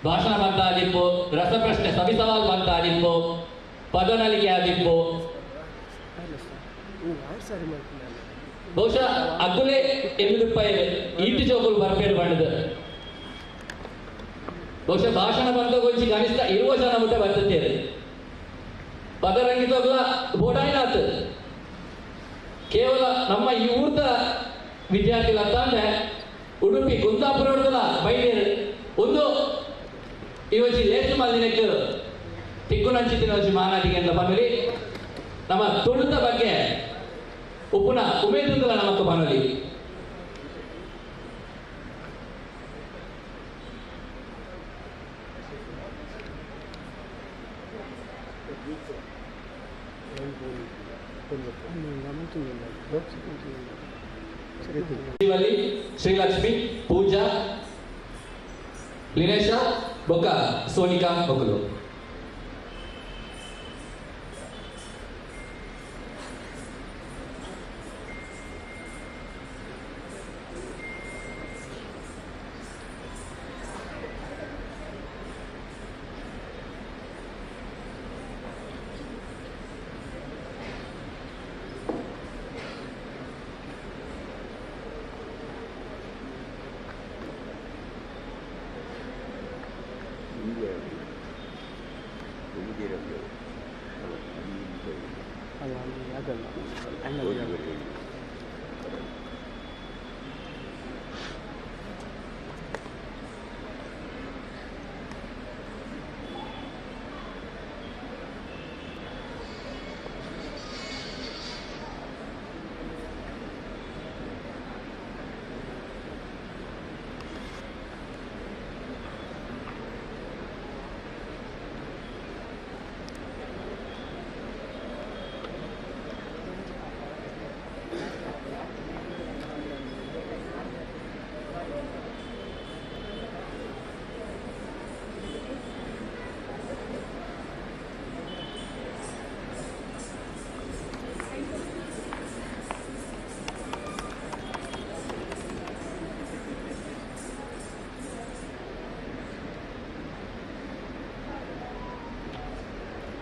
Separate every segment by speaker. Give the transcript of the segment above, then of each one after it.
Speaker 1: ಭಾಷಣ ಬಂತ ಆದಿಪ್ಪು, ರಸಪ್ರಶ್ನೆ ಸವಿ ಸವಾಲ್ ಬಂತ ಆದಿಪ್ಪು, ಪದನಲಿಕೆ ಆದಿಪ್ಪು. ಬಹುಶಃ ಅಗ್ಗುಲೆ ಎನ್ನುದುಪ್ಪಾಯ ಈಟಿ ಚೌಕುಲು ಬರ್ಪೇರು ಬಣ್ಣದ ಬಹುಶಃ ಭಾಷಣ ಬಂತ ಗೊಂಚಿ ಕನಿಷ್ಠ 20 ಜನ ಮುಟ್ಟ ಬರ್ತದೆ. ಪದರಂಗಿತೋಗ್ಲ ಬೋಡಾಯಿನಾತ್ ಕೇವಲ ನಮ್ಮ ಈ ಊರ್ದ ವಿದ್ಯಾರ್ಥಿಗಳಂತಂದ್ರೆ ಉಡುಪಿ ಕುಂದಾಪುರ ಬೈದೇರು ಒಂದು ಈ ಒಂಜಿ ಲೇಸು ಮಲ್ದಿನಕ್ಕೆ ತಿಕ್ಕುನಂಚಿತ್ತಿನ ಒಂಜಿ ಮಾನಾದಿಗೆ ಅಂತ ಪನೊಲಿ. ನಮ್ಮ ತುಳುತ ಬಗ್ಗೆ ಉಪ್ಪುನ ಉಮೇದುಂದಲ ನಮಕ್ ಪನೊಲಿ. ಶ್ರೀಲಕ್ಷ್ಮಿ, ಪೂಜಾ, ಲಿನೇಶ, ಬೊಕ್ಕ ಸೋನಿಕಾ ಬೊಕ್ಕಲು.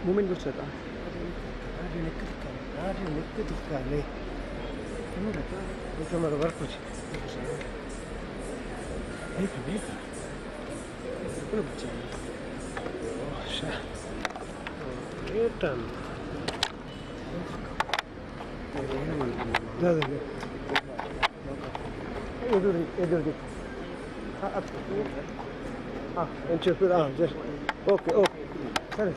Speaker 2: ಮೂಮೆಂಟ್ ಬಿಡ್ಸೋದಾ?
Speaker 3: ಓಕೆ ಓಕೆ ಸರಿ.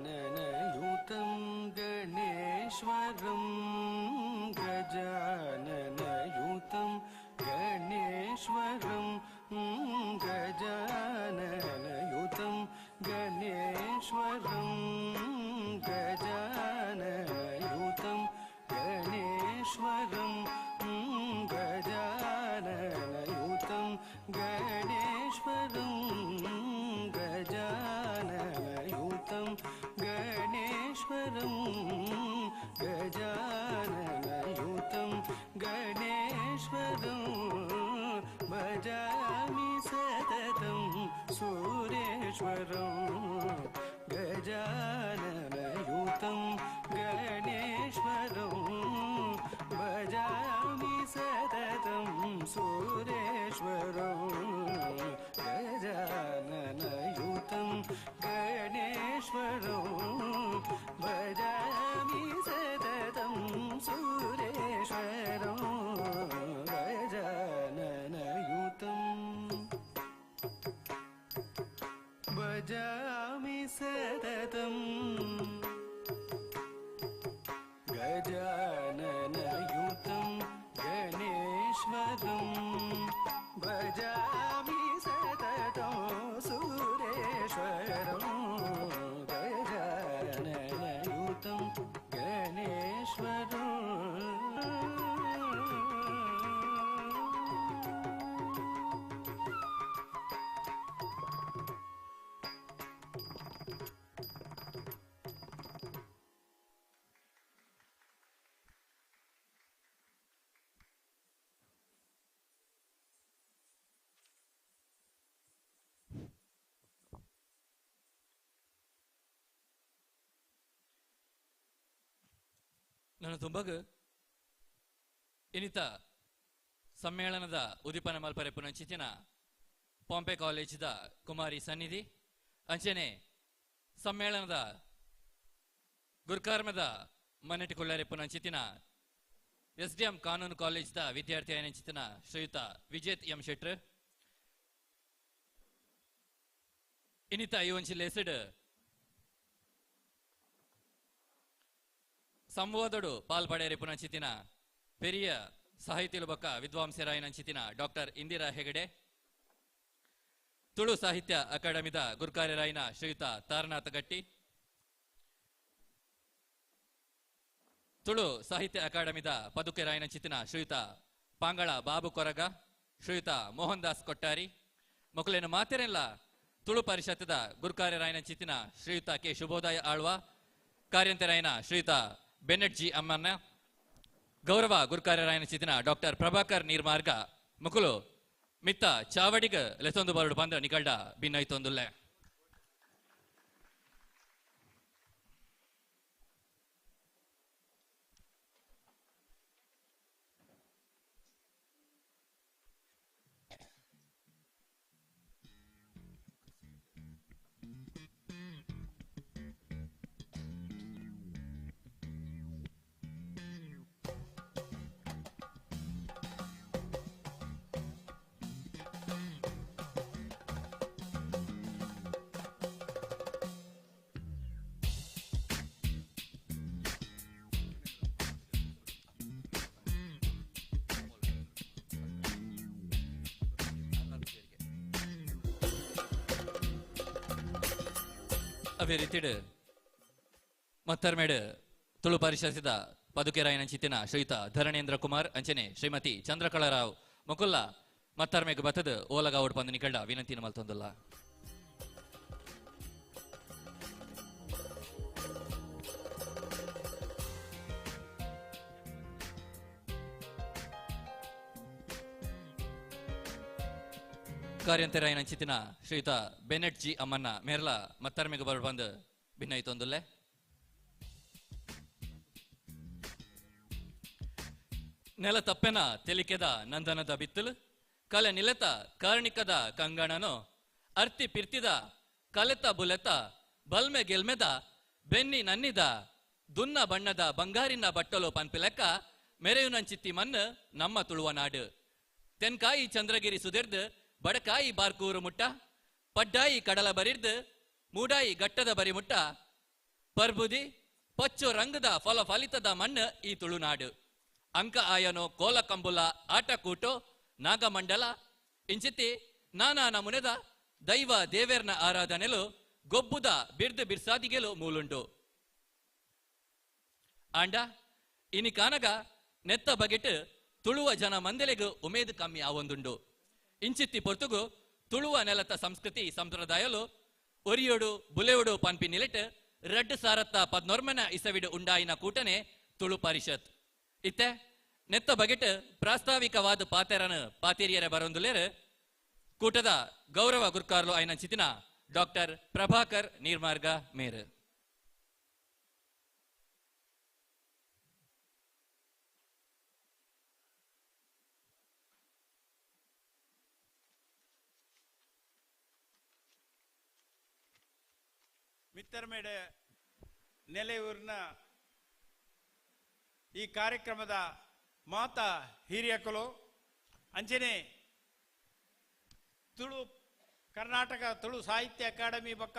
Speaker 4: गजाननयुतं गणेश्वरं गजाननयुतं गणेश्वरं गजाननयुतं गणेश्वरं गजाननयुतं गणेश्वरं गजाननयुतं गणेश्वरं गजाननयुतं गणेश्वरं गजाननयुतं गणेश्वरं भजामि सततं सुरेश्वरं गजाननयुतं गणेश्वरं भजामि सततं सुरेश्वरं गजाननयुतं गणेश्वरं भजामि सततं सुरेश्वरं। सुरेश्वरं गजाननयुतं भजामि सततं गजाननयुतं गणेश्वरं भजामि सततं सुरेश्वरं गजाननयुतं गणेश्वरम्।
Speaker 1: ನನ್ನ ತುಂಬಗ ಇನಿತ ಸಮ್ಮೇಳನದ ಉದಿಪನ ಮಲ್ಪರೆ ಪುನಂಚಿತಿನ ಪಾಂಪೆ ಕಾಲೇಜಿದ ಕುಮಾರಿ ಸನ್ನಿಧಿ ಅಂಚನೆ ಸಮ್ಮೇಳನದ ಗುರ್ಕಾರ್ಮದ ಮನ್ನಟಿಕೊಳ್ಳರೆ ಪುನಂಚಿತಿನ ಎಸ್ ಡಿ ಎಂ ಕಾನೂನು ಕಾಲೇಜಿದ ವಿದ್ಯಾರ್ಥಿ ನಂಚಿತಿನ ಶ್ರೀಯುತ ವಿಜೇತ್ ಎಂ ಶೆಟ್ರ್ ಇನಿತ ಈ ಒಂಚಿ ಲೇಸಡ್ ಸಂವಾದಡು ಪಾಲ್ಪಡೆಯರೆ ಪುನಂಚಿತಿನ ಪೆರಿಯ ಸಾಹಿತಿಲು ಬೊಕ್ಕ ವಿದ್ವಾಂಸರಾಯಿನಂಚಿತಿನ ಡಾಕ್ಟರ್ ಇಂದಿರಾ ಹೆಗಡೆ, ತುಳು ಸಾಹಿತ್ಯ ಅಕಾಡೆಮಿದ ಗುರ್ಕಾರ್ಯರಾಯಿನ ಶ್ರೀಯುತ ತಾರನಾಥ ಗಟ್ಟಿ, ತುಳು ಸಾಹಿತ್ಯ ಅಕಾಡೆಮಿದ ಪದುಕೆರಾಯಿನಂಚಿತಿನ ಶ್ರೀಯುತ ಪಾಂಗಳ ಬಾಬು ಕೊರಗ, ಶ್ರೀಯುತ ಮೋಹನ್ ದಾಸ್ ಕೊಟ್ಟಾರಿ, ಮೊಕಲೇನು ಮಾತೆರೆಲ್ಲ ತುಳು ಪರಿಷತ್ತದ ಗುರ್ಕಾರ್ಯರಾಯಿನಂಚಿತಿನ ಶ್ರೀಯುತ ಕೆ ಶುಭೋದಯ ಆಳ್ವ, ಕಾರ್ಯಂತರಾಯನ ಶ್ರೀಯುತ ಬೆನೆಟ್ ಜಿ ಅಮ್ಮನ್ನ, ಗೌರವ ಗುರುಕಾರ್ಯರಾಯನ ಚಿತಿನ ಡಾಕ್ಟರ್ ಪ್ರಭಾಕರ್ ನೀರ್ಮಾರ್ಗ ಮುಕುಲು ಮಿತ್ತ ಚಾವಡಿಗ ಲೆಸೊಂದು ಬರಡು ಬಂದ ನಿಕಲ್ಡ ಭಿನ್ನೈತೊಂದುಲ್ಲೆ. ಅದೇ ರೀತಿಡ್ ಮತ್ತರ್ಮೇಡು ತುಳು ಪರಿಷತ್ತಿದ ಪದುಕೆರಾಯನ ಚಿತ್ತಿನ ಶ್ರೀಯುತ ಧರಣೇಂದ್ರ ಕುಮಾರ್ ಅಂಚನೆ ಶ್ರೀಮತಿ ಚಂದ್ರಕಳರಾವ್ ಮುಕುಲ್ಲ ಮತ್ತರ್ಮೆಗ್ ಬತ್ತದ ಓಲಗಾವುಡ್ ಪಂದು ನಿಕಲ್ಡ ವಿನಂತಿನ ಮಲ್ತೊಂದುಲ್ಲ. ಕಾರ್ಯಂತರಾಯನ ಚಿತ್ತಿನ ಶ್ರೀಯುತ ಬೆನೆಟ್ ಜಿ ಅಮ್ಮನ್ನ ಮೇರ್ಲ ಮತ್ತರ್ಮೆಗ್ ಬರಡ್ ಬಂದು ಭಿನ್ನೈತೊಂದುಲ್ಲೆ. ನೆಲ ತಪ್ಪೆನ ತೆಲಿಕೆದ ನಂದನದ ಬಿತ್ತಲು, ಕಲೆ ನಿಲೆತ ಕಾರ್ಣಿಕದ ಕಂಗಣನು, ಅರ್ತಿ ಪಿರ್ತಿದ ಕಲೆತ ಬುಲೆತ ಬಲ್ಮೆ ಗೆಲ್ಮೆದ ಬೆನ್ನಿ ನನ್ನಿದ ದುನ್ನ ಬಣ್ಣದ ಬಂಗಾರಿನ ಬಟ್ಟಲು ಪನ್ಪಿಲೆಕ್ಕ ಮೆರೆಯುನಂಚಿತ್ತಿ ಮಣ್ಣು ನಮ್ಮ ತುಳುವ ನಾಡು. ತೆನ್ಕಾಯಿ ಚಂದ್ರಗಿರಿ ಸುದಿರ್ದು ಬಡಕಾಯಿ ಬಾರ್ಕೂರು ಮುಟ್ಟ, ಪಡ್ಡಾಯಿ ಕಡಲ ಬರಿರ್ದು ಮೂಡಾಯಿ ಗಟ್ಟದ ಬರಿ ಮುಟ್ಟ, ಪರ್ಬುದಿ ಪಚ್ಚು ರಂಗದ ಫಲ ಫಲಿತದ ಮಣ್ಣು ಈ ತುಳುನಾಡು. ಅಂಕ ಆಯನೋ ಕೋಲಕಂಬುಲ ಆಟಕೂಟೋ ನಾಗಮಂಡಲ ಇಂಚಿತಿ ನಾನಾ ನಮುನೆದ ದೈವ ದೇವೇರ್ನ ಆರಾಧನೆಲು ಗೊಬ್ಬುದ ಬಿರ್ದು ಬಿರ್ಸಾದಿಗೆಲು ಮೂಲುಂಡು. ಆಂಡ ಇನಿ ಕಾನಗ ನೆತ್ತ ಬಗೆಟ್ ತುಳುವ ಜನ ಮಂದೆಲೆಗು ಉಮೇದು ಕಮ್ಮಿ ಆವೊಂದುಂಡು. ಇಂಚಿತ್ತಿ ಪೊರ್ತುಗು ತುಳುವ ನೆಲತ ಸಂಸ್ಕೃತಿ ಸಂಪ್ರದಾಯಲು ಒರಿಯೋಡು ಬುಲೆಯೋಡು ಪನ್ಪಿ ನಿಲೆಟ್ ರಡ್ಡು ಸಾರತ್ತ ಪದ್ನೊರ್ಮನ ಇಸವಿಡು ಉಂಡಾಯಿನ ಕೂಟನೆ ತುಳು ಪರಿಷತ್. ಇತ್ತೆ ನೆತ್ತ ಬಗೆಟ್ ಪ್ರಾಸ್ತಾವಿಕವಾದ ಪಾತೆರನು ಪಾತೆರಿಯರ ಬರೊಂದುಲೇರು ಕೂಟದ ಗೌರವ ಗುರ್ಕಾರ್ಲು ಐನ ಚಿತಿನ ಡಾಕ್ಟರ್ ಪ್ರಭಾಕರ್ ನೀರ್ಮಾರ್ಗ ಮೇರು.
Speaker 5: ಮಿತ್ತರ್ಮೇಡೆ ನೆಲೆಯೂರಿನ ಈ ಕಾರ್ಯಕ್ರಮದ ಮಾತಾ ಹಿರಿಯಕುಲು ಅಂಚನೆ ತುಳು ಕರ್ನಾಟಕ ತುಳು ಸಾಹಿತ್ಯ ಅಕಾಡೆಮಿ ಬೊಕ್ಕ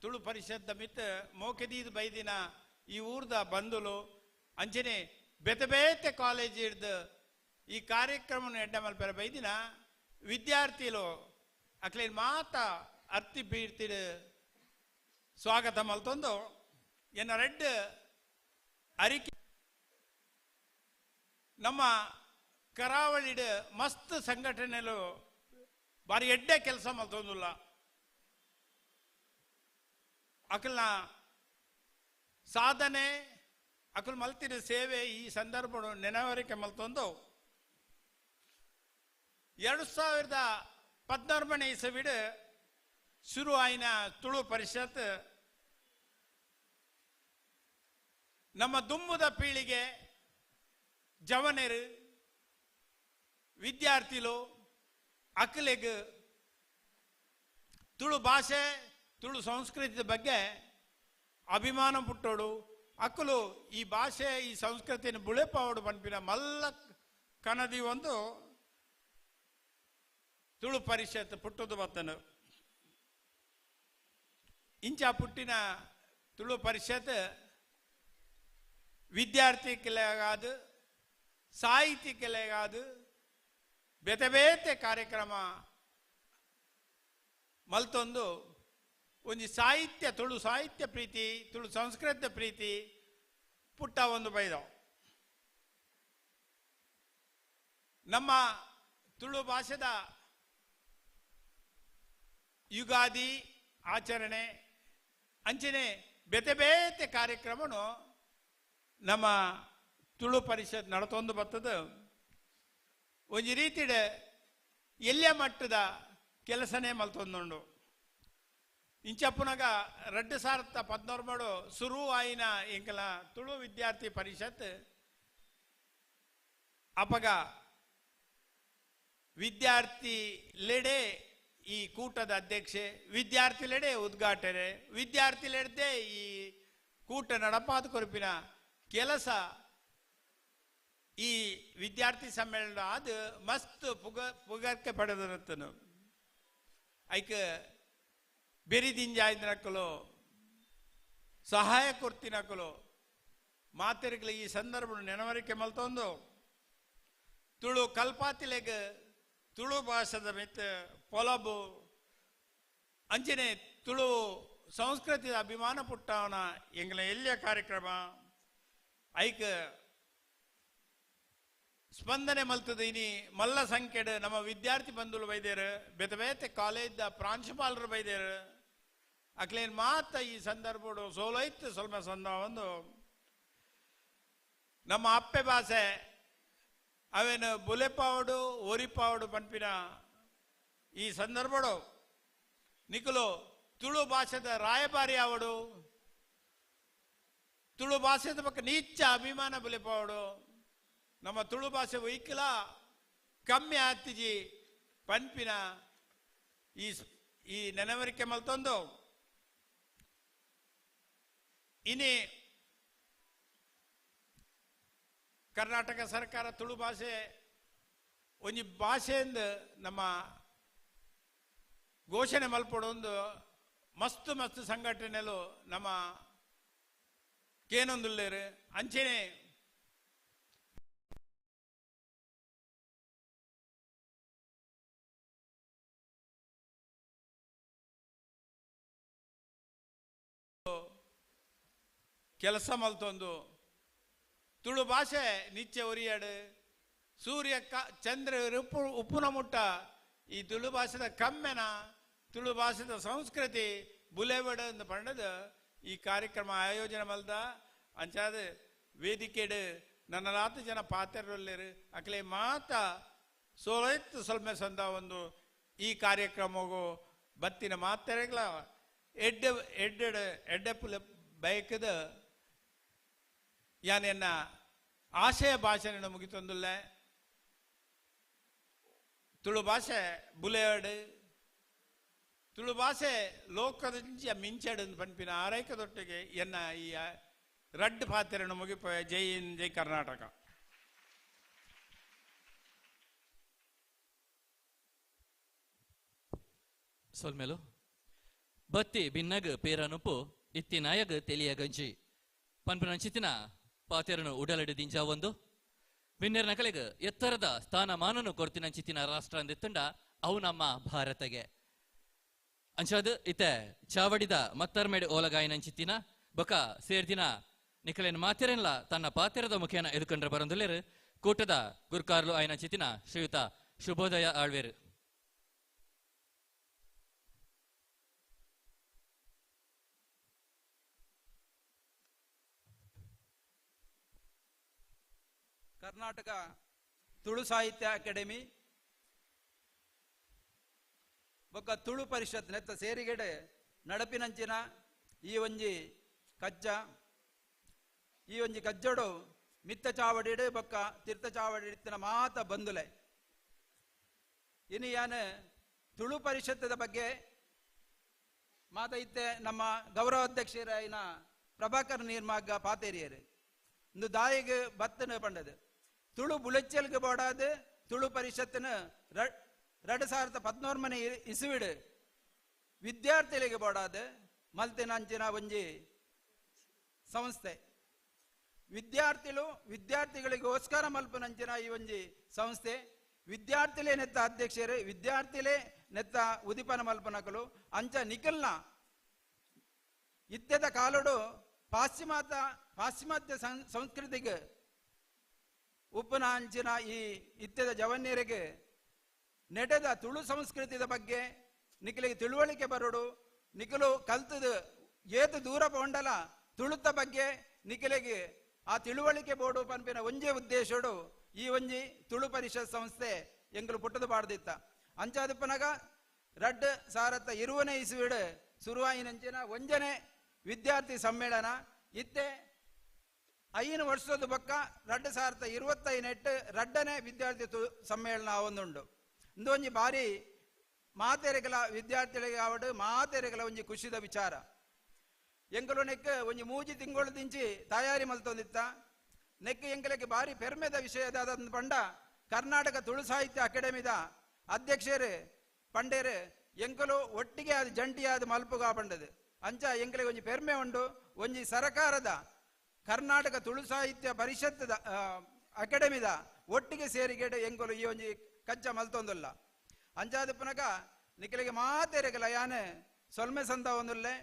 Speaker 5: ತುಳು ಪರಿಷತ್ ಮಿತ್ ಮೋಕೆದೀದ್ ಬೈದಿನ ಈ ಊರ್ದ ಬಂಧುಲು ಅಂಚನೆ ಬೇತೆ ಬೇತೆ ಕಾಲೇಜ್ ಹಿಡ್ದು ಈ ಕಾರ್ಯಕ್ರಮ ಎಡ್ಡ ಮಲ್ಪೆರ ಬೈದಿನ ವಿದ್ಯಾರ್ಥಿಲು ಅಕ್ಲೇನ್ ಮಾತಾ ಅರ್ತಿ ಬೀರ್ತಿಡ್ ಸ್ವಾಗತ ಮಲ್ತೊಂದು ಎನ್ನ ರೆಡ್ ಅರಿಕೆ ನಮ್ಮ ಕರಾವಳಿಡ್ ಮಸ್ತ್ ಸಂಘಟನೆಲು ಬಾರಿ ಎಡ್ಡೆ ಕೆಲಸ ಮಲ್ತೊಂದುಲ್ಲ ಅಕಲ್ನ ಸಾಧನೆ ಅಕಲ್ ಮಲ್ತಿನ ಸೇವೆ ಈ ಸಂದರ್ಭ ನೆನವರಿಕೆ ಮಲ್ತೊಂದು 2014ನೇ ಇಸವಿಡ್ ಶುರು ಆಯಿನ ತುಳು ಪರಿಷತ್ ನಮ್ಮ ದುಂಬುದ ಪೀಳಿಗೆ ಜವನರು ವಿದ್ಯಾರ್ಥಿಲು ಅಕಲೆಗ್ ತುಳು ಭಾಷೆ ತುಳು ಸಂಸ್ಕೃತಿಯ ಬಗ್ಗೆ ಅಭಿಮಾನ ಪುಟ್ಟೋಡು ಅಕ್ಕಲು ಈ ಭಾಷೆ ಈ ಸಂಸ್ಕೃತಿಯನ್ನು ಬುಳೆಪಾವಡು ಪನ್ಪಿನ ಮಲ್ಲ ಕನದಿ ಒಂದು ತುಳು ಪರಿಷತ್ ಪುಟ್ಟುದು ಬತ್ತನು. ಇಂಚ ಪುಟ್ಟಿನ ತುಳು ಪರಿಷತ್ ವಿದ್ಯಾರ್ಥಿಗಳಿಗಾದ ಸಾಹಿತಿಗಳಿಗಾದ ಬೇತೆ ಬೇತೆ ಕಾರ್ಯಕ್ರಮ ಮಲ್ತೊಂದು ಒಂಜಿ ಸಾಹಿತ್ಯ ತುಳು ಸಾಹಿತ್ಯ ಪ್ರೀತಿ ತುಳು ಸಂಸ್ಕೃತ ಪ್ರೀತಿ ಪುಟ್ಟ ಒಂದು ಬೈದವು. ನಮ್ಮ ತುಳು ಭಾಷೆದ ಯುಗಾದಿ ಆಚರಣೆ ಅಂಚನೆ ಬೇತೆ ಬೇತೆ ಕಾರ್ಯಕ್ರಮನು ನಮ್ಮ ತುಳು ಪರಿಷತ್ ನಡತೊಂದು ಬರ್ತದೆ. ಒಂಜಿ ರೀತಿಡೆ ಎಲ್ಲೆ ಮಟ್ಟದ ಕೆಲಸನೇ ಮಲ್ತೊಂದುಂಡು. ಇಂಚಪ್ಪುನಗ 2014 ಸುರು ಆಯಿನ ಎಂಕಲ ತುಳು ವಿದ್ಯಾರ್ಥಿ ಪರಿಷತ್ ಅಪಗ ವಿದ್ಯಾರ್ಥಿ ಲೆಡೆ ಈ ಕೂಟದ ಅಧ್ಯಕ್ಷೆ, ವಿದ್ಯಾರ್ಥಿಲೆಡೆ ಉದ್ಘಾಟನೆ, ವಿದ್ಯಾರ್ಥಿಲೆಡ್ದೆ ಈ ಕೂಟ ನಡಪಾದ ಕೊರಪಿನ ಕೆಲಸ ಈ ವಿದ್ಯಾರ್ಥಿ ಸಮ್ಮೇಳನ ಅದು ಮಸ್ತ್ ಪುಗರ್ಕೆ ಪಡೆದಿರುತ್ತನು. ಐಕ್ ಬೆರಿದಿಂಜಾಯ್ದನಕ್ಕಲು ಸಹಾಯ ಕೊರ್ತಿನಕ್ಕಲು ಮಾತೆರ್ಗಲ ಈ ಸಂದರ್ಭ ನೆನವರಿಕೆ ಮಲ್ತೊಂದು ತುಳು ಕಲ್ಪಾತಿಲೆಗ್ ತುಳು ಭಾಷೆದ ಮಿತ್ ಪೊಲಬು ಅಂಚನೆ ತುಳು ಸಂಸ್ಕೃತಿಯ ಅಭಿಮಾನ ಪುಟ್ಟವನ ಎಂಗ್ಲ ಎಲ್ಲಿಯ ಕಾರ್ಯಕ್ರಮ ಐಕ್ ಸ್ಪಂದನೆ ಮಲ್ತದ ಇನಿ ಮಲ್ಲ ಸಂಖ್ಯೆಡ್ ನಮ್ಮ ವಿದ್ಯಾರ್ಥಿ ಬಂಧುಲು ಬೈದೇರು, ಬೇತೆ ಬೇತೆ ಕಾಲೇಜ್ದ ಪ್ರಾಂಶುಪಾಲರು ಬೈದೇರು. ಅಕ್ಲೇನ್ ಮಾತ ಈ ಸಂದರ್ಭಡು ಸೋಲೈತ್ ಸ್ವಲ್ಪ ಸಂದ ಒಂದು ನಮ್ಮ ಅಪ್ಪೆ ಭಾಷೆ ಅವೇನು ಬುಲೆಪಾವಡು ಒರಿಪಾವಡು ಪನ್ಪಿನ ಈ ಸಂದರ್ಭಡು ನಿಕುಲು ತುಳು ಭಾಷೆದ ರಾಯಭಾರಿ ಆವಡು, ತುಳು ಭಾಷೆದ ಪಕ್ಕ ನೀಚ್ಚ ಅಭಿಮಾನ ಬುಲೆಪಾವಡು, ನಮ್ಮ ತುಳು ಭಾಷೆ ವೈಕಲ ಕಮ್ಮಿ ಆತಿಜಿ ಪನ್ಪಿನ ಈ ಈ ನೆನವರಿಕೆ ಮಲ್ತೊಂದು ಇನಿ ಕರ್ನಾಟಕ ಸರ್ಕಾರ ತುಳು ಭಾಷೆ ಒಂಜಿ ಭಾಷೆಯಿಂದ ನಮ್ಮ ಘೋಷಣೆ ಮಲ್ಪಡೊಂದು ಮಸ್ತ್ ಮಸ್ತ್ ಸಂಘಟನೆಲು ನಮ್ಮ ಕೇನೊಂದುಲ್ಲೇರು. ಅಂಚೆನೆ ಕೆಲಸ ಮಲ್ತೊಂದು ತುಳು ಭಾಷೆ ನಿಚ್ಚೆ ಒರಿಯಾಡು ಸೂರ್ಯ ಚಂದ್ರ ಉಪ್ಪು ಉಪ್ಪುನ ಮುಟ್ಟ ಈ ತುಳು ಭಾಷೆದ ಕಮ್ಮೆನ ತುಳು ಭಾಷೆದ ಸಂಸ್ಕೃತಿ ಬುಲೆವಡ ಎಂದು ಪಂಡದ ಈ ಕಾರ್ಯಕ್ರಮ ಆಯೋಜನೆ ಮಲ್ದ ಅಂಚಾದ ವೇದಿಕೆಡು ನನ್ನಲಾತು ಜನ ಪಾತ್ರರಲ್ಲೇರು ಅಕ್ಲೆ ಮಾತ ಸೋಲೈತ್ ಸೊಲ್ಮೆ ಸಂದ ಒಂದು ಈ ಕಾರ್ಯಕ್ರಮಗೂ ಬತ್ತಿನ ಮಾತೆರೆಗ್ಲ ಎಡ್ಡೆ ಎಡ್ಡೆಡ್ ಎಡ್ಡೆಪುಲೆ ಬಯಕದ ಯಾನೆನ್ನ ಆಶಯ ಭಾಷೆಯನ್ನು ಮುಗಿತೊಂದುಲ್ಲ. ತುಳು ಭಾಷೆ ಬುಲೆಯಡು ತುಳು ಭಾಷೆ ಲೋಕದಂಚ ಮಿಂಚಡು ಪನ್ಪಿನ ಆರೈಕದೊಟ್ಟಿಗೆ ಎನ್ನ ಈ ರಡ್ಡು ಪಾತ್ರೆಯನ್ನು ಮುಗಿಪ. ಜೈ ಹಿಂದ್, ಜೈ ಕರ್ನಾಟಕ.
Speaker 1: ಸೊಲ್ಮೆಲು ಬತ್ತಿ ಬಿನ್ನಗ್ ಪೇರನುಪು ಇತ್ತಿ ನಾಯಗ್ ತೆಲಿಯ ಗಂಜಿ ಪನ್ಪುನಂಚಿತ್ತಿನ ಪಾತೆರನು ಉಡಲಡಿ ದಿಂಜಾವೊಂದು ಬಿನ್ನೆರ್ ನಕಲೆಗ್ ಎತ್ತರದ ಸ್ಥಾನಮಾನನು ಕೊರ್ತಿನಂಚಿತ್ತಿನ ರಾಷ್ಟ್ರ ಅಂದಿತ್ತುಂಡ ಅವು ನಮ್ಮ ಭಾರತಗೆ. ಅಂಚಾದ್ ಇತ್ತೆ ಚಾವಡಿದ ಮತ್ತರ್ಮೆಡ್ ಓಲಗಾಯಿನಂಚಿತ್ತಿನ ಬೊಕ ಸೇರ್ದಿನ ನಿಕಲೇನ್ ಮಾತೆರೆನ್ಲ ತನ್ನ ಪಾತೆರದ ಮುಖೇನ ಎದುಕೊಂಡ್ರೆ ಬರಂದುಲ್ಲೆರ್ ಕೂಟದ ಗುರ್ಕಾರ್ಲು ಆಯಿನಂಚಿತ್ತಿನ ಶ್ರೀಯುತ ಶುಭೋದಯ ಆಳ್ವೇರು.
Speaker 6: ಕರ್ನಾಟಕ ತುಳು ಸಾಹಿತ್ಯ ಅಕಾಡೆಮಿ ಬೊಕ್ಕ ತುಳು ಪರಿಷತ್ ನೆತ್ತ ಸೇರಿಗೆಡೆ ನಡಪಿನಂಚಿನ ಈ ಒಂಜಿ ಕಜ್ಜ, ಈ ಒಂಜಿ ಕಜ್ಜಡು ಮಿತ್ತ ಚಾವಡಿಡು ಬೊಕ್ಕ ತೀರ್ಥ ಚಾವಡಿತ್ತಿನ ಮಾತ ಬಂದುಲೆ. ಇನಿ ಯಾನ್ ತುಳು ಪರಿಷತ್ತದ ಬಗ್ಗೆ ಮಾತ ಇತ್ತೆ ನಮ್ಮ ಗೌರವಾಧ್ಯಕ್ಷರಾಯಿನ ಪ್ರಭಾಕರ್ ನೀರ್ಮಾರ್ಗ ಪಾತೇರಿಯರು ಇಂದು ದಾಯಿಗೆ ಬತ್ತನ ಪಂಡದು ತುಳು ಬುಲೆಚ್ಚಲ್ಗೆ ಬೋಡಾದ ತುಳು ಪರಿಷತ್ತಿನ 2014 ಇಸುವಿಡು ವಿದ್ಯಾರ್ಥಿಗಳಿಗೆ ಬೋಡಾದ ಮಲ್ತಿನಂಚಿನ ಒಂಜಿ ಸಂಸ್ಥೆ. ವಿದ್ಯಾರ್ಥಿಗಳು ವಿದ್ಯಾರ್ಥಿಗಳಿಗೋಸ್ಕರ ಮಲ್ಪನಂಚಿನ ಈ ಒಂಜಿ ಸಂಸ್ಥೆ. ವಿದ್ಯಾರ್ಥಿಲೇ ನೆತ್ತ ಅಧ್ಯಕ್ಷರು, ವಿದ್ಯಾರ್ಥಿಲೇ ನೆತ್ತ ಉದಿಪನ ಮಲ್ಪನಕಲು ಅಂಚ ನಿಖಲ್ನ ಇತ್ಯದ ಕಾಲಡು ಪಾಶ್ಚಿಮಾತ್ಯ ಸಂಸ್ಕೃತಿಗೆ ಉಪ್ಪುನ ಅಂಚಿನ ಈ ಇತ್ಯದ ಜವನ್ಯರಿಗೆ ನೆಟದ ತುಳು ಸಂಸ್ಕೃತಿದ ಬಗ್ಗೆ ನಿಖಲಿಗೆ ತಿಳುವಳಿಕೆ ಬರೋಡು, ನಿಖಲು ಕಲ್ತದ ಏತು ದೂರ ಪೋಂಡಲ ತುಳುತ್ತ ಬಗ್ಗೆ ನಿಖಲಿಗೆ ಆ ತಿಳುವಳಿಕೆ ಬೋಡು ಪನ್ಪಿನ ಒಂಜೇ ಉದ್ದೇಶಡು ಈ ಒಂಜಿ ತುಳು ಪರಿಷತ್ ಸಂಸ್ಥೆ ಎಂಗಲು ಪುಟ್ಟದ ಪಾಡ್ದಿತ್ತ. ಅಂಚಾದಪ್ಪನಗ 2020 ಇಸುವಿಡು ಸುರುವಾಯಿನಂಚಿನ ಒಂಜನೇ ವಿದ್ಯಾರ್ಥಿ ಸಮ್ಮೇಳನ ಇತ್ತೆ 5 ವರ್ಷದ ಬೊಕ್ಕ 2025 ರಡ್ಡನೇ ವಿದ್ಯಾರ್ಥಿ ಸಮ್ಮೇಳನ ಒಂದುಂಡು. ಇಂದೊಂಜಿ ಬಾರಿ ಮಾತೆರೆಗಲ ವಿದ್ಯಾರ್ಥಿಗಳಿಗೆ ಆವಡು ಮಾತೆರೆಗಲ ಒಂಜಿ ಖುಷಿದ ವಿಚಾರ. ಎಂಕಲು ನೆಕ್ ಒಂಜಿ 3 ತಿಂಗಳು ದಿಂಚಿ ತಯಾರಿ ಮಲ್ತೊಂದಿತ್ತ. ನೆಕ್ ಎಂಕಲಕ್ಕೆ ಬಾರಿ ಪೆರ್ಮೆದ ವಿಷಯದ ಪಂಡ ಕರ್ನಾಟಕ ತುಳು ಸಾಹಿತ್ಯ ಅಕಾಡೆಮಿದ ಅಧ್ಯಕ್ಷರು ಪಂಡೇರು ಎಂಕಲು ಒಟ್ಟಿಗೆ ಅದು ಜಂಟಿಯಾದ ಮಲ್ಪುಗ ಪಂಡದು. ಅಂಚ ಎಂಕಲಿಗೆ ಒಂಜಿ ಪೆರ್ಮೆ ಉಂಡು. ಒಂಜಿ ಸರಕಾರದ ಕರ್ನಾಟಕ ತುಳು ಸಾಹಿತ್ಯ ಪರಿಷತ್ತದ ಅಕಾಡೆಮಿದ ಒಟ್ಟಿಗೆ ಸೇರಿಗೆಡು ಎಂಕಲು ಈ ಒಂಜಿ ಕಜ್ಜ ಮಲ್ತೊಂದುಲ್ಲ. ಅಂಚಾದ ಪುನಕ ನಿಖಲಿಗೆ ಮಾತೆರೆಗಲ ಯಾನೆ ಸೊಲ್ಮೆ ಸಂದ ಒಂದುಲ್ಲೆ.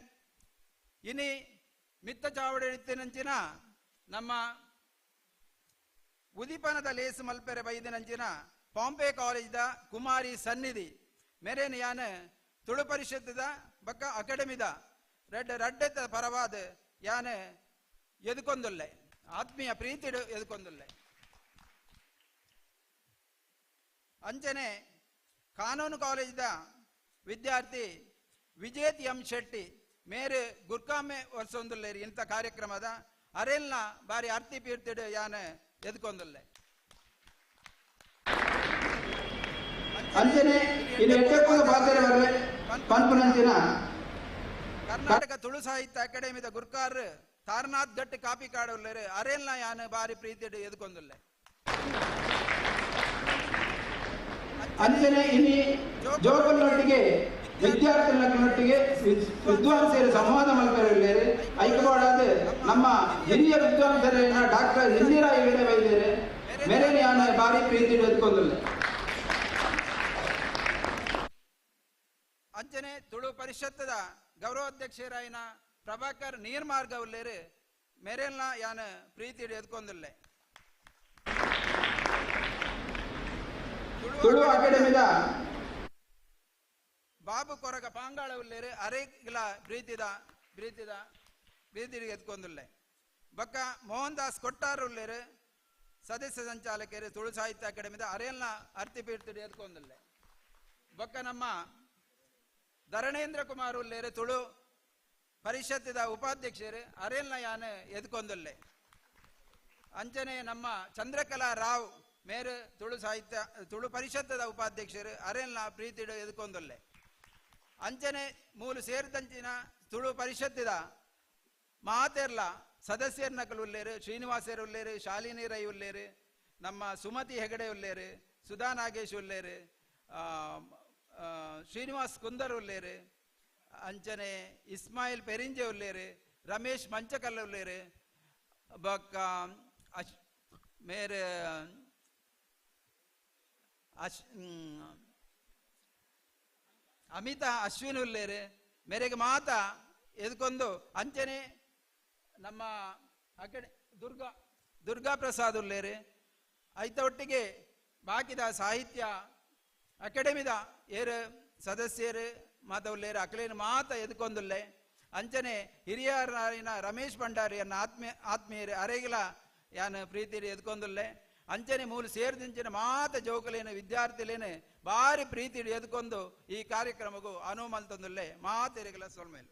Speaker 6: ಇನಿ ಮಿತ್ತ ಚಾವಡಿ ಇತ್ತಿನಂಚಿನ ನಮ್ಮ ಉದಿಪನದ ಲೇಸು ಮಲ್ಪೆರೆ ಬೈದಿನಂಚಿನ ಬಾಂಬೆ ಕಾಲೇಜ್ದ ಕುಮಾರಿ ಸನ್ನಿಧಿ ಮೇರೇನು ಯಾನೆ ತುಳು ಪರಿಷತ್ತದ ಬಕ್ಕ ಅಕಾಡೆಮಿದ ರಡ್ಡೆತ್ತ ಪರವಾದ ಯಾನೆ ಎದುಕೊಂದುಲ್ಲೆ, ಆತ್ಮೀಯ ಪ್ರೀತಿಡು ಎದುಕೊಂದುಲ್ಲೆ. ಅಂಚನೆ ಕಾನೂನು ಕಾಲೇಜ್ದ ವಿದ್ಯಾರ್ಥಿ ವಿಜೇತ್ ಎಂ ಶೆಟ್ಟಿ ಮೇರೆ ಗುರ್ಕಾಮೆ ವರ್ಷೊಂದುಲ್ಲೇರಿ ಇಂಥ ಕಾರ್ಯಕ್ರಮದ ಅರೆಲ್ನ ಬಾರಿ ಅರ್ತಿ ಪೀರ್ತಿಡು ಯಾನೆ ಎದುಕೊಂದುಲ್ಲೆ.
Speaker 2: ಅಂಚನೆ
Speaker 6: ಕರ್ನಾಟಕ ತುಳು ಸಾಹಿತ್ಯ ಅಕಾಡೆಮಿದ ಗುರ್ಕಾರ್ ತಾರನಾಥ್ ಗಟ್ಟಿ ಕಾಪಿ ಕಾಡುಲ್ಲೇರು ಅರೆಲ್ನ ಯಾನೆ ಬಾರಿ ಪ್ರೀತಿಡು ಎದುಕೊಂದುಲ್ಲೆ.
Speaker 2: ಅಂಚನೆ ಇನಿ ಜೋಗಲ್ನೊಟ್ಟಿಗೆ ವಿದ್ಯಾರ್ಥಿಗಳೊಟ್ಟಿಗೆ ವಿದ್ವಾಂಸರು ಸಂವಾದ ಮಲ್ಪೆರಲ್ಲೇರು. ಐಕ್ಯವಾಡಾದ ನಮ್ಮ ಹಿರಿಯ ವಿದ್ವಾಂಸರನ್ನ ಡಾಕ್ಟರ್ ಇಂದಿರಾ ಇವರೇ ವೈದ್ಯರು ಮೇರೆ ಯಾನ ಬಾರಿ ಪ್ರೀತಿ ಎದುಕೊಂದುಲ್ಲೆ.
Speaker 6: ಅಂಚನೆ ತುಳು ಪರಿಷತ್ತದ ಗೌರವಾಧ್ಯಕ್ಷರಾಯಿನ ಪ್ರಭಾಕರ್ ನೀರ್ಮಾರ್ಗ ಉಲ್ಲೇರು ಮೇರೆಲ್ನ ಯಾನ ಪ್ರೀತಿ ಎದುಕೊಂದುಲ್ಲೆ.
Speaker 2: ತುಳು ಅಕಾಡೆಮಿದ
Speaker 6: ಬಾಬು ಕೊರಗ ಪಾಂಗಾಳ ಉಲ್ಲೇರು ಅರೆಗ್ಲ ಪ್ರೀತಿದ ಪ್ರೀತಿದ ಪ್ರೀತಿ ಎದ್ಕೊಂದುಲ್ಲೆ. ಬೊಕ್ಕ ಮೋಹನ್ ದಾಸ್ ಕೊಟ್ಟಾರ್ ಉಲ್ಲೇರು ಸದಸ್ಯ ಸಂಚಾಲಕರು ತುಳು ಸಾಹಿತ್ಯ ಅಕಾಡೆಮಿದ ಅರೆಲ್ನ ಅರ್ತಿ ಪೀರ್ತಿ ಎದ್ಕೊಂದುಲ್ಲೆ. ಬೊಕ್ಕ ನಮ್ಮ ಧರಣೇಂದ್ರ ಕುಮಾರ್ ಉಲ್ಲೇರು ತುಳು ಪರಿಷತ್ತಿದ ಉಪಾಧ್ಯಕ್ಷರು ಅರೆಲ್ನ ಯಾನ ಎದ್ಕೊಂದುಲ್ಲೆ. ಅಂಚನೆ ನಮ್ಮ ಚಂದ್ರಕಲಾ ರಾವ್ ಮೇರು ತುಳು ಸಾಹಿತ್ಯ ತುಳು ಪರಿಷತ್ತದ ಉಪಾಧ್ಯಕ್ಷರು ಅರೆಲ್ನ ಪ್ರೀತಿಡು ಎದ್ಕೊಂದುಲ್ಲೆ. ಅಂಚನೆ ಮೂಲು ಸೇರಿದಂಚಿನ ತುಳು ಪರಿಷತ್ತಿದ ಮಾತೆರ್ಲ ಸದಸ್ಯರ್ನಕಲು ಉಲ್ಲೇರು, ಶ್ರೀನಿವಾಸರು ಉಲ್ಲೇರು, ಶಾಲಿನಿ ರೈ ಉಲ್ಲೇರು, ನಮ್ಮ ಸುಮತಿ ಹೆಗಡೆ ಉಲ್ಲೇರು, ಸುಧಾ ನಾಗೇಶ್ ಉಲ್ಲೇರು, ಶ್ರೀನಿವಾಸ್ ಕುಂದರ್ ಉಲ್ಲೇರು, ಅಂಚನೆ ಇಸ್ಮಾಯಿಲ್ ಪೆರಿಂಜೆ ಉಲ್ಲೇರು, ರಮೇಶ್ ಮಂಚಕಲ್ ಉಲ್ಲೇರು, ಬೊಕ್ಕ ಮೇರೆ ಅಮಿತಾ ಅಶ್ವಿನ್ ಉಲ್ಲೇರು, ಮೇರೆಗೆ ಮಾತ ಎದ್ಕೊಂದು ಅಂಚನೆ ನಮ್ಮ ಅಕಡೆ ದುರ್ಗಾ ದುರ್ಗಾ ಪ್ರಸಾದ್ ಉಲ್ಲೇರು. ಐತ ಒಟ್ಟಿಗೆ ಬಾಕಿದ ಸಾಹಿತ್ಯ ಅಕಾಡೆಮಿದ ಏರು ಸದಸ್ಯರು ಮಾತ ಉಲ್ಲೇರು, ಅಕಲೇನು ಮಾತ ಎದ್ಕೊಂದುಲ್ಲೆ. ಅಂಚನೆ ಹಿರಿಯರಾಯಿನ ರಮೇಶ್ ಭಂಡಾರಿಯನ್ನ ಆತ್ಮೀಯರು ಅರೆಗಿಲ ಯಾನ್ ಪ್ರೀತಿರಿ ಎದ್ಕೊಂದುಲ್ಲೆ. ಅಂಚನೆ ಮೂಲ ಸೇರ್ದಿಂಚಿನ ಮಾತ ಜೋಕುಲೇನು ವಿದ್ಯಾರ್ಥಿಲೇನು ಭಾರಿ ಪ್ರೀತಿ ಎದ್ಕೊಂಡು ಈ ಕಾರ್ಯಕ್ರಮಕ್ಕೂ ಅನುವು ಮಲ್ತೊಂದುಲ್ಲೆ ಮಾತೆರೆಗಿಲ ಸೊಲ್ಮೇಲು.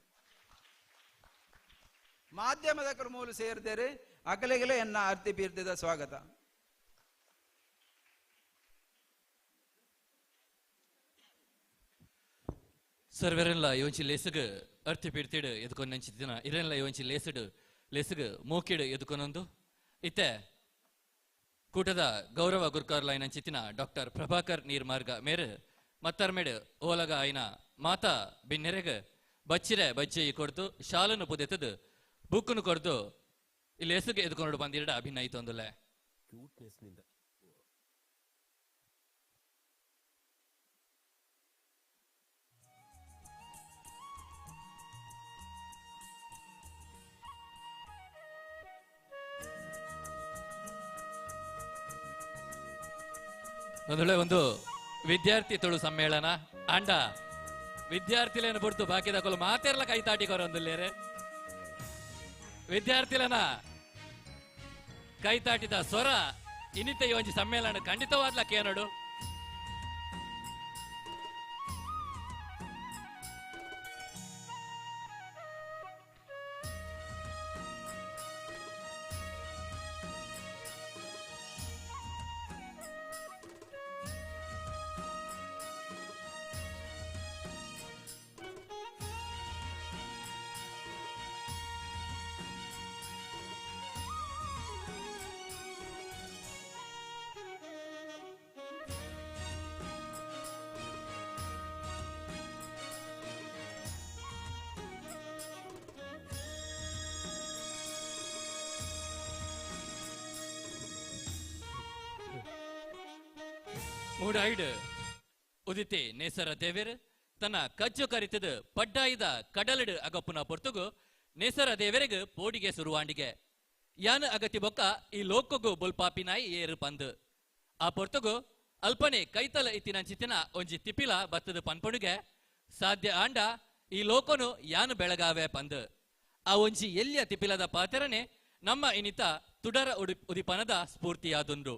Speaker 6: ಮಾಧ್ಯಮದ ಮೂಲ ಸೇರಿದರೆ ಅಕಲೆಗಲೇ ಎನ್ನ ಅರ್ತಿ ಪೀರ್ತಿದ ಸ್ವಾಗತ.
Speaker 1: ಸರ್ವೆರೆಲ್ಲ ಯೋಂಚಿ ಲೇಸುಗ್ ಅರ್ತಿ ಪೀರ್ತಿಡು ಎದ್ಕೊಂಡಂಚಿತ್ತಿನ ಇರೆಲ್ಲ ಯೋಂಚಿ ಲೇಸುಡು ಲೇಸುಗ್ ಮೋಕಿಡು ಎದ್ಕೊನೊಂದು ಇತ್ತೆ ಕೂಟದ ಗೌರವ ಗುರ್ಕಾರ್ಲಾಯಿನಂಚಿತ್ತಿನ ಡಾಕ್ಟರ್ ಪ್ರಭಾಕರ್ ನೀರ್ಮಾರ್ಗ ಮೇರು ಮತ್ತರ್ಮೇಡು ಓಲಗ ಆಯ್ನ ಮಾತಾ ಬಿನ್ನೆರೆಗ್ ಬಚ್ಚಿರೆ ಬಚ್ಚಿ ಕೊಡ್ದು ಶಾಲನ್ನು ಪುದೆತ್ತದು ಬುಕ್ಕನ್ನು ಕೊಡ್ದು ಇಲ್ಲಿ ಎಸುಗೆ ಎದ್ಕೊಂಡು ಬಂದಿರಡ ಅಭಿನಯಿತೊಂದುಲ್ಲೆ.
Speaker 7: ಕ್ಯೂಟ್ನೆಸ್ನಿಂದ
Speaker 1: ಒಂದೊಳ್ಳೆ ಒಂದು ವಿದ್ಯಾರ್ಥಿ ತುಳು ಸಮ್ಮೇಳನ ಅಂಡ ವಿದ್ಯಾರ್ಥಿಲೇನು ಬಿಡ್ತು ಬಾಕಿದಕೊಲು ಮಾತೆರ್ಲ ಕೈ ತಾಟಿಕೊರೊಂದುಲ್ಲೇರೆ. ವಿದ್ಯಾರ್ಥಿಲನ ಕೈ ತಾಟಿದ ಸ್ವರ ಇನ್ನಿತ ಈ ಒಂಜಿ ಸಮ್ಮೇಳನ ಖಂಡಿತವಾದ್ಲ ಕೇನೋಡು. ಮೂಡಾಯ್ಡ್ ಉದಿತಿ ನೇಸರ ದೇವೆರ್ ತನ್ನ ಕಜ್ಜು ಕರಿತದ ಪಡ್ಡಾಯಿದ ಕಡಲಡು ಅಗಪ್ಪುನ ಪೊರ್ತುಗು ನೇಸರ ದೇವರಿಗೆ ಪೋಡಿಗೆ ಸುರುವಾಂಡಿಗೆ ಯಾನ ಅಗತಿ ಬೊಕ್ಕ ಈ ಲೋಕಗು ಬೊಲ್ಪಾಪಿನಾಯಿ ಏರು ಪಂದು ಆ ಪೊರ್ತುಗು ಅಲ್ಪನೆ ಕೈತಲ ಇತ್ತಿನಂಚಿತ್ತಿನ ಒಂಜಿ ತಿಪಿಲ ಬತ್ತದ ಪನ್ಪೊಡುಗೆ ಸಾಧ್ಯ ಆಂಡ ಈ ಲೋಕನು ಯಾನು ಬೆಳಗಾವೆ ಪಂದು ಆ ಒಂಜಿ ಎಲ್ಲಿಯ ತಿಪಿಲದ ಪಾತೆರನೆ ನಮ್ಮ ಇನಿತ ತುಡರ ಉದಿಪನದ ಸ್ಫೂರ್ತಿಯಾದುಂಡು.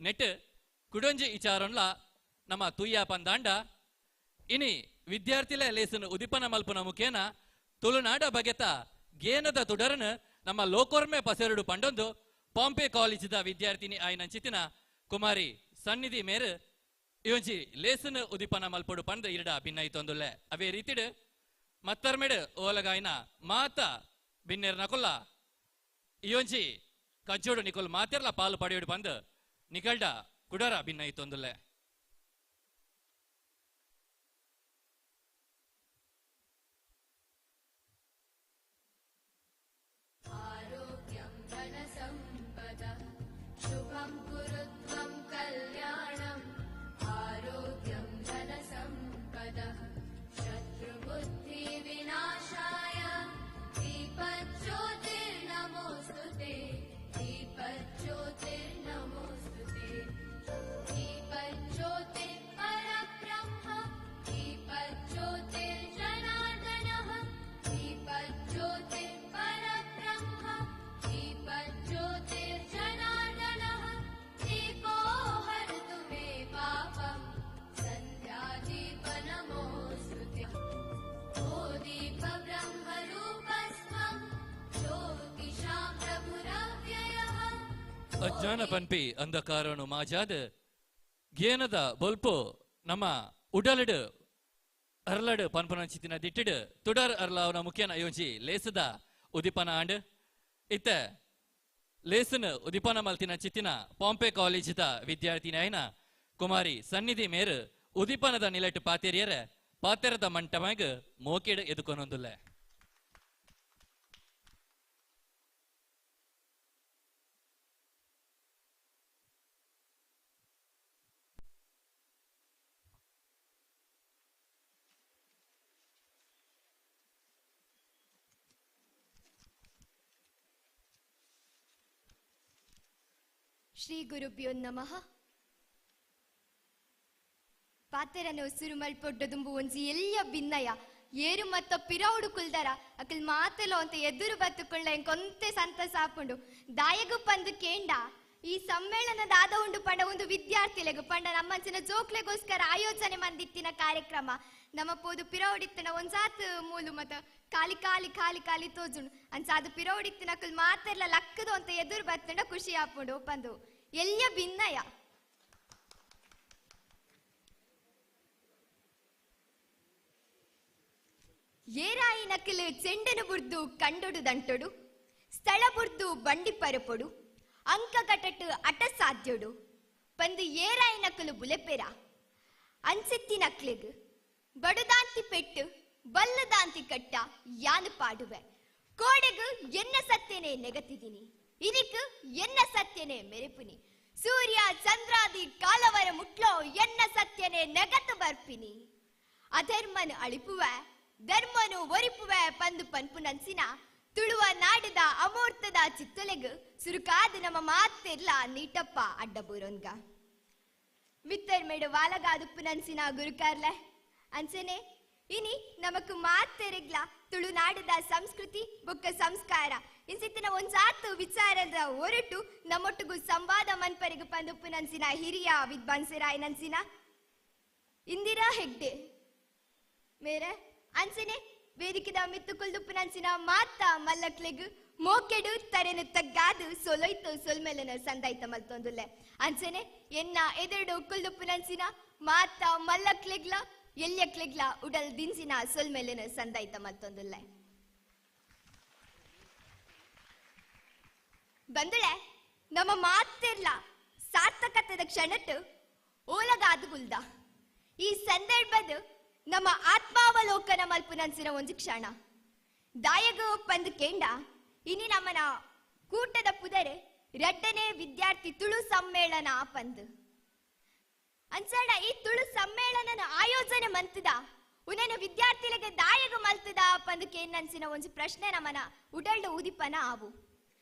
Speaker 1: ನೆಟ್ ಕುಡೊಂಜಿ ಇಚಾರೊನ್ಲ ನಮ್ಮ ತುಯ್ಯ ಪಂದಾಂಡ ಇನಿ ವಿದ್ಯಾರ್ಥಿಲ ಲೇಸನು ಉದಿಪನ ಮಲ್ಪುನ ಮುಖೇನ ತುಳುನಾಡ ಬಗೆತ ಗೇನದ ತುಡರನು ನಮ್ಮ ಲೋಕೋರ್ಮೆ ಪಸೆರಡು ಪಂಡೊಂದು ಪಾಂಪೆ ಕಾಲೇಜಿದ ವಿದ್ಯಾರ್ಥಿನಿ ಆಯ್ನಂಚಿತಿನ ಕುಮಾರಿ ಸನ್ನಿಧಿ ಮೇರು ಇವಂಜಿ ಲೇಸನು ಉದಿಪನ ಮಲ್ಪೊಡು ಪಂದ ಇರಡ ಭಿನ್ನೈತೊಂದುಲ್ಲೆ. ಅವೇ ರೀತಿಡು ಮತ್ತರ್ಮೆಡು ಓಲಗಾಯ್ನ ಮಾತ ಬಿನ್ನೆರ್ ನಕೊಲ್ಲ ಇವಂಜಿ ಕಜ್ಜೋಡು ನಿಕೊಲ್ ಮಾತೆರ್ಲ ಪಾಲು ಪಡೆಯೋಡು ಬಂದು ನಿಕಲ್ಡ ಕುಡರ ಭಿನ್ನೈತೊಂದುಲ್ಲೆ.
Speaker 8: ಆರೋಗ್ಯಂ ಧನ ಸಂಪದ ಶುಭಂ ಕುರುತ್ವಂ ಕಲ್ಯಾಣಂ ಆರೋಗ್ಯಂ ಧನ ಸಂಪದ ಶತ್ರುಬುದ್ಧಿ ವಿನಾಶಾಯ ದೀಪಜ್ಯೋತಿರ್ನಮೋಸ್ತುತೆ ದೀಪಜ್ಯೋತಿರ್ನಮೋಸ್ತುತೆ ದೀಪಜ್ಯೋತಿರ್ ಪರಬ್ರಹ್ಮ ದೀಪಜ್ಯೋತಿರ್ಜನಾರ್ದನಃ ದೀಪಜ್ಯೋತಿರ್ ಪರಬ್ರಹ್ಮ ದೀಪಜ್ಯೋತಿರ್ಜನಾರ್ದನಃ ದೀಪೋ ಹರತು ಮೇ ಪಾಪಂ ಸಂಧ್ಯಾದೀಪ ನಮೋಸ್ತುತೆ. ಓ ದೀಪ ಬ್ರಹ್ಮ ರೂಪಸ್ತ್ವಂ ಜ್ಯೋತಿಷಾಂ ಪ್ರಭುರವ್ಯಯಃ.
Speaker 1: ಅಜ್ಞಾನ ಪನ್ಪಿ ಅಂಧಕಾರನು ಮಾಜಾದ ಗೇನದ ಬೊಲ್ಪು ನಮ್ಮ ಉಡಲಡು ಅರ್ಲಡು ಪನ್ಪನಂಚಿತಿನ ದಿಟ್ಟಿಡು ತುಡರ್ ಅರ್ಲಾವನ ಮುಖ್ಯನ ಯೋಜಿ ಲೇಸದ ಉದಿಪನ ಆಂಡ್ ಇತ್ತ ಲೇಸನ ಉದಿಪನ ಮಲ್ತಿನ ಚಿತ್ತಿನ ಪಾಂಪೆ ಕಾಲೇಜಿದ ವಿದ್ಯಾರ್ಥಿನಿ ಆಯ್ನ ಕುಮಾರಿ ಸನ್ನಿಧಿ ಮೇರು ಉದಿಪನದ ನಿಲೆಟ್ ಪಾತೆರಿಯರೆ ಪಾತೆರದ ಮಂಟಮಗ್ ಮೋಕೆಡ್ ಎದುಕೊನೊಂದುಲ್ಲೆ.
Speaker 8: ಶ್ರೀ ಗುರುಭ್ಯೋ ನಮಃ. ಪಾತೆರನ ಉಸಿರು ಮಲ್ಪೊಡ್ಡದುಂಬು ಒಂಜಿ ಎಲ್ಲಿಯ ಭಿನ್ನಯ ಏರು ಮತ್ತ ಪಿರೌಡು ಕುಲ್ದರ ಅಕಲ್ ಮಾತೆಲೋ ಅಂತ ಎದುರು ಬತ್ತುಕೊಳ್ಳ ಎಂಕೊಂತೆ ಸಂತಸ ಆಪುಂಡು. ದಾಯಗು ಪಂದು ಕೇಂಡ ಈ ಸಮ್ಮೇಳನದ ಆದ ಉಂಡು ಪಂಡ ಒಂದು ವಿದ್ಯಾರ್ಥಿಲೆಗು ಪಂಡ ನಮ್ಮಂಚಿನ ಜೋಕ್ಲೆಗೋಸ್ಕರ ಆಯೋಜನೆ ಮಂದಿತ್ತಿನ ಕಾರ್ಯಕ್ರಮ. ನಮ್ಮ ಪೋದು ಪಿರೌಡಿತ್ತಿನ ಒಂಜಾತ್ ಮೂಲು ಮತ್ತ ಖಾಲಿ ಖಾಲಿ ಖಾಲಿ ಖಾಲಿ ತೋಜುಂಡು ಅಂಚಾದು ಪಿರೌಡಿತ್ತಿನ ಅಕಲ್ ಮಾತೆಲ್ಲ ಲಕ್ಕದು ಅಂತ ಎದುರು ಬತ್ತುಂಡ ಖುಷಿ ಆಪುಂಡು ಪಂದು ಎಲ್ಲಿಯ ಭಿನ್ನಯ. ಏರಾಯಿ ನಕಲು ಚೆಂಡನು ಬುರ್ದು ಕಂಡೊಡು ದಂಟೊಡು ಸ್ಥಳ ಬುರ್ದು ಬಂಡಿ ಪರಪೊಡು ಅಂಕ ಕಟಟು ಅಟ ಸಾಧ್ಯೋಡು ಪಂದು ಏರಾಯಿ ನಕಲು ಬುಲೆಪೆರ ಅನ್ಸಿತ್ತಿ ನಕ್ಲೆಗ್ ಬಡುದಾಂತಿ ಪೆಟ್ಟು ಬಲ್ಲದಾಂತಿ ಕಟ್ಟ ಯಾನು ಪಾಡುವೆ ಕೋಡೆಗು ಎನ್ನ ಸತ್ಯನೆ ನೆಗತಿದ್ದೀನಿ ಇದಕ್ಕೆ ಎನ್ನ ಸತ್ಯನೆ ಮೆರೆಪುನಿ ಸೂರ್ಯ ಚಂದ್ರಾದಿ ಕಾಲವರ ಮುಟ್ಲೋ ಎನ್ನ ಸತ್ಯನೆ ನೆಗತು ಬರ್ಪಿನಿ ಅಧರ್ಮನು ಅಳಿಪುವೆ ಧರ್ಮನು ಒರಿಪುವೆ ಪಂದು ಪನ್ಪು ನನ್ಸಿನ ತುಳುವ ನಾಡದ ಅಮೂರ್ತದ ಚಿತ್ತಲೆಗು ಸುರುಕಾದ ನಮ್ಮ ಮಾತೆಲ್ಲ ನೀಟಪ್ಪ ಅಡ್ಡಬೂರೋನ್ಗ ಮಿತ್ತರ್ ಮೇಡು ವಾಲಗಾದುಪ್ಪು ನನ್ಸಿನ ಗುರುಕಾರ್ಲೆ ಅನ್ಸನೆ ಇನಿ ನಮಕ್ ಮಾತೆರೆಗ್ಲ ತುಳುನಾಡದ ಸಂಸ್ಕೃತಿ ಬೊಕ್ಕ ಸಂಸ್ಕಾರ ಇನ್ಸಿತ್ತಿನ ಒಂಜಾತು ವಿಚಾರದ ಹೊರಟು ನಮ್ಮೊಟ್ಟಿಗೂ ಸಂವಾದ ಮನ್ಪರಿಗು ಪಂದುಪ್ಪು ನನ್ಸಿನ ಹಿರಿಯ ವಿದ್ವಾಂಸರಾಯ್ ನನ್ಸಿನ ಇಂದಿರಾ ಹೆಗ್ಡೆ ಮೇರೆ ಅನ್ಸನೆ ವೇದಿಕೆದ ಮಿತ್ತು ಕುಲ್ದುಪ್ಪು ನನ್ಸಿನ ಮಾತಾ ಮಲ್ಲಕ್ಲೆಗು ಮೋಕೆಡು ತರೆನು ತಗ್ಗಾದು ಸೊಲೊಯ್ತು ಸೊಲ್ಮೆಲನ ಸಂದಾಯ್ತ ಮಲ್ತೊಂದುಲ್ಲೆ ಅನ್ಸನೆ ಎನ್ನ ಎದುರುಡು ಕುಲ್ದುಪ್ಪು ನನ್ಸಿನ ಮಾತಾ ಮಲ್ಲಕ್ಲೆಗ್ಲ ಎಲ್ಯಕ್ಲೆಗ್ಲ ಉಡಲ್ ದಿನ್ಸಿನ ಸೊಲ್ಮೆಲನ ಸಂದಾಯ್ತ ಮಲ್ತೊಂದುಲ್ಲೆ. ಬಂದುಳೆ ನಮ್ಮ ಮಾತಿರ್ಲ ಸಾರ್ಥಕತೆದ ಕ್ಷಣಟ್ಟು ಓಲಗಾದು ಗುಲ್ದ ಈ ಸಂದರ್ಭದ ನಮ್ಮ ಆತ್ಮಾವಲೋಕನ ಮಲ್ಪು ನನ್ಸಿನ ಒಂದು ಕ್ಷಣ ದಾಯಗ ಪಂದು ಕೇಂಡ ಇನಿ ನಮ್ಮನ ಕೂಟದ ಪುದರೆ ರಡ್ಡನೇ ವಿದ್ಯಾರ್ಥಿ ತುಳು ಸಮ್ಮೇಳನ ಪಂದು ಅನ್ಸಡ ಈ ತುಳು ಸಮ್ಮೇಳನನ ಆಯೋಜನೆ ಮಂತದ ಉನನ ವಿದ್ಯಾರ್ಥಿಗಳಿಗೆ ದಾಯಗ ಮಲ್ತದ ಪಂದು ಕೇಂದ್ ಅನ್ಸಿನ ಒಂದು ಪ್ರಶ್ನೆ ನಮ್ಮನ ಉಡಲ್ಡು ಉದಿಪನ ಆವು.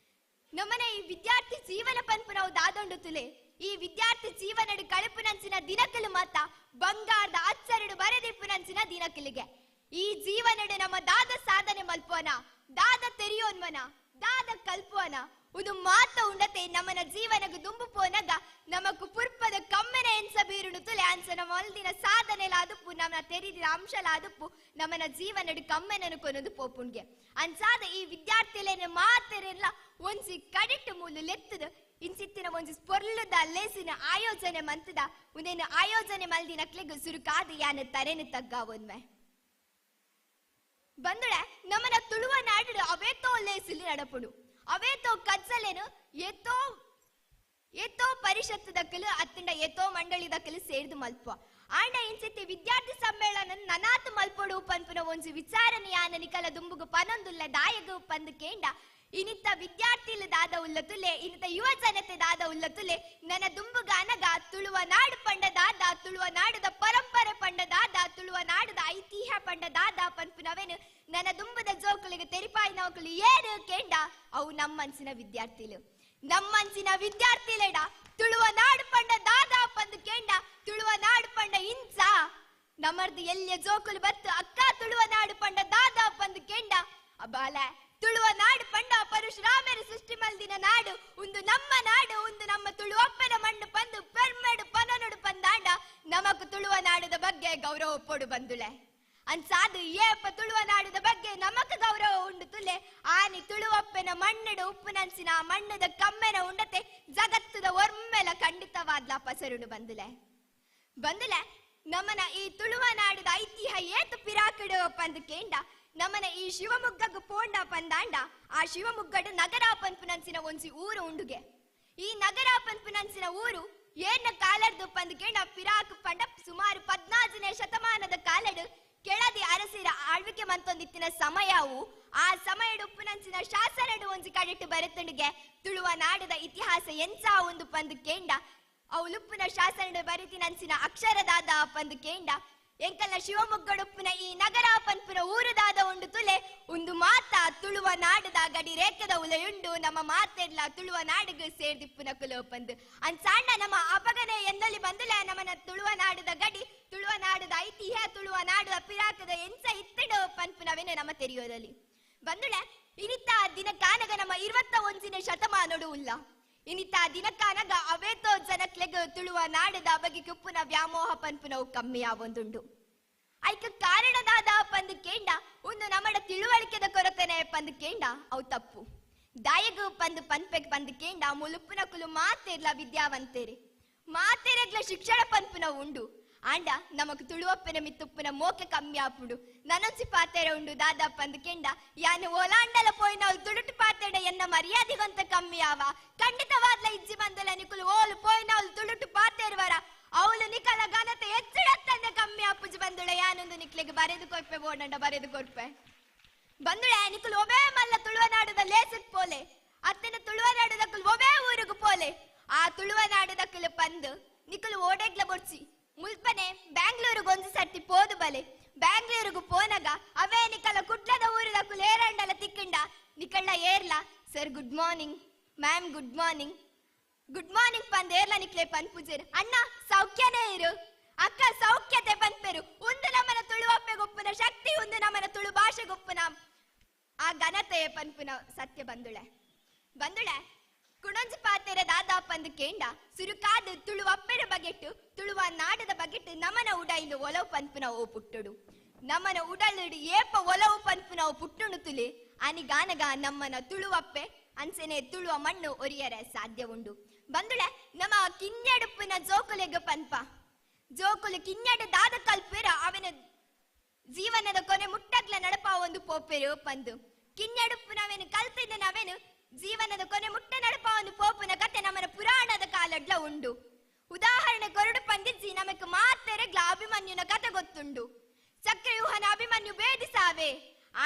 Speaker 8: ನಮ್ಮನ ಈ ವಿದ್ಯಾರ್ಥಿ ಜೀವನ ಪನ್ಪು ನಾವು ದಾದೊಂಡು ತುಲೆ ಈ ವಿದ್ಯಾರ್ಥಿ ಜೀವನಡು ಕಳುಪು ನಂಚಿನ ದಿನಕಲು ಮಾತ ಬಂಗಾರದ ಅಚ್ಚರಡು ಬರದಿಪ್ಪು ನಂಚಿನ ದಿನಕಲಿಗೆ ಈ ಜೀವನಡು ನಮ್ಮ ದಾದ ಸಾಧನೆ ಮಲ್ಪೋನ ದಾದ ತೆರಿಯೋನ್ಮನ ದಾದ ಕಲ್ಪೋನ ಒಂದು ಮಾತ ಉಂಡತೆ ನಮ್ಮನ ಜೀವನಗು ದುಂಬು ಪೋನಗ ನಮಕು ಪುರ್ಪದ ಕಮ್ಮೆನ ಎನ್ಸ ಬೀರುಣು ತುಲೆ ಅನ್ಸ ನಮ್ಮ ಒಲ್ದಿನ ಸಾಧನೆಲಾದುಪ್ಪು ನಮ್ಮನ ತೆರಿದಿನ ಅಂಶಲಾದುಪ್ಪು ನಮ್ಮನ ಜೀವನಡು ಕಮ್ಮೆನನು ಕೊನದು ಪೋಪುಣ್ಗೆ ಅನ್ಸಾದ ಈ ವಿದ್ಯಾರ್ಥಿಲೇನ ಮಾತೆರೆಲ್ಲ ಒಂಜಿ ಕಡಿಟ್ಟು ಮೂಲು ಲೆತ್ತದ ಇನ್ಸಿತ್ತಿನ ಒಂಜಿ ಸ್ಪೊರ್ಲದ ಲೇಸಿನ ಆಯೋಜನೆ ಮಂತದ ಉಂದೇನು ಆಯೋಜನೆ ಮಲ್ದಿನ ಕ್ಲೆಗು ಸುರುಕಾದ ಯಾನ ತರೆನು ತಗ್ಗಾವೊನ್ಮೆ ಬಂದುಳೆ ನಮ್ಮನ ತುಳುವ ನಾಡು ಅವೇತೋ ಲೇಸಿಲಿ ನಡಪುಡು ಅವೇತೋ ಕಜ್ಜಲೇನು ಏತೋ ಏತೋ ಪರಿಷತ್ತು ದಕ್ಕಲು ಅತ್ತಂಡ ಏತೋ ಮಂಡಳಿ ದಕ್ಕಲು ಸೇರ್ದು ಮಲ್ಪ ಆಂಡ ಇನ್ಸಿತ್ತಿ ವಿದ್ಯಾರ್ಥಿ ಸಮ್ಮೇಳನ ನನಾತು ಮಲ್ಪೊಡು ಪನ್ಪುನ ಒಂಜಿ ವಿಚಾರಣೆ ಯಾನ ನಿಕಲ ದುಂಬುಗು ಪನೊಂದುಲ್ಲ ದಾಯಗು ಪಂದು ಕೇಂಡ ಇನಿತ ವಿದ್ಯಾರ್ಥಿಲು ದಾದ ಉಲ್ಲತುಲೆ ಇನಿತ ಯುವ ಜನತೆ ದಾದ ಉಲ್ಲತುಲೆ ನನ್ನ ದುಂಬುಗಾನಗ ತುಳುವ ನಾಡು ಪಂಡದಾದ ತುಳುವ ನಾಡದ ಪರಂಪರೆ ಪಂಡದಾದ ತುಳುವ ನಾಡದ ಐತಿಹ್ಯ ಪಂಡದಾದ ಪನ್ಪುನವೇನು ನನ್ನ ದುಂಬದ ಜೋಕುಲಿಗೆ ತೆರಿಪಾಯಿನವಕುಲು ಏರು ಕೇಂಡ ಅವು ನಮ್ಮನ್ಸಿನ ವಿದ್ಯಾರ್ಥಿಲು ನಮ್ಮನ್ಸಿನ ವಿದ್ಯಾರ್ಥಿಲೆಡ ತುಳುವ ನಾಡು ಪಂಡ ದಾದ ಪಂದು ಕೇಂಡ ತುಳುವ ನಾಡು ಪಂಡ ಇಂಚ ನಮ್ಮರ್ದು ಎಲ್ಲಿಯ ಜೋಕುಲು ಬತ್ತು ಅಕ್ಕ ತುಳುವ ನಾಡು ಪಂಡ ದಾದ ಪಂದು ಕೇಂಡ ಅಬಾಲ ತುಳುವ ನಾಡು ಪಂಡ ಪರಶುರಾಮರ ಸೃಷ್ಟಿ ಮಲ್ದಿನ ನಾಡು ಒಂದು ನಮ್ಮ ನಾಡು ಒಂದು ನಮ್ಮ ತುಳುವಪ್ಪನ ಮಣ್ಣು ಪಂದು ಪೆರ್ಮೆಡು ಪನನುಡು ಪಂದಾಂಡ ನಮಕು ತುಳುವ ನಾಡದ ಬಗ್ಗೆ ಗೌರವ ಪೊಡು ಬಂದುಳೆ ಅನ್ಸಾದು ಏಪ ತುಳುವ ನಾಡದ ಬಗ್ಗೆ ನಮಕ ಗೌರವ ಉಂಡು ತುಲೆ ಆನಿ ತುಳುವಪ್ಪನ ಮಣ್ಣಡು ಉಪ್ಪುನನ್ಸಿನ ಮಣ್ಣದ ಕಮ್ಮೆನ ಉಂಡತೆ ಜಗತ್ತದ ಒರ್ಮೆಲ ಖಂಡಿತವಾದ್ಲ ಪಸರುಡು ಬಂದುಲೆ ಬಂದುಲೆ ನಮ್ಮನ ಈ ತುಳುವ ನಾಡದ ಐತಿಹ್ಯ ಏತು ಪಿರಾಕಡು ಪಂದು ಕೇಂಡ ನಮ್ಮನ ಈ ಶಿವಮೊಗ್ಗಗು ಪೋಂಡ ಪಂದಾಂಡ ಆ ಶಿವಮೊಗ್ಗಡು ನಗರ ಪನ್ಪುನನ್ಸಿನ ಒಂಜಿ ಊರು ಉಂಡುಗೆ ಈ ನಗರ ಪನ್ಪುನನ್ಸಿನ ಊರು ಏನ ಕಾಲಡ್ದು ಪಂದ್ಕೇಂಡ ಪಿರಾಕ್ ಪಂಡ ಸುಮಾರು 14ನೇ ಶತಮಾನದ ಕಾಲಡು ಕೆಳದಿ ಅರಸಿರ ಆಳ್ವಿಕೆ ಮಂತೊಂದಿತ್ತಿನ ಸಮಯವು ಆ ಸಮಯಡು ಉಪ್ಪುನಂಚಿನ ಶಾಸನಡು ಒಂಜಿ ಕಡೆಟ್ಟು ಬರೆತಂಡಿಗೆ ತುಳುವ ನಾಡದ ಇತಿಹಾಸ ಎಂಚ ಒಂದು ಪಂದು ಕೇಂಡ ಅವು ಉಪ್ಪುನ ಶಾಸನಡು ಬರೆತಿನಂಚಿನ ಅಕ್ಷರದಾದ ಪಂದು ಕೇಂಡ ಎಂಕಲ್ನ ಶಿವಮೊಗ್ಗಡುಪ್ಪುನ ಈ ನಗರ ಪನ್ಪುನ ಊರುದಾದ ಉಂಡು ತುಲೆ ಒಂದು ಮಾತ ತುಳುವ ನಾಡದ ಗಡಿ ರೇಖದ ಉಲೆಯುಂಡು ನಮ್ಮ ಮಾತೆರ್ಲ ತುಳುವ ನಾಡಿಗೆ ಸೇರ್ದಿಪ್ಪುನ ಕುಲೋಪಂದು ಅನ್ಸಾಂಡ ನಮ್ಮ ಅಪಗನೆ ಎನ್ನೊಲಿ ಬಂದುಲೆ ನಮ್ಮನ ತುಳುವ ನಾಡದ ಗಡಿ ತುಳುವ ನಾಡದ ಐತಿಹ್ಯ ತುಳುವ ನಾಡದ ಪಿರಾಕದ ಎಂಚ ಇತ್ತಡು ಪನ್ಪುನವೇನೆ ನಮ್ಮ ತೆರೆಯೋದಲ್ಲಿ ಬಂದುಳೆ ಇನಿತ ದಿನಕಾನಗ ನಮ್ಮ 21ನೇ ಶತಮಾನೋಡು ಉಲ್ಲ ಇನಿತ ದಿನಕಾನಗ ಅವೇತೋ ಜನಕ್ಲೆಗ ತುಳುವ ನಾಡದ ಬಗೆ ಕುಪ್ಪುನ ವ್ಯಾಮೋಹ ಪನ್ಪುನವು ಕಮ್ಮಿಯಾವೊಂದುಂಡು ಐಕ ಕಾರಣದಾದ ಪಂದು ಕೇಂಡ ಒಂದು ನಮ್ಮಡ ತಿಳುವಳಿಕೆದ ಕೊರತೆನೆ ಪಂದು ಕೇಂಡ ಅವು ತಪ್ಪು ದಾಯಗು ಪಂದು ಪನ್ಪೆಗ್ ಪಂದು ಕೇಂಡ ಮುಲುಪ್ಪುನ ಕುಲು ಮಾತೇರ್ಲ ವಿದ್ಯಾವಂತೇರಿ ಮಾತೇರೆಗ್ಲ ಶಿಕ್ಷಣ ಪನ್ಪುನ ಉಂಡು ಆಂಡ ನಮಕ್ ತುಳುವಪ್ಪನ ಮಿತ್ತುಪ್ಪುನ ಮೋಕೆ ಕಮ್ಮಿ ಆಪುಂಡು ನನೊಂಚಿ ಪಾತೆರೆ ಉಂಡು ದಾದಾ ಪಂದು ಕೆಂಡ ಯಾನು ಓಲಾಂಡಲ ಪೋಯಿನವಳು ತುಳುಟು ಪಾತೆಡ ಎನ್ನ ಮರ್ಯಾದೆಗೊಂತ ಕಮ್ಮಿ ಆವ ಖಂಡಿತವಾದ್ಲ ಇಜ್ಜಿ ಬಂದಲ ನಿಕುಲು ಓಲು ಪೋಯಿನವಳು ತುಳುಟು ಪಾತೆರುವರ ಅವಳು ನಿಕಲ ಘನತೆ ಹೆಚ್ಚಿಡತ್ತಂದೆ ಕಮ್ಮಿ ಆಪುಜಿ ಬಂದುಳೆ ಯಾನೊಂದು ನಿಕ್ಲೆಗೆ ಬರೆದು ಕೊರ್ಪೆ ಬೋಡಂಡ ಬರೆದು ಕೊರ್ಪೆ ಬಂದುಳೆ ನಿಕುಲು ಒಬೇ ಮಲ್ಲ ತುಳುವ ನಾಡದ ಲೇಸಕ್ ಪೋಲೆ ಅತ್ತನ ತುಳುವ ನಾಡದಕ್ಕಲು ಒಬೇ ಊರುಗು ಪೋಲೆ ಆ ತುಳುವ ನಾಡದಕ್ಕಲು ಪಂದು ನಿಕುಲು ಓಡೆಗ್ಲ ಬೊಡ್ಚಿ ಮುಲ್ಪನೆ ಬ್ಯಾಂಗ್ಳೂರುಗು ಒಂಜಿ ಸರ್ತಿ ಪೋದು ಬಲೆ ಬ್ಯಾಂಗ್ಳೂರುಗು ಪೋನಗ ಅವೇ ನಿಕಲ ಕುಡ್ಲದ ಊರುದಕ್ಕಲು ಏರಂಡಲ ತಿಕ್ಕಂಡ ನಿಕಳ್ಳ ಏರ್ಲ sir good morning ma'am good morning good morning ಪಂದ್ ಏರ್ಲ ನಿಕ್ಲೆ ಪನ್ಪುಜೇರು ಅಣ್ಣ ಸೌಖ್ಯನೇ ಇರು ಅಕ್ಕ ಸೌಖ್ಯತೆ ಪನ್ಪೆರು ಒಂದು ನಮ್ಮನ ತುಳುವಪ್ಪೆಗೊಪ್ಪುನ ಶಕ್ತಿ ಒಂದು ನಮ್ಮನ ತುಳು ಭಾಷೆಗೊಪ್ಪುನ ಆ ಘನತೆಯ ಪನ್ಪುನ ಸತ್ಯ ಬಂದುಳೆ ಬಂದುಳೆ ಕುಣಂಜಿ ಪಾತೆರ ದಾದಾ ಪಂದು ಕೇಂಡ ಸುರುಕಾದ ತುಳುವಪ್ಪೆರ ಬಗೆಟ್ಟು ತುಳುವ ನಾಡದ ಬಗೆಟ್ಟು ನಮನ ಉಡೈಲು ಒಲವು ಪನ್ಪುನ ಓ ಪುಟ್ಟುಡು ನಮನ ಉಡಲಿಡು ಏಪ ಒಲವು ಪನ್ಪುನ ಓ ಪುಟ್ಟುಣು ತುಲಿ ಅನಿಗಾನಗ ನಮ್ಮನ ತುಳುವಪ್ಪೆ ಅನ್ಸೆನೆ ತುಳುವ ಮಣ್ಣು ಒರಿಯರ ಸಾಧ್ಯ ಉಂಡು ಬಂದುಳೆ ನಮ್ಮ ಕಿನ್ಯಡುಪ್ಪುನ ಜೋಕುಲೆಗ ಪನ್ಪ ಜೋಕುಲು ಕಿನ್ಯಡು ದಾದ ಕಲ್ಪೆರ ಅವನ ಜೀವನದ ಕೊನೆ ಮುಟ್ಟಗ್ಲ ನಡಪ ಒಂದು ಪೋಪೆರು ಪಂದು ಕಿನ್ಯಡುಪ್ಪುನವೇನು ಕಲ್ತಿದ್ದ ನಾವೇನು ಜೀವನದ ಕೊನೆ ಮುಟ್ಟ ನಡಪ ಒಂದು ಪೋಪುನ ಕತೆ ನಮ್ಮನ ಪುರಾಣದ ಕಾಲಡ್ಲ ಉಂಡು ಉದಾಹರಣೆ ಕೊರಡು ಪಂದಿಜ್ಜಿ ನಮಕ್ ಮಾತೆರೆಗ್ಲ ಅಭಿಮನ್ಯುನ ಕತೆ ಗೊತ್ತುಂಡು ಚಕ್ರವ್ಯೂಹನ ಅಭಿಮನ್ಯು ಬೇದಿಸಾವೆ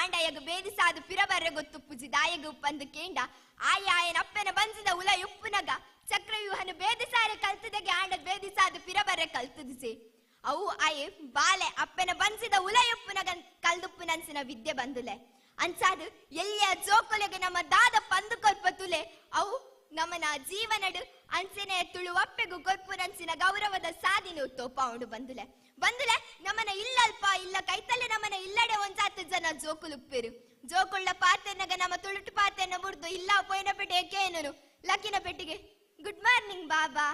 Speaker 8: ಆಂಡಯಗ ಬೇದಿಸಾದು ಪಿರಬರ್ರೆ ಗೊತ್ತು ಪುಜಿ ದಾಯಗ ಪಂದು ಕೇಂಡ ಆಯ ಆಯನ ಅಪ್ಪನ ಬಂಜಿದ ಉಲ ಉಪ್ಪುನಗ ಚಕ್ರವ್ಯೂಹನ ಬೇದಿಸಾರೆ ಕಲ್ತದಗೆ ಆಂಡ ಬೇದಿಸಾದು ಪಿರಬರ್ರೆ ಕಲ್ತದಿಸಿ ಅವು ಆಯೆ ಬಾಲೆ ಅಪ್ಪನ ಬಂಜಿದ ಉಲ ಉಪ್ಪುನಗ ಕಲ್ದುಪ್ಪುನನ್ಸಿನ ವಿದ್ಯೆ ಬಂದುಲೆ ಅನ್ಸಾದು ಎಲ್ಲಿಯ ಜೋಕೊಲೆಗೆ ನಮ್ಮ ದಾದ ಪಂದು ಕೊಲ್ಪ ತುಲೆ ಅವು ನಮ್ಮನ ಜೀವನಡು ಅನ್ಸೆನೆ ತುಳುವಪ್ಪೆಗು ಕೊರ್ಪುನನ್ಸಿನ ಗೌರವದ ಸಾದಿನು ತೋಪಾವುಂಡು ಬಂದುಲೆ ಬಂದುಲೆ ನಮ್ಮನ ಇಲ್ಲಲ್ಪ ಇಲ್ಲ ಕೈತಲ್ಲೇ ನಮ್ಮನ ಇಲ್ಲಡೆ ಒಂಜಾತು ಜನ ಜೋಕುಲುಪ್ಪೇರು ಜೋಕುಳ್ಳ ಪಾತೆನಗ ನಮ್ಮ ತುಳುಟು ಪಾತೆನ ಬುಡ್ದು ಇಲ್ಲ ಪೋಯಿನ ಪೆಟ್ಟೆ ಏಕೇನು ಲಕ್ಕಿನ ಪೆಟ್ಟಿಗೆ ಗುಡ್ ಮಾರ್ನಿಂಗ್ ಬಾಬಾ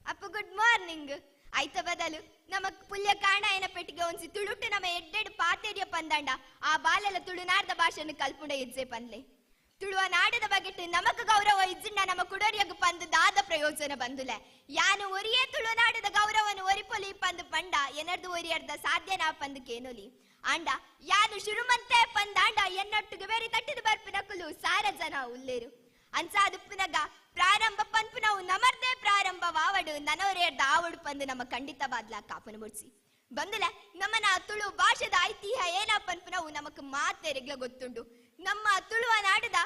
Speaker 8: ಅಪ್ಪ ಗುಡ್ ಮಾರ್ನಿಂಗ್ ಆಯ್ತ ಬದಲು ನಮ್ಮ ಪುಲ್ಯ ಕಾಣಾಯನ ಪೆಟ್ಟಿಗೆ ಒಂಜಿ ತುಳುಟು ನಮ್ಮ ಎಡ್ಡೆಡು ಪಾತೆರಿಯ ಪಂದಂಡ ಆ ಬಾಲೆಲ ತುಳುನಾಡ್ದ ಭಾಷೆಯನ್ನು ಕಲ್ಪುಂಡ ಇಜ್ಜೆ ಪಂದ್ಲೆ ತುಳುವ ನಾಡದ ಬಗೆಟ್ಟು ನಮಕ್ ಗೌರವ ಇಜ್ಜಿಂಡ ನಮ್ಮ ಕುಡರಿಯಗ ಪಂದು ದಾದ ಪ್ರಯೋಜನ ಬಂದುಲೆ ಯಾನು ಒರಿಯೇ ತುಳುನಾಡದ ಗೌರವನು ಒರಿಪೊಲಿ ಪಂದು ಪಂಡ ಎನರ್ದು ಒರಿಯರ್ದ ಸಾಧ್ಯನಾ ಪಂದು ಕೇನೊಲಿ ಆಂಡ ಯಾನು ಶುರುಮಂತೆ ಪಂದಾಂಡ ಎನ್ನೊಟ್ಟಿಗೆ ಬೇರೆ ತಟ್ಟಿದ ಬರ್ಪಿನ ಕುಲು ಸಾರ ಜನ ಉಲ್ಲೇರು ಅನ್ಸಾದುಪ್ಪುನಗ ಪ್ರಾರಂಭ ಪನ್ಪುನವು ನಮರ್ದೇ ಪ್ರಾರಂಭವಾವಡು ನನೊರೇರ್ದ ಆವಡು ಪಂದು ನಮ್ಮ ಖಂಡಿತವಾದ್ಲ ಕಾಪುನ ಮುಡ್ಸಿ ಬಂದುಲೆ ನಮ್ಮನ ತುಳು ಭಾಷೆದ ಐತಿಹ್ಯ ಏನ ಪನ್ಪುನವು ನಮಕ್ ಮಾತೆರೆಗ್ಲ ಗೊತ್ತುಂಡು ನಮ್ಮ ತುಳುವ ನಾಡದ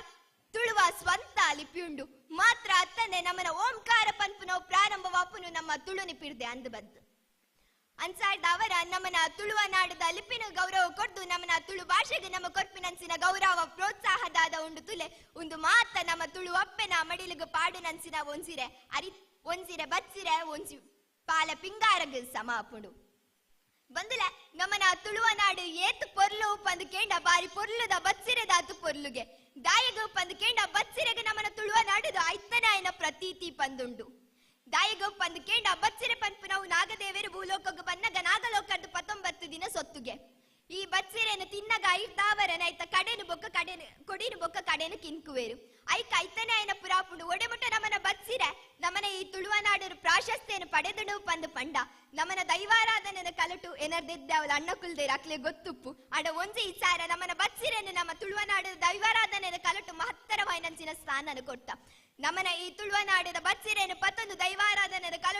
Speaker 8: ತುಳುವ ಸ್ವಂತ ಲಿಪಿಯುಂಡು ಮಾತ್ರ ಅತ್ತನೆ ನಮ್ಮನ ಓಂಕಾರ ಪನ್ಪುನವು ಪ್ರಾರಂಭವಾಪುನು ನಮ್ಮ ತುಳು ನಿಪಿರ್ದೆ ಅಂದು ಬಂದು ಅನ್ಸಾರ್ದ ಅವರ ನಮ್ಮನ ತುಳುವ ನಾಡದ ಲಿಪಿನ ಗೌರವ ಕೊಡ್ದು ನಮ್ಮನ ತುಳು ಭಾಷೆಗೆ ನಮ್ಮ ಕೊರ್ಪಿನನ್ಸಿನ ಗೌರವ ಪ್ರೋತ್ಸಾಹದಾದ ಉಂಡು ತುಲೆ ಒಂದು ಮಾತ ನಮ್ಮ ತುಳು ಅಪ್ಪೆನ ಮಡಿಲಿಗೆ ಪಾಡುನನ್ಸಿನ ಒಂಜಿರೆ ಅರಿ ಒಂಜಿರೆ ಬಚ್ಚಿರೆ ಒಂಜಿ ಪಾಲ ಪಿಂಗಾರಗ್ ಸಮ ಅಪ್ಪುಂಡು ಬಂದುಲೆ ನಮ್ಮನ ತುಳುವ ನಾಡು ಏತು ಪೊರ್ಲು ಪಂದು ಕೇಂಡ ಬಾರಿ ಪೊರ್ಲುದ ಬಚ್ಚಿರೆದಾತು ಪೊರ್ಲುಗೆ ದಾಯಗು ಪಂದು ಕೇಂಡ ಬಚ್ಚಿರೆಗೆ ನಮ್ಮನ ತುಳುವ ನಾಡುದು ಐತನಾಯನ ಪ್ರತೀತಿ ಪಂದುಂಡು ದಾಯಗು ಪಂದು ಕೇಂಡ ಬಚ್ಚಿರೆ ಪನ್ಪು ನಾವು ನಾಗದೇವರು ಭೂಲೋಕಕ್ಕೆ ಬನ್ನಗ ನಾಗಲೋಕದ್ದು 19 ದಿನ ಸೊತ್ತುಗೆ ಈ ಬಚ್ಚಿರೆನು ತಿನ್ನಗ ಐತಾವರನ ಐತ ಕಡೆನು ಬೊಕ್ಕ ಕಡೆನು ಕೊಡಿನು ಬೊಕ್ಕ ಕಡೆನು ಕಿನ್ಕುವೇರು ಐಕ ಐತನೇ ಆಯನ ಪುರಾಪುಂಡು ಒಡೆಮುಟ್ಟ ನಮನ ಬಚ್ಚಿರೆ ನಮನ ಈ ತುಳುವ ನಾಡರು ಪ್ರಾಶಸ್ತ್ಯನು ಪಡೆದನು ಪಂದು ಪಂಡ ನಮನ ದೈವಾರಾಧನೆನ ಕಲಟು ಎನರ್ದಿದ್ದೆ ಅವಳ ಅಣ್ಣ ಕುಲ್ದೇರು ಅಕ್ಲೆ ಗೊತ್ತುಪ್ಪು ಅಡ ಒಂಜಿ ಇಚಾರ ನಮನ ಬಚ್ಚಿರೆನು ನಮ್ಮ ತುಳುವ ನಾಡು ದೈವಾರಾಧನೆನ ಕಲಟು ಮಹತ್ತರವಾಯಿನಂಚಿನ ಸ್ಥಾನನು ಕೊಟ್ಟ ನಮನ ಈ ತುಳುವ ನಾಡಿದ ಬಚ್ಚಿರೇನು ಪತ್ತೊಂದು ದೈವಾರಾಧನೆಯ ಕಲಟು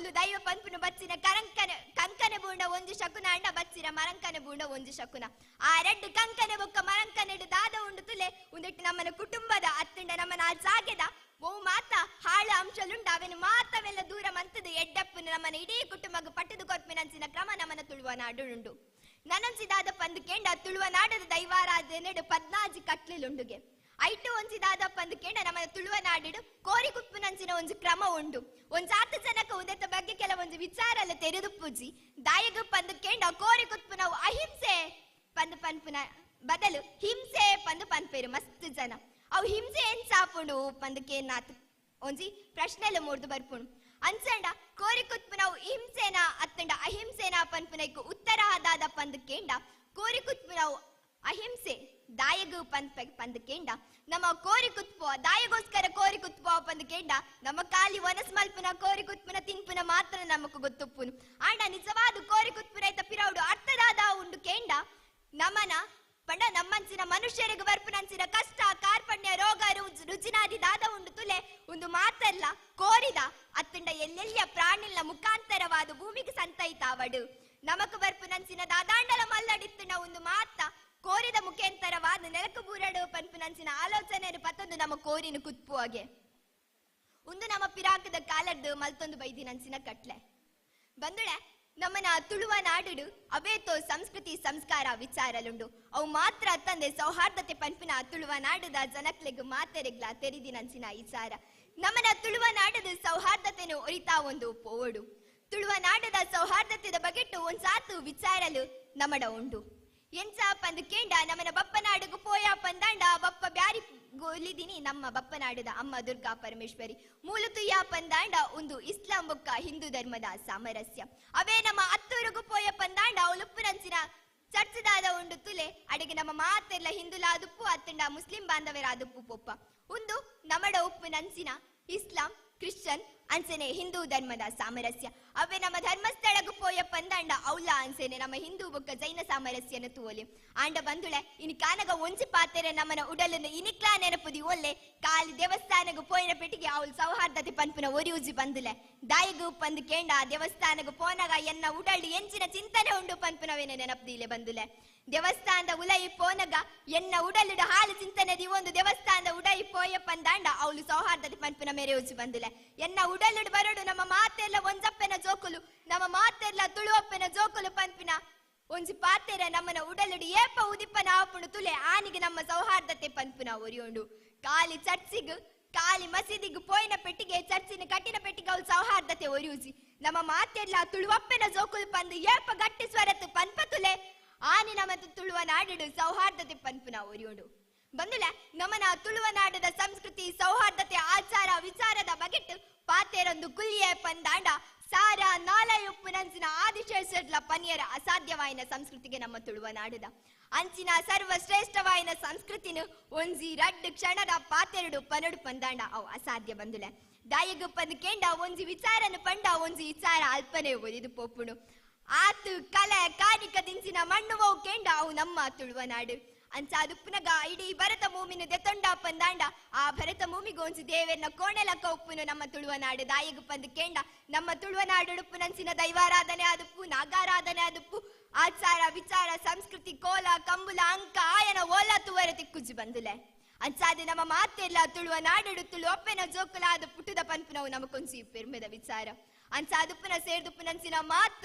Speaker 8: ಮೂಲು ದೈವ ಪನ್ಪುನ ಬಚ್ಚಿನ ಕರಂಕನೆ ಕಂಕನೆ ಬೂಂಡ ಒಂಜಿ ಶಕುನ ಅಂಡ ಬಚ್ಚಿನ ಮರಂಕನೆ ಬೂಂಡ ಒಂಜಿ ಶಕುನ ಆ ರಡ್ಡು ಕಂಕನೆ ಬೊಕ್ಕ ಮರಂಕನೆಡು ದಾದ ಉಂಡು ತುಲೆ ಉಂದಿಟ್ಟು ನಮ್ಮನ ಕುಟುಂಬದ ಅತ್ತಂಡ ನಮ್ಮನ ಆ ಜಾಗೆದ ಓ ಮಾತ ಹಾಳು ಅಂಶಲುಂಡು ಅವೆನು ಮಾತವೆಲ್ಲ ದೂರ ಮಂತದ ಎಡ್ಡಪ್ಪನ ನಮ್ಮನ ಇಡೀ ಕುಟುಂಬಗ್ ಪಟ್ಟದ ಕೊರ್ಪಿನಂಚಿನ ಕ್ರಮ ನಮ್ಮನ ತುಳುವ ನಾಡುಂಡು. ನನಂಚಿದಾದ ಪಂದು ಕೇಂಡ ತುಳುವ ನಾಡದ ದೈವಾರಾಧನೆಡು 14 ಕಟ್ಲಿಲುಂಡುಗೆ ಐಟು ಒಂಜಿದಾದ ಪಂದು ಕೇಂಡ ನಮ್ಮನ ತುಳುವ ನಾಡಿಡು ಕೋರಿ ಕುಪ್ಪುನಂಚಿನ ಒಂಜಿ ಕ್ರಮ ಉಂಡು. ಒಂಜಾತ ಜನಕ ಉದೆತ ಬಗ್ಗೆ ಕೆಲವೊಂದು ವಿಚಾರಲ್ಲ ತೆರೆದು ಪೂಜಿ ದಾಯಗ ಪಂದು ಕೇಂಡ ಕೋರಿ ಕುತ್ಪುನವು ಅಹಿಂಸೆ ಪಂದು ಪನ್ಪುನ ಬದಲು ಹಿಂಸೆ ಪಂದು ಪನ್ಪೇರು ಮಸ್ತ್ ಜನ. ಅವು ಹಿಂಸೆ ಏನ್ ಸಾಪುಂಡು ಪಂದಕ್ಕೆ ನಾತ್ ಒಂಜಿ ಪ್ರಶ್ನೆಲ್ಲ ಮೂರ್ದು ಬರ್ಪುಂಡು. ಅಂಚಂಡ ಕೋರಿ ಕುತ್ಪುನವು ಹಿಂಸೆನಾ ಅತ್ತಂಡ ಅಹಿಂಸೆನಾ ಪನ್ಪುನೈಕು ಉತ್ತರ ಆದಾದ ಪಂದು ಕೇಂಡ ಕೋರಿ ಕುತ್ಪುನವು ಅಹಿಂಸೆ ದಾಯಗು ಪಂಪ ಪಂದು ಕೇಂಡ ನಮ್ಮ ಕೋರಿ ಕುತ್ಪೋ ದಾಯಗೋಸ್ಕರ ಕೋರಿ ಕುತ್ಪೋ ಪಂದು ಕೇಂಡ ನಮ್ಮ ಕಾಲಿ ವನಸ್ ಮಲ್ಪುನ ಕೋರಿ ಕುತ್ಪುನ ತಿನ್ಪುನ ಮಾತ್ರ ನಮಕ್ ಗೊತ್ತುಪ್ಪುನು. ಆಂಡ ನಿಜವಾದ ಕೋರಿ ಕುತ್ಪುನೈತ ಪಿರೌಡು ಅರ್ಥದಾದ ಉಂಡು ಕೇಂಡ ನಮನ ಪಂಡ ನಮ್ಮಂಚಿನ ಮನುಷ್ಯರಿಗೆ ಬರ್ಪುನಂಚಿನ ಕಷ್ಟ ಕಾರ್ಪಣ್ಯ ರೋಗ ರುಜಿನಾದಿ ದಾದ ಉಂಡು ತುಲೆ ಒಂದು ಮಾತಲ್ಲ ಕೋರಿದ ಅತ್ತಂಡ ಎಲ್ಲೆಲ್ಲಿಯ ಪ್ರಾಣಿಲ್ಲ ಮುಖಾಂತರವಾದ ಭೂಮಿಗೆ ಸಂತೈತಾವಡು ನಮಕ್ ಬರ್ಪುನಂಚಿನ ದಾದಾಂಡಲ ಮಲ್ಲಡಿತ್ತುನ ಒಂದು ಮಾತ ಕೋರಿದ ಮುಖಾಂತರವಾದ ನೆಲಕು ಬೂರಡು ಪನ್ಪುನಂಚಿನ ಆಲೋಚನೆ ಪತ್ತೊಂದು ನಮ್ಮ ಕೋರಿನ ಕುತ್ಪುವಾಗೆ ಒಂದು ನಮ್ಮ ಪಿರಾಕದ ಕಾಲದ್ದು ಮಲ್ತೊಂದು ಬೈದಿನಂಚಿನ ಕಟ್ಲೆ ಬಂದುಳೆ ನಮ್ಮನ ತುಳುವ ನಾಡುಡು ಅವೇತೋ ಸಂಸ್ಕೃತಿ ಸಂಸ್ಕಾರ ವಿಚಾರಲುಂಡು. ಅವು ಮಾತ್ರ ತಂದೆ ಸೌಹಾರ್ದತೆ ಪನ್ಪಿನ ತುಳುವ ನಾಡದ ಜನಕ್ಲೆಗ್ ಮಾತೆರೆಗ್ಲ ತೆರಿದಿನಂಚಿನ ವಿಚಾರ. ನಮ್ಮನ ತುಳುವ ನಾಡದ ಸೌಹಾರ್ದತೆನು ಒರಿತಾ ಒಂದು ಪೋವಡು. ತುಳುವ ನಾಡದ ಸೌಹಾರ್ದತೆದ ಬಗೆಟ್ಟು ಒಂದ್ಸಾತು ವಿಚಾರಲು ನಮಡ ಉಂಡು. ಎಂಚ ಪಂದು ಕೇಂಡ ನಮ್ಮನ ಬಪ್ಪನಾಡುಗು ಪೋಯ ಪಂದಾಂಡ ಬಪ್ಪ ಬ್ಯಾರಿ ಗೋಲಿದಿನಿ ನಮ್ಮ ಬಪ್ಪನಾಡದ ಅಮ್ಮ ದುರ್ಗಾ ಪರಮೇಶ್ವರಿ ಮೂಲತುಯ್ಯ ಪಂದಾಂಡ ಒಂದು ಇಸ್ಲಾಂ ಬೊಕ್ಕ ಹಿಂದೂ ಧರ್ಮದ ಸಾಮರಸ್ಯ. ಅವೇ ನಮ್ಮ ಅತ್ತೂರುಗು ಪೋಯ ಪಂದಾಂಡ ಉಲುಪ್ಪುನಂಚಿನ ಚರ್ಚದಾದ ಉಂಡು ತುಲೆ ಅಡಿಗೆ ನಮ್ಮ ಮಾತೆಲ್ಲ ಹಿಂದೂಲಾದುಪ್ಪು ಅತ್ತಂಡ ಮುಸ್ಲಿಂ ಬಾಂಧವರಾದುಪ್ಪು ಪೊಪ್ಪ ಒಂದು ನಮಡ ಉಪ್ಪುನಂಚಿನ ಇಸ್ಲಾಂ ಕ್ರಿಶ್ಚಿಯನ್ ಅಂಚನೆ ಹಿಂದೂ ಧರ್ಮದ ಸಾಮರಸ್ಯ. ಅವೇ ನಮ್ಮ ಧರ್ಮಸ್ಥಳಗು ಪೋಯ ಪಂದಾಂಡ ಔಲ ಅಂಚನೆ ನಮ್ಮ ಹಿಂದೂ ಬೊಕ್ಕ ಜೈನ ಸಾಮರಸ್ಯನ ತೂವೊಲಿ. ಆಂಡ ಬಂದುಳೆ ಇನಿ ಕಾನಗ ಒಂಜಿ ಪಾತೆರೆ ನಮ್ಮನ ಉಡಲನ್ನು ಇನಿಕ್ಲಾ ನೆನಪುದಿ ಒಲ್ಲೆ ಕಾಲಿ ದೇವಸ್ಥಾನಗು ಪೋಯಿನ ಪೆಟ್ಟಿಗೆ ಅವಳು ಸೌಹಾರ್ದತೆ ಪನ್ಪುನ ಒರಿಯೂಜಿ ಬಂದುಲೆ ದಾಯಿಗು ಪಂದು ಕೇಂಡ ದೇವಸ್ಥಾನಗು ಪೋನಗ ಎನ್ನ ಉಡಲು ಎಂಚಿನ ಚಿಂತನೆ ಉಂಡು ಪನ್ಪುನವೇನ ನೆನಪುದಿಲೆ ಬಂದುಲೆ. ದೇವಸ್ಥಾನದ ಉಲೈ ಪೋನಗ ಎನ್ನ ಉಡಲುಡು ಹಾಲು ಚಿಂತನೆ ದಿವೊಂದು ದೇವಸ್ಥಾನದ ಉಡೈ ಪೋಯ ಪಂದಾಂಡ ಅವಳು ಸೌಹಾರ್ದತೆ ಪನ್ಪುನ ಮೇರೆ ಉಜ್ಜಿ ಬಂದುಲೆ. ಎನ್ನ ಉಡಲುಡು ಬರಡು ನಮ್ಮ ಮಾತೆಲ್ಲ ಒಂಜಪ್ಪೆನ ಜೋಕುಲು ನಮ್ಮ ಮಾತೆಲ್ಲ ತುಳುವಪ್ಪೆನ ಜೋಕುಲು ಪನ್ಪಿನ ಒಂಜಿ ಪಾತೆರ ನಮ್ಮನ ಉಡಲುಡು ಏಪ ಉದಿಪ್ಪನ ಆಪುಣು ತುಲೆ ಆನಿಗೆ ನಮ್ಮ ಸೌಹಾರ್ದತೆ ಪನ್ಪುನ ಒರಿಯೋಂಡು. ಕಾಲಿ ಚರ್ಚಿಗ್ ಕಾಲಿ ಮಸೀದಿಗ್ ಪೋಯಿನ ಪೆಟ್ಟಿಗೆ ಚರ್ಚಿನ ಕಟ್ಟಿನ ಪೆಟ್ಟಿಗೆ ಅವಳು ಸೌಹಾರ್ದತೆ ಒರಿಯೂಜಿ. ನಮ್ಮ ಮಾತೆಲ್ಲ ತುಳುವಪ್ಪೆನ ಜೋಕುಲು ಪಂದು ಏಪ ಗಟ್ಟಿ ಸ್ವರತ್ತು ಪನ್ಪ ತುಲೆ ಆನಿ ನಮ್ಮ ತುಳುವ ನಾಡಿಡು ಸೌಹಾರ್ದತೆ ಪನ್ಪುನ ಒರಿಯೋಡು. ಬಂದುಲ ನಮ್ಮನ ತುಳುವ ನಾಡದ ಸಂಸ್ಕೃತಿ ಸೌಹಾರ್ದತೆ ಆಚಾರ ವಿಚಾರದ ಬಗೆಟ್ಟು ಪಾತೆರೊಂದು ಕುಲಿಯ ಪಂದಾಂಡ ಸಾರ ನಾಲಯುಪ್ಪುನಂಚಿನ ಆದಿಶೇಷಡ್ಲ ಪನಿಯರ ಅಸಾಧ್ಯವಾಯಿನ ಸಂಸ್ಕೃತಿಗೆ ನಮ್ಮ ತುಳುವ ನಾಡದ ಅಂಚಿನ ಸರ್ವಶ್ರೇಷ್ಠವಾಯಿನ ಸಂಸ್ಕೃತಿನು ಒಂಜಿ ರಡ್ಡು ಕ್ಷಣದ ಪಾತೆರಡು ಪನಡು ಪಂದಾಂಡ ಅವು ಅಸಾಧ್ಯ ಬಂದುಲ. ದಾಯಗು ಪಂದು ಕೇಂಡ ಒಂಜಿ ವಿಚಾರನು ಪಂಡ ಒಂಜಿ ವಿಚಾರ ಅಲ್ಪನೆ ಒಲಿದು ಪೋಪುಣು. ಆತು ಕಲೆ ಕಾನಿಕ ದಿಂಚಿನ ಮಣ್ಣುವವು ಕೇಂಡ ಅವು ನಮ್ಮ ತುಳುವ ನಾಡು. ಅಂಚಾದುಪ್ಪುನಗ ಇಡೀ ಭರತ ಭೂಮಿನ ದೆತೊಂಡ ಪಂದಾಂಡ ಆ ಭರತ ಭೂಮಿಗೊಂಜಿ ದೇವೆರ್ನ ಕೋಣೆಲಕ್ಕ ಉಪ್ಪುನು ನಮ್ಮ ತುಳುವ ನಾಡು. ದಾಯಿಗು ಪಂದು ಕೇಂಡ ನಮ್ಮ ತುಳುವ ನಾಡುಡುಪ್ಪುನಂಚಿನ ದೈವಾರಾಧನೆ ಆದುಪ್ಪು ನಾಗಾರಾಧನೆ ಆದುಪ್ಪು ಆಚಾರ ವಿಚಾರ ಸಂಸ್ಕೃತಿ ಕೋಲ ಕಂಬುಲ ಅಂಕ ಆಯನ ಓಲ ತುವರ ತಿಕ್ಕುಜಿ ಬಂದುಲೆ. ಅಂಚಾದೆ ನಮ್ಮ ಮಾತೆಲ್ಲ ತುಳುವ ನಾಡುಡು ತುಳುವಪ್ಪೆನ ಜೋಕುಲಾದ ಪುಟ್ಟುದ ಪನ್ಪುನವು ನಮಕೊಂಚಿ ಪೆರ್ಮೆದ ವಿಚಾರ. ಅಂಚಾದುಪ್ಪುನ ಸೇರ್ದುಪ್ಪುನಂಚಿನ ಮಾತ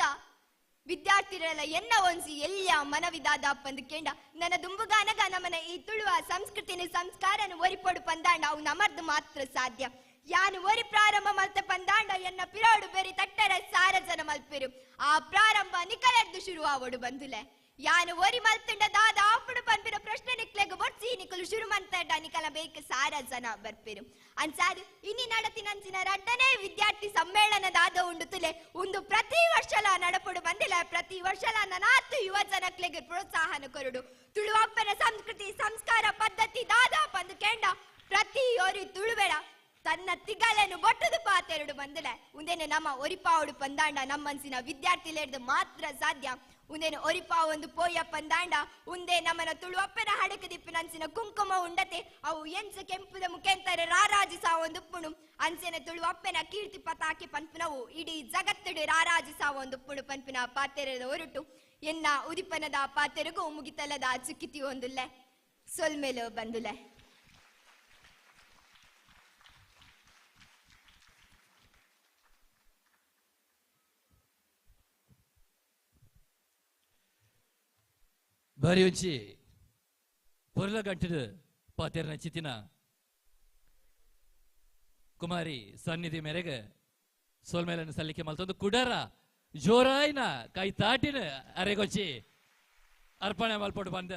Speaker 8: ವಿದ್ಯಾರ್ಥಿಗಳೆಲ್ಲ ಎನ್ನ ಒಂಜಿ ಎಲ್ಲಿಯ ಮನವಿದಾದ ಪಂದು ಕೇಂಡ ನನ್ನ ದುಂಬುಗಾನಗ ನಮನ ಈ ತುಳುವ ಸಂಸ್ಕೃತಿನ ಸಂಸ್ಕಾರನು ಒರಿಪೊಡು ಪಂದಾಂಡ ಅವು ನಮರ್ದು ಮಾತ್ರ ಸಾಧ್ಯ. ಯಾನು ಒರಿ ಪ್ರಾರಂಭ ಮಲ್ತ ಪಂದಾಂಡ ಎನ್ನ ಪಿರೋಡು ಬೆರಿ ತಟ್ಟರ ಸಾರ ಜನ ಮಲ್ಪಿರು ಆ ಪ್ರಾರಂಭ ನಿಕಲರ್ದು ಶುರು ಆವಡು ಬಂದುಲೆ. ಯಾನು ಒರಿ ಮಲ್ತಂಡ ದಾದ ಆಪುಡು ಪನ್ಪಿನ ಪ್ರಶ್ನೆ ನಿಕ್ಲೆಗ್ ಬೊಡ್ಸಿ ನಿಕಲು ಶುರು ಮಂತಂಡ ನಿಕಲ ಬೇಕ ಸಾರ ಜನ ಬರ್ಪಿರು. ಅಂಚಾದು ಇನಿ ನಡತಿನಂಚಿನ ರಡ್ಡನೇ ವಿದ್ಯಾರ್ಥಿ ಸಮ್ಮೇಳನದಾದ ಉಂಡು ತುಲೆ ಒಂದು ಪ್ರತಿ ವರ್ಷಲ ನಡಪುಡು ಬಂದಿಲ್ಲ ಪ್ರತಿ ವರ್ಷಲ ನನಾತು ಯುವ ಜನಕ್ಲೆಗ್ ಪ್ರೋತ್ಸಾಹನ ಕೊರಡು ತುಳುವಪ್ಪನ ಸಂಸ್ಕೃತಿ ಸಂಸ್ಕಾರ ಪದ್ಧತಿ ದಾದ ಪಂದು ಕೇಂಡ ಪ್ರತಿ ಒರಿ ತುಳುವೆಡ ತನ್ನ ತಿಗಲನ್ನು ಬೊಟ್ಟದು ಪಾತೆರಡು ಬಂದಲೆ ಉಂದೇನೆ ನಮ್ಮ ಒರಿಪಾವಡು ಪಂದಾಂಡ ನಮ್ಮನ್ಸಿನ ವಿದ್ಯಾರ್ಥಿಲೇರ್ದು ಮಾತ್ರ ಸಾಧ್ಯ. ಉಂದೇನು ಒರಿಪಾ ಒಂದು ಪೋಯ ಪಂದಾಂಡ ಉಂದೆ ನಮನ ತುಳುವಪ್ಪನ ಹಡಕ ದಿಪ್ಪಿನ ಕುಂಕುಮ ಉಂಡತೆ ಅವು ಎಂಚ ಕೆಂಪುದ ಮುಖೇಂತರ ರಾರಾಜಿಸ ಒಂದು ಪುಣು ಅಂಚೆನ ತುಳುವಪ್ಪನ ಕೀರ್ತಿ ಪತಾಕೆ ಪನ್ಪಿನವು ಇಡೀ ಜಗತ್ತಡು ರಾರಾಜಿಸ ಒಂದು ಪುಣು ಪನ್ಪಿನ ಪಾತೆರದ ಹೊರಟು ಎನ್ನ ಉದಿಪನದ ಪಾತೆರಗೂ ಮುಗಿತಲದ ಚುಕ್ಕಿತಿ ಒಂದುಲ್ಲೆ ಸೊಲ್ಮೇಲು ಬಂದುಲೆ.
Speaker 1: ಬಾರಿ ಒಂಚಿ ಪೊರ್ಲ ಗಂಟದ ಪಾತೆರ್ನ ಚಿತ್ತಿನ ಕುಮಾರಿ ಸನ್ನಿಧಿ ಮೇರೆಗೆ ಸೋಲ್ಮೇಲನ್ನು ಸಲ್ಲಿಕೆ ಮಲ್ತೊಂದು ಕುಡರ ಜೋರಾಯ್ನ ಕೈ ತಾಟಿನ ಅರೆಗೊಚ್ಚಿ ಅರ್ಪಣೆ ಮಲ್ಪೊಡು ಬಂದ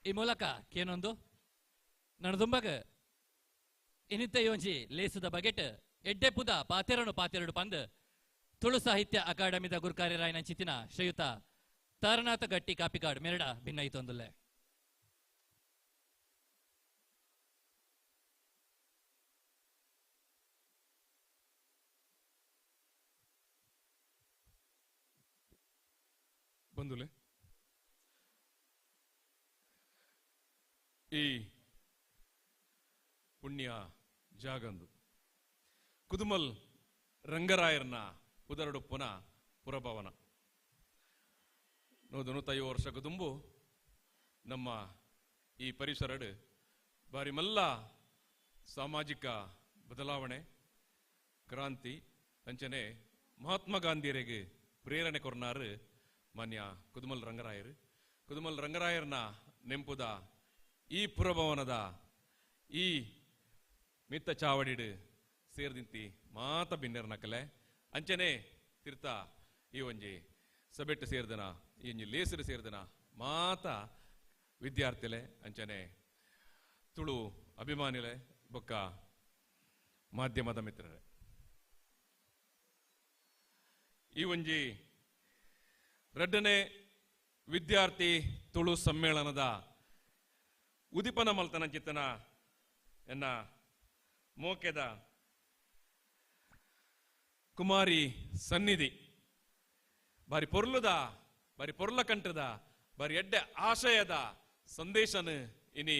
Speaker 1: ಈ ಮೂಲಕ ಕೇನೊಂದು ನಣದುಂಬಗ ಇನಿತ ಯೋಂಜಿ ಲೇಸದ ಬಗೆಟ್ ಎಡ್ಡೆಪುದ ಪಾತೆರನು ಪಾತೆರಡು ಪಂದ್ ತುಳು ಸಾಹಿತ್ಯ ಅಕಾಡೆಮಿದ ಗುರುಕಾರ್ಯರಾಯನ ಚಿತ್ತಿನ ಶ್ರೀಯುತ ತಾರನಾಥ ಗಟ್ಟಿ ಕಾಪಿಕಾಡ್ ಮೆರಡ ಭಿನ್ನಯಿತೊಂದುಲ್ಲೆ.
Speaker 7: ಬಂಧುಲೆ, ಈ ಪುಣ್ಯ ಜಾಗಂದು ಕುದುಮಲ್ ರಂಗರಾಯರ್ನ ಉದರಡುಪ್ಪುನ ಪುರಭವನ 150 ವರ್ಷ ಕುದುಂಬು ನಮ್ಮ ಈ ಪರಿಸರಡು ಬಾರಿ ಮಲ್ಲ ಸಾಮಾಜಿಕ ಬದಲಾವಣೆ ಕ್ರಾಂತಿ ಅಂಚನೆ ಮಹಾತ್ಮ ಗಾಂಧಿಯರಿಗೆ ಪ್ರೇರಣೆ ಕೊರ್ನಾರು ಮಾನ್ಯ ಕುದುಮಲ್ ರಂಗರಾಯರು. ಕುದುಮಲ್ ರಂಗರಾಯರ್ನ ನೆಂಪುದ ಈ ಪುರಭವನದ ಈ ಮಿತ್ತ ಚಾವಡಿಡು ಸೇರ್ದಿಂತಿ ಮಾತ ಬಿನ್ನೆರ್ನಕಲೆ ಅಂಚನೆ ತೀರ್ಥ ಈ ಒಂಜಿ ಸಬೆಟ್ಟು ಸೇರ್ದನ ಈ ಒಂಜಿ ಲೇಸರು ಸೇರ್ದನ ಮಾತ ವಿದ್ಯಾರ್ಥಿಲೆ ಅಂಚನೆ ತುಳು ಅಭಿಮಾನಿಲೆ ಬೊಕ್ಕ ಮಾಧ್ಯಮದ ಮಿತ್ರರೇ, ಈ ಒಂಜಿ ರಡ್ಡನೇ ವಿದ್ಯಾರ್ಥಿ ತುಳು ಸಮ್ಮೇಳನದ ಉದಿಪನ ಮಲ್ತನ ಚಿತ್ತನ ಎನ್ನ ಮೋಕೆದ ಕುಮಾರಿ ಸನ್ನಿಧಿ ಬಾರಿ ಪೊರ್ಲುದ ಬಾರಿ ಪೊರ್ಲ ಕಂಠದ ಬಾರಿ ಎಡ್ಡೆ ಆಶಯದ ಸಂದೇಶನ ಇನಿ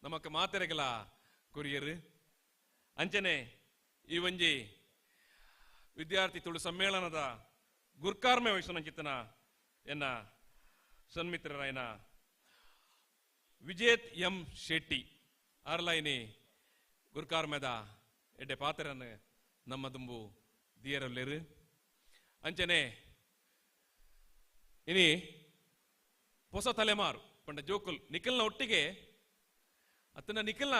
Speaker 7: ನಮಕ್ ಮಾತೆರೆಗಲ ಕೊರಿಯರು. ಅಂಚನೆ ಈ ಒಂಜಿ ವಿದ್ಯಾರ್ಥಿ ತುಳು ಸಮ್ಮೇಳನದ ಗುರ್ಕಾರ್ಮೆ ವಹಿಸನ ಚಿತ್ತನ ಎನ್ನ ಸನ್ಮಿತ್ರರಾಯನ ವಿಜೇತ್ ಎಂ ಶೆಟ್ಟಿ ಆರ್ಲೈನಿ ಗುರ್ಕಾರ್ಮೆದ ಎಡ್ಡೆ ಪಾತ್ರನ ನಮ್ಮ ದುಂಬು ದಿಯರಲ್ಲೇರು. ಅಂಚನೆ ಇನಿ ಹೊಸ ತಲೆಮಾರು ಪಂಡ ಜೋಕುಲ್ ನಿಖಲ್ನ ಒಟ್ಟಿಗೆ ಅತನ ನಿಖಲ್ನ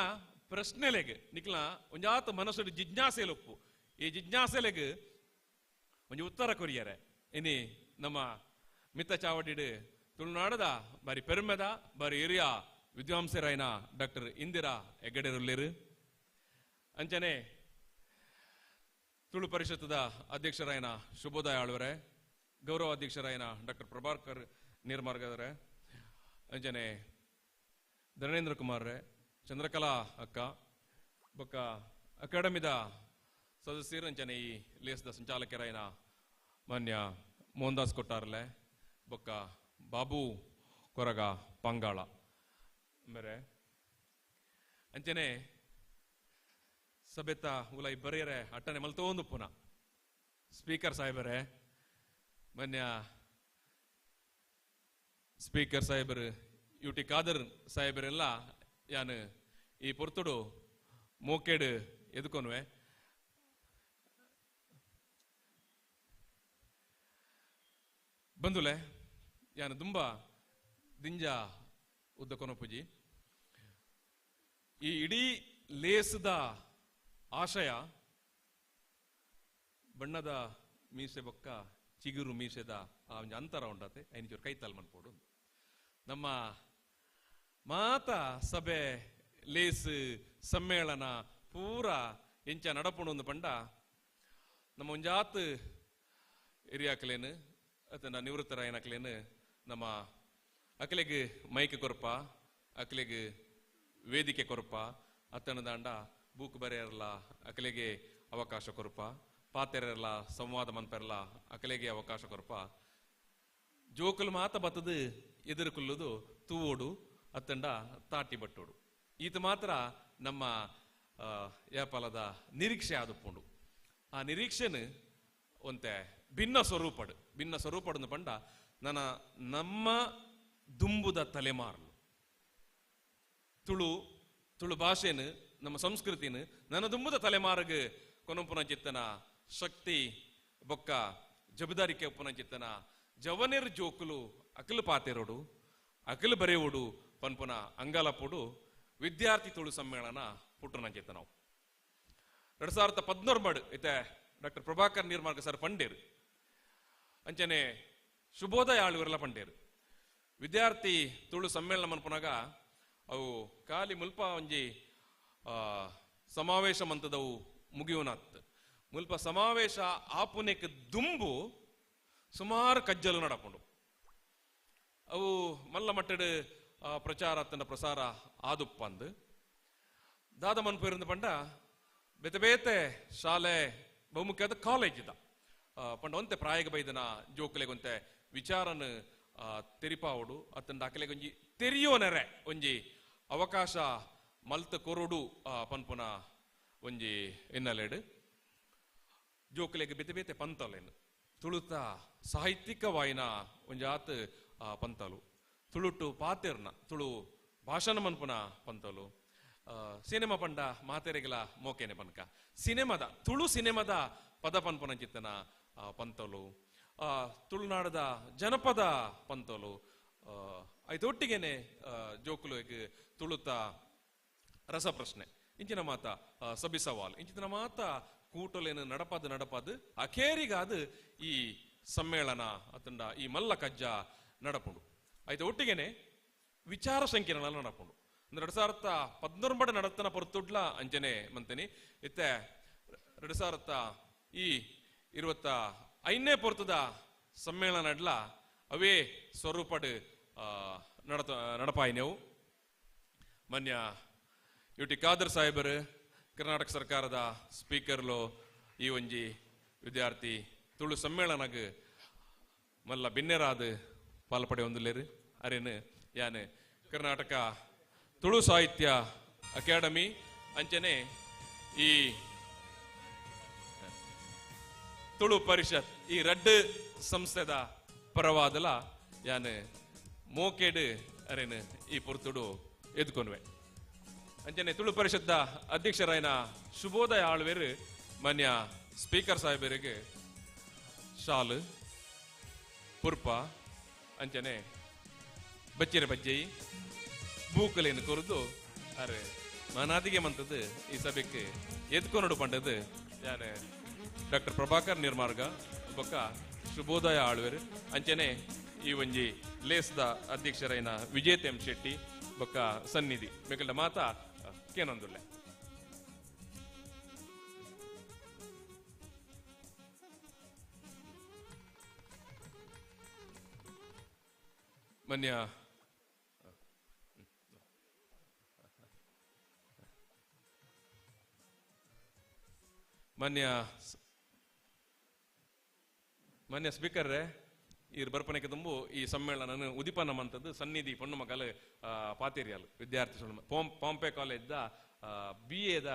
Speaker 7: ಪ್ರಶ್ನೆಲೆಗ್ ನಿಖಲ್ನ ಒಂಜಾತ ಮನಸ್ಸು ಜಿಜ್ಞಾಸೆಲೊಪ್ಪು ಈ ಜಿಜ್ಞಾಸೆಲೆಗ್ ಒಂಜಿ ಉತ್ತರ ಕೊರಿಯರೆ ಇನಿ ನಮ್ಮ ಮಿತ್ತ ಚಾವಡಿಡು ತುಳುನಾಡದ ಬಾರಿ ಪೆರುಮೆದ ಬಾರಿ ಹಿರಿಯ ವಿದ್ವಾಂಸರಾಯನ ಡಾಕ್ಟರ್ ಇಂದಿರಾ ಹೆಗ್ಗಡೆರುಲ್ಲೇರು. ಅಂಚನೆ ತುಳು ಪರಿಷತ್ತದ ಅಧ್ಯಕ್ಷರಾಯನ ಶುಭೋದಯ ಆಳ್ವರೆ, ಗೌರವ ಅಧ್ಯಕ್ಷರಾಯನ ಡಾಕ್ಟರ್ ಪ್ರಭಾಕರ್ ನೀರ್ಮಾರ್ಗದವರೆ, ಅಂಚನೆ ಧರಣೇಂದ್ರ ಕುಮಾರ್ರೆ, ಚಂದ್ರಕಲಾ ಅಕ್ಕ ಬೊಕ್ಕ ಅಕಾಡೆಮಿದ ಸದಸ್ಯರು ಅಂಚನೆ ಈ ಲೇಸದ ಸಂಚಾಲಕರಾಯನ ಮಾನ್ಯ ಮೋಹನ್ದಾಸ್ ಕೊಟ್ಟಾರ್ಲೆ ಬೊಕ್ಕ ಬಾಬು ಕೊರಗ ಪಂಗಾಳ ಮೇರೆ ಅಂಚನೆ ಸಭೆತ ಉಲೈ ಬರೆಯರೆ ಅಟ್ಟನೆ ಮಲ್ತೋಂದು ಪುನಃ ಸ್ಪೀಕರ್ ಸಾಹೇಬರೇ, ಮಾನ್ಯ ಸ್ಪೀಕರ್ ಸಾಹೇಬರು ಯು ಟಿ ಖಾದರ್ ಸಾಹೇಬರೆಲ್ಲ ಯಾನು ಈ ಪೊರ್ತುಡು ಮೋಕೇಡು ಎದುಕೊನುವೆ. ಬಂಧುಲೆ ಯಾನು ದುಂಬ ದಿಂಜ ಉದ್ದ ಕೊನಪುಜಿ ಈ ಇಡೀ ಲೇಸದ ಆಶಯ ಬಣ್ಣದ ಮೀಸೆ ಬೊಕ್ಕ ಚಿಗುರು ಮೀಸೆದ ಆ ಒಂಜಿ ಅಂತರ ಉಂಡತೆ ಐನಿಚೂರು ಕೈತಾಲ್ ಮನ್ಪೋಡು. ನಮ್ಮ ಮಾತ ಸಭೆ ಲೇಸ್ ಸಮ್ಮೇಳನ ಪೂರ ಎಂಚ ನಡಪುಣು ಒಂದು ಪಂಡ ನಮ್ಮ ಒಂಜಾತ್ ಹಿರಿಯಾಕಲೇನು ಅಥವಾ ನಿವೃತ್ತರಾಯನಕಲೇನು ನಮ್ಮ ಅಕಲೆಗ್ ಮೈಕ್ ಕೊರ್ಪ ಅಕಲೆಗ್ ವೇದಿಕೆ ಕೊರ್ಪ ಅತ್ತನ ದಾಂಡ ಬೂಕ್ ಬರೆಯರಲ್ಲ ಅಕಲೆಗೆ ಅವಕಾಶ ಕೊರ್ಪ ಪಾತೆರಲ್ಲ ಸಂವಾದ ಮನ್ಪೆರಲ್ಲ ಅಕಲೆಗೆ ಅವಕಾಶ ಕೊರ್ಪ. ಜೋಕುಲು ಮಾತ ಬತ್ತದು ಎದುರುಕುಲ್ಲುದು ತೂವೋಡು ಅತ್ತಂಡ ತಾಟಿ ಬಟ್ಟೋಡು. ಈತ ಮಾತ್ರ ನಮ್ಮ ಯಾಪಲದ ನಿರೀಕ್ಷೆ ಆದುಪ್ಪುಂಡು. ಆ ನಿರೀಕ್ಷೆನು ಒಂತೆ ಭಿನ್ನ ಸ್ವರೂಪಡು, ಭಿನ್ನ ಸ್ವರೂಪಡು ಪಂಡ ನನ್ನ ನಮ್ಮ ದುಂಬುದ ತಲೆಮಾರಲು ತುಳು ತುಳು ಭಾಷೆನು ನಮ್ಮ ಸಂಸ್ಕೃತಿನ ನನ್ನ ದುಂಬುದ ತಲೆಮಾರಿಗೆ ಕೊನಂಪುನ ಚಿತ್ತನ ಶಕ್ತಿ ಬೊಕ್ಕ ಜಬದಾರಿಕೆ ಒಪ್ಪುನ ಚಿತ್ತನ ಜವನೆರ್ ಜೋಕುಲು ಅಕಲು ಪಾತೆರೋಡು ಅಕಲು ಬರೆಯೋಡು ಪನ್ಪುನ ಅಂಗಾಲಪೋಡು ವಿದ್ಯಾರ್ಥಿ ತುಳು ಸಮ್ಮೇಳನ ಪುಟ್ಟನ ಚೇತನವು 2014 ಇತ್ತೆ ಡಾಕ್ಟರ್ ಪ್ರಭಾಕರ್ ನೀರ್ಮಾರ್ಗ ಸರ್ ಪಂಡೇರು ಅಂಚನೆ ಶುಭೋದಯ ಆಳುವರೆಲ್ಲ ಪಂಡೇರು ವಿದ್ಯಾರ್ಥಿ ತುಳು ಸಮ್ಮೇಳನ ಮನ್ಪುನಾಗ ಅವು ಖಾಲಿ ಮುಲ್ಪ ಒಂಜಿ ಸಮಾವೇಶ ಮಂತದವು ಮುಗಿಯುವನಾತ್ ಮುಲ್ಪ ಸಮಾವೇಶ ಆಪುನೆಕ್ ದುಂಬು ಸುಮಾರು ಕಜ್ಜಲು ನಡಪುಂಡು. ಅವು ಮಲ್ಲ ಮಟ್ಟಡು ಪ್ರಚಾರ ತನ್ನ ಪ್ರಸಾರ ಆದುಪ್ಪಂದು ದಾದ ಮನ್ಪು ಪಂಡ ಬೇತೆ ಬೇತೆ ಶಾಲೆ ಬಹುಮುಖ್ಯವಾದ ಕಾಲೇಜ್ ಇದ್ದ ಪಂಡ ಒಂತೆ ಪ್ರಾಯಗ ಬೈದನ ಜೋಕುಲೆಗೊಂತೆ ವಿಚಾರನ ತೆರಿಪಾವಡು ಅತ್ತಂಡ ಅಕಲೆಗೊಂಜಿ ತೆರಿಯೋನೆರೆ ಒಂಜಿ ಅವಕಾಶ ಮಲ್ತ ಕೊರಡು ಪನ್ಪುನ ಒಂಜಿ ಹಿನ್ನೆಲೆಡು ಜೋಕುಲೆಗ್ ಬೇತೆ ಬೇತೆ ಪಂತಲೇನು ತುಳುತ ಸಾಹಿತ್ಯಿಕವಾಯಿನ ಒಂಜಾತ್ ಪಂತಲು ತುಳುಟು ಪಾತೆರ್ನ ತುಳು ಭಾಷಣ ಮನ್ಪುನ ಪಂತಲು ಸಿನಿಮಾ ಪಂಡ ಮಾತೆರೆಗಲ ಮೋಕೆನೆ ಪನ್ಕ ಸಿನಿಮಾದ ತುಳು ಸಿನಿಮಾದ ಪದ ಪನ್ಪುನ ಚಿತ್ತನ ಪಂತಲು ತುಳುನಾಡದ ಜನಪದ ಪಂತಲು ಐತೊಟ್ಟಿಗೆನೆ ಜೋಕುಲು ತುಳುತ ರಸಪ್ರಶ್ನೆ ಇಂಚಿನ ಮಾತ ಸಬಿ ಸವಾಲ್ ಇಂಚಿನ ಮಾತ ಕೂಟಲೇನು ನಡಪಾದ ನಡಪಾದ ಅಖೇರಿಗಾದ ಈ ಸಮ್ಮೇಳನ ಅತಂಡ ಈ ಮಲ್ಲ ಕಜ್ಜ ನಡಪುಂಡು. ಆಯ್ತು ಒಟ್ಟಿಗೆನೆ ವಿಚಾರ ಸಂಕಿರಣ ನಡಪುಂಡು. ಅಂದ್ರೆ 2014 ನಡತನ ಪೊರ್ತುಡ್ಲ ಅಂಚನೆ ಮಂತನಿ ಇತ್ತೆ 2025 ಪೊರ್ತದ ಸಮ್ಮೇಳನ ಅಡ್ಲ ಅವೇ ಸ್ವರೂಪಡು ನಡತ ನಡಪಾಯಿನೆವು. ಮಾನ್ಯ ಯು ಟಿ ಖಾದರ್ ಸಾಹೇಬರು ಕರ್ನಾಟಕ ಸರ್ಕಾರದ ಸ್ಪೀಕರ್ಲು ಈ ಒಂಜಿ ವಿದ್ಯಾರ್ಥಿ ತುಳು ಸಮ್ಮೇಳನಗ್ ಮಲ್ಲ ಬಿನ್ನೆರಾದ ಪಾಲ್ಪಡೆ ಹೊಂದಲೇರು ಅರೇನು ಯಾನು ಕರ್ನಾಟಕ ತುಳು ಸಾಹಿತ್ಯ ಅಕಾಡೆಮಿ ಅಂಚನೆ ಈ ತುಳು ಪರಿಷತ್ ಈ ರಡ್ಡು ಸಂಸ್ಥೆದ ಪರವಾದಲ ಯಾನು ಮೋಕೇಡು ಅರೇನು ಈ ಪೊರ್ತುಡು ಎದ್ಕೊನ್ವೆ. ಅಂಚನೆ ತುಳು ಪರಿಷತ್ದ ಅಧ್ಯಕ್ಷರಾಯನ ಶುಭೋದಯ ಆಳ್ವೇರು ಮಾನ್ಯ ಸ್ಪೀಕರ್ ಸಾಹೇಬರಿಗೆ ಶಾಲು ಪುರ್ಪ ಅಂಚನೆ ಬಚ್ಚಿರ ಬಜ್ಜೈ ಬೂಕಲೇನು ಕೊರದು ಅರೆ ಮನಾದಿಗೆ ಮಂತದ್ದು ಈ ಸಭೆಗೆ ಎದ್ಕೊನಡು ಪಂಡದು ಯಾನೆ ಡಾಕ್ಟರ್ ಪ್ರಭಾಕರ್ ನಿರ್ಮಾರ್ಗ ಬೊಕ್ಕ ಶುಭೋದಯ ಆಳ್ವೇರು ಅಂಚನೆ ಈ ಒಂಜಿ ಲೇಸ್ದ ಅಧ್ಯಕ್ಷರೈನ ವಿಜೇತ್ ಎಂ ಶೆಟ್ಟಿ ಬೊಕ್ಕ ಸನ್ನಿಧಿ ಮೇಕಲ್ಡ ಮಾತಾ ಕೇನೊಂದುಲ್ಲೆ. ಮಾನ್ಯ ಮಾನ್ಯ ಮಾನ್ಯ ಸ್ಪೀಕರ್ರೆ ಈ ಬರ್ಪನೆಗೆ ತುಂಬು ಈ ಸಮ್ಮೇಳನ ಉದಿಪನ ಮಂತದ್ದು ಸನ್ನಿಧಿ ಪೊಣ್ಣು ಮಗಲು ಪಾತೇರಿಯಾಲು ವಿದ್ಯಾರ್ಥಿ ಪಾಂಪೆ ಕಾಲೇಜ್ದ ಬಿ ಎದ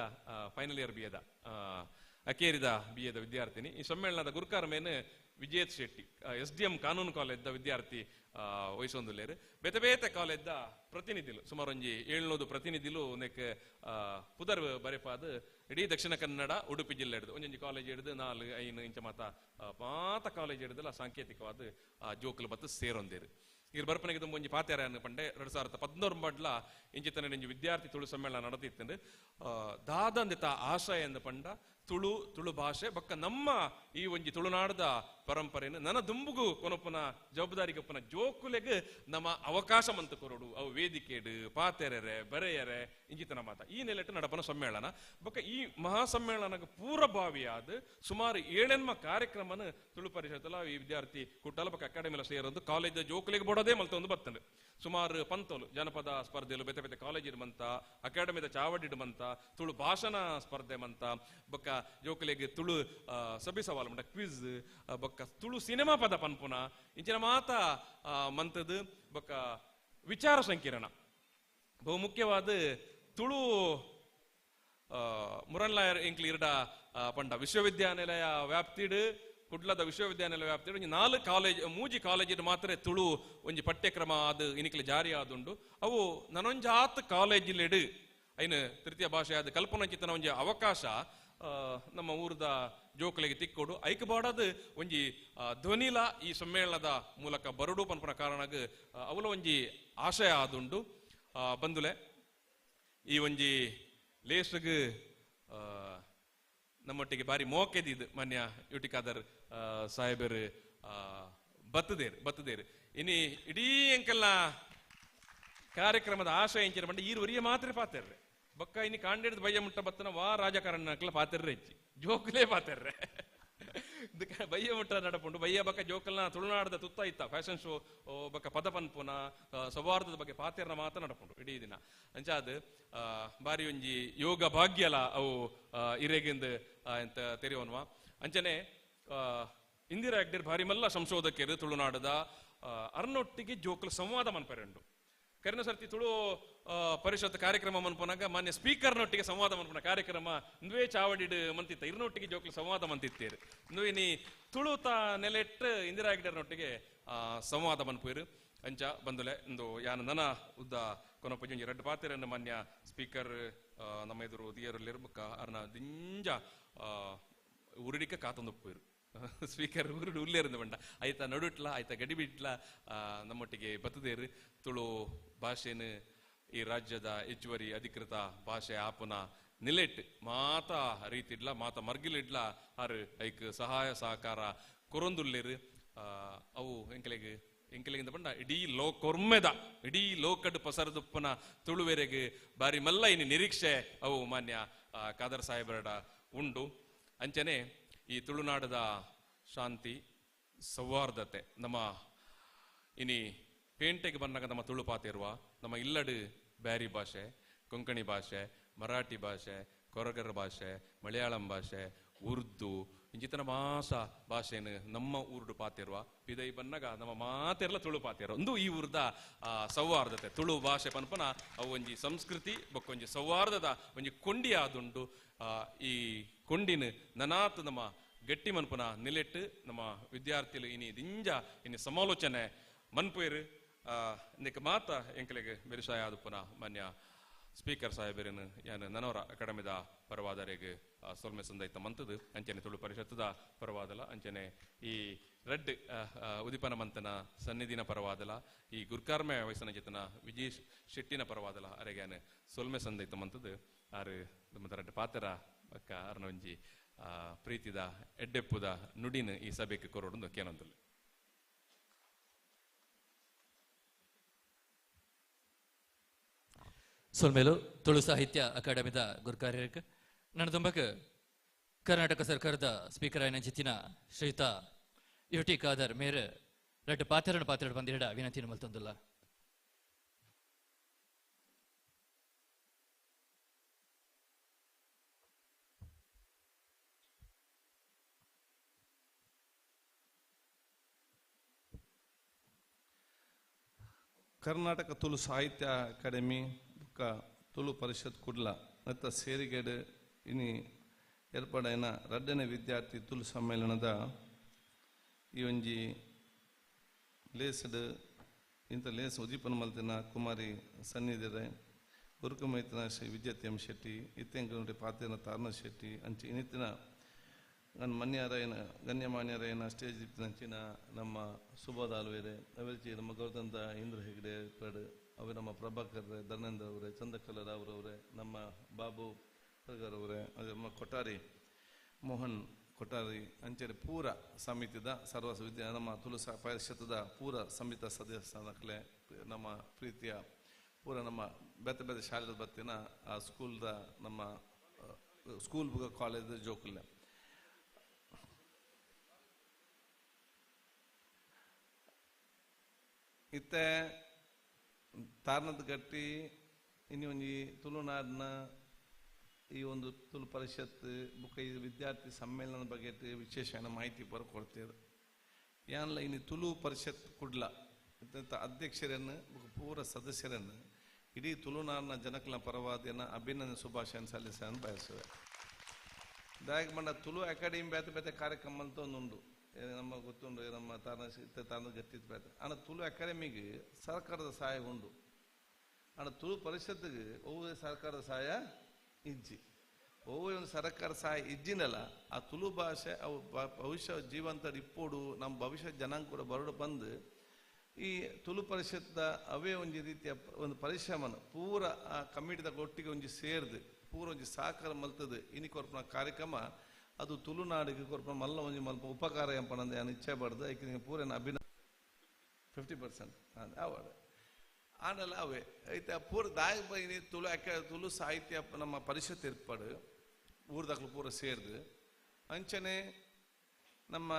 Speaker 7: ಫೈನಲ್ ಇಯರ್ ಬಿ ಎದ ಅಕೇರಿದ ಬಿ ಎದ ವಿದ್ಯಾರ್ಥಿನಿ. ಈ ಸಮ್ಮೇಳನದ ಗುರುಕಾರ ಮೇನು Vijeth Shetty S D M ಕಾನೂನು ಕಾಲೇಜ್ದ ವಿದ್ಯಾರ್ಥಿ ವಹಿಸೊಂದುಲ್ಲೇರು. ಬೇತೆ ಬೇತೆ ಕಾಲೇಜ್ದ ಪ್ರತಿನಿಧಿಲು ಸುಮಾರು ಒಂಜಿ 700 ಪ್ರತಿನಿಧಿಲು ನೆಕ್ ಪುದರ್ ಬರೆಪಾದ ಇಡೀ ದಕ್ಷಿಣ ಕನ್ನಡ ಉಡುಪಿ ಜಿಲ್ಲೆ ಹಿಡಿದು ಒಂಜೊಂಜಿ ಕಾಲೇಜ್ ಹಿಡಿದು 4 5 ಇಂಚ ಮಾತ ಮಾತ ಕಾಲೇಜ್ ಹಿಡಿದಲ್ಲ ಸಾಂಕೇತಿಕವಾದ ಜೋಕುಲು ಬತ್ತು ಸೇರೊಂದೇರು. ಈ ಬರ್ಪನೆಗೆ ತುಂಬ ಒಂಜಿ ಪಾತ್ಯಾರ ಪಂಡೆ 2014 ಇಂಚಿತನ ಒಂಜಿ ವಿದ್ಯಾರ್ಥಿ ತುಳು ಸಮ್ಮೇಳನ ನಡೆದಿತ್ತು. ದಾದಂದಿತ ಆಶಯ ಎಂದು ಪಂಡ ತುಳು ತುಳು ಭಾಷೆ ಬಕ್ಕ ನಮ್ಮ ಈ ಒಂಜಿ ತುಳುನಾಡದ ಪರಂಪರೆಯನ್ನು ನನ್ನ ದುಂಬುಗು ಕೊನೊಪ್ಪನ ಜವಾಬ್ದಾರಿಗೊಪ್ಪನ ಜೋಕುಲೆಗ್ ನಮ್ಮ ಅವಕಾಶ ಮಂತ ಕೊರಡು ಅವು ವೇದಿಕೆಡು ಪಾತೆರೆರೆ ಬರೆಯರೆ ಇಂಜಿತನ ಮಾತ ಈ ನೆಲೆಟ್ಟು ನಡಪನ ಸಮ್ಮೇಳನ ಬೊಕ್ಕ ಈ ಮಹಾಸಮ್ಮೇಳನಕ್ಕೆ ಪೂರ್ವಭಾವಿಯಾದ ಸುಮಾರು ಏಳೆನ್ಮ ಕಾರ್ಯಕ್ರಮನ ತುಳು ಪರಿಷತ್ತಲ ಈ ವಿದ್ಯಾರ್ಥಿ ಕೂಟಲ ಬೊಕ್ಕ ಅಕಾಡೆಮಿಲ ಸೇರೊಂದು ಕಾಲೇಜ್ ಜೋಕುಲಿಗೆ ಬೋಡೋದೇ ಮಲ್ತೊಂದು ಬತ್ತಂಡು ಸುಮಾರು ಪಂತೋಲು ಜನಪದ ಸ್ಪರ್ಧೆಲು ಬೇತೆ ಬೇತೆ ಕಾಲೇಜ್ ಇಡುವಂತ ಅಕಾಡೆಮಿದ ಚಾವಡಿ ಇಡುವಂತ ತುಳು ಭಾಷಣ ಸ್ಪರ್ಧೆ ಮಂತ ಬೊಕ್ಕ ಜೋಕುಲಿಗೆ ತುಳು ಸಭೆ ಸವಾಲು ಮಂಟ ಕ್ವಿಜ್ ಬೊಕ್ಕ ತುಳು ಸಿನಿಮಾ ಪದ ಪನ್ಪುನ ಇಂಚಿನ ಮಾತ ಮಂತದ್ದು ಬೊಕ್ಕ ವಿಚಾರ ಸಂಕಿರಣ ಬಹುಮುಖ್ಯವಾದ ತುಳು ಮುರನ್ಲಾಯರ್ ಎಂಕ್ಲಿ ಇರಡ ಪಂಡ ವಿಶ್ವವಿದ್ಯಾನಿಲಯ ವ್ಯಾಪ್ತಿಡು ಕುಡ್ಲದ ವಿಶ್ವವಿದ್ಯಾನಿಲಯ ವ್ಯಾಪ್ತಿಡು ಒಂಜಿ ನಾಲ್ ಕಾಲೇಜ್ ಮೂಜಿ ಕಾಲೇಜಿಡ್ ಮಾತ್ರ ತುಳು ಒಂಜಿ ಪಠ್ಯಕ್ರಮ ಅದು ಇನಿಕ್ಲೆ ಜಾರಿ ಆದುಂಡು ಅವು ನನೊಂಜಾತ್ ಕಾಲೇಜಿಲೆಡು ಐನು ತೃತೀಯ ಭಾಷೆ ಆದ ಕಲ್ಪನಾ ಒಂಜಿ ಅವಕಾಶ ನಮ್ಮ ಊರದ ಜೋಕುಲಿಗೆ ತಿಕ್ಕೋಡು ಐಕ್ ಬಾಡದು ಒಂಜಿ ಧ್ವನಿಲ ಈ ಸಮ್ಮೇಳನದ ಮೂಲಕ ಬರಡು ಪನ್ಪುನ ಕಾರಣಗ್ ಅವಲ ಒಂಜಿ ಆಶಯ ಆದುಂಡು. ಬಂದುಲೆ ಈ ಒಂಜಿ ಲೇಸುಗ್ ನಮ್ಮೊಟ್ಟಿಗೆ ಬಾರಿ ಮೋಕೆದಿದ್ದು ಮಾನ್ಯ ಯುಟಿಕಾದರ್ ಸಾಹೇಬರು ಬತ್ತದೇರು ಬತ್ತದೇರು ಇನಿ ಇಡೀ ಎಂಕೆಲ್ಲ ಕಾರ್ಯಕ್ರಮದ ಆಶಯ ಇಂಚಿನ ಬಂಡ ಈರು ಒರಿಯ ಮಾತ್ರ ಪಾತೆರ್ರೆ ಬೊಕ್ಕ ಇನಿ ಕಾಂಡೇಡ್ದು ಬಯ್ಯ ಮುಟ್ಟ ಬತ್ತನ ವಾ ರಾಜಕಾರಣಕ್ಲ ಪಾತೆರ್ರೆ ಹೆಚ್ಚಿ ಜೋಕುಲೇ ಪಾತೆರ್ರೆ ಬಯ್ಯ ಮುಟ್ಟ ನಡಪುಂಡು ಬಯ್ಯ ಬಕ್ಕ ಜೋಕಲ್ನ ತುಳುನಾಡದ ತುತ್ತ ಇತ್ತ ಫ್ಯಾಷನ್ ಶೋ ಬಕ್ಕ ಪದ ಪನ್ಪುನ ಸೌಹಾರ್ದದ ಬಗ್ಗೆ ಪಾತೆರ್ನ ಮಾತ್ರ ನಡಪುಂಡು ಇಡೀ ದಿನ ಅಂಚಾದ್ ಬಾರಿ ಒಂಜಿ ಯೋಗ ಭಾಗ್ಯಲ ಅವು ಇರೆಗಿಂದ ಎಂತ ತೆರೆಯೋನ್ವ. ಅಂಚನೆ ಇಂದಿರಾ ಹೆಗ್ಡೆರ್ ಭಾರಿ ಮಲ್ಲ ಸಂಶೋಧಕರು ತುಳುನಾಡದ ಅರ್ನೊಟ್ಟಿಗೆ ಜೋಕುಲ ಸಂವಾದ ಮನ್ಪೆರೆಂಡು ಕರಿನ ಸರ್ತಿ ತುಳು ಪರಿಷತ್ ಕಾರ್ಯಕ್ರಮ ಮನ್ಪುನಾಗ ಮಾನ್ಯ ಸ್ಪೀಕರ್ನೊಟ್ಟಿಗೆ ಸಂವಾದ ಮನ್ಪುನ ಕಾರ್ಯಕ್ರಮ ಇಂದುವೇ ಚಾವಡಿಡ್ ಮಂತಿತ್ತ ಇರ್ನೊಟ್ಟಿಗೆ ಜೋಕುಲ ಸಂವಾದ ಮಂತಿತ್ತೇರು ಇಂದುವೆ ನೀ ತುಳುತ ನೆಲೆಟ್ಟು ಇಂದಿರಾ ಹೆಗ್ಡೆರ್ನೊಟ್ಟಿಗೆ ಸಂವಾದ ಮನ್ಪುರು. ಅಂಚ ಬಂದುಲೆ ಇಂದು ಯಾನ ನನ ಉದ್ದ ಕೊನಪುಜಿ ಒಂಜಿ ರಡ್ಡ್ ಪಾತೆರನ್ನು ಮಾನ್ಯ ಸ್ಪೀಕರ್ ನಮ್ಮ ಎದುರು ದಿಯರುಲ್ಲಿರ್ಬಕ್ಕ ಅರ್ನ ದಿಂಜ ಉರುಡಿಕ ಕಾತೊಂದೊಪ್ಪುರು ಸ್ಪೀಕರ್ ಊರುಡು ಉಲ್ಲೇರಂದು ಬಂಡ ಆಯ್ತಾ ನಡುಟ್ಲ ಆಯ್ತಾ ಗಡಿಬಿಟ್ಲ ನಮ್ಮೊಟ್ಟಿಗೆ ಬತ್ತದೇರು ತುಳು ಭಾಷೆನು ಈ ರಾಜ್ಯದ ಹೆಚ್ಚುವರಿ ಅಧಿಕೃತ ಭಾಷೆ ಆಪುನ ನಿಲೆಟ್ ಮಾತ ರೀತಿಡ್ಲ ಮಾತ ಮರ್ಗಿಲಿಡ್ಲ ಆರು ಐಕ್ ಸಹಾಯ ಸಹಕಾರ ಕೊರೊಂದುಲ್ಲೇರು ಅವು ಎಂಕಲೆಗ್ ಎಂಕಲೆಗಿಂದ ಬಂಡ ಇಡೀ ಲೋಕೊರ್ಮೆದ ಇಡೀ ಲೋಕಡ್ ಪಸರದುಪ್ಪನ ತುಳುವೆರೆಗ್ ಬಾರಿ ಮಲ್ಲ ಇನಿ ನಿರೀಕ್ಷೆ ಅವು ಮಾನ್ಯ ಖಾದರ್ ಸಾಹೇಬರಡ ಉಂಡು. ಅಂಚನೆ ಈ ತುಳುನಾಡದ ಶಾಂತಿ ಸೌಹಾರ್ದತೆ ನಮ್ಮ ಇನಿ ಪೇಂಟೆಗೆ ಬಂದಾಗ ನಮ್ಮ ತುಳು ಪಾತಿರುವ ನಮ್ಮ ಇಲ್ಲಡು ಬ್ಯಾರಿ ಭಾಷೆ, ಕೊಂಕಣಿ ಭಾಷೆ, ಮರಾಠಿ ಭಾಷೆ, ಕೊರಗರ ಭಾಷೆ, ಮಲಯಾಳಂ ಭಾಷೆ, ಉರ್ದು ಇಂಚಿತನ ಮಾಸ ಭಾಷೆನು ನಮ್ಮ ಊರುಡು ಪಾತಿರುವ ಪಿದೈ ಬನ್ನಗ ನಮ್ಮ ಮಾತೆಲ್ಲ ತುಳು ಪಾತಿರುವ ಒಂದು ಈ ಊರ್ದ ಸೌಹಾರ್ದತೆ ತುಳು ಭಾಷೆ ಪನ್ಪನ ಅವು ಒಂಜಿ ಸಂಸ್ಕೃತಿ ಬೊಕ್ಕೊಂಜಿ ಸೌಹಾರ್ದದ ಒಂಜಿ ಕೊಂಡಿ ಆದುಂಡು. ಈ ಕೊಂಡಿನ ನನಾತ್ ನಮ್ಮ ಗಟ್ಟಿ ಮನ್ಪುನ ನಿಲೆಟ್ಟು ನಮ್ಮ ವಿದ್ಯಾರ್ಥಿಲು ಇನಿ ದಿಂಜ ಇನಿ ಸಮಾಲೋಚನೆ ಮನ್ಪೇರು ಇಂದಕ್ಕೆ ಮಾತ ಎಂಕಲೆಗ್ ಬೆರಿಸಾಯ ಆದುಪ್ಪುನ ಮಾನ್ಯ ಸ್ಪೀಕರ್ ಸಾಹೇಬರೇನು ಯಾನು ನನವರ ಅಕಾಡೆಮಿದ ಪರವಾದರೆಗ್ ಸೊಲ್ಮೆ ಸಂದೈತ ಮಂತದು ಅಂಚನೆ ತುಳು ಪರಿಷತ್ತದ ಪರವಾದಲ ಅಂಚನೆ ಈ ರಡ್ಡ್ ಉದಿಪನ ಮಂತನ ಸನ್ನಿಧಿನ ಪರವಾದಲ ಈ ಗುರ್ಕಾರ್ಮೆ ವಯಸ್ಸನ ಜೊತನ ವಿಜಯ್ ಶೆಟ್ಟಿನ ಪರವಾದಲ ಅರೆಗ್ಯಾನು ಸೊಲ್ಮೆ ಸಂದೈತ ಮಂತದು ಆರು ನಮ್ಮ ರಡ್ಡ್ ಪಾತ್ರ ಬಕ್ಕ ಅರ್ನ ಒಂಜಿ ಪ್ರೀತಿದ ಎಡ್ಡೆಪ್ಪುದ ನುಡಿನ ಈ ಸಭೆಗೆ ಕೊರೊಡೊಂದು ಕೇನೊಂದುಲ್ಲೆ.
Speaker 1: ಸೊಲ್ಮೇಲು ತುಳು ಸಾಹಿತ್ಯ ಅಕಾಡೆಮಿದ ಗುರುಕಾರ್ಯಕ್ಕೆ ನನ್ನ ತುಂಬಕ್ಕೆ ಕರ್ನಾಟಕ ಸರ್ಕಾರದ ಸ್ಪೀಕರ್ ಆಯ್ನ ಜಿತ್ತಿನ ಶ್ರೀಯುತ ಯು ಟಿ ಖಾದರ್ ಮೇರೆ ರಡ್ಡ್ ಪಾತ್ರನ ಪಾತ್ರ ಬಂದಿರಡ ವಿನಂತಿನ ಮಲ್ತೊಂದುಲ್ಲ.
Speaker 9: ಕರ್ನಾಟಕ ತುಳು ಸಾಹಿತ್ಯ ಅಕಾಡೆಮಿ ಬೊಕ್ಕ ತುಳು ಪರಿಷತ್ ಕುಡ್ಲ ಮತ್ತು ಸೇರಿಗೇಡು ಇನಿ ಏರ್ಪಾಡಾಯಿನ ರಡ್ಡನೇ ವಿದ್ಯಾರ್ಥಿ ತುಳು ಸಮ್ಮೇಳನದ ಈ ಒಂಜಿ ಲೇಸ್ಡ್ ಇಂಥ ಲೇಸ್ ಉದೀಪನ ಮಲ್ತಿನ ಕುಮಾರಿ ಸನ್ನಿಧಿರೆ ಗುರುಕುಮೈತನ ಶ್ರೀ ವಿದ್ಯಾರ್ಥಿ ಎಂ ಶೆಟ್ಟಿ ಇತ್ತೆಂಕನುಡಿ ಪಾತಿನ ತಾರಣ ಶೆಟ್ಟಿ ಅಂಚೆ ಇನ್ನಿತ್ತಿನ ನನ್ನ ಮನ್ಯರೈನ ಗಣ್ಯಮಾನ್ಯರೈನ ಸ್ಟೇಜ್ ಇತ್ತಿನಂಚಿನ ನಮ್ಮ ಸುಬೋಧ ಆಲ್ವೇರೆ ಅವೆರ್ಚಿ ನಮ್ಮ ಗೌತಂದ ಇಂದ್ರ ಹೆಗ್ಡೆ ಪಡ್ ಅವೆ ನಮ್ಮ ಪ್ರಭಾಕರ್ ಧರ್ಮೇಂದ್ರ ಅವರೇ ಚಂದಕಲ ರಾವ್ರವರೇ ನಮ್ಮ ಬಾಬು ಖರ್ಗರ್ ಅವರೇ ಅದೇ ನಮ್ಮ ಕೊಠಾರಿ ಮೋಹನ್ ಕೊಠಾರಿ ಅಂಚೆರೆ ಪೂರ ಸಮಿತಿದ ಸರ್ವ ವಿದ್ಯಾ ನಮ್ಮ ತುಳು ಪರಿಷತ್ತದ ಪೂರ ಸಮಿತ ಸದಸ್ಯನಕ್ಲೆ ನಮ್ಮ ಪ್ರೀತಿಯ ಪೂರ ನಮ್ಮ ಬೇತೆ ಬೇತೆ ಶಾಲೆದ ಬತ್ತಿನ ಆ ಸ್ಕೂಲ್ದ ನಮ್ಮ ಸ್ಕೂಲ್ ಕಾಲೇಜ್ ಜೋಕುಲ್ಲೆ. ಇತ್ತೆ ತಾರ್ನದ ಗಟ್ಟಿ ಇನ್ನು ಒಂಜಿ ತುಳುನಾಡಿನ ಈ ಒಂದು ತುಳು ಪರಿಷತ್ ಬುಕ್ಕ ಈ ವಿದ್ಯಾರ್ಥಿ ಸಮ್ಮೇಳನದ ಬಗ್ಗೆ ವಿಶೇಷ ಮಾಹಿತಿ ಪೂರ ಕೊಡ್ತೇವೆ. ಯಾನ್ಲ ಇನ್ನು ತುಳು ಪರಿಷತ್ ಕುಡ್ಲ ಅಧ್ಯಕ್ಷರನ್ನು ಬುಕ್ಕ ಪೂರ ಸದಸ್ಯರನ್ನು ಇಡೀ ತುಳುನಾಡಿನ ಜನಕಲ ಪರವಾದಿಯನ್ನು ಅಭಿನಂದನೆ ಶುಭಾಶಯ ಸಲ್ಲಿಸನ್ನು ಬಯಸುವೆ. ದಾಯಕ ಮಂಡ ತುಳು ಅಕಾಡೆಮಿ ಬೇತೆ ಬೇತೆ ಕಾರ್ಯಕ್ರಮ ಅಂತ ಒಂದುಂಡು ನಮ್ಮ ಗೊತ್ತುಂಡು, ನಮ್ಮ ತಾನ ತಾನ ಗಟ್ಟಿತ್ತು ಬೇತೆ. ಆನ ತುಳು ಅಕಾಡೆಮಿಗೆ ಸರ್ಕಾರದ ಸಹಾಯ ಉಂಡು, ಆನ ತುಳು ಪರಿಷತ್ತಿಗೆ ಒವ್ವೇ ಸರ್ಕಾರದ ಸಹಾಯ ಇಜ್ಜಿ. ಒವ್ವೇ ಒಂದು ಸರ್ಕಾರ ಸಹಾಯ ಇಜ್ಜಿನಲ್ಲ ಆ ತುಳು ಭಾಷೆ ಅವು ಭವಿಷ್ಯ ಜೀವಂತ ಇಪ್ಪೋಡು ನಮ್ಮ ಭವಿಷ್ಯ ಜನಾಂಗ ಕೂಡ ಬರೋಡು ಬಂದು ಈ ತುಳು ಪರಿಷತ್ದ ಅವೇ ಒಂಜಿ ರೀತಿಯ ಒಂದು ಪರಿಶ್ರಮನ ಪೂರ ಆ ಕಮಿಟಿದ ಒಟ್ಟಿಗೆ ಒಂಜಿ ಸೇರ್ದು ಪೂರ ಒಂಜಿ ಸಹಕಾರ ಮಲ್ತದೆ ಇನಿ ಕೊರ್ಪುನ ಕಾರ್ಯಕ್ರಮ ಅದು ತುಳುನಾಡಿಗೆ ಕೊರ್ಪುನ ಮಲ್ಲ ಒಂಜಿ ಮಲ್ಪ ಉಪಕಾರ ಎಂಪನಂದು ನಾನು ಇಚ್ಛೆ ಪಡ್ದು ಐಕೆ ಪೂರ ಅಭಿನ 50% ಅವಾರ್ಡ್ ಆನಲ್ಲ ಅವೇ ಐತೆ ಪೂರ ದಾಯ ಇನಿ ತುಳು ಅಕ ತುಳು ಸಾಹಿತ್ಯ ನಮ್ಮ ಪರಿಷತ್ ಏರ್ಪಾಡು ಊರ್ದಾಕ್ಲು ಪೂರ ಸೇರ್ದು ಅಂಚನೆ ನಮ್ಮ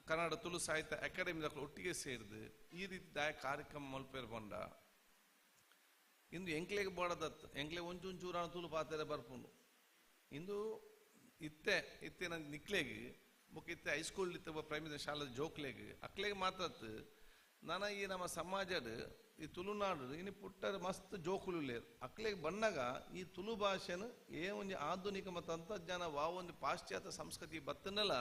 Speaker 9: ಕನ್ನಡ ತುಳು ಸಾಹಿತ್ಯ ಅಕಾಡೆಮಿ ಒಟ್ಟಿಗೆ ಸೇರಿದು ಈ ರೀತಿ ದಾಯ ಕಾರ್ಯಕ್ರಮ ಮಲ್ಪೇರ್ ಬಂಡ ಇಂದು ಎಂಕ್ಲೆಗೆ ಬೋಡದತ್ತು ಎಂಕ್ಲೆ ಒಂಚೂರು ತುಳು ಪಾತ್ರೆ ಬರ್ಪುಂಡು ಇಂದು ಇತ್ತೆ ಇತ್ತೆ ನನ್ನ ನಿಕ್ಲೆಗೆ ಬೊಕ್ಕ ಇತ್ತೆ ಹೈಸ್ಕೂಲ್ ಇತ್ತ ಪ್ರೈಮರಿ ಶಾಲೆ ಜೋಕ್ಲೆಗೆ ಅಕ್ಲೆಗೆ ಮಾತ್ರತ್ತು ನನ್ನ ಈ ನಮ್ಮ ಸಮಾಜದ ಈ ತುಳುನಾಡು ಇನ್ನು ಪುಟ್ಟರೆ ಮಸ್ತ್ ಜೋಕುಲು ಲೇರು ಅಕ್ಲೆಗೆ ಬಣ್ಣಗ ಈ ತುಳು ಭಾಷೆನು ಏ ಒಂಜಿ ಆಧುನಿಕ ಮತ್ತು ತಂತ್ರಜ್ಞಾನ ವಾ ಒಂದು ಪಾಶ್ಚಾತ್ಯ ಸಂಸ್ಕೃತಿ ಬತ್ತನಲ್ಲ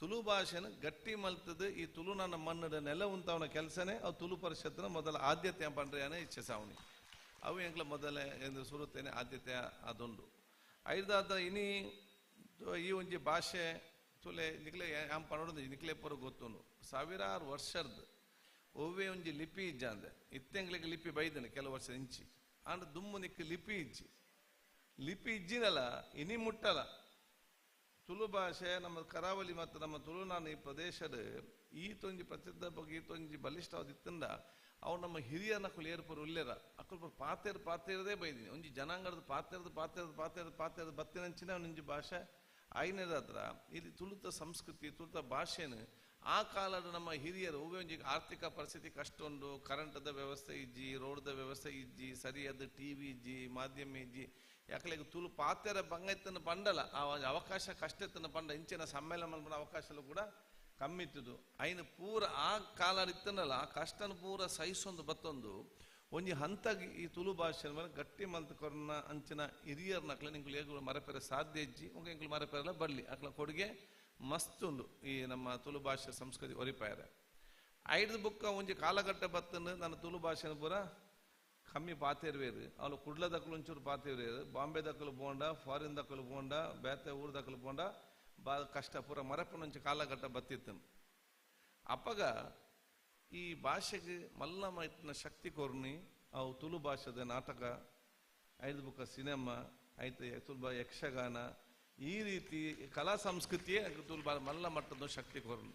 Speaker 9: ತುಳು ಭಾಷೆನ ಗಟ್ಟಿ ಮಲ್ತದ ಈ ತುಳು ನನ್ನ ಮಣ್ಣದ ನೆಲ ಉಂತವನ ಕೆಲಸನೇ ಅವು ತುಳು ಪರಿಷತ್ತಿನ ಮೊದಲ ಆದ್ಯತೆ ಪಂಡ್ರೆಯಾನೆ ಇಚ್ಛೆ ಸಾವನಿ ಅವು ಎಂಕ್ಲ ಮೊದಲೇ ಎಂದು ಸುರುತ್ತೇನೆ ಆದ್ಯತೆ ಅದೊಂದು ಐದಾದ ಇನಿ ಈ ಒಂಜಿ ಭಾಷೆ ತುಲೆ ನಿಕ್ಲೆ ಆಂ ಪನೋಡು ನಿಕ್ಲೆ ಪೂರ ಗೊತ್ತುಂಡು ಸಾವಿರಾರು ವರ್ಷದ ಒವ್ವೇ ಒಂಜಿ ಲಿಪಿ ಇಜ್ಜ ಅಂದೆ ಇತ್ತೆಂಗ್ಲಿಗೆ ಲಿಪಿ ಬೈದನೆ ಕೆಲವು ವರ್ಷ ಇಂಚಿ ಅಂಡ್ ದುಮ್ಮು ನಿಕ್ ಲಿಪಿ ಇಜ್ಜಿ ಲಿಪಿ ಇಜ್ಜಿನಲ್ಲ ಇನಿ ಮುಟ್ಟಲ್ಲ ತುಳು ಭಾಷೆ ನಮ್ಮ ಕರಾವಳಿ ಮತ್ತು ನಮ್ಮ ತುಳುನಾಡು ಈ ಪ್ರದೇಶದ ಈ ತೊಂಜಿ ಪ್ರಸಿದ್ಧ ಬಗ್ಗೆ ಈ ತೊಂಜಿ ಬಲಿಷ್ಠವಾದಿತ್ತಂದ ಅವು ನಮ್ಮ ಹಿರಿಯನ ಅಕ್ಕಲು ಏರ್ಪರು ಉಲ್ಲೇರ ಅಕ್ಕಲು ಪಾತೇರು ಪಾತೇರದೇ ಬೈದಿನಿ ಒಂಜಿ ಜನಾಂಗದ ಪಾತೇರದ ಪಾತೇರದ ಪಾತೇರದ ಪಾತೇರದ ಬತ್ತಿನಂಚಿನ ಒಂಜಿ ಭಾಷೆ ಐನರ ಹತ್ರ ಇಲ್ಲಿ ತುಳುತ ಸಂಸ್ಕೃತಿ ತುಳುತ ಭಾಷೆನು ಆ ಕಾಲದ ನಮ್ಮ ಹಿರಿಯರು ಒವ್ವೇ ಒಂಜಿ ಆರ್ಥಿಕ ಪರಿಸ್ಥಿತಿ ಕಷ್ಟ ಉಂಡು, ಕರೆಂಟದ ವ್ಯವಸ್ಥೆ ಇಜ್ಜಿ, ರೋಡ್ದ ವ್ಯವಸ್ಥೆ ಇಜ್ಜಿ, ಸರಿಯಾದ ಟಿ ವಿ ಇಜ್ಜಿ, ಮಾಧ್ಯಮ ಇಜ್ಜಿ, ಯಾಕಲೆ ತುಳು ಪಾತೆರ ಬಂಗೈತನ ಪಂಡಲ ಆ ಅವಕಾಶ ಕಷ್ಟ ಇತ್ತನ ಪಂಡ ಇಂಚಿನ ಸಮ್ಮೇಳನ ಮಲ್ಪುನ ಅವಕಾಶಲು ಕೂಡ ಕಮ್ಮಿ ಇತ್ತದು. ಐನ ಪೂರ ಆ ಕಾಲ ಇತ್ತನಲ್ಲ ಆ ಕಷ್ಟನ ಪೂರ ಸಹಿಸೊಂದು ಬತ್ತೊಂದು ಒಂಜಿ ಹಂತಾಗಿ ಈ ತುಳು ಭಾಷೆ ಮೇಲೆ ಗಟ್ಟಿ ಮಲ್ತ್ ಕೊರ್ನ ಅಂಚಿನ ಹಿರಿಯರ್ನ ಅಕ್ಲೆ ನಿಂಕುಲು ಏಗುಲು ಮರಪೆರೆ ಸಾಧ್ಯ ಇಜ್ಜಿ, ಒಂಗೆ ಎಂಕುಲು ಮರಪೆರೆಲ ಬರ್ಲಿ ಅಕ್ಲ ಕೊಡುಗೆ ಮಸ್ತ್ ಉಂಡು ಈ ನಮ್ಮ ತುಳು ಭಾಷೆ ಸಂಸ್ಕೃತಿ ಒರಿಪಾಯರೆ. ಐದು ಬುಕ್ಕ ಒಂಜಿ ಕಾಲಘಟ್ಟ ಬತ್ತನ್ನು ನನ್ನ ತುಳು ಭಾಷೆನ ಪೂರ ಕಮ್ಮಿ ಪಾತೇರ್ವೇರು, ಅವಳು ಕುಡ್ಲ ದಕ್ಕಲು ಒಂಚೂರು ಪಾತೇರ್ವೇರು, ಬಾಂಬೆ ದಕ್ಕಲು ಬೋಂಡ, ಫಾರಿನ್ ದಕ್ಕಲು ಬೋಂಡ, ಬೇತೆ ಊರು ದಕ್ಕಲು ಬೋಂಡ ಬಾ ಕಷ್ಟ ಪೂರ ಮರಪನೊಂಚು ಕಾಲಘಟ್ಟ ಬತ್ತಿತ್ತು. ಅಪ್ಪಗ ಈ ಭಾಷೆಗೆ ಮಲ್ಲ ಮೈತ್ನ ಶಕ್ತಿ ಕೊರ್ನಿ ಅವು ತುಳು ಭಾಷೆದ ನಾಟಕ, ಐದು ಬುಕ್ಕ ಸಿನಿಮಾ, ಐತೆ ತುಳು ಯಕ್ಷಗಾನ, ಈ ರೀತಿ ಕಲಾ ಸಂಸ್ಕೃತಿಯೇ ತುಳು ಮಲ್ಲ ಮಟ್ಟದ ಶಕ್ತಿ ಕೊರ್ನಿ.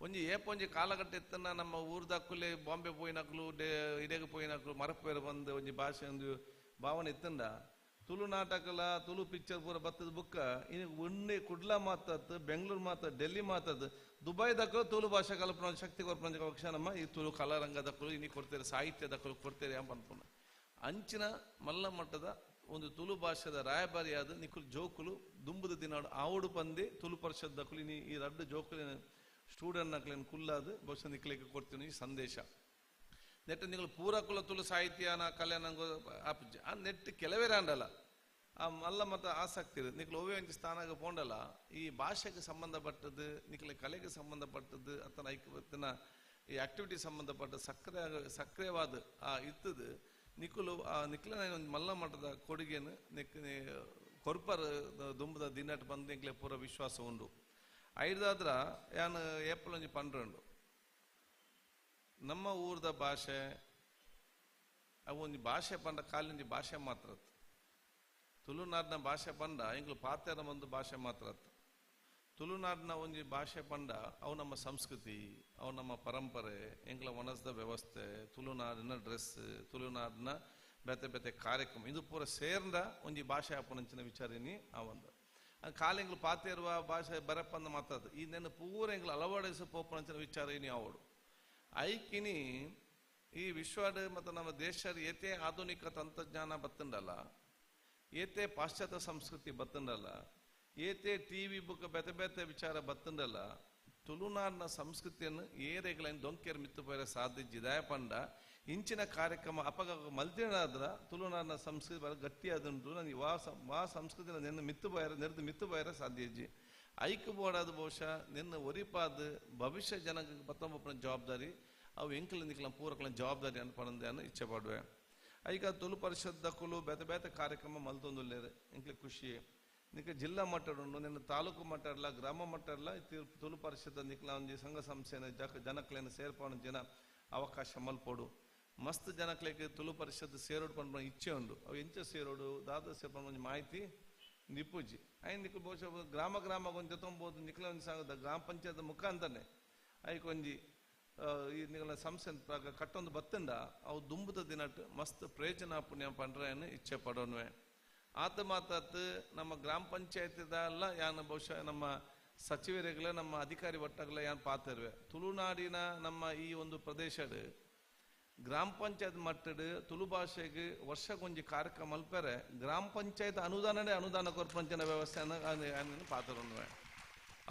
Speaker 9: ಒಂಜಿ ಏಪೊಂಜಿ ಕಾಲಘಟ್ಟ ಇತ್ತನ್ನ ನಮ್ಮ ಊರ್ದಕ್ಕುಲೆ ಬಾಂಬೆ ಪೋಯಿನಕ್ಲು ಇಡೆಗೆ ಪೋಯಿನಕ್ಲು ಮರಪೇರು ಬಂದು ಒಂಜಿ ಭಾಷೆ ಒಂದು ಭಾವನೆ ಇತ್ತಂದ ತುಳು ನಾಟಕಲ ತುಳು ಪಿಕ್ಚರ್ ಪೂರ ಬತ್ತದ ಬುಕ್ಕ ಇನ್ನು ಒಂದೇ ಕುಡ್ಲ ಮಾತಾತು, ಬೆಂಗಳೂರು ಮಾತಾತು, ಡೆಲ್ಲಿ ಮಾತಾತು, ದುಬೈ ದಕ್ಕಲು ತುಳು ಭಾಷೆ ಕಲ್ಪನ ಶಕ್ತಿ ಕೊರ್ಪನ ಪಕ್ಷ ನಮ್ಮ ಈ ತುಳು ಕಲಾರಂಗ ದಕ್ಕಲು ಇನ್ನಿ ಕೊಡ್ತೇವೆ, ಸಾಹಿತ್ಯ ದಕ್ಕಲು ಕೊಡ್ತೇವೆ ಎಂಬ ಅನ್ಪುನ ಅಂಚಿನ ಮಲ್ಲ ಮಟ್ಟದ ಒಂದು ತುಳು ಭಾಷೆದ ರಾಯಭಾರಿಯಾದ ನಿಕುಲು ಜೋಕುಲು ದುಂಬುದ ದಿನ ಆವುಡು ಪಂದಿ ತುಳು ಪರಿಷತ್ ದಕ್ಕಲು ಇನಿ ಈ ರಡ್ಡು ಜೋಕುಲಿನ ಸ್ಟೂಡೆಂಟ್ ನಕ್ಲೇನು ಕುಲ್ಲಾದು ಬಹುಶಃ ನಿಕ್ಲಿಕ್ಕೆ ಕೊಡ್ತೀನಿ ಈ ಸಂದೇಶ. ನೆಟ್ ನೀವು ಪೂರಕುಲ ತುಳು ಸಾಹಿತ್ಯನ ಕಲ್ಯಾಣ ಆ ನೆಟ್ ಕೆಲವೇ ರಾಂಡಲ್ಲ ಆ ಮಲ್ಲ ಮತ್ತ ಆಸಕ್ತಿ ಇರುತ್ತೆ ನಿಕ್ಲು ಒವ್ವೇ ಒಂಜಿ ಸ್ಥಾನಕ್ಕೆ ಪೋಂಡಲ್ಲ ಈ ಭಾಷೆಗೆ ಸಂಬಂಧಪಟ್ಟದ್ದು, ನಿಕ್ಲೆ ಕಲೆಗೆ ಸಂಬಂಧಪಟ್ಟದ್ದು, ಅಥವಾ ಐಕ್ಯನ ಈ ಆಕ್ಟಿವಿಟಿ ಸಂಬಂಧಪಟ್ಟ ಸಕ್ರಿಯವಾದ ಆ ಇತ್ತದು ನಿಕ್ಕುಲು ಆ ನಿಕ್ಲನ ಒಂದು ಮಲ್ಲ ಮಟ್ಟದ ಕೊಡುಗೆಯನ್ನು ನಿಕ್ ಕೊರ್ಪರ್ ದುಂಬದ ದಿನಟ್ ಬಂದು ನಿಕ್ಲೆ ಪೂರ ವಿಶ್ವಾಸ ಉಂಡು. ಐದಾದ್ರ ಯಾನ್ ಏಪ್ರಿಲ್ ಒಂಜಿ 12 ನಮ್ಮ ಊರ್ದ ಭಾಷೆ ಅವು ಒಂಜಿ ಭಾಷೆ ಪಂಡ ಕಾಲಿಂಜಿ ಭಾಷೆ ಮಾತ್ರ ತುಳುನಾಡಿನ ಭಾಷೆ ಪಂಡ ಎಂಕ್ಲು ಪಾತೆರ ಒಂದು ಭಾಷೆ ಮಾತ್ರ ತುಳುನಾಡಿನ ಒಂಜಿ ಭಾಷೆ ಪಂಡ ಅವು ನಮ್ಮ ಸಂಸ್ಕೃತಿ, ಅವು ನಮ್ಮ ಪರಂಪರೆ, ಎಂಕ್ಲ ವನಸ್ದ ವ್ಯವಸ್ಥೆ, ತುಳುನಾಡಿನ ಡ್ರೆಸ್, ತುಳುನಾಡಿನ ಬೇತೆ ಬೇತೆ ಕಾರ್ಯಕ್ರಮ ಇದು ಪೂರ ಸೇರ್ದ ಒಂಜಿ ಭಾಷೆ ಆಪುನಂಚಿನ ವಿಚಾರಿನಿ ಆ ಒಂದು ಕಾಲೆಂಗ್ಲು ಪಾತೇರುವ ಭಾಷೆ ಬರಪ್ಪಂದ ಮಾತಾದ ಈ ನೆನ್ನು ಪೂರ ಎಂಗ್ಲು ಅಳವಡಿಸ ಪೋಪುನಂಚಿನ ವಿಚಾರ ಇನಿ ಅವಡು ಐಕಿನಿ ಈ ವಿಶ್ವಡ್ ಮತ್ತು ನಮ್ಮ ದೇಶದ ಏತೇ ಆಧುನಿಕ ತಂತ್ರಜ್ಞಾನ ಬತ್ತಂಡಲ್ಲ, ಏತೇ ಪಾಶ್ಚಾತ್ಯ ಸಂಸ್ಕೃತಿ ಬತ್ತಂಡಲ್ಲ, ಏತೇ ಟಿ ವಿ ಬುಕ್ ಬೇತೆ ಬೇತೆ ವಿಚಾರ ಬತ್ತಂಡಲ್ಲ, ತುಳುನಾಡಿನ ಸಂಸ್ಕೃತಿಯನ್ನು ಏರೆಗ್ಲೈನ್ ದೊಂಕೆರ್ ಮಿತ್ತು ಪೋಯರೆ ಸಾಧ್ಯ ಜಿದಾಯ ಪಂಡ ಇಂಚಿನ ಕಾರ್ಯಕ್ರಮ ಅಪಗ ಮಲ್ತಿನಾದ್ರ ತುಳುನಾಡಿನ ಸಂಸ್ಕೃತಿ ಬರ ಗಟ್ಟಿಯಾದುಂಟು. ನಾನು ವಾ ಸಂಸ್ಕೃತಿನ ನೆನ್ನು ಮಿತ್ತು ಬಯರ ನೆರೆದು ಮಿತ್ತು ಬಯರ ಸಾಧ್ಯ ಇಜ್ಜಿ. ಐಕ್ ಬೋಡಾದ ಬಹುಶಃ ನಿನ್ನ ಒರಿಪಾದ ಭವಿಷ್ಯ ಜನಕ್ಕೆ ಬತ್ತೊಂಬಪ್ಪನ ಜವಾಬ್ದಾರಿ ಅವು ಎಂಕಲ ನಿಕ್ಲ ಪೂರಕಲ ಜವಾಬ್ದಾರಿ ಅನ್ಪಣಂದೆ ಇಚ್ಛೆ ಪಡುವೆ. ಈಗ ತುಳು ಪರಿಷತ್ ದಕ್ಕುಲು ಬೇತೆ ಬೇತೆ ಕಾರ್ಯಕ್ರಮ ಮಲ್ತೊಂದುಲ್ಲೇರು ಎಂಕ್ಲೆ ಖುಷಿ. ನಿಕ ಜಿಲ್ಲಾ ಮಟ್ಟಡುಂಡು, ನಿನ್ನ ತಾಲೂಕು ಮಟ್ಟ ಇರಲ್ಲ, ಗ್ರಾಮ ಮಟ್ಟ ಇರಲ್ಲ, ತುಳು ಪರಿಷತ್ ನಿಕ್ಲ ಒಂಜಿ ಸಂಘ ಸಂಸ್ಥೆನ ಜನಕ್ಲೇನ ಸೇರ್ಪಾಡು ಜನ ಅವಕಾಶ ಮಲ್ಪೋಡು. ಮಸ್ತ್ ಜನಕ್ಲೆಗ್ ತುಳು ಪರಿಷತ್ ಸೇರೋಡು ಪನ್ಪುನ ಇಚ್ಛೆ ಉಂಡು. ಅವು ಎಂಚ ಸೇರೋಡು ದಾದ ಸೇರ್ಪಣ ಒಂಜಿ ಮಾಹಿತಿ ನಿಪ್ಪುಜಿ. ಐನ್ ನಿಕ್ಲು ಬಹುಶಃ ಗ್ರಾಮ ಗ್ರಾಮ ಒಂಜಿ ತೊಂಬೋದು ನಿಕ್ಲ ಒಂಜಿ ಸಂಘದ ಗ್ರಾಮ ಪಂಚಾಯತ್ ಮುಖಾಂತರನೆ ಐಕ್ ಒಂಜಿ ಈ ನಿಗಳ ಸಂಸ್ಥೆ ಕಟ್ಟೊಂದು ಬತ್ತಂಡ ಅವು ದುಂಬುದ ದಿನಟ್ ಮಸ್ತ್ ಪ್ರಯೋಜನ ಪುಣ್ಯ ಪಂಡ್ರೆ ಇಚ್ಛೆ ಪಡೋನ್ವೆ. ಆತ ಮಾತಾತ್ ನಮ್ಮ ಗ್ರಾಮ ಪಂಚಾಯತಿದಲ್ಲ ಯಾನ್ ಬಹುಶಃ ನಮ್ಮ ಸಚಿವರುಗಳ ನಮ್ಮ ಅಧಿಕಾರಿ ಒಟ್ಟಗಳ ಯಾನ್ ಪಾತಿರುವೆ. ತುಳುನಾಡಿನ ನಮ್ಮ ಈ ಒಂದು ಪ್ರದೇಶದ ಗ್ರಾಮ ಪಂಚಾಯತ್ ಮಟ್ಟದ ತುಳು ಭಾಷೆಗೆ ವರ್ಷಕ್ಕೊಂಜಿ ಕಾರ್ಯಕ್ರಮ ಅಲ್ಪರೆ ಗ್ರಾಮ ಪಂಚಾಯತ್ ಅನುದಾನನೇ ಅನುದಾನ ಕೊರ್ಪಂಚನ ವ್ಯವಸ್ಥೆಯನ್ನು ಪಾತ್ರನ್ವೆ.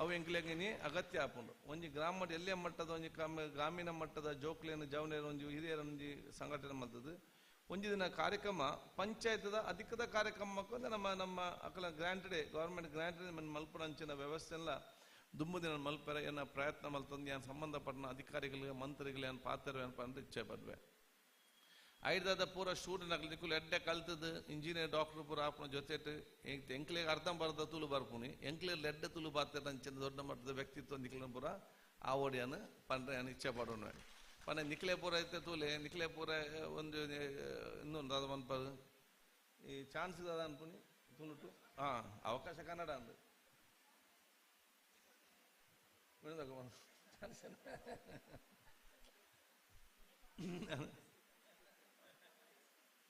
Speaker 9: ಅವು ಎಂಕ್ಲೆಗಿನಿ ಅಗತ್ಯ ಆಪುಂಡು. ಒಂಜಿ ಗ್ರಾಮ ಎಲ್ಲೇ ಮಟ್ಟದ ಒಂಜಿ ಗ್ರಾಮೀಣ ಮಟ್ಟದ ಜೋಕ್ಲೇನು ಜವನೇರು ಒಂಜಿ ಹಿರಿಯರ ಒಂಜಿ ಸಂಘಟನೆ ಮಲ್ತದ್ದು ಒಂಜಿ ದಿನ ಕಾರ್ಯಕ್ರಮ ಪಂಚಾಯತ್ದ ಅಧಿಕದ ಕಾರ್ಯಕ್ರಮಕ್ಕೆ ನಮ್ಮ ನಮ್ಮ ಅಕಲ ಗ್ರಾಂಟೆಡ್ ಗೌರ್ಮೆಂಟ್ ಗ್ರಾಂಟೆಡ್ ಮಲ್ಪುನಂಚಿನ ವ್ಯವಸ್ಥೆ ಎಲ್ಲ ದುಂಬು ದಿನ ಮಲ್ಪರ ಏನ ಪ್ರಯತ್ನ ಮಲ್ತಂದು ಏನು ಸಂಬಂಧಪಟ್ಟ ಅಧಿಕಾರಿಗಳಿಗೆ ಮಂತ್ರಿಗಳು ಏನು ಪಾತ್ರ ಏನಪ್ಪ ಅಂದ್ರೆ ಇಚ್ಛೆ ಪಡ್ವೆ. ಐದಾದ ಪೂರ ಸ್ಟೂಡೆಂಟ್ ಆಗಲಿ ನಿಕ್ಕುಲು ಎಡ್ಡೆ ಕಲ್ತದ್ದು ಇಂಜಿನಿಯರ್ ಡಾಕ್ಟರ್ ಪೂರ ಆಪುನ ಜೊತೆ ಎಂಕ್ಲೆಗ್ ಅರ್ಧ ಬರ್ದ ತುಳು ಬರ್ಪುನಿ ಎಂಕ್ಲೆ ಎಡ್ಡೆ ತುಳು ಬಾರ್ತಾರೆ ಅಂಚಿನ ದೊಡ್ಡ ಮಟ್ಟದ ವ್ಯಕ್ತಿತ್ವ ನಿಕ್ಲಿನ ಪೂರ ಆವಡಿಯನ್ನು ಪಂಡ್ರೆ ಏನು ಇಚ್ಛೆ ಪಡೋಣ. ಪಂಡ ನಿಕ್ಲೆ ಪೂರ ಐತೆ ತೂಲೆ ನಿಕ್ಲೆ ಪೂರ ಒಂದು ಇನ್ನೊಂದು ಅದು ಮನ್ಪ ಈ ಚಾನ್ಸ್ ಅದ ಅನ್ಪುನಿ ತುಳುಟು ಹಾಂ ಅವಕಾಶ ಕನ್ನಡ ಅಂದು ಚಾನ್ಸ್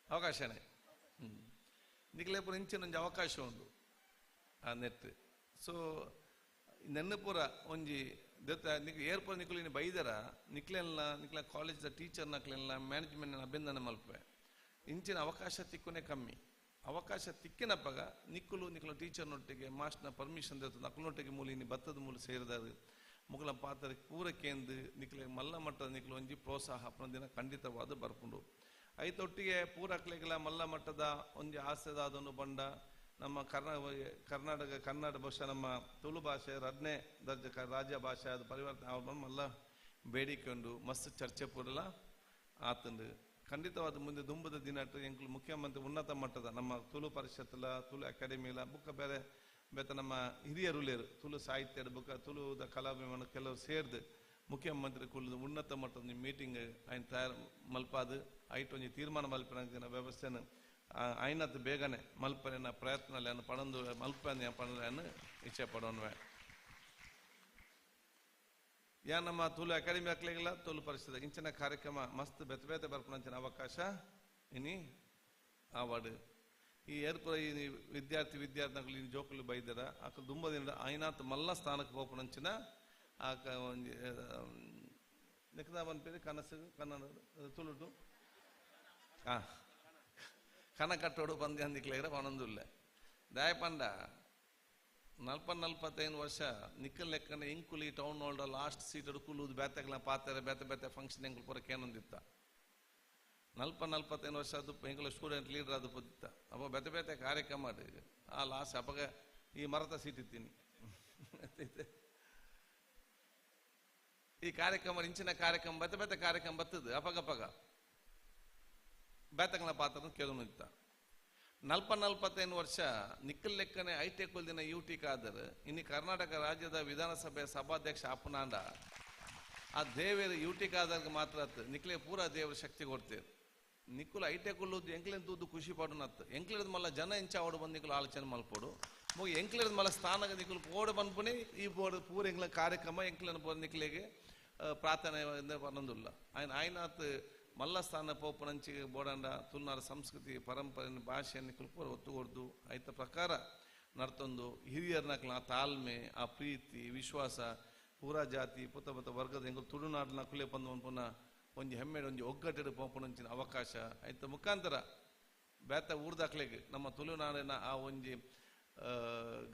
Speaker 9: ಅವಕಾಶನೇ ನಿಕ್ಲೆ ಪೂರ ಇಂಚಿನ ಒಂಜಿ ಅವಕಾಶ ಉಂಡು ಆ ನೆಟ್. ಸೊ ನೆನ್ನೆ ಪೂರ ಒಂಜಿ ದತ್ತ ನಿಕ್ ಏರ್ಪೋರ್ ನಿಕ್ಲು ಇನ್ನು ಬೈದರ ನಿಕ್ಲೆಲ್ಲ ನಿಕ್ಲ ಕಾಲೇಜ್ದ ಟೀಚರ್ ನಕ್ಲೆಲ್ಲ ಮ್ಯಾನೇಜ್ಮೆಂಟ್ ಅಭಿನಂದನೆ ಮಲ್ಪೆ. ಇಂಚಿನ ಅವಕಾಶ ತಿಕ್ಕುನೇ ಕಮ್ಮಿ. ಅವಕಾಶ ತಿಕ್ಕಿನಪ್ಪಗ ನಿಕ್ಕುಲು ನಿಕ್ಲ ಟೀಚರ್ನೊಟ್ಟಿಗೆ ಮಾಸ್ಟರ್ನ ಪರ್ಮಿಷನ್ ದತ್ತು ನಕ್ಲೊಟ್ಟಿಗೆ ಮೂಲ ಇನ್ನು ಭತ್ತದ ಮೂಲ ಸೇರಿದಾರೆ ಮುಗಲ ಪಾತ್ರ ಪೂರ ಕೇಂದ್ರ ನಿಕ್ಲೆ ಮಲ್ಲ ಮಟ್ಟದ ನಿಕ್ಲು ಒಂಜಿ ಪ್ರೋತ್ಸಾಹ ದಿನ ಖಂಡಿತವಾದ ಬರ್ಪುಂಡು. ಐತೊಟ್ಟಿಗೆ ಪೂರಕ್ಲೆಗೆಲ್ಲ ಮಲ್ಲ ಮಟ್ಟದ ಒಂಜಿ ಆಸೆದಾದನು ಬಂಡ ನಮ್ಮ ಕರ್ನಾಟಕ ಕನ್ನಡ ಭಾಷೆ ನಮ್ಮ ತುಳು ಭಾಷೆ ರಡ್ನೇ ದರ್ಜೆ ರಾಜ್ಯ ಭಾಷೆ ಅದು ಪರಿವರ್ತನೆ ಮಲ್ಲ ಬೇಡಿಕೆ ಉಂಡು ಮಸ್ತ್ ಚರ್ಚೆ ಪೂರಲ ಆತಂದು. ಖಂಡಿತವಾದ ಮುಂದೆ ದುಂಬದ ದಿನಟ್ಟು ಎಂಕ್ಲು ಮುಖ್ಯಮಂತ್ರಿ ಉನ್ನತ ಮಟ್ಟದ ನಮ್ಮ ತುಳು ಪರಿಷತ್ಲ ತುಳು ಅಕಾಡೆಮಿಲ ಬುಕ್ಕ ಬೇರೆ ಬೇತ ನಮ್ಮ ಹಿರಿಯರುಲೇರು ತುಳು ಸಾಹಿತ್ಯದ ಬುಕ್ಕ ತುಳುದ ಕಲಾಭಿಮಾನ ಕೆಲವರು ಸೇರ್ದು ಮುಖ್ಯಮಂತ್ರಿ ಕುಳ್ಳು ಉನ್ನತ ಮಟ್ಟದ ಮೀಟಿಂಗ್ ಆಯ್ನ ತಯಾರು ಮಲ್ಪಾದು ಐಟ್ ಒಂಜಿ ತೀರ್ಮಾನ ಮಲ್ಪನ ವ್ಯವಸ್ಥೆನ ಆಯ್ನತ್ ಬೇಗನೆ ಮಲ್ಪನ ಪ್ರಯತ್ನ ಪಡಂದು ಮಲ್ಪನ ಪಡನ್ನು ಇಚ್ಛೆ ಪಡೋನ್ವೆ. ಯಾ ನಮ್ಮ ತುಳು ಅಕಾಡೆಮಿ ಹಾಕ್ಲಿಲ್ಲ ತುಳು ಪರಿಷತ್ ಇಂಚಿನ ಕಾರ್ಯಕ್ರಮ ಮಸ್ತ್ ಬೆತ್ತ ಬೇತೆ ಬರ್ಪುನಂಚಿನ ಅವಕಾಶ ಇನಿ ಆವಾಡು. ಈ ಏರ್ಪುರ ಈ ವಿದ್ಯಾರ್ಥಿ ವಿದ್ಯಾರ್ಥಿಗಳು ಇನ್ನು ಜೋಕುಲು ಬೈದರ ಆಕ ದುಂಬದಿನ ಐನಾತ್ ಮಲ್ಲ ಸ್ಥಾನಕ್ಕೆ ಪೋಪುನಂಚಿನ ಆಕ ಒಂಜಿ ನಿಕ್ಕದ ಪನ್ಪೇರು ಕನಸು ಕನ್ನಡ ತುಳುಟು ಹಾಂ ಕನ ಕಟ್ಟೋಡು ಬಂದು ಅಂದಿಕ್ಲೇರ ಪನೊಂದುಲ್ಲೆ ದಾಯ ಪಂಡ 40-45 ವರ್ಷ ನಿಕ್ಕಲ್ ಲೆಕ್ಕನೆ ಇಂಕುಲಿ ಟೌನ್ ಹೋಲ್ಡ ಲಾಸ್ಟ್ ಸೀಟ್ ಕುಲ್ಲುದು ಬೇತೆಗಳ ಪಾತಾರೆ ಬೇತೆ ಬೇತೆ ಫಂಕ್ಷನ್ ಎಂಕುಲು ಪೂರ ಕೇನೊಂದಿತ್ತ 40-45 ವರ್ಷ ಅದು ಎಂಕುಲ ಸ್ಟೂಡೆಂಟ್ ಲೀಡರ್ ಅದು ಪೊದಿತ್ತ ಅಪ್ಪ ಬೇತೆ ಬೇತೆ ಕಾರ್ಯಕ್ರಮ ಆ ಲಾಸ್ಟ್ ಅಪ್ಪಗ ಈ ಮರತ ಸೀಟ್ ಇತ್ತೀನಿ ಈ ಕಾರ್ಯಕ್ರಮ ಇಂಚಿನ ಕಾರ್ಯಕ್ರಮ ಬೇತೆ ಬೇತೆ ಕಾರ್ಯಕ್ರಮ ಬರ್ತದೆ ಅಪಗಪಗ ಬೇತಗಳ ಪಾತ್ರ ಕೇಳೋನಿತ್ತ 40-45 ವರ್ಷ ನಿಕ್ಕಲ್ ಲೆಕ್ಕನೆ ಐಟೆಕ್ ದಿನ ಯು ಟಿ ಕಾದರ್ ಇನ್ನು ಕರ್ನಾಟಕ ರಾಜ್ಯದ ವಿಧಾನಸಭೆ ಸಭಾಧ್ಯಕ್ಷ ಅಪ್ಪನಾಂಡ ಆ ದೇವರು ಯು ಟಿ ಕಾದರ್ಗೆ ಮಾತ್ರ ಅತ್ತು ನಿಕ್ಲೆ ಪೂರಾ ದೇವರ ಶಕ್ತಿ ಕೊಡ್ತೇವೆ. ನಿಕ್ಕುಲು ಐಟೆಕ್ ಉಲ್ಲುದು ಎಂಕ್ಲೆನ್ ತೂದು ಖುಷಿ ಪಡುನತ್ತು ಎಂಕ್ಲೆದ ಮಲ್ಲ ಜನ ಎಂಚ ಅವಡು ಬಂದು ನಿಕ್ಕಲು ಆಲೋಚನೆ ಮಲ್ಪೋಡು ಮುಗಿ ಎಂಕ್ಲೆದ ಮಲ್ಲ ಸ್ಥಾನಕ್ಕೆ ನಿಕ್ಕಲು ಪೋಡು ಬಂದ್ಪುನಿ ಈ ಬೋರ್ಡ್ ಪೂರ ಎಂಕ್ಲ ಕಾರ್ಯಕ್ರಮ ಎಂಕ್ಲೆನ ಪೂರ ನಿಕ್ಲೆಗೆ ಪ್ರಾರ್ಥನೆ ಪನ್ನೊಂದುಲ್ಲ ಆಯ್ನ ಆಯ್ನಾತ್ ಮಲ್ಲ ಸ್ಥಾನ ಪೋಪುನಂಚಿಗೆ ಬೋಡಂಡ ತುಳುನಾಡ ಸಂಸ್ಕೃತಿ ಪರಂಪರೆ ಭಾಷೆಯನ್ನು ಕುಲ್ಪುರ ಒತ್ತು ಕೊಡ್ದು ಐತ ಪ್ರಕಾರ ನಡ್ತೊಂದು ಹಿರಿಯರ್ನಕ್ಲ ಆ ತಾಳ್ಮೆ ಆ ಪ್ರೀತಿ ವಿಶ್ವಾಸ ಪೂರಾ ಜಾತಿ ಪುತ್ತ ಪುತ್ತ ವರ್ಗದ ಎಂಕುಲು ತುಳುನಾಡಿನ ಕುಲೆ ಪಂದು ಪುನಃ ಒಂಜಿ ಹೆಮ್ಮೆ ಒಂಜಿ ಒಗ್ಗಟ್ಟಿಡು ಪೋಪುನಂಚಿನ ಅವಕಾಶ ಐತ ಮುಖಾಂತರ ಬೇತ ಊರ್ದಾಕ್ಲೆಗ್ ನಮ್ಮ ತುಳುನಾಡಿನ ಆ ಒಂಜಿ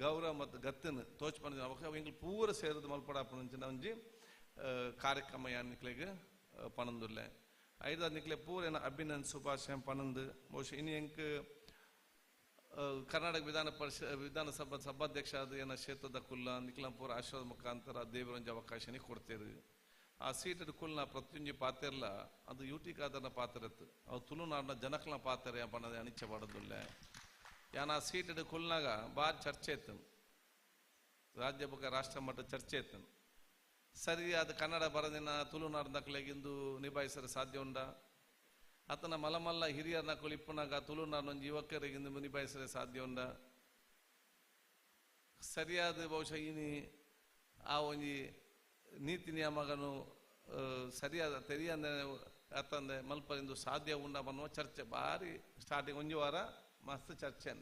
Speaker 9: ಗೌರವ ಮತ್ತು ಗತ್ತನ್ನು ತೋಚ್ಪಂದಿನ ಅವಕಾಶ ಎಂಕುಲು ಪೂರ ಸೇರಿದ ಮಲ್ಪಡಾಪುನಂಚಿನ ಒಂಜಿ ಕಾರ್ಯಕ್ರಮ ಯಾನ್ ನಿಕ್ಲೆಗ್ ಪನಂದುಲ್ಲೆ ಐದ ನಿಕ್ಲೆ ಪೂರ ಅಭಿನಂದ ಸುಭಾಷ್ ಪನಂದು ಬಹುಶಃ ಇನ್ನು ಎಂಕ್ ಕರ್ನಾಟಕ ವಿಧಾನ ಪರಿಷತ್ ವಿಧಾನಸಭಾ ಸಭಾಧ್ಯಕ್ಷ ಆದ ಏನ ಕ್ಷೇತ್ರದ ಕುಲ್ಲ ನಿಕ್ಲ ಪೂರ ಆಶೀರ್ವಾದ ಮುಖಾಂತರ ದೇವರೊಂಜಿ ಅವಕಾಶನೇ ಕೊಡ್ತೇವೆ. ಆ ಸೀಟದ ಕುಲ್ನ ಪ್ರತಿಯೊಂಜಿ ಪಾತೆರ್ಲ ಅದು ಯೂಟಿಕಾದನ ಪಾತ್ರ ಇತ್ತು ಅವು ತುಳುನಾಡಿನ ಜನಕ್ಲ ಪಾತ್ರ ಪನ್ನದ ಅನಿಚ್ಛೆ ಪಡೋದಿಲ್ಲ. ಯಾನ್ ಆ ಸೀಟದ ಕುಲ್ನಾಗ ಭಾರಿ ಚರ್ಚೆ ಇತ್ತು, ರಾಜ್ಯ ಬೊಕ್ಕ ರಾಷ್ಟ್ರ ಮಟ್ಟ ಚರ್ಚೆ ಇತ್ತು. ಸರಿ ಅದು ಕನ್ನಡ ಬರದಿನ ತುಳುನಾಡಿನಕ್ಲೆಗಿಂದು ನಿಭಾಯಿಸಲು ಸಾಧ್ಯ ಉಂಡ, ಆತನ ಮಲಮಲ್ಲ ಹಿರಿಯರ್ನ ಕುಲಿಪ್ಪುನಾಗ ತುಳುನಾಡಿನೊಂದು ಯುವಕರಿಗಿಂದು ನಿಭಾಯಿಸಲು ಸಾಧ್ಯ ಉಂಡ. ಸರಿಯಾದ ಬಹುಶಃ ಇನಿ ಆ ಒಂಜಿ ನೀತಿ ನಿಯಮಗನು ಸರಿಯಾದ ತೆರಿಯಂದೆ ಅತ್ತಂದೆ ಮಲ್ಪರಿಂದು ಸಾಧ್ಯ ಉಂಡ ಅನ್ನುವ ಚರ್ಚೆ ಭಾರಿ ಸ್ಟಾರ್ಟಿಂಗ್ ಒಂಜಿ ವಾರ ಮಸ್ತ್ ಚರ್ಚೆ.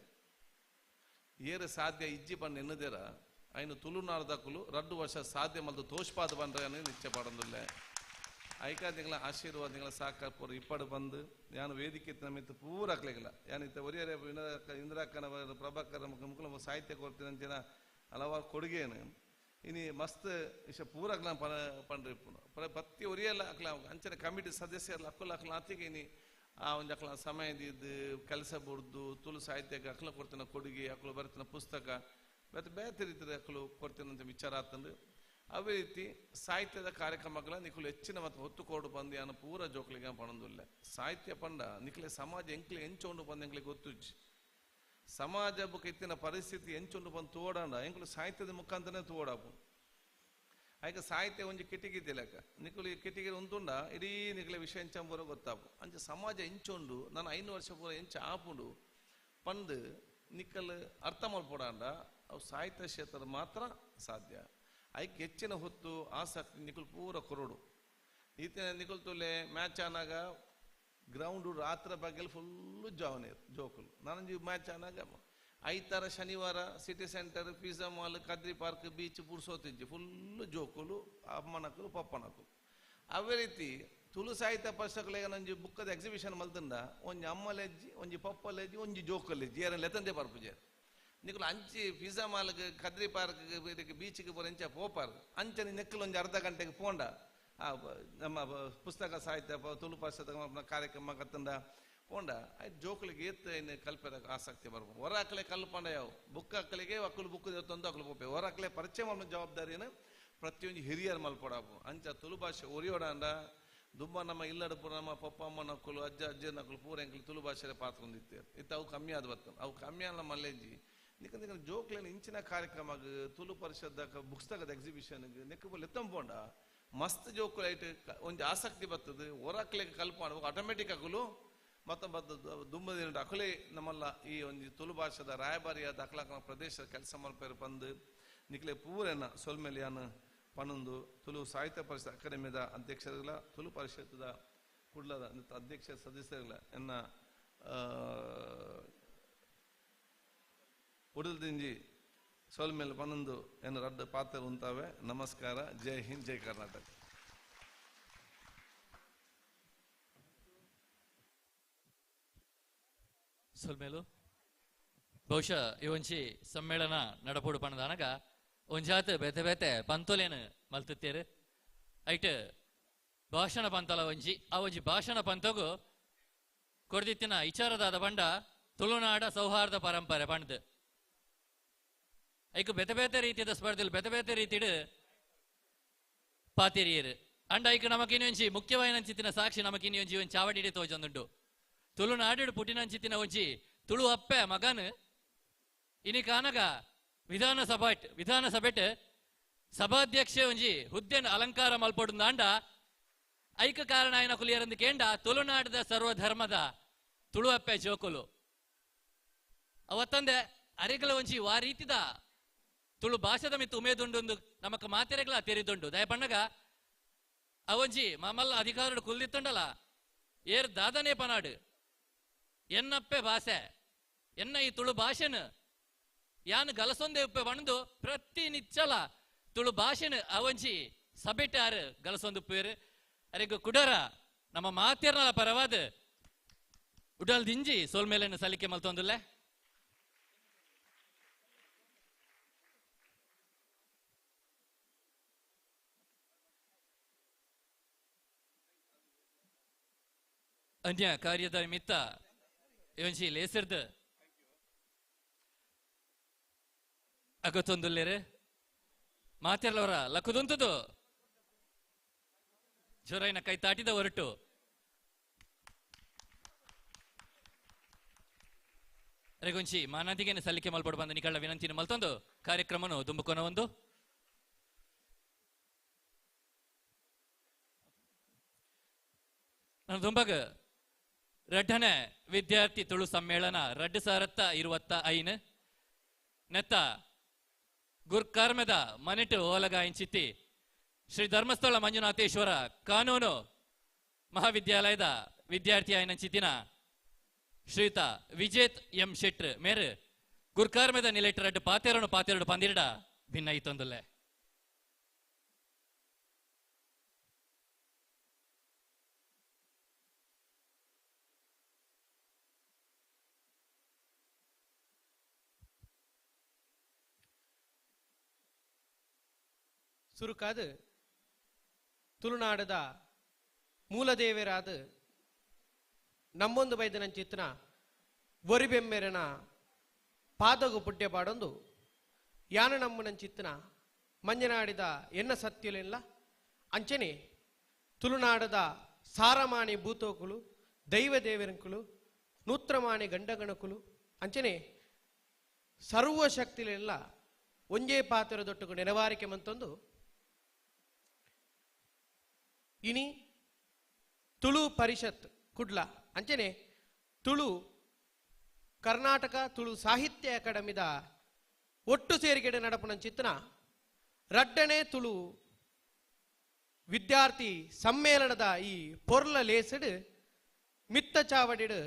Speaker 9: ಏರು ಸಾಧ್ಯ ಇಜ್ಜಿ ಪಂಡ ಎನ್ನುದೇರ ಐನು ತುಳುನಾಡ್ದಕ್ಕಲು 2 ವರ್ಷ ಸಾಧ್ಯ ಮಲ್ದು ತೋಷ್ಪಾದ ಬಂದ್ರೆ ನಿಚ್ಚೆ ಪಡೊಂದುಲ್ಲೆ. ಐಕಾದಿಗಳ ಆಶೀರ್ವಾದಗಳ ಸಾಕಾರ ಪೂರ ಇಪ್ಪಡು ಬಂದು ಯಾನು ವೇದಿಕೆ ನಮ್ಮಿತ್ತು ಪೂರ ಅಕ್ಲೆಗಿಲ್ಲ ಯಾನಿತ್ತ ಒರಿಯರೆ ಇಂದಿರಾಕ್ಕನ ಪ್ರಭಾಕರ ಮುಕ್ಕುಲ ಸಾಹಿತ್ಯ ಕೊಡ್ತೀನಂಚಿನ ಹಲವಾರು ಕೊಡುಗೆನು ಇನಿ ಮಸ್ತ್ ಇಶ ಪೂರ ಅಕ್ಲ ಪಂಡ್ರಿ ಇಪ್ಪುನು ಪ್ರತಿ ಒರಿಯಲ್ಲ ಅಕ್ಲ ಅಂಚನೆ ಕಮಿಟಿ ಸದಸ್ಯರ್ಲ ಅಕ್ಕುಲ ಅಕ್ಲ ಆತಿಗೆ ಇನಿ ಆ ಒಂದು ಅಕ್ಲ ಸಮಯದಿದ್ದು ಕೆಲಸ ಬುಡ್ದು ತುಳು ಸಾಹಿತ್ಯಕ್ಕೆ ಅಕ್ಲ ಕೊಡ್ತಿನ ಕೊಡುಗೆ ಅಕ್ಲು ಬರ್ತಿನ ಪುಸ್ತಕ ಮತ್ತೆ ಬೇರೆ ರೀತಿಯ ಅಕ್ಲು ಕೊಡ್ತೀನಂತ ವಿಚಾರ ಆತಂದು. ಅವೇ ರೀತಿ ಸಾಹಿತ್ಯದ ಕಾರ್ಯಕ್ರಮಗಳ ನಿಖಲು ಹೆಚ್ಚಿನ ಮತ್ತು ಹೊತ್ತು ಕೊಡು ಬಂದು ಯಾನು ಪೂರ ಜೋಕ್ಲಿಗೆ ಪಣೊಂದುಲ್ಲ. ಸಾಹಿತ್ಯ ಪಂಡ ನಿಖಲೆ ಸಮಾಜ ಎಂಕ್ಲೆ ಎಂಚೊಂಡು ಬಂದು ಎಂಕ್ಲೆ ಗೊತ್ತುಜ್ಜಿ ಸಮಾಜ ಬುಕ್ ಇತ್ತಿನ ಪರಿಸ್ಥಿತಿ ಎಂಚೊಂಡು ಬಂದು ತೋಡಂಡ ಎಂಕ್ಲು ಸಾಹಿತ್ಯದ ಮುಖಾಂತರನೇ ತೋಡಾಪು. ಆಯ್ಕೆ ಸಾಹಿತ್ಯ ಒಂಜಿ ಕಿಟಿಕಿ ಲೆಕ್ಕ ನಿಖಲು ಈ ಕಿಟಿಕಿ ಉಂಟುಂಡ ಇಡೀ ನಿಖಲೆ ವಿಷಯ ಎಂಚಂಬರ ಗೊತ್ತಾಪು. ಅಂಚೆ ಸಮಾಜ ಎಂಚೊಂಡು ನಾನು 5 ವರ್ಷ ಪೂರ ಎಂಚ ಆಪುಂಡು ಪಂದು ನಿಕ್ಕಲ್ ಅರ್ಥ ಮಲ್ಪೊಡಾಂಡ ಅವು ಸಾಹಿತ್ಯ ಕ್ಷೇತ್ರದ ಮಾತ್ರ ಸಾಧ್ಯ. ಐಕ್ ಹೆಚ್ಚಿನ ಹೊತ್ತು ಆಸಕ್ತಿ ನಿಖಲ್ ಪೂರ ಕೊರಡು. ಈತನ ನಿಖಲ್ ತುಲೆ ಮ್ಯಾಚ್ ಆನಾಗ ಗ್ರೌಂಡು ರಾತ್ರಿ ಬಗ್ಗೆ ಫುಲ್ಲು ಜಾವನೆ ಜೋಕುಲು. ನಾನೊಂಜಿ ಮ್ಯಾಚ್ ಆನಾಗ ಐತಾರ ಶನಿವಾರ city centre pizza mall Kadri park beach ಪುರ್ಸೋತಿಜ್ಜಿ full ಜೋಕುಲು ಅಮ್ಮನಕುಲು ಪಪ್ಪನಕುಲು. ಅವೇ ರೀತಿ ತುಳು ಸಾಹಿತ್ಯ ಪರಿಷತ್ಲೆಗ ನಂಜಿ ಬುಕ್ಕದ ಎಕ್ಸಿಬಿಷನ್ ಮಲ್ತಂಡ ಒಂಜಿ ಅಮ್ಮಲೆಜ್ಜಿ ಒಂಜಿ ಪಪ್ಪಲೆಜ್ಜಿ ಒಂಜಿ ಜೋಕುಲೆಜ್ಜಿ ಯಾರ ಲೆತಂದೆ ಪರ್ಪುಜೆ ನಿಕುಲು ಅಂಚಿ ಪಿಜ್ಜಾ ಮಾಲ್ಗೆ ಕದ್ರಿ ಪಾರ್ಕ್ ಇದಕ್ಕೆ ಬೀಚಿಗೆ ಪೋರ ಎಂಚ ಪೋಪಾರ್ ಅಂಚನೆ ನೆಕ್ಕಲು ಒಂಜಿ ಅರ್ಧ ಗಂಟೆಗೆ ಪೋಂಡ ಆ ನಮ್ಮ ಪುಸ್ತಕ ಸಾಹಿತ್ಯ ತುಳು ಪರಿಷತ್ ಕಾರ್ಯಕ್ರಮ ಕತ್ತಂಡ ಪೋಂಡ ಆಯ್ತು ಜೋಕುಲಿಗೆ ಏತ್ ಇನ್ನು ಕಲ್ಪದ ಆಸಕ್ತಿ ಬರ್ಬೋದು. ಹೊರ ಅಕ್ಕಲೆ ಕಲ್ಪಂಡ ಯಾವ ಬುಕ್ ಅಕ್ಕಲಿಗೆ ಅಕ್ಕಲು ಬುಕ್ ತಂದು ಅಕ್ಕಲು ಪೋಪೆ ಹೊರ ಅಕ್ಕಲೆ ಪರಿಚಯ ಮಾಡೋ ಜವಾಬ್ದಾರಿಯನ್ನು ಪ್ರತಿಯೊಂದು ಹಿರಿಯರು ಮಲ್ಪಡಾಪು. ಅಂಚ ತುಳು ಭಾಷೆ ಒರಿಯೋಡಂಡ ದುಂಬ ನಮ್ಮ ಇಲ್ಲಡ ಪೂರ ನಮ್ಮ ಪಪ್ಪ ಅಮ್ಮನ ಅಕ್ಕಲು ಅಜ್ಜ ಅಜ್ಜನ ಅಕ್ಕಲು ಪೂರ ಎಂಕಲು ತುಳು ಭಾಷೆ ಪಾತ್ರ ಹೊಂದಿತ್ತು. ಇತ್ತು ಅವು ಕಮ್ಮಿ ಆದ ಬರ್ತದೆ ಅವು ಕಮ್ಮಿ ಅಲ್ಲ ಮಲ್ಲೇಜಿ ನಿಕ್ಕ ನಿಕ್ಕ ಜೋಕ್ಲೇನ ಇಂಚಿನ ಕಾರ್ಯಕ್ರಮ ತುಳು ಪರಿಷತ್ ಪುಸ್ತಕದ ಎಕ್ಸಿಬಿಷನ್ ನೆಕ್ಕ ಎತ್ತಂಪೋಂಡ ಮಸ್ತ್ ಜೋಕುಲು ಐಟ್ ಒಂಜಿ ಆಸಕ್ತಿ ಬರ್ತದೆ. ಹೊರಕ್ಲೆಗೆ ಕಲ್ಪ ಆಟೋಮೆಟಿಕ್ ಅಕುಲು ಮತ್ತೆ ದುಂಬದಿನ ಅಕುಲೇ ನಮ್ಮಲ್ಲ ಈ ಒಂಜಿ ತುಳು ಭಾಷೆದ ರಾಯಭಾರಿಯಾದ ಅಕ್ಲಾಕನ ಪ್ರದೇಶದ ಕೆಲಸ ಮಲ್ಪೇರು ಪಂದು ನಿಕ್ಲೆ ಪೂರೆನ ಸೊಲ್ಮೆಲಿಯಾನ ಪನೊಂದು ತುಳು ಸಾಹಿತ್ಯ ಪರಿಷತ್ ಅಕಾಡೆಮಿದ ಅಧ್ಯಕ್ಷರುಗಳ ತುಳು ಪರಿಷತ್ದ ಕುಡ್ಲದ ಅಧ್ಯಕ್ಷ ಸದಸ್ಯರುಗಳ ಎನ್ನ ಉಡಲ್ದಿಂಜಿ ಸೊಲ್ಮೇಲೆ ಪನ್ನೊಂದು ಎನ್ನ ರಡ್ಡ ಪಾತ್ರ ಉಂತಾವೆ. ನಮಸ್ಕಾರ, ಜೈ ಹಿಂದ್, ಜೈ ಕರ್ನಾಟಕ.
Speaker 1: ಸೊಲ್ಮೇಲು ಬಹುಶಃ ಈ ಒಂಜಿ ಸಮ್ಮೇಳನ ನಡಪೋಡು ಪಣದಾನಗ ಒಂಜಾತ ಬೇತೆ ಬೇತೆ ಪಂತೊಲೇನು ಮಲ್ತುತ್ತೇರು. ಐಟ್ ಭಾಷಣ ಪಂತಲ ಒಂಜಿ ಆ ಒಂಜಿ ಭಾಷಣ ಪಂತಗು ಕೊಡ್ದಿತ್ತಿನ ವಿಚಾರದಾದ ಪಂಡ ತುಳುನಾಡ ಸೌಹಾರ್ದ ಪರಂಪರೆ ಪಂಡ್ದು ಐಕ್ ಬೇತೆ ಬೇತೆ ರೀತಿಯ ಸ್ಪರ್ಧೆಲು ಬೇತೆ ಬೇತೆ ರೀತಿಡು ಪಾತಿರಿಯರು. ಅಂಡ ಐಕ್ ನಮಕಿನೊಂಜಿ ಮುಖ್ಯವಾಯಿನಂಚಿತ್ತಿನ ಸಾಕ್ಷಿ ನಮಕಿನೊಂಜಿ ಒಂಜಿ ಚಾವಡಿಡೆ ತೋಜೊಂದುಂಡು. ತುಳುನಾಡು ಪುಟಿನಂಚಿತ್ತಿನ ಒಂಜಿ ತುಳು ಅಪ್ಪೆ ಮಗನ್ ಇನಿ ಕಾನಗ ವಿಧಾನಸಭೆಟ್ ಸಭಾಧ್ಯಕ್ಷ ಒಂಜಿ ಹುದ್ದೆನ್ ಅಲಂಕಾರ ಮಲ್ಪೊಡುಂದಾಂಡ ಐಕ ಕಾರಣ ಆಯ್ನ ಕುಲಿಯರಂದು ಕೇಂಡ ತುಳುನಾಡದ ಸರ್ವಧರ್ಮದ ತುಳು ಅಪ್ಪೆ ಜೋಕುಲು ಅವತ್ತಂದೆ ಅರೆಗಲ ಒಂಜಿ ವಾ ರೀತಿದ ತುಳು ಭಾಷೆದ ಮಿತ್ತು ಉಮೇದುಂಡು ನಮಕ್ ಮಾತೆರೆಗಳ ತೆರಿದುಂಡು. ದಯಪಣ್ಣಗ ಅವೊಂಜಿ ಮಾಮಲ್ಲ ಅಧಿಕಾರಡು ಕುಲ್ದಿತ್ತುಂಡಲ ಏರ್ ದಾದನೆ ಪನಾಡು ಎನ್ನಪ್ಪೆ ಭಾಷೆ ಎನ್ನ ಈ ತುಳು ಭಾಷೆನ ಯಾನ್ ಗಲಸೊಂದೆ ಉಪ್ಪೆ ಬಣದು ಪ್ರತಿ ನಿಚ್ಚಲ ತುಳು ಭಾಷೆನ ಅವಂಜಿ ಸಬೆಟಾರು ಗಲಸೊಂದು ಉಪ್ಪೇರು ಅರೆಗು ಕುಡರ ನಮ್ಮ ಮಾತೇರ್ನಲ ಪರವಾದ ಉಡಲ್ ದಿಂಜಿ ಸೋಲ್ಮೇಲೆನ ಸಲಿಕೆ ಮಲ್ತೊಂದುಲ್ಲೆ. ಅನ್ಯ ಕಾರ್ಯದ ನಿಮಿತ್ತ ಇವಂಜಿ ಲೇಸರ್ದು ಅಗತ್ತೊಂದುಲ್ಲೇರು ಮಾತಿರ್ಲವರ ಲಕ್ಕುದುಂತದು ಜೋರೈನ ಕೈ ತಾಟಿದ ಹೊರಟು ರೆಗುಂಚಿ ಮಾನಾದಿಗೆನೆ ಸಲ್ಲಿಕೆ ಮಲ್ಪಡು ಬಂದ ನಿಕಳ್ಳ ವಿನಂತಿನ ಮಲ್ತೊಂದು ಕಾರ್ಯಕ್ರಮನು ದುಂಬುಕೊನ ಒಂದು ನಾನು ದುಂಬಗ ರಡ್ಡನೆ ವಿದ್ಯಾರ್ಥಿ ತುಳು ಸಮ್ಮೇಳನ 2025 ನೆತ್ತ ಗುರ್ಕರ್ಮದ ಮನೆಟು ಓಲಗ ಇಂಚಿತ್ತಿ ಶ್ರೀ ಧರ್ಮಸ್ಥಳ ಮಂಜುನಾಥೇಶ್ವರ ಕಾನೂನು ಮಹಾವಿದ್ಯಾಲಯದ ವಿದ್ಯಾರ್ಥಿ ಆಯ್ನಂಚಿತ್ತಿನ ಶ್ರೀಯುತ ವಿಜೇತ್ ಎಂ ಶೆಟ್ರ್ ಮೇರು ಗುರ್ಕರ್ಮದ ನಿಲೆಟ್ ರಡ್ಡು ಪಾತೆರನು ಪಾತೆರಡು ಪಂದಿರಡ ಭಿನ್ನ ಇತ್ತೊಂದುಲ್ಲೆ.
Speaker 10: ಸುರುಕಾದ ತುಳುನಾಡದ ಮೂಲದೇವರಾದ ನಮ್ಮೊಂದು ಬೈದನಂಚಿತ್ನ ಒರಿಬೆಮ್ಮೆರನ ಪಾದಗು ಪುಟ್ಯ ಪಾಡೊಂದು ಯಾನ ನಮ್ಮನಂಚಿತ್ನ ಮಂಜನಾಡಿದ ಎನ್ನ ಸತ್ಯಲೆಲ್ಲ ಅಂಚನೆ ತುಳುನಾಡದ ಸಾರಮಾಣಿ ಭೂತೋಕುಲು ದೈವ ದೇವರಂಕುಲು ನೂತ್ರಮಾಣಿ ಗಂಡಗಣಕುಲು ಅಂಚನೆ ಸರ್ವಶಕ್ತಿಲೆಲ್ಲ ಒಂಜೇ ಪಾತ್ರದೊಟ್ಟುಗು ನೆನವಾರಿಕೆ ಮಂತೊಂದು ಇನಿ ತುಳು ಪರಿಷತ್ ಕುಡ್ಲ ಅಂಚನೆ ತುಳು ಕರ್ನಾಟಕ ತುಳು ಸಾಹಿತ್ಯ ಅಕಾಡೆಮಿದ ಒಟ್ಟು ಸೇರಿಗೆಡೆ ನಡಪುನಂಚಿತ್ನ ರಡ್ಡನೆ ತುಳು ವಿದ್ಯಾರ್ಥಿ ಸಮ್ಮೇಳನದ ಈ ಪೊರ್ಲ ಲೇಸಡು ಮಿತ್ತ ಚಾವಡಿಡು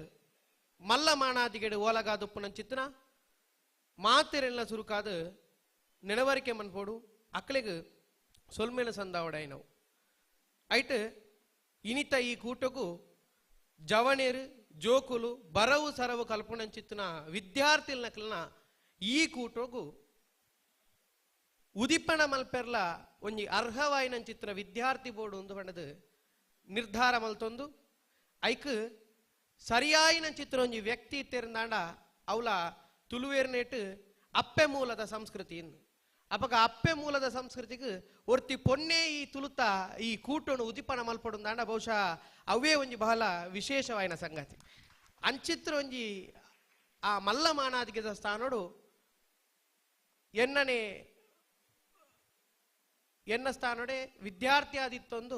Speaker 10: ಮಲ್ಲ ಮಾಣಾದಿಗೆಡು ಓಲಗಾದುಪ್ಪುನಂಚಿತ್ನ ಮಾತೆರೆಲ್ಲ ಸುರುಕಾದ ನೆನವರಿಕೆ ಮನ್ಪೋಡು ಅಕ್ಲೆಗ್ ಸೊಲ್ಮೇಲ ಸಂದಾವಡಾಯಿನವು. ಐಟ್ ಇನಿತ ಈ ಕೂಟಕ್ಕೂ ಜವನೇರು ಜೋಕುಲು ಬರವು ಸರವು ಕಲ್ಪನಂಚಿತ್ತಿನ ವಿದ್ಯಾರ್ಥಿಲನಕ್ಲನ ಈ ಕೂಟಗೂ ಉದಿಪಣ ಮಲ್ಪೆರ್ಲ ಒಂಜಿ ಅರ್ಹವಾಯಿನಂಚಿತ್ತಿನ ವಿದ್ಯಾರ್ಥಿ ಬೋರ್ಡು ಒಂದು ಪಂಡದು ನಿರ್ಧಾರ ಮಲ್ತೊಂದು ಐಕ್ ಸರಿಯಾಯಿನಂಚಿತ್ತಿನ ಒಂಜಿ ವ್ಯಕ್ತಿ ಇತ್ತಿರಂದಾಂಡ ಅವಲ ತುಳುವೇರ್ನೇಟ್ ಅಪ್ಪೆ ಮೂಲದ ಸಂಸ್ಕೃತಿ ಅಪಗ ಅಪ್ಪೆ ಮೂಲದ ಸಂಸ್ಕೃತಿಗೆ ಒರ್ತಿ ಪೊನ್ನೆ ಈ ತುಳುತ ಈ ಕೂಟನು ಉದಿಪನ ಮಲ್ಪಡುಂದಾಂಡ ಬಹುಶಃ ಅವೇ ಒಂಜಿ ಬಹಳ ವಿಶೇಷವಾಯಿನ ಸಂಗತಿ. ಅಂಚಿತ್ರ ಒಂಜಿ ಆ ಮಲ್ಲ ಮಾನಾದಿಗೆದ ಸ್ಥಾನೋಡು ಎನ್ನನೆ ಎನ್ನ ಸ್ಥಾನೋಡೆ ವಿದ್ಯಾರ್ಥಿ ಆದಿತ್ತೊಂದು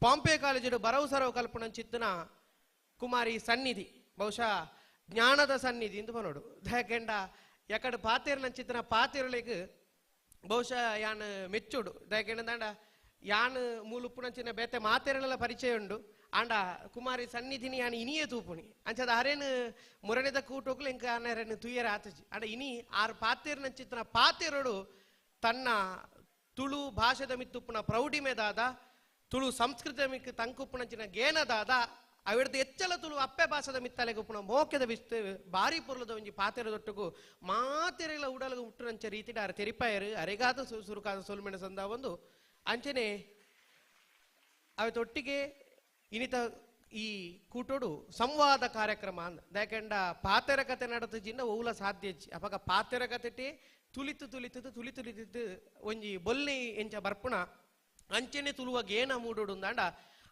Speaker 10: ಪಾಂಪೆ ಕಾಲೇಜು ಬರವು ಸರವು ಕಲ್ಪನಂಚಿತ್ತನ ಕುಮಾರಿ ಸನ್ನಿಧಿ ಬಹುಶಃ ಜ್ಞಾನದ ಸನ್ನಿಧಿ ಎಂದು ಬನೋಡು ಯಾಕೆಂಡ ಎಕಡೆ ಪಾತೇರ್ನಂಚಿತ್ತನ ಪಾತೇರುಳಿಗೆ ಬಹುಶಃ ಯಾನ್ ಮೆಚ್ಚುಡು ದಾಕೆಂಡ ಯಾನ್ ಮೂಲುಪ್ಪುನಂಚಿನ ಬೇತೆ ಮಾತೆರನೆಲ್ಲ ಪರಿಚಯ ಉಂಡು ಆಂಡ ಕುಮಾರಿ ಸನ್ನಿಧಿನಿ ಯಾನ್ ಇನಿಯೇ ತೂಪುಣಿ ಅಂಚದ ಅರೇನು ಮುರಣಿದ ಕೂಟೋಗ್ಲು ಇಂಕ ಅನೇರೇನು ತುಯ್ಯರ ಆತಜಿ ಆಂಡ ಇನಿ ಆರು ಪಾತೇರ್ನಂಚಿತ್ತನ ಪಾತೇರುಡು ತನ್ನ ತುಳು ಭಾಷೆದ ಮಿತ್ತುಪ್ಪುನ ಪ್ರೌಢಿಮೆದಾದ ತುಳು ಸಂಸ್ಕೃತ ಮಿಕ್ಕ ತಂಕುಪ್ಪುನಂಚಿನ ಗೇನದಾದ ಅವಿಡ್ದು ಎಚ್ಚಲ ತುಳು ಅಪ್ಪೆ ಭಾಷೆದ ಮಿತ್ತಲೆಗುಪ್ಪುನ ಮೋಕೆದ ಬಿಸ್ತು ಬಾರಿ ಪೊರ್ಲದ ಒಂಜಿ ಪಾತೆರದೊಟ್ಟುಗು ಮಾತೆರೆಲ ಉಡಲಗು ಹುಟ್ಟುನಂಚ ರೀತಿಡ್ ಆರ್ ತೆರಿಪಾಯರು ಅರೆಗಾದ ಸುರುಕಾದ ಸೊಲ್ಮೆಣ ಸಂದ ಒಂದು ಅಂಚನೆ ಅವೆತೊಟ್ಟಿಗೆ ಇನಿತ ಈ ಕೂಟೋಡು ಸಂವಾದ ಕಾರ್ಯಕ್ರಮ ಅಂದ ಯಾಕೆಂಡ ಪಾತೆರ ಕತೆ ನಡತು ಜಿನ್ನ ಓಲ ಸಾಧ್ಯ ಅಪಗ ಪಾತೆರ ಕತೆಟೆ ತುಲಿತು ತುಲಿತದು ತುಲಿ ತುಲಿತಿದ್ದು ಒಂಜಿ ಬೊಲ್ನೆ ಎಂಚ ಬರ್ಪುಣ ಅಂಚನೆ ತುಳುವ ಗೇನ ಮೂಡೋಡು ಅಂದಾಂಡ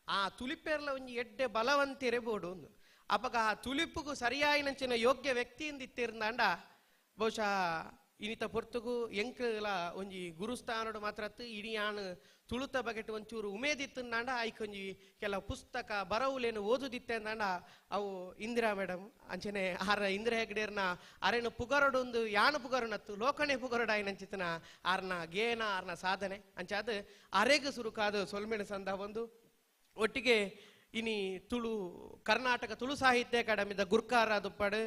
Speaker 10: ಆ ತುಲಿಪೇರ್ಲ ಒಂಜಿ ಎಡ್ಡೆ ಬಲವಂತೆರೆ ಬೋಡು ಒಂದು ಅಪಗ ಆ ತುಲಿಪುಗು ಸರಿಯಾಯಿನಂಚಿನ ಯೋಗ್ಯ ವ್ಯಕ್ತಿಯಿಂದ ಇತ್ತಿರಂದಾಂಡ ಬಹುಶಃ ಇನಿತ ಪೊರ್ತುಗು ಎಂಕಲ ಒಂಜಿ ಗುರುಸ್ಥಾನಡು ಮಾತ್ರ ಇಡಿಯಾನ್ ತುಳುತ ಬಗೆಟ್ ಒಂಚೂರು ಉಮೇದಿತ್ತಂದಾಂಡ ಐಕೊಂಜಿ ಕೆಲ ಪುಸ್ತಕ ಬರವುಲೇನು ಓದುದಿತ್ತೆ ಅಂದಾಂಡ ಅವು ಇಂದಿರಾ ಮೇಡಮ್ ಅಂಚನೆ ಆರ ಇಂದಿರಾ ಹೆಗ್ಡೇರ್ನ ಅರೇನು ಪುಗರಡೊಂದು ಯಾನು ಪುಗರನತ್ತು ಲೋಕಣೆ ಪುಗರಡಾಯಿನಂಚಿತನ ಆರ್ನ ಗೇನ ಆರ್ನ ಸಾಧನೆ ಅಂಚಾದ ಅರೆಗು ಸುರುಕಾದ ಸೊಲ್ಮೆಣ ಸಂದ ಒಂದು ಒಟ್ಟಿಗೆ ಇನಿ ತುಳು ಕರ್ನಾಟಕ ತುಳು ಸಾಹಿತ್ಯ ಅಕಾಡೆಮಿದ ಗುರ್ಕಾರ ದುಪ್ಪಡು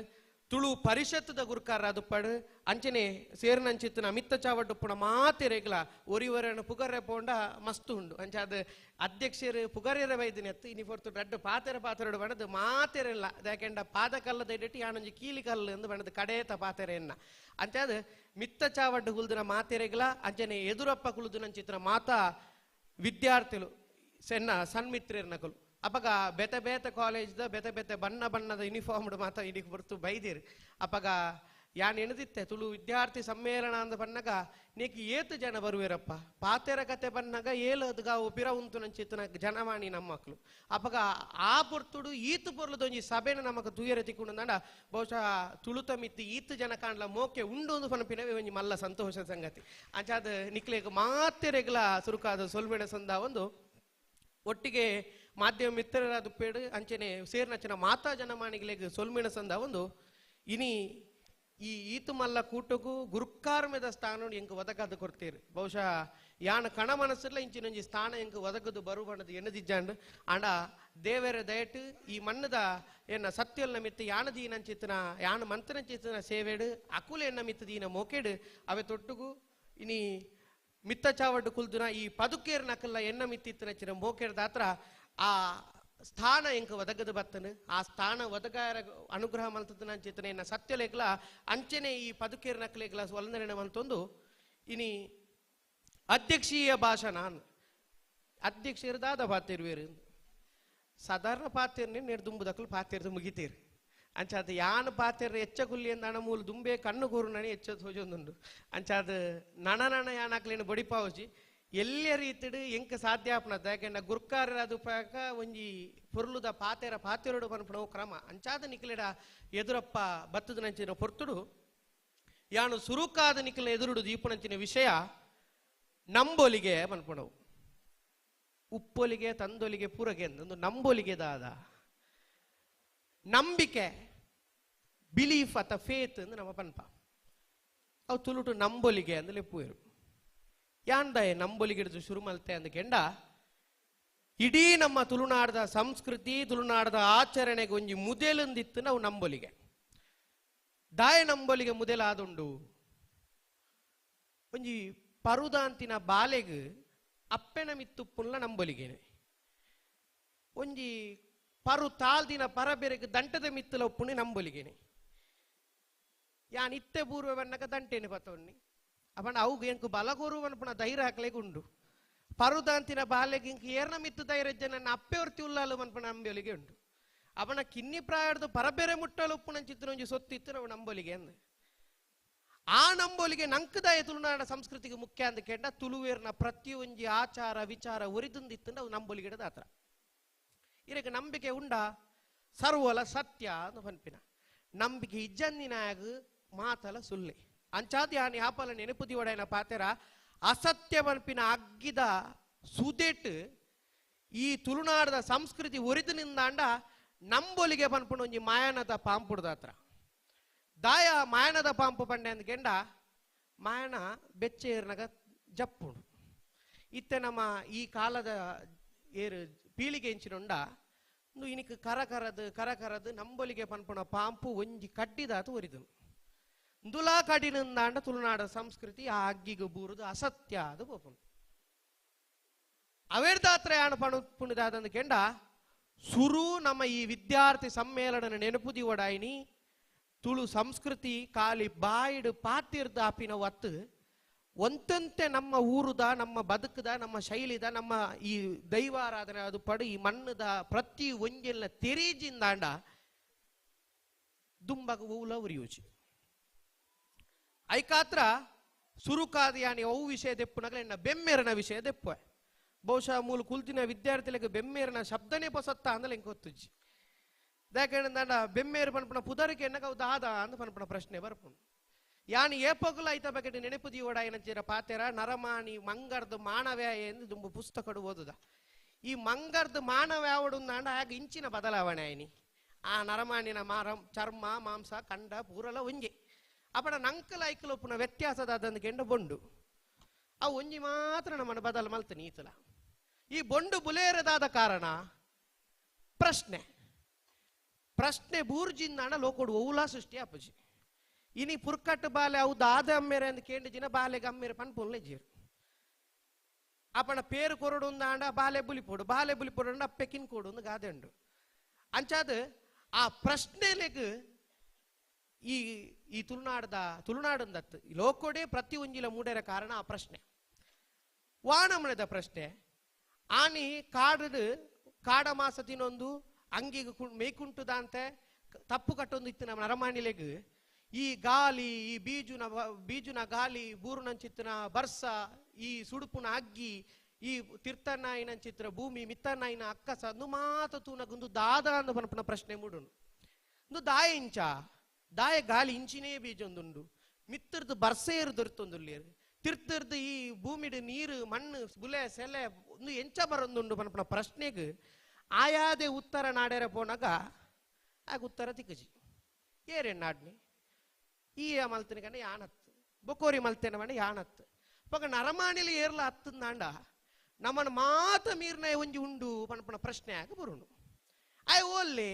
Speaker 10: ತುಳು ಪರಿಷತ್ತದ ಗುರ್ಕಾರ ದುಪ್ಪಡು ಅಂಚನೆ ಸೇರಿನಂಚಿತ್ತಿನ ಮಿತ್ತ ಚಾವಡ್ಡುಪ್ಪುನ ಮಾತೆರೆಗ್ಲ ಒರಿವರನ ಪುಗರೆ ಪೋಂಡ ಮಸ್ತು ಉಂಡು. ಅಂಚಾದ ಅಧ್ಯಕ್ಷರು ಪುಗರೆರ ವೈದ್ಯನೆತ್ತು ಇನಿ ಪೊರ್ತು ರಡ್ಡು ಪಾತೆರ ಪಾತೆರಡು ಬಣದು ಮಾತೆರೆಲ್ಲ ಯಾಕೆಂಡ ಪಾದ ಕಲ್ಲದ ಇಟ್ಟು ಯಾನೊಂಜಿ ಕೀಲಿ ಕಲ್ಲು ಎಂದು ಬಣದು ಕಡೇತ ಪಾತೆರೆ ಎನ್ನ. ಅಂಚಾದ ಮಿತ್ತ ಚಾವಡ್ಡು ಕುಲ್ದಿನ ಮಾತೆರೆಗ್ಲ ಅಂಚನೆ ಎದುರಪ್ಪ ಕುಲ್ದಿನಂಚಿತ್ತಿನ ಮಾತಾ ವಿದ್ಯಾರ್ಥಿಗಳು ಸೆನ್ನ ಸನ್ಮಿತ್ರರ್ನಕಲು ಅಪಗ ಬೇತೆ ಬೇತೆ ಕಾಲೇಜ್ದ ಬೇತೆ ಬೇತೆ ಬಣ್ಣ ಬಣ್ಣದ ಯೂನಿಫಾರ್ಮ್ ಮಾತ ಇಡೀ ಬರ್ತು ಬೈದಿರು. ಅಪಗ ಯಾನ್ ಎಣದಿತ್ತೆ ತುಳು ವಿದ್ಯಾರ್ಥಿ ಸಮ್ಮೇಳನ ಅಂದ ಬಣ್ಣಗ ನೀಕ್ ಏತು ಜನ ಬರುವಿರಪ್ಪ ಪಾತೆರ ಕತೆ ಬಣ್ಣಗ ಏಳು ಅದ್ಗಾವು ಪಿರ ಉಂತು ನಂಚಿತ್ತನ ಜನವಾಣಿ ನಮ್ಮ ಮಕ್ಕಳು. ಅಪಗ ಆ ಪೊರ್ತುಡು ಈತು ಪೊರ್ಲದೊಂಜಿ ಸಭೆನ ನಮಕ್ ತೂಯರೆ ತಿಕ್ಕೊಂಡಂಡ ಬಹುಶಃ ತುಳುತ ಮಿತ್ತು ಈತು ಜನ ಕಾಣ್ಲ ಮೋಕೆ ಉಂಡು ಒಂದು ಪನಪಿನವೇ ಒಂಜಿ ಮಲ್ಲ ಸಂತೋಷ ಸಂಗತಿ. ಅಂಚಾದ ನಿಕ್ಲೆಗ್ ಮಾತೆರೆಗ್ಲ ಸುರುಕಾದ ಸೊಲ್ಮೆಣ ಸಂದ ಒಂದು ಒಟ್ಟಿಗೆ ಮಾಧ್ಯಮ ಮಿತ್ರರಾದ ಪೇಡು ಅಂಚನೆ ಸೇರ್ನಂಚಿನ ಮಾತಾ ಜನಮಾನಿಗಳಿಗೆ ಸೊಲ್ಮೆಣ ಸಂದ ಒಂದು ಇನಿ ಈ ಈತು ಮಲ್ಲ ಕೂಟಕ್ಕೂ ಗುರುಕಾರ್ಮೆದ ಸ್ಥಾನ ಎಂಕ್ ಒದಗದು ಕೊಡ್ತೀರಿ. ಬಹುಶಃ ಯಾನ ಕಣ ಮನಸ್ಸಲ್ಲ ಇಂಚಿನೊಂಜಿ ಸ್ಥಾನ ಎಂಕ್ ಒದಗದು ಬರುವಣದು ಎನ್ನದಿಜ್ಜಾಂಡ್ ಆಂಡ ದೇವರ ದಯಟು ಈ ಮಣ್ಣದ ಎನ್ನ ಸತ್ಯಲ್ನ ಮಿತ್ತು ಯಾನ ದೀನಂಚಿತ್ತನ ಯಾನ ಮಂತ್ರನಂಚಿತ್ತನ ಸೇವೆಡು ಅಕುಲ ಎನ್ನ ಮಿತ್ತು ದೀನ ಮೋಕೆಡು ಅವೆ ತೊಟ್ಟುಗು ಇನಿ ಮಿತ್ತ ಚಾವಡ್ಡು ಕುಲ್ದುನ ಈ ಪದುಕೇರ್ ನಕಲ್ಲ ಎನ್ನ ಮಿತ್ತಿತ್ತನ ಚಿರ ಮೋಕೇರ್ ದಾತ್ರ ಆ ಸ್ಥಾನ ಎಂಕ ಒದಗದು ಬತ್ತನು ಆ ಸ್ಥಾನ ಒದಗಾರ ಅನುಗ್ರಹ ಮಲ್ತದ ಅಂಚಿತನ ಎನ್ನ ಸತ್ಯಲೇಗ್ಲ ಅಂಚನೆ ಈ ಪದುಕೇರ್ ನಕಲೇಗ್ಲ ಒಲಂದನೆ ಮಲ್ತೊಂದು ಇನಿ ಅಧ್ಯಕ್ಷೀಯ ಭಾಷಣ ಅಧ್ಯಕ್ಷರದಾದ ಪಾತಿರುವೇರು ಸಾಧಾರಣ ಪಾತಿರ್ನಿ ನೇರು ದುಂಬುದಕ್ಕಲು ಪಾತಿರ್ದು ಮುಗಿತೀರು. ಅಂಚಾದ ಯಾನ್ ಪಾತಿರ ಎಚ್ಚ ಕುಲ್ಲಿ ಅಂದ ಮೂಲ ದುಂಬೆ ಕಣ್ಣು ಕೂರು ನಣಿ ಎಚ್ಚ ತೋಜೊಂದುಂಡು. ಅಂಚಾದ ನಣ ನಣ ಯಾನಾಕ್ಲೇನು ಬಡಿಪಾವಜಿ ಎಲ್ಲ ರೀತಿಡು ಎಂಕ ಸಾಧ್ಯ ಆಪನದ ಯಾಕೆಂಡ ಗುರ್ಕಾರ ಅದು ಪಾಕ ಒಂಜಿ ಪೊರ್ಲುದ ಪಾತೆರ ಪಾತೆರಡು ಪನ್ಪುನವು ಕ್ರಮ. ಅಂಚಾದ ನಿಕ್ಲೆಡ ಎದುರಪ್ಪ ಬತ್ತದ ನಂಚಿನ ಪೊರ್ತುಡು ಯಾನು ಸುರುಕಾದ ನಿಕ್ಲ ಎದುರುಡು ದೀಪನಂಚಿನ ವಿಷಯ ನಂಬೊಲಿಗೆ ಪನ್ಪುನವು ಉಪ್ಪೊಲಿಗೆ ತಂದೊಲಿಗೆ ಪೂರಗೆ ಅಂದೊಂದು ನಂಬೊಲಿಗೆ ದಾದ ನಂಬಿಕೆ ಬಿಲೀಫ್ ಅಥವಾ ಫೇತ್ ಅಂದ್ ನಮ್ಮ ಪನ್ಪ ಅವು ತುಳುಟು ನಂಬೊಲಿಗೆ ಅಂದ್ ಲೆಪ್ಪುವೆರು. ಯಾಂದಾಯ ನಂಬೊಲಿಗೆ ಶುರು ಮಲ್ತೆ ಅಂದ ಕೆಂಡ ಇಡೀ ನಮ್ಮ ತುಳುನಾಡದ ಸಂಸ್ಕೃತಿ ತುಳುನಾಡದ ಆಚರಣೆಗೆ ಒಂಜಿ ಮುದೆಲೊಂದಿತ್ತು ನಾವು ನಂಬೊಲಿಗೆ ದಾಯ ನಂಬೊಲಿಗೆ ಮುದೆಲಾದುಂಡು. ಒಂಜಿ ಪರುದಾಂತಿನ ಬಾಲೆಗ್ ಅಪ್ಪೆನ ಮಿತ್ತುಪ್ಪುನ್ಲ ನಂಬೊಲಿಗೇನೆ ಒಂಜಿ ಪರು ತಾಲ್ದಿನ ಪರಬೆರೆಗ್ ದಂಟದ ಮಿತ್ತಲ ಉಪ್ಪುನಿ ನಂಬೊಲಿಗೇನೆ ಯಾನ್ ಇತ್ತೆ ಪೂರ್ವ ಬನ್ನಕ ದಂಟೇನೆ ಪತ್ತೊನ್ನಿ ಅಪಂಡ ಅವು ಎಂಕು ಬಲಗೋರು ಪನ್ಪುನ ಧೈರ್ಯ ಹಾಕ್ಲೆಗ್ ಉಂಡು. ಪರುದಾಂತಿನ ಬಾಲೆಗ್ ಇಂಕ್ ಏರ್ನ ಮಿತ್ತು ಧೈರ್ಯ ನನ್ನ ಅಪ್ಪೆ ಹೊರ್ತಿ ಉಲ್ಲಾಲು ಪನ್ಪುನ ನಂಬೊಲಿಗೆ ಉಂಡು. ಅವನ ಕಿನ್ನಿ ಪ್ರಾಯದ ಪರಬೇರೆ ಮುಟ್ಟಲು ಉಪ್ಪುನಂಚಿತ್ತಿನ ಒಂಜಿ ಸೊತ್ತಿತ್ತು ನಾವು ನಂಬೊಲಿಗೆ ಅಂದ ಆ ನಂಬೊಲಿಗೆ ನಂಕದಾಯ ತುಳುನಾಡ ಸಂಸ್ಕೃತಿಗೆ ಮುಖ್ಯ ಅಂದ ಕೇಂಡ ತುಳುವೇರ್ನ ಪ್ರತಿಯೊಂಜಿ ಆಚಾರ ವಿಚಾರ ಒರಿದುಂದಿತ್ತು ನಾವು ನಂಬೊಲಿಗೆಡದ ಆತರ ಇರಗ ನಂಬಿಕೆ ಉಂಡ ಸರ್ವಲ ಸತ್ಯ ಅಂದ್ ಪನ್ಪಿನ ನಂಬಿಕೆ ಇಜ್ಜಂದಿನಾಗ ಮಾತಲ ಸುಳ್ಳೆ. ಅಂಚಾದ ಯಾನ್ ಯಾಪಲ ನೆನಪು ದಿವಡೈನ ಪಾತೆರ ಅಸತ್ಯ ಪನ್ಪಿನ ಅಗ್ಗಿದ ಸುದೆಟ್ ಈ ತುಳುನಾಡದ ಸಂಸ್ಕೃತಿ ಒರಿದು ನಿಂದಾಂಡ ನಂಬೊಲಿಗೆ ಪನ್ಪುನ ಒಂಜಿ ಮಾಯನದ ಪಾಂಪುಡ್ದ ಹತ್ರ ದಾಯ ಮಾಯನದ ಪಾಂಪು ಪಂಡೆ ಅಂದ್ಕೆಂಡ ಮಾಯನ ಬೆಚ್ಚೇರ್ನಾಗ ಜಪ್ಪುಂಡು. ಇತ್ತೆ ನಮ್ಮ ಈ ಕಾಲದ ಏರು ಪೀಳಿಗೆ ಇಂಚಿನುಂಡ ಇನಿಕ್ ಕರ ಕರದು ಕರ ಕರದು ನಂಬೊಲಿಗೆ ಪನ್ಪುನ ಪಾಂಪು ಒಂಜಿ ಕಡ್ಡಿದಾತು ಒರಿದನು ದುಲಾ ಕಡಿನಿಂದಾಂಡ ತುಳುನಾಡ ಸಂಸ್ಕೃತಿ ಆ ಅಗ್ಗಿಗೆ ಬೂರುದು ಅಸತ್ಯ ಅದು ಪೋಪುಂಡು. ಅವೇರ್ದಾತ್ರ ಯಾಣ ಪಣುಪುಣಿದಾದಂದ ಕೆಂಡ ಸುರು ನಮ್ಮ ಈ ವಿದ್ಯಾರ್ಥಿ ಸಮ್ಮೇಳನ ನೆನಪು ದಿವಡಾಯಿನಿ ತುಳು ಸಂಸ್ಕೃತಿ ಕಾಲಿ ಬಾಯಿಡು ಪಾತಿರ್ದ ಆಪಿನ ಒತ್ತು ಒಂತಂತೆ ನಮ್ಮ ಊರುದ ನಮ್ಮ ಬದುಕದ ನಮ್ಮ ಶೈಲಿದ ನಮ್ಮ ಈ ದೈವಾರಾಧನೆ ಅದು ಪಡು ಈ ಮಣ್ಣದ ಪ್ರತಿ ಒಂಜೆಲ್ಲ ತೆರೀಜಿಂದಾಂಡ ದುಂಬಗ ಊಲ ಉರಿಯೂಚಿ ಐಕಾತ್ರ ಸುರುಕಾದ ಯಾನಿ ಅವು ವಿಷಯ ದೆಪ್ಪುನಗಲ ಎನ್ನ ಬೆಮ್ಮೇರನ ವಿಷಯ ದೆಪ್ಪುವ ಬಹುಶಃ ಮೂಲ ಕುಲ್ತಿನ ವಿದ್ಯಾರ್ಥಿಗಳಿಗೆ ಬೆಮ್ಮೇರನ ಶಬ್ದನೇ ಪೊಸತ್ತ ಅಂದ್ರೆ ಎಂಕ್ ಗೊತ್ತುಜ್ಜಿ. ಯಾಕೆಂದ್ರೆ ಬೆಮ್ಮೇರು ಪನ್ಪುನ ಪುದರಿಗೆ ಎನ್ನಗ ಅವು ದಾದ ಅಂದ್ ಪನ್ಪುನ ಪ್ರಶ್ನೆ ಬರ್ಪುಂಡು. ಯಾನಿ ಏಪಗುಲ ಐತ ಬಗೆಟ್ ನೆನಪು ದಿವಡ ಏನಂಚಿರ ಪಾತೆರ ನರಮಾಣಿ ಮಂಗರ್ದು ಮಾನವ್ಯ ಎಂದು ದುಂಬು ಪುಸ್ತಕಡು ಓದುದ ಈ ಮಂಗರ್ದು ಮಾನವ್ಯಾವಡು ಅಂಡ ಆಗ ಇಂಚಿನ ಬದಲಾವಣೆ ಆಯ್ನಿ ಆ ನರಮಾಣಿನ ಮಾರ ಚರ್ಮ ಮಾಂಸ ಕಂಡ ಪೂರಲ ಒಂಜೆ ಅಪಡ ನಂಕಲ ಐಕಲೊಪ್ಪುನ ವ್ಯತ್ಯಾಸದಾದಂದು ಕೆಂಡ ಬೊಂಡು ಅವು ಒಂಜಿ ಮಾತ್ರ ನಮ್ಮನ್ನು ಬದಲು ಮಲ್ತನಿ ಈತಲ ಈ ಬೊಂಡು ಬುಲೇರದಾದ ಕಾರಣ ಪ್ರಶ್ನೆ ಪ್ರಶ್ನೆ ಬೂರ್ಜಿಂದಾಣ ಲೋಕೋಡು ಓವುಲಾ ಸೃಷ್ಟಿ ಆಪುಜಿ ಇನಿ ಪುರ್ಕಟ್ಟು ಬಾಲೆ ಅವು ದಾದ ಅಮ್ಮೇರೆ ಅಂದ್ ಕೇಂದ್ರ ಜಿನ ಬಾಲೆಗೆ ಅಮ್ಮೇರೆ ಪನ್ಪುನ್ಲೆ ಜೀರು ಅಪಣ ಪೇರು ಕೊರಡು ಅಂದಾಂಡ ಬಾಲೆ ಬುಲಿಪೋಡು ಬಾಲೆ ಬುಲಿಪೋಡು ಅಂಡ ಅಪ್ಪೆ ಕೊಡು ಒಂದು ಗಾದೆ ಉಂಡು ಅಂಚಾದ ಆ ಪ್ರಶ್ನೆಲೆಗ್ ಈ ಈ ತುಳುನಾಡದ ತುಳುನಾಡಂದತ್ತು ಲೋಕೋಡೆ ಪ್ರತಿ ಒಂಜಿಲ ಮೂಡೇರ ಕಾರಣ ಆ ಪ್ರಶ್ನೆ ವಾನಮಣದ ಪ್ರಶ್ನೆ ಆನಿ ಕಾಡು ಕಾಡ ಮಾಸ ತಿನ್ನೊಂದು ಅಂಗಿಗೆ ಮೇಯ್ಕುಂಟುದಾಂತೆ ತಪ್ಪು ಕಟ್ಟೊಂದು ಇತ್ತು ನಮ್ಮ ನರಮಾಣಿಲೆಗ್ ಈ ಗಾಲಿ ಈ ಬೀಜುನ ಬೀಜುನ ಗಾಲಿ ಬೂರುನಂಚಿತ್ತಿನ ಬರ್ಸ ಈ ಸುಡುಪುನ ಅಗ್ಗಿ ಈ ತಿರ್ತನಾಯಿನಂಚಿತ್ರ ಭೂಮಿ ಮಿತ್ತನಾಯಿನ ಅಕ್ಕಸ ಅಂದು ಮಾತ ತೂನಗೊಂದು ದಾದ ಅಂದು ಪನ್ಪುನ ಪ್ರಶ್ನೆ ಮೂಡುನು ಒಂದು ದಾಯ ಇಂಚ ದಾಯ ಗಾಲಿ ಇಂಚಿನೇ ಬೀಜೊಂದುಂಡು ಮಿತ್ತರ್ದು ಬರ್ಸೇರು ದೊರ್ತೊಂದುಲ್ಲೇರು ತಿರ್ತರ್ದು ಈ ಭೂಮಿಡು ನೀರು ಮಣ್ಣು ಬುಲೆ ಸೆಲೆ ಒಂದು ಎಂಚ ಬರೊಂದುಂಡು ಪನ್ಪುನ ಪ್ರಶ್ನೆಗೆ ಆಯಾದೆ ಉತ್ತರ ನಾಡೇರ ಪೋನಾಗ ಆಗ ಉತ್ತರ ತಿಕ್ಕಜಿ ಏರೇನು ನಾಡ್ನಿ ಈ ಮಲ್ತನ ಕಂಡ ಯಾನತ್ತು ಬೊಕೋರಿ ಮಲ್ತೇನ ಬಂಡ ಯಾನತ್ತು ಪಕ್ಕ ನರಮಾಣಿಲಿ ಏರ್ಲ ಹತ್ತಂದಾಂಡ ನಮ್ಮನ ಮಾತ ಮೀರ್ನ ಒಂಜಿ ಉಂಡು ಪನ್ಪುನ ಪ್ರಶ್ನೆ ಆಗ ಬರುಂಡು ಆಯ್ ಓಲ್ಲಿ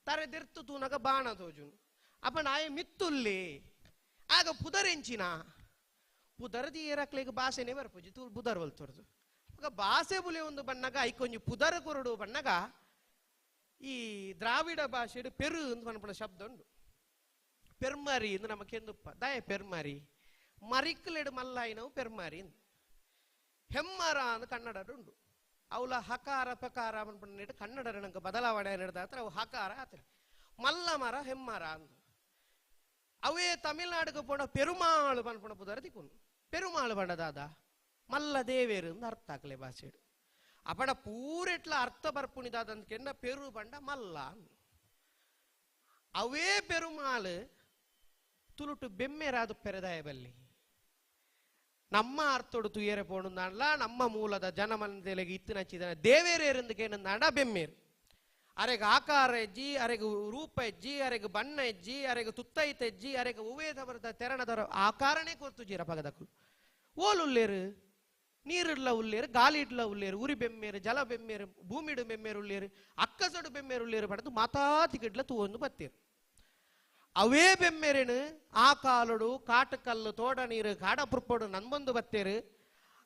Speaker 10: ತರೆ ದಿರ್ತು ತೂನಗ ಬಾಣ ತೋಜುನು ಅಪ್ಪನ ಆಯ ಮಿತ್ತುಲ್ಲಿ ಆಗ ಪುದರೆಂಚಿನ ಪುದರದಿ ಏರಕ್ಲೆಗ್ ಭಾಷೆನೇ ಬರ್ಪುಜಿ ತೂ ಬುದರ್ ಒಲ್ತೊರ್ದು ಅವಾಗ ಭಾಷೆ ಬುಲೆ ಒಂದು ಬಣ್ಣಗ ಐಕೊಂಜಿ ಪುದರ ಕೊರಡು ಬಣ್ಣಗ ಈ ದ್ರಾವಿಡ ಭಾಷೆಡು ಪೆರು ಅಂತ ಪನ್ಪುನ ಶಬ್ದ ಉಂಡು ಪೆರ್ಮರಿ ಎಂದು ನಮ್ಮ ಕೆಂದುಪ್ಪ ದಾಯ ಪೆರ್ಮರಿ ಮರಿಕ್ಲೆಡು ಮಲ್ಲಾಯಿನವು ಪೆರ್ಮರಿ ಹೆಮ್ಮರ ಅಂದ್ ಕನ್ನಡ ಉಂಡು ಅವಲ ಹಕಾರ ಪಕಾರ ಅನ್ಪುನ ಕನ್ನಡ ನಂಗೆ ಬದಲಾವಣೆ ನಡೆದಾತ್ರ ಅವು ಹಕಾರ ಆತರೆ ಮಲ್ಲ ಮರ ಹೆಮ್ಮರ ಅಂದು ಅವೇ ತಮಿಳ್ನಾಡುಗೆ ಪೋಣ ಪೆರುಮಾಳು ಪನ್ಪುಣ ಪುದರ ತಿಕ್ಕುನು ಪೆರುಮಾಳು ಬಂಡದಾದ ಮಲ್ಲ ದೇವೇರು ಅಂದ್ ಅರ್ಥ ಆಗ್ಲೆ ಭಾಷೆಡು ಅಪಡ ಪೂರೆಟ್ಲ ಅರ್ಥ ಬರ್ಪುಣಿದಾದಂತ ಪೆರು ಬಂಡ ಮಲ್ಲ ಅವೇ ಪೆರುಮಾಳು ತುಳುಟು ಬೆಮ್ಮೆರಾದು ಪೆರದಾಯ ಬಲ್ಲಿ ನಮ್ಮ ಅರ್ಥೋಡು ತುಯರೆ ಪೋಣುಂದಾಂಡ್ಲ ನಮ್ಮ ಮೂಲದ ಜನಮನದೆಲೆಗೆ ಇತ್ತಿನಚ್ಚಿದನ ದೇವೇರೇರಿಂದಕೇನಂದಾಂಡ ಬೆಮ್ಮೇರು ಅರೆಗೆ ಆಕಾರ ಹೆಜ್ಜಿ ಅರೆಗೆ ರೂಪ ಹೆಜ್ಜಿ ಅರೆಗೆ ಬಣ್ಣ ಹೆಜ್ಜಿ ಅರೆಗೆ ತುತ್ತೈತ ಹೆಜ್ಜಿ ಅರೆಗೆ ಉವೇದ ಬರದ ತೆರಣದರ ಆಕಾರನೇ ಕೊರ್ತು ಜೀರ ಪಗದಕ್ಕಲು ಓಲುಲ್ಲೇರು ನೀರಿಡ್ಲ ಉಲ್ಲೇರು ಗಾಲಿ ಇಡ್ಲ ಉಲ್ಲೇರು ಉರಿ ಬೆಮ್ಮೇರು ಜಲ ಬೆಮ್ಮೇರು ಭೂಮಿಡು ಬೆಮ್ಮೇರು ಉಲ್ಲೇರು ಅಕ್ಕಸಡು ಬೆಮ್ಮೇರು ಉಲ್ಲೇರು ಪಡೆದು ಮಾತಾತಿಗಿಡ್ಲ ತೂವೊಂದು ಬತ್ತೀರು ಅವೇ ಬೆಮ್ಮೆರೆನು ಆ ಕಾಲುಡು ಕಾಟಕಲ್ಲು ತೋಡ ನೀರು ಕಾಡಪುರ್ಪಡು ನಮ್ಮೊಂದು ಬತ್ತೇರು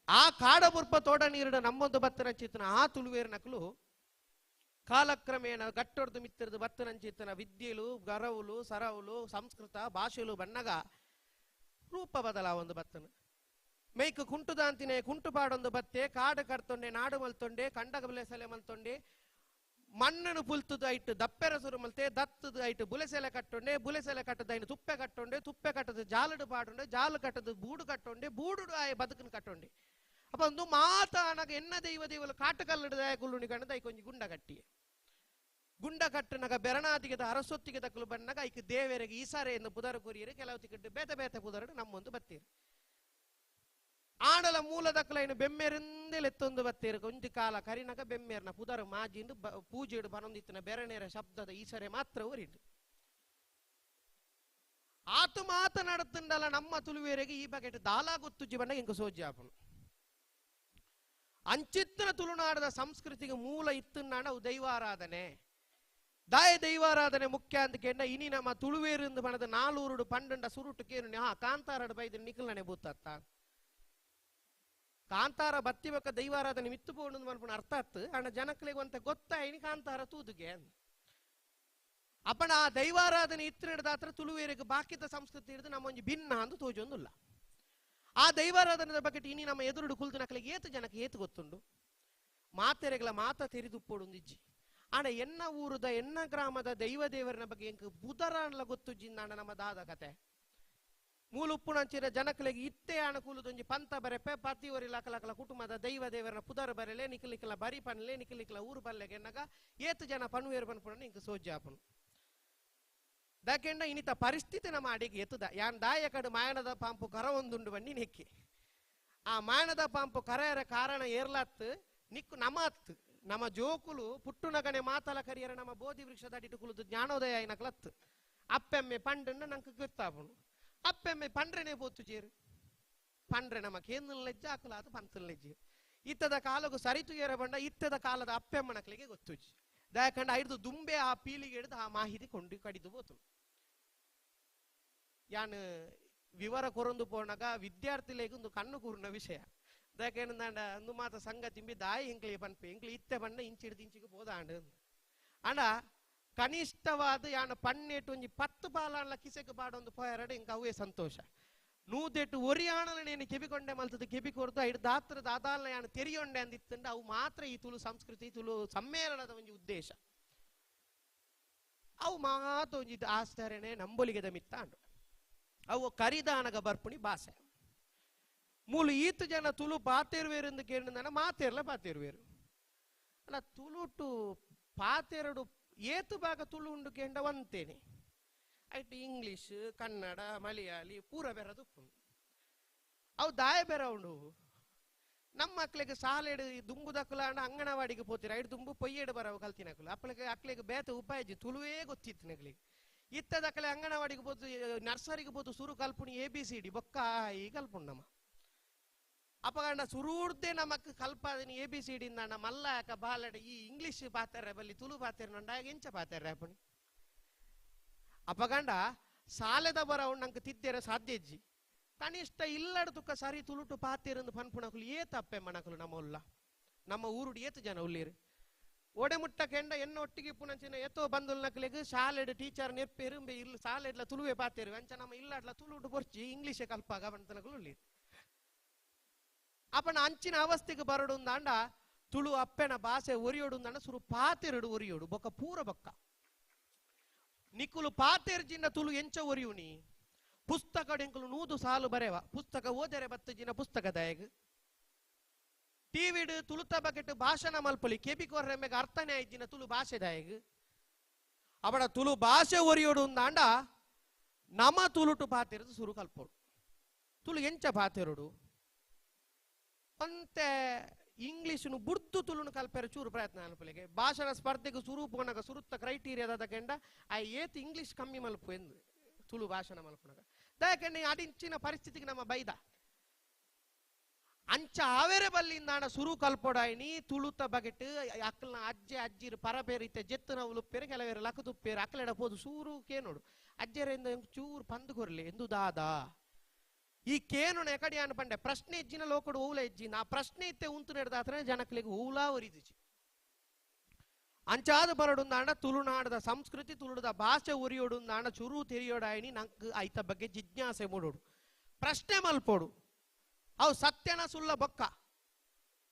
Speaker 10: ಆ ಕಾಡಪುರ್ಪ ತೋಡ ನೀರುಡು ನಮ್ಮೊಂದು ಬತ್ತನ ಚಿತ್ತನ ಆ ತುಳುವೇರು ನಕಲು ಕಾಲಕ್ರಮೇಣ ಗಟ್ಟೊಡ್ದು ಮಿತ್ತಿರ್ದು ಬತ್ತನಂಚಿತ್ತನ ವಿದ್ಯೆಲು ಗರವುಲು ಸರವುಲು ಸಂಸ್ಕೃತ ಭಾಷೆಲು ಬಣ್ಣಗ ರೂಪ ಬದಲಾವೊಂದು ಬತ್ತನು ಮೇಯ್ಕು ಕುಂಟುದಾಂತಿನೇ ಕುಂಟು ಪಾಡೊಂದು ಬತ್ತೆ ಕಾಡು ಕಡ್ತೊಂಡೆ ನಾಡು ಮಲ್ತೊಂಡೆ ಕಂಡಗ ಬುಲೆಸಲೆ ಮಲ್ತೊಂಡೆ ಮಣ್ಣನ್ನು ಪುಲ್ತುದು ಐಟು ದಪ್ಪೆರ ಸುರು ಮಲ್ತೆ ದತ್ತದು ಐಟು ಬುಲೆಸೆಲೆ ಕಟ್ಟೊಂಡೆ ಬುಲೆಸೆಲೆ ಕಟ್ಟದ ಐನು ತುಪ್ಪೆ ಕಟ್ಟೊಂಡೆ ತುಪ್ಪೆ ಕಟ್ಟದ ಜಾಲಡು ಪಾಡೊಂಡೆ ಜಾಲು ಕಟ್ಟದು ಬೂಡು ಕಟ್ಟೊಂಡೆ ಬೂಡು ಆಯ ಬದುಕನ್ನು ಕಟ್ಟೊಂಡೆ ಅಪ್ಪ ಒಂದು ಮಾತಾನಗ ಎನ್ನ ದೈವ ದೇವಲು ಕಾಟಕಲ್ಲಡ ಗುಳ್ಳುಣಿ ಕಂಡದ I ಕೊಂಚ ಗುಂಡ ಕಟ್ಟಿಯೆ ಗುಂಡ ಕಟ್ಟನಗ ಬೆರಣಾದಿಗೆ ಅರಸೊತ್ತಿಗೆ ತಕ್ಕಲು ಬಣ್ಣಗ ಐಕ್ ದೇವರಿಗೆ ಈಸಾರೆ ಎಂದು ಪುದರ ಕೊರಿಯರು ಕೆಲವು ತಿಕ್ಕಟ್ಟು ಬೇತೆ ಬೇತೆ ಪುದರಡು ನಮ್ಮೊಂದು ಬತ್ತೀರು ಆಡಲ ಮೂಲದಕ್ಕಲೈನು ಬೆಮ್ಮೇರಿಂದಲೇ ಬತ್ತೀರು ಕೊಂಚ ಕಾಲ ಕರಿನಗ ಬೆಮ್ಮೇರ್ನ ಪುದರ ಮಾಜಿಂದು ಪೂಜೆಡು ಬನೊಂದಿತ್ತಿನ ಬೆರಣೇರ ಶಬ್ದದ ಈಸರೆ ಮಾತ್ರ ಊರಿಡು ಆತು ಮಾತನಾಡುತ್ತಂಡಲ್ಲ ನಮ್ಮ ತುಳುವೇರಿಗೆ ಈ ಬಗೆಟ್ ದಾಲಾ ಗೊತ್ತು ಜೀವನ ಇಂಕ ಸೋಜ್ಯಾಪನು ಅಂಚಿತ್ತನ ತುಳುನಾಡದ ಸಂಸ್ಕೃತಿಗೆ ಮೂಲ ಇತ್ತನ್ನಾಡ ಅವು ದೈವಾರಾಧನೆ ದಾಯ ದೈವಾರಾಧನೆ ಮುಖ್ಯ ಅಂತ ಕೇಂದ್ರ ಇನಿ ನಮ್ಮ ತುಳುವೇರಿಂದ ಬಣದ ನಾಲೂರುಡು ಪಂಡಂಡ ಸುರುಟು ಕೇನು ಹಾ ಕಾಂತಾರಡು ಬೈದು ನಿಖಲ್ನೆ ಬೂತತ್ತ ಕಾಂತಾರ ಬತ್ತಿ ಬಕ್ಕ ದೈವಾರಾಧನೆ ಮಿತ್ತು ಪೋಣು ಮನ್ಪುಣ ಅರ್ಥ ಆತ್ತು ಅಣ್ಣ ಜನಕ್ಲೆಗ್ ಅಂತ ಗೊತ್ತಾಯಿನಿ ಕಾಂತಾರ ತೂದುಗೆ ಅಪ್ಪಣ ಆ ದೈವಾರಾಧನೆ ಇತ್ತು ಹಿಡ್ದಾತ್ರ ತುಳುವೇರಿಗೆ ಬಾಕಿದ ಸಂಸ್ಕೃತಿ ಹಿಡಿದು ನಮ್ಮೊಂಜಿ ಭಿನ್ನ ಅಂದು ತೋಜೊಂದುಲ್ಲ ಆ ದೈವಾರಾಧನೆದ ಬಗ್ಗೆ ಇನಿ ನಮ್ಮ ಎದುರುಡು ಕುಲ್ದು ನಕಲಿಗೆ ಏತು ಜನಕ್ಕೆ ಏತು ಗೊತ್ತುಂಡು ಮಾತೆರೆಗಳ ಮಾತ ತೆರಿದುಪ್ಪೊಡುಂದಿಜ್ಜಿ ಆಣ ಎನ್ನ ಊರುದ ಎನ್ನ ಗ್ರಾಮದ ದೈವ ದೇವರನ ಬಗ್ಗೆ ಎಂಕ್ ಬುದರಾನ್ಲ ಗೊತ್ತುಜ್ಜಿಂದಾಣ ನಮ್ಮ ದಾದ ಕತೆ ಮೂಲುಪ್ಪುಣಂಚಿನ ಜನಕಲಿಗೆ ಇತ್ತೆ ಆಣ ಕೂಲುದೊಂಜಿ ಪಂತ ಬರೆಪೆ ಪತಿವರಿ ಲಕಲಕಲ ಕುಟುಂಬದ ದೈವ ದೇವರನ ಪುದರ್ ಬರೆಲೆ ನಿಖಲಿಕಲ ಬರಿ ಪನ್ಲೆ ನಿಖಲಿಕಲ ಊರು ಬಲ್ಲೆಗೆ ಎನ್ನಗ ಏತು ಜನ ಪನ್ವೇರು ಪನ್ಪುಣ ಇಂಕ್ ಸೋಜ್ಯಾಪನು ದಾಕೆಂಡ ಇನ್ನಿತ ಪರಿಸ್ಥಿತಿ ನಮ್ಮ ಅಡಿಗೆ ಎತ್ತುದ ಯಾನ್ ದಾಯ ಕಡು ಮಾಯಣದ ಪಾಂಪು ಕರ ಒಂದುಂಡು ಬನ್ನಿ ನೆಕ್ಕಿ ಆ ಮಾಯಣದ ಪಾಂಪು ಕರೆಯರ ಕಾರಣ ಏರ್ಲತ್ತು ನಿಕ್ಕು ನಮ ಅತ್ತು ನಮ್ಮ ಜೋಕುಲು ಪುಟ್ಟುನಗನೆ ಮಾತಲ ಕರಿಯರ ನಮ್ಮ ಬೋಧಿ ವೃಕ್ಷದ ಅಡಿಟು ಕುಲುದು ಜ್ಞಾನೋದಯ ಐನಕಲತ್ತು ಅಪ್ಪೆಮ್ಮೆ ಪಂಡನ್ನ ನಂಗೆ ಗೊತ್ತಾಪುನು ಅಪ್ಪೆಮ್ಮೆ ಪಂಡ್ರೆನೆ ಪೋತು ಚೇರು ಪಂಡ್ರೆ ನಮ್ಮ ಕೇಂದ್ರ ಲಜ್ಜ ಅಕಲಾದ ಪಂತನ ಲಜ್ಜೆ ಇತ್ತದ ಕಾಲಗು ಸರಿತು ಏರ ಬಂಡ ಇತ್ತದ ಕಾಲದ ಅಪ್ಪೆಮ್ಮನಕ್ಲಿಗೆ ಗೊತ್ತುಜಿ ದಯಾಕಂಡ ಐದು ದುಂಬೆ ಆ ಪೀಳಿಗೆ ಹಿಡಿದು ಆ ಮಾಹಿತಿ ಕೊಂಡು ಕಡಿದು ಬೋತು. ಯಾನ್ ವಿವರ ಕೊರೊಂದು ಪೋನಾಗ ವಿದ್ಯಾರ್ಥಿಲೆಗ್ ಒಂದು ಕಣ್ಣು ಕೂರ್ನ ವಿಷಯ. ದಯಕೇನಂದಾಂಡ ಅಂದು ಮಾತ ಸಂಘ ತಿಂಬಿ ದಾಯಿ ಎಂಕ್ಲಿ ಪನ್ಪೆ ಎಂಕ್ಲಿ ಇತ್ತೆ ಬಣ್ಣ ಇಂಚಿಡ್ದು ಇಂಚಿಗೆ ಬೋದಾಂಡ್ ಅಂಡ ಕನಿಷ್ಠವಾದ ಯಾನ ಪನ್ನೆಟ್ಟು ಒಂಜಿ 10 ಪಾಲಾನ್ಲ ಕಿಸೆಗೆ ಪಾಡೊಂದು ಪೋಯರಡು ಇಂಕ ಅವೇ ಸಂತೋಷ. ನೂದೆಟ್ಟು ಒರಿಯಾಣಲ ನೇನು ಕೆಬಿಕೊಂಡೆ ಮಲ್ತದ ಕೆಬಿ ಕೊರ್ದು ಐದು ದಾತ್ರ ದಾದಾಲ ಯಾನ ತೆರಿಯೊಂಡೆ ಅಂದಿತ್ತಂಡ ಅವು ಮಾತ್ರ ಈ ತುಳು ಸಂಸ್ಕೃತಿ ತುಳು ಸಮ್ಮೇಳನದ ಒಂಜಿ ಉದ್ದೇಶ. ಅವು ಮಾತ ಒಂಜಿ ಆಸ್ತರಣೆ ನಂಬೊಲಿಗೆದ ಮಿತ್ತಾಂಡು ಅವು ಕರಿದಾನಗ ಬರ್ಪುಣಿ ಭಾಷೆ. ಮೂಲು ಈತು ಜನ ತುಳು ಪಾತೇರುವೇರೆಂದು ಕೇಳಿದಾನ ಮಾತೇರ್ಲ ಪಾತೇರುವೇರು ಅಲ್ಲ ತುಳುಟು ಪಾತೇರಡು ಏತು ಭಾಗ ತುಳು ಉಂಡು ಕೇಂಡ ವಂತೇನೆ ಆಯ್ತು. ಇಂಗ್ಲೀಷ್ ಕನ್ನಡ ಮಲಯಾಳಿ ಪೂರ ಬೆರದು ಅವು ದಾಯ ಬೆರ ಉಂಡು. ನಮ್ಮ ಮಕ್ಳಿಗೆ ಸಾಲೆಡು ದುಂಬು ದಕ್ಕುಲಾಂಡ ಅಂಗನವಾಡಿಗೆ ಪೋತಿರ ಐಡು ದುಂಬು ಪೊಯ್ಯೇಡು ಬರವು ಕಲ್ತಿನಕುಲು ಅಪ್ಪಳಿಗೆ ಅಕ್ಲಿಗೆ ಬೇತ ಉಪಾಯಜಿ ತುಳುವೇ ಗೊತ್ತಿತ್ತು ನಗಳಿಗೆ. ಇತ್ತ ದಕ್ಕಲೆ ಅಂಗನವಾಡಿಗೆ ಪೋತು ನರ್ಸರಿಗೆ ಪೋತು ಸುರು ಕಲ್ಪುಣಿ ABCD ಬೊಕ್ಕ ಈ ಕಲ್ಪುಣ್ಣಮ್ಮ ಅಪಗಂಡ ಸುರೂರ್ದೆ ನಮಕ್ ಕಲ್ಪಾದಿನಿ ABCD ಇಂದ ಮಲ್ಲ ಯಾಕ ಬಾಲಡ ಈ ಇಂಗ್ಲೀಷ್ ಪಾತಾರೆ ಬಲ್ಲಿ ತುಳು ಪಾತೇರ್ ನಂಡ ಎಂಚ ಪಾತಾರೆ ಅಪ್ಪಣಿ. ಅಪಗಂಡ ಸಾಲೆದ ಬರವು ನಂಗೆ ತಿದ್ದೇರ ಸಾಧ್ಯ ಇಜ್ಜಿ. ಕನಿಷ್ಠ ಇಲ್ಲಡ ತುಕ್ಕ ಸರಿ ತುಳುಟು ಪಾತೇರಂದು ಪನ್ಪುಣಕುಲು ಏ ತಪ್ಪೆ ಮಣಕುಲು ನಮ್ಮ ಉಲ್ಲ ನಮ್ಮ ಊರುಡು ಏತು ಜನ ಉಳ್ಳೀರು ಒಡೆ ಮುಟ್ಟ ಕೆಂಡ ಎನ್ನ ಒಟ್ಟಿಗೆ ಪುನಂಚಿನ ಏತೋ ಬಂದುಲ್ ನಕಲಿಗೆ ಶಾಲೆಡ್ ಟೀಚರ್ ನೆಪ್ಪೇರು ಇಲ್ಲ ಸಾಲೆಡ್ಲ ತುಳುವೆ ಪಾತೇರು ಅಂಚ ನಮ್ಮ ಇಲ್ಲಡ್ಲ ತುಳುಟು ಬೊರ್ಚಿ ಇಂಗ್ಲೀಷೆ ಕಲ್ಪಾಗ ಬಂತನಕುಲು ಉಳ್ಳೀರು. ಅಪನ ಅಂಚಿನ ಅವಸ್ಥೆಗೆ ಬರಡುಂದಾಂಡ ತುಳು ಅಪ್ಪೆನ ಭಾಷೆ ಒರಿಯೋಡುಂದಾಂಡ ಸುರು ಪಾತೆರಡು ಒರಿಯೋಡು ಬೊಕ್ಕ ಪೂರ ಬೊಕ್ಕ ನಿಕುಲು ಪಾತೆರ್ಜಿನ ತುಳು ಎಂಚ ಒರಿಯುನಿ ಪುಸ್ತಕ ಎಂಕುಲು 100 ಸಾಲು ಬರೆವ ಪುಸ್ತಕ ಓದರೆ ಬತ್ತಜಿನ ಪುಸ್ತಕದಾಯಗ ಟಿವಿಡು ತುಳುತ ಬಕೆಟ್ ಭಾಷಣ ಮಲ್ಪೊಲಿ ಕೆಬಿ ಕೊರ್ರೆಮ್ಮೆಗೆ ಅರ್ಥನೇ ಆಯ್ಜಿನ ತುಳು ಭಾಷೆದಾಯಗ ಅವಡ ತುಳು ಭಾಷೆ ಒರಿಯೋಡು ಅಂದಾಂಡ ನಮ ತುಳುಟು ಪಾತೆರದು ಸುರು ಕಲ್ಪೋಡು ತುಳು ಎಂಚ ಪಾತೆರಡು ಅಂತೆ ಇಂಗ್ಲೀಷ್ನು ಬುಡ್ದು ತುಳುನು ಕಲ್ಪೆರ ಚೂರು ಪ್ರಯತ್ನ ಅನ್ಪಲಿಗೆ ಭಾಷಣ ಸ್ಪರ್ಧೆಗೆ ಸುರು ಪೋನಾಗ ಸುರುತ್ತ ಕ್ರೈಟೀರಿಯಾದ ಕೆಂಡ ಆ ಏತ್ ಇಂಗ್ಲೀಷ್ ಕಮ್ಮಿ ಮಲ್ಪು ಎಂದು ತುಳು ಭಾಷಣ ಮಲ್ಪುನಾಗ ದಯಕೆಂಡ ಅಡಿಂಚಿನ ಪರಿಸ್ಥಿತಿಗೆ ನಮ್ಮ ಬೈದ ಅಂಚ ಆವೆರೆ ಬಲ್ಲಿಂದಾಣ ಸುರು ಕಲ್ಪೊಡಾಯಿನಿ ತುಳುತ ಬಗೆಟ್ ಅಕ್ಕಲ್ನ ಅಜ್ಜೆ ಅಜ್ಜಿರು ಪರಬೇರಿತ್ತೆ ಜೆತ್ತನ ಉಲುಪ್ಪೇರು ಕೆಲವೇರು ಲಕದುಪ್ಪೇರು ಅಕ್ಕಲೆಡ ಪೋದು ಸೂರು ಕೇನೋಡು ಅಜ್ಜರಿಂದ ಚೂರು ಪಂದು ಕೊರ್ಲಿ ಎಂದು ದಾದಾ ಈ ಕೇನುಣ ಎಕಡಿ ಅನ್ ಪಂಡೆ ಪ್ರಶ್ನೆ ಇಜ್ಜಿನ ಲೋಕಡು ಓಲ ಇಜ್ಜಿನ ಆ ಪ್ರಶ್ನೆ ಇತ್ತೆ ಉಂತು ನಡೆದಾತ್ರ ಜನಕ್ಲಿಗೆ ಓಲಾ ಒರಿದಿಜಿ ಅಂಚಾದ ಬರಡುಂದಾಂಡ ತುಳುನಾಡದ ಸಂಸ್ಕೃತಿ ತುಳುಡದ ಭಾಷೆ ಒರಿಯೋಡುಂದಾಂಡ ಚುರು ತೆರಿಯೋಡಾಯಿನಿ ನಂಕ್ ಐತ ಬಗ್ಗೆ ಜಿಜ್ಞಾಸೆ ಮೂಡೋಡು ಪ್ರಶ್ನೆ ಮಲ್ಪೋಡು ಅವು ಸತ್ಯನ ಸುಳ್ಳ ಬೊಕ್ಕ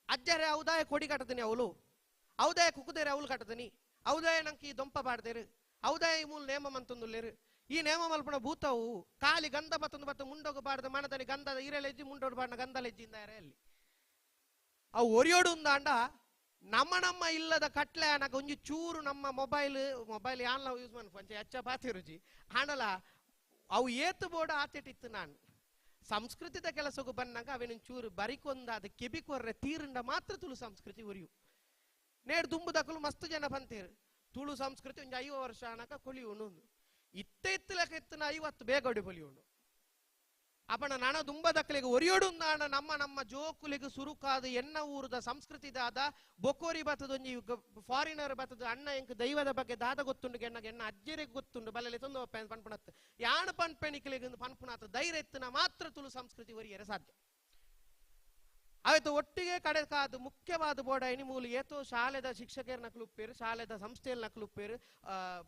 Speaker 10: ಅಜ್ಜರೆ ಔದಾಯ ಕೊಡಿ ಕಟ್ಟದಿನಿ ಅವಳು ಔದಾಯ ಕುಕ್ಕುದೇರೆ ಅವಳು ಕಟ್ಟದಿನಿ ಔದಾಯ ನಂಗೆ ಈ ದೊಂಪ ಪಾಡ್ದೇರು ಔದಾಯ ಈ ಮೂಲ ನೇಮ ಮಂತಂದುಲ್ಲೇರು ಈ ನೇಮ ಮಲ್ಪಣ ಭೂತವು ಕಾಲಿ ಗಂಧ ಬತ್ತೊಂದು ಬತ್ತ ಮುಂಡೋಗು ಪಾಡ್ದ ಮನದನಿ ಗಂಧದ ಈರಲೆಜ್ಜಿ ಮುಂಡೋಡು ಪಾಡಿನ ಗಂಧಲೆಜ್ಜಿಂದ ಅಲ್ಲಿ ಅವು ಒರಿಯೋಡು ಅಂದಾಂಡ ನಮ್ಮ ನಮ್ಮ ಇಲ್ಲದ ಕಟ್ಲೆ ಅನಗ ಒಂಜಿ ಚೂರು ನಮ್ಮ ಮೊಬೈಲ್ ಮೊಬೈಲ್ ಯಾನ್ಲ ಯೂಸ್ ಮನ್ಪು ಅಂಚೆ ಅಚ್ಚ ಪಾತಿರುಜಿ ಆಂಡಲ ಅವು ಏತು ಬೋರ್ಡ್ ಆತೆಟಿತ್ತು ನಾನು ಸಂಸ್ಕೃತಿದ ಕೆಲಸಕ್ಕೂ ಬಂದಾಗ ಅವೇನು ಚೂರು ಬರಿಕೊಂದ ಅದು ಕೆಬಿ ಕೊರ್ರೆ ತೀರಂಡ ಮಾತ್ರ ತುಳು ಸಂಸ್ಕೃತಿ ಒರಿಯು ನೇಡು ದುಂಬುದಕ್ಕಲು ಮಸ್ತ್ ಜನ ಬಂತೀರು ತುಳು ಸಂಸ್ಕೃತಿ ಒಂಜಿ 50 ವರ್ಷ ಅನಕ ಕೊಲಿಯುಣು ಇತ್ತೆ ಇತ್ತಲಕ ಇತ್ತನ 50 ಬೇಗ ಕೊಲಿಯುಣು ಅಪಣ ನಣ ದುಂಬದಕ್ಕಲಿಗೆ ಒರಿಯೋಡು ನಾಣ ನಮ್ಮ ನಮ್ಮ ಜೋಕುಲಿಗೆ ಸುರುಕಾದ ಎನ್ನ ಊರದ ಸಂಸ್ಕೃತಿ ದಾದ ಬೊಕೋರಿ ಬತ್ತದ ಒಂಜಿ ಫಾರಿನರ್ ಬತ್ತದ ಅಣ್ಣ ಎಂಕ್ ದೈವದ ಬಗ್ಗೆ ದಾದ ಗೊತ್ತುಂಡು ಎನ್ನ ಎನ್ನ ಅಜ್ಜರಿಗೆ ಗೊತ್ತುಂಡು ಬಲ್ಲಲೆ ತೊಂದು ಪನ್ಪುಣತ್ ಯಾಣ ಪನ್ಪೆಣಿಕಲಿಗೆ ಪನ್ಪುಣಾತ ಧೈರ್ಯ ಎತ್ತನ ಮಾತ್ರ ತುಳು ಸಂಸ್ಕೃತಿ ಒರಿಯರೆ ಸಾಧ್ಯ. ಆಯ್ತು ಒಟ್ಟಿಗೆ ಕಡೆಕಾದ ಮುಖ್ಯವಾದ ಬೋರ್ಡ್ ಮೂಲು ಏತೋ ಶಾಲೆದ ಶಿಕ್ಷಕರ ನಕಲುಪ್ಪೇರು ಶಾಲೆದ ಸಂಸ್ಥೆಯಲ್ಲಿ ನಕಲುಪ್ಪೇರು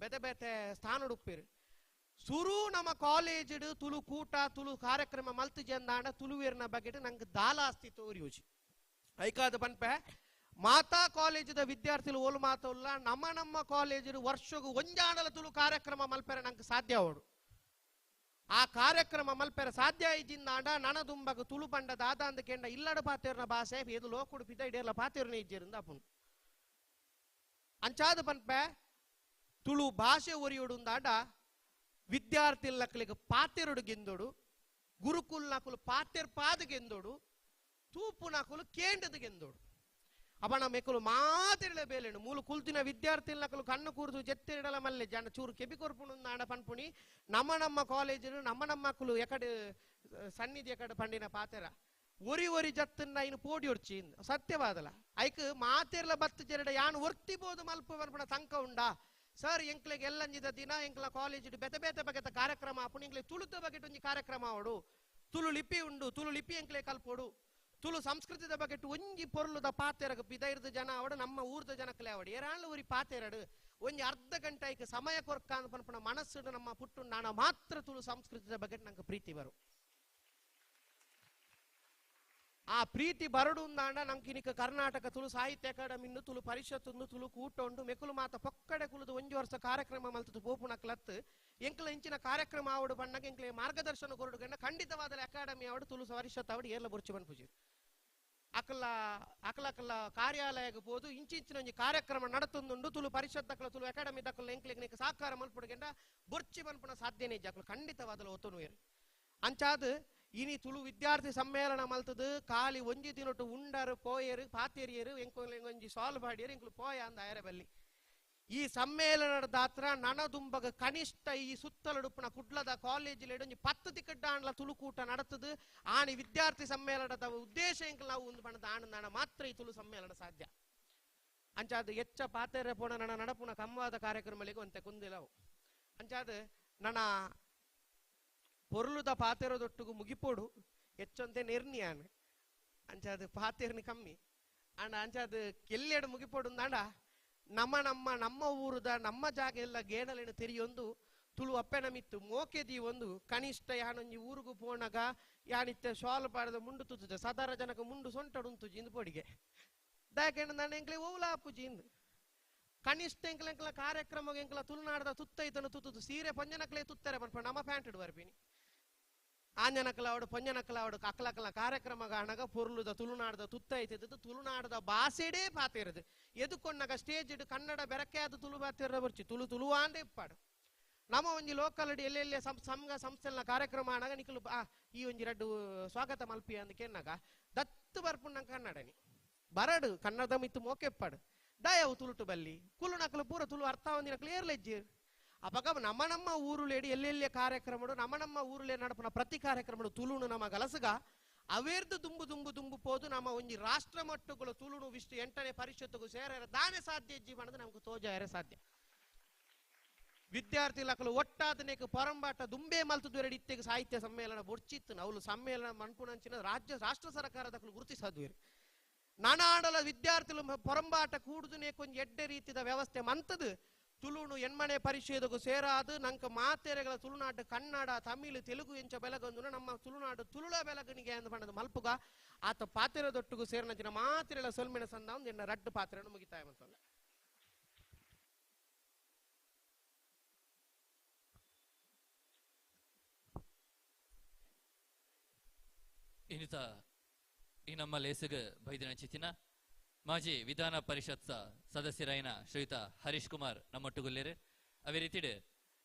Speaker 10: ಬೆತೆ ಬೆತೆ ಸ್ಥಾನಡುಪ್ಪೇರು ಸುರು ನಮ್ಮ ಕಾಲೇಜ್ ತುಳು ಕೂಟ ತುಳು ಕಾರ್ಯಕ್ರಮ ಮಲ್ತು ಜಂದಾಂಡ ತುಳುವೇರ್ನ ಬಗ್ಗೆ ನಂಗೆ ದಾಲಾಸ್ತಿ ತೋರಿಯೋಜಿ ಐಕಾದ ಪನ್ಪೆ ಮಾತಾ ಕಾಲೇಜದ ವಿದ್ಯಾರ್ಥಿಗಳು ಓಲು ಮಾತಲ್ಲ ನಮ್ಮ ನಮ್ಮ ಕಾಲೇಜು ವರ್ಷಗೂ ಒಂಜಾಣಲ ತುಳು ಕಾರ್ಯಕ್ರಮ ಮಲ್ಪೆರೆ ನಂಗೆ ಸಾಧ್ಯ ಅವಡು ಆ ಕಾರ್ಯಕ್ರಮ ಮಲ್ಪೆರೆ ಸಾಧ್ಯ ಇಜ್ಜಿಂದಾಂಡ ನನ ದುಂಬಗ ತುಳು ಪಂಡ ದಾದ ಅಂದ ಕೆಂಡ ಇಲ್ಲಡ ಪಾತೇರ್ನ ಭಾಷೆ ಏದು ಲೋಕುಡು ಪಿದ ಇಡೇರ್ಲ ಪಾತೇರ್ನ ಇಜ್ಜಿರಿಂದ ಅಪುನು ಅಂಚಾದ ಪನ್ಪೆ ತುಳು ಭಾಷೆ ಒರಿಯೋಡುಂದಾಂಡ ವಿದ್ಯಾರ್ಥಿ ಲಕ್ಕಲಿಗೆ ಪಾತೆರುಡು ಗೆಂದೋಡು ಗುರುಕುಲ್ ನಕುಲು ಪಾತೆರ್ ಪಾದ ಗೆಂದೋಡು ತೂಪು ನಕುಲು ಕೇಂಡದ ಗೆಂದೋಡು ಅಪ್ಪ ನಮ್ಮ ಎಕ್ಕಲು ಮಾತಿರಲೆ ಬೇಲೇನು ಮೂಲು ಕುಲ್ತಿನ ವಿದ್ಯಾರ್ಥಿ ನಕಲು ಕಣ್ಣು ಕೂರ್ದು ಜೆತ್ತಿರಡಲ ಮಲ್ಲೆ ಜನ ಚೂರು ಕೆಬಿ ಕೊರ್ಪುಣು ನಾಡ ಪನ್ಪುಣಿ ನಮ್ಮ ನಮ್ಮ ಕಾಲೇಜು ನಮ್ಮ ನಮ್ಮ ಮಕ್ಕಳು ಎಕಡೆ ಸನ್ನಿಧಿ ಎಕಡೆ ಪಂಡಿನ ಪಾತೆರ ಒರಿ ಒರಿ ಜತ್ತನ್ನ ಇನ್ನು ಪೋಡಿ ಒರ್ಚಿ ಸತ್ಯವಾದಲ ಐಕ್ ಮಾತೆರ್ಲ ಬತ್ತು ಜರಡ ಯಾನ್ ಒರ್ತಿಬೋದು ಮಲ್ಪ ಬರ್ಪಣ ತಂಕ ಉಂಡಾ ಸರ್ ಎಂಕ್ಲೆಗ್ ಎಲ್ಲಂಜಿದ ದಿನ ಎಂಕ್ಲ ಕಾಲೇಜ್ ಬೆತೆ ಬೇತೆ ಬಗೆತ ಕಾರ್ಯಕ್ರಮ ಆಪುಂಡು ಎಂಕ್ಲೆ ತುಳುತ ಬಗೆಟ್ ಒಂಜಿ ಕಾರ್ಯಕ್ರಮ ಅವಡು ತುಳು ಲಿಪಿ ಉಂಡು ತುಳು ಲಿಪಿ ಎಂಕ್ಲೆ ಕಲ್ಪೋಡು ತುಳು ಸಂಸ್ಕೃತಿದ ಬಗೆಟ್ ಒಂಜಿ ಪೊರ್ಲುದ ಪಾತೆರಗ ಪಿದೈರ್ದ ಜನ ಅವಡು ನಮ್ಮ ಊರ್ದ ಜನಕ್ಲೆ ಅವಡು ಏರಾಳು ಊರಿ ಪಾತೆರಡು ಒಂಜಿ ಅರ್ಧ ಗಂಟೆ ಐಕ್ ಸಮಯ ಕೊರ್ಕ ಪನ್ಪುನ ಮನಸ್ಸು ನಮ್ಮ ಪುಟ್ಟು ನಾನ ಮಾತ್ರ ತುಳು ಸಂಸ್ಕೃತಿದ ಬಗ್ಗೆ ನಂಗೆ ಪ್ರೀತಿ ಬರು ಆ ಪ್ರೀತಿ ಬರಡು ಅಂದಾಂಡ ನಂಗೆ ಇನಿಕ ಕರ್ನಾಟಕ ತುಳು ಸಾಹಿತ್ಯ ಅಕಾಡೆಮಿನ್ನು ತುಳು ಪರಿಷತ್ತುಂದು ತುಳು ಕೂಟ ಉಂಡು ಮೆಕುಲು ಮಾತ ಪೊಕ್ಕಡೆ ಕುಲುದು ಒಂಜಿ ವರ್ಷ ಕಾರ್ಯಕ್ರಮ ಮಲ್ತದು ಪೋಪುನಕ್ಲತ್ತು ಎಂಕ್ಲ ಇಂಚಿನ ಕಾರ್ಯಕ್ರಮ ಆವಡು ಬಣ್ಣಗೆ ಎಂಕ್ಲೆ ಮಾರ್ಗದರ್ಶನ ಕೊರಡು ಗಂಡ ಖಂಡಿತವಾದ ಅಕಾಡೆಮಿ ಆವಡು ತುಳು ಪರಿಷತ್ ಆವಡು ಏರ್ಲ ಬುರ್ಚಿ ಪನ್ಪುಜಿ ಅಕಲ ಅಕಲಕಲ ಕಾರ್ಯಾಲಯಕ್ಕೆ ಪೋದು ಇಂಚಿಂಚಿನ ಒಂಜಿ ಕಾರ್ಯಕ್ರಮ ನಡತೊಂದುಂಡು ತುಳು ಪರಿಷತ್ ದಕ್ಕಲ ತುಳು ಅಕಾಡೆಮಿ ದಕ್ಕಲ ಎಂಕ್ಲೆಗ್ ಸಾಕಾರ ಮಲ್ಪುಡುಗೆಂಡ ಬುರ್ಚಿ ಪನ್ಪುನ ಸಾಧ್ಯನೇ ಇಜ್ಜಿ ಖಂಡಿತವಾದಲ ಒತ್ತುನುವೇರು ಅಂಚಾದ್ ಇನಿ ತುಳು ವಿದ್ಯಾರ್ಥಿ ಸಮ್ಮೇಳನ ಮಲ್ತದು ಖಾಲಿ ಒಂಜಿ ದಿನೊಟ್ಟು ಉಂಡರು ಪೋಯರು ಪಾತೇರಿಯರು ಎಂಕೊಂಜಿ ಸಾಲ್ವ್ ಪಾಡಿಯರು ಎಂಕುಲು ಪೋಯ ಅಂದ ಆಯರ ಬಲ್ಲಿ ಈ ಸಮ್ಮೇಳನದ ದಾತ್ರ ನನದುಂಬಗ ಕನಿಷ್ಠ ಈ ಸುತ್ತಲುಡುಪುನ ಕುಡ್ಲದ ಕಾಲೇಜಿಲ್ ಒಂಜಿ 10 ತಿಕ್ಕಡ್ಡಾಂಡ್ಲ ತುಳುಕೂಟ ನಡತದು ಆನಿ ವಿದ್ಯಾರ್ಥಿ ಸಮ್ಮೇಳನದ ಉದ್ದೇಶ ಎಂಕುಲು ನಾವು ಒಂದು ಬಣ್ಣದ ಆನಂದಾಣ ಮಾತ್ರ ಈ ತುಳು ಸಮ್ಮೇಳನ ಸಾಧ್ಯ ಅಂಚಾದ ಎಚ್ಚ ಪಾತೆರೆ ಪೋಣ ನನ್ನ ನಡಪುನ ಕಮ್ವಾದ ಕಾರ್ಯಕ್ರಮಗಳಿಗೆ ಒಂತೆ ಕುಂದಿಲವು ಅಂಚಾದ ನನ್ನ ಪೊರ್ಲುದ ಪಾತೆರದೊಟ್ಟುಗು ಮುಗಿಪೋಡು ಹೆಚ್ಚೊಂತೆ ನೆರ್ನಿಯಾನ್ ಅಂಚಾದ ಪಾತೆರ್ನಿ ಕಮ್ಮಿ ಅಂಡ ಅಂಚಾದ ಕೆಲ್ಲೆಡು ಮುಗಿಪೋಡು ಅಂದಾಂಡ ನಮ್ಮ ನಮ್ಮ ನಮ್ಮ ಊರುದ ನಮ್ಮ ಜಾಗ ಎಲ್ಲ ಗೇಣಲೇನು ತೆರಿಯೊಂದು ತುಳು ಅಪ್ಪೆನ ಮಿತ್ತು ಮೋಕೆದಿ ಒಂದು ಕನಿಷ್ಠ ಯಾನೊಂಜಿ ಊರುಗು ಪೋಣಗ ಯಾನಿತ್ತೆ ಶಾಲ್ ಪಾಡದ ಮುಂಡು ತುತ್ತುಜ ಸಾಧಾರಣ ಜನಕ ಮುಂಡು ಸೊಂಟಡು ಉಂತುಜಿ ಇಂದು ಪೊಡಿಗೆ ದಾಕೆಂಡ ನಾನು ಎಂಕ್ಲೆ ಓವ್ಲ ಆಪುಜಿ ಇಂದು ಕನಿಷ್ಠ ಎಂಕ್ಲ ಎಂಕ್ಲ ಕಾರ್ಯಕ್ರಮ ಎಂಕ್ಲ ತುಳುನಾಡದ ತುತ್ತೈತನು ತುತ್ತುದು ಸೀರೆ ಪಂಜನಕ್ಲೆ ತುತ್ತಾರೆ ಪನ್ಪ ನಮ್ಮ ಪ್ಯಾಂಟ್ ಬರ್ಪಿನಿ ಆಂಜನಕಲಾವಡು ಪಂಜನಕಲಾವಡು ಅಕ್ಲಕಲ ಕಾರ್ಯಕ್ರಮ ಗಾಣಗ ಪೊರ್ಲುದ ತುಳುನಾಡದ ತುತ್ತೈತದ್ದು ತುಳುನಾಡದ ಬಾಸೆಡೇ ಪಾತಿರದು ಎದುಕೊಂಡಾಗ ಸ್ಟೇಜ್ ಇಡು ಕನ್ನಡ ಬೆರಕೆ ಆದ ತುಳು ಬಾತಿರ ಬರ್ಚಿ ತುಳು ತುಳುವಾಂದೇ ಇಪ್ಪಾಡು ನಮ್ಮ ಒಂಜಿ ಲೋಕಲ್ ಎಲ್ಲೆಲ್ಲಿ ಸಂಘ ಸಂಸ್ಥೆಲ ಕಾರ್ಯಕ್ರಮ ಆಣಗ ನಿಕಲು ಈ ಒಂಜಿ ರಡ್ಡು ಸ್ವಾಗತ ಮಲ್ಪಿ ಅಂದಕೆನ್ನಾಗ ದತ್ತು ಬರ್ಪುಂಡ ಕನ್ನಡನಿ ಬರಡು ಕನ್ನಡದ ಮಿತ್ತು ಮೋಕೆಪ್ಪಾಡು ದಯವು ತುಳುಟು ಬಲ್ಲಿ ಕುಲು ನಕಲು ಪೂರ ತುಳು ಅರ್ಥ ಒಂದಿನ ಕ್ಲಿಯರ್ ಲೆಜ್ಜಿ ಅಪಗ ನಮ್ಮ ನಮ್ಮ ಊರುಲೇಡಿ ಎಲ್ಲೆಲ್ಲಿಯ ಕಾರ್ಯಕ್ರಮಡು ನಮ್ಮ ನಮ್ಮ ಊರುಲೇ ನಡಪುನ ಪ್ರತಿ ಕಾರ್ಯಕ್ರಮಡು ತುಳುನು ನಮ್ಮ ಗಲಸುಗ ಅವೇರ್ದು ದುಂಬು ದುಂಬು ದುಂಬು ಪೋದು ನಮ್ಮ ಒಂಜಿ ರಾಷ್ಟ್ರ ಮಟ್ಟಗಳು ತುಳುನು ವಿಷ್ಣು 8ನೇ ಪರಿಷತ್ತಿಗೂ ಸೇರ ದಾನೆ ಸಾಧ್ಯ ಜೀವನದ ನಮಗೆ ತೋಜಾಯರೆ ಸಾಧ್ಯ ವಿದ್ಯಾರ್ಥಿ ಲಕಲು ಒಟ್ಟಾದನೇಕ ಪೊರಂಬಾಟ ದುಂಬೆ ಮಲ್ತುದುವೆರಡು ಇತ್ತೆಗೆ ಸಾಹಿತ್ಯ ಸಮ್ಮೇಳನ ಬೊಡ್ಚಿತ್ತು ಅವಳು ಸಮ್ಮೇಳನ ಮನ್ಪುನಂಚಿನ ರಾಜ್ಯ ರಾಷ್ಟ್ರ ಸರ್ಕಾರದ ಗುರುತಿಸದುವೆರು ನಾನಾಡಲ ವಿದ್ಯಾರ್ಥಿಗಳು ಪೊರಂಬಾಟ ಕೂಡುದನೇಕ ಒಂಜಿ ಎಡ್ಡೆ ರೀತಿಯ ವ್ಯವಸ್ಥೆ ಮಂತದು ತುಳುನು ಎಣ್ಮನೆ ಪರಿಷೆದಗು ಸೇರಾದು ನಂಕ ಮಾತೆರೆಗಳ ತುಳುನಾಡು ಕನ್ನಡ ತಮಿಳು ತೆಲುಗು ಎಂಚ ಬೆಲಗೊಂದು ನಮ್ಮ ತುಳುನಾಡು ತುಳುಳ ಬೆಲಗನಿಗೆ ಅಂದ ಬಣ್ಣದ ಮಲ್ಪುಗ ಆತ ಪಾತೆರದೊಟ್ಟಿಗೂ ಸೇರಿನ ಮಾತೆರೆಗಳ ಸೊಲ್ಮೆನ ಸಂದ ಒಂದು ಎನ್ನ ರಡ್ಡು ಪಾತ್ರೆಯನ್ನು ಮುಗಿತಾಯ ಅಂತಲ್ಲ.
Speaker 1: ಇನ್ನಿತ ಈ ನಮ್ಮ ಲೇಸುಗ ಬೈದಿನ ಚಿತ್ತಿನ ಮಾಜಿ ವಿಧಾನ ಪರಿಷತ್ ಸದಸ್ಯರಾಯಿನ ಶ್ರೀಯುತ ಹರೀಶ್ ಕುಮಾರ್ ನಮ್ಮೊಟ್ಟುಗುಲ್ಲೇರು. ಅದೇ ರೀತಿ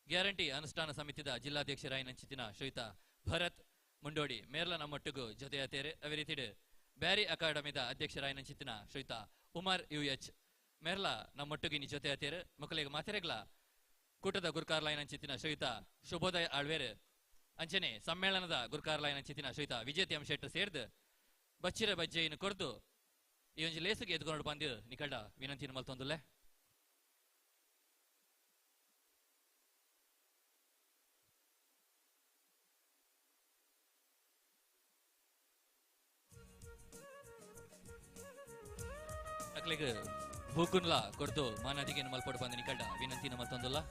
Speaker 1: ಗ್ಯಾರಂಟಿ ಅನುಷ್ಠಾನ ಸಮಿತಿದ ಜಿಲ್ಲಾಧ್ಯಕ್ಷರಾಯಿನ ಚಿತ್ತಿನ ಶ್ರೀಯುತ ಭರತ್ ಮುಂಡೋಡಿ ಮೇರ್ಲ ನಮ್ಮೊಟ್ಟಿಗೂ ಜೊತೆಯಾತೇರು. ಅದೇ ರೀತಿ ಬ್ಯಾರಿ ಅಕಾಡೆಮಿದ ಅಧ್ಯಕ್ಷರಾಯಿನ ಚಿತ್ತಿನ ಶ್ರೀಯುತ ಉಮರ್ ಯುಎಚ್ ಮೇರ್ಲ ನಮ್ಮೊಟ್ಟಿಗೆ ಜೊತೆಯಾತೇರು. ಮಕ್ಕಳಿಗೆ ಮಾತೆರೆಗ್ಲ ಕೂಟದ ಗುರುಕಾರ್ಲಾಯಿನ ಚಿತ್ತಿನ ಶ್ರೀಯುತ ಶುಭೋದಯ ಆಳ್ವೇರು ಅಂಚನೆ ಸಮ್ಮೇಳನದ ಗುರುಕಾರ್ಲಾಯಿನ ಚಿತ್ತಿನ ಶ್ರೀಯುತ ವಿಜೇತಿ ಎಂ ಶೆಟ್ಟರ್ ಸೇರ್ದು ಬಚ್ಚಿರ ಬಜ್ಜೆಯನ್ನು ಕೊರ್ದು ಈ ಒಂಜಿ ಲೇಸುಗೆ ಎದ್ಕೊಂಡು ಬಂದು ನಿಕಲ್ಡ ವಿನಂತಿನ ಮಲ್ತೊಂದುಲ್ಲೆ. ಅಕ್ಲೆಗ್ ಬೂಕುನ್ಲ ಕೊರ್ದು ಮಾನಾದಿಗೆ ಮಲ್ಪೊಡು ಬಂದು ನಿಕಲ್ಡ ವಿನಂತಿನ ಮಲ್ತೊಂದುಲ್ಲ.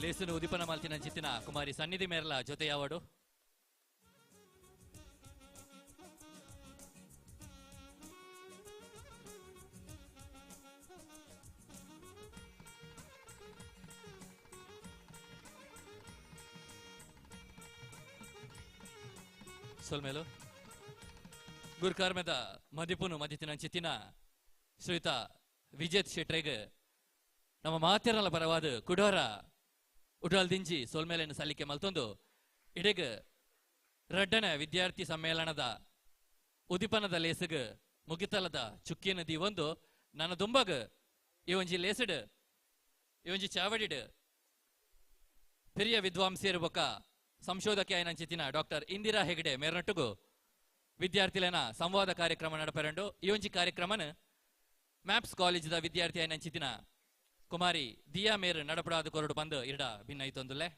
Speaker 1: ಲೇಸುನು ಉದಿಪನ ಮಾಲ್ತಿನ ಚಿತ್ತಿನ ಕುಮಾರಿ ಸನ್ನಿಧಿ ಮೇರ್ಲ ಜೊತೆಯಾವಡು. ಸೊಲ್ಮೇಲು ಗುರುಕರ್ಮದ ಮದಿಪುನು ಮದಿತಿನಂಚಿತ್ತಿನ ಶ್ರೀಯುತ ವಿಜೇತ್ ಶೆಟ್ರೆಗ್ ನಮ್ಮ ಮಾತೆರಲ ಪರವಾದ ಕುಡೋರ ಉಡಲ್ ದಿಂಜಿ ಸೋಲ್ಮೇಲೆಯನ್ನು ಸಲ್ಲಿಕೆ ಮಲ್ತೊಂದು ಇಡೆಗ್ ರಡ್ಡನ ವಿದ್ಯಾರ್ಥಿ ಸಮ್ಮೇಳನದ ಉದಿಪನದ ಲೇಸುಗ್ ಮುಗಿತಲದ ಚುಕ್ಕಿ ನದಿ ಒಂದು ನನ್ನ ದುಂಬಗ್ ಈ ಒಂಜಿ ಲೇಸುಡ್ ಈ ಒಂಜಿ ಚಾವಡಿಡ್ ಪೆರಿಯ ವಿದ್ವಾಂಸಿಯರು ಬೊಕ್ಕ ಸಂಶೋಧಕಿ ಆಯ್ನಂಚಿತ್ತಿನ ಡಾಕ್ಟರ್ ಇಂದಿರಾ ಹೆಗಡೆ ಮೇರ್ನೊಟ್ಟುಗು ವಿದ್ಯಾರ್ಥಿಲೇನ ಸಂವಾದ ಕಾರ್ಯಕ್ರಮ ನಡಪೆರಂಡು. ಈ ಒಂಜಿ ಕಾರ್ಯಕ್ರಮನ ಮ್ಯಾಪ್ಸ್ ಕಾಲೇಜಿದ ವಿದ್ಯಾರ್ಥಿ ಆಯ್ನಂಚಿತ್ತಿನ ಕುಮಾರಿ ದಿಯಾ ಮೇರ್ ನಡಪಡಾದ ಕೊರಡು ಬಂದು ಇರಡ ಭಿನ್ನ ಐತೊಂದುಲ್ಲೆ.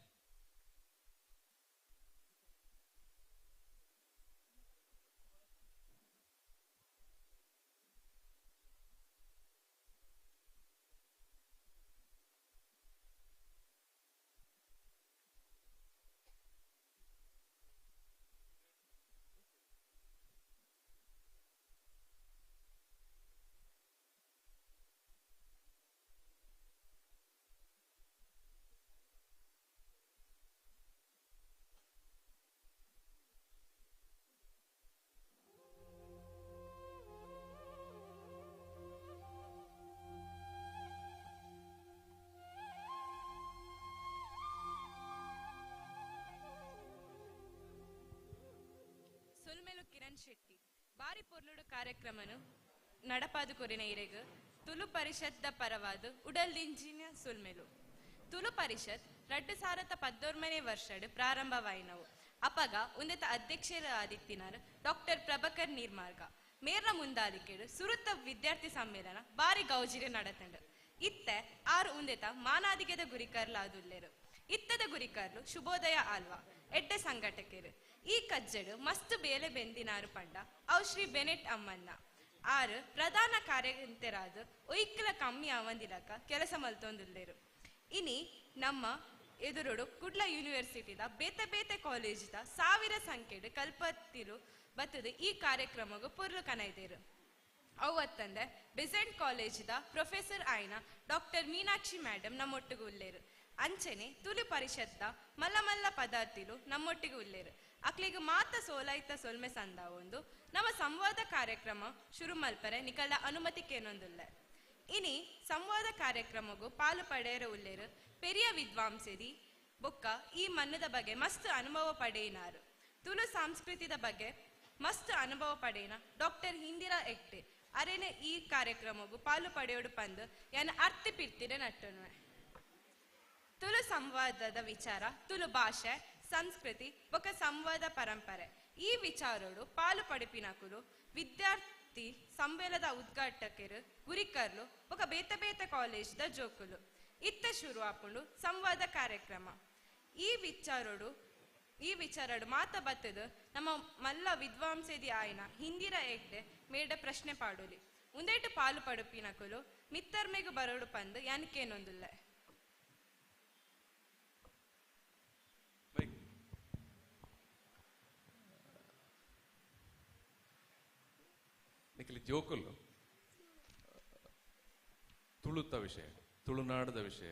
Speaker 11: ಕಿರಣ್ ಶೆಟ್ಟಿ ಬಾರಿ ಪೊರ್ಲುಡು ಕಾರ್ಯಕ್ರಮನು ನಡಪಾದು ಕೊರಿನ ಇರೆಗ್ ತುಳು ಪರಿಷತ್ದ ಪರವಾದ ಉಡಲ್ದಿಂಜಿನ ಸುಲ್ಮೆಲು. ತುಳು ಪರಿಷತ್ 2019 ವರ್ಷಡ್ ಪ್ರಾರಂಭವಾಯಿನವು. ಅಪಗ ಉನ್ನತ ಅಧ್ಯಕ್ಷರ ಆದಿತ್ತಿನಾರ್ ಡಾಕ್ಟರ್ ಪ್ರಭಾಕರ್ ನೀರ್ಮಾರ್ಗ ಮೇರ್ನ ಮುಂದಾಲಿಕೆಡು ಸುರುತ್ತ ವಿದ್ಯಾರ್ಥಿ ಸಮ್ಮೇಳನ ಬಾರಿ ಗೌಜಿರೆ ನಡತಂಡು. ಇತ್ತೆ ಆರು ಉಂದೆತ ಮಾನಾದಿಗೆದ ಗುರಿಕರ್ಲಾದುಲ್ಲೇರು. ಇತ್ತದ ಗುರಿಕರ್ಲು ಶುಭೋದಯ ಆಲ್ವಾ ಎಡ್ಡೆ ಸಂಘಟಕರು. ಈ ಕಜ್ಜಡು ಮಸ್ತ್ ಬೇಲೆ ಬೆಂದಿನಾರು ಪಂಡ ಅವು ಶ್ರೀ ಬೆನೆಟ್ ಅಮ್ಮನ್ನ ಆರು ಪ್ರಧಾನ ಕಾರ್ಯಕರ್ತರಾದ ಒಯ್ಕಲ ಕಮ್ಮಿ ಅವಂದಿಲಕ ಕೆಲಸ ಮಲ್ತೊಂದುಲ್ಲೇರು. ಇನಿ ನಮ್ಮ ಎದುರುಡು ಕುಡ್ಲ ಯೂನಿವರ್ಸಿಟಿದ ಬೇತೆ ಬೇತೆ ಕಾಲೇಜಿದ 1000 ಸಂಖ್ಯೆಡು ಕಲ್ಪತ್ತಿರು ಬತ್ತದ ಈ ಕಾರ್ಯಕ್ರಮಗೂ ಪೊರ್ಲು ಕನೈದೇರು. ಅವತ್ತಂದೆ ಬೆಸೆಂಟ್ ಕಾಲೇಜಿದ ಪ್ರೊಫೆಸರ್ ಆಯ್ನ ಡಾಕ್ಟರ್ ಮೀನಾಕ್ಷಿ ಮೇಡಮ್ ನಮ್ಮೊಟ್ಟಿಗೆ ಉಲ್ಲೇರು. ಅಂಚನೆ ತುಳು ಪರಿಷತ್ತ ಮಲ್ಲ ಮಲ್ಲ ಪದಾರ್ಥಿಲು ನಮ್ಮೊಟ್ಟಿಗೆ ಉಲ್ಲೇರು. ಅಕ್ಲಿಗೆ ಮಾತ ಸೋಲಾಯ್ತ ಸೊಲ್ಮೆ ಸಂದ ಒಂದು ನಮ್ಮ ಸಂವಾದ ಕಾರ್ಯಕ್ರಮ ಶುರು ಮಲ್ಪರೆ ನಿಕಲ ಅನುಮತಿ ಕೇನೊಂದುಲ್ಲ. ಇನಿ ಸಂವಾದ ಕಾರ್ಯಕ್ರಮಗೂ ಪಾಲು ಪಡೆಯರ ಉಲ್ಲೇರು ಪೆರಿಯ ವಿದ್ವಾಂಸರಿ ಬೊಕ್ಕ ಈ ಮನ್ನದ ಬಗ್ಗೆ ಮಸ್ತ್ ಅನುಭವ ಪಡೆಯಿನಾರು. ತುಳು ಸಂಸ್ಕೃತಿದ ಬಗ್ಗೆ ಮಸ್ತ್ ಅನುಭವ ಪಡೆಯಿನ ಡಾಕ್ಟರ್ ಇಂದಿರಾ ಹೆಗ್ಡೆ ಅರೇನೆ ಈ ಕಾರ್ಯಕ್ರಮಗೂ ಪಾಲು ಪಡೆಯೋಡು ಪಂದು ಯಾನ ಅರ್ತಿ ಪಿರ್ತಿರೆ ನಟ್ಟುನುವೆ. ತುಳು ಸಂವಾದದ ವಿಚಾರ, ತುಳು ಭಾಷೆ, ಸಂಸ್ಕೃತಿ ಬೊಕ್ಕ ಸಂವಾದ ಪರಂಪರೆ ಈ ವಿಚಾರೋಡು ಪಾಲು ಪಡಿಪಿನಕುಲು ವಿದ್ಯಾರ್ಥಿ ಸಮ್ಮೇಳನದ ಉದ್ಘಾಟಕರು ಗುರಿಕರ್ಲು ಬೊಕ್ಕ ಬೇತೆ ಬೇತೆ ಕಾಲೇಜ್ದ ಜೋಕುಲು ಇತ್ತ ಶುರು ಆಪುಂಡು ಸಂವಾದ ಕಾರ್ಯಕ್ರಮ. ಈ ವಿಚಾರೋಡು ಮಾತ ಬತ್ತದ ನಮ್ಮ ಮಲ್ಲ ವಿದ್ವಾಂಸದಿ ಆಯ್ನ ಇಂದಿರಾ ಹೆಗ್ಡೆ ಮೇಡ ಪ್ರಶ್ನೆ ಪಾಡೋಲಿ. ಉಂದೇಟು ಪಾಲು ಪಡುಪಿನಕುಲು ಮಿತ್ತರ್ಮೆಗು ಬರೋಡು ಪಂದು ಯಾನಕೇನೊಂದುಲ್ಲ.
Speaker 7: ನಿಖಿಲ್ ಜೋಕುಲು ತುಳುತ ವಿಷಯ, ತುಳುನಾಡದ ವಿಷಯ,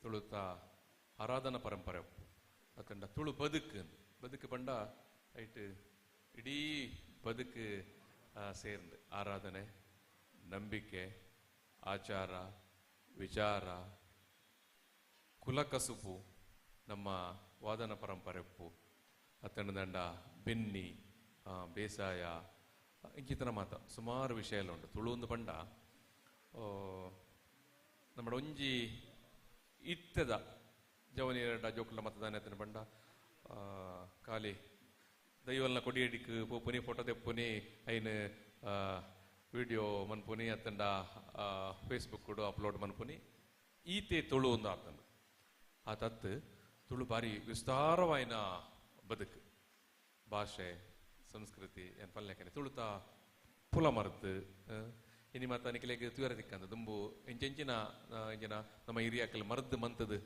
Speaker 7: ತುಳುತ ಆರಾಧನಾ ಪರಂಪರೆ ಅತ್ತಂಡ ತುಳು ಬದುಕು ಬದುಕು ಪಂಡ ಐಟ್ ಇಡೀ ಬದುಕು ಸೇರ್ந்து ಆರಾಧನೆ, ನಂಬಿಕೆ, ಆಚಾರ ವಿಚಾರ, ಕುಲಕಸುಪು, ನಮ್ಮ ವಾದನ ಪರಂಪರೆ ಉಪ್ಪು ಅತ್ತಂಡ ದಂಡ ಬೆನ್ನಿ ಬೇಸಾಯ ಇಂಚಿತನ ಮಾತ ಸುಮಾರು ವಿಷಯ ಎಲ್ಲ ಉಂಟು. ತುಳು ಒಂದು ಪಂಡ ನಮ್ಮ ಒಂಜಿ ಇತ್ತದ ಜವನಿ ಜೋಕುಲ ಮತದಾನ ಎತ್ತನ ಪಂಡ ಖಾಲಿ ದೈವಲ್ನ ಕೊಡಿಯಡಿಕ್ ಪೋಪುನಿ ಫೋಟೋ ತೆಪ್ಪುನಿ ಐನ್ ವಿಡಿಯೋ ಮನ್ಪುನಿ ಅತ್ತಂಡ ಫೇಸ್ಬುಕ್ ಅಪ್ಲೋಡ್ ಮನ್ಪುನಿ ಈತೆ ತುಳು ಒಂದು ಆತಂಡು. ಆ ತತ್ತು ತುಳು ಬಾರಿ ವಿಸ್ತಾರವಾಯಿನ ಬದುಕು, ಭಾಷೆ, ಸಂಸ್ಕೃತಿ ಏನ್ ಪಲ್ಲೆಕನೆ ತುಳುತ ಪುಲ ಮರத்து ಇನಿ ಮಾತ ನಿಕಲೆಗ್ ತುಯರ ತಿಕ್ಕಂದ ದುಂಬು ಎಂಚೆಂಚಿನ ಇಂಚಿನ ನಮ್ಮ ಹಿರಿಯಾಕಲ್ ಮರದ್ದು ಮಂತದು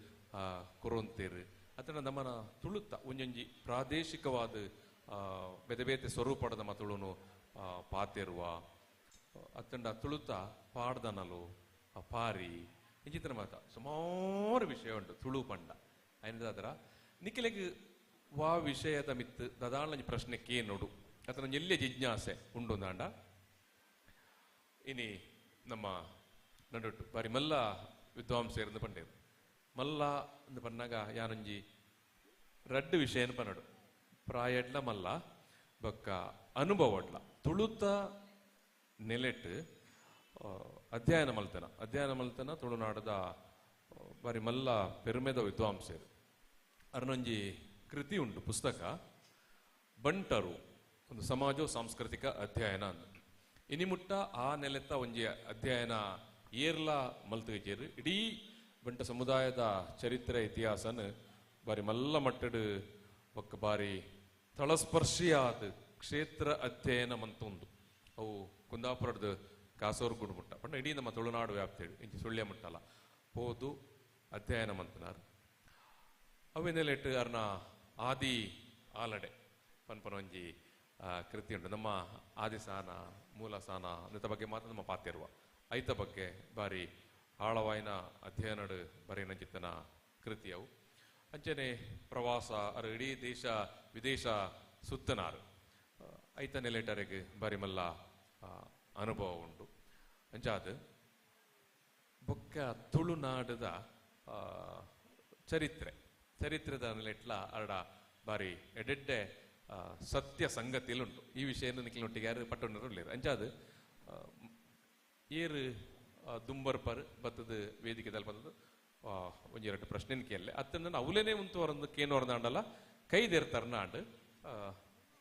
Speaker 7: ಕೊರೊಂತೇರು ಅತನ ನಮ್ಮನ ತುಳುತ ಒಂಜೊಂಜಿ ಪ್ರಾದೇಶಿಕವಾದ ಬೇತೆ ಬೇತೆ ಸ್ವರೂಪದ ನಮ್ಮ ತುಳುನು ಪಾತೆರುವ ಅತ್ತಂಡ ತುಳುತ ಪಾಡ್ದನಲು ಪಾರಿ ಇಂಚಿತನ ಮಾತ ಸುಮಾರು ವಿಷಯ ಉಂಟು ತುಳು ಪಂಡ ಐನದಾದ್ರ ನಿಕಲೆಗ್ ವಾ ವಿಷಯದ ಮಿತ್ತು ದದಾಳಂಜಿ ಪ್ರಶ್ನೆ ಕೇ ನೋಡು ಅತನ ಎಲ್ಲಿಯ ಜಿಜ್ಞಾಸೆ ಉಂಡು ಅಂದಾಂಡ ಇನಿ ನಮ್ಮ ನಡುಟ್ಟು ಬಾರಿ ಮಲ್ಲ ವಿದ್ವಾಂಸೇರ್ந்து ಪಂಡೇರು ಮಲ್ಲ ಅಂದು ಪನ್ನಾಗ ಯಾನೊಂಜಿ ರಡ್ಡು ವಿಷಯನ ಪನ್ನಡು ಪ್ರಾಯಡ್ಲ ಮಲ್ಲ ಬೊಕ್ಕ ಅನುಭವಡ್ಲ ತುಳುತ ನೆಲೆಟ್ ಅಧ್ಯಯನ ಮಲ್ತನ ಅಧ್ಯಯನ ಮಲ್ತನ ತುಳುನಾಡದ ಬಾರಿ ಮಲ್ಲ ಪೆರುಮೆದ ವಿದ್ವಾಂಸರು ಅರ್ನೊಂಜಿ ಕೃತಿ ಉಂಟು ಪುಸ್ತಕ ಬಂಟರು ಒಂದು ಸಮಾಜೋ ಸಾಂಸ್ಕೃತಿಕ ಅಧ್ಯಯನ ಅಂದು ಇನಿಮುಟ್ಟ ಆ ನೆಲೆತ ಒಂಜಿ ಅಧ್ಯಯನ ಏರ್ಲ ಮಲ್ತುಗೆಜೇರು ಇಡೀ ಬಂಟ ಸಮುದಾಯದ ಚರಿತ್ರೆ ಇತಿಹಾಸನ ಬಾರಿ ಮಲ್ಲ ಮಟ್ಟಡು ಬೊಕ್ಕ ಬಾರಿ ತಳಸ್ಪರ್ಶಿಯಾದ ಕ್ಷೇತ್ರ ಅಧ್ಯಯನ ಮಂತೊಂದು ಅವು ಕುಂದಾಪುರದ ಕಾಸರಗೋಡು ಮುಟ್ಟ ಪಂಡ ಇಡೀ ನಮ್ಮ ತುಳುನಾಡು ವ್ಯಾಪ್ತಿ ಇಂಚಿ ಸುಳ್ಯ ಮುಟ್ಟಲ್ಲ ಪೋದು ಅಧ್ಯಯನ ಮಂತನಾರ್ ಅವೆನೆಲೆಟ್ ಅರ್ನ ಆದಿ ಆಲಡೆ ಪನ್ಪನ ಒಂಜಿ ಕೃತಿ ಉಂಟು ನಮ್ಮ ಆದಿಸಾನ ಮೂಲಸಾನ ಅನ್ನತ ಬಗ್ಗೆ ಮಾತ್ರ ನಮ್ಮ ಪಾತಿರುವ ಐತ ಬಗ್ಗೆ ಬಾರಿ ಆಳವಾಯಿನ ಅಧ್ಯಯನಡು ಬರೆಯನ ಚಿತ್ತನ ಕೃತಿಯವು ಅಂಚನೆ ಪ್ರವಾಸ ಅರು ಇಡೀ ದೇಶ ವಿದೇಶ ಸುತ್ತನಾರು ಐತ ನೆಲೆಟರೆಗೆ ಬಾರಿ ಮಲ್ಲ ಅನುಭವ ಉಂಟು ಅಂಚಾದ ಬೊಕ್ಕ ತುಳುನಾಡದ ಚರಿತ್ರೆ ಚರಿತ್ರೆದ ನೆಲೆಟ್ಲ ಅರಡ ಬಾರಿ ಎಡೆಡ್ಡೆ ಸತ್ಯ ಸಂಗತಿಯಲ್ಲುಂಟು ಈ ವಿಷಯನ ನಿಕ್ಲಿನೊಟ್ಟಿಗೆ ಯಾರು ಪಟ್ಟೊಂಡರು ಅಂಚಾದ ಏರು ದುಂಬರ್ಪರ್ ಬತ್ತದ ವೇದಿಕೆ ಬತ್ತದ ಒಂಜೆರಡು ಪ್ರಶ್ನೆ ಕೇಳಲೆ ಅತ್ತಂದ್ರೆ ಅವಲೇನೆ ಉಂತು ಅವರೊಂದು ಕೇನೋರ್ದಾಂಡಲ್ಲ ಕೈದೇರ್ತಾರ್ನಾಂಡ್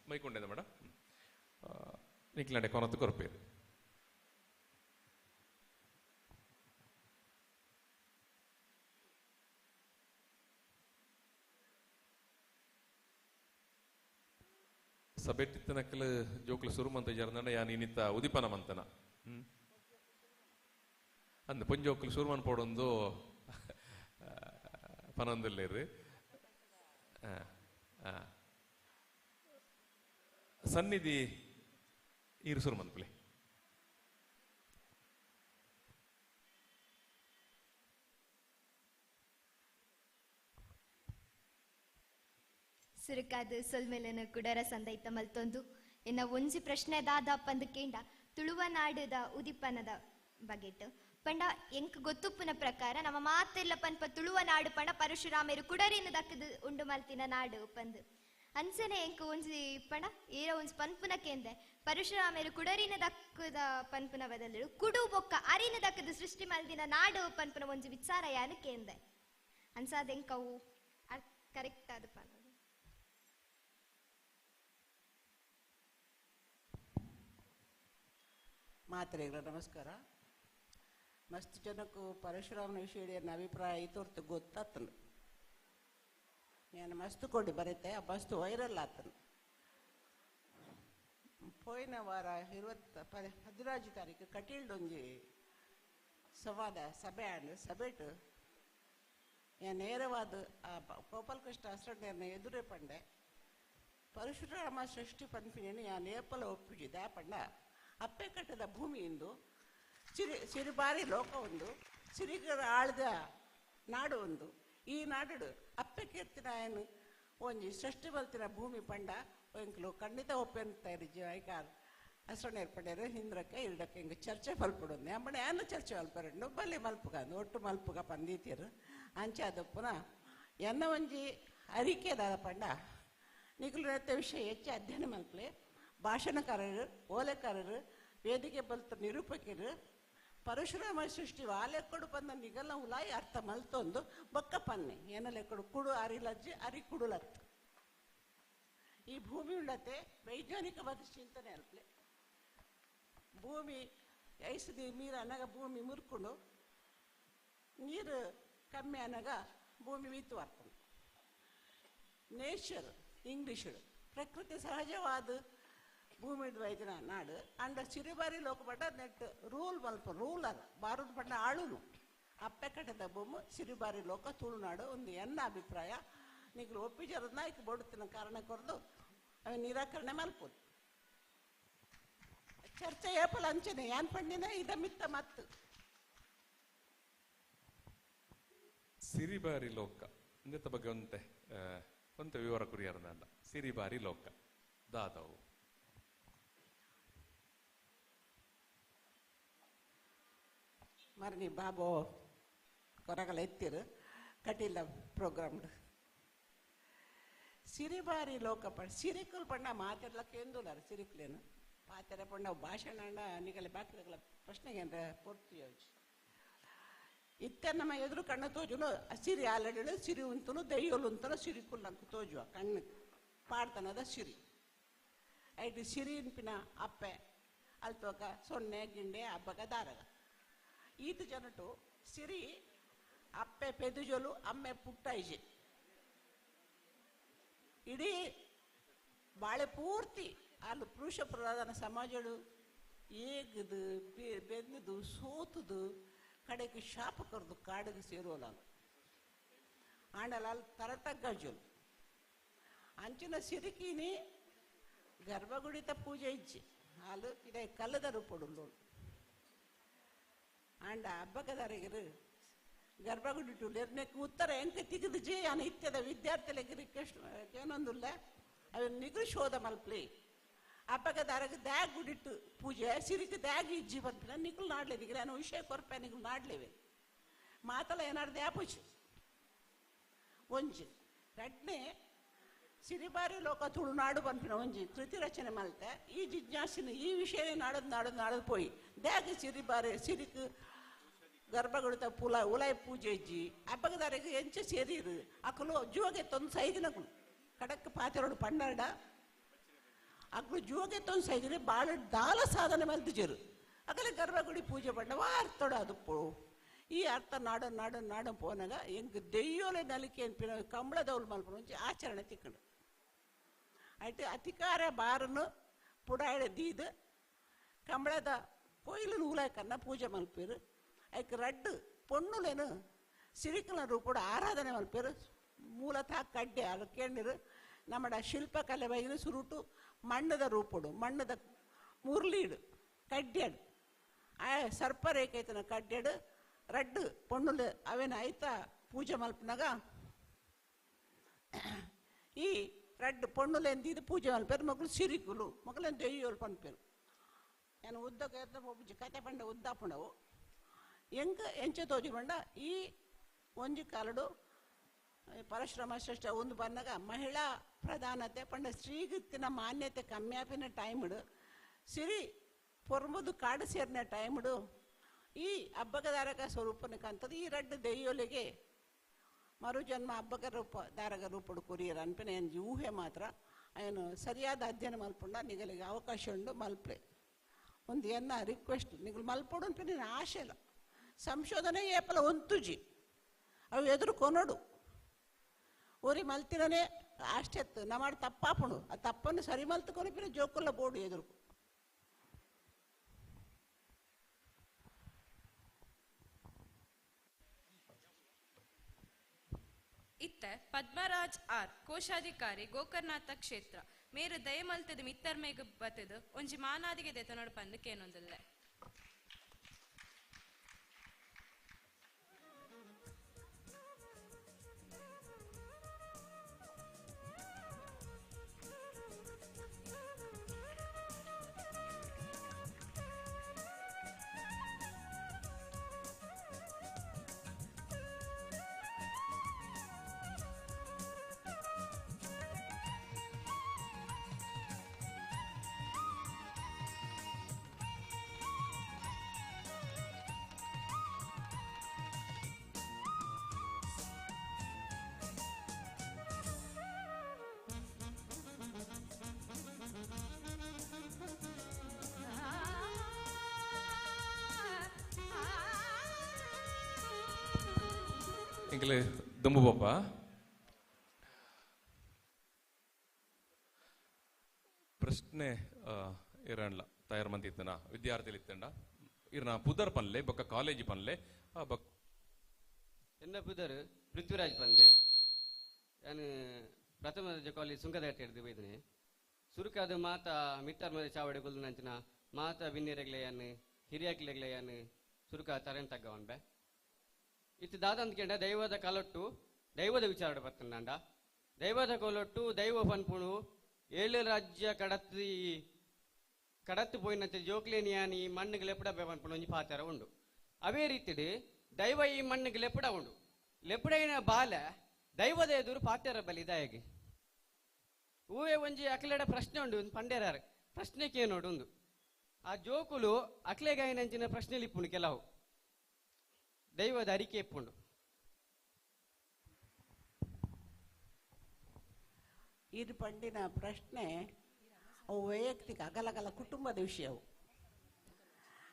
Speaker 7: ಮೈಕೊಂಡೆ ಮೇಡಮ್ ನಿಕ್ಲಾಂಡೆ ಕೊನತ್ತು ಕೊರಪೇರು ಸಬೆಟ್ಟಿತ್ತನಕ್ಕಲು ಜೋಕ್ಲು ಸುರುಮಂತ ಜರ್ನಂಡ ಯಾನ್ ಇನ್ನಿತ್ತ ಉದಿಪನ ಮಂತನ ಅಂದ್ ಪೊಂಜೋಕ್ಲು ಸುರುಮನ್ ಪೋಡೊಂದು ಪನೊಂದುಲ್ಲೇರು ಸನ್ನಿಧಿ ಈರು ಸುರುಮನ್ ಪ್ಲೇ
Speaker 8: ಸುರುಕಾದ ಸೊಲ್ಮೆಲನ ಕುಡರ ಸಂದೈತ ಮಲ್ತೊಂದು ಎನ್ನ ಒಂಜಿ ಪ್ರಶ್ನೆ ದಾದಪ್ಪಂದು ಕೇಂಡ ತುಳುವ ನಾಡದ ಉದಿಪನದ ಬಗೆಟ್ ಪಂಡ ಎಂಕ್ ಗೊತ್ತುಪ್ಪುನ ಪ್ರಕಾರ ನಮ್ಮ ಮಾತೆಲ್ಲ ಪನ್ಪ ತುಳುವ ನಾಡು ಪಂಡ ಪರಶುರಾಮರು ಕುಡರಿನ ದಕ್ಕದು ಉಂಡು ಮಲ್ತಿನ ನಾಡು ಪಂದು ಅಂಚನೆ ಎಂಕ್ ಒಂಜಿ ಪಂಡ ಏರ ಒಂಜಿ ಪನ್ಪುನ ಕೇಂದೆ ಪರಶುರಾಮರು ಕುಡರಿನ ದಕ್ಕದ ಪನ್ಪುನ ಬದಲು ಕುಡು ಬೊಕ್ಕ ಅರಿನ ದಕ್ಕದ ಸೃಷ್ಟಿ ಮಲ್ದಿನ ನಾಡು ಪನ್ಪುನ ಒಂಜಿ ವಿಚಾರ ಯಾನು ಕೇಂದೆ ಅನ್ಸಾದ ಎಂಕವು ಕರೆಕ್ಟ್ ಆದ ಪನ.
Speaker 12: ಮಾತ್ರೆಗಳ ನಮಸ್ಕಾರ. ಮಸ್ತ್ ಜನಕ್ಕೂ ಪರಶುರಾಮನ ವಿಷಯ ಅಭಿಪ್ರಾಯ ಇತೋರ್ತು ಗೊತ್ತಾತನು. ನಾನು ಮಸ್ತ್ ಕೊಡಿ ಬರುತ್ತೆ, ಆ ಮಸ್ತ್ ವೈರಲ್ ಆತನು. ಪೋಯಿನ ವಾರ 15 ತಾರೀಕು ಕಟೀಲ್ಡೊಂಜಿ ಸಂವಾದ ಸಭೆ ಆಂಡ್ ಸಭೆಟು ನೇರವಾದ ಆ ಗೋಪಾಲಕೃಷ್ಣ ಅಸ್ರಣ್ಣನ ಎದುರೇ ಪಂಡೆ ಪರಶುರಾಮ ಸೃಷ್ಟಿ ಪನ್ಪಿನೇನು ಯಾ ನೇಪಲ ಒಪ್ಪಿಜಿದೆ ಪಂಡ ಅಪ್ಪೆ ಕಟ್ಟದ ಭೂಮಿಯಿಂದು ಸಿರಿ ಸಿರಿಬಾರಿ ಲೋಕ ಒಂದು ಸಿರಿಗರ ಆಳ್ದ ನಾಡು ಒಂದು ಈ ನಾಡು ಅಪ್ಪೆ ಕೀರ್ತಿನಾಯನು ಒಂಜಿ ಸೃಷ್ಟಿ ಬಲ್ತಿನ ಭೂಮಿ ಪಂಡ ಎಂಕ್ಲು ಖಂಡಿತ ಒಪ್ಪೆಂತ ಐಕಾರ್ ಅಸ್ರಣ್ಣೇರ್ ಪಂಡೇರು ಹಿಂದ್ರಕ್ಕೆ ಇರಡಕ್ಕೆ ಹಿಂಗೆ ಚರ್ಚೆ ಮಲ್ಪಡೊಂದು ಅಂಬಣ ಏನು ಚರ್ಚೆ ಮಲ್ಪರಂಡು ಬಲ್ಲಿ ಮಲ್ಪುಗ ಅಂದು ಒಟ್ಟು ಮಲ್ಪುಗ ಪಂದೀತಿರು ಅಂಚಾದಪ್ಪುನ ಎನ್ನ ಒಂಜಿ ಅರಿಕೆದಾದ ಪಂಡ ನಿಖಲು ನೆತ್ತ ವಿಷಯ ಹೆಚ್ಚು ಅಧ್ಯಯನ ಮಲ್ಪಲೆ ಭಾಷಣಕಾರರು ಓಲೆಕಾರರು ವೇದಿಕೆ ಬಲ್ತ ನಿರೂಪಕರು ಪರಶುರಾಮ ಸೃಷ್ಟಿ ವಾಲೆಕ್ಕಡು ಬಂದ ನಿಗಲ ಉಲಾಯಿ ಅರ್ಥ ಮಲ್ತೊಂದು ಬೊಕ್ಕ ಪನ್ನೆ ಏನಲೆಕ್ಕಡು ಕುಡು ಅರಿಲಜ್ಜಿ ಅರಿ ಕುಡುಲತ್ತು ಈ ಭೂಮಿ ಉಳ್ಳತೆ ವೈಜ್ಞಾನಿಕವಾದ ಚಿಂತನೆ ಅಲ್ಪಲೆ ಭೂಮಿ ಐಸದಿ ನೀರು ಅನ್ನಾಗ ಭೂಮಿ ಮುರ್ಕೊಂಡು ನೀರು ಕಮ್ಮಿ ಅನ್ನಾಗ ಭೂಮಿ ಮೀತು ಬರ್ಕೊಂಡು ನೇಚರ್ ಇಂಗ್ಲೀಷ್ ಪ್ರಕೃತಿ ಸಹಜವಾದ ಭೂಮಿ ವೈದ್ಯನ ನಾಡು ಅಂಡ ಸಿರಿಬಾರಿ ಲೋಕಪಟ್ಟ ನೆಟ್ ರೂಲ್ ಮಲ್ಪ ರೂಲರ್ ಬಾರದು ಪಂಡ ಆಳುನು ಅಪ್ಪೆ ಕಟ್ಟದ ಭೂಮಿ ಸಿರಿಬಾರಿ ಲೋಕ ತುಳುನಾಡು ಒಂದು ಎನ್ನ ಅಭಿಪ್ರಾಯ ನೀವು ಒಪ್ಪಿಜರನ್ನ ಈಗ ಬಡುತ್ತಿನ ಕಾರಣ ಕೊರದು ಅವ ನಿರಾಕರಣೆ ಮಲ್ಪೋದು ಚರ್ಚೆ ಏಪಲ ಅಂಚನೆ ಏನ್ ಪಂಡಿನ ಇದ ಮಿತ್ತ ಮತ್ತು
Speaker 7: ಸಿರಿಬಾರಿ ಲೋಕ ಇಂದೆತ್ತ ಬಗ್ಗೆ ಒಂತೆ ಒಂತೆ ವಿವರ ಕುರಿಯರ್ನಲ್ಲ ಸಿರಿಬಾರಿ ಲೋಕ ದಾದವು
Speaker 12: ಮರಣಿ ಬಾಬೋ ಕೊರಗಲ ಎತ್ತಿರು ಕಟೀಲ ಪ್ರೋಗ್ರಾಮ್ ಸಿರಿಬಾರಿ ಲೋಕ ಪಂಡ ಸಿರಿಕುಲ್ ಪಂಡ ಮಾತೆರ್ಲಕ್ಕೆ ಎಂದುಲಾರ ಸಿರಿಕುಲೇನು ಪಾತೆರ ಪಂಡ ಭಾಷಣ ನಿಗಲೆ ಬಾಕಿದಗಳ ಪ್ರಶ್ನೆಗೆ ಅಂದ್ರೆ ಪೊರ್ತು ಯೋಚಿ ಇತ್ತ ನಮ್ಮ ಎದುರು ಕಣ್ಣು ತೋಜುನು ಸಿರಿ ಆಲಡಿಳು ಸಿರಿ ಉಂತನು ದೈಯೋಲು ಉಂತನು ಸಿರಿಕುಲ್ ನಂಗೆ ತೋಜುವ ಕಣ್ಣು ಪಾಡ್ತನದ ಸಿರಿ ಐಟ್ ಸಿರಿ ಇನ್ಪಿನ ಅಪ್ಪೆ ಅಲ್ತೋಕ ಸೊನ್ನೆ ಗಿಂಡೆ ಹಬ್ಬಗ ದಾರಗ ಈತ ಜನಟು ಸಿರಿ ಅಪ್ಪೆ ಪೆದುಜೊಲು ಅಮ್ಮೆ ಪುಟ್ಟ ಇಜೆ ಇಡೀ ಬಾಳೆ ಪೂರ್ತಿ ಅಲ್ಲಿ ಪುರುಷ ಪ್ರಧಾನ ಸಮಾಜಡು ಏಗದು ಬೆಂದದು ಸೋತದು ಕಡೆಗೆ ಶಾಪ ಕರೆದು ಕಾಡಿಗೆ ಸೇರೋಲ್ಲ ಆಂಡಲ ಅಲ್ಲಿ ತರತಗ್ಗಜಲು ಅಂಚಿನ ಸಿರಿಕಿನಿ ಗರ್ಭಗುಡಿತ ಪೂಜೆ ಇಜ್ಜಿ ಹಾಲು ಇದೇ ಕಲ್ಲದ ರೂಪಡುಂಡು ಆಂಡ ಹಬ್ಬಗದಾರಿಗರು ಗರ್ಭಗುಡಿ ನೆಕ್ ಉತ್ತರ ಎಂಕ ತಿಗದು ಜೇ ಅನ ಇತ್ಯದ ವಿದ್ಯಾರ್ಥಿಗಳಿಗೆ ರಿಕ್ವೆಸ್ಟ್ ಏನೊಂದುಲ್ಲ ಅವ್ ನಿಗರು ಶೋಧ ಮಲ್ಪ್ಲಿ ಹಬ್ಬಗದಾರಗ ದ್ಯಾಗ್ ಗುಡಿಟ್ಟು ಪೂಜೆ ಸಿರಿಕ ದ್ಯಾಗ್ ಇಜ್ಜಿ ಬರ್ಪಿನ ನಿಗುಲು ನಾಡ್ಲೆ ನಿಗಲ ಏನೋ ವಿಷಯ ಕೊರ್ಪೆ ನಿಗುಲು ನಾಡ್ಲೇವೆ ಮಾತಲ್ಲ ಏನಾರು ದ್ಯಾಪುಜಿ ಒಂಜಿ ರಡ್ನೆ ಸಿರಿಬಾರಿ ಲೋಕ ತುಳುನಾಡು ಪನ್ಪಿನ ಒಂಜಿ ಕೃತಿ ರಚನೆ ಮಲ್ತೆ ಈ ಜಿಜ್ಞಾಸಿನ ಈ ವಿಷಯ ನಾಡದ್ ನಾಡದ್ ನಾಡದ್ ಪೋಯಿ ದ್ಯಾಗ ಸಿರಿಬಾರಿ ಸಿರಿಕ್ ಗರ್ಭಗುಡಿತ ಪುಲ ಉಲಾಯ್ ಪೂಜೆ ಇಜ್ಜಿ ಹಬ್ಬಗದಾರಿಗೆ ಎಂಚ ಸೇರಿರು ಅಕಲು ಜೋಗೆ ತೊಂದು ಸೈದಿನಕುಲು ಕಡಕ್ ಪಾತೆರೋಡು ಪಣ್ಣಾಡ ಅಕ್ಲು ಜೋಗೆ ತೊಂದು ಸೈದಿನ ಬಾಳ ದಾಲ ಸಾಧನೆ ಮಲ್ತಿಜರು ಅಕಲೆ ಗರ್ಭಗುಡಿ ಪೂಜೆ ಪಂಡವ ಅರ್ಥೋಡ ಅದು ಪೋ ಈ ಅರ್ಥ ನಾಡ ನಾಡ ನಾಡ ಪೋನಾಗ ಎಂಕ್ ದೆಯ್ಯೋಲೆ ನಲಿಕೆ ಅನ್ಪಿನ ಕಂಬಳದವ್ಲು ಮಲ್ಪನ ಒಂಜಿ ಆಚರಣೆ ತಿಕ್ಕಂಡು ಆಯ್ತು ಅಧಿಕಾರ ಬಾರನು ಪುಡಾಯಿಡ ದೀದ್ ಕಂಬಳದ ಕೊಯ್ಲು ನೂಲಾಕನ್ನ ಪೂಜೆ ಮಲ್ಪೇರು ಐಕ್ ರಡ್ಡು ಪೊಣ್ಣುಲೇನು ಸಿರಿಕಲ ರೂಪಡು ಆರಾಧನೆ ಮಲ್ಪೇರು ಮೂಲತಃ ಕಡ್ಡೆ ಅದು ಕೇಳಿರು ನಮ್ಮಡ ಶಿಲ್ಪಕಲೆ ಬೈನ ಸುರುಟು ಮಣ್ಣದ ರೂಪಡು ಮಣ್ಣದ ಮುರ್ಲೀಡು ಕಡ್ಡ್ಯಾಡು ಆ ಸರ್ಪರೇಖೈತನ ಕಡ್ಡ್ಯಾಡು ರಡ್ಡು ಪೊಣ್ಣುಲು ಅವೇನ ಐತ ಪೂಜೆ ಮಲ್ಪನಾಗ ಈ ರಡ್ಡು ಪೊಣ್ಣುಲೆಂದು ಪೂಜೆ ಮಲ್ಪೇರು ಮಕ್ಕಳು ಸಿರಿಕುಲು ಮಕ್ಕಳೇನು ದೆಯ್ಯೋಲು ಪನ್ಪೇರು ನಾನು ಉದ್ದಕ್ಕೆ ಪೋಪುಜಿ ಕತೆ ಪಂಡ ಉದ್ದಾಪುಣವು ಎಂಕ್ ಎಂಚ ತೋಜಿ ಪಂಡ ಈ ಒಂಜಿ ಕಾಲಡು ಪರಶುರಾಮ ಶ್ರೇಷ್ಠ ಒಂದು ಬಂದಾಗ ಮಹಿಳಾ ಪ್ರಧಾನತೆ ಪಂಡ ಸ್ತ್ರೀಗಿತ್ತಿನ ಮಾನ್ಯತೆ ಕಮ್ಮಿ ಆಪಿನ ಟೈಮ್ಡು ಸಿರಿ ಪೊರ್ಮುದು ಕಾಡು ಸೇರಿನ ಟೈಮ್ಡು ಈ ಹಬ್ಬಗದಾರಕ ಸ್ವರೂಪನಕ್ಕಂಥದ್ದು ಈ ರಡ್ಡು ದೆಯ್ಯೋಲಿಗೆ ಮರುಜನ್ಮ ಹಬ್ಬಗ ರೂಪ ದಾರಗ ರೂಪಡು ಕೊರಿಯರ್ ಅನ್ಪಿನ ಏನು ಊಹೆ ಮಾತ್ರ ಏನು ಸರಿಯಾದ ಅಧ್ಯಯನ ಮಲ್ಪುಂಡ ನಿಗಲಿಗೆ ಅವಕಾಶ ಉಂಡು ಮಲ್ಪ್ಲೆ ಒಂದು ಎನ್ನ ರಿಕ್ವೆಸ್ಟ್ ನಿಗಲು ಮಲ್ಪೊಡು ಅನ್ಪಿನ ಆಶೆ ಇಲ್ಲ ಸಂಶೋಧನೆ ಏಪಲ ಒಂತುಜಿ ಅವು ಎದುರು ಕೊನಡು ಊರಿ ಮಲ್ತಿರನೇ ಅಷ್ಟೆತ್ತು ನಮ್ಮ ತಪ್ಪಾಪುಣು ಆ ತಪ್ಪನ್ನು ಸರಿ ಮಲ್ತುకొని ಪಿನ ಜೋಕುಲ್ಲ ಬೋಡು ಎದುರು.
Speaker 11: ಇತ್ತ ಪದ್ಮರಾಜ್ ಆರ್ ಕೋಶಾಧಿಕಾರಿ ಗೋಕರ್ಣನಾಥ ಕ್ಷೇತ್ರ ಮೇರು ದಯಮಲ್ತದ ಮಿತ್ತರ್ಮೇಗ ಬತ್ತದು ಒಂಜಿ ಮಾನಾದಿಗೆ ದೆತನೋಡು ಪಂದು ಕೇನೊಂದಿಲ್ಲ.
Speaker 7: ಎಂಕಲೆ ದುಂಬು ಪಾಪ ಪ್ರಶ್ನೆ ಇರಣ್ಲ ತಯಾರು ಮಂದಿತ್ತನ ವಿದ್ಯಾರ್ಥಿಲಿ ಇತ್ತಂಡ ಇರ್ನ ಪುದರ್ ಪನ್ಲೆ ಬೊಕ್ಕ ಕಾಲೇಜ್ ಪನ್ಲೆ ಬೊಕ್ಕ
Speaker 13: ಎನ್ನ ಪುದರ್ ಪೃಥ್ವಿರಾಜ್ ಪಂದೆ ನಾನು ಪ್ರಥಮ ದರ್ಜೆ ಕಾಲೇಜ್ ಸುಂಕದಘಟ್ಟ ಹಿಡಿದು ಬೈದನೆ ಸುರುಕಾದ ಮಾತಾ ಮಿತ್ತರ್ ಮದ ಚಾವಡಿ ಕೊಲ್ದು ನಂಚಿನ ಮಾತಾ ಬಿನ್ನಿರಗ್ಲೆಯನ್ ಹಿರಿಯಕ್ಲೆಗ್ಲೆಯನ್ ಸುರುಕ ತರೆನ್ ತಗ್ಗವನ್ ಬೆ ಇತ್ತು ದಾದಂತ ದೈವದ ಕಲೊಟ್ಟು ದೈವದ ವಿಚಾರ ಬರ್ತಂಡ ದೈವದ ಕೊಲೊಟ್ಟು ದೈವ ಪನ್ಪುಣು ಏಳು ರಾಜ್ಯ ಕಡತ್ತಿ ಕಡತ್ತು ಪೋಯಿನಂತೆ ಜೋಕ್ಲೇನಿಯಾನಿ ಮಣ್ಣುಗಳು ಎಪ್ಪಡ ಪನ್ಪುಣು ಒಂಜಿ ಪಾತರ ಉಂಡು. ಅವೇ ರೀತಿಡ್ ದೈವ ಈ ಮಣ್ಣಿಗೆ ಲೆಪ್ಪಡ ಉಂಡು ಲೆಪ್ಪಡೈನ ಬಾಲ ದೈವದ ಎದುರು ಪಾತ್ಯರ ಬಲಿ ಇದಾಯಗೆ ಹೂವೇ ಒಂಜಿ ಅಕ್ಲೆಡ ಪ್ರಶ್ನೆ ಉಂಡು ಒಂದು ಪಂಡೇರಾರು ಪ್ರಶ್ನೆಗೆ ನೋಡು ಒಂದು ಆ ಜೋಕುಲು ಅಕ್ಲೆಗಾಯಿನಂಚಿನ ಪ್ರಶ್ನೆ ಇಪ್ಪುಂಡು ಕೆಲವು ದೈವದ ಅರಿಕೆ ಇಪ್ಪುಂಡು.
Speaker 12: ಇದು ಪಂಡಿನ ಪ್ರಶ್ನೆ ಅವು ವೈಯಕ್ತಿಕ ಅಗಲಗಲ ಕುಟುಂಬದ ವಿಷಯವು.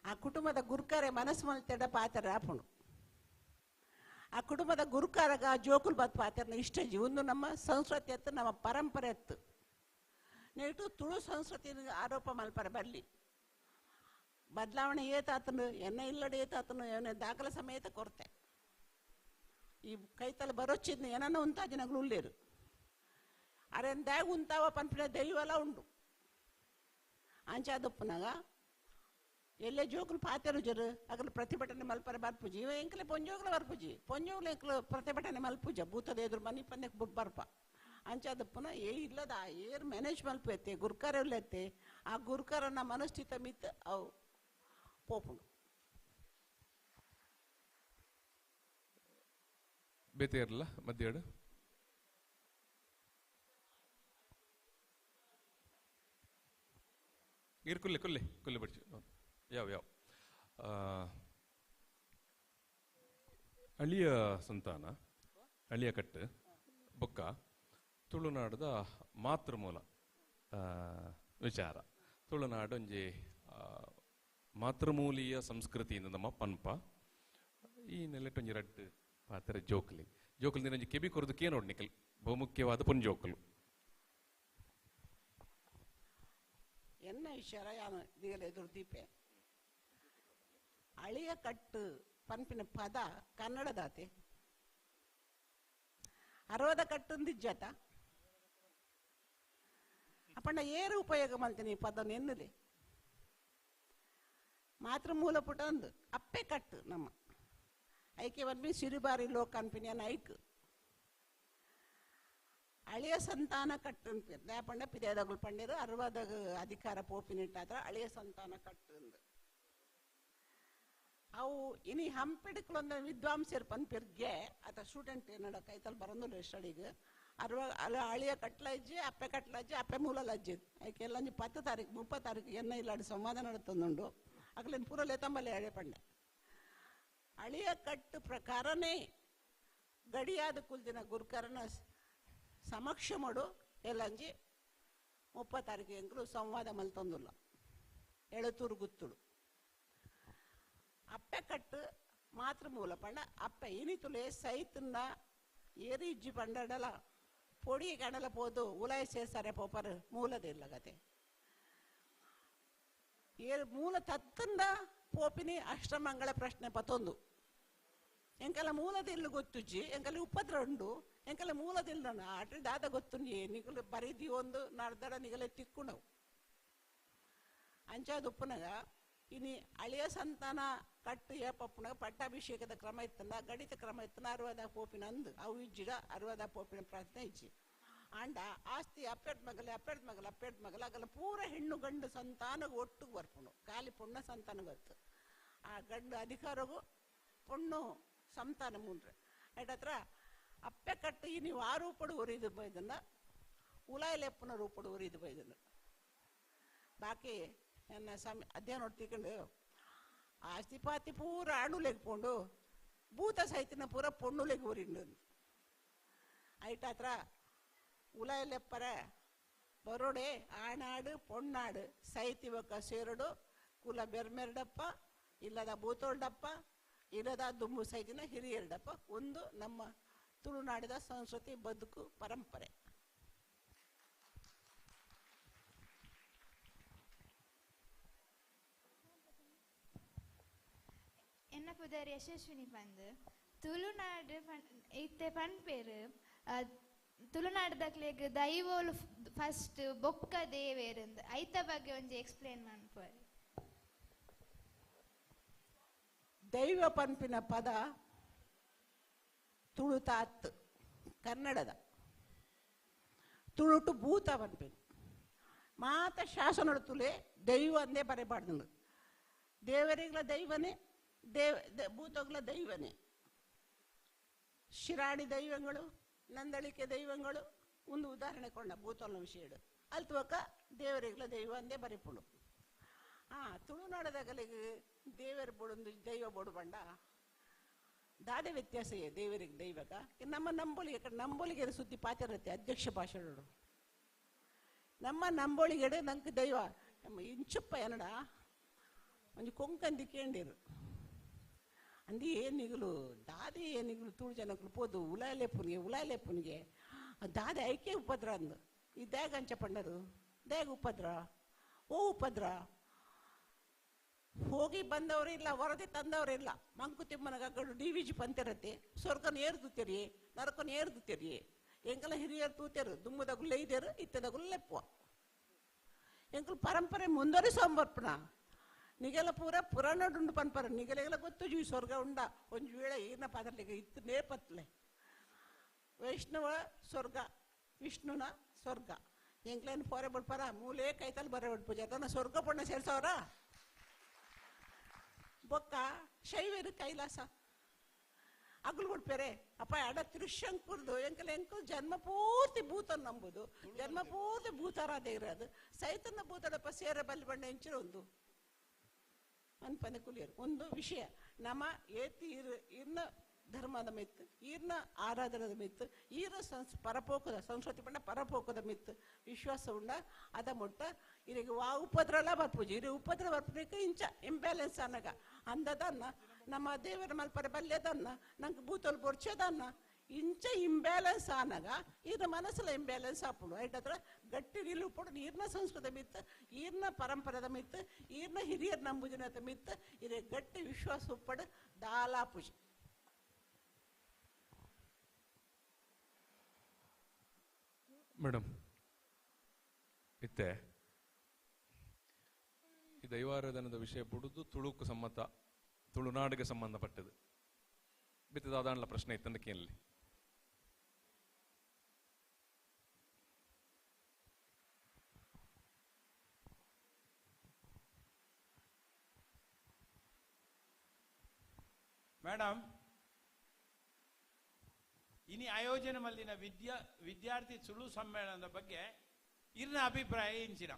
Speaker 12: ಆ ಕುಟುಂಬದ ಗುರುಕಾರೆ ಮನಸ್ಸು ಮಲ್ತೆಡ ಪಾತ್ರ ಆಪುಂಡು. ಆ ಕುಟುಂಬದ ಗುರುಕಾರಗ ಜೋಕುಲ್ ಬತ್ ಪಾತ್ರನ ಇಷ್ಟ ಜಿ ಒಂದು ನಮ್ಮ ಸಂಸ್ಕೃತಿ ಅತ್ತು ನಮ್ಮ ಪರಂಪರೆ ಅತ್ತು ನೆಟ್ಟು ತುಳು ಸಂಸ್ಕೃತಿ ಆರೋಪ ಮಲ್ಪರ ಬರಲಿ ಬದಲಾವಣೆ ಏತಾತನು ಎನ್ನ ಇಲ್ಲಡೆ ಏತಾತನು ಎನ್ನ ದಾಖಲೆ ಸಮೇತ ಕೊರತೆ ಈ ಕೈತಲ ಬರೋಚಿದ್ನ ಏನನ್ನ ಉಂತಾಜಿನಗಳು ಉಳ್ಳೇರು ಅರೆನ್ ದ್ಯಾಗ ಉಂತಾವ ಪನ್ಪಿನ ದೈವಲ ಉಂಡು ಅಂಚಾದಪ್ಪನಾಗ ಎಲ್ಲೇ ಜೋಕುಲು ಪಾತೆರು ಜರು ಅಗಲು ಪ್ರತಿಭಟನೆ ಮಲ್ಪರ ಬರ್ಪುಜಿ ಇವ ಎಂಕಲೆ ಪೊಂಜೋಗ್ಲ ಬರ್ಪುಜಿ ಪೊಂಜೋಗ್ಲ ಎಂಕಲು ಪ್ರತಿಭಟನೆ ಮಲ್ಪುಜ ಭೂತದ ಎದುರು ಮನಿ ಪಂದೆ ಬರ್ಪ ಅಂಚಾದಪ್ಪನ ಏ ಇಲ್ಲದ ಏರ್ ಮ್ಯಾನೇಜ್ ಮಲ್ಪು ಎತ್ತೆ ಗುರ್ಕಾರ ಎತ್ತೆ ಆ ಗುರ್ಕಾರನ ಮನಸ್ಥಿತ ಮಿತ್ ಅವು ಪೋಪುಂಡು.
Speaker 7: ಬೇತೆ ಇರಲ್ಲ ಮಧ್ಯಾಹ್ನ ಇರ್ ಕುಲ್ಲೆ ಕುಲ್ಲೆ ಕುಲ್ಲೆ ಬಡ್ಚು ಯಾವ ಯಾವ ಅಳಿಯ ಸಂತಾನ ಅಳಿಯ ಕಟ್ಟು ಬೊಕ್ಕ ತುಳುನಾಡದ ಮಾತೃಮೂಲ ವಿಚಾರ. ತುಳುನಾಡು ಒಂಜಿ ಮಾತೃಮೂಲೀಯ ಸಂಸ್ಕೃತಿಯಿಂದ ನಮ್ಮ ಪನ್ಪ ಈ ನೆಲೆಟೊಂಜಿ ರಡ್ಡು ಪಾತ್ರ ಜೋಕ್ಲಿ ಜೋಕುಲಿ ಒಂಜಿ ಕೆಬಿ ಕೊರದು ಕೇ ನೋಡ್ ನಿಕಲ್ ಬಹುಮುಖ್ಯವಾದ ಪೊಂಜೋಕಲು.
Speaker 12: ಎನ್ನ ವಿಚಾರ ಯಾನು ದಿಗಲ ಎದುರು ದೀಪೆ ಅಳಿಯ ಕಟ್ಟು ಪನ್ಪಿನ ಪದ ಕನ್ನಡದಾತೆ ಅರವದ ಕಟ್ಟುಂದಿಜ್ಜಾತ ಅಪ್ಪಣ್ಣ ಏರು ಉಪಯೋಗ ಮಾಡ್ತೀನಿ ಈ ಪದ ಎನ್ನಲಿ ಮಾತೃ ಮೂಲ ಪುಟ ಒಂದು ಅಪ್ಪೆ ಕಟ್ಟು ನಮ್ಮ ಐಕೆ ಬನ್ನಿ ಸಿರಿಬಾರಿ ಲೋಕ ಅನ್ಪಿನಿ ಐಕ್ ಅಳಿಯ ಸಂತಾನ ಕಟ್ಟು ಅನ್ಪಿರ್ ದ್ಯಾಪಂಡ ಪಿದೇದಗಳು ಪಂಡಿರು ಅರವದ ಅಧಿಕಾರ ಪೋಪಿನಿಟ್ಟಾದ್ರ ಅಳಿಯ ಸಂತಾನ ಕಟ್ಟು ಅಂದು ಅವು ಇನಿ ಹಂಪಿಡ್ಕೊಳೊಂದು ವಿದ್ವಾಂಸರು ಪನ್ಪಿರ್ಗೆ ಅಥವಾ ಸ್ಟೂಡೆಂಟ್ ಏನಡ ಕೈತಲ್ ಬರಂದಿಲ್ಲ ಸ್ಟಡಿಗೆ ಅರ್ವ ಅಲ್ಲ ಅಳಿಯ ಕಟ್ಲಜ್ಜಿ ಅಪ್ಪೆ ಕಟ್ಲಜ್ಜಿ ಅಪ್ಪೆ ಮೂಲಲಜ್ಜಿ ಐಕೆಲ್ಲ ಒಂಜಿ 10 ತಾರೀಕು 30 ತಾರೀಕು ಎನ್ನ ಇಲ್ಲಾಡಿ ಸಂವಾದ ನಡತಂದುಂಡು ಅಗಲೇನು ಪೂರ ಲೇತಂಬಲೆ ಅಳೆ ಪಂಡೆ ಅಳಿಯ ಕಟ್ಟು ಪ್ರಕಾರನೇ ಗಡಿಯಾದ ಕುಲ್ದಿನ ಗುರುಕರನ ಸಮಕ್ಷ ಮಾಡು ಎಲ್ಲಂಜಿ 30 ತಾರೀಕು ಎಂಕಲು ಸಂವಾದ ಮಲ್ತಂದುಲ್ಲ ಎಳತೂರು ಗುತ್ತುಳು ಅಪ್ಪೆ ಕಟ್ಟು ಮಾತೃ ಮೂಲ ಪಂಡ ಅಪ್ಪೆ ಇನಿತುಲೆ ಸೈತನ್ನ ಏರಿ ಇಜ್ಜಿ ಪಂಡಡಲ ಪೊಡಿ ಕಣಲ ಪೋದು ಉಲಾಯ ಸೇರ್ಸಾರೆ ಪೋಪರ್ ಮೂಲದಿಲ್ಲ ಗತೆ ಏರು ಮೂಲ ತತ್ತಂದ ಪೋಪಿನಿ ಅಷ್ಟಮಂಗಳ ಪ್ರಶ್ನೆ ಪತ್ತೊಂದು ಎಂಕಲ ಮೂಲದಿಲ್ಲ ಗೊತ್ತುಜ್ಜಿ ಎಂಕಲ ಉಪದ್ರ ಉಂಡು ಎಂಕಲ ಮೂಲದಿಲ್ಲ ಆಟ ದಾದ ಗೊತ್ತು ನಿಗಲು ಬರೀದಿ ಒಂದು ನಡ್ದಡ ನಿಗಲೆ ತಿಕ್ಕುಣವು ಅಂಚಾದ ಉಪ್ಪನಾಗ ಇನಿ ಅಳಿಯ ಸಂತಾನ ಕಟ್ಟು ಏಪಪ್ಪನಾಗ ಪಟ್ಟಾಭಿಷೇಕದ ಕ್ರಮ ಇತ್ತಂದ ಗಣಿತ ಕ್ರಮ ಇತ್ತನ ಅರವದ ಪೋಪಿನ ಅಂದು ಅವು ಇಜ್ಜಿಡ ಅರವದ ಪೋಪಿನ ಪ್ರಾರ್ಥನೆ ಇಜ್ಜಿ ಅಂಡ ಆಸ್ತಿ ಅಪ್ಪೆಡ್ ಮಗಲ ಅಪ್ಪೆಡ್ ಮಗಲ ಅಪ್ಪೆಡ್ ಮಗಲ ಆಗಲ್ಲ ಪೂರ ಹೆಣ್ಣು ಗಂಡು ಸಂತಾನಗ ಒಟ್ಟಿಗೆ ಬರ್ಪುಣು ಖಾಲಿ ಪೊಣ್ಣ ಸಂತಾನ ಗೊತ್ತು ಆ ಗಂಡು ಅಧಿಕಾರಗೂ ಪೊಣ್ಣು ಸಂತಾನ ಮೂನ್ರೆ ಹತ್ರ ಅಪ್ಪೆ ಕಟ್ಟು ಈ ನೀವು ಆ ರೂಪಡು ಒರಿದು ಬೈದನ್ನ ಉಲಾಯಲೆಪ್ಪನ ರೂಪಡು ಒರಿದು ಬೈದನ್ನ ಬಾಕಿ ನನ್ನ ಸಮ ಅಧ್ಯಯನ ನೋಡ್ತಿಕೊಂಡು ಆಸ್ತಿ ಪಾತಿ ಪೂರ ಅಣುಲೆಗ್ ಪೋಂಡು ಭೂತ ಸೈತಿನ ಪೂರ ಪೊಣ್ಣುಲೆಗ್ ಊರಿಂಡು ಐಟ ಹತ್ರ ಉಲಾಯಲೆಪ್ಪರ ಬರೋಡೆ ಆಣಾಡು ಪೊಣ್ಣಾಡು ಸೈತಿ ಬೊಕ್ಕ ಸೇರಡು ಕುಲ ಬೆರ್ಮೆರಡಪ್ಪ ಇಲ್ಲದ ಭೂತೋಲ್ಡಪ್ಪ ಇಲ್ಲದ ದುಂಬು ಸೈತಿನ ಹಿರಿಯರಡಪ್ಪ ಒಂದು ನಮ್ಮ ತುಳುನಾಡಿದ ಸಂಸ್ಕೃತಿ ಬದುಕು ಪರಂಪರೆ.
Speaker 14: ಎನ್ನ ಪುದರ್ ಯಶಸ್ವಿನಿ ಪಂದ್ ತುಳುನಾಡು ಇತ್ತೆ ಪನ್ಪೇರು ತುಳುನಾಡದಕ್ಲೆಗ್ ದೈವೋಲು ಫಸ್ಟ್ ಬೊಕ್ಕ ದೇವೇರಂದು ಐತ ಬಗ್ಗೆ ಒಂಜಿ ಎಕ್ಸ್ಪ್ಲೇನ್ ಮನ್ಪುವರ್.
Speaker 12: ದೈವ ಪನ್ಪಿನ ಪದ ತುಳುತಾತ್ ಕನ್ನಡದ ತುಳುಟು ಭೂತ ಪನ್ಪಿನ ಮಾತ ಶಾಸನಡು ತುಲೆ ದೈವ ಅಂದೇ ಬರೆಬಾರ್ದು ದೇವರಿಗಳ ದೈವನೇ ದೇವ ಭೂತಗಳ ದೈವನೇ. ಶಿರಾಡಿ ದೈವಗಳು, ನಂದಳಿಕೆ ದೈವಗಳು ಒಂದು ಉದಾಹರಣೆ ಕೊಂಡ ಭೂತೋಲ್ನ ವಿಷಯ ಅಲ್ತುವಕ್ಕ ದೇವರಿಗಳ ದೈವ ಅಂದೇ ಬರಿಪುಳು. ತುಳುನಾಡದಾಗಲಿಗೆ ದೇವರ ಬೋಡೊಂದು ದೈವ ಬೋಡು ಬಂಡ ದಾದೆ ವ್ಯತ್ಯಾಸ ದೇವರಿಗೆ ದೈವಕ ನಮ್ಮ ನಂಬೋಲಿಗೆ ನಂಬೋಲಿಗೆ ಸುದ್ದಿ ಪಾತಿರತ್ತೆ ಅಧ್ಯಕ್ಷ ಭಾಷಣರು. ನಮ್ಮ ನಂಬೋಳಿಗೆಡೆ ನಂಗೆ ದೈವ ನಮ್ಮ ಇಂಚುಪ್ಪ ಏನಡ ಒಂಜಿ ಕೊಂಕಂದಿ ಕೇಂಡಿರು ಅಂದಿ ಏನಿಗಲು ದಾದೆ ಏನಿಗಲು ತುಳು ಜನಕ್ಕಲು ಪೋದು ಉಲಾಲೆಪ್ಪುನಿಗೆ ಉಲಾಲೆಪ್ಪುನಿಗೆ ದಾದೆ ಐಕೆ ಉಪದ್ರ ಅಂದು ಈ ದ್ಯಾಗ ಅಂಚ ಪಂಡರು ದ್ಯಾಗ ಉಪದ್ರ ಓ ಉಪದ್ರ ಹೋಗಿ ಬಂದವರಿಲ್ಲ, ವರದಿ ತಂದವರಿಲ್ಲ. ಮಂಕುತಿಮ್ಮನ ಗಗ್ಗಡು ಡಿ ವಿ ಜಿ ಪಂತಿರತ್ತೆ ಸ್ವರ್ಗನ ಏರ್ದುತ್ತೀರಿ ನರಕನ ಏರ್ದುತ್ತೀರಿ ಎಂಕಲ ಹಿರಿಯರು ತೂತೇರು ದುಮ್ಮದಗುಲ್ಲ ಇದೇರು ಇತ್ತದಗುಲ್ಲ ಲೆಪ್ಪುವ ಎಂಕಲ್ ಪರಂಪರೆ ಮುಂದುವರಿಸೋಂಬರ್ಪಣ ನಿಗೆಲ್ಲ ಪೂರ ಪುರಾಣಡುಂಡು ಪನ್ಪರ ನಿಗಲೆಗೆಲ್ಲ ಗೊತ್ತು ಜೀ ಸ್ವರ್ಗ ಉಂಡ ಒಂಜಿ ವೇಳೆ ಏನ ಪಾತ್ರಲಿಗೆ ಇತ್ತು ನೇಪತ್ಲೆ ವೈಷ್ಣವ ಸ್ವರ್ಗ ವಿಷ್ಣುನ ಸ್ವರ್ಗ ಎಂಕ್ಲೇನು ಪೋರೆ ಬಿಡ್ಪಾರ ಮೂಲೆ ಕೈತಲ್ಲಿ ಬರ ಬಿಡ್ಪೂಜೆ ಅದನ್ನ ಸ್ವರ್ಗ ಪಣ್ಣ ಸೇರ್ಸವ್ರ ಬೊಕ್ಕ ಶೈವೇರು ಕೈಲಾಸ ಅಗಲು ಬಿಡ್ಪೇರೆ ಅಪ್ಪ ಅಡ ತಿರುಶಂಕುರ್ದು ಎಂಕಲ್ ಎಂಕಲ್ ಜನ್ಮ ಪೂರ್ತಿ ಭೂತ ನಂಬುದು ಜನ್ಮ ಪೂರ್ತಿ ಭೂತಾರಾಧೆ ಇರೋದು ಸೈತನ ಭೂತಡಪ್ಪ ಸೇರ ಬಲ್ಲಿ ಬಣ್ಣ ಎಂಚಿನ ಒಂದು ಅನ್ಪನೆ ಕುಲಿಯರು ಒಂದು ವಿಷಯ ನಮ್ಮ ಏತಿ ಇರ್ ಇರ್ನ ಧರ್ಮದ ಮಿತ್ತು ಈರ್ನ ಆರಾಧನದ ಮಿತ್ತು ಈರ ಸಂಸ್ ಪರಪೋಕದ ಸಂಸ್ಕೃತಿ ಪಂಡ ಪರಪೋಕದ ಮಿತ್ತು ವಿಶ್ವಾಸ ಉಂಡ ಅದ ಮುಟ್ಟ ಇರಿಗೆ ವಾ ಉಪದ್ರಲ ಬರ್ಪೂಜೆ ಇರಿ ಉಪದ್ರ ಬರ್ಪೂಜೆ ಇಂಚ ಇಂಬ್ಯಾಲೆನ್ಸ್ ಅನ್ನಗ ಅಂದದನ್ನ ನಮ್ಮ ದೇವರ ಮಲ್ಪರ ಬಲ್ಯದನ್ನ ನಂಗೆ ಭೂತಲ್ ಬೊರ್ಚದನ್ನ ಇಂಚ ಇಂಬ್ಯಾಲೆನ್ಸ್ ಆನಗ ಈರ್ನ ಮನಸ್ಸಲ್ಲ ಇಂಬ್ಯಾಲೆನ್ಸ್ ಆಪುಡು ಐಟತ್ರ ಗಟ್ಟಿ ನಿಲ್ಲು ಪಡು ಈರ್ನ ಸಂಸ್ಕೃತಿ ಮಿತ್ತು ಈರ್ನ ಪರಂಪರೆದ ಮಿತ್ತು ಈರ್ನ ಹಿರಿಯರ್ ನಂಬುಜಿನತ ಮಿತ್ತು ಇರೆ ಗಟ್ಟಿ ವಿಶ್ವಾಸ ಉಪ್ಪಡು ದಾಲಾ ಪೂಜೆ.
Speaker 7: ಮೇಡಮ್ ಇತ್ತೆ ಈ ದೈವಾರಾಧನದ ವಿಷಯ ಬುಡುದು ತುಳುಕು ಸಮ್ಮತ ತುಳುನಾಡಿಗೆ ಸಂಬಂಧಪಟ್ಟது ಬಿತ್ತದಾದಾಣಲ ಪ್ರಶ್ನೆ ಇತ್ತಂದ ಕೇಳಲಿ.
Speaker 5: ಮೇಡಮ್ ಇನಿ ಆಯೋಜನೆ ಮಲ್ಲಿನ ವಿದ್ಯಾರ್ಥಿ ತುಳು ಸಮ್ಮೇಳನದ ಬಗ್ಗೆ ಇರ್ನ ಅಭಿಪ್ರಾಯ ಇಂಚಿನ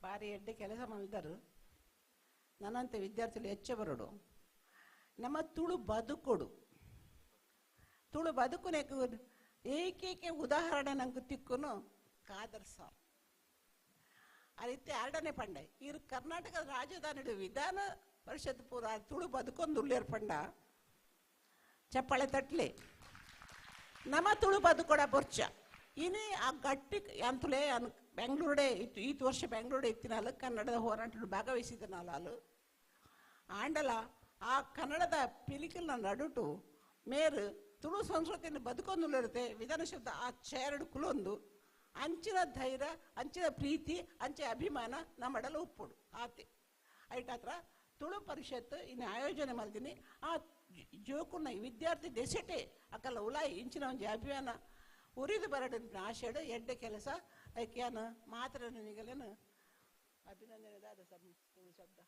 Speaker 12: ಬಾರಿ ಎಡ್ಡೆ ಕೆಲಸ ಮಾಡಿದರು ನನ್ನಂತೆ ವಿದ್ಯಾರ್ಥಿಗಳು ಹೆಚ್ಚು ಬರೋಡು ನಮ್ಮ ತುಳು ಬದುಕೊಡು ತುಳು ಬದುಕುನೆ ಏಕೇಕೆ ಉದಾಹರಣೆ ನಂಗೆ ತಿಕ್ಕುನು ಖಾದರ್ ಸಾರ್ ಆ ರೀತಿ ಎರಡನೇ ಪಂಡೆ ಇರು ಕರ್ನಾಟಕದ ರಾಜಧಾನಿ ವಿಧಾನ ಪರಿಷತ್ ಪೂರ ತುಳು ಬದುಕೊಂದು ಉಳ್ಳೇರು ಪಂಡ ಚಪ್ಪಾಳೆ ತಟ್ಲಿ ನಮ್ಮ ತುಳು ಬದುಕೊಡ ಬೊರ್ಚ ಇನಿ ಆ ಗಟ್ಟಿ ಅಂತಲೇ ಅನ್ ಬೆಂಗಳೂರೇ ಇತ್ತು ಈತ ವರ್ಷ ಬೆಂಗಳೂರೇ ಇತ್ತಿನಾಲು ಕನ್ನಡದ ಹೋರಾಟ ಭಾಗವಹಿಸಿದನಾಲ ಅಲ್ಲು ಆಂಡಲ ಆ ಕನ್ನಡದ ಪಿಲಿಕಲ್ನ ನಡುಟು ಮೇರು ತುಳು ಸಂಸ್ಕೃತಿಯನ್ನು ಬದುಕೊಂದುಳ್ಳಿರುತ್ತೆ ವಿಧಾನಶಬ್ದ ಆ ಚೇರಡು ಕುಲೊಂದು ಅಂಚಿನ ಧೈರ್ಯ ಅಂಚಿನ ಪ್ರೀತಿ ಅಂಚೆ ಅಭಿಮಾನ ನಮ್ಮಡಲ ಉಪ್ಪುಡು ಆತೆ ಐಟಾತ್ರ ತುಳು ಪರಿಷತ್ ಇನ್ನು ಆಯೋಜನೆ ಮಾಡ್ತೀನಿ ಆ ಜೋಕುನ ವಿದ್ಯಾರ್ಥಿ ದೆಸೆಟೆ ಅಕ್ಕಲ್ಲ ಉಲಾಯಿ ಇಂಚಿನ ಒಂಜಿ ಅಭಿಮಾನ ಉರಿದು ಬರಡು ಆಶೆಡು ಎಡ್ಡೆ ಕೆಲಸ ಐಕ್ಯಾನ ಮಾತ್ರ ನಿಗಲೇನು ಅಭಿನಂದನೆ ದಾದ ತುಳು ಶಬ್ದ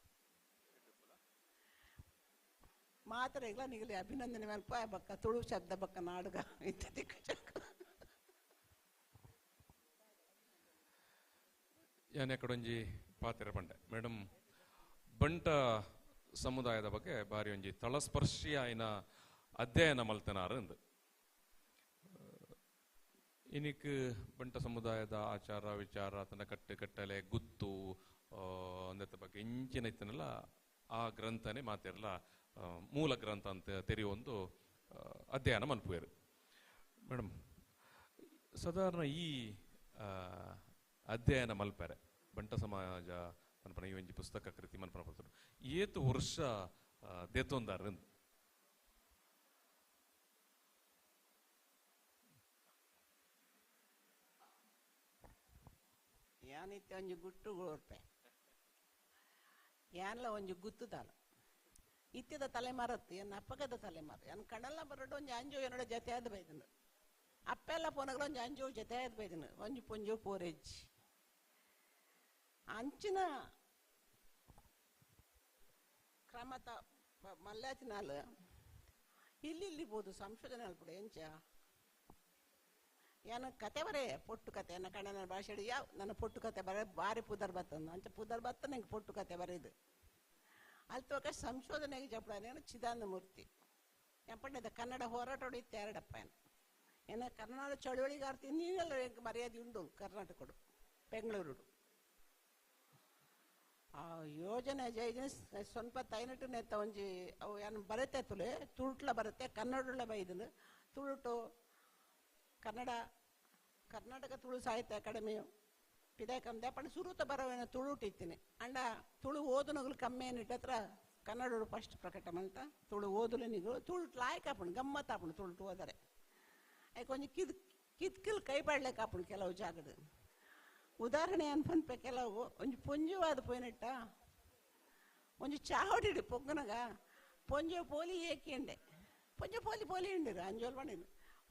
Speaker 12: ಮಾತ್ರ ಈಗಲ ನಿಗಲಿ ಅಭಿನಂದನೆ ಮಲ್ಪ ಬಕ್ಕ ತುಳು ಶಬ್ದ ಬಕ್ಕ ನಾಡುಗ ಇತ್ಯಾದಿ.
Speaker 7: ಯಾನೆ ಕಡೊಂಜಿ ಪಾತೆರ ಪಂಡೆ ಮೇಡಮ್ ಬಂಟ ಸಮುದಾಯದ ಬಗ್ಗೆ ಬಾರಿ ಒಂಜಿ ತಳಸ್ಪರ್ಶಿ ಆಯ್ನ ಅಧ್ಯಯನ ಮಲ್ತನಾರು ಅಂದು ಇನಿಕ್ ಬಂಟ ಸಮುದಾಯದ ಆಚಾರ ವಿಚಾರ ತನ್ನ ಕಟ್ಟು ಕಟ್ಟಲೆ ಗುತ್ತು ಅಂದತ್ತ ಬಗ್ಗೆ ಇಂಚಿನ ಇತ್ತನಲ್ಲ ಆ ಗ್ರಂಥನೇ ಮಾತಿರಲ್ಲ ಮೂಲ ಗ್ರಂಥ ಅಂತ ತೆರೆಯುವೊಂದು ಅಧ್ಯಯನ ಮಲ್ಪುವೇರು. ಮೇಡಮ್ ಸಾಧಾರಣ ಈ ಅಧ್ಯಯನ ಮಲ್ಪೆರೆ ಬಂಟ ಸಮಾಜ ಮನ್ಪನ ಈ ಒಂಜಿ ಪುಸ್ತಕ ಕೃತಿ ಮನ್ಪನ ಪಡ್ತಾರೆ ಏತು ವರ್ಷ ದೇತೊಂದಾರ
Speaker 12: ಯಾನಿತ್ತೆ ಒಂಜಿ ಗುಟ್ಟು ಗೋರ್ಪೆ ಯಾನ್ಲ ಒಂಜಿ ಗುತ್ತುದಾಲ ಇತ್ತಿದ ತಲೆಮಾರತ್ತು ಎನ್ನ ಅಪ್ಪಗದ ತಲೆಮಾರು ಎನ್ ಕಣ್ಣೆಲ್ಲ ಬರಡು ಒಂಜಿ ಅಂಜು ಎನ್ನೋಡ ಜೊತೆ ಆದ ಬೈದನು ಅಪ್ಪೆಲ್ಲ ಪೋನಗಳ ಒಂಜಿ ಅಂಜು ಜೊತೆ ಆದ ಬೈದನು ಒಂಜಿ ಪೊಂಜು ಪೋರೆಜ್ಜಿ ಅಂಚಿನ ಕ್ರಮತ ಮಲ್ಲಾತಿನಾಲ್ ಇಲ್ಲಿ ಇಲ್ಲಿ ಬೋದು ಸಂಶೋಧನೆ ಅಲ್ಪಡೆ ಎಂಚ ಯಾನ ಕತೆ ಬರೇ ಪೊಟ್ಟು ಕತೆ ಎನ್ನ ಕನ್ನಡ ಭಾಷೆ ಯಾವ ನನ್ನ ಪೊಟ್ಟು ಕತೆ ಬರೆ ಬಾರಿ ಪುದರ್ ಬತ್ತಂದು ಅಂಚ ಪುದರ್ ಬತ್ತ ನಂಗೆ ಪೊಟ್ಟು ಕತೆ ಬರೆದು ಅಲ್ತೋಕ ಸಂಶೋಧನೆಗೆ ಜಪಡಾನೇನು ಚಿದಾನಂದ ಮೂರ್ತಿ ಎಂಪಂಡಿದ್ದ ಕನ್ನಡ ಹೋರಾಟ ಹೊಡೆಯುತ್ತೆ ಎರಡಪ್ಪ ಏನು ಏನ ಕನ್ನಡ ಚಳುವಳಿಗಾರ್ತಿ ನೀನೆಲ್ಲ ಮರ್ಯಾದೆ ಉಂಡು ಕರ್ನಾಟಕಡು ಬೆಂಗಳೂರು ಆ ಯೋಜನೆ ಜೈಜನ್ ಸ್ವಲ್ಪ ತೈನಟು ನೆತ್ತ ಒಂಜಿ ಅವು ಏನು ಬರುತ್ತೆ ತುಲೆ ತುಳುಟ್ಲ ಬರುತ್ತೆ ಕನ್ನಡಲ ಬೈದನು ತುಳುಟು ಕನ್ನಡ ಕರ್ನಾಟಕ ತುಳು ಸಾಹಿತ್ಯ ಅಕಾಡೆಮಿಯು ಪಿದಾಕಂದೆ ಪಂಡ ಸುರುತ ಬರವೇನ ತುಳುಟಿತ್ತೀನಿ ಅಂಡ ತುಳು ಓದುನಗಲು ಕಮ್ಮಿ ಏನಿಟ್ಟತ್ರ ಕನ್ನಡ ಫಸ್ಟ್ ಪ್ರಕಟ ಮಲ್ತ ತುಳು ಓದುಲು ನಿಗಳು ತುಳು ಲಾಯ್ಕ್ ಆಪುಂಡು ಗಮ್ಮತ್ ಆಪುಂಡು ತುಳುಟು ಓದರೆ ಐಕ್ ಒಂಜಿ ಕಿದ್ ಕಿತ್ಕಿಲ್ ಕೈ ಬಾಡ್ಲಿಕ್ಕೆ ಆಪುಂಡು ಕೆಲವು ಜಾಗದ ಉದಾಹರಣೆ ಅನ್ಪನ್ಪೆ ಕೆಲವು ಒಂಜಿ ಪೊಂಜುವಾದ ಪೋಯಿನಟ್ಟ ಒಂಜಿ ಚಾವಡಿಡು ಪೊಗ್ಗನಗ ಪೊಂಜು ಪೋಲಿ ಏಕೆಂಡೆ ಪೊಂಜು ಪೋಲಿ ಪೋಲಿ ಉಂಡಿರು ಅಂಜೋಲ್ ಮಾಡಿದ್ರು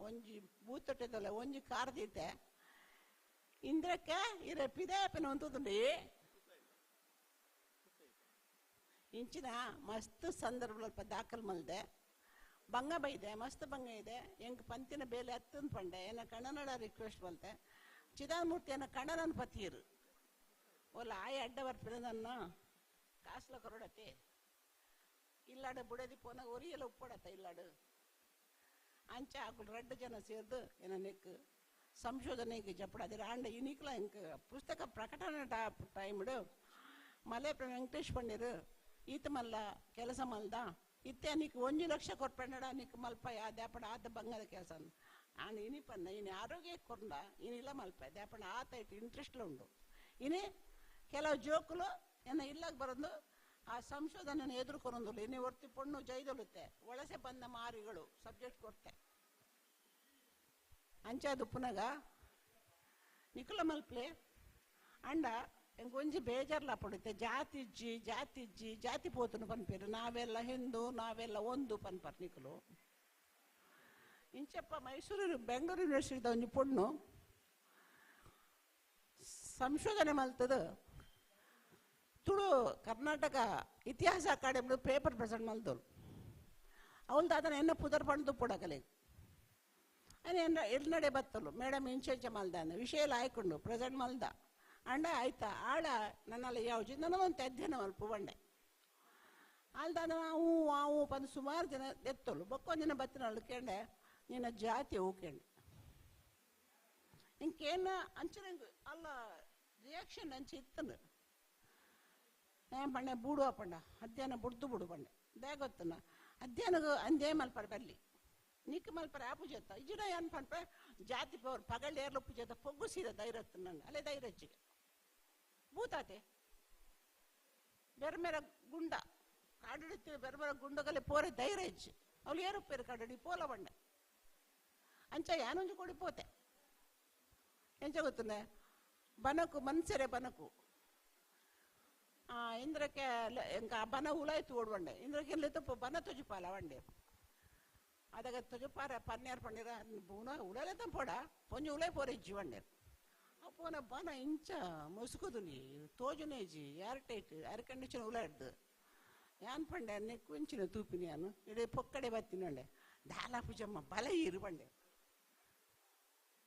Speaker 12: ಒಂಜಿ ಬೂತೊಟ್ಟೆದಲ್ಲ ಒಂಜಿ ಕಾರ್ದಿತ್ತೆ ಇಂದ್ರಕ್ಕ ಇರ ಪಿದಾಪನ ಒಂತುಂಡು ಇಂಚಿನ ಮಸ್ತ್ ಸಂದರ್ಭ ದಾಖಲು ಮಲ್ದೆ ಬಂಗ ಬೈದೆ ಮಸ್ತ್ ಬಂಗ ಇದೆ ಎಂಕ್ ಪಂತಿನ ಬೇಲೆ ಹತ್ತನ್ ಪಂಡೆ ಏನ ಕನ್ನಡ ರಿಕ್ವೆಸ್ಟ್ ಮಲ್ತೆ ಚಿದಾನಮೂರ್ತಿಯನ್ನ ಕಣ್ಣನನ್ನು ಪತಿಯರು ಓಲ ಆಯ ಅಡ್ಡ ಬರ್ಪಿನ ನನ್ನ ಕಾಸ್ಲ ಕೊರಡತೆ ಇಲ್ಲಾಡು ಬುಡದಿ ಪೋನಾಗ ಒರಿಯಲ ಉಪ್ಪಡತ್ತ ಇಲ್ಲಾಡು ಅಂಚ ಆಕುಲು ರಡ್ಡು ಜನ ಸೇರ್ದು ಏನ ನೆಕ್ ಸಂಶೋಧನೆಗೆ ಜಪಡದಿರ ಆಂಡ ಇನಿಕ್ಲ ಇಂಕ್ ಪುಸ್ತಕ ಪ್ರಕಟಣೆ ಟೈಮ್ಡು ಮಲೆ ವೆಂಕಟೇಶ್ ಪಂಡಿರು ಈತ ಮಲ್ಲ ಕೆಲಸ ಮಲ್ದ ಇತ್ತೆ ನಿಕ್ 1 ಲಕ್ಷ ಕೊರ್ಪಂಡ ನಿಕ್ ಮಲ್ಪ ದ್ಯಾಪಡ ಆತ ಬಂಗದ ಕೆಲಸ ಆಂಡ್ ಇನಿ ಪನ್ನ ಇನಿ ಆರೋಗ್ಯ ಕೊರ್ಂಡ ಇನಿಲ್ಲ ಮಲ್ಪ ದ್ಯಾಪಣ ಆತ ಇಟ್ಟು ಇಂಟ್ರೆಸ್ಟ್ಲ ಉಂಡು ಇನಿ ಕೆಲವು ಜೋಕುಲು ಎನ್ನ ಇಲ್ಲಾಗ ಬರೋದು ಆ ಸಂಶೋಧನೆ ಎದುರುಕೊರೊಂದುಲ್ಲ ಇನಿ ಒರ್ತಿ ಪೊಣ್ಣು ಜೈದೊಲುತ್ತೆ ವಲಸೆ ಬಂದ ಮಾರಿಗಳು ಸಬ್ಜೆಕ್ಟ್ ಕೊಡ್ತೆ ಅಂಚಾದು ಪುನಗ ನಿಕುಲ ಮಲ್ಪ್ಲೆ ಅಂಡ ಎಂಕ್ ಒಂಜಿ ಬೇಜಾರ್ಲ ಪಡುತ್ತೆ ಜಾತಿ ಇಜ್ಜಿ ಜಾತಿ ಇಜ್ಜಿ ಜಾತಿ ಪೋತುನು ಪನ್ಪೇರು ನಾವೆಲ್ಲ ಹಿಂದೂ ನಾವೆಲ್ಲ ಒಂದು ಪನ್ಪರ್ ನಿಕುಲು ಇಂಚಪ್ಪ ಮೈಸೂರು ಬೆಂಗಳೂರು ಯೂನಿವರ್ಸಿಟಿದ ಒಂಜಿ ಪೊಣ್ಣು ಸಂಶೋಧನೆ ಮಲ್ತದ ತುಳು ಕರ್ನಾಟಕ ಇತಿಹಾಸ ಅಕಾಡೆಮಿ ಪೇಪರ್ ಪ್ರೆಸೆಂಟ್ ಮಲ್ದೋಳು ಅವಳು ದಾದನ ಎನ್ನ ಪುದರ್ ಪಂಡು ಪುಡಕಲೆ ಎನ್ನ ಎಲ್ನಡೆ ಬತ್ತಲು ಮೇಡಮ್ ಇಂಚೆಂಚ ಮಲ್ದ ಅಂದ ವಿಷಯ ಎಲ್ಲ ಆಯ್ಕೊಂಡು ಪ್ರೆಸೆಂಟ್ ಮಲ್ದ ಅಂಡ ಆಯ್ತಾ ಆಳ ನನ್ನೆಲ್ಲ ಯಾವ್ಜಿ ನನಗೊಂದು ಅಧ್ಯಯನ ಮಲ್ಪ ಬಂಡೆ ಅಲ್ದಾನ ಹೂ ಆವು ಬಂದು ಸುಮಾರು ಜನ ಎತ್ತೋಳು ಬಕ್ಕೊಂದು ಜನ ಬತ್ತಿನವಳು ಕೇಂಡೆ ನಿನ್ನ ಜಾತಿ ಹೂಕೆಂಡೆ ಇಂಕೇನ ಅಂಚನೆ ಅಲ್ಲ ರಿಯಾಕ್ಷನ್ ಅಂಚೆ ಇತ್ತನು ಏನ್ ಪಂಡೆ ಬೂಡುವ ಪಂಡ ಅಧ್ಯಯನ ಬುಡ್ದು ಬುಡು ಪಂಡೆ they ಗೊತ್ತನ ಅಧ್ಯಯನಗ ಅಂದೇ ಮಲ್ಪರ ಬಲ್ಲಿ ನಿಕ್ ಮಲ್ಪರ ಆ ಪೂಜೆತ್ತ ಇಜಿನ ಏನ್ ಪನ್ಪೆ ಜಾತಿ ಪವರ್ ಪಗಲ್ ಏರ್ಲ ಪೂಜೆತ್ತ ಪೊಗ್ಗು ಸೀರೆ ಧೈರ್ಯತ್ತು ನನ್ನ ಅಲ್ಲೇ ಧೈರ್ಯಚ್ಚಿಗೆ ಭೂತಾತೆ ಬೇರೆ ಮೇರೆ ಗುಂಡ ಕಾಡಿಡುತ್ತೆ ಬೇರೆ ಬೇರೆ ಗುಂಡಗಲ್ಲಿ ಪೋರೆ ಧೈರ್ಯ ಹೆಚ್ಚು ಅವಳು ಏರು ಪೇರು ಕಾಡಡಿ ಪೋಲ ಬಂಡೆ ಅಂಚ ಯಾನೊಂಜು ಕೊಡಿ ಪೋತೆ ಎಂಚ ಗೊತ್ತನೆ ಬನಕು ಮನ್ಸೆರೆ ಬನಕು ಇಂದ್ರಕ್ಕೆ ಎಂಕ ಬನ ಉಲಾಯ್ತು ಓಡ್ವಂಡೆ ಇಂದ್ರಕ್ಕೆ ತಪ್ಪು ಬನ ತೊಜುಪಾಲ ವಂಡೆ ಅದಾಗ ತೊಜುಪಾರ ಪನ್ನೇರ್ ಪಣ್ಣೀರ ಬೂನ ಉಳಲೆ ತಂಪೋಡ ಪೊಂಜು ಉಲೈ ಪೋರೆ ಇಜ್ಜಿ ವಂಡೆ ಪೋನ ಬನ ಇಂಚ ಮುಸುಕುದುನಿ ತೋಜುನೇಜಿ ಏರ್ ಟೈಟ್ ಏರ್ ಕಂಡೀಷನ್ ಉಲಾಡ್ದು ಯಾನ್ ಪಂಡೆ ನೆಕ್ಕು ಇಂಚಿನ ತೂಪಿನಿ ಯಾನು ಇಡೀ ಪೊಕ್ಕಡೆ ಬತ್ತಿನ ಬಂಡೆ ದಾಲ ಪೂಜಮ್ಮ ಬಲ ಇರು ಬಂಡೆ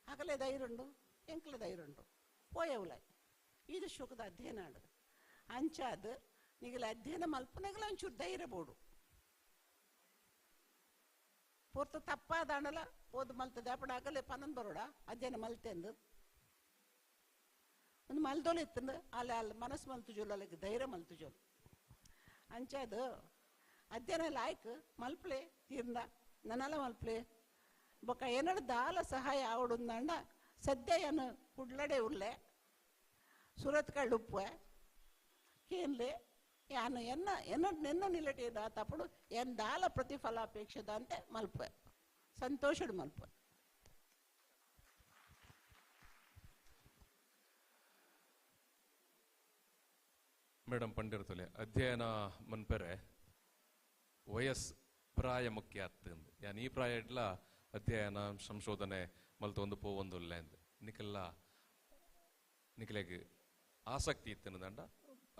Speaker 12: ಅಗಲೆ ಧೈರ್ಯುಂಡು ಎಂಕ್ಲೆ ಧೈರ್ಯುಂಡು ಪೋಯ ಉಲಾಯ್ ಇದು ಶೋಕದ ಅಧ್ಯಯನ ಆಡು ಅಂಚಾದ ನಿಗಲ ಅಧ್ಯಯನ ಮಲ್ಪನಗಲ ಒಂಚೂರು ಧೈರ್ಯ ಬೋಡು ಪೂರ್ತ ತಪ್ಪಾದಾಣಲ ಓದು ಮಲ್ತದೆ ಅಪ್ಪಡ ಆಗಲೇ ಪನ್ನೊಂದು ಬರೋಡ ಅಧ್ಯಯನ ಮಲ್ತೆಂದು ಒಂದು ಮಲ್ದೋಲು ಇತ್ತಂದು ಅಲ್ಲಿ ಅಲ್ಲಿ ಮನಸ್ಸು ಮಲ್ತು ಜೋಲು ಅಲ್ಲಿಗೆ ಧೈರ್ಯ ಮಲ್ತು ಜೋಲು ಅಂಚಾದು ಅಧ್ಯಯನ ಲಾಯ್ಕ್ ಮಲ್ಪ್ಲೆ ತೀರ್ನ ನನ್ನಲ್ಲ ಮಲ್ಪ್ಲೆ ಬೊಕ್ಕ ಏನಾರು ದಾಲ ಸಹಾಯ ಆವಡುಂದಂಡ ಸದ್ಯ ಏನು ಕುಡ್ಲಡೆ ಉರ್ಲೆ ಸುರತ್ಕಳ್ಳು ಉಪ್ಪೆ ಕೇನ್ಲೆ ಯಾನು ಎನ್ನ ಎನ್ನ ನಿನ್ನ ನಿಲ್ಲಟಿ ತಪ್ಪಡು ಎನ್ ದಾಲ ಪ್ರತಿಫಲಾಪೇಕ್ಷದ ಅಂತೆ ಮಲ್ಪೆ ಸಂತೋಷಡ್ ಮಲ್ಪೆ.
Speaker 7: ಮೇಡಮ್ ಪಂಡಿರ್ತಲೆ ಅಧ್ಯಯನ ಮನ್ಪೆರೆ ವಯಸ್ ಪ್ರಾಯ ಮುಖ್ಯ ಆಗ್ತಂದು ಯಾನ್ ಈ ಪ್ರಾಯ ಇಡ್ಲ ಅಧ್ಯಯನ ಸಂಶೋಧನೆ ಮಲ್ತ ಒಂದು ಪೋ ಒಂದು ಅಂದ್ ನಿಕಲ್ಲ ನಿಕಲೆಗ್ ಆಸಕ್ತಿ ಇತ್ತನದಂಡ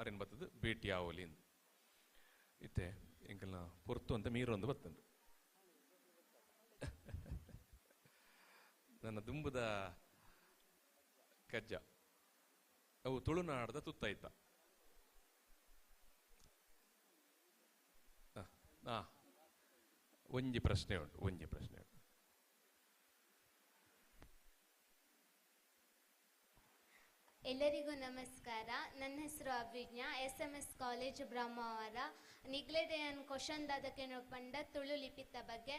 Speaker 7: ಅರಿನ್ ಬತ್ತದು ಭೇಟಿ ಆವಲಿ. ಇತ್ತೆ ಎಂಕಲ್ನ ಪೊರ್ತು ಅಂತ ಮೀರೊಂದು ಬತ್ತಂದು ನನ್ನ ದುಂಬುದ ಕಜ್ಜ ಅವು ತುಳುನಾಡದ ತುತ್ತಾಯ್ತ. ಒಂಜಿ ಪ್ರಶ್ನೆ ಉಂಟು, ಒಂಜಿ ಪ್ರಶ್ನೆ ಉಂಟು.
Speaker 14: ಎಲ್ಲರಿಗೂ ನಮಸ್ಕಾರ. ನನ್ನ ಹೆಸರು Abhijna, S M S college Brahmavar. ನಿಗ್ಲೆಡೆಯನ್ ಕ್ವಶನ್ ದಾದಕೇನೋ ಪಂಡ ತುಳು ಲಿಪಿತ ಬಗ್ಗೆ.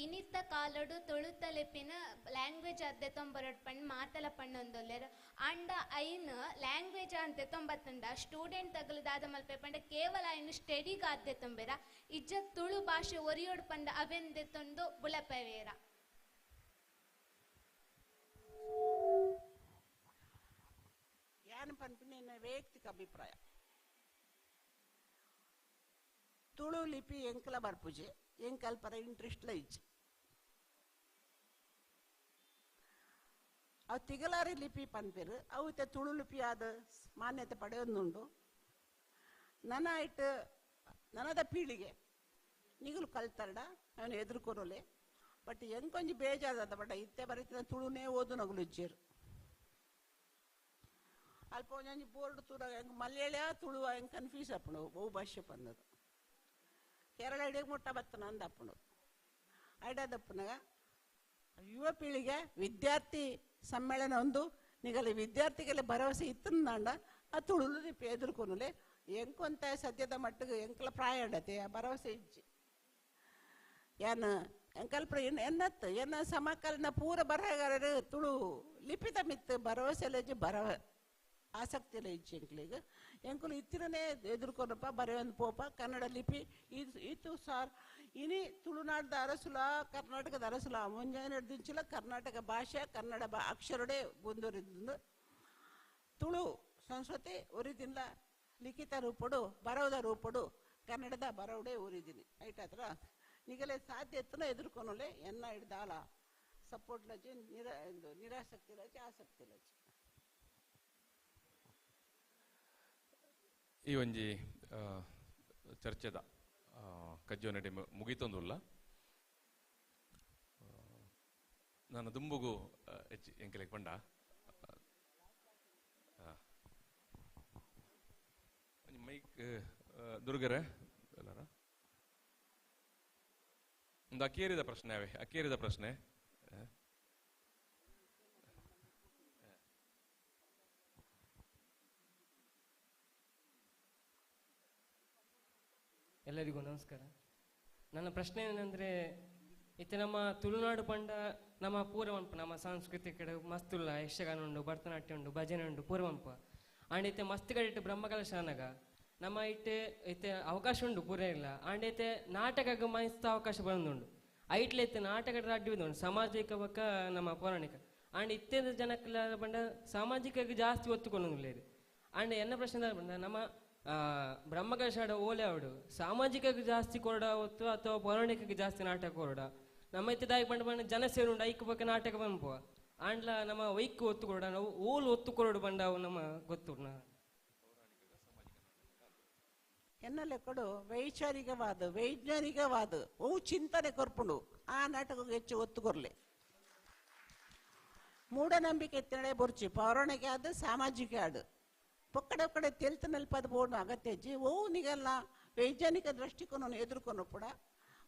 Speaker 14: ಇನಿತ್ತ ಕಾಲಡು ತುಳುತ ಲಿಪಿನ ಲ್ಯಾಂಗ್ವೇಜ್ ಅದ್ದೆ ತೊಂಬರಡ್ ಪಂಡ್ ಮಾತಲ ಪಣ್ಣೊಂದೊಲ್ಲೆರ್. ಅಂಡ ಐನ್ ಲ್ಯಾಂಗ್ವೇಜ್ ಅಂತೆ ತೊಂಬತ್ತಂಡ ಸ್ಟೂಡೆಂಟ್ ತಗಲು ದಾದ ಮಲ್ಪೆ ಪಂಡ ಕೇವಲ ಐನ್ ಸ್ಟಡಿಗ ಅದ್ದೆ ತೊಂಬೆರ ಇಜ್ಜ ತುಳು ಭಾಷೆ ಒರಿಯೋಡ್ ಪಂಡ ಅವೆಂದೆ ತೊಂದು ಬುಳಪವೇರ.
Speaker 12: ಯಾನ್ ಪನ್ಪಿನ ವೈಯಕ್ತಿಕ ಅಭಿಪ್ರಾಯ, ತುಳು ಲಿಪಿ ಎಂಕಲ ಬರ್ಪುಜೆ, ಎಂಕಲ್ಪರ ಇಂಟ್ರೆಸ್ಟ್ಲ ಇಜ್ಜಿ. ಅವು ತಿಗಲಾರಿ ಲಿಪಿ ಪನ್ಪೇರು, ಅವು ಇತ್ತೆ ತುಳು ಲಿಪಿ ಆದ ಮಾನ್ಯತೆ ಪಡೆಯೊಂದುಂಡು. ನನ್ನ ಇಟ್ಟು ನನದ ಪೀಳಿಗೆ ನಿಗುಲು ಕಲ್ತಾರಡ ಅವನು ಎದುರ್ಕೊರೋಲೆ. ಬಟ್ ಎಂಕೊಂಜಿ ಬೇಜಾರದ ಬಟ್ ಇತ್ತೆ ಬರೀತಿನ ತುಳುನೇ ಓದು ನಗುಲು ಇಜ್ಜೇರು. ಅಲ್ಪ ಒಂಜೊಂಜಿ ಬೋರ್ಡ್ ತೂರಾಗ ಹೆಂಗೆ ಮಲಯಾಳ ತುಳುವ ಹೆಂಗೆ ಕನ್ಫ್ಯೂಸ್ ಅಪ್ಪಣು ಬಹು ಭಾಷೆ ಪನ್ನದು. ಕೇರಳ ಇಡೀ ಮುಟ್ಟ ಬತ್ತನ ಅಂದ ಅಪ್ಪಣು ಐಡಾದಪ್ಪನಾಗ ಯುವ ಪೀಳಿಗೆ ವಿದ್ಯಾರ್ಥಿ ಸಮ್ಮೇಳನ ಒಂದು ನಿಗಲಿ ವಿದ್ಯಾರ್ಥಿಗೆಲ್ಲ ಭರವಸೆ ಇತ್ತಂದಾಂಡ ಆ ತುಳುಲು ಲಿಪಿ ಎದುರ್ಕೊನುಲೆ ಎಂಕೊಂತ ಸದ್ಯದ ಮಟ್ಟಿಗೆ ಎಂಕಲ ಪ್ರಾಯ ಅಂಡತೆ ಆ ಭರವಸೆ ಇಜ್ಜಿ. ಏನ್ ಎಂಕಲ್ಪ ಎನ್ನತ್ತು ಎನ್ನ ಸಮಕಾಲೀನ ಪೂರ ಬರಹಗಾರರು ತುಳು ಲಿಪಿತ ಮಿತ್ತು ಭರವಸೆ ಇಜ್ಜಿ, ಬರಹ ಆಸಕ್ತಿ ಇಲ್ಲ ಇಜ್ಜಿ ಎಂಕ್ಲಿಗೆ. ಎಂಕುಲು ಇತ್ತಿರನೇ ಎದುರ್ಕೊನಪ್ಪ ಬರೆಯೊಂದು ಪೋಪ ಕನ್ನಡ ಲಿಪಿ ಇದು ಇತ್ತು ಸಾರ್. ಇನಿ ತುಳುನಾಡ್ದ ಅರಸುಲ ಕರ್ನಾಟಕದ ಅರಸುಲ ಮುಂಜಾನೆ ದಿಂಚಿಲ ಕರ್ನಾಟಕ ಭಾಷೆ ಕನ್ನಡ ಬಾ ಅಕ್ಷರಡೆ ಮುಂದುವರಿದ ತುಳು ಸಂಸ್ಕೃತಿ ಒರಿದಿಲ್ಲ ಲಿಖಿತ ರೂಪಡು ಬರವದ ರೂಪಡು ಕನ್ನಡದ ಬರವಡೆ ಊರಿದ್ದೀನಿ ಐಟಾತ್ರ ನಿಗಲೆ ಸಾಧ್ಯ ಎತ್ತನ ಎದುರ್ಕೊನಲೆ ಎನ್ನ ಹಿಡ್ದಾಲ ಸಪೋರ್ಟ್ ಲಜ್ಜಿ ನಿರಾಸಕ್ತಿ ಲಜ್ಜಿ ಆಸಕ್ತಿ ಲಜ್ಜಿ.
Speaker 7: ಈ ಒಂಜಿ ಚರ್ಚೆದ ಕಜ್ಜೋ ನಡೆ ಮುಗಿತೊಂದುಲ್ಲ. ನಾನು ದುಂಬುಗು ಹೆಚ್ಚು ಎಂಕಲೆಗ್ ಪಂಡ ಒಂಜಿ ಮೈಕ್ ದುರ್ಗರೆ ಎಲ್ಲಾರ ಒಂದು ಅಕೇರಿದ ಪ್ರಶ್ನೆ ಅವೇ ಅಕೇರಿದ ಪ್ರಶ್ನೆ.
Speaker 15: ಎಲ್ಲರಿಗೂ ನಮಸ್ಕಾರ. ನನ್ನ ಪ್ರಶ್ನೆ ಏನಂದರೆ, ಇತ್ತೆ ನಮ್ಮ ತುಳುನಾಡು ಪಂಡ ನಮ್ಮ ಪೂರ್ವ ನಮ್ಮ ಸಾಂಸ್ಕೃತಿಕ ಕಡೆ ಮಸ್ತುಲ್ಲ ಯಕ್ಷಗಾನ ಉಂಡು, ಭರತನಾಟ್ಯ ಉಂಡು, ಭಜನೆ ಉಂಡು ಪೂರ್ವಂಪ. ಆಂಡ್ ಇತ್ತೆ ಮಸ್ತ್ ಕಡೆ ಇಟ್ಟು ಬ್ರಹ್ಮಕಲಶ ಆನಗ ನಮ್ಮ ಇಟ್ಟೆ ಇತ್ತೆ ಅವಕಾಶ ಉಂಡು ಪೂರ ಇಲ್ಲ. ಆಂಡ್ ಇತ್ತೆ ನಾಟಕಕ್ಕೆ ಮಸ್ತ್ ಅವಕಾಶ ಬಂದುಂಡು. ಐಟ್ಲೆ ಇತ್ತೆ ನಾಟಕ ಅಡ್ಡಿ ಉಂಡು ಸಾಮಾಜಿಕ ಬಕ್ಕ ನಮ್ಮ ಪೌರಾಣಿಕ. ಆಂಡ್ ಇತ್ತೆ ಜನಕ್ಕೆಲ್ಲ ಪಂಡ ಸಾಮಾಜಿಕಕ್ಕೆ ಜಾಸ್ತಿ ಒತ್ತುಕೊಳ್ಳೋದಿಲ್ಲ ಇದು. ಆಂಡ್ ಎನ್ನ ಪ್ರಶ್ನೆ ಪಂಡ ನಮ್ಮ ಬ್ರಹ್ಮಕಲಶ ಓಲೆ ಅವಡು ಸಾಮಾಜಿಕಕ್ಕೆ ಜಾಸ್ತಿ ಕೊರಡ ಹೊತ್ತು ಅಥವಾ ಪೌರಾಣಿಕಕ್ಕೆ ಜಾಸ್ತಿ ನಾಟಕ ಕೊರಡ. ನಮ್ಮ ಇತ್ತೆ ದಾಯಿ ಪಂಡ ಪಂಡ ಜನ ಸೇರುಂಡು ಐಕ್ ಬಕ್ಕ ನಾಟಕ ಬಂಪುವ ಆಂಡ್ಲ ನಮ್ಮ ವೈಕ್ ಒತ್ತು ಕೊರಡ ನಾವು ಓಲು ಒತ್ತು ಕೊರಡು ಬಂಡವು ನಮ್ಮ ಗೊತ್ತು.
Speaker 12: ಎನ್ನಲೆ ಕೊಡು ವೈಚಾರಿಕವಾದ ವೈಜ್ಞಾನಿಕವಾದ ಅವು ಚಿಂತನೆ ಕೊರ್ಪುಂಡು ಆ ನಾಟಕಕ್ಕೆ ಹೆಚ್ಚು ಒತ್ತು ಕೊರ್ಲೆ. ಮೂಢನಂಬಿಕೆ ಎತ್ತನೆ ಬೊರ್ಚಿ ಪೌರಾಣಿಕ ಆದ ಸಾಮಾಜಿಕ ಆಡು ಪೊಕ್ಕಡೆ ಕಡೆ ತೆಲ್ತ ನೆಲ್ಪದ ಬೋರ್ಡು ಅಗತ್ಯ ಹೆಜ್ಜೆ ಓ ನಿಗಲ್ಲ ವೈಜ್ಞಾನಿಕ ದೃಷ್ಟಿಕೋನವನ್ನು ಎದುರ್ಕೊನು ಕೂಡ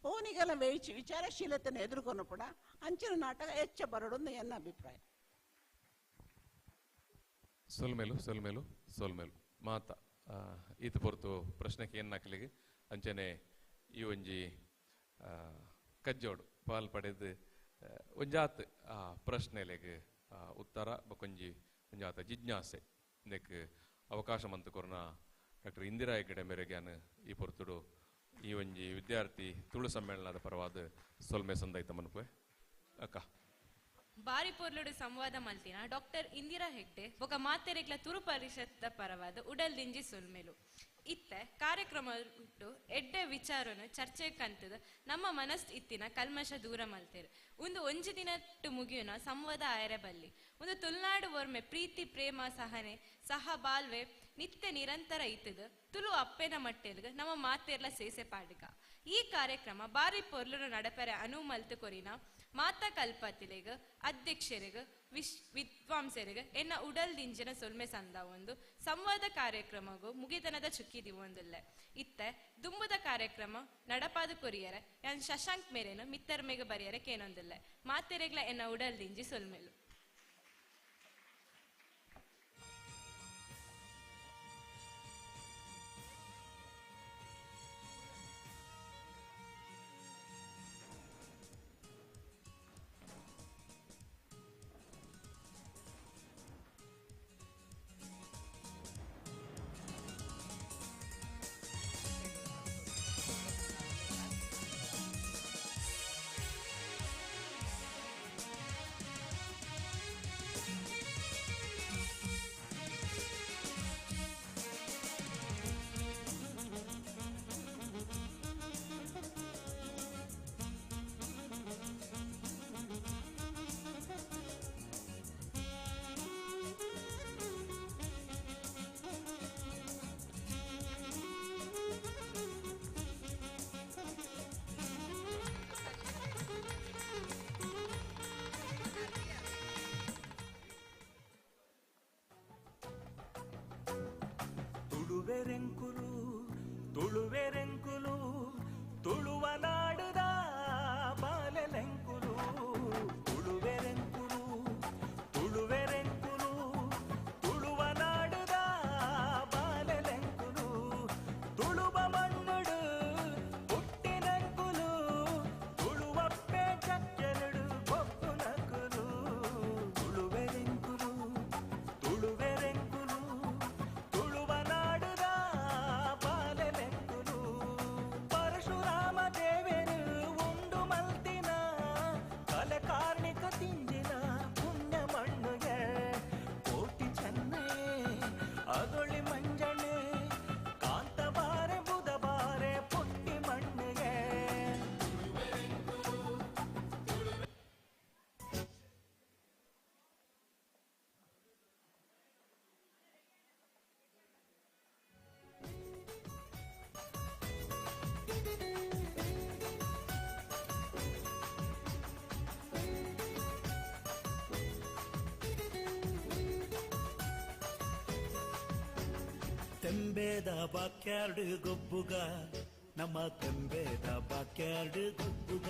Speaker 12: ಓ ನಿಗಲ್ಲ ವಿಚಾರಶೀಲತೆಯನ್ನು ಎದುರ್ಕೊನು ಕೂಡ ಅಂಚಿನ ನಾಟಕ ಹೆಚ್ಚ ಬರಡು ಎನ್ನ ಅಭಿಪ್ರಾಯ.
Speaker 7: ಸೊಲ್ಮೇಲು ಸೊಲ್ಮೇಲು ಸೊಲ್ಮೇಲು ಮಾತ ಈತ ಪೊರ್ತು ಪ್ರಶ್ನೆಗೆ ಏನು ಹಾಕಲಿಗೆ ಅಂಚನೆ ಈ ಒಂಜಿ ಕಜ್ಜೋಡು ಪಾಲ್ ಪಡೆದು ಒಂಜಾತ್ ಆ ಪ್ರಶ್ನೆಲೆಗ್ ಉತ್ತರ ಬೊಕೊಂಜಿ ಒಂಜಾತ ಜಿಜ್ಞಾಸೆ ಇಂದಕ್ಕೆ ಅವಕಾಶ ಮಂತು ಕೊರ್ನ ಡಾಕ್ಟರ್ ಇಂದಿರಾ ಹೆಗ್ಗಡೆ ಮೇರೆಗ್ಯಾನ್ ಈ ಪೊರ್ತುಡು ಈ ಒಂಜಿ ವಿದ್ಯಾರ್ಥಿ ತುಳು ಸಮ್ಮೇಳನದ ಪರವಾದ ಸೊಲ್ಮೆ ಸಂದೈತ ಮನುಪೆ ಅಕ್ಕ.
Speaker 11: ಬಾರಿ ಪೊರ್ಲುಡು ಸಂವಾದ ಮಲ್ತಿನ ಡಾಕ್ಟರ್ ಇಂದಿರಾ ಹೆಗ್ಡೆ ಬೊಕ ಮಾತೆರೆಗ್ಲ ತುರು ಪರಿಷತ್ ಪರವಾದ ಉಡಲ್ ದಿಂಜಿ ಸೊಲ್ಮೆಲು. ಇತ್ತೆ ಕಾರ್ಯಕ್ರಮ ಉಂಟು ಎಡ್ಡೆ ವಿಚಾರನು ಚರ್ಚೆ ಕಂತದ ನಮ್ಮ ಮನಸ್ ಇತ್ತಿನ ಕಲ್ಮಶ ದೂರ ಮಲ್ತೇರು. ಒಂದು ಒಂಜಿ ದಿನಟ್ಟು ಮುಗಿಯುನ ಸಂವಾದ ಆಯರೆ ಬಲ್ಲಿ ಒಂದು ತುಳುನಾಡು ಒರ್ಮೆ ಪ್ರೀತಿ ಪ್ರೇಮ ಸಹನೆ ಸಹ ಬಾಲ್ವೆ ನಿತ್ಯ ನಿರಂತರ ಇತ್ತದು ತುಳು ಅಪ್ಪೆನ ಮಟ್ಟೆಲ್ಗ ನಮ್ಮ ಮಾತೆರ್ಲ ಸೇಸೆ ಪಾಡುಗ. ಈ ಕಾರ್ಯಕ್ರಮ ಬಾರಿ ಪೊರ್ಲುನು ನಡಪೆರೆ ಅನು ಮಲ್ತು ಕೊರಿನ ಮಾತಾ ಕಲ್ಪತಿಲೆಗ್ ಅಧ್ಯಕ್ಷರಿಗ ವಿದ್ವಾಂಸರಿಗೆ ಎನ್ನ ಉಡಲ್ ದಿಂಜಿನ ಸೊಲ್ಮೆ ಸಂದ ಒಂದು ಸಂವಾದ ಕಾರ್ಯಕ್ರಮಗೂ ಮುಗಿತನದ ಚುಕ್ಕಿ ದಿವೊಂದುಲ್ಲೆ. ಇತ್ತೆ ದುಂಬುದ ಕಾರ್ಯಕ್ರಮ ನಡಪಾದ ಕೊರಿಯರೆ ಯಾನ್ ಶಶಾಂಕ್ ಮೇರೇನು ಮಿತ್ತರ್ಮೆಗೆ ಬರಿಯರೆ ಕೇನೊಂದುಲ್ಲೆ. ಮಾತೆರೆಗ್ಲ ಎನ್ನ ಉಡಲ್ ದಿಂಜಿ ಸೊಲ್ಮೆಲು.
Speaker 4: ತುಳುವೆರೆಂಕುಲು ತುಳುವೆರೆಂಕುಲು ತುಳುವ ನಾಡುದ ಬಾಲೆಲೆಂಕುಲು ತುಳುವೆರೆಂಕುಲು ತುಳುವೆರೆಂಕುಲು ತುಳುವ ನಾಡುದ ಬಾಲೆಲೆಂಕುಲು ತುಳುವ ಮಣ್ಣುಡು ಹುಟ್ಟಿನಂಕುಲು ತುಳುವಪ್ಪೆ ಚಕ್ಕೆಲುಡು ಕೊಪ್ಪುನಕುಲು ತುಳುವೆರೆಂಕುಲು ತುಳುವೆರೆಂಕುಲು ತುಳುವ ನಾಡುದ ಬಾಲೆಲೆಂಕುಲು ಪರಶುರಾಮ ದೇವರು ಉಂಡು ಮಲ್ತಿನ ಕಲೆ ಕಾರ್ಣಿಕ ತಿಂಜಿನ ಪುಣ್ಯ ಮಣ್ಣುಗೆ ಕೋಟಿ ಚೆನ್ನಯೇ ಅಗೊಳಿ ಮಂಜಣೆ ಕಾಂತಬಾರೆ ಬುಧಬಾರೆ ಪುಟ್ಟಿ ಮಣ್ಣುಗೆ.
Speaker 16: ತೆಂಬೇದ ಬಾಕ್ಯಾರ್ಡ್ ಗೊಬ್ಬುಗ ನಮ್ಮ ತೆಂಬೇದ ಬಾಕ್ಯಾರ್ಡ್ ಗೊಬ್ಬುಗ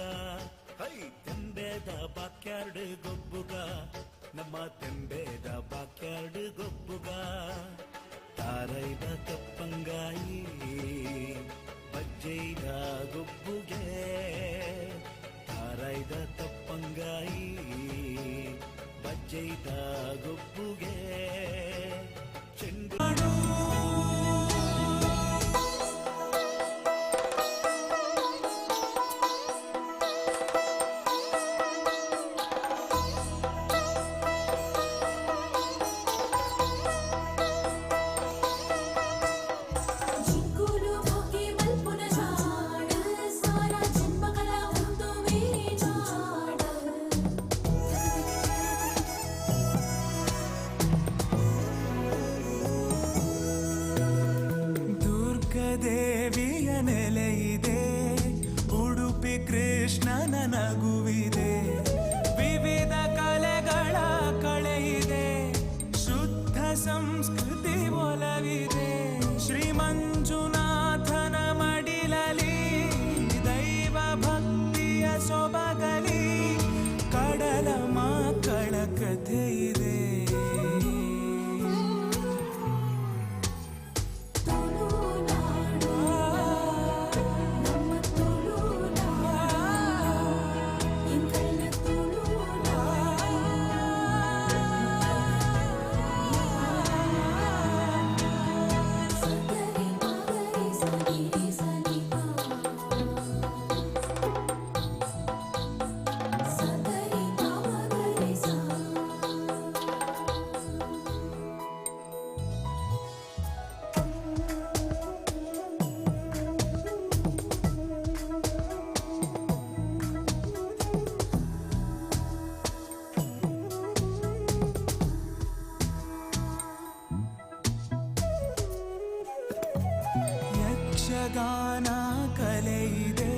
Speaker 16: ಹೈ ತೆಂಬೇದ ಬಾಕ್ಯಾರ್ಡ್ ಗೊಬ್ಬುಗ ನಮ್ಮ ತೆಂಬೇದ ಬಾಕ್ಯಾರ್ಡ್ ಗೊಬ್ಬುಗ ತಾರೈದ ಕಪ್ಪಂಗಾಯಿ ಬಜ್ಜೈದ ಗೊಬ್ಬುಗೆ ತಾರೈದ ತಪ್ಪಂಗಾಯಿ ಬಜ್ಜೈದ ಗೊಬ್ಬುಗೆ ಚೆಂಡು.
Speaker 17: ಚಿಕ್ಕುಲು ಹೋಗಿ ಮಲ್ಪುನ ಜಾಡ ಸಾರ ಜನ್ಮಗಳ ಒಂದು ಮೇರೆ ಜಾಡ.
Speaker 4: ದುರ್ಗದೇವಿಯ ನೆಲೆಯಿದೆ, ಉಡುಪಿ ಕೃಷ್ಣನ ನಗುವಿದೆ, ವಿವಿಧ ಕಲೆಗಳ ಕಳೆಯಿದೆ, ಶುದ್ಧ ಸಂಸ್ಕೃತಿ ಒಲವಿದೆ. ಶ್ರೀ ಮಂಜುನಾಥನ ಮಡಿಲಲಿ ದೈವ ಭಕ್ತಿಯ ಸೊಬಗಲಿ ಕಡಲ ಮಕ್ಕಳ ಕಥೆ ಇದೆ.
Speaker 17: ತುಳುನಾಡು ನಮ್ಮ ತುಳುನಾಡು ಎಂಕಲ್ನ ತುಳುನಾಡು. ಸಗರಿ ಮಗರಿ ಸಗಿರಿ ಸನಿಪ ಸಗರಿ ಮಗರಿ ಸಾ.
Speaker 4: ಯಕ್ಷಗಾನ ಕಲೆ ಇದೆ,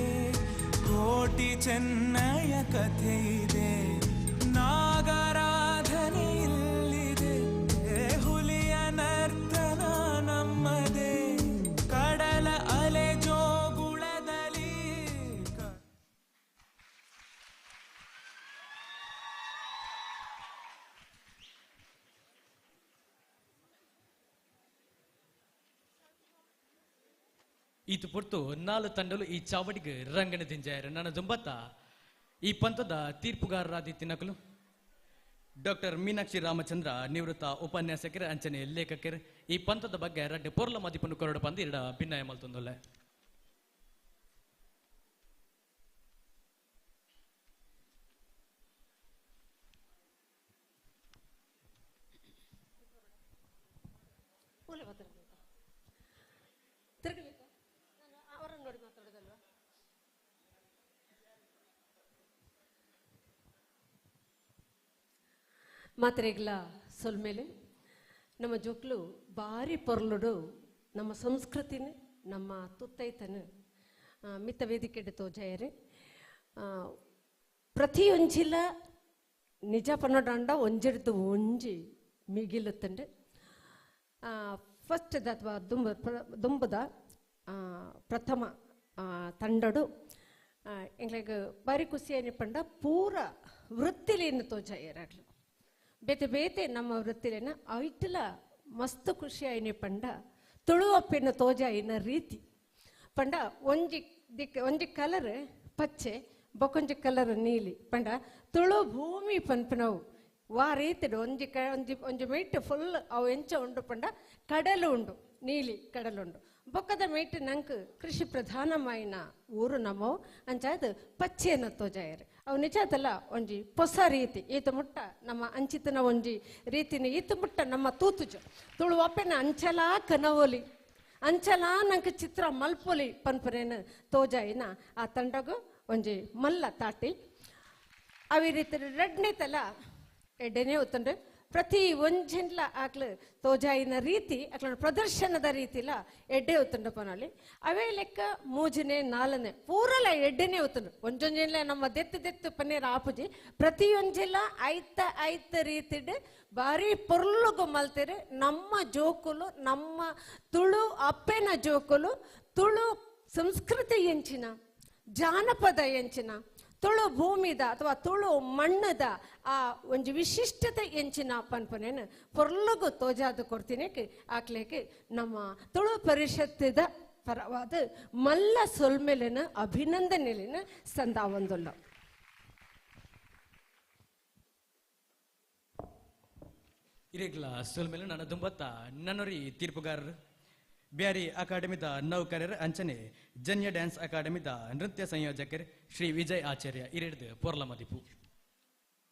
Speaker 4: ಕೋಟಿ ಚೆನ್ನಯ ಕಥೆ ಇದೆ, ನಾಗರಾಧನೆ ಇಲ್ಲಿದೆ, ಹುಲಿಯ ನರ್ತನ ನಮ್ಮದೇ, ಕಡಲ ಅಲೆ ಜೋಗುಳದಲ್ಲಿ.
Speaker 1: ಈತು ಪೊರ್ತು ನಾಲು ತಂಡಲು ಈ ಚಾವಡಿಗೆ ರಂಗನ ದಿಂಜಾಯರು. ನನ್ನ ದುಂಬತ್ತ ಈ ಪಂಥದ ತೀರ್ಪುಗಾರರಾದಿ ತಿನ್ನಕಲು ಡಾಕ್ಟರ್ ಮೀನಾಕ್ಷಿ ರಾಮಚಂದ್ರ ನಿವೃತ್ತ ಉಪನ್ಯಾಸಕರು ಅಂಚನೆ ಲೇಖಕರು ಈ ಪಂಥದ ಬಗ್ಗೆ ರಡ್ಡು ಪೊರ್ಲ ಮದಿಪನ್ನು ಕೊರಡು ಪಂದು ಇರಡ ಭಿನ್ನಾಯ ಮಲ್ತೊಂದೊಲ್ಲೆ.
Speaker 18: ಅವರನ್ನು ನೋಡಿ ಮಾತಾಡೋದಲ್ವಾ? ಮಾತ್ರೆಗಳ ಸೊಲ್ಮೇಲೆ ನಮ್ಮ ಜೋಕ್ಲು ಭಾರಿ ಪೊರ್ಲುಡು ನಮ್ಮ ಸಂಸ್ಕೃತಿನ ನಮ್ಮ ತುತ್ತೈತನ ಮಿತ್ತ ವೇದಿಕೆ ತೋಜಾಯರೆ. ಪ್ರತಿಯೊಂಜಿಲ ನಿಜ ಪನ್ನಡಂಡ ಒಂಜಿಡ್ದು ಒಂಜಿ ಮಿಗಿಲುತ್ತಂಡೆ. ಫಸ್ಟ್ ಅಥವಾ ದುಂಬದ ಪ್ರಥಮ ತಂಡಡು ಎಂಗ್ಲಿಗೆ ಬಾರಿ ಖುಷಿ ಏನಪ್ಪಂಡ ಪೂರ ವೃತ್ತಿಲೇನು ತೋಜಾಯರಾಗ್ಲು ಬೇತೆ ಬೇತೆ ನಮ್ಮ ವೃತ್ತಿಲೇನ ಐಟಲ ಮಸ್ತ್ ಖುಷಿ ಆಯ್ನೆ ಪಂಡ ತುಳುವಪ್ಪೆನ ತೋಜಾಯಿನ ರೀತಿ ಪಂಡ ಒಂಜಿ ದಿಕ್ ಒಂಜಿ ಕಲರ್ ಪಚ್ಚೆ ಬೊಕೊಂಜಿ ಕಲರ್ ನೀಲಿ ಪಂಡ ತುಳು ಭೂಮಿ ಪನ್ಪನವು ವಾ ರೀತಿಡು ಒಂಜಿ ಒಂಜಿ ಒಂಜಿ ಮೇಟ್ ಫುಲ್ ಅವು ಎಂಚ ಉಂಡು ಪಂಡ ಕಡಲು ಉಂಡು ನೀಲಿ ಕಡಲುಂಡು ಬೊಕ್ಕದ ಮೇಟ್ ನಂಗೆ ಕೃಷಿ ಪ್ರಧಾನಮಾಯಿನ ಊರು ನಮ್ಮವು ಅಂಚಾದ ಪಚ್ಚೆಯನ್ನು ತೋಜಾಯರು ಅವು ನಿಜಾದಲ್ಲ ಒಂಜಿ ಹೊಸ ರೀತಿ ಈತ ಮುಟ್ಟ ನಮ್ಮ ಅಂಚಿತನ ಒಂಜಿ ರೀತಿನ ಈತ ಮುಟ್ಟ ನಮ್ಮ ತೂತುಜ ತುಳುವಪ್ಪೆನ ಅಂಚಲಾ ಕನವೊಲಿ ಅಂಚಲಾ ನಂಗೆ ಚಿತ್ರ ಮಲ್ಪೊಲಿ ಪನ್ಪರೇನು ತೋಜಾಯಿನ ಆ ತಂಡಗು ಒಂಜಿ ಮಲ್ಲ ತಾಟಿ. ಅವಿ ರೀತಿ ರಡ್ನೇ ತಲ ಎಡ್ಡೆನೇ ಒತ್ತಂಡ್ರೆ ಪ್ರತಿ ಒಂಜಿನ್ಲ ಆಕ್ಲು ತೋಜಾಯಿನ ರೀತಿ ಆಕ್ಲ ಪ್ರದರ್ಶನದ ರೀತಿಲ ಎಡ್ಡೆ ಒತ್ತುಂಡು ಪನೊಲಿ. ಅವೇ ಲೆಕ್ಕ ಮೂಜನೆ ನಾಲ್ನೇ ಪೂರಲ ಎಡ್ಡೆನೇ ಒತ್ತುಂಡು ಒಂಜೊಂಜಿನ್ಲ ನಮ್ಮ ದೆತ್ತು ದೆತ್ತು ಪನ್ನೀರ್ ಆಪುಜಿ ಪ್ರತಿಯೊಂಜಿಲ ಐತ ಐತ ರೀತಿಡ್ ಭಾರಿ ಪೊರ್ಲುಗು ಮಲ್ತೆರು ನಮ್ಮ ಜೋಕುಲು ನಮ್ಮ ತುಳು ಅಪ್ಪೆನ ಜೋಕುಲು ತುಳು ಸಂಸ್ಕೃತಿ ಎಂಚಿನ ಜಾನಪದ ಎಂಚಿನ ತುಳು ಭೂಮಿದ ಅಥವಾ ತುಳು ಮಣ್ಣದ ಆ ಒಂಜಿ ವಿಶಿಷ್ಟತೆ ಎಂಚಿನ ಪನ್ಪನೇನು ಪೊರ್ಲುಗು ತೋಜಾದು ಕೊಡ್ತೀನಿ ಆಕ್ಲೇಕೆ ನಮ್ಮ ತುಳು ಪರಿಷತ್ತಿದ ಪರವಾದ ಮಲ್ಲ ಸೊಲ್ಮೆಲಿನ ಅಭಿನಂದನೆಲಿನ ಸಂದಾವೊಂದುಲ್ಲ.
Speaker 1: ಇರೇಗ್ಲ ಸೊಲ್ಮೆಲು ನನ್ನ ದುಂಬತ್ತ ನನ್ನೊರಿ ತೀರ್ಪುಗಾರರು ಬ್ಯಾರಿ ಅಕಾಡೆಮಿದ ನೌಕರರು ಅಂಚನೆ ಜನ್ಯ ಡ್ಯಾನ್ಸ್ ಅಕಾಡೆಮಿದ ನೃತ್ಯ ಸಂಯೋಜಕರು ಶ್ರೀ ವಿಜಯ್ ಆಚಾರ್ಯ ಇರೆಡ್ದು ಪೊರ್ಲ ಮದಿಪು.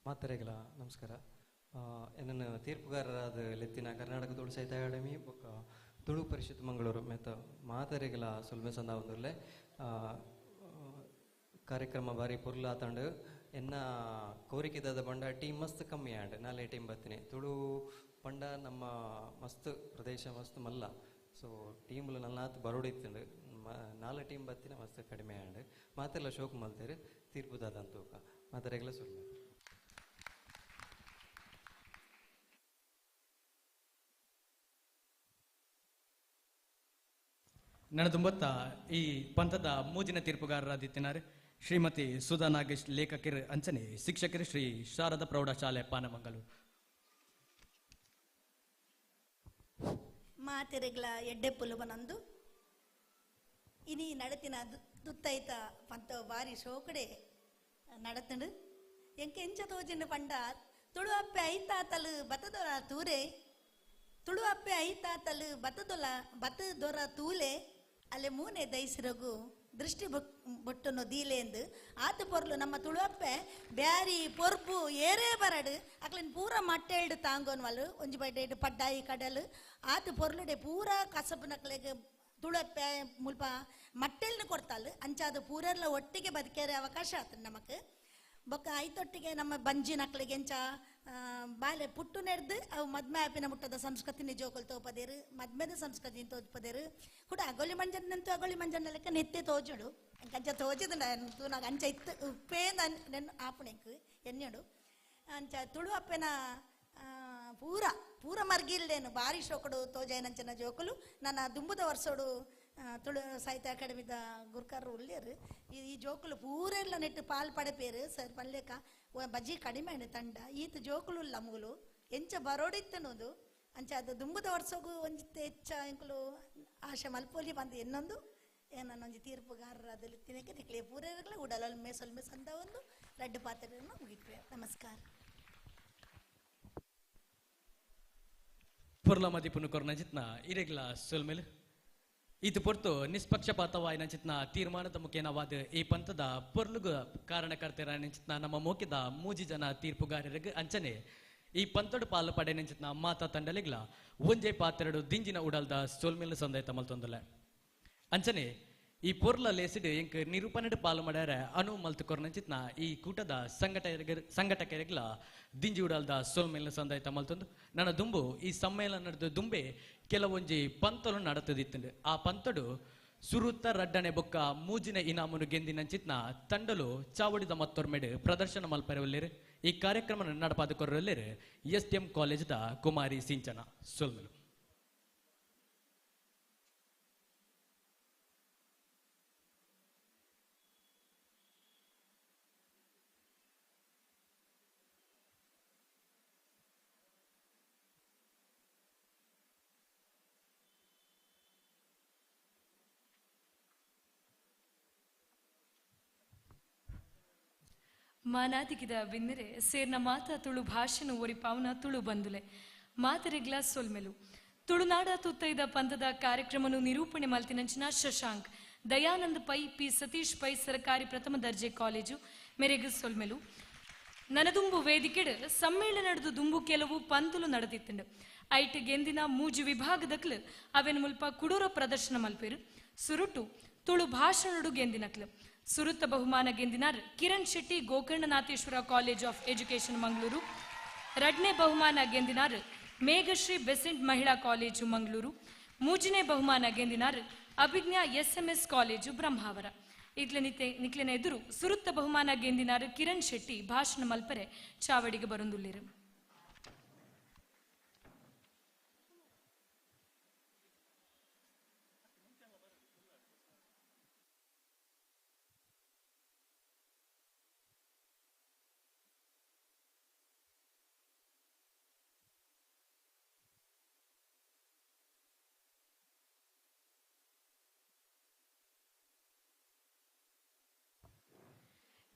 Speaker 19: ಮಾತರೆಗಳ ನಮಸ್ಕಾರ. ಎನ್ನ ತೀರ್ಪುಗಾರರಾದ ಲೆತ್ತಿನ ಕರ್ನಾಟಕ ತುಳು ಸಾಹಿತ್ಯ ಅಕಾಡೆಮಿ ಬೊಕ್ಕ ತುಳು ಪರಿಷತ್ ಮಂಗಳೂರು ಮೆತ್ತ ಮಾತರೆಗಳ ಸೊಲ್ಮೆ ಸಂದಾವೊಂದುಲ್ಲೆ. ಕಾರ್ಯಕ್ರಮ ಬಾರಿ ಪೊರ್ಲಾತಂಡು ಎನ್ನ ಕೋರಿಕೆದಾದ ಬಂಡ ಟೀಮ್ ಮಸ್ತ್ ಕಮ್ಮಿ ಆಂಡ್ ನಾಲೆ ಟೀಮ್ ಬತ್ತಿನಿ ತುಳು ಪಂಡ ನಮ್ಮ ಮಸ್ತ್ ಪ್ರದೇಶ ಮಸ್ತ್ ಮಲ್ಲ ಸೊ ಟೀಮ್ಲು ನಲ್ನಾತ್ ಬರೋಡಿತ್ತಂಡು ನಾಲ್ ಟೀಮ್ ಬತ್ತಿನ ಮಸ್ತ್ ಕಡಿಮೆ ಆಂಡ್ ಮಾತೆಲ್ಲ ಶೋಕ್ ಮಲ್ತೇರು ತೀರ್ಪುದಾದಂತೂಕ ಮಾತರೆಗಳ ಸೊಲ್ಮೆ.
Speaker 1: ನನ್ನ ತುಂಬತ್ತ ಈ ಪಂಥದ ಮೂಜಿನ ತೀರ್ಪುಗಾರರಾದಿತ್ತಿನಾರೆ ಶ್ರೀಮತಿ ಸುಧಾ ನಾಗೇಶ್ ಲೇಖಕರು ಅಂಚನೆ ಶಿಕ್ಷಕರು ಶ್ರೀ ಶಾರದಾ ಪ್ರೌಢಶಾಲೆ ಪಾನಮಂಗಲೂರು.
Speaker 20: ಮಾತೆರೆಗ್ಲ ಎಡ್ಡೆ ಪುಲುಬನಂದು ಇನಿ ನಡತಿನ ದುತ್ತೈತ ಪಂತ ಬಾರಿ ಶೋಕಡೆ ನಡತಂಡು ಎಂಕೆ ಎಂಚ ತೋಜಿನ ಪಂಡ ತುಳು ಅಪ್ಪೆ ಐತಾತಲು ಬತದೊರ ತೂರೆ ತುಳು ಅಪ್ಪೆ ಐತಾತಲು ಬತದೊಲ ಬತದೊರ ತೂಲೆ ಅಲ್ಲೇ ಮೂನೆ ದೈಸಿರಗು ದೃಷ್ಟಿ ಬೊಟ್ಟನ್ನು ದೀಲೆಂದು ಆತ ಪೊರ್ಲು ನಮ್ಮ ತುಳುವಪ್ಪೆ ಬ್ಯಾರಿ ಪೊರ್ಬು ಏರೇ ಬರಡು ಅಕ್ಲಿನ ಪೂರ ಮಟ್ಟೆಲ್ಡು ತಾಂಗೋನ್ವಲ್ಲು ಒಂಜಿ ಬಡ್ಡೆ ಪಡ್ಡಾಯಿ ಕಡಲು ಆತ ಪೊರ್ಲುಡೆ ಪೂರ ಕಸಬು ನಕ್ಲೆಗ್ ತುಳುವಪ್ಪೆ ಮುಲ್ಪ ಮಟ್ಟೆಲ್ನ ಕೊಡ್ತಾಳು ಅಂಚಾದ ಪೂರೆಲ್ಲ ಒಟ್ಟಿಗೆ ಬದುಕೇರೆ ಅವಕಾಶ ಆತ ನಮಕ್. ಬೊಕ್ಕ ಐತೊಟ್ಟಿಗೆ ನಮ್ಮ ಬಂಜಿ ನಕ್ಲಿಗೆ ಎಂಚ ಬಾಲೆ ಪುಟ್ಟು ನೆಡ್ದು ಅವು ಮದ್ಮೆ ಆಪಿನ ಮುಟ್ಟದ ಸಂಸ್ಕೃತಿನಿ ಜೋಕುಲು ತೋಪದೇರು ಮದ್ಮೆದ ಸಂಸ್ಕೃತಿನ ತೋಪದೇರು ಕೂಡ ಅಗೊಲಿ ಮಂಜನ್ನಂತೂ ಅಗೊಲಿ ಮಂಜನ್ನ ಲೆಕ್ಕ ನೆತ್ತೆ ತೋಜುಡು ಅಂಚ ತೋಜುದು ತೂನಾಗ ಅಂಚ ಇತ್ತು ಉಪ್ಪೇ ನೆನ್ ಆಪುಣೆಂಕ್ ಎಣ್ಣೆಡು ಅಂಚ ತುಳು ಅಪ್ಪೆನ ಪೂರ ಪೂರ ಮರ್ಗಿಲ್ಲೇನು ಭಾರಿ ಶೋಕಡು ತೋಜಾಯನಂಚನ ಜೋಕುಲು ನನ್ನ ದುಂಬುದ ವರ್ಷೋಡು ತುಳು ಸಾಹಿತ್ಯ ಅಕಾಡೆಮಿದ ಗುರ್ಕಾರರು ಉಳ್ಳೇರು ಈ ಜೋಕುಲು ಪೂರೆಲ್ಲ ನೆಟ್ಟು ಪಾಲ್ ಪಡೆಪೇರು ಸರ್ ಪಲ್ಲೇಕ ಬಜ್ಜಿ ಕಡಿಮೆ ತಂಡ ಈತ ಜೋಕುಲು ಉಲ್ಲ ಮುಗುಲು ಎಂಚ ಬರೋಡಿತ್ತನೋದು ಅಂಚ ಅದು ದುಂಬುದ ವರ್ಷಗೂ ಒಂಜಿತ್ತೆ ಹೆಚ್ಚ ಎಂಕುಲು ಆಶೆ ಮಲ್ಪೋಲಿ ಬಂದು ಇನ್ನೊಂದು ಏನನ್ನೊಂಜಿ ತೀರ್ಪುಗಾರರ ಅದಲ್ಲಿ ತಿನ್ನಕ್ಕೆ ನಿಕ್ಲೆ ಪೂರೇರ್ಗಳ ಉಡಲೊಲ್ಮೆ ಸೊಲ್ಮೆ ಸಂದ ಒಂದು ರಡ್ಡು ಪಾತ್ರೆಯನ್ನು ಮುಗಿಟ್ವೆ. ನಮಸ್ಕಾರ.
Speaker 1: ಪೊರ್ಲ ಮದಿಪುನು ಕೊರ್ನ ಚಿತ್ನ ಇರೆಗ್ಲ ಸೊಲ್ಮೆಲ್ ಇದು ಪೊರ್ತು ನಿಷ್ಪಕ್ಷಪಾತವಾಯಿನ ಚಿತ್ನ ತೀರ್ಮಾನದ ಮುಖೇನವಾದ ಈ ಪಂಥದ ಪೊರ್ಲುಗು ಕಾರಣಕರ್ತರ ಚಿತ್ನ ನಮ್ಮ ಮೋಕಿದ ಮೂಜಿ ಜನ ತೀರ್ಪುಗಾರರಿಗೆ ಅಂಚನೆ ಈ ಪಂಥಡು ಪಾಲು ಪಡೆನ ಚಿತ್ನ ಮಾತಾ ತಂಡಲಿಗ್ಲ ಒಂಜೆ ಪಾತ್ರೆಡು ದಿಂಜಿನ ಉಡಲ್ದ ಸೊಲ್ಮೆಲ್ ಸಂದೈತ ಮಲ್ತೊಂದಲೆ ಅಂಚನೆ ಈ ಪೊರ್ಲ ಲೇಸಿಡ್ ಎಂಕ್ ನಿರೂಪಣೆಡ್ ಪಾಲು ಮಾಡ್ಯಾರ ಅನು ಮಲ್ತು ಕೊರ್ನ ಚಿತ್ನ ಈ ಕೂಟದ ಸಂಘಟಕರಿಗ್ಲ ದಿಂಜಿ ಉಡಲ್ದ ಸೊಲ್ಮೆಲ್ ಸಂದೈತ ಮಲ್ತೊಂದು ನನ್ನ ದುಂಬು ಈ ಸಮ್ಮೇಳನದ ದುಂಬೆ ಕೆಲವೊಂಜಿ ಪಂತಲು ನಡತದಿತ್ತಂಡು ಆ ಪಂತಡು ಸುರುತ್ತ ರಡ್ಡನೆ ಬೊಕ್ಕ ಮೂಜಿನ ಇನಾಮುನು ಗೆಂದಿನ ಚಿತ್ನ ತಂಡಲು ಚಾವಡಿದ ಮತ್ತೊರ್ಮೆಡು ಪ್ರದರ್ಶನ ಮಲ್ಪೆರವಲ್ಲೇರು ಈ ಕಾರ್ಯಕ್ರಮ ನಡಪಾದ ಕೊರಲ್ಲೇರು ಎಸ್ ಡಿ ಎಂ ಕಾಲೇಜ್ದ ಕುಮಾರಿ ಸಿಂಚನ ಸೊಲ್ಮೆಲು.
Speaker 11: ಮಾನಾದಿಗಿದ ಬಿನ್ನಿರೆ ಸೇರ್ನ ಮಾತ ತುಳು ಭಾಷೆನು ಒರಿಪಾವನ ತುಳು ಬಂದುಲೆ ಮಾತರಿಗ್ಲ ಸೊಲ್ಮೆಲು ತುಳುನಾಡ ತುತ್ತೈದ ಪಂಥದ ಕಾರ್ಯಕ್ರಮನು ನಿರೂಪಣೆ ಮಲ್ತಿನಂಚಿನ ಶಶಾಂಕ್ ದಯಾನಂದ್ ಪೈ ಪಿ ಸತೀಶ್ ಪೈ ಸರ್ಕಾರಿ ಪ್ರಥಮ ದರ್ಜೆ ಕಾಲೇಜು ಮೆರೆಗು ಸೊಲ್ಮೆಲು. ನನದುಂಬು ವೇದಿಕೆಡ್ ಸಮ್ಮೇಳನಡ್ದು ದುಂಬು ಕೆಲವು ಪಂತುಲು ನಡೆದಿತ್ತಂಡು ಐಟ್ ಗೆಂದಿನ ಮೂಜಿ ವಿಭಾಗದಕ್ಲು ಅವೆನ್ ಮುಲ್ಪ ಕುಡೂರ ಪ್ರದರ್ಶನ ಮಲ್ಪೇರು ಸುರುಟು ತುಳು ಭಾಷಣಡು ಗೆಂದಿನಕ್ಲು ಸುರುತ್ತ ಬಹುಮಾನ ಗೆಂದಿನಾರ್ Kiran Shetty Gokarnanatheshwara college of education Mangaluru. ರಡ್ನೇ ಬಹುಮಾನ ಗೆಂದಿನಾರ್ ಮೇಘಶ್ರೀ ಬೆಸೆಂಟ್ ಮಹಿಳಾ ಕಾಲೇಜು ಮಂಗಳೂರು. ಮೂಜನೇ ಬಹುಮಾನ ಗೆಂದಿನಾರ್ ಅಭಿಜ್ಞಾ ಎಸ್ಎಂಎಸ್ ಕಾಲೇಜು ಬ್ರಹ್ಮಾವರ. ಇತ್ಲೆ ನಿಕ್ಲೆನ ಎದುರು ಸುರುತ್ತ ಬಹುಮಾನ ಗೆಂದಿನಾರ್ ಕಿರಣ್ ಶೆಟ್ಟಿ ಭಾಷಣ ಮಲ್ಪರೆ ಚಾವಡಿಗೆ ಬರುಂದುಲ್ಲೇರು.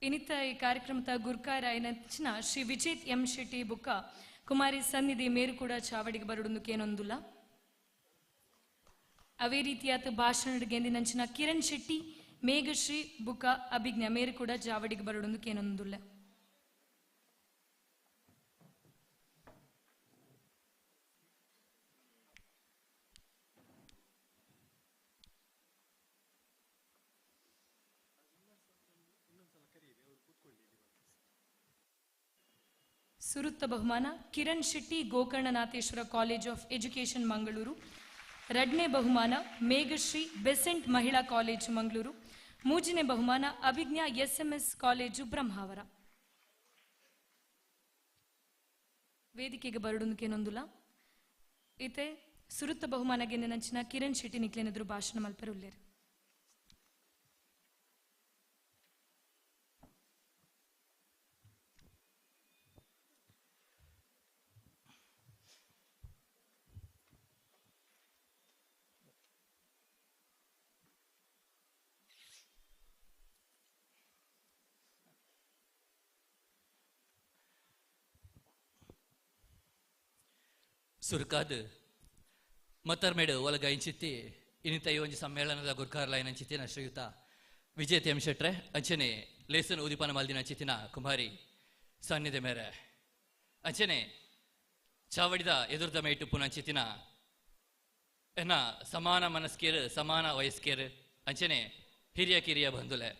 Speaker 11: ಇನ್ನಿತ ಈ ಕಾರ್ಯಕ್ರಮದ ಗುರ್ಕಾರ ಏನಂಚಿನ ಶ್ರೀ ವಿಜೇತ್ ಎಂ ಶೆಟ್ಟಿ ಬುಕ್ಕ ಕುಮಾರಿ ಸನ್ನಿಧಿ ಮೇರು ಕೂಡ ಚಾವಡಿಗೆ ಬರುಡುಂದುಕೇನೊಂದುಲ್ಲ. ಅವೇ ರೀತಿಯಾದ ಭಾಷಣ ಗೆಂದಿನಂಚಿನ ಕಿರಣ್ ಶೆಟ್ಟಿ ಮೇಘಶ್ರೀ ಬುಕ್ಕ ಅಭಿಜ್ಞಾ ಮೇರು ಕೂಡ ಚಾವಡಿಗೆ ಬರುಡುಂದುಕೇನೊಂದುಲ್ಲ. ಸುರುತ್ತ ಬಹುಮಾನ Kiran Shetty Gokarnanatheshwara college of education Mangaluru. ರಡ್ನೇ ಬಹುಮಾನ ಮೇಘಶ್ರೀ ಬೆಸೆಂಟ್ ಮಹಿಳಾ ಕಾಲೇಜು ಮಂಗಳೂರು. ಮೂಜನೇ ಬಹುಮಾನ ಅಭಿಜ್ಞಾ ಎಸ್ಎಂಎಸ್ ಕಾಲೇಜು ಬ್ರಹ್ಮಾವರ. ವೇದಿಕೆಗೆ ಬರುಡುಂದುಕೇನೊಂದುಲ ಇತೆ ಸುರುತ್ತ ಬಹುಮಾನ ಗೆಂದಿನಂಚಿನ ಕಿರಣ್ ಶೆಟ್ಟಿ ನಿಕ್ಲೆನೆದುರು ಭಾಷಣ ಮಲ್ಪೆರುಲ್ಲೇರು.
Speaker 1: ಸುರುಕಾದ್ ಮತ್ತರ್ಮೇಡು ಒಲಗ ಇಂಚಿತ್ತಿ ಇನ್ನಿತ ಈ ಒಂಜಿ ಸಮ್ಮೇಳನದ ಗುರ್ಕಾರ್ಲ ಏನಂಚಿತ್ತಿನ ಶ್ರೀಯುತ ವಿಜೇತ್ ಎಂ ಶೆಟ್ರೆ ಅಂಚನೆ ಲೇಸನ್ ಉದಿಪನ ಮಲ್ದಿನ ಅಂಚಿತ್ತಿನ ಕುಮಾರಿ ಸಾನ್ನಿಧ್ಯ ಮೇರೆ ಅಂಚನೆ ಚಾವಡಿದ ಎದುರ್ದ ಮೇಟು ಪುನಂಚಿತ್ತಿನ ಎನ್ನ ಸಮಾನ ಮನಸ್ಕೇರು ಸಮಾನ ವಯಸ್ಕೇರು ಅಂಚನೆ ಹಿರಿಯ ಕಿರಿಯ ಬಂಧುಲೆ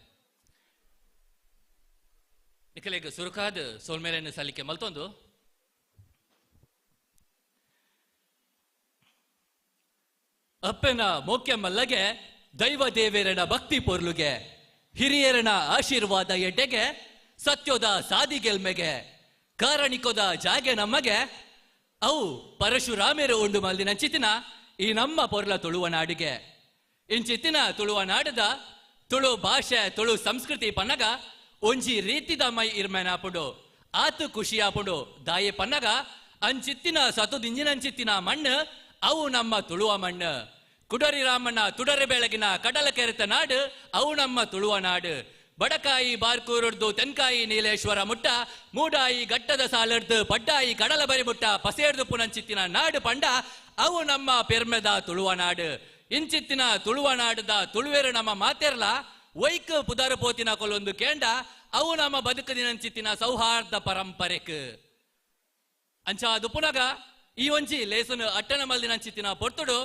Speaker 1: ನಿಕಲೆಗ್ ಸುರುಕಾದ್ ಸೋಲ್ಮೇಲೆಯನ್ನು ಸಲ್ಲಿಕೆ ಮಲ್ತೊಂದು ಅಪ್ಪನ ಮೋಕ್ಯ ಮಲ್ಲಗೆ ದೈವ ದೇವೇರನ ಭಕ್ತಿ ಪೊರ್ಲುಗೆ ಹಿರಿಯರನ ಆಶೀರ್ವಾದ ಎಡ್ಡೆಗೆ ಸತ್ಯೋದ ಸಾದಿ ಗೆಲ್ಮೆಗೆ ಕಾರಣಿಕೋದ ಜಾಗೆ ನಮಗೆ ಅವು ಪರಶುರಾಮೇರು ಉಂಡು ಮಲ್ದಿನ ಚಿತಿನ ಈ ನಮ್ಮ ಪೊರ್ಲ ತುಳುವ ನಾಡಿಗೆ. ಇಂಚಿತ್ತಿನ ತುಳುವ ನಾಡದ ತುಳು ಭಾಷೆ ತುಳು ಸಂಸ್ಕೃತಿ ಪನ್ನಗ ಒಂಜಿ ರೀತಿದ ಮೈ ಇರ್ಮೆನಾಪುಂಡು ಆತು ಖುಷಿಯಾಪುಂಡು ದಾಯೆ ಪನ್ನಗ ಅಂಚಿತ್ತಿನ ಸತುದಿಂಜಿನಂಚಿತ್ತಿನ ಮಣ್ಣು ಅವು ನಮ್ಮ ತುಳುವ ಮಣ್ಣು. ಕುಡರಿ ರಾಮಣ್ಣ ತುಡರಿ ಬೆಳಗಿನ ಕಡಲ ಕೆರೆತ ನಾಡು ಅವು ನಮ್ಮ ತುಳುವ ನಾಡು. ಬಡಕಾಯಿ ಬಾರ್ಕೂರುಡ್ದು ತೆನ್ಕಾಯಿ ನೀಲೇಶ್ವರ ಮುಟ್ಟ ಮೂಡಾಯಿ ಗಟ್ಟದ ಸಾಲಡ್ದು ಪಡ್ಡಾಯಿ ಕಡಲ ಬರಿ ಮುಟ್ಟ ಪಸೇರ್ದು ಪುನಂಚಿತ್ತಿನ ನಾಡು ಪಂಡ ಅವು ನಮ್ಮ ಪೆರ್ಮೆದ ತುಳುವ ನಾಡು. ಇಂಚಿತ್ತಿನ ತುಳುವ ನಾಡದ ತುಳುವೆರು ನಮ್ಮ ಮಾತೆರ್ಲ ವೈಕ್ ಪುದರ್ ಪೋತಿನ ಕೊಲೊಂದು ಕೇಂಡ ಅವು ನಮ್ಮ ಬದುಕದಿನಂಚಿತ್ತಿನ ಸೌಹಾರ್ದ ಪರಂಪರೆಕ್. ಅಂಚ ಅದು ಪುನಗ ಈ ಒಂಜಿ ಲೇಸನು ಅಟ್ಟಣ ಮಲ್ದಿನಂಚಿತ್ತಿನ ಪೊರ್ತುಡು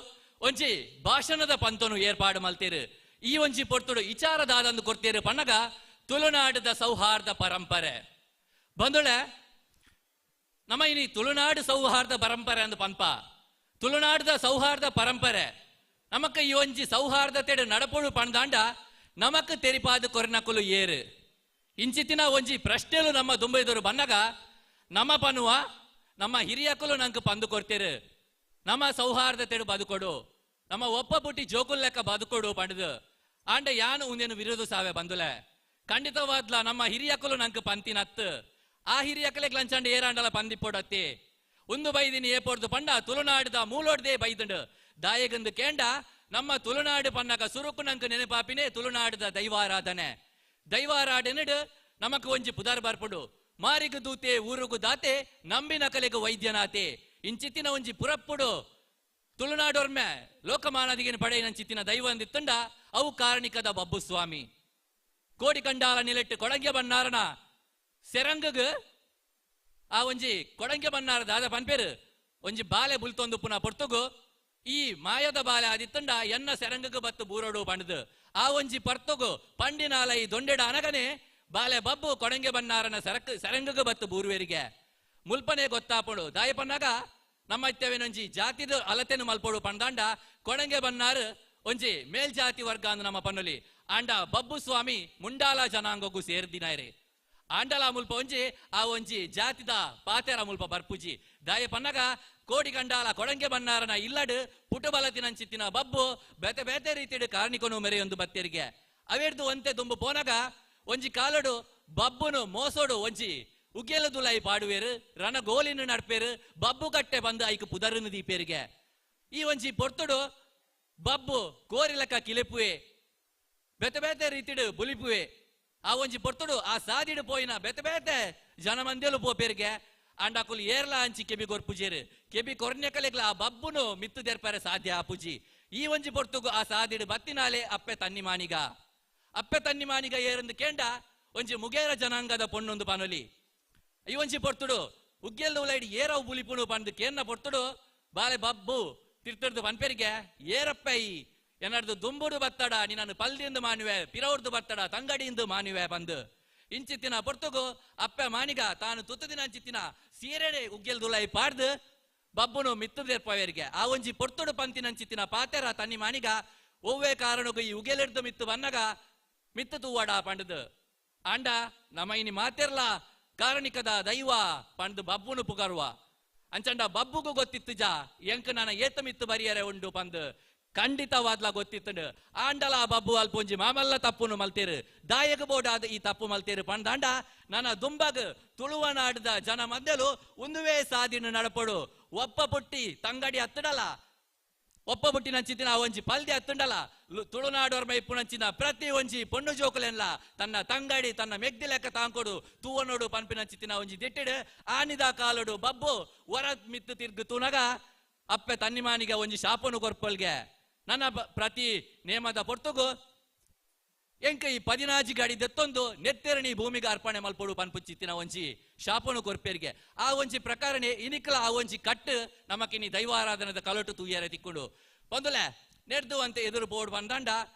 Speaker 1: ಒಂಜಿ ಭಾಷಣದ ಪಂತನು ಏರ್ಪಾಡು ಮಲ್ತೇರು. ಈ ಒಂಜಿ ಪೊರ್ತುಡು ವಿಚಾರದಾದಂದು ಕೊಡ್ತೇರು ಪನ್ನಗ ತುಳುನಾಡದ ಸೌಹಾರ್ದ ಪರಂಪರೆ ಬಂದುಳೆ ನಮ್ಮ ಇನಿ ತುಳುನಾಡು ಸೌಹಾರ್ದ ಪರಂಪರೆ ಅಂದು ಪನ್ಪ. ತುಳುನಾಡದ ಸೌಹಾರ್ದ ಪರಂಪರೆ ನಮಕ್ ಈ ಒಂಜಿ ಸೌಹಾರ್ದತೆಡು ನಡಪುಡು ಪಂದಾಂಡ ನಮಕ್ ತೆರಿಪಾದ ಕೊರನಕುಲು ಏರು. ಇಂಚಿತ್ತಿನ ಒಂಜಿ ಪ್ರಶ್ನೆಲು ನಮ್ಮ ದುಂಬೈದರು ಬನ್ನಗ ನಮ್ಮ ಪನುವ ನಮ್ಮ ಹಿರಿಯಕುಲು ನಂಗೆ ಪಂದು ಕೊಡ್ತೇರು. ನಮ್ಮ ಸೌಹಾರ್ದತೆಡು ಬದುಕೊಡು, ನಮ್ಮ ಒಪ್ಪ ಪುಟ್ಟಿ ಜೋಕುಲ್ ಲೆಕ್ಕ ಬದುಕೊಡು ಪಂಡದು ಆಂಡ ಯಾನು ಉಂದೇನು ವಿರೋಧ ಸಾವೆ ಬಂದುಲೆ. ಖಂಡಿತವಾದ್ಲ ನಮ್ಮ ಹಿರಿಯಕುಲು ನಂಗೆ ಪಂತಿನತ್ತು ಆ ಹಿರಿಯಕಲೆಗ್ ಲಂಚಂಡ ಏರಾಂಡಲ ಪಂದಿಪ್ಪೊಡತ್ತಿ ಒಂದು ಬೈದಿನಿ ಏಪೊಡ್ದು ಪಂಡ ತುಳುನಾಡದ ಮೂಲೋಡ್ದೇ ಬೈದಂಡು ದಾಯಗಂದು ಕೇಂಡ ನಮ್ಮ ತುಳುನಾಡು ಪನ್ನಗ ಸುರುಕು ನಂಗೆ ನೆನಪಾಪಿನೇ ತುಳುನಾಡದ ದೈವಾರಾಧನೆ. ದೈವಾರಾಧನೆಡು ನಮಕ್ ಒಂಜಿ ಪುದಾರ್ ಬರ್ಪುಡು ಮಾರಿಗು ದೂತೆ ಊರುಗು ದಾತೆ ನಂಬಿನ ಕಲೆಗು ವೈದ್ಯನಾತೆ ಇಂಚಿತ್ತಿನ ಒಂಜಿ ಪುರಪ್ಪುಡು ತುಳುನಾಡೋರ್ಮೆ ಲೋಕಮಾನದಿಗಿನ ಪಡೆಯಿನ ದೈವ ಅಂದಿತ್ತಂಡ ಅವು ಕಾರಣಿಕದ ಬಬ್ಬು ಸ್ವಾಮಿ. ಕೋಡಿ ಕಂಡಾಲ ನಿಲೆಟ್ಟು ಕೊಡಂಗೆ ಬನ್ನಾರನ ಸೆರಂಗಗ್ ಆ ಒಂಜಿ ಕೊಡಂಗೆ ಬನ್ನಾರ ದಾದ ಪನ್ಪೇರು ಒಂಜಿ ಬಾಲೆ ಬುಲ್ತೊಂದು ಪುನಃ ಪೊರ್ತುಗು ಈ ಮಾಯದ ಬಾಲೆ ಆದಿತ್ತಂಡ ಎನ್ನ ಸೆರಂಗಗ್ ಬತ್ತು ಬೂರೋಡು ಪಂಡದು ಆ ಒಂಜಿ ಪರ್ತುಗು ಪಂಡಿನಾಲ ಈ ದೊಂಡೆಡ ಅನಗನೆ ಬಾಲೆ ಬಬ್ಬು ಕೊಡಂಗೆ ಬನ್ನಾರನ ಸೆರಂಗಗ್ ಬತ್ತು ಬೂರುವೆರಿಗೆ ಮುಲ್ಪನೆ ಗೊತ್ತಾಪಡು ದಾಯಪನ್ನಾಗ ನಮ್ಮ ಇತ್ತವೇನೊಂಜಿ ಜಾತಿದ ಅಲತೆನು ಮಲ್ಪೋಡು ಪಂದಾಂಡ ಕೊಡಂಗೆ ಬನ್ನಾರು ಒಂಜಿ ಮೇಲ್ಜಾತಿ ವರ್ಗ ಅಂದು ನಮ್ಮ ಪನ್ನುಲಿ ಆಂಡ ಬಬ್ಬು ಸ್ವಾಮಿ ಮುಂಡಾಲ ಜನಾಂಗಗೂ ಸೇರ್ದಿನಾಯ್ರಿ. ಆಂಡಲ ಮುಲ್ಪ ಒಂಜಿ ಆ ಒಂಜಿ ಜಾತಿದ ಪಾತೆರ ಮುಲ್ಪ ಬರ್ಪುಜಿ ದಾಯ ಪನ್ನಗ ಕೋಡಿ ಕಂಡಾಲ ಕೊಡಂಗೆ ಬನ್ನಾರನ ಇಲ್ಲಡು ಪುಟಬಲತಿನಂಚಿತ್ತಿನ ಬಬ್ಬು ಬೇತೆ ಬೇತೆ ರೀತಿಡು ಕಾರ್ಣಿಕೊನು ಮೆರೆಯೊಂದು ಬತ್ತೇರಿಗೆ ಅವೇರ್ದು ಒಂತೆ ದುಂಬು ಪೋನಗ ಒಂಜಿ ಕಾಲಡು ಬಬ್ಬುನು ಮೋಸೋಡು ಒಂಜಿ ಉಗ್ಗೆಲದುಲೈ ಪಾಡುವೇರು ರಣಗೋಲಿನ ನಡ್ಪೇರು ಬಬ್ಬು ಕಟ್ಟೆ ಬಂದು ಐಕ್ ಪುದರನ್ನು ದೀಪೇರಿಗೆ. ಈ ಒಂಜಿ ಪೊರ್ತುಡು ಬಬ್ಬು ಕೋರಿಲಕ್ಕ ಕಿಲೆಪುವೆ ಬೇತೆ ಬೇತೆ ರೀತಿಡು ಬುಲಿಪುವೆ ಆ ಒಂಜಿ ಪೊರ್ತುಡು ಆ ಸಾದಿಡು ಪೋಯಿನ ಬೇತೆ ಬೇತೆ ಜನಮಂದಿಲು ಪೋಪೇರಿಗೆ ಅಂಡಾಕುಲು ಏರ್ಲ ಅಂಚಿ ಕೆಬಿ ಕೊರ್ಪುಜೇರು ಕೆಬಿ ಕೊರ್ನೆಕಲೆಗ್ಲ ಆ ಬಬ್ಬುನು ಮಿತ್ತು ದೆರ್ಪರೆ ಸಾಧ್ಯ ಆಪುಜಿ. ಈ ಒಂಜಿ ಪೊರ್ತುಗು ಆ ಸಾದಿಡು ಬತ್ತಿನಾಲೆ ಅಪ್ಪೆ ತನ್ನಿ ಮಾನಿಗ ಅಪ್ಪೆ ತನ್ನಿ ಮಾನಿಗ ಏರಂದು ಕೇಂಡ ಒಂಜಿ ಮುಗೇರ ಜನಾಂಗದ ಪೊಣ್ಣೊಂದು ಪನೊಲಿ. ಈ ಒಂಜಿ ಪೊರ್ತುಡು ಉಗ್ಗೆಲ್ದು ಉಲೈಡ್ ಏರವು ಬುಲಿಪುಣು ಪಂದು ಕೇನ್ನ ಪೊರ್ತುಡು ಬಾಲೆ ಬಬ್ಬು ತಿರ್ತುಡ್ದು ಪನ್ಪೆರಿಗೆ ಏರಪ್ಪ ಈ ಎನ್ನಡ್ದು ದುಂಬುಡು ಬತ್ತಡ ನಿನ್ನನ್ನು ಪಲ್ದಿಂದು ಮಾನುವೆ ಪಿರವ್ರದ್ದು ಬತ್ತಡ ತಂಗಡಿಯಿಂದ ಮಾನುವೆ ಬಂದು ಇಂಚಿತ್ತಿನ ಪೊರ್ತುಗು ಅಪ್ಪೆ ಮಾನಿಗ ತಾನು ತುತ್ತದಿನ ಅಂಚಿತ್ತಿನ ಸೀರೆಡೆ ಉಗ್ಗೆಲ್ದುಲೈ ಪಾಡ್ದು ಬಬ್ಬುನು ಮಿತ್ತುದೇರ್ಪವೇರಿಗೆ ಆ ಒಂಜಿ ಪೊರ್ತುಡು ಪಂತಿನಂಚಿತ್ತಿನ ಪಾತೆರ ತನ್ನಿ ಮಾನಿಗ ಒವ್ವೇ ಕಾರಣಕ್ಕೂ ಈ ಉಗೆಲಿಡ್ದು ಮಿತ್ತು ಬನ್ನಗ ಮಿತ್ತು ತೂವಡ ಪಂಡದು ಆಂಡ ನಮ್ಮ ಇನಿ ಮಾತೆರ್ಲ ಕಾರಣಿಕದ ದೈವ ಪಂಡು ಬಬ್ಬುನು ಪುಗರ್ವ ಅಂಚಂಡ ಬಬ್ಬುಗು ಗೊತ್ತಿತ್ತು ಜಾ ಎಂಕ್ ನನ್ನ ಏತ ಮಿತ್ತು ಬರಿಯರೆ ಉಂಡು ಪಂದು ಖಂಡಿತವಾದ್ಲ ಗೊತ್ತಿತ್ತು. ಆಂಡಲ ಬಬ್ಬು ಅಲ್ಪೊಂಜಿ ಮಾಮಲ್ಲ ತಪ್ಪುನು ಮಲ್ತೇರು ದಾಯಕ ಬೋಡಾದ ಈ ತಪ್ಪು ಮಲ್ತೇರು ಪಂದಾಂಡ ನನ್ನ ದುಂಬಗ್ ತುಳುವನಾಡದ ಜನ ಮಧ್ಯಲು ಒಂದುವೇ ಸಾದಿನ ನಡಪಡು ಒಪ್ಪ ಪುಟ್ಟಿ ತಂಗಡಿ ಹತ್ತಡಲ ಒಪ್ಪ ಬುಟ್ಟಿ ನಂಚಿತ್ತಿನ ಒಂಜಿ ಪಲ್ದಿ ಹತ್ತುಂಡಲ ತುಳುನಾಡೋರ್ಮ ಇಪ್ಪು ನಂಚಿನ ಪ್ರತಿ ಒಂಜಿ ಪೊಣ್ಣು ಜೋಕುಲೆನ್ಲ ತನ್ನ ತಂಗಡಿ ತನ್ನ ಮೆಗ್ದಿ ಲೆಕ್ಕ ತಾಂಕೊಡು ತೂವನೋಡು ಪನ್ಪಿನಂಚಿತ್ತಿನ ಒಂಜಿ ದಿಟ್ಟಿಡು ಆನಿದ ಕಾಲಡು ಬಬ್ಬು ಹೊರ ಮಿತ್ತು ತಿರ್ಗು ತೂನಗ ಅಪ್ಪೆ ತನ್ನಿಮಾನಿಗೆ ಒಂಜಿ ಶಾಪನು ಕೊರ್ಪಲ್ಗೆ ನನ್ನ ಪ್ರತಿ ನೇಮದ ಪೊರ್ತುಗು ಎಂಕ ಈ ಪದಿನಾಜಿ ಗಾಡಿ ದತ್ತೊಂದು ನೆತ್ತೆರಣಿ ಭೂಮಿಗೆ ಅರ್ಪಣೆ ಮಲ್ಪೊಡು ಪನ್ಪುಚಿತ್ತಿನ ಒಂಜಿ ಶಾಪನು ಕೊರ್ಪೇರಿಗೆ ಆ ಒಂಜಿ ಪ್ರಕಾರನೆ ಇನಿಕಲ ಆ ಒಂಜಿ ಕಟ್ಟು ನಮಕಿನಿ ದೈವಾರಾಧನದ ಕಲಟು ತೂಯರೆ ತಿಕ್ಕೊಂಡು ಬಂದುಲೆ ನೆಡ್ದು ಅಂತ ಎದುರು ಬೋರ್ಡ್ ಬಂದಂಡ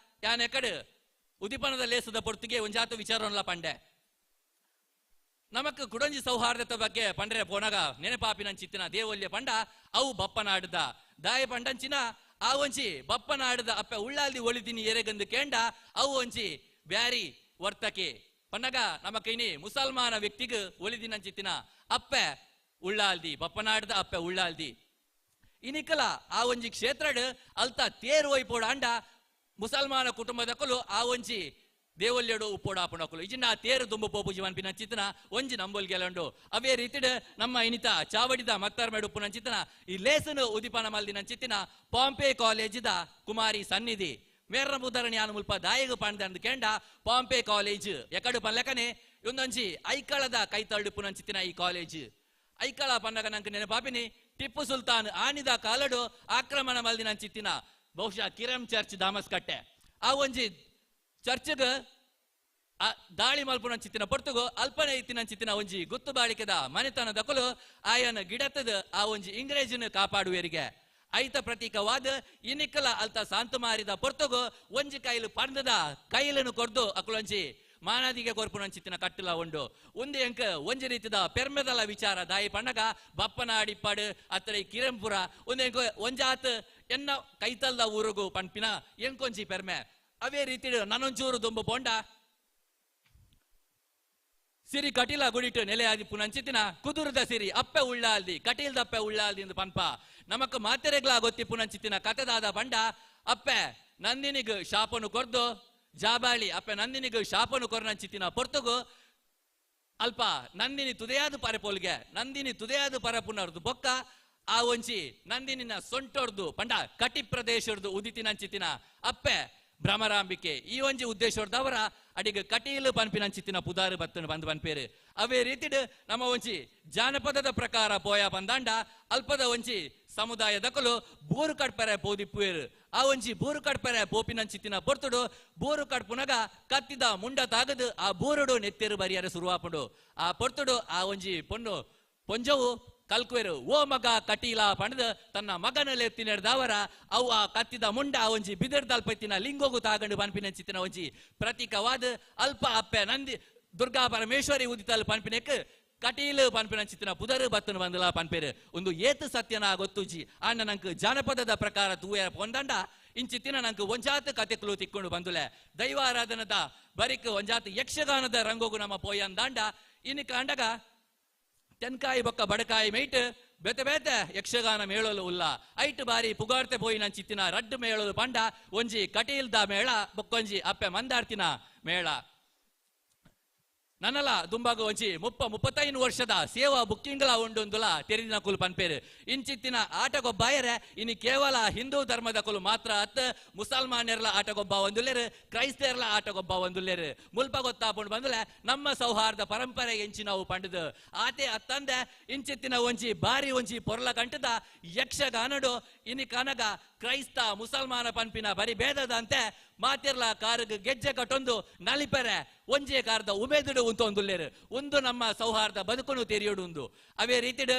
Speaker 1: ಯಾನೆಕಡು ಉದಿಪನದ ಲೇಸದ ಪೊರ್ತುಗೆ ಒಂಜಾತು ವಿಚಾರನ್ಲ ಪಂಡೆ ನಮಕ್ ಕುಡಂಜಿ ಸೌಹಾರ್ದತೆ ಬಗ್ಗೆ ಪಂಡ್ರೆ ಪೋನಗ ನೆನಪಾಪಿನಂಚಿತ್ತಿನ ದೇವಲ್ಯ ಪಂಡ ಅವು ಬಪ್ಪನಾಡ್ದ ದಾಯ ಪಂಡಂಚಿನ ಆ ಒಂಜಿ ಬಪ್ಪನಾಡದ ಅಪ್ಪೆ ಉಳ್ಳಾಲ್ದಿ ಒಳಿದಿನಿ ಎರೆಗಂದು ಕೇಂಡ ಅವು ಒಂಜಿ ಬ್ಯಾರಿ ವರ್ತಕೆ ಪನ್ನಗ ನಮ್ಮ ಕೈನಿ ಮುಸಲ್ಮಾನ ವ್ಯಕ್ತಿಗ್ ಒಲಿದಿನಂಚಿತ್ತಿನ ಅಪ್ಪೆ ಉಳ್ಳಾಲ್ದಿ ಬಪ್ಪನಾಡದ ಅಪ್ಪೆ ಉಳ್ಳಾಲ್ದಿ ಇನಿಕಲ ಆ ಒಂಜಿ ಕ್ಷೇತ್ರಡ್ ಅಲ್ತ ತೇರು ಒಯ್ಪೋಡ ಅಂಡ ಮುಸಲ್ಮಾನ ಕುಟುಂಬದಕಲು ಆ ಒಂಜಿ ದೇವಲ್ಯಡು ಉಪ್ಪೋಡಾಪುಣಕುಲು ಇಜಿನ ತೇರು ದುಂಬು ಪೋಪು ಜೀವನ್ ಪಿನಂಚಿತನ ಒಂಜಿ ನಂಬೊಲ್ಗೆಲಂಡು ಅವೇ ರೀತಿಡ್ ನಮ್ಮ ಇನಿತ ಚಾವಡಿದ ಮತ್ತಾರ್ಮೇಡು ಉಪ್ಪುನಂಚಿತನ ಈ ಲೇಸನು ಉದಿಪನ ಮಲ್ದಿನಂಚಿತ್ತಿನ ಪಾಂಪೆ ಕಾಲೇಜಿದ ಕುಮಾರಿ ಸನ್ನಿಧಿ ಮೇರ್ನ ಬುಧರಣಿ ಯಾನು ಮುಲ್ಪ ದಾಯಿಗು ಪಂಡ್ದಂದು ಕೆಂಡ ಪಾಂಪೆ ಕಾಲೇಜ್ ಎಕಡು ಪನ್ಲೆಕನೆ ಒಂದೊಂಜಿ ಐಕಳದ ಕೈತಳ್ಳುಪ್ಪುನಂಚಿತ್ತಿನ ಈ ಕಾಲೇಜ್ ಐಕಳ ಪನ್ನಗ ನಂಗೆ ನೆನಪಾಪಿನಿ ಟಿಪ್ಪು ಸುಲ್ತಾನ್ ಆನಿದ ಕಾಲಡು ಆಕ್ರಮಣ ಮಲ್ದಿನಂಚಿತ್ತಿನ ಬಹುಶಃ ಕಿರಂ ಚರ್ಚ್ ದಾಮಸ್ ಕಟ್ಟೆ ಆ ಒಂಜಿ ಚರ್ಚ್ಗ್ ದಾಳಿ ಮಲ್ಪುನಂಚಿತ್ತಿನ ಪೊರ್ತುಗು ಅಲ್ಪನೆ ಇತ್ತಿನಂಚಿತ್ತಿನ ಒಂಜಿ ಗುತ್ತು ಬಾಳಿಕೆದ ಮನೆತನ ದಕಲು ಆಯನ ಗಿಡತದ ಆ ಒಂಜಿ ಇಂಗ್ರೇಜನ್ ಕಾಪಾಡುವರಿಗೆ ಐತ ಪ್ರತೀಕವಾದ ಇನಿಕಲ ಅಲ್ತ ಸಾಂತು ಮಾರಿದ ಪೊರ್ತುಗು ಒಂಜಿ ಕೈಲು ಪಂದದ ಕೈಲನ್ನು ಕೊರ್ದು ಅಕುಲೊಂಜಿ ಮಾನಾದಿಗೆ ಕೊರ್ಪುನಂಚಿತ್ತಿನ ಕಟ್ಟಲ ಉಂಡು ಒಂದು ಎಂಕ ಒಂಜಿ ರೀತಿದ ಪೆರ್ಮೆದಲ ವಿಚಾರ ದಾಯಿ ಪಣ್ಣಗ ಬಪ್ಪನಾಡಿಪ್ಪಾಡು ಅತ್ತರೆ ಕಿರಂಪುರ ಒಂದು ಎಂಕ ಒಂಜಾತ್ ಎನ್ನ ಕೈತಲ್ದ ಊರುಗು ಪನ್ಪಿನ ಎಂಕೊಂಜಿ ಪೆರ್ಮೆ ಅವೇ ರೀತಿ ನಾನೊಂಚೂರು ದುಂಬು ಪೋಂಡ ಸಿರಿ ಕಟೀಲ ಗುಡಿಟ್ಟು ನೆಲೆಯಾದಿ ಪುನಂಚಿತ್ತಿನ ಕುದುರದ ಸಿರಿ ಅಪ್ಪೆ ಉಳ್ಳಾಲ್ದಿ ಕಟೀಲ್ದಪ್ಪೆ ಉಳ್ಳಾಲ್ದಿ ಎಂದು ಪನ್ಪ ನಮಕ್ ಮಾತೆರೆಗ್ಲಾ ಗೊತ್ತಿ ಪುನಂಚಿತ್ತಿನ ಕತೆದಾದ ಬಂಡ ಅಪ್ಪೆ ನಂದಿನಿಗ್ ಶಾಪನು ಕೊರ್ದು ಜಾಬಾಳಿ ಅಪ್ಪೆ ನಂದಿನಿಗ್ ಶಾಪನು ಕೊರ್ನಂಚಿತ್ತಿನ ಪೊರ್ತುಗು ಅಲ್ಪ ನಂದಿನಿ ತುದೆಯಾದ ಪರಪೋಲ್ಗೆ ನಂದಿನಿ ತುದೆಯಾದ ಪರಪುನರ್ದು ಬೊಕ್ಕ ಆ ಒಂಜಿ ನಂದಿನಿನ ಸೊಂಟೊರ್ದು ಪಂಡ ಕಟಿ ಪ್ರದೇಶರ್ದು ಉದಿತಿನಂಚಿತ್ತಿನ ಅಪ್ಪೆ ಭ್ರಮರಾಂಬಿಕೆ ಈ ಒಂಜಿ ಉದ್ದೇಶದವರ ಅಡಿಗ ಕಟೀಲು ಪನ್ಪಿನಂಚಿತ್ತಿನ ಪುದಾರು ಬತ್ತನು ಬಂದು ಪನ್ಪೇರು ಅವೇ ರೀತಿಡ್ ನಮ್ಮ ಒಂಜಿ ಜಾನಪದದ ಪ್ರಕಾರ ಪೋಯ ಬಂದಾಂಡ ಅಲ್ಪದ ಒಂಜಿ ಸಮುದಾಯದಕಲು ಬೂರು ಕಡ್ಪರೆ ಪೋದಿಪ್ಪುವೇರು ಆ ಒಂಜಿ ಬೂರು ಕಡ್ಪರೆ ಪೋಪಿನಂಚಿತ್ತಿನ ಪೊರ್ತುಡು ಬೂರು ಕಡ್ಪುನಗ ಕತ್ತಿದ ಮುಂಡ ತಾಗದು ಆ ಬೂರುಡು ನೆತ್ತೆರು ಬರಿಯರೆ ಸುರುವಾಪುಂಡು ಆ ಪೊರ್ತುಡು ಆ ಒಂಜಿ ಪೊಣ್ಣು ಪೊಂಜವು ಕಲ್ಕುವೆರು ಓ ಮಗ ಕಟೀಲ ಪಣದ ತನ್ನ ಮಗನಲ್ಲಿ ಎತ್ತಿನೆಡ್ದವರ ಅವು ಆ ಕತ್ತಿದ ಮುಂಡ ಆ ಒಂಜಿ ಬಿದಿರ್ದಲ್ಪತ್ತಿನ ಲಿಂಗೋಗು ತಾಗಂಡು ಪನ್ಪಿನಂಚಿತ್ತಿನ ಒಂಜಿ ಪ್ರತೀಕವಾದ ಅಲ್ಪ ಅಪ್ಪೆ ನಂದಿ ದುರ್ಗಾ ಪರಮೇಶ್ವರಿ ಉದಿತಲ್ ಪನ್ಪಿನೆಕ್ ಕಟೀಲು ಪನ್ಪಿನಂಚಿತ್ತಿನ ಪುದರು ಬತ್ತನು ಬಂದಲ ಪನ್ಪೇರು ಒಂದು ಏತು ಸತ್ಯನ ಗೊತ್ತುಜಿ ಆಂಡ ನಂಕ್ ಜಾನಪದದ ಪ್ರಕಾರ ತೂಯ ಪೊಂದಂಡ ಇಂಚಿತ್ತಿನ ನಂಕ್ ಒಂಜಾತ್ ಕತೆಕುಲು ತಿಕ್ಕೊಂಡು ಬಂದುಲೆ ದೈವಾರಾಧನದ ಬರಿಕ್ ಒಂಜಾತ್ ಯಕ್ಷಗಾನದ ರಂಗೋಗು ನಮ್ಮ ಪೋಯಂದಾಂಡ ಇನ್ನು ಕಾಂಡಗ ತೆನ್ಕಾಯಿ ಬೊಕ್ಕ ಬಡಕಾಯಿ ಮೈಟ್ ಬೇತೆ ಬೇತೆ ಯಕ್ಷಗಾನ ಮೇಳಲು ಉಲ್ಲ ಐಟ್ ಬಾರಿ ಪುಗಾರ್ತೆ ಪೋಯಿನ ಚಿತ್ತಿನ ರಡ್ಡು ಮೇಳಲು ಪಂಡ ಒಂಜಿ ಕಟೀಲ್ದ ಮೇಳ ಬೊಕ್ಕೊಂಜಿ ಅಪ್ಪೆ ಮಂದಾರ್ತಿನ ಮೇಳ ನನ್ನಲ ದುಂಬಾಗ ಒಂಜಿ 35 ವರ್ಷದ ಸೇವಾ ಬುಕ್ಕಿಂಗ್ಲ ಉಂಡುಂದುಲ ತೆರಿದಿನ ಕುಲು ಪನ್ಪೇರು ಇಂಚಿತ್ತಿನ ಆಟಗೊಬ್ಬಾಯರೆ ಇನಿ ಕೇವಲ ಹಿಂದೂ ಧರ್ಮದ ಕುಲು ಮಾತ್ರ ಅತ್ ಮುಸಲ್ಮಾನ್ಯರ್ಲ ಆಟಗೊಬ್ಬ ಒಂದುಲ್ಲೇರು ಕ್ರೈಸ್ತರ್ಲ ಆಟಗೊಬ್ಬ ಒಂದುಲ್ಲೇರು ಮುಲ್ಪ ಗೊತ್ತಾಪುಂಡು ಬಂದುಲೆ ನಮ್ಮ ಸೌಹಾರ್ದ ಪರಂಪರೆ ಎಂಚಿನವು ಪಂಡದು ಆತೆ ಅತ್ತಂದೆ ಇಂಚಿತ್ತಿನ ಒಂಜಿ ಬಾರಿ ಒಂಜಿ ಪೊರ್ಲ ಕಂಟದ ಯಕ್ಷಗಾನಡು ಇನಿ ಕನಗ ಕ್ರೈಸ್ತ ಮುಸಲ್ಮಾನ ಪನ್ಪಿನ ಬರಿ ಭೇದದಂತೆ ಮಾತಿರ್ಲ ಕಾರುಗ್ ಗೆಜ್ಜೆ ಕಟ್ಟೊಂದು ನಲಿಪೆರೆ ಒಂಜೇ ಕಾರದ ಉಮೇದುಡು ಉಂತೊಂದುಲ್ಲೇರು ಒಂದು ನಮ್ಮ ಸೌಹಾರ್ದ ಬದುಕುನು ತೆರಿಯೋಡು ಉಂದು ಅವೇ ರೀತಿಡು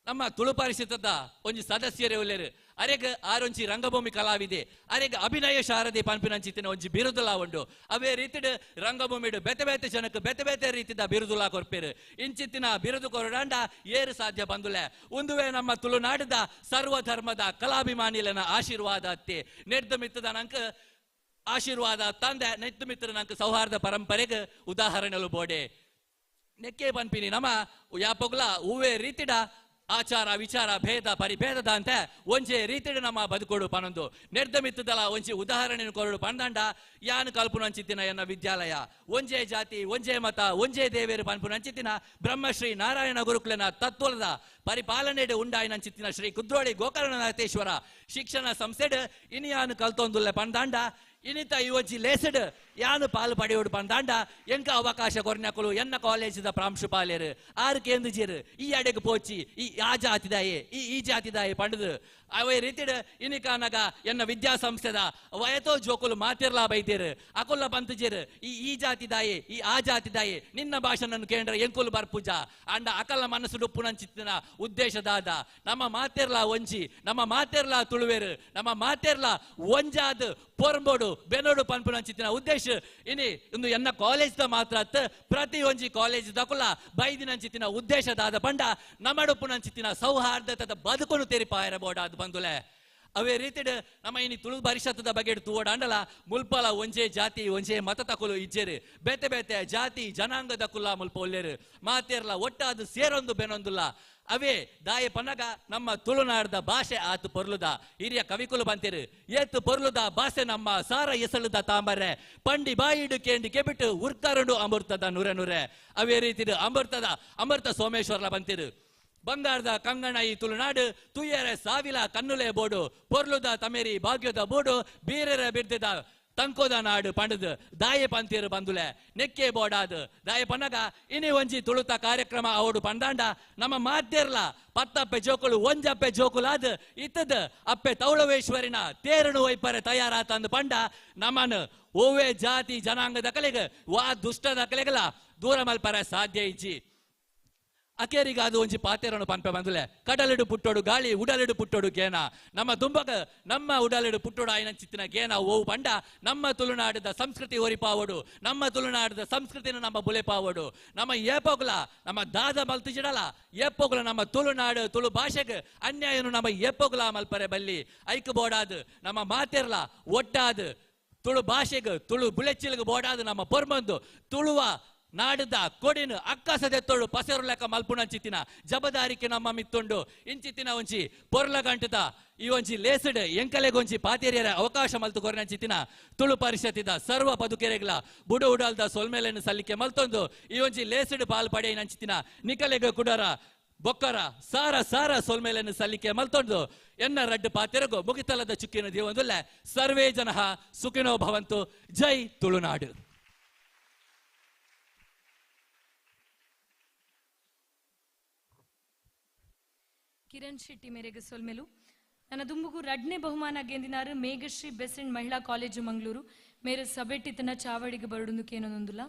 Speaker 1: ನಮ್ಮ ತುಳು ಪರಿಷತ್ತದ ಒಂಜಿ ಸದಸ್ಯರೇ ಉಲ್ಲೇರು ಅರೆಗ್ ಆರೊಂಜಿ ರಂಗಭೂಮಿ ಕಲಾವಿದೆ ಅರೆಗ್ ಅಭಿನಯ ಶಾರದೆ ಪನ್ಪಿನಂಚಿತ್ತಿನ ಒಂಜಿ ಬಿರುದುಲ ಉಂಡು ಅವೇ ರೀತಿಡು ರಂಗಭೂಮಿಡು ಬೇತೆ ಬೇತೆ ಜನಕ್ಕೆ ಬೇತೆ ಬೇತೆ ರೀತಿದ ಬಿರುದುಲ ಕೊರ್ಪೇರು ಇಂಚಿತ್ತಿನ ಬಿರುದು ಕೊರಡಾಂಡ ಏರು ಸಾಧ್ಯ ಬಂದುಲೆ ಒಂದುವೇ ನಮ್ಮ ತುಳುನಾಡದ ಸರ್ವಧರ್ಮದ ಕಲಾಭಿಮಾನಿಲನ ಆಶೀರ್ವಾದ ಅತ್ತೆ ನೆಡ್ದ ಮಿತ್ತದ ನಂಕ ಆಶೀರ್ವಾದ ತಂದೆ ನೆತ್ತು ಮಿತ್ರ ನಂಕ ಸೌಹಾರ್ದ ಪರಂಪರೆಗೆ ಉದಾಹರಣೆಲು ಬೋಡೆ ನೆಕ್ಕೆ ಪನ್ಪಿನಿ ನಮ್ಮ ಯಾಪೊಗ್ಲ ಹೂವೇ ರೀತಿಡ ಆಚಾರ ವಿಚಾರ ಭೇದ ಪರಿಭೇದದ ಅಂತೆ ಒಂಜೆ ರೀತಿಡು ನಮ್ಮ ಬದುಕೋಡು ಪನೊಂದು ನೆಡ್ದ ಮಿತ್ತದಲ ಒಂಜಿ ಉದಾಹರಣೆಯನ್ನು ಕೊರಡು ಪಂದಂಡ ಯಾನು ಕಲ್ಪುನಂಚಿತ್ತಿನ ಎನ್ನ ವಿದ್ಯಾಲಯ ಒಂಜೇ ಜಾತಿ ಒಂಜೇ ಮತ ಒಂಜೇ ದೇವೇರು ಪನ್ಪುನಂಚಿತ್ತಿನ ಬ್ರಹ್ಮಶ್ರೀ ನಾರಾಯಣ ಗುರುಕುಲನ ತತ್ವದ ಪರಿಪಾಲನೆಡು ಉಂಡಾಯಿನಂಚಿತ್ತಿನ ಶ್ರೀ ಕುದ್ರೋಳಿ ಗೋಕರ್ಣನಾಥೇಶ್ವರ ಶಿಕ್ಷಣ ಸಂಸ್ಥೆಡ್ ಇನಿಯಾನು ಕಲ್ತೊಂದುಲ್ಲ ಪಂದಾಂಡ ಇನಿತ ಈ ಒಂಜಿ ಲೇಸಡ್ ಯಾನು ಪಾಲು ಪಡೆಯೋಡು ಪಂದಾಂಡ ಎಂಕ ಅವಕಾಶ ಕೊರ್ನಕುಲು ಎನ್ನ ಕಾಲೇಜಿದ ಪ್ರಾಂಶುಪಾಲರು ಆರು ಕೇಂದ್ರಜೀರು ಈ ಅಡೆಗೆ ಪೋಚಿ ಈ ಆ ಜಾತಿದಾಯೆ ಈ ಈ ಜಾತಿದಾಯೆ ಪಂಡದು ಅವೇ ರೀತಿಡ್ ಇನಿಕಾನಗ ಎನ್ನ ವಿದ್ಯಾಸಂಸ್ಥೆದ ವಯತೋ ಜೋಕುಲು ಮಾತಿರ್ಲಾ ಬೈತೇರು ಅಕುಲ್ಲ ಬಂತಜೇರು ಈ ಈ ಜಾತಿದಾಯೆ ಈ ಆ ಜಾತಿದಾಯೆ ನಿನ್ನ ಭಾಷಣನ್ನು ಕೇಂದ್ರ ಎಂಕುಲು ಬರ್ಪೂಜ ಅಂಡ ಅಕಲ ಮನಸ್ಸು ಡುಪ್ಪುನಂಚಿತ್ತಿನ ಉದ್ದೇಶದಾದ ನಮ್ಮ ಮಾತಿರ್ಲಾ ಒಂಜಿ ನಮ್ಮ ಮಾತಿರ್ಲಾ ತುಳುವೇರು ನಮ್ಮ ಮಾತಿರ್ಲಾ ಒಂಜಾದ ಪೊರ್ಂಬೋಡು ಬೆನೋಡು ಪನ್ಪುನಂಚಿತ್ತಿನ ಉದ್ದೇಶ ಇನಿ ಇಂದು ಎನ್ನ ಕಾಲೇಜ್ದ ಮಾತ್ರ ಅತ್ ಪ್ರತಿ ಒಂಜಿ ಕಾಲೇಜ್ ದಕುಲ ಬೈದಿನಂಚಿತ್ತಿನ ಉದ್ದೇಶದಾದ ಪಂಡ ನಮ್ಮಡುಪ್ಪುನಂಚಿತ್ತಿನ ಸೌಹಾರ್ದತದ ಬದುಕುನು ತೆರಿಪಾಯರಬೋಡಾದ ಬಂದುಲೆ ಅವೇ ರೀತಿಡ್ ನಮ್ಮ ಇನಿ ತುಳು ಪರಿಷತ್ತದ ಬಗ್ಗೆ ತೂವಡಾಂಡಲ ಮುಲ್ಪಲ ಒಂಜೇ ಜಾತಿ ಒಂಜೇ ಮತ ತಕುಲು ಇಜ್ಜೆರು ಬೇತೆ ಬೇತೆ ಜಾತಿ ಜನಾಂಗದ ಕುಲ್ಲ ಮುಲ್ಪ ಒಲ್ಲೇರು ಮಾತೇರ್ಲ ಒಟ್ಟಾದ ಸೇರೊಂದು ಬೆನೊಂದುಲ್ಲ. ಅವೇ ದಾಯ ಪನಗ ನಮ್ಮ ತುಳುನಾಡದ ಭಾಷೆ ಆತು ಪೊರ್ಲುದ ಹಿರಿಯ ಕವಿಕುಲು ಬಂತಿರು ಏತು ಪೊರ್ಲುದ ಭಾಷೆ ನಮ್ಮ ಸಾರ ಎಸಳುದ ತಾಂಬರೆ ಪಂಡಿ ಬಾಯಿಡು ಕೇಂಡಿ ಕೆಬಿಟ್ಟು ಉರ್ಕರುಂಡು ಅಮೃತದ ನುರೆ ನುರೆ. ಅವೇ ರೀತಿಡು ಅಮೃತದ ಅಮೃತ ಸೋಮೇಶ್ವರಲ ಬಂತಿರು ಬಂಗಾರದ ಕಂಗಣ ಈ ತುಳುನಾಡು ತುಯ್ಯರೆ ಸಾವಿಲ ಕನ್ನುಲೆ ಬೋಡು ಪೊರ್ಲುದ ತಮೇರಿ ಭಾಗ್ಯದ ಬೋಡು ಬೀರರ ಬಿರ್ದದ ತಂಕೋದ ನಾಡು ಪಂಡದು ದಾಯ ಪಂತಿರು ಬಂದುಲೆ ನೆಕ್ಕೆ ಬೋಡಾದು ದಾಯ ಪನ್ನಗ ಇನಿ ಒಂಜಿ ತುಳುತ ಕಾರ್ಯಕ್ರಮ ಅವಡು ಪಂದಾಂಡ ನಮ್ಮ ಮಾಧ್ಯರ್ಲ ಪತ್ತಪ್ಪೆ ಜೋಕುಲು ಒಂಜಪ್ಪೆ ಜೋಕುಲಾದ ಇತ್ತದ ಅಪ್ಪೆ ತೌಳವೇಶ್ವರಿನ ತೇರನು ವೈಪರೆ ತಯಾರಾತಂದು ಪಂಡ ನಮ್ಮನು ಓವೇ ಜಾತಿ ಜನಾಂಗದ ಕಲೆಗೆ ವಾ ದುಷ್ಟದ ಕಲೆಗಲ ದೂರ ಮಲ್ಪರೆ ಸಾಧ್ಯ ಇಜ್ಜಿ. ಅಕೇರಿಗ ಅದು ಒಂಜಿ ಪಾತೆರನು ಪನ್ಪೆ ಬಂದುಲೆ ಕಡಲಿಡು ಪುಟ್ಟೋಡು ಗಾಳಿ ಉಡಲಿಡು ಪುಟ್ಟೋಡು ಗೇನ ನಮ್ಮ ದುಂಬಕ ನಮ್ಮ ಉಡಲಿಡು ಪುಟ್ಟೋಡು ಆಯ್ನ ಚಿತ್ತಿನ ಗೇನ ಓವು ಪಂಡ ನಮ್ಮ ತುಳುನಾಡದ ಸಂಸ್ಕೃತಿ ಒರಿಪಾವಡು ನಮ್ಮ ತುಳುನಾಡದ ಸಂಸ್ಕೃತಿನ ನಮ್ಮ ಬುಲೆಪಾವಡು ನಮ್ಮ ಏಪೋಗ್ಲ ನಮ್ಮ ದಾದ ಮಲ್ತಿಜಿಡಲ ಏಪೋಗ್ಲ ನಮ್ಮ ತುಳುನಾಡು ತುಳು ಭಾಷೆಗೆ ಅನ್ಯಾಯನು ನಮ್ಮ ಏಪೋಗ್ಲ ಮಲ್ಪರೆ ಬಲ್ಲಿ ಐಕ್ ಬೋಡಾದು ನಮ್ಮ ಮಾತೆರ್ಲ ಒಟ್ಟಾದು ತುಳು ಭಾಷೆಗೆ ತುಳು ಬುಲೆಚಿಲ್ಗೆ ಬೋಡಾದು ನಮ್ಮ ಪೊರ್ಮಂದು ತುಳುವ ನಾಡದ ಕೊಡಿನ ಅಕ್ಕಸದೆತ್ತೋಡು ಪಸರು ಲೆಕ್ಕ ಮಲ್ಪುಣಂಚಿತ್ತಿನ ಜಬದಾರಿಕೆ ನಮ್ಮ ಮಿತ್ತುಂಡು ಇಂಚಿತ್ತಿನ ಒಂಜಿ ಪೊರ್ಲ ಗಂಟದ ಈ ಒಂಜಿ ಲೇಸಡ್ ಎಂಕಲೆಗೊಂಜಿ ಪಾತೇರಿಯರ ಅವಕಾಶ ಮಲ್ತು ಕೊರನಂಚಿತ್ತಿನ ತುಳು ಪರಿಷತ್ತಿದ ಸರ್ವ ಪದುಕೆರೆಗ್ಲ ಬುಡು ಉಡಲ್ದ ಸೊಲ್ಮೇಲೆಯನ್ನು ಸಲ್ಲಿಕೆ ಮಲ್ತೊಂದು ಈ ಒಂಜಿ ಲೇಸಡ್ ಪಾಲ್ ಪಡೆಯಿನಂಚಿತ್ತಿನ ನಿಕಲೆಗ ಕುಡರ ಬೊಕ್ಕರ ಸಾರ ಸಾರ ಸೊಲ್ಮೇಲೆಯನ್ನು ಸಲ್ಲಿಕೆ ಮಲ್ತೊಂದು ಎನ್ನ ರಡ್ಡು ಪಾತೆರಗು ಮುಗಿತಲದ ಚುಕ್ಕಿನ ದೇವೊಂದುಲ್ಲ. ಸರ್ವೇ ಜನಃ ಸುಖಿನೋ ಭವಂತು. ಜೈ ತುಳುನಾಡು.
Speaker 21: ಕಿರಣ್ ಶೆಟ್ಟಿ ಮೇರೆಗೆ ಸೊಲ್ಮೆಲು. ನನ್ನ ದುಂಬುಗು ರಡ್ನೆ ಬಹುಮಾನ ಗೆಂದಿನಾರು ಮೇಘಶ್ರೀ ಬೆಸೆಂಟ್ ಮಹಿಳಾ ಕಾಲೇಜು ಮಂಗಳೂರು ಮೇರೆ ಸಬೆಟ್ಟಿತನ ಚಾವಡಿಗೆ ಬರಡುಂದು ಕೇನೊಂದುಲ್ಲ.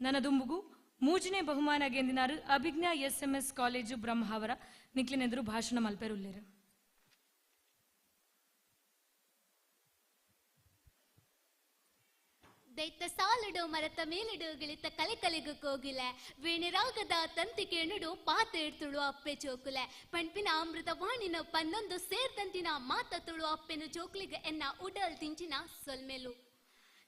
Speaker 21: ನನ್ನ ದುಂಬುಗು ಮೂಜನೇ ಬಹುಮಾನ ಗೆಂದಿನಾರು Abhijna S M S college Brahmavar ನಿಕ್ಲಿನೆದುರು ಭಾಷಣ ಮಲ್ಪೆರುಲ್ಲೇರು.
Speaker 22: ದೈತ ಸಾಲುಡು ಮರತ ಮೇಲಿಡು ಗಿಳಿತ ಕಲೆ ಕಲೆಗು ಕೋಗಿಲೆ ವೀಣೆರಾಗದ ತಂತಿ ಕೇಣುಡು ಪಾತೇಡ್ತುಳು ಅಪ್ಪೆ ಚೋಕುಲೆ ಪಣ್ಪಿನ ಅಮೃತ ವಾಣಿನ ಪನ್ನೊಂದು ಸೇರ್ತಂತಿನ ಮಾತ ತುಳು ಅಪ್ಪೆನು ಚೋಕ್ಲಿಗ ಎನ್ನ ಉಡಲ್ ತಿಂಚಿನ ಸೊಲ್ಮೆಲು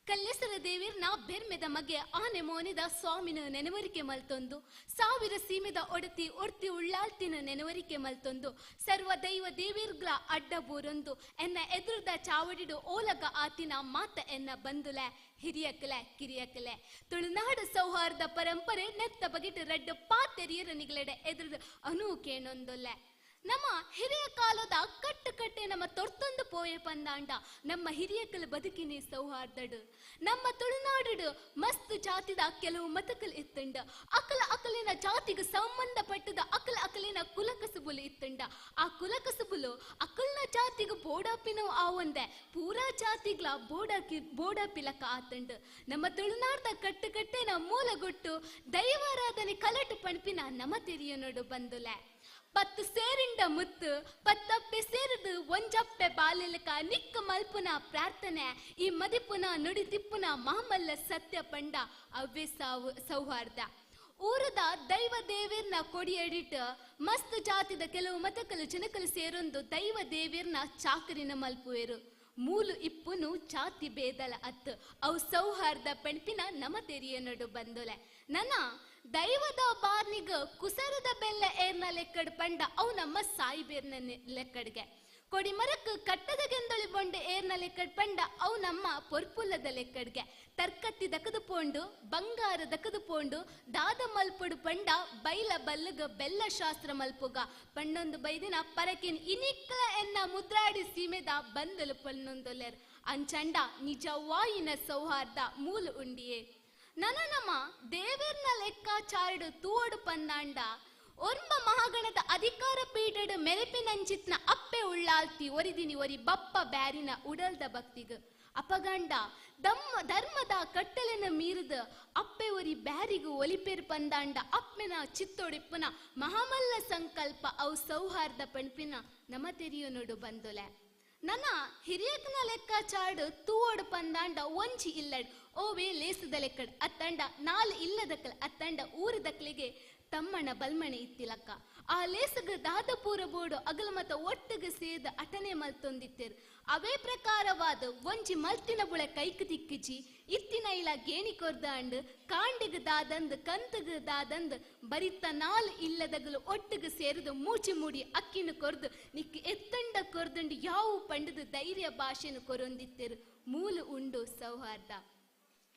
Speaker 22: ಕಲ್ಲೇಸರ ದೇವಿರ್ನ ಬೆರ್ಮೆದ ಮಗೆ ಆನೆ ಮೋನಿದ ಸ್ವಾಮಿನ ನೆನವರಿಕೆ ಮಲ್ತೊಂದು ಸಾವಿರ ಸೀಮೆದ ಒಡತಿ ಒಡ್ತಿ ಉಳ್ಳಾಲ್ತಿನ ನೆನವರಿಕೆ ಮಲ್ತೊಂದು ಸರ್ವ ದೈವ ದೇವಿರ್ಗ್ಲ ಅಡ್ಡ ಬೂರೊಂದು ಎನ್ನ ಎದುರುದ ಚಾವಡಿಡು ಓಲಗ ಆತಿನ ಮಾತ ಎನ್ನ ಬಂದುಲೆ ಹಿರಿಯಕಲೆ ಕಿರಿಯಕಲೆ ತುಳುನಾಡು ಸೌಹಾರ್ದ ಪರಂಪರೆ ನೆತ್ತ ಬಗೆಟ್ ರಡ್ಡು ಪಾತೆರಿಯರ ನಿಗಲೆಡೆ ಎದುರು ಅನು ಕೇಣೊಂದೊಲ್ಲೆ ನಮ್ಮ ಹಿರಿಯ ಕಾಲದ ಕಟ್ಟು ಕಟ್ಟೆ ನಮ್ಮ ತೊರ್ತೊಂದು ಪೋಯೆ ಪಂದಾಂಡ ನಮ್ಮ ಹಿರಿಯಕಲ್ ಬದುಕಿನಿ ಸೌಹಾರ್ದಡು ನಮ್ಮ ತುಳುನಾಡು ಮಸ್ತ್ ಜಾತಿದ ಕೆಲವು ಮತಕಲ್ ಇತ್ತಂಡ ಅಕಲ ಅಕಲಿನ ಜಾತಿಗೆ ಸಂಬಂಧಪಟ್ಟದ ಅಕಲ ಅಕಲಿನ ಕುಲಕಸುಬುಲು ಇತ್ತಂಡ ಆ ಕುಲಕಸುಬುಲು ಅಕಲ್ನ ಜಾತಿಗೆ ಬೋಡಾಪಿನೋ ಆವಂದೆ ಪೂರಾ ಜಾತಿಗ್ಲ ಬೋಡಾಕಿ ಬೋಡಾಪಿಲಕ ಆತಂಡ ನಮ್ಮ ತುಳುನಾಡ್ದ ಕಟ್ಟು ಕಟ್ಟೆನ ಮೂಲಗೊಟ್ಟು ದೈವಾರಾಧನೆ ಕಲಟು ಪಣಪಿನ ನಮ ತೆರಿಯನೋಡು ಬಂದುಲೆ ಪತ್ತು ಸೇರಿಂಡ ಮುತ್ತು ಪತ್ತಪ್ಪೆ ಸೇರಿದು ಒಂಜಪ್ಪೆ ಬಾಲಿಲಕ ನಿಕ್ಕ ಮಲ್ಪುನ ಪ್ರಾರ್ಥನೆ ಈ ಮದಿಪುನ ನುಡಿ ತಿಪ್ಪುನ ಮಾಮಲ್ಲ ಸತ್ಯ ಪಂಡ ಅವ್ವೆ ಸೌಹಾರ್ದ ಊರದ ದೈವ ದೇವಿರ್ನ ಕೊಡಿಯಡಿಟ್ ಮಸ್ತ್ ಜಾತಿದ ಕೆಲವು ಮತಕಲು ಜನಕಲು ಸೇರೊಂದು ದೈವ ದೇವಿರ್ನ ಚಾಕರಿನ ಮಲ್ಪುವೆರು ಮೂಲು ಇಪ್ಪುನು ಜಾತಿ ಭೇದಲ ಅತ್ತು ಅವು ಸೌಹಾರ್ದ ಪೆಣ್ಪಿನ ನಮ ತೆರಿಯ ನಡು ಬಂದೊಲೆ ನನ್ನ ದೈವದ ಬಾರ್ನಿಗ ಕುಸರದ ಬೆಲ್ಲ ಏರ್ನ ಲೆಕ್ಕಡ್ ಪಂಡ ಅವು ನಮ್ಮ ಸಾಯಿಬೇರ್ನ ಲೆಕ್ಕಡ್ಗೆ ಕೊಡಿ ಮರಕ್ ಕಟ್ಟದ ಗೆಂದೊಳಿ ಬೊಂಡು ಏರ್ನ ಲೆಕ್ಕಡ್ ಪಂಡ ಅವು ನಮ್ಮ ಪೊರ್ಪುಲ್ಲದ ಲೆಕ್ಕಡ್ಗೆ ತರ್ಕತ್ತಿ ದಕದು ಪೋಂಡು ಬಂಗಾರ ದಕದು ಪೋಂಡು ದಾದ ಮಲ್ಪುಡು ಪಂಡ ಬೈಲ ಬಲ್ಲಗ ಬೆಲ್ಲ ಶಾಸ್ತ್ರ ಮಲ್ಪುಗ ಪಣ್ಣೊಂದು ಬೈದಿನ ಪರಕಿನ್ ಇನಿಕ್ಲ ಎನ್ನ ಮುದ್ರಾಡಿ ಸೀಮೆದ ಬಂದಲು ಪನ್ನೊಂದೊಲೆರ್ ಅಂಚಂಡ ನಿಜವಾಯಿನ ಸೌಹಾರ್ದ ಮೂಲ ಉಂಡಿಯೇ ನನ ನಮ್ಮ ದೇವರ್ನ ಲೆಕ್ಕಾಚಾರಡು ತೂವಡು ಪಂದಾಂಡ ಒರ್ಮ ಮಹಾಗಣದ ಅಧಿಕಾರ ಪೀಠಡು ಮೆರೆಪಿನಂಚಿತ್ನ ಅಪ್ಪೆ ಉಳ್ಳಾಲ್ತಿ ಒರಿದಿನಿ ಒರಿ ಬಪ್ಪ ಬ್ಯಾರಿನ ಉಡಲ್ದ ಭಕ್ತಿಗ ಅಪಗಂಡ ಧರ್ಮದ ಕಟ್ಟಲೆನ ಮೀರಿದ ಅಪ್ಪೆ ಒರಿ ಬ್ಯಾರಿಗು ಒಲಿಪೇರ್ ಪಂದಾಂಡ ಅಪ್ಪೆನ ಚಿತ್ತೊಡಿಪ್ಪನ ಮಹಾಮಲ್ಲ ಸಂಕಲ್ಪ ಅವು ಸೌಹಾರ್ದ ಪಣ್ಪಿನ ನಮ ತೆರಿಯೋ ನೋಡು ಬಂದೊಲೆ ನನ್ನ ಹಿರಿಯಕನ ಲೆಕ್ಕಾಚಾರಡು ತೂವಡು ಪಂದಾಂಡ ಒಂಜಿ ಇಲ್ಲಡ್ ಓವೇ ಲೇಸದ ಲೆಕ್ಕಡ್ ಅತ್ತಂಡ ನಾಲ್ ಇಲ್ಲದಕ್ಕಲ್ ಅತ್ತಂಡ ಊರದಕ್ಲಿಗೆ ತಮ್ಮಣ ಬಲ್ಮಣೆ ಇತ್ತಿಲಕ್ಕ ಆ ಲೇಸಗ್ ದಾದ ಪೂರ ಬೋಡು ಅಗಲ ಮತ ಒಟ್ಟಿಗೆ ಸೇದ ಅಟನೆ ಮಲ್ತೊಂದಿತ್ತೇರು. ಅವೇ ಪ್ರಕಾರವಾದ ಒಂಜಿ ಮಲ್ತಿನ ಬುಳೆ ಕೈಕ್ ತಿಕ್ಕಿಜಿ ಇತ್ತಿನ ಇಲ್ಲ ಗೇಣಿ ಕೊರ್ದಾಂಡ್ ಕಾಂಡಿಗ್ ದಾದಂದ್ ಕಂತಗ್ ದಾದಂದ್ ಬರಿತ ನಾಲ್ ಇಲ್ಲದಗಲು ಒಟ್ಟಿಗೆ ಸೇರಿದು ಮೂಚಿ ಮೂಡಿ ಅಕ್ಕಿನ ಕೊರ್ದು ನಿಕ್ ಎತ್ತಂಡ ಕೊರ್ದಂಡು ಯಾವ ಪಂಡದು ಧೈರ್ಯ ಭಾಷೆನು ಕೊರೊಂದಿತ್ತೇರು. ಮೂಲು ಉಂಡು ಸೌಹಾರ್ದ.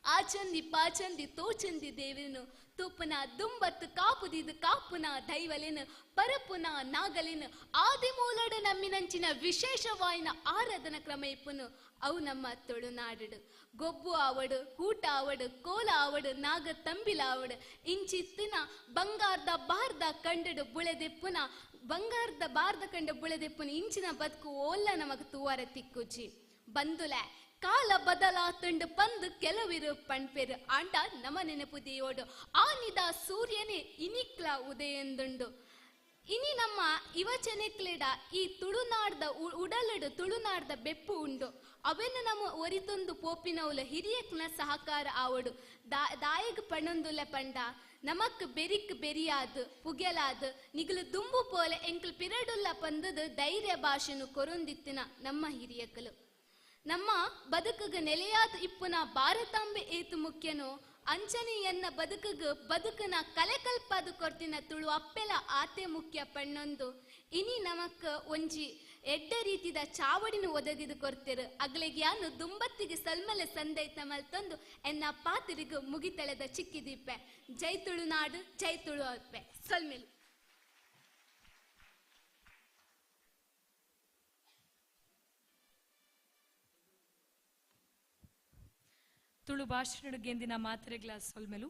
Speaker 22: ಆಚಂದಿ ಪಾಚಂದಿ ತೋಚಂದಿ ದೇವಿನು ತೂಪನ ದುಂಬತ್ತು ಕಾಪುದಿದು ಕಾಪುನ ದೈವಲೇನು ಪರಪುನ ನಾಗಲೇನು ಆದಿಮೂಲಡು ನಮ್ಮಿನಂಚಿನ ವಿಶೇಷವಾಯಿನ ಆರಾಧನಾ ಕ್ರಮ ಇಪ್ಪುನು ಅವು ನಮ್ಮ ತುಳುನಾಡು. ಗೊಬ್ಬು ಆವಡು, ಕೂಟ ಆವಡು, ಕೋಲ ಆವಡು, ನಾಗ ತಂಬಿಲ ಆವಡು ಇಂಚಿತ್ತಿನ ಬಂಗಾರದ ಬಾರ್ದ ಕಂಡಡು ಬುಳೆದೆಪ್ಪುನ ಬಂಗಾರದ ಬಾರ್ದ ಕಂಡ ಬುಳೆದೆಪ್ಪುನ ಇಂಚಿನ ಬದುಕು ಓಲ್ಲ ನಮಗ ತೂವಾರ ತಿಕ್ಕುಜಿ. ಬಂದುಲೆ ಕಾಲ ಬದಲಾತುಂಡು ಪಂದು ಕೆಲವಿರು ಪಣ್ಪೆರು ಆಂಡ ನಮ ನೆನಪು ದೇಯೋಡು ಆ ನಿದ ಸೂರ್ಯನೇ ಇನಿಕ್ಲ ಉದಯಂದುಂಡು. ಇನಿ ನಮ್ಮ ಯುವಜನಕ್ಲೆಡ ಈ ತುಳುನಾಡ್ದ ಉಡಲಡು ತುಳುನಾಡ್ದ ಬೆಪ್ಪು ಉಂಡು. ಅವೆನ್ನು ನಮ್ಮ ಒರಿತೊಂದು ಪೋಪಿನವುಲ ಹಿರಿಯಕ್ನ ಸಹಕಾರ ಆವಡು. ದಾಯಗ್ ಪಣೊಂದುಲ ಪಂಡ ನಮಕ್ ಬೆರಿಕ್ ಬೆರಿಯಾದ್ ಪುಗೆಲಾದ್ ನಿಗಲು ದುಂಬು ಪೋಲೆ ಎಂಕ್ಲು ಪಿರಡುಲ್ಲ ಪಂದದು ಧೈರ್ಯ ಭಾಷೆನು ಕೊರೊಂದಿತ್ತಿನ ನಮ್ಮ ಹಿರಿಯಕಲು. ನಮ್ಮ ಬದುಕುಗ ನೆಲೆಯಾದ ಇಪ್ಪುನ ಭಾರತಾಂಬೆ ಏತು ಮುಖ್ಯನೋ ಅಂಚನೆಯನ್ನ ಬದುಕುಗ ಬದುಕನ ಕಲೆಕಲ್ಪಾದು ಕೊರ್ತಿನ ತುಳು ಅಪ್ಪೆಲ ಆತೆ ಮುಖ್ಯ ಪಣ್ಣೊಂದು ಇನಿ ನಮಕ್ ಒಂಜಿ ಎಡ್ಡ ರೀತಿದ ಚಾವಡಿನ ಒದಗಿದು ಕೊರ್ತಿರು. ಅಗ್ಲಿಗೆ ಯಾನು ದುಂಬತ್ತಿಗೆ ಸಲ್ಮಲೆ ಸಂದೈತ ಮಲ್ತೊಂದು ಎನ್ನ ಪಾತಿರಿಗು ಮುಗಿತಳೆದ ಚಿಕ್ಕಿದೀಪೆ. ಜೈ ತುಳುನಾಡು, ಜೈ ತುಳು ಅಪ್ಪೆ. ಸಲ್ಮೆಲು.
Speaker 21: ತುಳು ಭಾಷಣಡು ಗೆಂದಿನ ಮಾತ್ರೆಗ್ಲ ಸೊಲ್ಮೆಲು.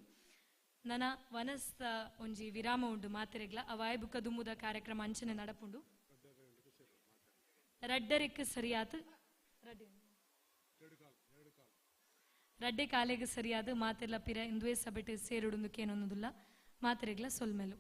Speaker 21: ನನ ವನಸ್ತ ಒಂಜಿ ವಿರಾಮ ಉಂಡು ಮಾತ್ರೆಗ್ಲ ಅವಾಯ್ ಬುಕ್ಕ ದುಮ್ಮುದ ಕಾರ್ಯಕ್ರಮ ಅಂಚನೆ ನಡಪುಂಡು. ರಡ್ಡರೆಕ್ ಸರಿಯಾದ ರಡ್ಡೆ ಕಾಲೆಗೆ ಸರಿಯಾದ ಮಾತೆಲ್ಲ ಪಿರ ಇಂದುವೆ ಸಬೆಟ್ ಸೇರುಡುಂದು ಕೇನೊಂದುಲ್ಲ ಮಾತ್ರೆಗ್ಲ ಸೊಲ್ಮೆಲು.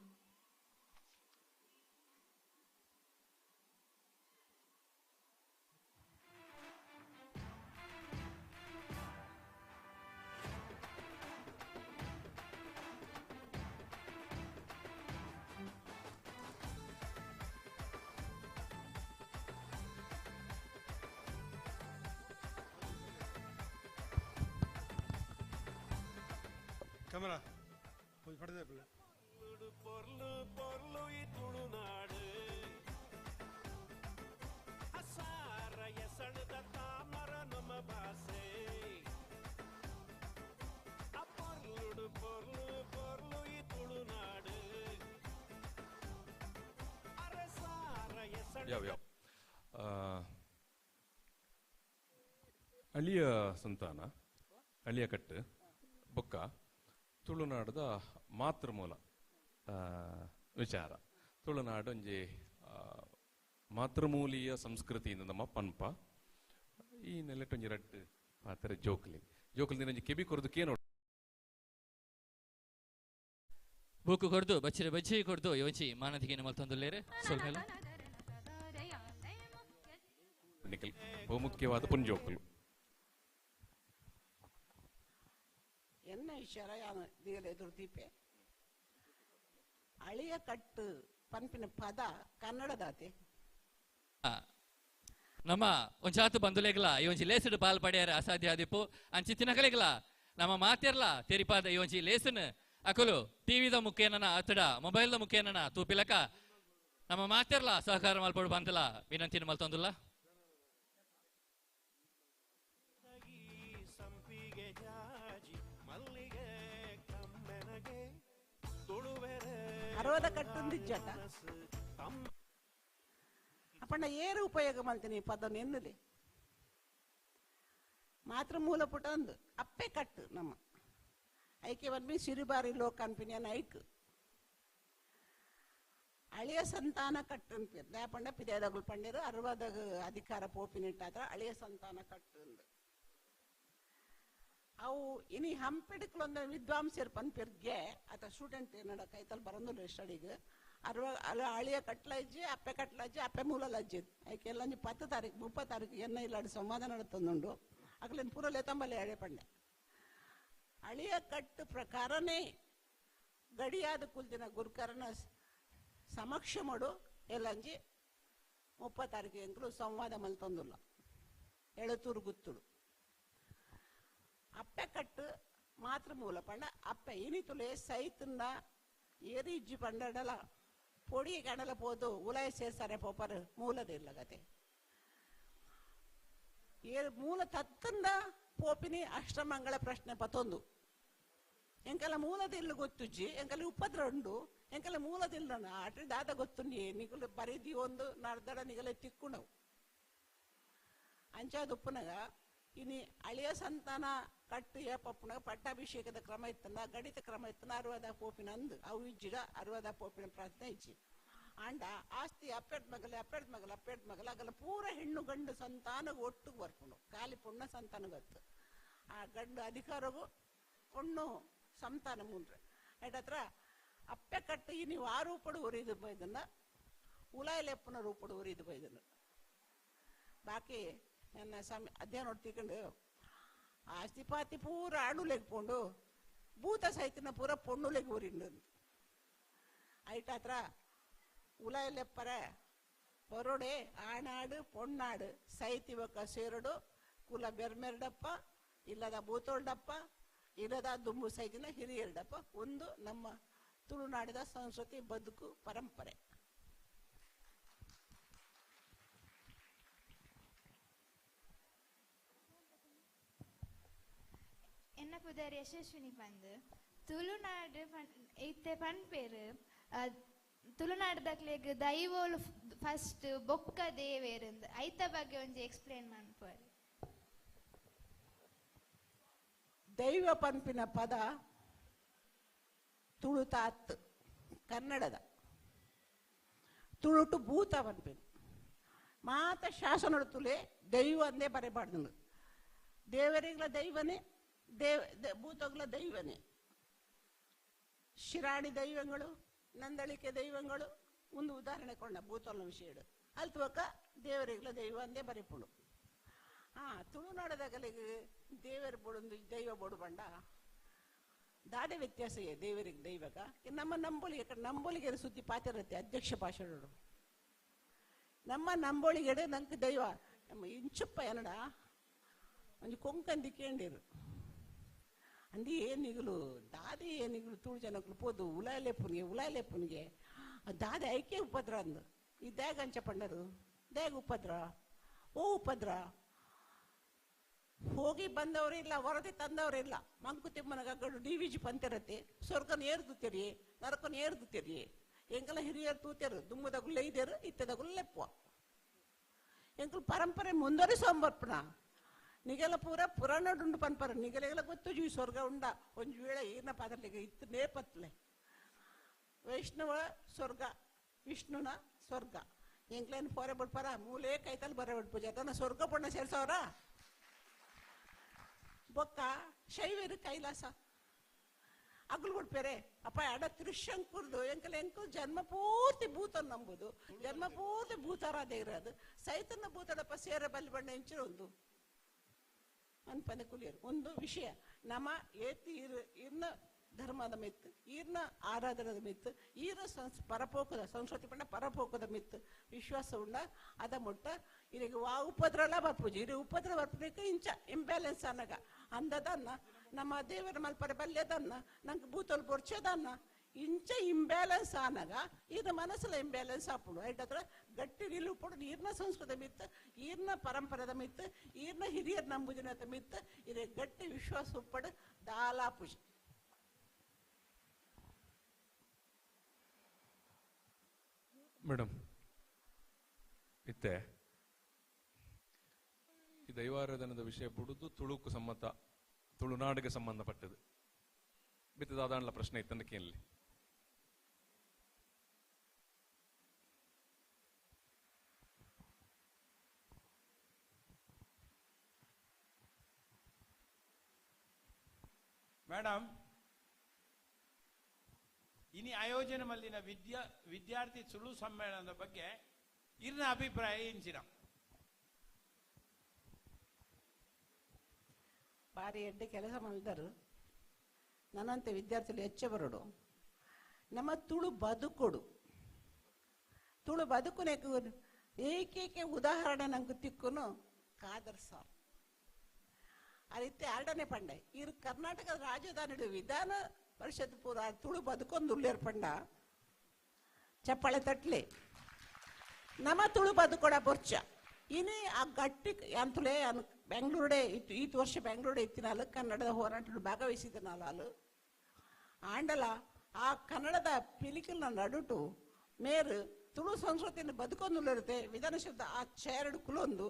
Speaker 2: ಕ್ಯಾಮರಾ ಹೋಗಿ ಪಡೆದೇ ಬಿಲ್ಲ.
Speaker 3: ಪೊರ್ಲು ಪೊರ್ಲು ಈ ತುಳುನಾಡು ಅಸಾರ ಎಸಣದ ತಾಮರ ನಮ್ಮ ಭಾಷೆ. ಪೊರ್ಲುಡು ಪೊರ್ಲು ಪೊರ್ಲು ಈ ತುಳುನಾಡು ಅರಸಾರ ಎಸಣ.
Speaker 7: ಯಾವ ಯಾವ ಅಳಿಯ ಸಂತಾನ ಅಳಿಯ ಕಟ್ಟು ಬೊಕ್ಕ ತುಳುನಾಡದ ಮಾತೃಮೂಲ ವಿಚಾರ. ತುಳುನಾಡು ಒಂಜಿ ಮಾತೃಮೂಲೀಯ ಸಂಸ್ಕೃತಿಯಿಂದ ನಮ್ಮ ಪನ್ಪ ಈ ನೆಲೆಟೊಂಜಿ ರಡ್ಡು ಪಾತ್ರೆ ಜೋಕ್ಲಿ ಜೋಕ್ಲಿ ಒಂಜಿ ಕೆಬಿ ಕೊರದು ಕೇನೋ
Speaker 1: ಬೂಕು ಕೊಡ್ದು ಬಚ್ಚಿರೆ ಬಜ್ಜಿ ಕೊಡ್ದು ಯೋಚಿ ಮಾನದಿಗೆ ಮಲ್ತೊಂದುಲ್ಲೇರೆ ಸೊಲ್ಮೆಲ.
Speaker 7: ನಿಖಿಲ್ ಬಹುಮುಖ್ಯವಾದ ಪುಂಜೋಕಲು.
Speaker 12: ಎನ್ನ ವಿಚಾರ ಯಾನು ಎದುರು ದೀಪೆ ಅಳಿಯ ಕಟ್ಟು ಪನ್ಪಿನ ಪದ ಕನ್ನಡದಾತೆ.
Speaker 1: ನಮ್ಮ ಒಂಜಾತು ಬಂಧುಲೆಗ್ಲ ಈ ಒಂಜಿ ಲೇಸುಡು ಪಾಲ್ ಪಡೆಯರ ಅಸಾಧ್ಯ ಆದಿಪ್ಪು ಅಂಚಿತ್ತಿನಕಲೆಗ್ಲ ನಮ್ಮ ಮಾತೆರ್ಲ ತೆರಿಪಾದ ಈ ಒಂಜಿ ಲೇಸನ್ ಅಕಲು ಟಿವಿದ ಮುಖೇನ ಅತಡ ಮೊಬೈಲ್ದ ಮುಖೇನ ತೂಪಿಲಕ ನಮ್ಮ ಮಾತೆರ್ಲ ಸಹಕಾರ ಮಲ್ಪಡು ಬಂತಲ ವಿನಂತಿನ ಮಲ್ತೊಂದುಲ್ಲ.
Speaker 12: ಅರವದ ಕಟ್ಟೊಂದಿಜ್ಜಟ ಅಪ್ಪಣ್ಣ ಏರು ಉಪಯೋಗ ಮಾಡ್ತೀನಿ ಪದ ನೆನ್ನಲೆ ಮಾತ್ರ ಮೂಲ ಪುಟ ಒಂದು ಅಪ್ಪೆ ಕಟ್ಟು ನಮ್ಮ ಐಕೆ ಬಂದ್ಮಿ ಸಿರಿಬಾರಿ ಲೋಕ ಅನ್ಪಿನಿ ಐಕ್ ಅಳಿಯ ಸಂತಾನ ಕಟ್ಟು ಅನ್ಪಿರ್ ದಾಪಂಡ ಪಿದೇದಗುಲ್ ಪಂಡಿರು ಅರವದಾಗ ಅಧಿಕಾರ ಪೋಪಿನಿಟ್ಟಾದ್ರ ಅಳಿಯ ಸಂತಾನ ಕಟ್ಟು ಅಂದು ಅವು ಇನಿ ಹಂಪಿಡ್ಕ್ಲೊಂದು ವಿದ್ವಾಂಸರು ಪನ್ಪಿರ್ಗೆ ಅಥವಾ ಸ್ಟೂಡೆಂಟ್ ಏನಡ ಕೈತಲ್ ಬರಂದಿಲ್ಲ ಸ್ಟಡಿಗೆ ಅರ್ವ ಅಲ್ಲ ಅಳಿಯ ಕಟ್ಲಜ್ಜಿ ಅಪ್ಪೆ ಕಟ್ಲಜ್ಜಿ ಅಪ್ಪೆ ಮೂಲಲಜ್ಜಿ ಐಕೆಲ್ಲ 10 ತಾರೀಕು 30 ತಾರೀಕು ಎನ್ನ ಇಲ್ಲಾಡು ಸಂವಾದ ನಡತಂದುಂಡು ಅಕ್ಲೇನು ಪೂರ ಲೇತಂಬಲ್ಲಿ ಅಳೆ ಪಂಡೆ ಅಳಿಯ ಕಟ್ಟು ಪ್ರಕಾರನೇ ಗಡಿಯಾದ ಕುಲ್ದಿನ ಗುರುಕರನ ಸಮಕ್ಷಮಡು ಎಲ್ಲಂಜಿ 30 ತಾರೀಕು ಎಂಕಲು ಸಂವಾದ ಮಲ್ತೊಂದುಲ್ಲ ಎಳತೂರು ಗುತ್ತುಡು ಅಪ್ಪೆ ಕಟ್ಟು ಮಾತೃ ಮೂಲ ಪಂಡ ಅಪ್ಪೆ ಇನಿತುಲೆ ಸೈತನ್ನ ಏರಿ ಇಜ್ಜಿ ಪಂಡಡಲ ಪೊಡಿ ಗಣಲ ಪೋದು ಉಲಾಯ ಸೇರ್ಸಾರೆ ಪೋಪರ್ ಮೂಲದಿಲ್ಲ ಗತೆ ಏರು ಮೂಲ ತತ್ತಂದ ಪೋಪಿನಿ ಅಷ್ಟಮಂಗಳ ಪ್ರಶ್ನೆ ಪತ್ತೊಂದು ಎಂಕಲ ಮೂಲದಿಲ್ಲ ಗೊತ್ತುಜ್ಜಿ ಎಂಕಲ ಉಪದ್ರ ಉಂಡು ಎಂಕಲ ಮೂಲದಿಲ್ಲ ಆಟ ದಾದ ಗೊತ್ತುಂಡಿ ನಿಗುಲು ಬರಿದಿ ಒಂದು ನರ್ದಡ ನಿಗಲೆ ತಿಕ್ಕುಣವು ಅಂಚಾದ ಉಪ್ಪುನಗ ಇನಿ ಅಳಿಯ ಸಂತಾನ ಕಟ್ಟು ಏಪಪ್ಪುನಗ ಪಟ್ಟಾಭಿಷೇಕದ ಕ್ರಮ ಇತ್ತಂದ ಗಣಿತ ಕ್ರಮ ಇತ್ತಂದ ಅರುವದ ಪೋಪಿನ ಅಂದು ಅವು ಇಜ್ಜಿಡ ಅರುವದ ಪೋಪಿನ ಪ್ರಾರ್ಥನೆ ಇಜ್ಜಿ ಆಂಡ ಆಸ್ತಿ ಅಪ್ಪೆಡ್ ಮಗಲ ಅಪ್ಪೆಡ್ ಮಗಲ ಅಪ್ಪೆಡ್ ಮಗಲ ಅಗಲ ಪೂರ ಹೆಣ್ಣು ಗಂಡು ಸಂತಾನಗ ಒಟ್ಟು ಬರ್ಪುಂಡು ಖಾಲಿ ಪುಣ್ಣ ಸಂತಾನ ಗೊತ್ತು ಆ ಗಂಡು ಅಧಿಕಾರಗೂ ಪೊಣ್ಣು ಸಂತಾನ ಮೂನ್ರೆ ಹತ್ರ ಅಪ್ಪೆ ಕಟ್ಟು ಇನಿ ಆ ರೂಪಡು ಉರಿದು ಬೈದನ್ನ ಉಲಾಯಲೆಪ್ಪನ ರೂಪಡು ಉರಿದು ಬೈದನ್ನ ಬಾಕಿ ನನ್ನ ಸಮಯ ಅಧ್ಯಯನ ನೋಡ್ತಿಕೊಂಡು ಆಸ್ತಿ ಪಾತಿ ಪೂರ ಆಣುಲೆಗ್ ಪೋಂಡು ಭೂತ ಸೈತಿನ ಪೂರ ಪೊಣ್ಣುಲೆಗ್ ಊರಿಂಡು ಐಟಾತ್ರ ಉಲಾಯಲೆಪ್ಪರೆ ಬರೋಡೆ ಆಣಾಡು ಪೊಣ್ಣಾಡು ಸೈತಿ ಬೊಕ್ಕ ಸೇರಡು ಕುಲ ಬೆರ್ಮೆರ್ಡಪ್ಪ ಇಲ್ಲದ ಭೂತೋಲ್ಡಪ್ಪ ಇಲ್ಲದ ದುಂಬು ಸೈತಿನ ಹಿರಿಯರ್ಡಪ್ಪ ಒಂದು ನಮ್ಮ ತುಳುನಾಡಿದ ಸಂಸ್ಕೃತಿ ಬದುಕು ಪರಂಪರೆ.
Speaker 6: ಎನ್ನ ಪುದರ್ ಯಶಸ್ವಿನಿ ಪಂದ್ ತುಳುನಾಡು ಇತ್ತೆ ಪನ್ಪೇರು ತುಳುನಾಡ್ದಕ್ಲೆಗ್ ದೈವೋಲು ಫಸ್ಟ್ ಬೊಕ್ಕ ದೇವೇರು ಐತ ಬಗ್ಗೆ ಒಂಜಿ ಎಕ್ಸ್ಪ್ಲೇನ್ ಮನ್ಪುವರು.
Speaker 12: ದೈವ ಪನ್ಪಿನ ಪದ ತುಳುತಾತ್ ಕನ್ನಡದ ತುಳುಟು ಭೂತ ಪನ್ಪಿನ ಮಾತ ಶಾಸನಡು ತುಲೆ ದೈವ ಅಂದೇ ಬರೆಬಾರ್ದು. ದೇವರಿಗ್ಲ ದೈವನೇ, ದೇವ ಭೂತಗಳ ದೈವನೇ. ಶಿರಾಣಿ ದೈವಗಳು, ನಂದಳಿಕೆ ದೈವಗಳು ಒಂದು ಉದಾಹರಣೆ ಕೊಂಡ ಭೂತಲ ವಿಷಯ ಅಲ್ತುವಕ್ಕ ದೇವರಿಗ್ಲ ದೈವ ಅಂದೇ ಬರೆಪುಡು. ತುಳುನಾಡದಾಗಲಿಗೆ ದೇವರ ಬೋಡೊಂದು ದೈವ ಬೋಡು ಬಂಡ ದಾಡೆ ವ್ಯತ್ಯಾಸ ದೇವರಿಗೆ ದೈವಕ. ನಮ್ಮ ನಂಬೋಳಿಗೆ ನಂಬೋಳಿಗೆ ಸುದ್ದಿ ಪಾತಿರತ್ತೆ ಅಧ್ಯಕ್ಷ ಭಾಷಣರು. ನಮ್ಮ ನಂಬೋಳಿಗೆಡೆ ನಂಗೆ ದೈವ ನಮ್ಮ ಇಂಚುಪ್ಪ ಏನಡ ಒಂಜಿ ಕೊಂಕಂದಿ ಕೇಂಡಿರು ಅಂದಿ ಏನಿಗಲು ದಾದೆ ಏನಿಗಲು ತುಳು ಜನಕ್ಕಲು ಪೋದು ಉಲಾಯಲೆಪ್ಪುನಿಗೆ ಉಲಾಯಲೆಪ್ಪುನಿಗೆ ದಾದೆ ಐಕೆ ಉಪದ್ರ ಅಂದು ಈ ದ್ಯಾಗ ಅಂಚ ಪಂಡರು ದ್ಯಾಗ ಉಪದ್ರ ಓ ಉಪದ್ರ ಹೋಗಿ ಬಂದವರಿಲ್ಲ, ವರದಿ ತಂದವರಿಲ್ಲ. ಮಂಕುತಿಮ್ಮನ ಗಗ್ಗಡು ಡಿ ವಿ ಜಿ ಪಂತಿರತ್ತೆ ಸ್ವರ್ಗನ ಏರ್ದುತ್ತೀರಿ ನರಕನ ಏರ್ದುತ್ತೀರಿ ಎಂಕಲ ಹಿರಿಯರು ತೂತೇರು ದುಮ್ಮದಗುಲ್ಲ ಇದೇರು ಇತ್ತದಗುಲ್ಲ ಲೆಪ್ಪುವ ಎಂಕಲು ಪರಂಪರೆ ಮುಂದುವರಿಸೋಂಬರ್ಪಣ ನಿಗೆಲ ಪೂರ ಪುರಾಣಡುಂಡು ಪನ್ಪರ ನಿಗಲೆಗೆಲ್ಲ ಗೊತ್ತು ಜೀ ಸ್ವರ್ಗ ಉಂಡ ಒಂಜಿ ವೇಳೆ ಏನ ಪಾದರ್ಲಿಗೆ ಇತ್ತು ನೇಪತ್ಲೆ ವೈಷ್ಣವ ಸ್ವರ್ಗ ವಿಷ್ಣುನ ಸ್ವರ್ಗ ಎಂಕ್ಲೇನು ಪೋರೆ ಬಿಡ್ಪಾರ ಮೂಲೆ ಕೈತಲ್ಲಿ ಬರ ಬಿಡ್ಪೂಜೆ ಅದನ್ನ ಸ್ವರ್ಗ ಪುಣ್ಯ ಸೇರ್ಸವ್ರ ಬೊಕ್ಕ ಶೈವೇರು ಕೈಲಾಸ ಅಗ್ಲು ಕೊಡ್ಪೇರೆ ಅಪ್ಪ ಅಡ ತ್ರಿಶಂಕುರ್ದು ಎಂಕಲ್ ಎಂಕು ಜನ್ಮ ಪೂರ್ತಿ ಭೂತ ನಂಬುದು ಜನ್ಮ ಪೂರ್ತಿ ಭೂತಾರಾಧೆ ಇರೋದು ಸೈತನ ಭೂತಡಪ್ಪ ಸೇರ ಬಲ್ಲಿ ಬಣ್ಣ ಎಂಚಿನ ಒಂದು ಅನ್ಪನೆ ಕುಲಿಯರು ಒಂದು ವಿಷಯ ನಮ್ಮ ಏತಿ ಇರ್ನ ಧರ್ಮದ ಮಿತ್ತು ಈರ್ನ ಆರಾಧನದ ಮಿತ್ತು ಈರ ಪರಪೋಕದ ಸಂಸ್ಕೃತಿ ಪಂಡ ಪರಪೋಕದ ಮಿತ್ತು ವಿಶ್ವಾಸ ಉಂಡ ಅದ ಮುಟ್ಟ ಇರಿಗೆ ವಾ ಉಪದ್ರಲ ಬರ್ಪೂಜೆ ಇರಿ ಉಪದ್ರ ಬರ್ಪುನಕ್ಕೆ ಇಂಚ ಇಂಬ್ಯಾಲೆನ್ಸ್ ಅನ್ನಗ ಅಂದದನ್ನ ನಮ್ಮ ದೇವರ ಮಲ್ಪರೆ ಬಲ್ಯದನ್ನ ನಂಗೆ ಭೂತಲ್ ಬೊರ್ಚದನ್ನ ಇಂಚ ಇಂಬ್ಯಾಲೆನ್ಸ್ ಆನಗ ಈರ್ನ ಮನಸ್ಸಲ್ಲ ಇಂಬ್ಯಾಲೆನ್ಸ್ ಆಪುಡು ಐಟತ್ರ ಗಟ್ಟಿ ನಿಲುಪುಡು ನೀರ್ನ ಸಂಸ್ಕೃತಿ ಮಿತ್ತು ಈರ್ನ ಪರಂಪರೆದ ಮಿತ್ತು ಈರ್ನ ಹಿರಿಯರ್ ನಂಬುದಿನದ ಮಿತ್ತು ಇರೆ ಗಟ್ಟಿ ವಿಶ್ವಾಸ ಉಪ್ಪಡು ದಾಲಾ ಪೂಜೆ.
Speaker 7: ಮೇಡಮ್ ಇತ್ತೆ ಈ ದೈವಾರಾಧನದ ವಿಷಯ ಬುಡುದು ತುಳುಕು ಸಮ್ಮತ ತುಳುನಾಡಿಗೆ ಸಂಬಂಧಪಟ್ಟது ಬಿತ್ತದಾದಾಣಲ ಪ್ರಶ್ನೆ ಇತ್ತಂದ ಕೇಳಲಿ.
Speaker 5: ಮೇಡಮ್, ಇನಿ ಆಯೋಜನೆ ಮಲ್ಲಿನ ವಿದ್ಯಾರ್ಥಿ ತುಳು ಸಮ್ಮೇಳನದ ಬಗ್ಗೆ ಇರ್ನ ಅಭಿಪ್ರಾಯ ಇಂಚಿನ
Speaker 12: ಬಾರಿ ಎಡ್ಡೆ ಕೆಲಸ ಮಾಡಿದರು. ನನ್ನಂತೆ ವಿದ್ಯಾರ್ಥಿಗಳು ಹೆಚ್ಚ ಬರೋಡು ನಮ್ಮ ತುಳು ಬದುಕೊಡು. ತುಳು ಬದುಕುನೆಕ್ ಏಕೇಕ ಉದಾಹರಣೆ ನಂಗೆ ತಿಕ್ಕುನು ಖಾದರ್ ಸಾರ್. ಆ ರೀತಿ ಆರ್ಡನೆ ಪಂಡೆ ಇರು ಕರ್ನಾಟಕದ ರಾಜಧಾನಿ ವಿಧಾನ ಪರಿಷತ್ ಪೂರ ತುಳು ಬದುಕೊಂದು ಉಳ್ಳೇರ್ ಪಂಡ ಚಪ್ಪಾಳೆ ತಟ್ಲಿ. ನಮ್ಮ ತುಳು ಬದುಕೊಡ ಬೊರ್ಚ ಇನಿ ಆ ಗಟ್ಟಿ ಅಂತಲೇ ಬೆಂಗಳೂರೇ ಇತ್ತು, ಈತ ವರ್ಷ ಬೆಂಗಳೂರೇ ಇತ್ತಿನಾಲು ಕನ್ನಡದ ಹೋರಾಟ ಭಾಗವಹಿಸಿದನಾಲು ಅಲ್ಲು ಆಂಡಲ ಆ ಕನ್ನಡದ ಪಿಲಿಕಲ್ನ ನಡುಟು ಮೇರು ತುಳು ಸಂಸ್ಕೃತಿಯನ್ನು ಬದುಕೊಂದುಳ್ಳಿರುತ್ತೆ ವಿಧಾನಸೌಧ ಆ ಚೇರಡು ಕುಲೊಂದು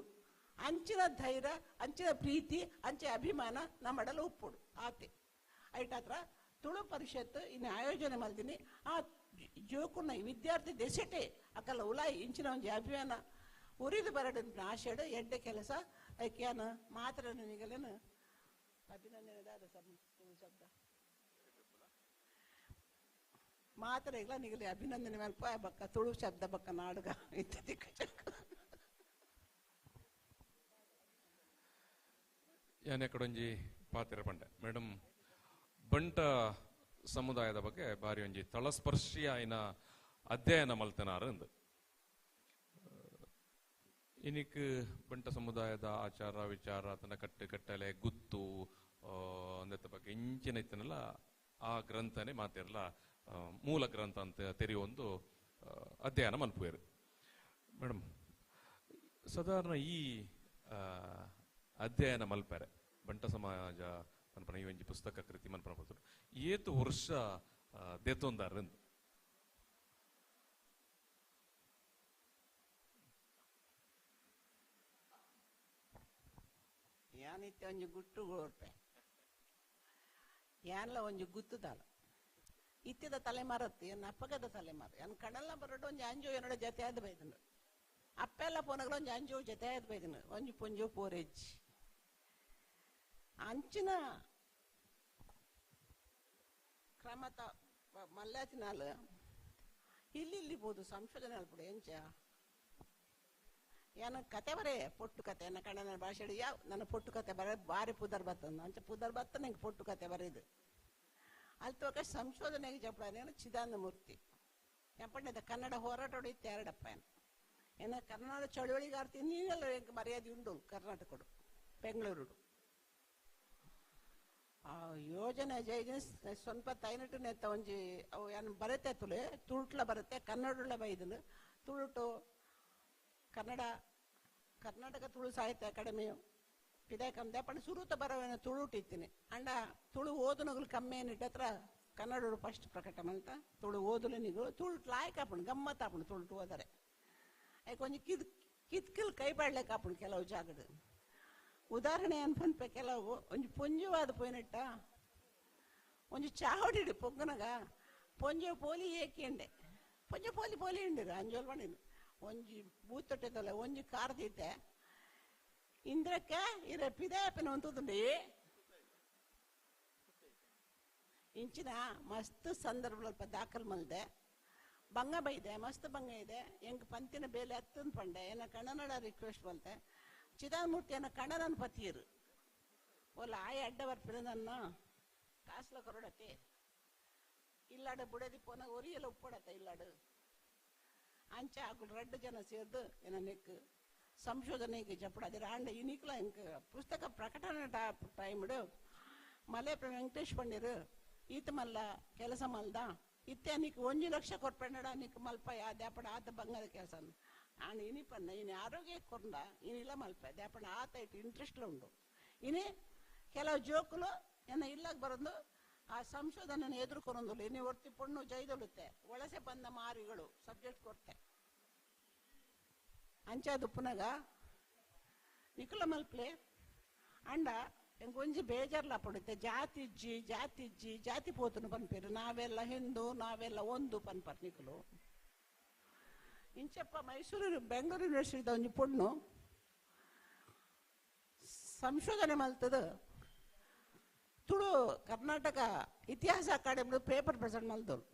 Speaker 12: ಅಂಚಿನ ಧೈರ್ಯ, ಅಂಚಿನ ಪ್ರೀತಿ, ಅಂಚೆ ಅಭಿಮಾನ ನಮ್ಮಡಲ ಉಪ್ಪುಡು ಆತೆ ಐಟಾತ್ರ ತುಳು ಪರಿಷತ್ ಇನ್ನು ಆಯೋಜನೆ ಮಾಡ್ತೀನಿ. ಆ ಜೋಕುನ ವಿದ್ಯಾರ್ಥಿ ದೆಸೆಟೆ ಅಕಲ ಉಲಾಯಿ ಇಂಚಿನ ಒಂಜಿ ಅಭಿಮಾನ ಉರಿದು ಬರಡು ಆಶೆಡು ಎಡ್ಡೆ ಕೆಲಸ ಐಕ್ಯಾನ ಮಾತ್ರ ನಿಗಲೇನು ಅಭಿನಂದನೆ ದಾದ ತುಳು ಶಬ್ದ ಮಾತ್ರ ಇಲ್ಲ ನಿಗಲಿ ಅಭಿನಂದನೆ ಮಲ್ಪ ಬಕ್ಕ ತುಳು ಶಬ್ದ ಬಕ್ಕ ನಾಡುಗ ಇತ್ಯಾದಿ.
Speaker 7: ಯಾನೆ ಕಡೊಂಜಿ ಪಾತಿರ ಪಂಡೆ ಮೇಡಮ್ ಬಂಟ ಸಮುದಾಯದ ಬಗ್ಗೆ ಬಾರಿ ಒಂಜಿ ತಳಸ್ಪರ್ಶಿ ಆಯ್ನ ಅಧ್ಯಯನ ಮಲ್ತನಾರ ಅಂದು. ಇನಿಕ್ ಬಂಟ ಸಮುದಾಯದ ಆಚಾರ ವಿಚಾರ ತನ್ನ ಕಟ್ಟು ಕಟ್ಟಲೆ ಗುತ್ತು ಅಂದತ್ತ ಬಗ್ಗೆ ಇಂಚಿನ ಇತ್ತನಲ್ಲ ಆ ಗ್ರಂಥನೇ ಮಾತಿರಲ್ಲ ಮೂಲ ಗ್ರಂಥ ಅಂತ ತೆರೆಯುವೊಂದು ಅಧ್ಯಯನ ಮಲ್ಪುವೇರು. ಮೇಡಮ್ ಸಾಧಾರಣ ಈ ಅಧ್ಯಯನ ಮಲ್ಪರೆ ಬಂಟ ಸಮಾಜ ಮನ್ಪನ ಈ ಒಂಜಿ ಪುಸ್ತಕ ಕೃತಿ ಮನ್ಪನ ಪಡ್ತಾರೆ ಏತು ವರ್ಷ ದೇತೊಂದಾರ
Speaker 12: ಯಾನಿತ್ತೆ ಒಂಜಿ ಗುಟ್ಟು ಗೋರ್ಪೆ ಯಾನ್ಲ ಒಂಜಿ ಗುತ್ತುದಾಲ ಇತ್ತಿದ ತಲೆಮಾರತ್ತು ಎನ್ನ ಅಪ್ಪಗದ ತಲೆಮಾರು ಎನ್ ಕಣಲ್ಲ ಬರೋಡು ಒಂಜಿ ಅಂಜು ಎನ್ನೋಡ ಜೊತೆ ಆದ ಬೈದನು ಅಪ್ಪೆಲ್ಲ ಪೋನಗಳು ಒಂಜಿ ಅಂಜು ಜೊತೆ ಆದ ಬೈದನು ಒಂಜಿ ಪುಂಜು ಪೋರೆಜ್ಜಿ ಅಂಚಿನ ಕ್ರಮತ ಮಲ್ಲಾತಿನಾಲ್ ಇಲ್ಲಿ ಇಲ್ಲಿ ಬೋದು ಸಂಶೋಧನೆ ಅಲ್ಪಡು ಎಂಚ ಏನ ಕತೆ ಬರೇ ಪೊಟ್ಟು ಕತೆ ಎನ್ನ ಕಣ್ಣನ ಭಾಷೆ ಯಾವ ನನ್ನ ಪೊಟ್ಟು ಕತೆ ಬರ ಬಾರಿ ಪುದರ್ ಬತ್ತಂದು ಅಂಚ ಪುದರ್ ಬತ್ತ ನಂಗೆ ಪೊಟ್ಟು ಕತೆ ಬರೆದು ಅಲ್ತೋಕ ಸಂಶೋಧನೆಗೆ ಜಪಡನೇನು ಚಿದಾನಂದ ಮೂರ್ತಿ ಎಂಪಣ್ಣದ ಕನ್ನಡ ಹೋರಾಟ ಇತ್ತು ಎರಡಪ್ಪ ಏನು ಏನ ಕನ್ನಡ ಚಳುವಳಿಗಾರ್ತಿ ನೀನೆಲ್ಲ ಮರ್ಯಾದೆ ಉಂಡು ಕರ್ನಾಟಕಡು ಬೆಂಗಳೂರು ಆ ಯೋಜನೆ ಜೈಜನ ಸ್ವಲ್ಪ ತೈನಟು ನೆತ್ತ ಒಂಜಿ ಅವು ಏನು ಬರುತ್ತೆ ತುಳು ತುಳುಟ್ಲ ಬರುತ್ತೆ ಕನ್ನಡುಳ್ಳ ಬೈದನು ತುಳುಟು ಕನ್ನಡ ಕರ್ನಾಟಕ ತುಳು ಸಾಹಿತ್ಯ ಅಕಾಡೆಮಿಯು ಪಿದಾಕಂದೆ ಪಂಡ ಸುರುತ ಬರವೇನ ತುಳುಟಿತ್ತೀನಿ ಅಂಡ ತುಳು ಓದುನಗಲು ಕಮ್ಮಿ ಏನಿಟ್ಟ ಹತ್ರ ಕನ್ನಡರು ಫಸ್ಟ್ ಪ್ರಕಟ ಮಂತ ತುಳು ಓದಲು ನಿಗಳು ತುಳು ಲಾಯಕ್ ಆಪುಂಡು ಗಮ್ಮತ್ ಆಪುಂಡು ತುಳುಟು ಓದರೆ ಯಾಕೆ ಒಂಜಿ ಕಿದ್ ಕಿತ್ಕಿಲ್ ಕೈ ಬಾಡ್ಲಿಕ್ಕೆ ಆಪುಂಡು ಕೆಲವು ಜಾಗಡು ಉದಾಹರಣೆ ಅನ್ಪನ್ಪೆ ಕೆಲವು ಒಂಜಿ ಪೊಂಜುವಾದ ಪೋಯಿನಟ್ಟ ಒಂಜಿ ಚಾವಡಿಡು ಪೊಗ್ಗನಗ ಪೊಂಜು ಪೋಲಿ ಏಕೆಂಡೆ ಪೊಂಜು ಪೋಲಿ ಪೋಲಿ ಉಂಡಿರು ಅಂಜೋಲ್ ಮಾಡಿದ್ದು ಒಂಜಿ ಬೂತೊಟ್ಟೆದಲ್ಲ ಒಂಜಿ ಕಾರ್ದಿದ್ದೆ ಇಂದ್ರಕ್ಕ ಇರ ಪಿದಾಪನ ಒಂತುಂಡೆ ಇಂಚಿನ ಮಸ್ತ್ ಸಂದರ್ಭ ದಾಖಲು ಮಲ್ದೆ ಬಂಗ ಬೈದೆ ಮಸ್ತ್ ಬಂಗ ಇದೆ ಎಂಕ್ ಪಂತಿನ ಬೇಲೆ ಹತ್ತಂದು ಪಂಡೆ ಏನ ಕಣ್ಣನಡ ರಿಕ್ವೆಸ್ಟ್ ಬಲ್ತೆ ಚಿದಾನಮೂರ್ತಿ ಅನ್ನ ಕಣ್ಣನನ್ ಪತಿಯರು ಒಲ್ಲ ಆಯ ಅಡ್ಡ ಬರ್ಪಿನ ನನ್ನ ಕಾಸ್ಲ ಕೊರಡತೆ ಇಲ್ಲಾಡ ಬುಡದಿ ಪೋನ ಒರಿಯಲ್ಲ ಉಪ್ಪಡತೆ ಇಲ್ಲಾಡು ಅಂಚ ಆಗುಲ್ ರಡ್ಡು ಜನ ಸೇರ್ದು ಏನ ನೆಕ್ ಸಂಶೋಧನೆಗೆ ಜಪಡದಿರ ಆಂಡ ಇನಿಕ್ಲ ಎಂಕ್ ಪುಸ್ತಕ ಪ್ರಕಟಣೆ ಟೈಮ್ಡು ಮಲೆ ವೆಂಕಟೇಶ್ ಪಂಡಿರು ಈತ ಮಲ್ಲ ಕೆಲಸ ಮಲ್ದ ಇತ್ತೆ ನಿಕ್ 1 ಲಕ್ಷ ಕೊರ್ಪೆಂಡಡ ನಿಕ್ ಮಲ್ಪ ದ್ಯಾಪಡ ಆತ ಬಂಗದ ಕೆಲಸ ಆಂಡ ಇನಿ ಪನ್ನ ಇನಿ ಆರೋಗ್ಯ ಕೊರ್ಂಡ ಇನಿಲ್ಲ ಮಲ್ಪ ದ್ಯಾಪಡ ಆತ ಇಟ್ಟು ಇಂಟ್ರೆಸ್ಟ್ಲ ಉಂಡು ಇನಿ ಕೆಲವು ಜೋಕುಲು ಎನ್ನ ಇಲ್ಲಾಗ ಬರೋದು ಆ ಸಂಶೋಧನೆ ಎದುರ್ಕೊರೊಂದುಲ್ಲ ಇನಿ ಒರ್ತಿ ಪೊಣ್ಣು ಜೈದೊಳುತ್ತೆ ವಲಸೆ ಬಂದ ಮಾರಿಗಳು ಸಬ್ಜೆಕ್ಟ್ ಕೊರ್ತೆ ಅಂಚಾದ ಉಪ್ಪುನಗ ನಿಕುಲ ಮಲ್ಪ್ಲೆ ಅಂಡ ಎಂಕ್ ಒಂಜಿ ಬೇಜಾರ್ಲ ಪಡುತ್ತೆ ಜಾತಿ ಇಜ್ಜಿ ಜಾತಿ ಇಜ್ಜಿ ಜಾತಿ ಪೋತುನು ಪನ್ಪೇರು ನಾವೆಲ್ಲ ಹಿಂದೂ ನಾವೆಲ್ಲ ಒಂದು ಪನ್ಪರ್ ನಿಕುಲು ಇಂಚಪ್ಪ ಮೈಸೂರು ಬೆಂಗಳೂರು ಯೂನಿವರ್ಸಿಟಿದ ಒಂಜಿ ಪೊಣ್ಣು ಸಂಶೋಧನೆ ಮಲ್ತದ ತುಳು ಕರ್ನಾಟಕ ಇತಿಹಾಸ ಅಕಾಡೆಮಿ ಪೇಪರ್ ಪ್ರೆಸೆಂಟ್ ಮಲ್ದೋಳು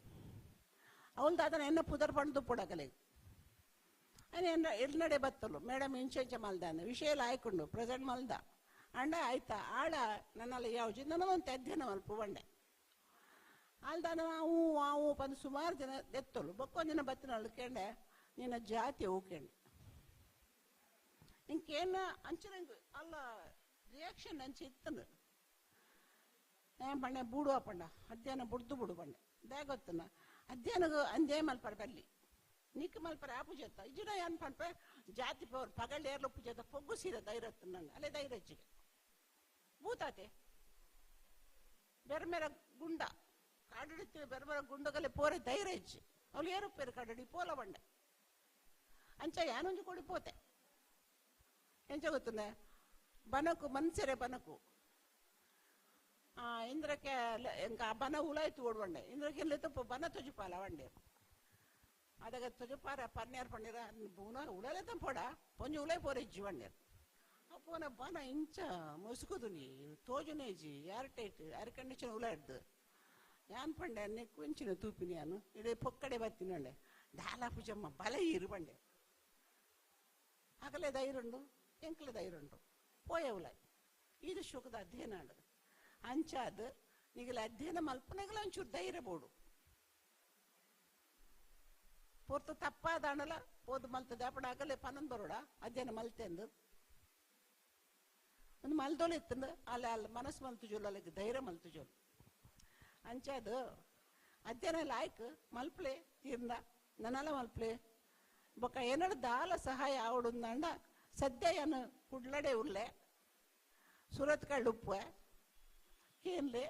Speaker 12: ಅವಳು ಅದನ್ನ ಎನ್ನ ಪುದರ್ ಪಂಡು ಪುಡಕಲೆ ಎನ್ನ ಎಲ್ನಡೆ ಬತ್ತಲು ಮೇಡಮ್ ಇಂಚೆ ಇಂಚೆ ಮಲ್ದ ಅಂದ ವಿಷಯ ಎಲ್ಲ ಆಯ್ಕೊಂಡು ಪ್ರೆಸೆಂಟ್ ಮಲ್ದ ಅಂಡ ಆಯ್ತಾ ಆಳ ನನ್ನಲ್ಲಿ ಯಾವ್ಜಿ ನನಗೊಂದು ಅಧ್ಯಯನ ಮಲ್ಪ ಬಂಡೆ ಅಲ್ದಾನ ಅವು ಅವು ಬಂದು ಸುಮಾರು ಜನ ಎತ್ತಲು ಬಕ್ಕೊಂದು ಜನ ಬತ್ತಿನವಳು ಕೇಂಡೆ ನಿನ್ನ ಜಾತಿ ಓಕೆಂಡು ಇಂಕೇನ ಅಂಚಿನ ಅಲ್ಲ ರಿಯಾಕ್ಷನ್ ಅಂಚೆ ಇತ್ತನು. ಪಂಡೆ ಬೂಡುವ ಪಂಡ ಅಧ್ಯಯನ ಬುಡ್ದು ಬುಡು ಪಂಡೆ ದಾಗೊತ್ತನ ಅಧ್ಯಯನಗ ಅಂದೇ ಮಲ್ಪರ ಬಲ್ಲಿ ನಿಕ್ ಮಲ್ಪರ ಆ ಪೂಜೆತ್ತ ಇಜುನ ಏನ್ ಪಂಪೆ ಜಾತಿ ಪವರ್ ಪಗಲ್ ಏರ್ಲು ಪೂಜೆತ್ತ ಪೊಗ್ಗು ಸೀರೆ ಧೈರ್ಯತ್ತ ನಂಗೆ ಅಲ್ಲೇ ಧೈರ್ಯ ಭೂತಾತೆ ಬೆರ್ಮೆರ ಗುಂಡ ಕಾಡಡಿತೀವಿ ಬೆರ್ಮೆರ ಗುಂಡಗಲೆ ಪೋರೆ ಧೈರ್ಯ ಹೆಚ್ಚು ಅವಳು ಏರುಪೇರು ಕಾಡಡಿ ಪೋಲ ಬಂಡೆ ಅಂಚ ಯಾನೊಂಜಿ ಕೊಡಿ ಪೋತೆ ಎಂಚ ಗೊತ್ತುಂದೆ ಬನಕು ಮನ್ಸೆರೆ ಬನಕು ಇಂದ್ರಕ್ಕೆ ಎಂಕ ಬನ ಉಲಾಯ್ತು ಓಡ್ವಂಡೆ ಇಂದ್ರಕ್ಕೆ ತಪ್ಪು ಬನ ತೊಜುಪಾಲ ವಂಡೆ ಅದಾಗ ತೊಜುಪಾರ ಪನ್ನೇರ್ ಪಣ್ಣೀರ ಬೂನ ಉಳಲೆ ತಂಪೋಡ ಪೊಂಜು ಉಲೈ ಪೋರೆ ಇಜ್ಜಿ ವಂಡೇರ್ ಪೋನ ಬನ ಇಂಚ ಮುಸುಕುದು ನೀ ತೋಜುನೇಜಿ ಏರ್ ಟೈಟ್ ಏರ್ ಕಂಡೀಷನ್ ಉಲಾಡ್ದು ಯಾನ್ ಪಂಡೆ ನೆಕ್ಕು ಇಂಚಿನ ತೂಪಿನಿ ಯಾನು ಇಡೀ ಪೊಕ್ಕಡೆ ಬತ್ತೀನಿ ಅಂಡೆ ದಾಲ ಪೂಜಮ್ಮ ಬಲ ಇರು ಬಂಡೆ ಅಗಲೆ ಧೈರ್ಯುಂಡು ಎಂಕಲೆ ಧೈರ್ಯುಂಡು ಪೋಯ ಉಲಾಯ್ ಇದು ಶೋಕದ ಅಧ್ಯಯನ ಅಂಚಾದ ನಿಗಲ ಅಧ್ಯಯನ ಮಲ್ಪನೆಗಲ ಒಂಚೂರು ಧೈರ್ಯ ಬೋಡು ಪೂರ್ತ ತಪ್ಪಾದಾಣಲ ಪೋದು ಮಲ್ತದೆ ಅಪ್ಪಡ ಅಗಲೆ ಪನ್ನೊಂದು ಬರೋಡ ಅಧ್ಯಯನ ಮಲ್ತೆಂದು ಒಂದು ಮಲ್ದೋಲು ಇತ್ತಂದು ಅಲ್ಲ ಅಲ್ಲ ಮನಸ್ಸು ಮಲ್ತು ಜೋಲು ಅಲ್ಲಿಗೆ ಧೈರ್ಯ ಮಲ್ತು ಜೋಲು ಅಂಚಾದ ಅಧ್ಯಯನ ಲಾಯ್ಕ್ ಮಲ್ಪ್ಲೆ ತೀರ್ಂದ ನನ್ನಲ್ಲ ಮಲ್ಪ್ಲೆ ಬೊಕ್ಕ ಏನಡ ದಾಲ ಸಹಾಯ ಆವಡುಂದಾಂಡ ಸದ್ಯ ಏನು ಕುಡ್ಲಡೆ ಉರ್ಲೆ ಸುರತ್ಕಳ್ಳು ಉಪ್ಪು ಏನ್ಲೆ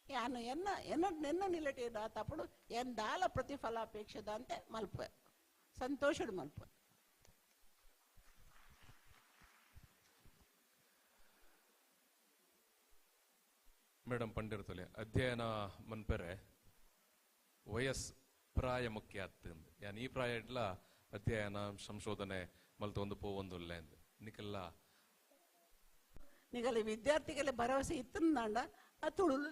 Speaker 12: ಯಾನು ಎನ್ನ ಎನ್ನ ನೆನ್ನ ನಿಲ್ಲಟಿ ತಪ್ಪಡು ಎನ್ ದಾಲ ಪ್ರತಿಫಲಾಪೇಕ್ಷದಂತೆ ಮಲ್ಪೆ ಸಂತೋಷಡ್ ಮಲ್ಪೆ.
Speaker 7: ಮೇಡಮ್ ಪಂಡಿರ್ತಲೆ ಅಧ್ಯಯನ ಮನ್ಪೆರೆ ವಯಸ್ ಪ್ರಾಯ ಮುಖ್ಯ ಆಗ್ತದೆ. ಯಾನ್ ಈ ಪ್ರಾಯ ಇಡ್ಲ ಅಧ್ಯಯನ ಸಂಶೋಧನೆ ಮಲ್ತ ಒಂದು ಪೋ ಒಂದು ನಿಕಲ್ಲ
Speaker 12: ನಿಗಲಿ ವಿದ್ಯಾರ್ಥಿಗಳ ಭರವಸೆ ಇತ್ತಂದಾಂಡ ಆ ತುಳುಲು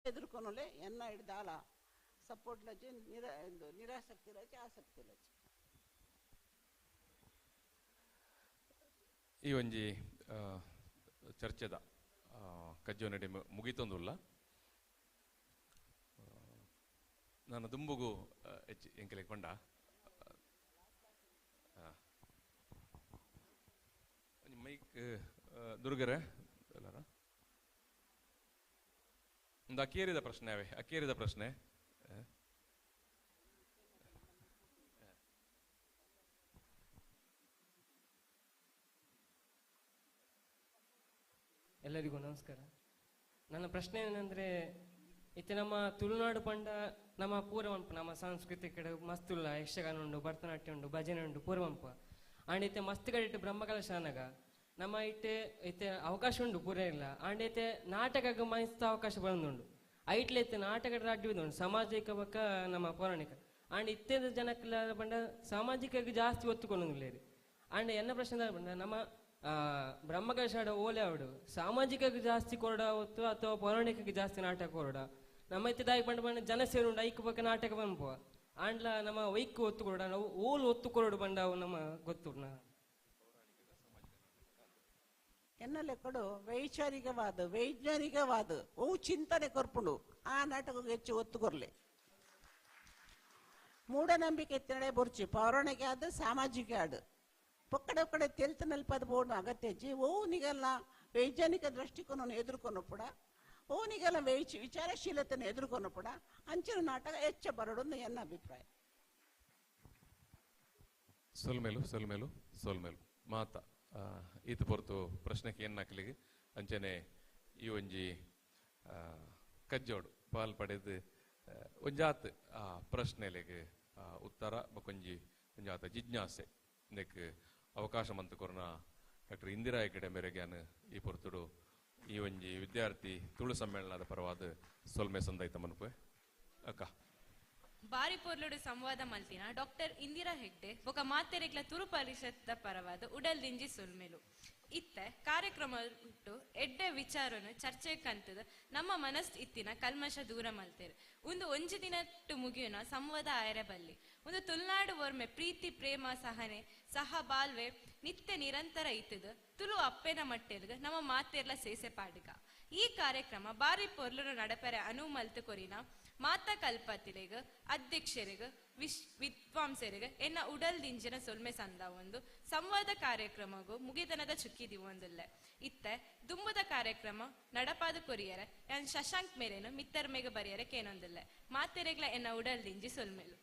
Speaker 12: ಎದುರ್ಕೊನಲೆ ಎನ್ನ ಹಿಡ್ದಾಲ ಸಪೋರ್ಟ್ ಲಜ್ಜೆ ನಿರಾಸಕ್ತಿ ಲಜ್ಜೆ ಆಸಕ್ತಿ ಲಜ್ಜೆ.
Speaker 7: ಈ ಒಂಜಿ ಚರ್ಚೆದ ಕಜ್ಜೋ ನಡಿ ಮುಗಿತೊಂದುಲ್ಲ. ನಾನು ದುಂಬುಗು ಹೆಚ್ಚು ಎಂಕಲೆ ಕೊಂಡ ಮೈಕ್ ದುರ್ಗರೆ ಎಲ್ಲಾರ ಒಂದು ಅಕೇರಿದ ಪ್ರಶ್ನೆ ಅವೇ ಅಕೇರಿದ ಪ್ರಶ್ನೆ.
Speaker 15: ಎಲ್ಲರಿಗೂ ನಮಸ್ಕಾರ. ನನ್ನ ಪ್ರಶ್ನೆ ಏನಂದರೆ, ಇತ್ತೆ ನಮ್ಮ ತುಳುನಾಡು ಪಂಡ ನಮ್ಮ ಪೂರ ಮನ್ಪು ನಮ್ಮ ಸಾಂಸ್ಕೃತಿಕ ಕಡೆ ಮಸ್ತ್ ಉಲ್ಲ ಯಕ್ಷಗಾನ ಉಂಡು, ಭರತನಾಟ್ಯ ಉಂಡು, ಭಜನೆ ಉಂಡು, ಪೂರ ಮನ್ಪು. ಆಂಡ್ ಇತ್ತೆ ಮಸ್ತ್ ಕಡೆ ಇಟ್ಟು ಬ್ರಹ್ಮಕಲಶ ಆನಗ ನಮ್ಮ ಇಟ್ಟೆ ಇತ್ತೆ ಅವಕಾಶ ಉಂಡು ಪೂರ ಇಲ್ಲ. ಆಂಡ್ ಇತ್ತೆ ನಾಟಕಕ್ಕೆ ಮಸ್ತ್ ಅವಕಾಶ ಬಂದುಂಡು. ಐಟ್ಲೆ ಇತ್ತೆ ನಾಟಕ ಅಡ್ಡಿ ಉಂಡು ಸಾಮಾಜಿಕ ಬಕ್ಕ ನಮ್ಮ ಪೌರಾಣಿಕ. ಆಂಡ್ ಇತ್ತೆದ ಜನಕ್ಕೆಲ್ಲ ಪಂಡ ಸಾಮಾಜಿಕಕ್ಕೆ ಜಾಸ್ತಿ ಒತ್ತುಕೊಳ್ಳೋದಿಲ್ಲ. ಆಂಡ್ ಎನ್ನ ಪ್ರಶ್ನೆ ಪಂಡ ನಮ್ಮ ಬ್ರಹ್ಮಕಲಶ ಓಲೆ ಅವಡು ಸಾಮಾಜಿಕಕ್ಕೆ ಜಾಸ್ತಿ ಕೊರಡ ಹೊತ್ತು ಅಥವಾ ಪೌರಾಣಿಕಕ್ಕೆ ಜಾಸ್ತಿ ನಾಟಕ ಕೊರಡ. ನಮ್ಮ ಇತ್ತೆ ದಾಯಿ ಪಂಡ ಪಂಡ ಜನ ಸೇರುಂಡು ಐಕ್ ಬಕ್ಕ ನಾಟಕ ಬಂಪುವ ಆಂಡ್ಲ ನಮ್ಮ ವೈಕ್ ಒತ್ತು ಕೊರಡ ನಾವು ಓಲು ಒತ್ತು ಕೊರಡು ಬಂಡ ಅವು ನಮ್ಮ ಗೊತ್ತು.
Speaker 12: ಎನ್ನಲೆ ಕೊಡು ವೈಚಾರಿಕವಾದ ವೈಜ್ಞಾನಿಕವಾದ ಅವು ಚಿಂತನೆ ಕೊರ್ಪುಂಡು ಆ ನಾಟಕಕ್ಕೆ ಹೆಚ್ಚು ಒತ್ತು ಕೊರ್ಲೆ. ಮೂಢನಂಬಿಕೆ ಎತ್ತಿನಡೆ ಬೊರ್ಚಿ ಪೌರಾಣಿಕ ಆದ ಸಾಮಾಜಿಕ ಆಡು ಪೊಕ್ಕಡೆ ಒಕ್ಕಡೆ ತೆಲ್ತ ನಲ್ಪದ ಬೋರ್ಡ್ ಅಗತ್ಯ ಹೆಜ್ಜೆ ಓ ನಿಗಲ್ಲ ವೈಜ್ಞಾನಿಕ ದೃಷ್ಟಿಕೋನವನ್ನು ಎದುರ್ಕೊನು ಕೂಡ ಓ ನಿಗಲ್ಲ ವಿಚಾರಶೀಲತೆಯನ್ನು ಎದುರ್ಕೊನು ಕೂಡ ಅಂಚಿನ ನಾಟಕ ಹೆಚ್ಚ ಬರಡು ಎನ್ನ ಅಭಿಪ್ರಾಯ.
Speaker 7: ಸೊಲ್ಮೇಲು ಸೊಲ್ಮೇಲು ಸೊಲ್ಮೇಲು ಮಾತ ಈತ ಪೊರ್ತು ಪ್ರಶ್ನೆಗೆ ಏನು ಹಾಕಲಿಗೆ ಅಂಚನೆ ಈ ಒಂಜಿ ಕಜ್ಜೋಡು ಪಾಲ್ ಪಡೆದು ಒಂಜಾತ್ ಆ ಪ್ರಶ್ನೆಲೆಗೆ ಉತ್ತರ ಬೊಕೊಂಜಿ ಒಂಜಾತ ಜಿಜ್ಞಾಸೆ ಇದಕ್ಕೆ ಅವಕಾಶ ಮಂತು ಕೊರ್ನ ಡಾಕ್ಟರ್ ಇಂದಿರಾ ಹೆಗ್ಗಡೆ ಮೇರೆಗ್ಯಾನ್ ಈ ಪೊರ್ತುಡು ಈ ಒಂಜಿ ವಿದ್ಯಾರ್ಥಿ ತುಳು ಸಮ್ಮೇಳನದ ಪರವಾದ ಸೊಲ್ಮೆ ಸಂದೈತ ಮನ್ಪುವೆ ಅಕ್ಕ.
Speaker 11: ಬಾರಿ ಪೊರ್ಲುಡು ಸಂವಾದ ಮಲ್ತಿನ ಡಾಕ್ಟರ್ ಇಂದಿರಾ ಹೆಗ್ಡೆ ಬೊಕ ಮಾತೆರೆಗ್ಲ ತುಳು ಪರಿಷತ್ ಪರವಾದ ಉಡಲ್ ದಿಂಜಿ ಸೊಲ್ಮೆಲು. ಇತ್ತೆ ಕಾರ್ಯಕ್ರಮ ಉಟ್ಟು ಎಡ್ಡೆ ವಿಚಾರನು ಚರ್ಚೆ ಕಂತದ ನಮ್ಮ ಮನಸ್ ಇತ್ತಿನ ಕಲ್ಮಶ ದೂರ ಮಲ್ತೇರು. ಒಂದು ಒಂಜಿ ದಿನಟ್ಟು ಮುಗಿಯುನ ಸಂವಾದ ಆಯರೆ ಬಲ್ಲಿ ಒಂದು ತುಳುನಾಡು ಒರ್ಮೆ ಪ್ರೀತಿ ಪ್ರೇಮ ಸಹನೆ ಸಹ ಬಾಲ್ವೆ ನಿತ್ಯ ನಿರಂತರ ಇತ್ತದ ತುಳು ಅಪ್ಪೆನ ಮಟ್ಟೆಲ್ಗ ನಮ್ಮ ಮಾತೆರ್ಲ ಸೇಸೆ ಪಾಡುಗ. ಈ ಕಾರ್ಯಕ್ರಮ ಬಾರಿ ಪೊರ್ಲುನು ನಡಪೆರೆ ಅನು ಮಲ್ತು ಕೊರಿನ ಮಾತಾ ಕಲ್ಪತಿಲೆಗ್ ಅಧ್ಯಕ್ಷರಿಗ ವಿದ್ವಾಂಸರಿಗೆ ಎನ್ನ ಉಡಲ್ ದಿಂಜಿನ ಸೊಲ್ಮೆ ಸಂದ ಒಂದು ಸಂವಾದ ಕಾರ್ಯಕ್ರಮಗೂ ಮುಗಿದನದ ಚುಕ್ಕಿ ದಿವೊಂದುಲ್ಲೆ. ಇತ್ತೆ ದುಂಬುದ ಕಾರ್ಯಕ್ರಮ ನಡಪಾದ ಕೊರಿಯರೆ ಎನ್ ಶಶಾಂಕ್ ಮೇರೇನು ಮಿತ್ತರ್ಮೆಗ ಬರಿಯರೆ ಕೇನೊಂದುಲ್ಲೆ. ಮಾತೆರೆಗ್ಲ ಎನ್ನ ಉಡಲ್ ದಿಂಜಿ ಸೊಲ್ಮೆಲು.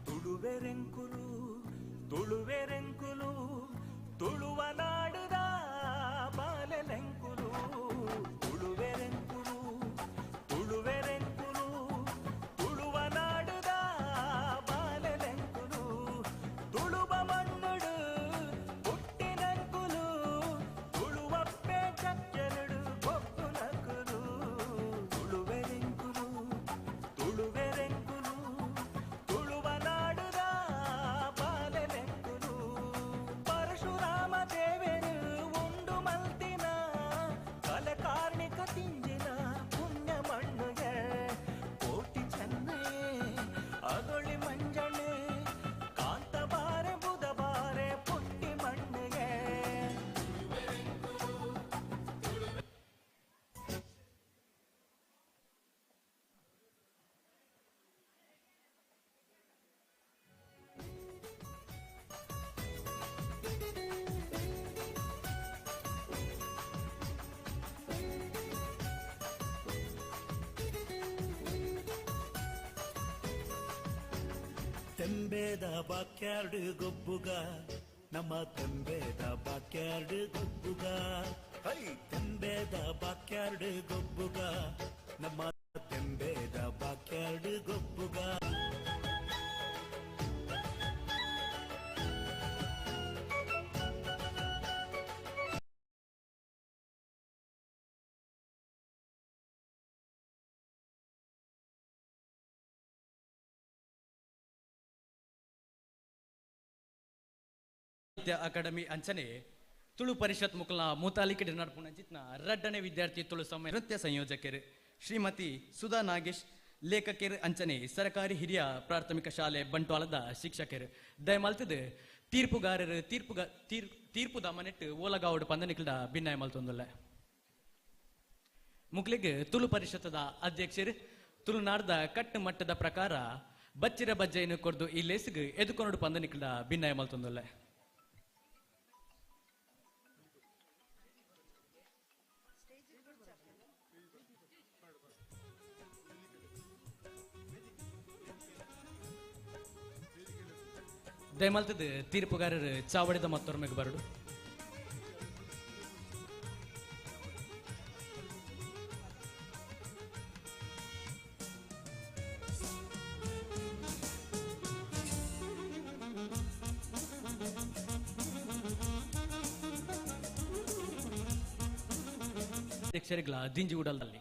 Speaker 16: ತುಳುವೆರೆಂಕುಲು ತುಳುವೆರೆಂಕುಲು ತುಳುವ ನಾಡುದ ಬಾಲೆಲೆಂಕುಲು ತುಳುವೆರೆಂಕುಲು ತುಳುವೆರೆಂಕುಲು ತುಳುವ ನಾಡುದ ಬಾಲೆಲೆಂಕುಲು ತುಳುವ ಮಣ್ಣುಡು ಪುಟ್ಟಿನಂಕುಲು ತುಳುವಪ್ಪೆ ಚಕ್ಕೆಲುಡು ಕೊಪ್ಪುನಕುಲು ತುಳುವೆರೆಂಕುಲು ತುಳುವೆರೆಂಕುಲು ತುಳುವ ನಾಡುದ ಬಾಲೆಲೆಂಕುಲು ಪರಶುರಾಮ ದೇವರು ಉಂಡು ಮಲ್ತಿನ ಕಲಕಾರ್ಣಿಕ ತಿಂಜಿನ ಪುಣ್ಯ ಮಣ್ಣುಗೆ ಕೋಟಿ ಚೆನ್ನಯೇ ಅಗೊಳಿ ಮಂಜಣೆ ಕಾಂತಬಾರೆ ಬುಧಬಾರೆ ಪುಟ್ಟಿ ಮಣ್ಣುಗೆ. ತೆಂಬೇದ ಬಾಕ್ಯಾರ್ಡ್ ಗೊಬ್ಬುಗ ನಮ್ಮ ತೆಂಬೇದ ಬಾಕ್ಯಾರ್ಡ್ ಗೊಬ್ಬುಗ ಹೈ ತೆಂಬೇದ ಬಾಕ್ಯಾರ್ಡ್ ಗೊಬ್ಬುಗ ನಮ್ಮ ತೆಂಬೇದ ಬಾಕ್ಯಾರ್ಡ್ ಗೊಬ್ಬುಗ.
Speaker 9: ಸಾಹಿತ್ಯ ಅಕಾಡೆಮಿ ಅಂಚನೆ ತುಳು ಪರಿಷತ್ ಮುಕುಲ ಮೂತಾಲಿಕೆಡ್ ನಡ್ಪುನ ಜಿತ್ನ ರಡ್ಡನೆ ವಿದ್ಯಾರ್ಥಿ ತುಳು ಸಮ್ಮೇಳನ ನೃತ್ಯ ಸಂಯೋಜಕರು ಶ್ರೀಮತಿ ಸುಧಾ ನಾಗೇಶ್ ಲೇಖಕರು ಅಂಚನೆ ಸರಕಾರಿ ಹಿರಿಯ ಪ್ರಾಥಮಿಕ ಶಾಲೆ ಬಂಟ್ವಾಳದ ಶಿಕ್ಷಕರು ದಯಮಲ್ತದ ತೀರ್ಪುಗಾರರು ತೀರ್ಪುದ ಮನೆಟ್ಟು ಓಲಗಾವಡು ಪಂದನಿಕಲ್ದ ಭಿನ್ನಾಯ ಮಲ್ತೊಂದುಲ್ಲ. ಮುಕ್ಲಿಗೆ ತುಳು ಪರಿಷತ್ತದ ಅಧ್ಯಕ್ಷರು ತುಳುನಾಡ್ದ ಕಟ್ಟುಮಟ್ಟದ ಪ್ರಕಾರ ಬಚ್ಚಿರ ಬಜ್ಜೆಯನ್ನು ಕೊರ್ದು ಈ ಲೇಸಿಗೆ ಎದುಕೊನಡು ಪಂದನಿಕಲ್ದ ಭಿನ್ನಾಯ ಮಲ್ತೊಂದುಲ್ಲ. ದಯಮಲ್ತದ ತೀರ್ಪುಗಾರರು ಚಾವಡಿದ ಮತ್ತೊರ್ಮೆಗೆ ಬರಡು. ಅಧ್ಯಕ್ಷರಿಗಳ ದಿಂಜಿ ಉಡಲ್ದಲ್ಲಿ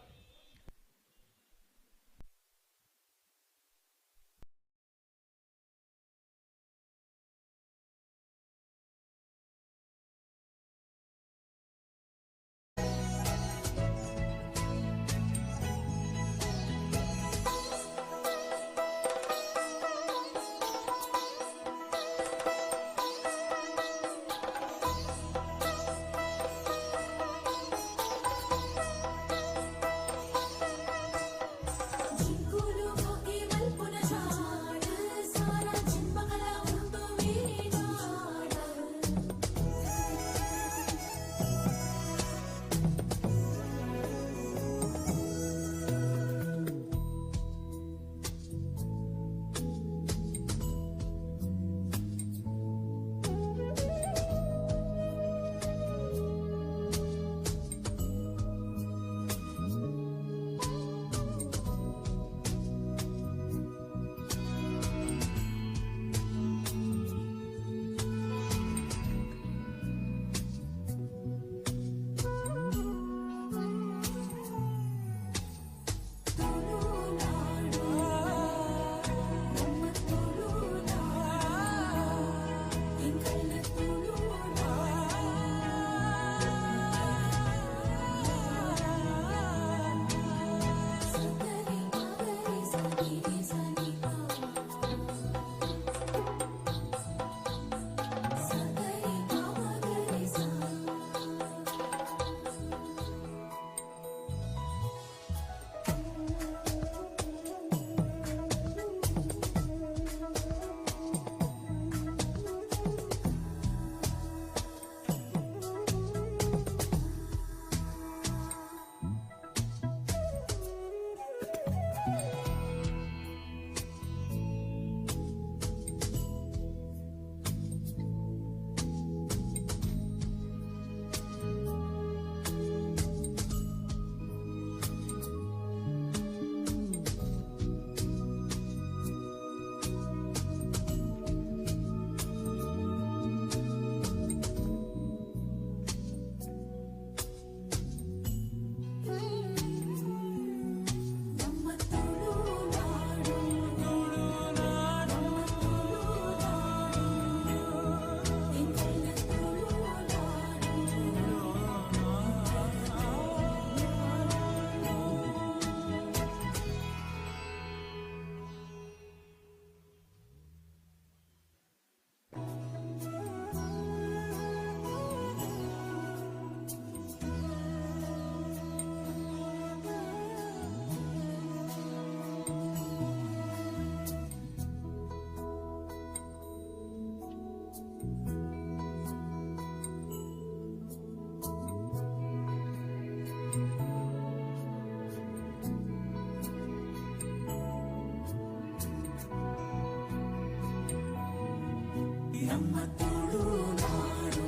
Speaker 17: ನಮ್ಮ ತುಳುನಾಡು,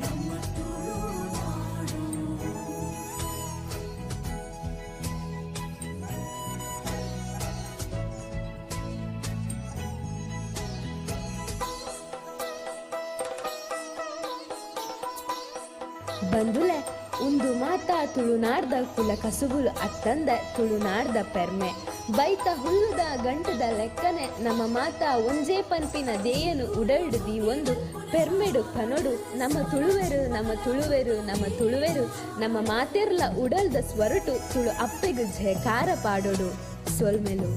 Speaker 17: ನಮ್ಮ ತುಳುನಾಡು.
Speaker 8: ಬಂದುಲೆ ಉಂದು ಮಾತಾ ತುಳುನಾಡ್ದ ಕುಲ ಕಸುಬುಲು ಅತ್ತಂದ ತುಳುನಾಡ್ದ ಪೆರ್ಮೆ ಬೈತ ಹುಲ್ಲುದ ಗಂಟದ ಲೆಕ್ಕನೆ ನಮ್ಮ ಮಾತಾ ಒಂಜೇ ಪನ್ಪಿನ ದೇಯನು ಉಡಲ್ಡು ಒಂದು ಪೆರ್ಮೆಡು ಪನೊಡು ನಮ್ಮ ತುಳುವೆರು ನಮ್ಮ ತುಳುವೆರು ನಮ್ಮ ತುಳುವೆರು ನಮ್ಮ ಮಾತೆರ್ಲ ಉಡಲ್ದ ಸ್ವರಟು ತುಳು ಅಪ್ಪೆಗು ಝೇಕಾರ ಪಾಡೋಡು ಸೊಲ್ಮೆಲು.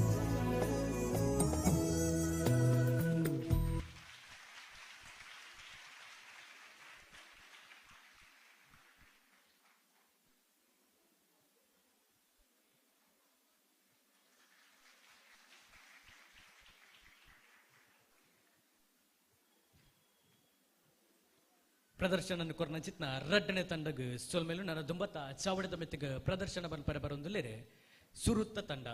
Speaker 9: ಪ್ರದರ್ಶನ ಕೊರ್ನ ಚಿತ್ನ ರಡ್ಡನೆ ತಂಡಗ್ ಸೊಲ್ಮೇಲು ನನ್ನ ದುಂಬತ್ತ ಚಾವಡಿದ ಮೆತ್ತಿಗೆ ಪ್ರದರ್ಶನ ಬನ್ಪರೆ ಬರೊಂದುಲ್ಲೇರೆ ಸುರುತ್ತ ತಂಡ.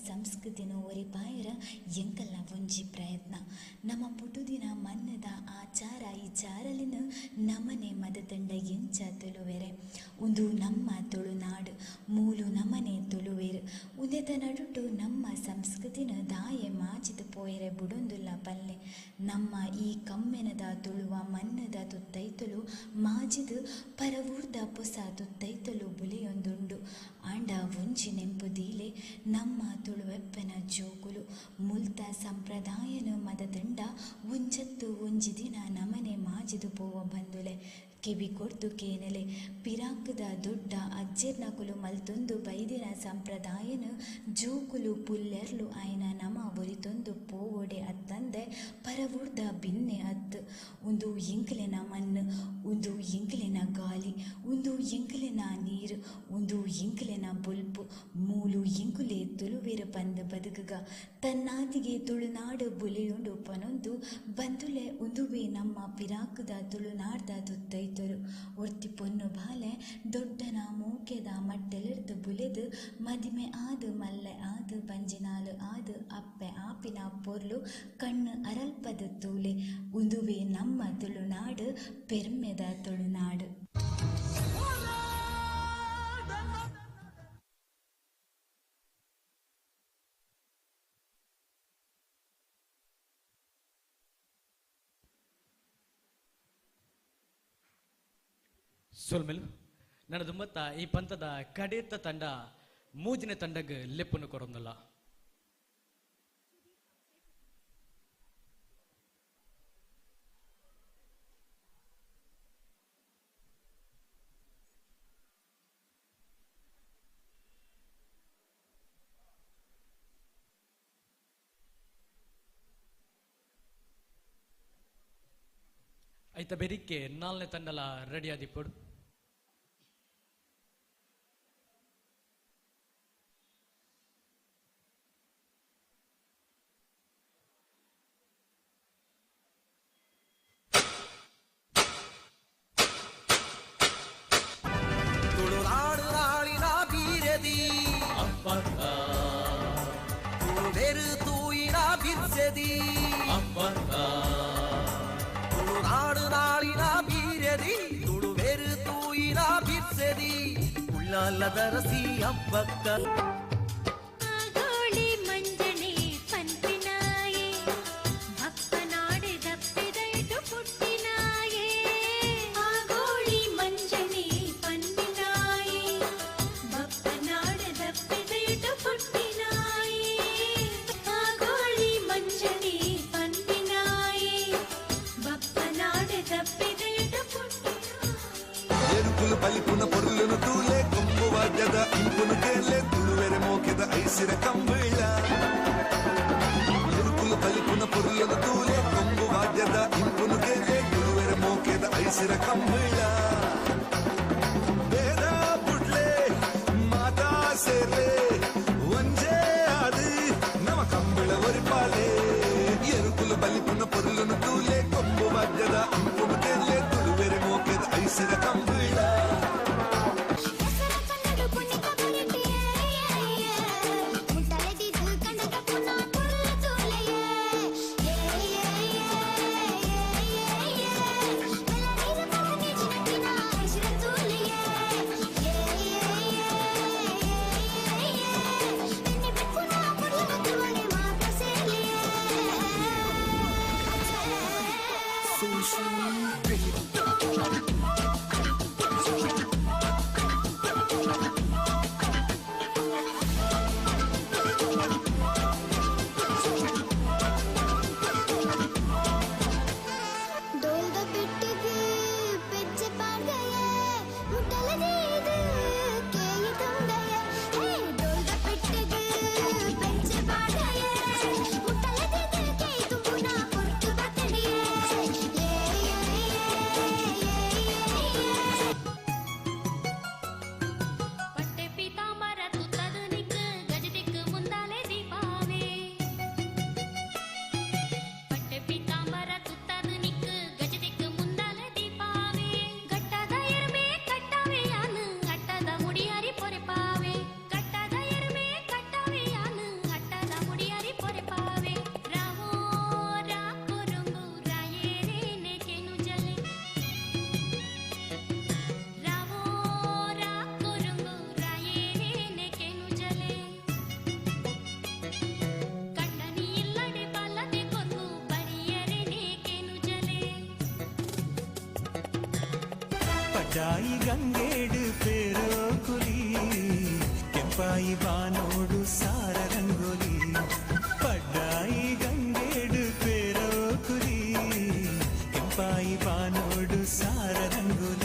Speaker 10: ಸಂಸ್ಕೃತಿನ ಒರಿಪಾಯರ ಎಂಕಲ್ನ ಒಂಜಿ ಪ್ರಯತ್ನ ನಮ್ಮ ಪುಟುದಿನ ಮನ್ನದ ಆಚಾರ ಇಚಾರಲಿನ ನಮನೆ ಮದತಂಡ ಎಂಚ ತುಳುವೆರೆ ಉಂದು ನಮ್ಮ ತುಳುನಾಡು ಮೂಲು ನಮನೆ ತುಳುವೆರು ಉಂದೆತ ನಡುಟು ನಮ್ಮ ಸಂಸ್ಕೃತಿನ ದಾಯೆ ಮಾಚಿದ ಪೋಯರೆ ಬುಡೊಂದುಲ್ಲ ಪಲ್ಲೆ ನಮ್ಮ ಈ ಕಮ್ಮೆನದ ತುಳುವ ಮನ್ನದ ತುತ್ತೈತಲು ಮಾಜಿದು ಪರವೂರ್ದ ಪೊಸ ತುತ್ತೈತಲು ಬುಲೆಯೊಂದುಂಡು ಆಂಡ ಒಂಜಿ ನೆಂಪು ದೀಲೆ ನಮ್ಮ ತುಳುವೆಪ್ಪನ ಜೋಕುಲು ಮುಲ್ತ ಸಂಪ್ರದಾಯನ ಮದದಂಡ ಒಂಜತ್ತು ಒಂಜಿ ದಿನ ನಮನೆ ಮಾಜಿದು ಪೋವ ಬಂದುಲೆ ಕೆಬಿ ಕೊರ್ದು ಕೇನಲೆ ಪಿರಾಕದ ದೊಡ್ಡ ಅಜ್ಜೆರ್ನಕುಲು ಮಲ್ತೊಂದು ಬೈದಿನ ಸಂಪ್ರದಾಯನು ಜೋಕುಲು ಪುಲ್ಲೆರ್ಲು ಆಯ್ನ ನಮ ಒರಿತೊಂದು ಪೋವೊಡೆ ಅತ್ತಂದೆ ಪರವೂರ್ದ ಬಿನ್ನೆ ಅತ್ತು. ಉಂದು ಎಂಕ್ಲೆನ ಮಣ್ಣು, ಉಂದು ಎಂಕ್ಲೆನ ಗಾಲಿ, ಉಂದು ಎಂಕ್ಲೆನ ನೀರು, ಉಂದು ಎಂಕ್ಲೆನ ಬೊಲ್ಪು, ಮೂಲು ಎಂಕುಲೆ ತುಳುವೆರ್ ಪಂದ್ ಬದುಕುಗ ತನ್ನಾದಿಗೆ ತುಳುನಾಡು ಬುಲೆಯುಂಡು ಪನೊಂದು ಬಂದುಲೆ ಉಂದುವೆ ನಮ್ಮ ಪಿರಾಕದ ತುಳುನಾಡ್ದ ತುತ್ತೈತರು. ಒರ್ತಿ ಪೊನ್ನು ಬಾಲೆ ದೊಡ್ಡನ ಮೋಕೆದ ಮಟ್ಟೆಲಿರ್ದು ಬುಲೆದು ಮದಿಮೆ ಆದು ಮಲ್ಲೆ ಆದು ಬಂಜಿನಾಲು ಆದು ಅಪ್ಪೆ ಆಪಿನ ಪೊರ್ಲು ಕಣ್ಣು ಅರಲ್ಪದ ತೂಲೆ ಉಂದುವೆ ನಮ್ಮ ತುಳುನಾಡು ಪೆರ್ಮೆದ ತುಳುನಾಡು.
Speaker 9: ಸೊಲ್ಮೆಲು ನನದುಂಬತ್ತ ಈ ಪಂಥದ ಕಡೇತ ತಂಡ ಮೂಜಿನ ತಂಡಗ್ ಲೆಪ್ಪುನು ಕೊರೊಂದಲ್ಲ. ಐತ ಬೆರಿಕೆ ನಾಲ್ನೇ ತಂಡಲ ರೆಡಿ ಆದಿಪ್ಪಡು.
Speaker 13: ತುಳುನಾಡು ನಾಳಿನ ಬೀರದಿ ತುಳುವೆರು ತೂಯಿನ ಬಿರ್ಸೆದಿ ತುಳುನಾಡು ನಾಳಿನ ಬೀರದಿ ತುಳುವೆರು ತೂಯಿನ ಬಿರ್ಸೆದಿ ಉಳ್ಳಾಲದರಸಿ ಹಬ್ಬಕ್ಕ.
Speaker 14: ಗೋಳಿ ಮಂಜಣೆ ಪಂಪಿನಾಯೆ ಭಕ್ತನಾಡೆ ದಪ್ಪಿದೈಟು ಪುಟ್ಟಿನಾಯೆ. ಆಗೋಳಿ ಮಂಜಣೆ ಪಂಪಿನಾಯೆ ಭಕ್ತನಾಡೆ ದಪ್ಪಿದೈಟು ಪುಟ್ಟಿನಾಯೆ. ಆಗೋಳಿ ಮಂಜಣೆ ಪಂಪಿನಾಯೆ ಭಕ್ತನಾಡೆ ದಪ್ಪಿದೈಟು
Speaker 23: ಎರುಕುಲು ಬಲಿಪುನ ಪೊರುಲುನು ತೂಲೆ ಕೊಂಬು ವಾದ್ಯದ ಇಂಪುನು ಕೇಲೆ ತುಳುವೆರೆ ಮೋಕೆದ ಐಸಿರ ಕಂಬಳ. ಎರುಕುಲು ಬಲಿಪುನ ಪೊರುಲುನು ತೂಲೆ ಕೊಂಬು ವಾದ್ಯದ ಇಂಪುನು ಕೇಲೆ ತುಳುವೆರೆ ಮೋಕೆದ ಐಸಿರ ಕಂಬಳ. ಬೇದ ಬುಡ್ಲೆ ಮಾತಾ ಸೇರ್ಲೆ ಒಂಜೇ ಆದು ನಮ ಕಂಬಳ ಒರಿಪಾಲೆ. ಎರುಕುಲು ಬಲಿಪುನ ಪೊರುಲುನು ತೂಲೆ ಕೊಂಬು ವಾದ್ಯದ ಇಂಪುನು ಕೇಲೆ ತುಳುವೆರೆ ಮೋಕೆದ ಐಸಿರ ಕಂಬಳ.
Speaker 14: ಡೋಲ್ದ ಬಿಟ್ಟಿಗೆ ಪೆಚ್ಚೆ ಪಾಡ್ದಯೆ ಮುಟ್ಟಲದೀದು ಕೇಯಿ ತುಂಡಯೆ. ಹೇ ಡೋಲ್ದ ಬಿಟ್ಟಿಗೆ ಪೆಚ್ಚೆ ಪಾಡ್ದಯೆ ಮುಟ್ಟಲದೀದು ಕೇಯಿ ತುಂಬುನ ಪೊರ್ತು ಬತ್ತಡಿಯೆ. ಏ ಏ ಏ ಏ
Speaker 22: ಪಟ್ಟೆ ಪೀತಾಂಬರ ತುತ್ತದು ನಿಕ್ ಗಜದಿಕ್ ಮುಂದಾಲೆ ದೀಪಾವೆ. ಪಟ್ಟೆ ಪೀತಾಂಬರ ತುತ್ತದು ನಿಕ್ ಗಜದಿಕ್ ಮುಂದಾಲೆ ದೀಪಾವೆ. ಗಟ್ಟದ ಎರ್ಮೆ ಕಟ್ಟವೆ ಯಾನು ಅಟ್ಟದ ಮುಡಿಯಾರಿ ಪೊರೆಪಾವೆ. ಗಟ್ಟದ ಎರ್ಮೆ ಕಟ್ಟವೆ ಯಾನು ಅಟ್ಟದ ಮುಡಿಯಾರಿ ಪೊರೆಪಾವೆ. ರಾವೋ ರಾ ಕೊರಂಗು ರಾಯೇರೆ ನೆಕೆನು ಜಲೆ. ರಾವೋ ರಾ ಕೊರಂಗು ರಾಯೇರೆ ನೆಕೆನು ಜಲೆ. ಕಂಡನಿ ಇಲ್ಲಡೆ ಬಲ್ಲದೆ ಕೊಂದು ಬರಿಯರೆ ನೇಕೆನು ಜಲೆ.
Speaker 4: ಪಡ್ಡಾಯಿ ಗಂಗೇಡು ಪೇರೋ ಕುಲಿ ಕೆಂಪಾಯಿ ಬಾನೋಡು ಸಾರ ರಂಗೋಲಿ. ಪಡ್ಡಾಯಿ ಗಂಗೇಡು ಪೇರೋ ಕುಲಿ ಕೆಂಪಾಯಿ ಬಾನೋಡು ಸಾರ ರಂಗೋಲಿ.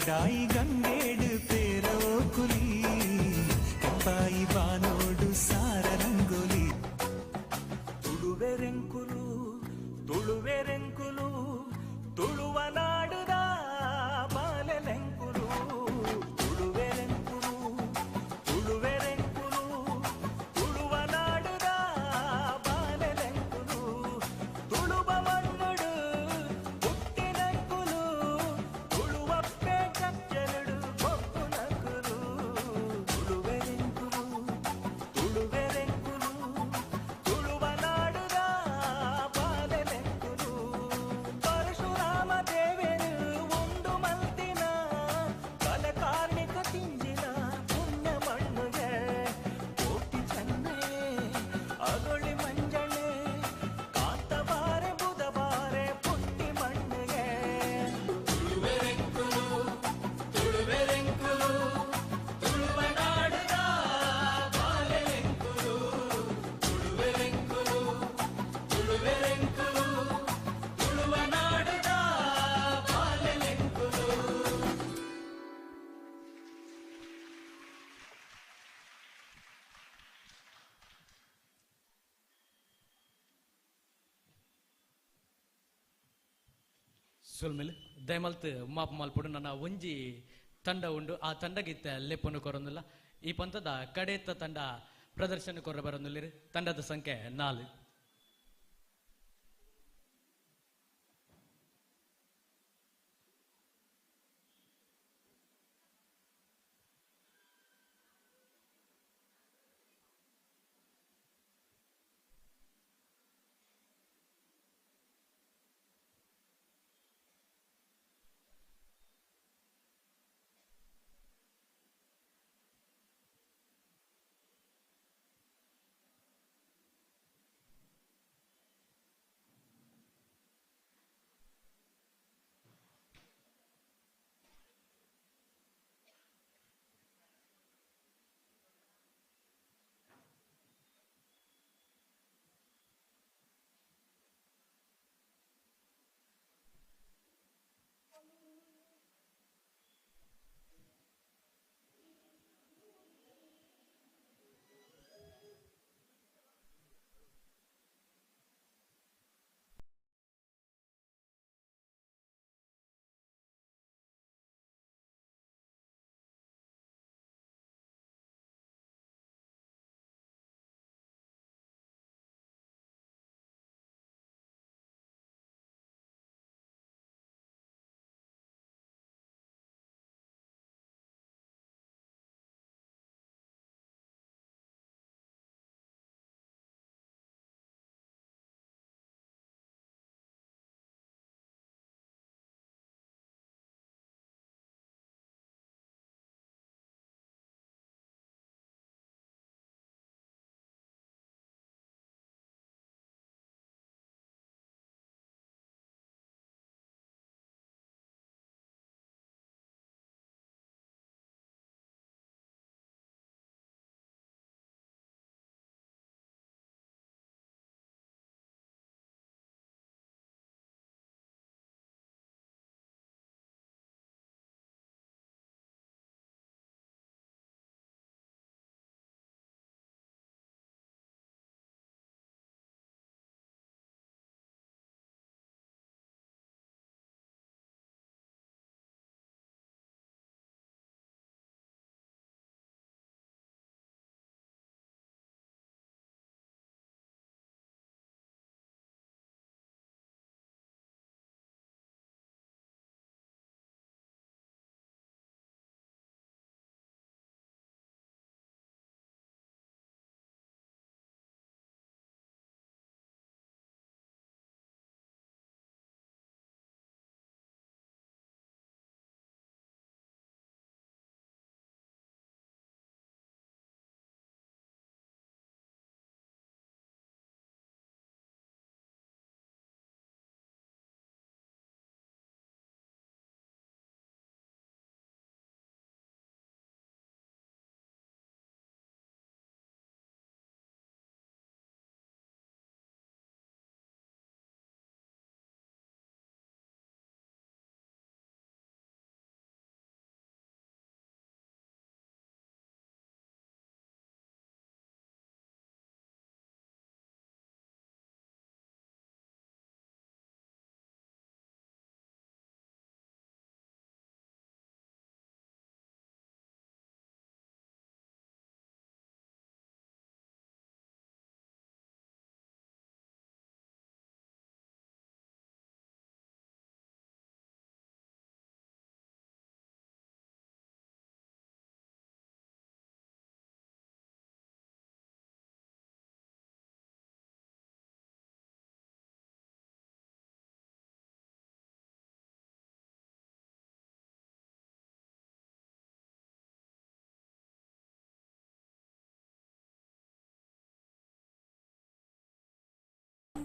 Speaker 4: ಪಡ್ಡಾಯಿ ಗಂಗೇಡು ಪೇರೋ ಕುಲಿ ಕೆಂಪಾಯಿ ಬಾನೋಡು ಸಾರ ರಂಗೋಲಿ.
Speaker 16: ತುಳುವೆರೆಂಕುಲು ತುಳುವೆರೆಂಕುಲು ತುಳುವ ನಾಡುದ ಬಾಲೆಲೆಂಕುಲು ತುಳುವೆರೆಂಕುಲು ತುಳುವೆರೆಂಕುಲು ತುಳುವ ನಾಡುದ ಬಾಲೆಲೆಂಕುಲು ತುಳುವ ಮಣ್ಣುಡು ಹುಟ್ಟಿನಂಕುಲು ತುಳುವಪ್ಪೆ ಕಚ್ಚಲುಡು ಬೊಕ್ಕುನಕುಲು ತುಳುವೆರೆಂಕುಲು ತುಳುವೆರೆಂಕುಲು ತುಳುವ ನಾಡುದ ಬಾಲೆಲೆಂಕುಲು ಪರಶುರಾಮ ದೇವರು ಉಂಡು ಮಲ್ತಿನ ಕಲಕಾರ್ಣಿಕ ತಿಂಜಿನ ಪುಣ್ಯ ಮಣ್ಣುಗೆ ಕೋಟಿ ಚೆನ್ನೆ ಅಗೊಳಿ ಮಂಜಣೆ ಕಾಂತಬಾರೆ ಬುಧಬಾರೆ ಪುಟ್ಟಿ ಮಣ್ಣುಗೆ
Speaker 1: ತುಳುವೆರೆಂಕುಲು ತುಳುವೆರೆಂಕುಲು ತುಳುವ ನಾಡುದ ಬಾಲೆಲೆಂಕುಲು ತುಳುವೆರೆಂಕುಲು ತುಳುವೆರೆಂಕುಲು ತುಳುವ ನಾಡುದ ಬಾಲೆಲೆಂಕುಲು.
Speaker 9: ಸೊಲ್ಮೆಲ್ ದಯಮಲ್ತ್ ಮಾಪ್ ಮಲ್ಪುಡು ನನ್ನ ಒಂಜಿ ತಂಡ ಉಂಡು ಆ ತಂಡಗಿತ್ತ ಲೆಪ್ಪನು ಕೊರೊಂದಿಲ್ಲ ಈ ಪಂಥದ ಕಡೆತ್ತ ತಂಡ ಪ್ರದರ್ಶನ ಕೊರ ಬರೊಂದಿಲ್ಲ ತಂಡದ ಸಂಖ್ಯೆ 4.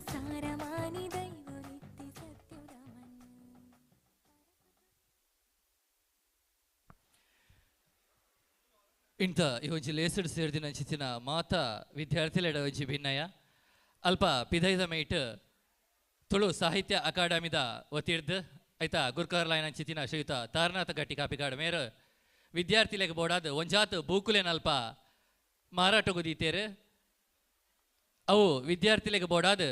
Speaker 10: ಸಾರಮಾನಿ ದೈವೊಲಿತ್ತಿ ಸತ್ಯದ ಮಣ್ಣು.
Speaker 1: ಇಂತ ಈ ಒಂಜಿ ಲೇಸಡ್ ಸೇರ್ದಿನ ಅಂಚಿತ್ತಿನ ಮಾತಾ ವಿದ್ಯಾರ್ಥಿಲೆಡ ಒಂಜಿ ಭಿನ್ನಯ ಅಲ್ಪ ಪಿದೈದ ಮೇಟ್ ತುಳು ಸಾಹಿತ್ಯ ಅಕಾಡೆಮಿದ ವತಿರ್ದ್ ಐತಾ ಗುರ್ಕಾರ್ಲಾಯನ ಅಂಚಿತ್ತಿನ ಶ್ರೀಯುತ ತಾರನಾಥ ಗಟ್ಟಿ ಕಾಪಿಕಾಡ್ ಮೇರ್ ವಿದ್ಯಾರ್ಥಿಲೆಗ್ ಬೋಡಾದ್ ಒಂಜಾತ್ ಬೂಕುಲೇನ ಅಲ್ಪ ಮಾರಾಟಕ್ಕೂ ದೀತೇರು. ಅವು ವಿದ್ಯಾರ್ಥಿಲೆಗ್ ಬೋಡಾದ್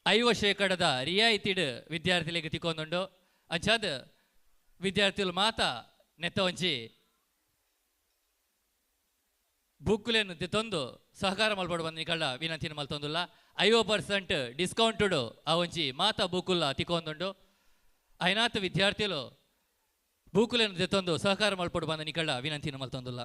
Speaker 1: 50% ರಿಯಾಯಿತಿಡ್ ವಿದ್ಯಾರ್ಥಿಲೆಗ್ ತಿಕ್ಕೊಂದುಂಡು. ಅಂಚಾದ್ ವಿದ್ಯಾರ್ಥಿಲು ಮಾತಾ ನೆತ್ತ ಒಂಜಿ ಬುಕ್ಕುಲೆನ್ ತಿತ್ತೊಂದು ಸಹಕಾರ ಮಲ್ಪಡು ಬಂದು ನಿಕಳ್ಳ ವಿನಂತಿನ ಮಲ್ತೊಂದುಲ್ಲ. 50% ಡಿಸ್ಕೌಂಟುಡು ಆ ಒಂಜಿ ಮಾತಾ ಬೂಕುಲ್ಲ ತಿಕ್ಕೊಂದುಂಡು. ಐನಾತ್ ವಿದ್ಯಾರ್ಥಿಲು ಬೂಕುಲೆನ್ ತಿತ್ತೊಂದು ಸಹಕಾರ ಮಲ್ಪಡು ಬಂದು ನಿಕಳ್ಳ ವಿನಂತಿನ ಮಲ್ತೊಂದುಲ್ಲ.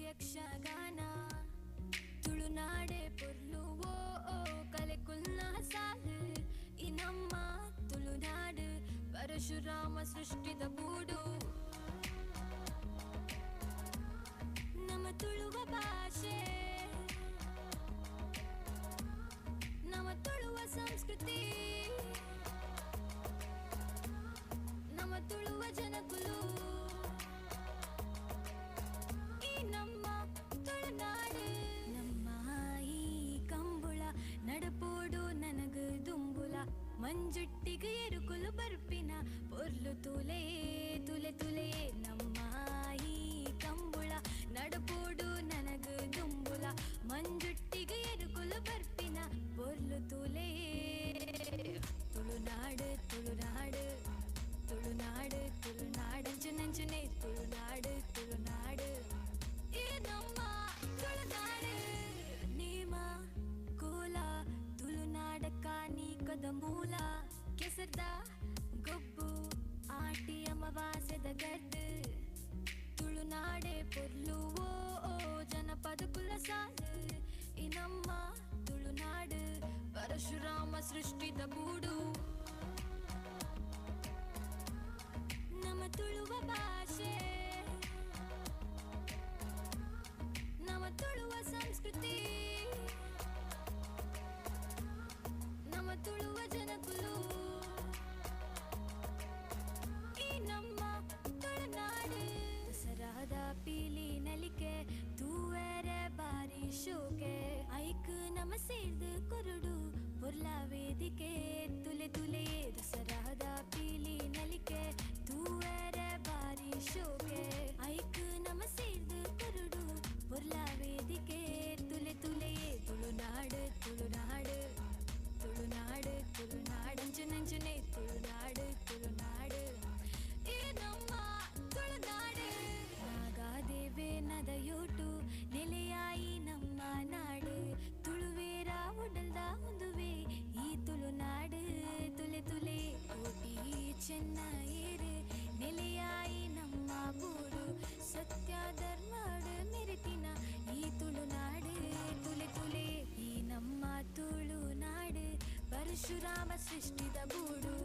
Speaker 10: ಯಕ್ಷಗಾನ ತುಳುನಾಡೆ ಪೊರ್ಲು ಓ ಓ ಕಲೆ ಕುಲ್ನ ಸಾಲು ಈ ನಮ್ಮ ತುಳುನಾಡು ಪರಶುರಾಮ ಸೃಷ್ಟಿದ ಬೂಡು ನಮ್ಮ ತುಳುವ ಭಾಷೆ ನಮ್ಮ ತುಳುವ ಸಂಸ್ಕೃತಿ ನಮ್ಮ ತುಳುವ ಜನಕುಲು ನಮ್ಮ ತುಳುನಾಡು ನಮ್ಮ ಈ ಕಂಬುಳ ನಡಪೋಡು ನನಗು ದುಂಬುಲ ಮಂಜುಟ್ಟಿಗೆ ಎರುಕುಲು ಬರ್ಪಿನ ಪೊರ್ಲು ತುಲೆ ತುಲೆ ತುಲೆ ನಮ್ಮ ಈ ಕಂಬುಳ ನಡಪೋಡು ನನಗು ದುಂಬುಲ ಮಂಜುಟ್ಟಿಗೆ ಎರುಕುಲು ಬರ್ಪಿನ ಪೊರ್ಲು ತುಲೆ ತುಳುನಾಡು ತುಳುನಾಡು ತುಳುನಾಡು ತುಳುನಾಡಂಚು ನಂಚುನೆ ತುಳುನಾಡು ತುಳುನಾಡು ನಮ್ಮ ತುಳುನಾಡು ನೇಮ ಕೋಲ ತುಳುನಾಡಕ ನೀಕದ ಮೂಲ ಕೆಸರ್ದ ಗೊಬ್ಬು ಆಟಿ ಅಮವಾಸ್ಯದ ಗದ್ದು ತುಳುನಾಡೆ ಪೊರ್ಲು ಓ ಓ ಜನಪದ ಕುಲ ಸಾಲು ಈ ನಮ್ಮ ತುಳುನಾಡು ಪರಶುರಾಮ ಸೃಷ್ಟಿದ ಬೂಡು ನಮ್ಮ ತುಳುವ ಭಾಷೆ ನಮ್ಮ ತುಳುವ ಸಂಸ್ಕೃತಿ ನಮ್ಮ ತುಳುವ ಜನಕುಲು ಈ ನಮ್ಮ ತುಳುನಾಡು ದಸರಾದ
Speaker 18: ಚೆನ್ನಯೇರು ನೆಲೆಯಾಯಿ ನಮ್ಮ ಬೂಡು ಸತ್ಯ ಧರ್ಮಡು ಮೆರೆತಿನ ಈ ತುಳುನಾಡು ತುಲೆ ತುಲೆ ಈ ನಮ್ಮ ತುಳುನಾಡು ಪರಶುರಾಮ ಸೃಷ್ಟಿದ ಬೂಡು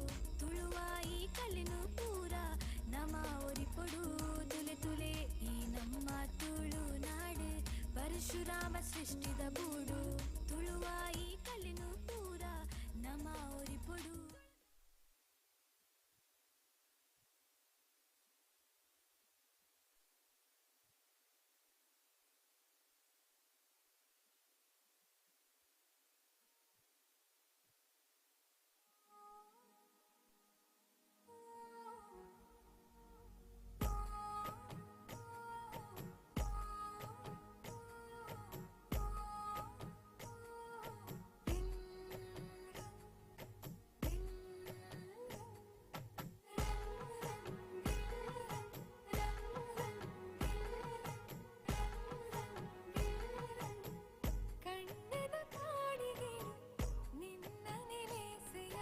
Speaker 18: ತುಳುವ ಈ ಕಲೆನು ಪೂರ ನಮ ಒರಿಪೊಡು ತುಲೆ ತುಲೆ ಈ ನಮ್ಮ ತುಳುನಾಡು ಪರಶುರಾಮ ಸೃಷ್ಟಿದ ಬೂಡು ತುಳುವ ಈ ಕಲೆನು ಪೂರ ನಮ ಒರಿಪೊಡು. ಕಣ್ಣದ ಕಾಡಿಗೆ ನಿನ್ನ ನೆಲೆಸೆಯ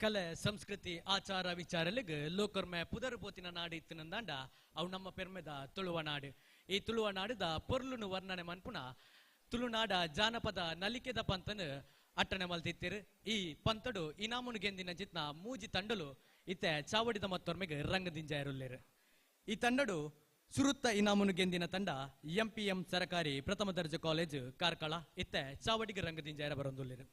Speaker 9: ಕಲೆ ಸಂಸ್ಕೃತಿ ಆಚಾರ ವಿಚಾರಲಿಗ್ ಲೋಕರ್ಮೆ ಪುದರ್ ಪೋತಿನ ನಾಡು ಇತ್ತಿನಂದಾಂಡ ಅವು ನಮ್ಮ ಪೆರ್ಮೆದ ತುಳುವ ನಾಡು. ಈ ತುಳುವ ನಾಡುದ ಪೊರ್ಲುನು ವರ್ಣನೆ ಮನ್ಪುನ ತುಳುನಾಡ ಜಾನಪದ ನಲಿಕೆದ ಪಂತನು ಅಟ್ಟಣೆ ಮಲ್ತಿತ್ತಿರು. ಈ ಪಂತಡು ಇನಾಮುನು ಗೆಂದಿನ ಜಿತ್ನ ಮೂಜಿ ತಂಡಲು ಇತ್ತೆ ಚಾವಡಿದ ಮತ್ತೊರ್ಮೆಗೆ ರಂಗದಿಂಜಾಯರುಲ್ಲೇರು. ಈ ತಂಡಡು ಸುರುತ್ತ ಇನಾಮುನು ಗೆಂದಿನ ತಂಡ ಎಂಪಿಎಂ ಸರಕಾರಿ ಪ್ರಥಮ ದರ್ಜೆ ಕಾಲೇಜು ಕಾರ್ಕಳ ಇತ್ತೆ ಚಾವಡಿಗೆ ರಂಗದಿಂಜಾಯರ ಬರೊಂದುಲ್ಲೇರು.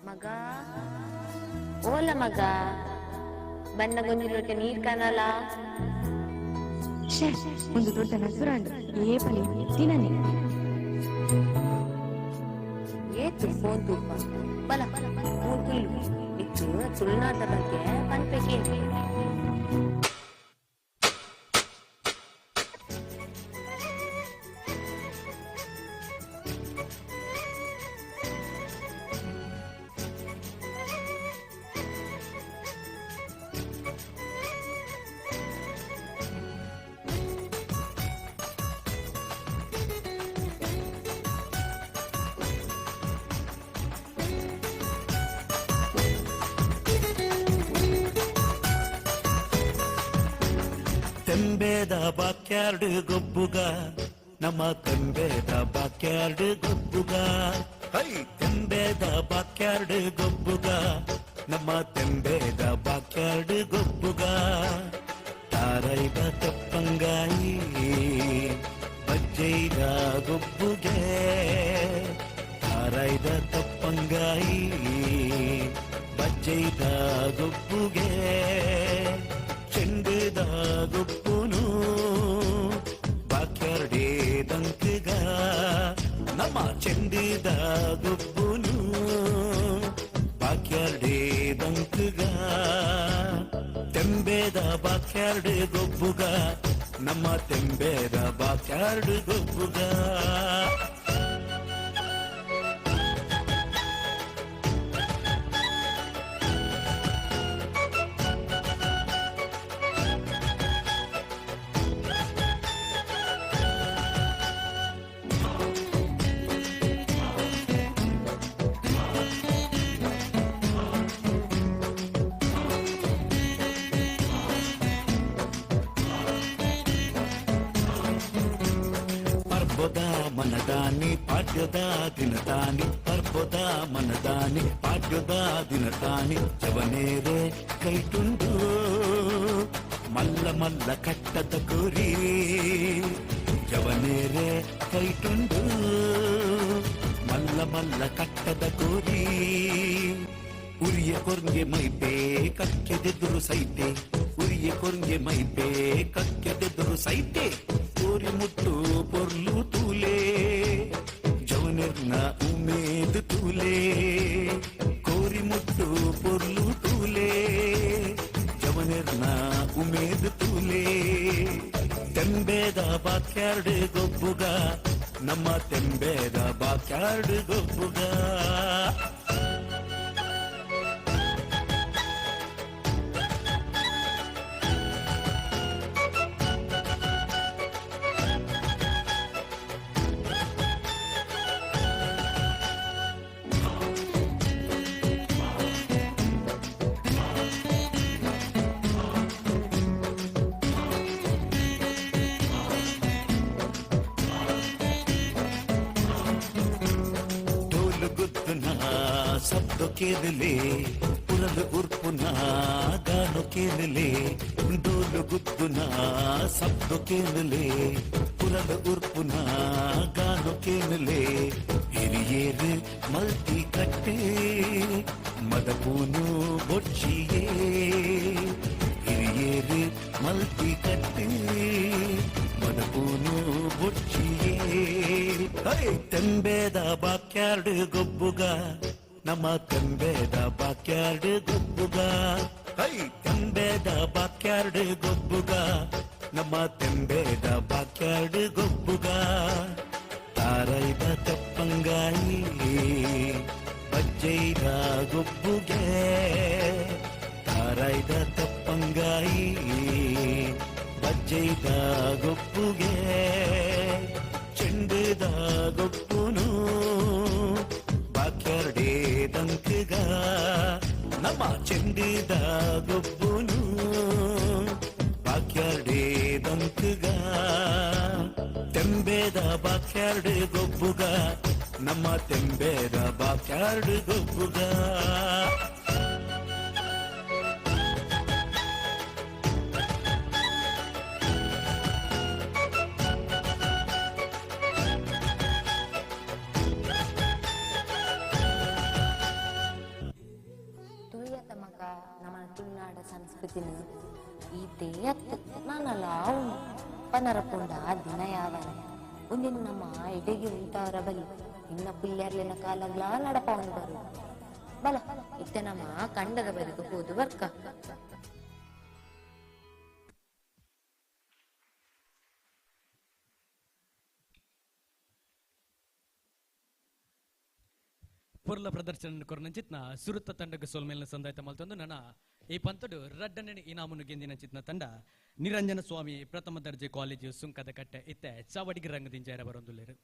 Speaker 19: ಮಗ ಓಲ ಮಗ ಬಣ್ಣ ಗೊಂಜಿಲೋಟೆ ನೀರ್ ಕಾಣಲ್ಲ.
Speaker 8: ಶ್ಯೆ, ಒಂದು ದೊಡ್ಡ ನಸುರಾಂಡು ಏಪಲಿ ತಿನ್ನನೆ
Speaker 19: ಏತು ಫೋನ್ ತೂಪ ಬಲ ಫೋನ್ ಕುಲ್ಲು ಇತ್ತು ತುಳುನಾಡ ಬಗ್ಗೆ ಪನ್ಪೆಗೆ.
Speaker 4: ತೆಂಬೇದ ಬಾಕ್ಯಾರ್ಡ್ ಗೊಬ್ಬುಗ ನಮ್ಮ ತೆಂಬೆದ ಬಾಕ್ಯಾರ್ಡ್ ಗೊಬ್ಬುಗ, ಹೈ ತೆಂಬೆದ ಬಾಕ್ಯಾರ್ಡ್ ಗೊಬ್ಬುಗ, ನಮ್ಮ ತೆಂಬೆದ ಬಾಕ್ಯಾರ್ಡ್ ಗೊಬ್ಬುಗ. ತಾರೈದ ತಪ್ಪಂಗಾಯಿ ಬಜ್ಜೈದ ಗೊಬ್ಬುಗೆ, ತಾರೈದ ತಪ್ಪಂಗಾಯಿ ಬಜ್ಜೈದ ಗೊಬ್ಬುಗೆ, ಚೆಂಡುದ ಗೊಬ್ಬುನು ಬಾಕ್ಯಾರ್ಡೇ ದಂಕಗ, ನಮ್ಮ ಚೆಂಡುದ ಗೊಬ್ಬುನು ಬಾಕ್ಯಾರ್ಡೇ ದಂಕಗ, ತೆಂಬೆದ ಬಾಕ್ಯಾರ್ಡ್ ಗೊಬ್ಬುಗ, ನಮ್ಮ ತೆಂಬೆದ ಬಾಕ್ಯಾರ್ಡ್ ಗೊಬ್ಬುಗ. ಪರ್ಬದ ಮನದಾನಿ ಪಾಡ್ಯದ ದಿನದಾನಿ, ಪರ್ಬದ ಮನದಾನಿ ಪಾಡ್ಯದ ದಿನದಾನಿ, ಜವನೇರೆ ಕೈಟುಂಡು ಮಲ್ಲ ಮಲ್ಲ ಕಟ್ಟದ ಕುರಿ, ಜವನೇರೆ ಕೈಟುಂಡು ಮಲ್ಲ ಮಲ್ಲ ಕಟ್ಟದ ಕುರಿ. ಉರಿಯ ಕೊರ್ಗೆ ಮೈಪೆ ಕಕ್ಕೆದೆದುರು ಸೈತೆ, ಉರಿಯ ಕೊರ್ಗೆ ಮೈಪೆ ಕಕ್ಕೆದೆದುರು ಸೈತೆ, ಕೋರಿ ಮುಟ್ಟು ಪೊರ್ಲು ತೂಲೆ ಜವನೆರ್ನ ಉಮೇದು ತೂಲೆ, ಕೋರಿ ಮುಟ್ಟು ಪೊರ್ಲು ತೂಲೆ ಜವನೆರ್ನ ಉಮೇದು ತೂಲೆ. ತೆಂಬೆದ ಬಾಕ್ಯಾರ್ಡ್ ಗೊಬ್ಬುಗ, ನಮ್ಮ ತೆಂಬೆದ ಬಾಕ್ಯಾರ್ಡ್ ಗೊಬ್ಬುಗ. ಶಬ್ದ ಕೇಳಲೆ ಪುರಲು ಉರ್ಪುನ ಗಾನು ಕೇಳಲೆ, ಡೋಲು ಗುದ್ದುನ ಶಬ್ದ ಕೇಳಲೆ ಪುರಲು ಉರ್ಪುನ ಗಾನು ಕೇಳಲೆ, ಹಿರಿಯೇರು ಮಲ್ತಿ ಕಟ್ಟೆ ಮದಪೂನು ಬೊಚ್ಚಿಯೇ, ಹಿರಿಯೇರು ಮಲ್ತಿ ಕಟ್ಟೆ ಮದಪೂನು ಬೊಚ್ಚಿಯೇ. ತೆಂಬೆದ ಬಾಕ್ಯಾರ್ಡ್ ಗೊಬ್ಬುಗ, ನಮ್ಮ ತೆಂಬೆದ ಬಾಕ್ಯಾರ್ಡ್ ಗೊಬ್ಬುಗ, ಹೈ ತೆಂಬೆದ ಬಾಕ್ಯಾರ್ಡ್ ಗೊಬ್ಬುಗ, ನಮ್ಮ ತೆಂಬೆದ ಬಾಕ್ಯಾರ್ಡ್ ಗೊಬ್ಬುಗ. ತಾರೈದ ತಪ್ಪಂಗಾಯಿ ಬಜ್ಜೈದ ಗೊಬ್ಬುಗೆ, ತಾರೈದ ತಪ್ಪಂಗಾಯಿ ಬಜ್ಜೈದ ಗೊಬ್ಬುಗೆ, ಚೆಂಡುದ ಗೊಬ್ಬುನು ಬಾಕ್ಯಾರ್ಡೇ ದಂಕಗ, ನಮ್ಮ ಚೆಂಡುದ ಗೊಬ್ಬುನು ಬಾಕ್ಯಾರ್ಡೇ ದಂಕಗ, ತೆಂಬೆದ ಬಾಕ್ಯಾರ್ಡ್ ಗೊಬ್ಬುಗ, ನಮ್ಮ ತೆಂಬೆದ ಬಾಕ್ಯಾರ್ಡ್ ಗೊಬ್ಬುಗ.
Speaker 19: ಸಂಸ್ಕೃತಿನ ಈತೇ ಅತ್ತು ನಾನಲ್ಲ ಅವನು ಪನರಪುಂಡ ದಿನ ಯಾವನ ಒಂದಿನ ನಮ್ಮ ಎಡೆಗೆ ಉಂಟಾವರ ಬಲಿ ಇನ್ನ ಪುಲ್ಯರ್ಲಿನ ಕಾಲಗ್ಲಾ ನಡಪವನು ಬರು ಬಲ ಇತ್ತೆ ನಮ್ಮ ಕಂಡದ ಬದಿಗೆ ಹೋದು ಬರ್ಕ.
Speaker 9: ಪೊರ್ಲ ಪ್ರದರ್ಶನ ಕೊರನಂಚಿತ್ನ ಸುರುತ್ತ ತಂಡಕ್ಕೆ ಸೋಲ್ಮೇಲಿನ ಸಂದಾಯ್ತ ಮಲ್ತೊಂದು ನನ್ನ ಈ ಪಂತಡು ರಡ್ಡನೆ ಇನಾಮುನು ಗೆಂದಿನ ಚಿತ್ನ ತಂಡ ನಿರಂಜನ ಸ್ವಾಮಿ ಪ್ರಥಮ ದರ್ಜೆ ಕಾಲೇಜು ಸುಂಕದ ಕಟ್ಟೆ ಇತ್ತೆ ಚಾವಡಿಗೆ ರಂಗದಿಂಜಾರ ಬರೊಂದುಲ್ಲೇರು.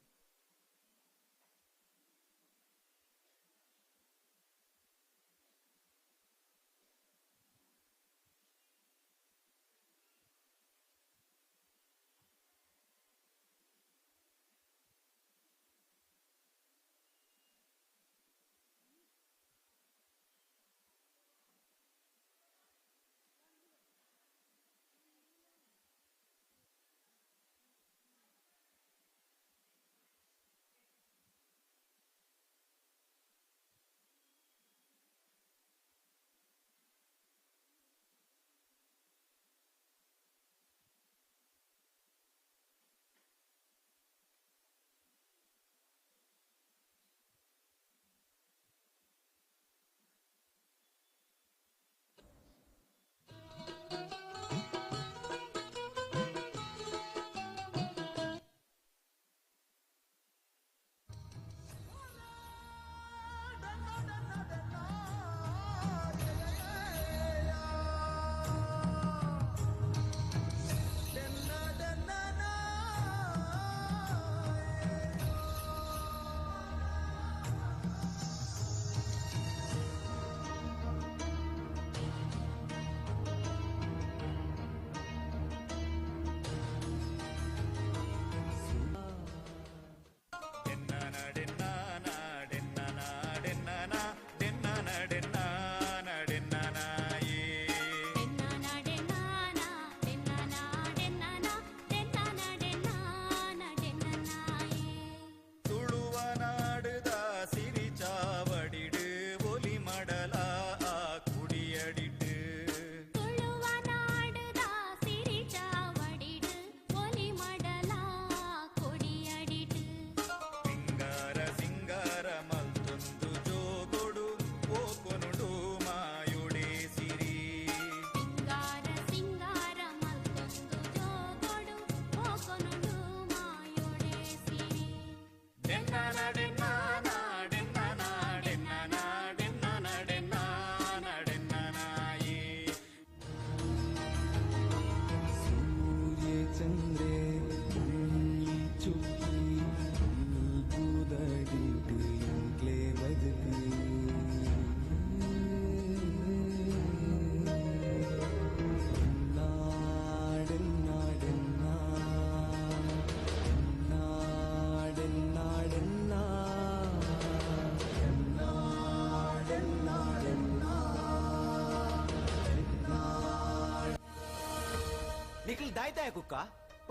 Speaker 2: ದಾಯ್ತಾಯ ಕುಕ್ಕ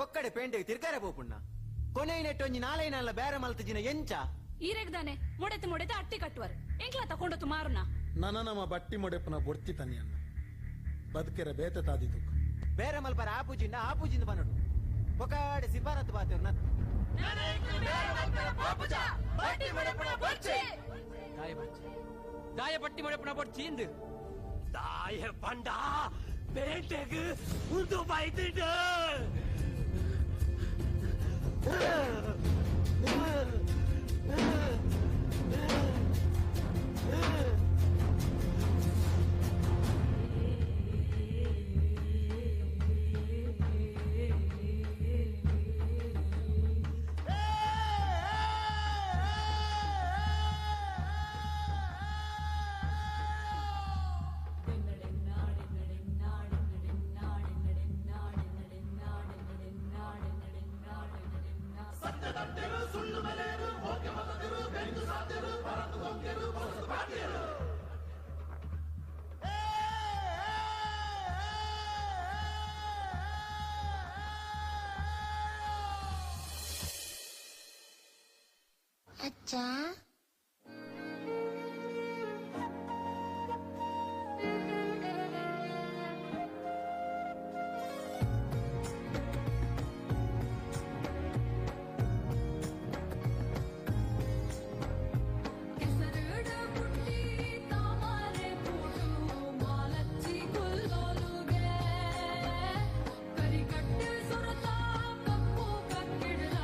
Speaker 2: ಒಕ್ಕಡೆ ಪೇಂಟೆಗೆ ತಿರ್ಗಾರೆ ಪೋಪುಣ್ಣ ಕೊನೆ ನೆಟ್ಟೊಂಜಿ ನಾಲೈ ನಾಲ ಬೇರೆ ಮಲ್ತಜಿನ ಎಂಚ
Speaker 20: ಈರೆಗ್ದಾನೆ ಮೊಡೆತು ಮೊಡೆತು ಅಟ್ಟಿ ಕಟ್ಟುವರು ಎಂಕ್ಲ ತಕೊಂಡತು ಮಾರುನ
Speaker 21: ನನ ನಮ್ಮ ಬಟ್ಟಿ ಮೊಡೆಪುನ ಬೊರ್ಚಿ ತನಿಯನ್ನ ಬದುಕೆರ ಬೇತೆ ತಾದಿತು
Speaker 2: ಬೇರೆ ಮಲ್ಪರ ಆಪುಜಿಂದ ಆಪುಜಿಂದ ಬನ್ನಡು ಒಕಾಡೆ ಸಿಫಾರತ್ ಬಾತೇವ್ರು ನತ್
Speaker 24: ದಾಯ ಬಟ್ಟಿ ಮೊಡೆಪುನ ಬೊರ್ಚಿ ಇಂದು ದಾಯ ಪಂಡ ಬೇಟೆಗ್ ಉಂದು ಬೈದಿಡು.
Speaker 14: ಅಜ್ಜ
Speaker 20: ಕೆಸರುಡು ಪುಟ್ಟಿ ತಾಮರೆ ಪೂಡು ಮಾಲಚ್ಚಿ ಕುಲ್ಲೋಲುಗೆ ಕರಿಕಟ್ಟು ಸುರತ ಕಪ್ಪು ಕಕ್ಕಿಡಲ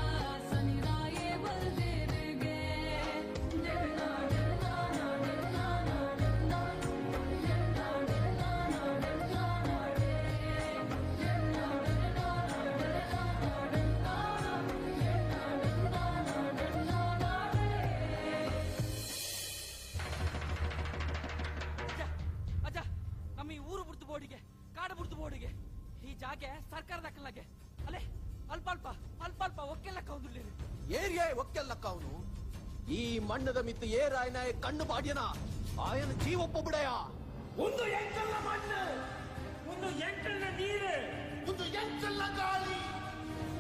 Speaker 20: ಸನಿರಾಯೇ ಬಲ್ದೇರುಗೆ.
Speaker 24: ಅಜ್ಜ, ನಮ್ಮ ಈ ಊರು ಬುಡ್ತು ಬೋಡಿಗೆ, ಕಾಡು ಬುಡ್ತು ಬೋಡಿಗೆ, ಈ ಜಾಗೆ ಸರ್ಕಾರದ ಅಕ್ಕಲಾಗೆ ಅಲ್ಲೇ ಅಲ್ಪ ಅಲ್ಪ ಅಲ್ಪ ಅಲ್ಪ ಒಕ್ಕೆಲ್ಲಕ್ಕ ಒಂದು.
Speaker 13: ಏರಿಯಾ ಒಕ್ಕೆಲ್ಲಕ್ಕ ಅವನು ಈ ಮಣ್ಣದ ಮಿತ್ತು ಏರಾಯನ ಕಣ್ಣು ಬಾಡ್ಯನ ಆಯನ ಜೀವೊಬ್ಬ ಬಿಡಯ.
Speaker 3: ಒಂದು ಎಂಕಲ್ಲ ಮಣ್ಣು, ಒಂದು ಎಂಕಲ್ಲ ನೀರು, ಒಂದು ಎಂಕಲ್ಲ ಗಾಳಿ,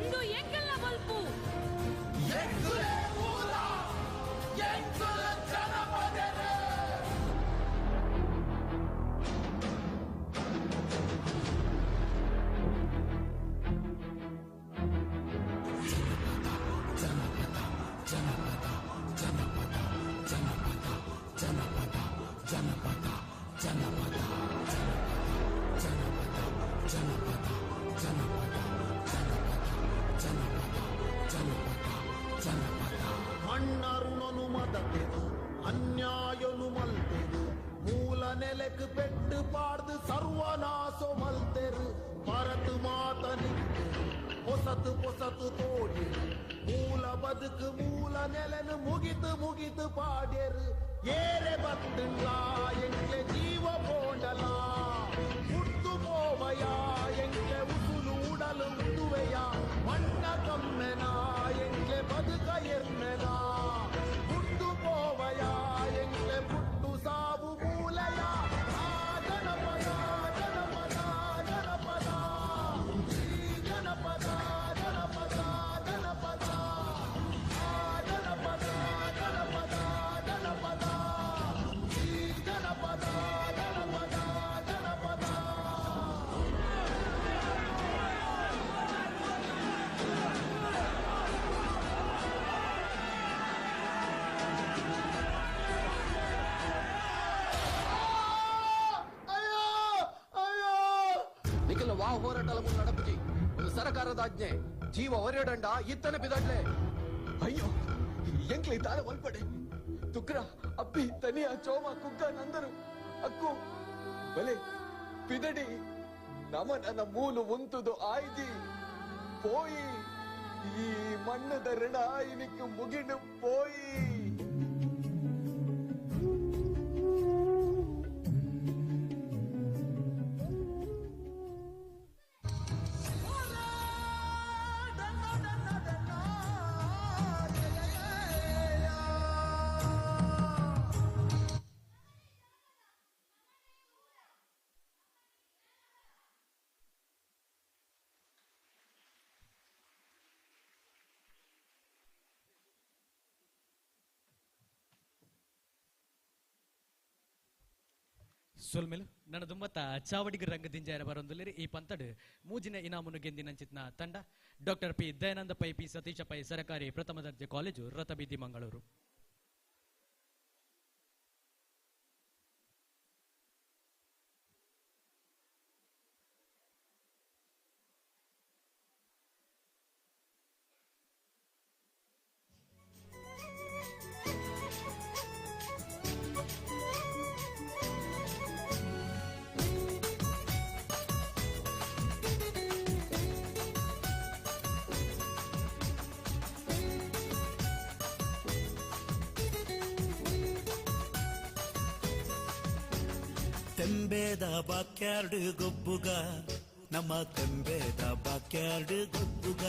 Speaker 20: ಒಂದು ಎಂಕಲ್ಲ ಬಲ್ಪು.
Speaker 3: ಎಂಕುಲೆ ಮೂಲ ಎಂಕುಲ ಜನಪದರು.
Speaker 23: ಜನಪದ ಜನಪದ ಜನಪದ ಜನಪದ ಜನಪದ ಜನಪದ ಜನಪದ ಜನಪದ ಜನಪದ ಜನಪದ ಜನಪದ ಜನಪದ ಜನಪದ.
Speaker 25: ಮಣ್ಣರುಣನು ಮದತೆದು ಅನ್ಯಾಯನು ಮಲ್ತೆದು ಮೂಲ ನೆಲೆಕ್ ಪೆಟ್ಟು ಪಾಡ್ದು ಸರ್ವನಾಸೋ ಮಲ್ತೆರು ಪರತು ಮಾತ ನಿಂತೆರು ಪೊಸತು ಪೊಸತು ತೋಡಿರು ಮೂಲ ಬದುಕು ಮೂಲ ನೆಲೆನು ಮುಗಿತು ಮುಗಿತು ಪಾಡ್ಯರು ಏರೆ ಬತ್ತುಂಡ್ಲಾ ಎಂಕ್ಲೆ ಜೀವ ಪೋಂಡಲಾ ಹುಟ್ಟು ಪೋವಯ ಎಂಕ್ಲೆ ಉಸುಲು ಉಡಲು ಉಡುವೆಯ ಮಣ್ಣ ಕಮ್ಮೆನ ಎಂಕ್ಲೆ ಬದುಕ ಎರ್ಮೆನ ಹುಟ್ಟು ಪೋವಯ ಎಂಕ್ಲೆ ಪುಟ್ಟು ಸಾವು ಮೂಲೆಯ. ಆ ಜನಪದ ಜನಪದ ಜನಪದ ಈ ಜನಪದ ಜನಪದ ಜನಪದ ಆ ಜನಪದ ಜನಪದ ಜನಪದ ಈ ಜನಪದ ಜನಪದ ಜನಪದ.
Speaker 13: ನಿಖಿಲ ವಾ ಹೋರಾಟಲ ಮುನ್ನ ನಡಪುಜಿ ಒಂದು ಸರಕಾರದ ಆಜ್ಞೆ ಜೀವ ಹೊರೆಯಡಂಡ ಇತ್ತನೆ ಬಿದಡ್ಲೆ. ಅಯ್ಯೋ ಎಂಕ್ಲಿ ತಾನ ಒಲ್ಪಡೆ ತುಕ್ರ ಅಪ್ಪಿ ತನಿಯ ಚೋಮ ಕುಗ್ಗ ನಂದರು ಅಕ್ಕು ಬಲೆ ಪಿದಡಿ ನಮ ನನ್ನ ಮೂಲು ಉಂತುದು ಆಯ್ದಿ ಪೋಯಿ ಈ ಮಣ್ಣದ ಋಣ ಇನಿಕ್ ಮುಗಿಡು ಪೋಯಿ.
Speaker 9: ಸೊಲ್ಮೆಲು ನನ್ನ ದುಮ್ಮತ್ತ ಚಾವಡಿಗ ರಂಗ ದಿಂಜಾಯರ ಬರೊಂದುಲ್ಲೆರ್ ಈ ಪಂತಡ್ ಮೂಜಿನ ಇನಾಮುನು ಗೆಂದಿನಂಚಿತ್ನ ತಂಡ doctor P Dayananda Pai P Satisha Pai ಸರಕಾರಿ ಪ್ರಥಮ ದರ್ಜೆ ಕಾಲೇಜು ರಥಬೀದಿ ಮಂಗಳೂರು.
Speaker 4: ತೆಂಬೇದ ಬಾಕ್ಯಾರ್ಡ್ ಗೊಬ್ಬುಗ ನಮ್ಮ ತೆಂಬೇದ ಬಾಕ್ಯಾರ್ಡ್ ಗೊಬ್ಬುಗ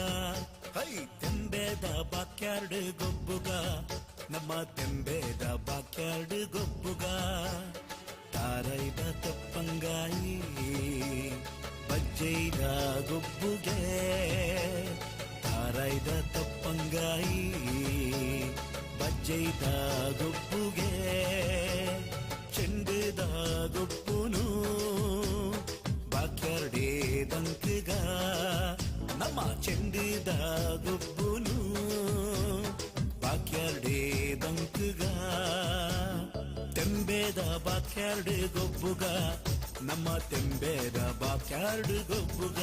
Speaker 4: ಹೈ ತೆಂಬೇದ ಬಾಕ್ಯಾರ್ಡ್ ಗೊಬ್ಬುಗ ನಮ್ಮ ತೆಂಬೇದ ಬಾಕ್ಯಾರ್ಡ್ ಗೊಬ್ಬುಗ ತಾರೈದ ತೆಪ್ಪಂಗಾಯಿ ಬಜ್ಜೈದ ಗೊಬ್ಬುಗೆ ತಾರೈದ ತಪ್ಪಂಗಾಯಿ ಬಜ್ಜೈದ ಗೊಬ್ಬುಗೆ ಚೆಂಡುದ ಗೊಬ್ಬುನು ಬಾಕ್ಯಾರ್ಡೇ ದಂಕಗ ನಮ್ಮ ಚೆಂಡುದ ಗೊಬ್ಬುನು ಬಾಕ್ಯಾರ್ಡೇ ದಂಕಗ ತೆಂಬೇದ ಬಾಕ್ಯಾರ್ಡ್ ಗೊಬ್ಬುಗ ನಮ್ಮ ತೆಂಬೇದ ಬಾಕ್ಯಾರ್ಡ್ ಗೊಬ್ಬುಗ.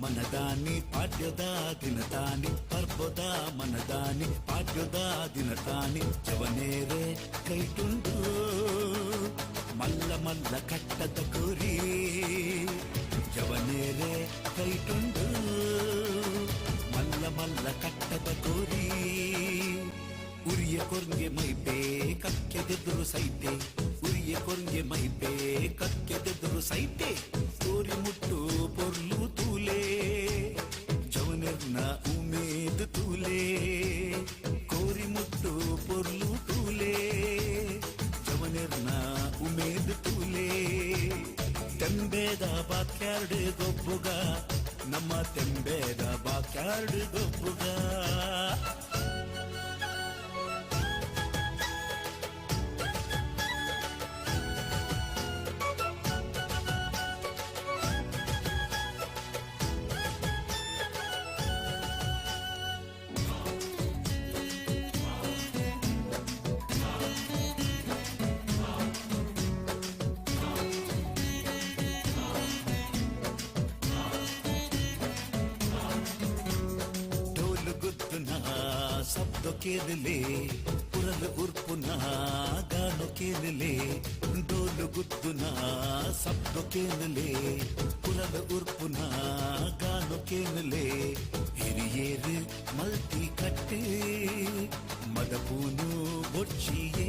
Speaker 4: ಮನದಾನಿ ಪಾಡ್ಯದ ದಿನತಾನಿ ಪರ್ಬದ ಮನದಾನಿ ಪಾಡ್ಯದ ದಿನತಾನಿ ಜವನೇರೆ ಕೈಟುಂಡು ಮಲ್ಲ ಮಲ್ಲ ಕಟ್ಟದ ಕುರಿ ಜವನೇರೆ ಕೈಟುಂಡು ಮಲ್ಲ ಮಲ್ಲ ಕಟ್ಟದ ಕುರಿ ಉರಿಯ ಕೊರ್ಗೆ ಮೈಪೇ ಕಕ್ಕೆದೆದುರು ಸೈತೆ ಉರಿಯ ಕೊರ್ಗೆ ಮೈಪೇ ಕಕ್ಕೆದೆದುರು ಸೈತೆ ತೋರಿ ಮುಟ್ಟು ಪೊರ್ಲು ತೂಲೆ ಜವನೆರ್ನ ಉಮೇದ್ ತೂಲೆ ಕೋರಿ ಮುಟ್ಟು ಪೊರ್ಲು ತೂಲೆ ಜವನೆರ್ನ ಉಮೇದ್ ತೂಲೆ ತೆಂಬೇದ ಬಾಕ್ಯಾರ್ಡ್ ಗೊಬ್ಬುಗ ನಮ್ಮ ತೆಂಬೇದ ಬಾಕ್ಯಾರ್ಡ್ ಗೊಬ್ಬುಗ. ಶಬ್ದ ಕೇಳಲೆ ಪುರಲು ಉರ್ಪುನ ಗಾನು ಕೇಳಲೆ ಡೋಲು ಗುದ್ದುನ ಶಬ್ದ ಕೇಳಲೆ ಪುರಲು ಉರ್ಪುನ ಗಾನು ಕೇಳಲೆ ಹಿರಿಯೇರು ಮಲ್ತಿ ಕಟ್ಟೆ ಮದಪೂನು ಬೊಚ್ಚಿಯೇ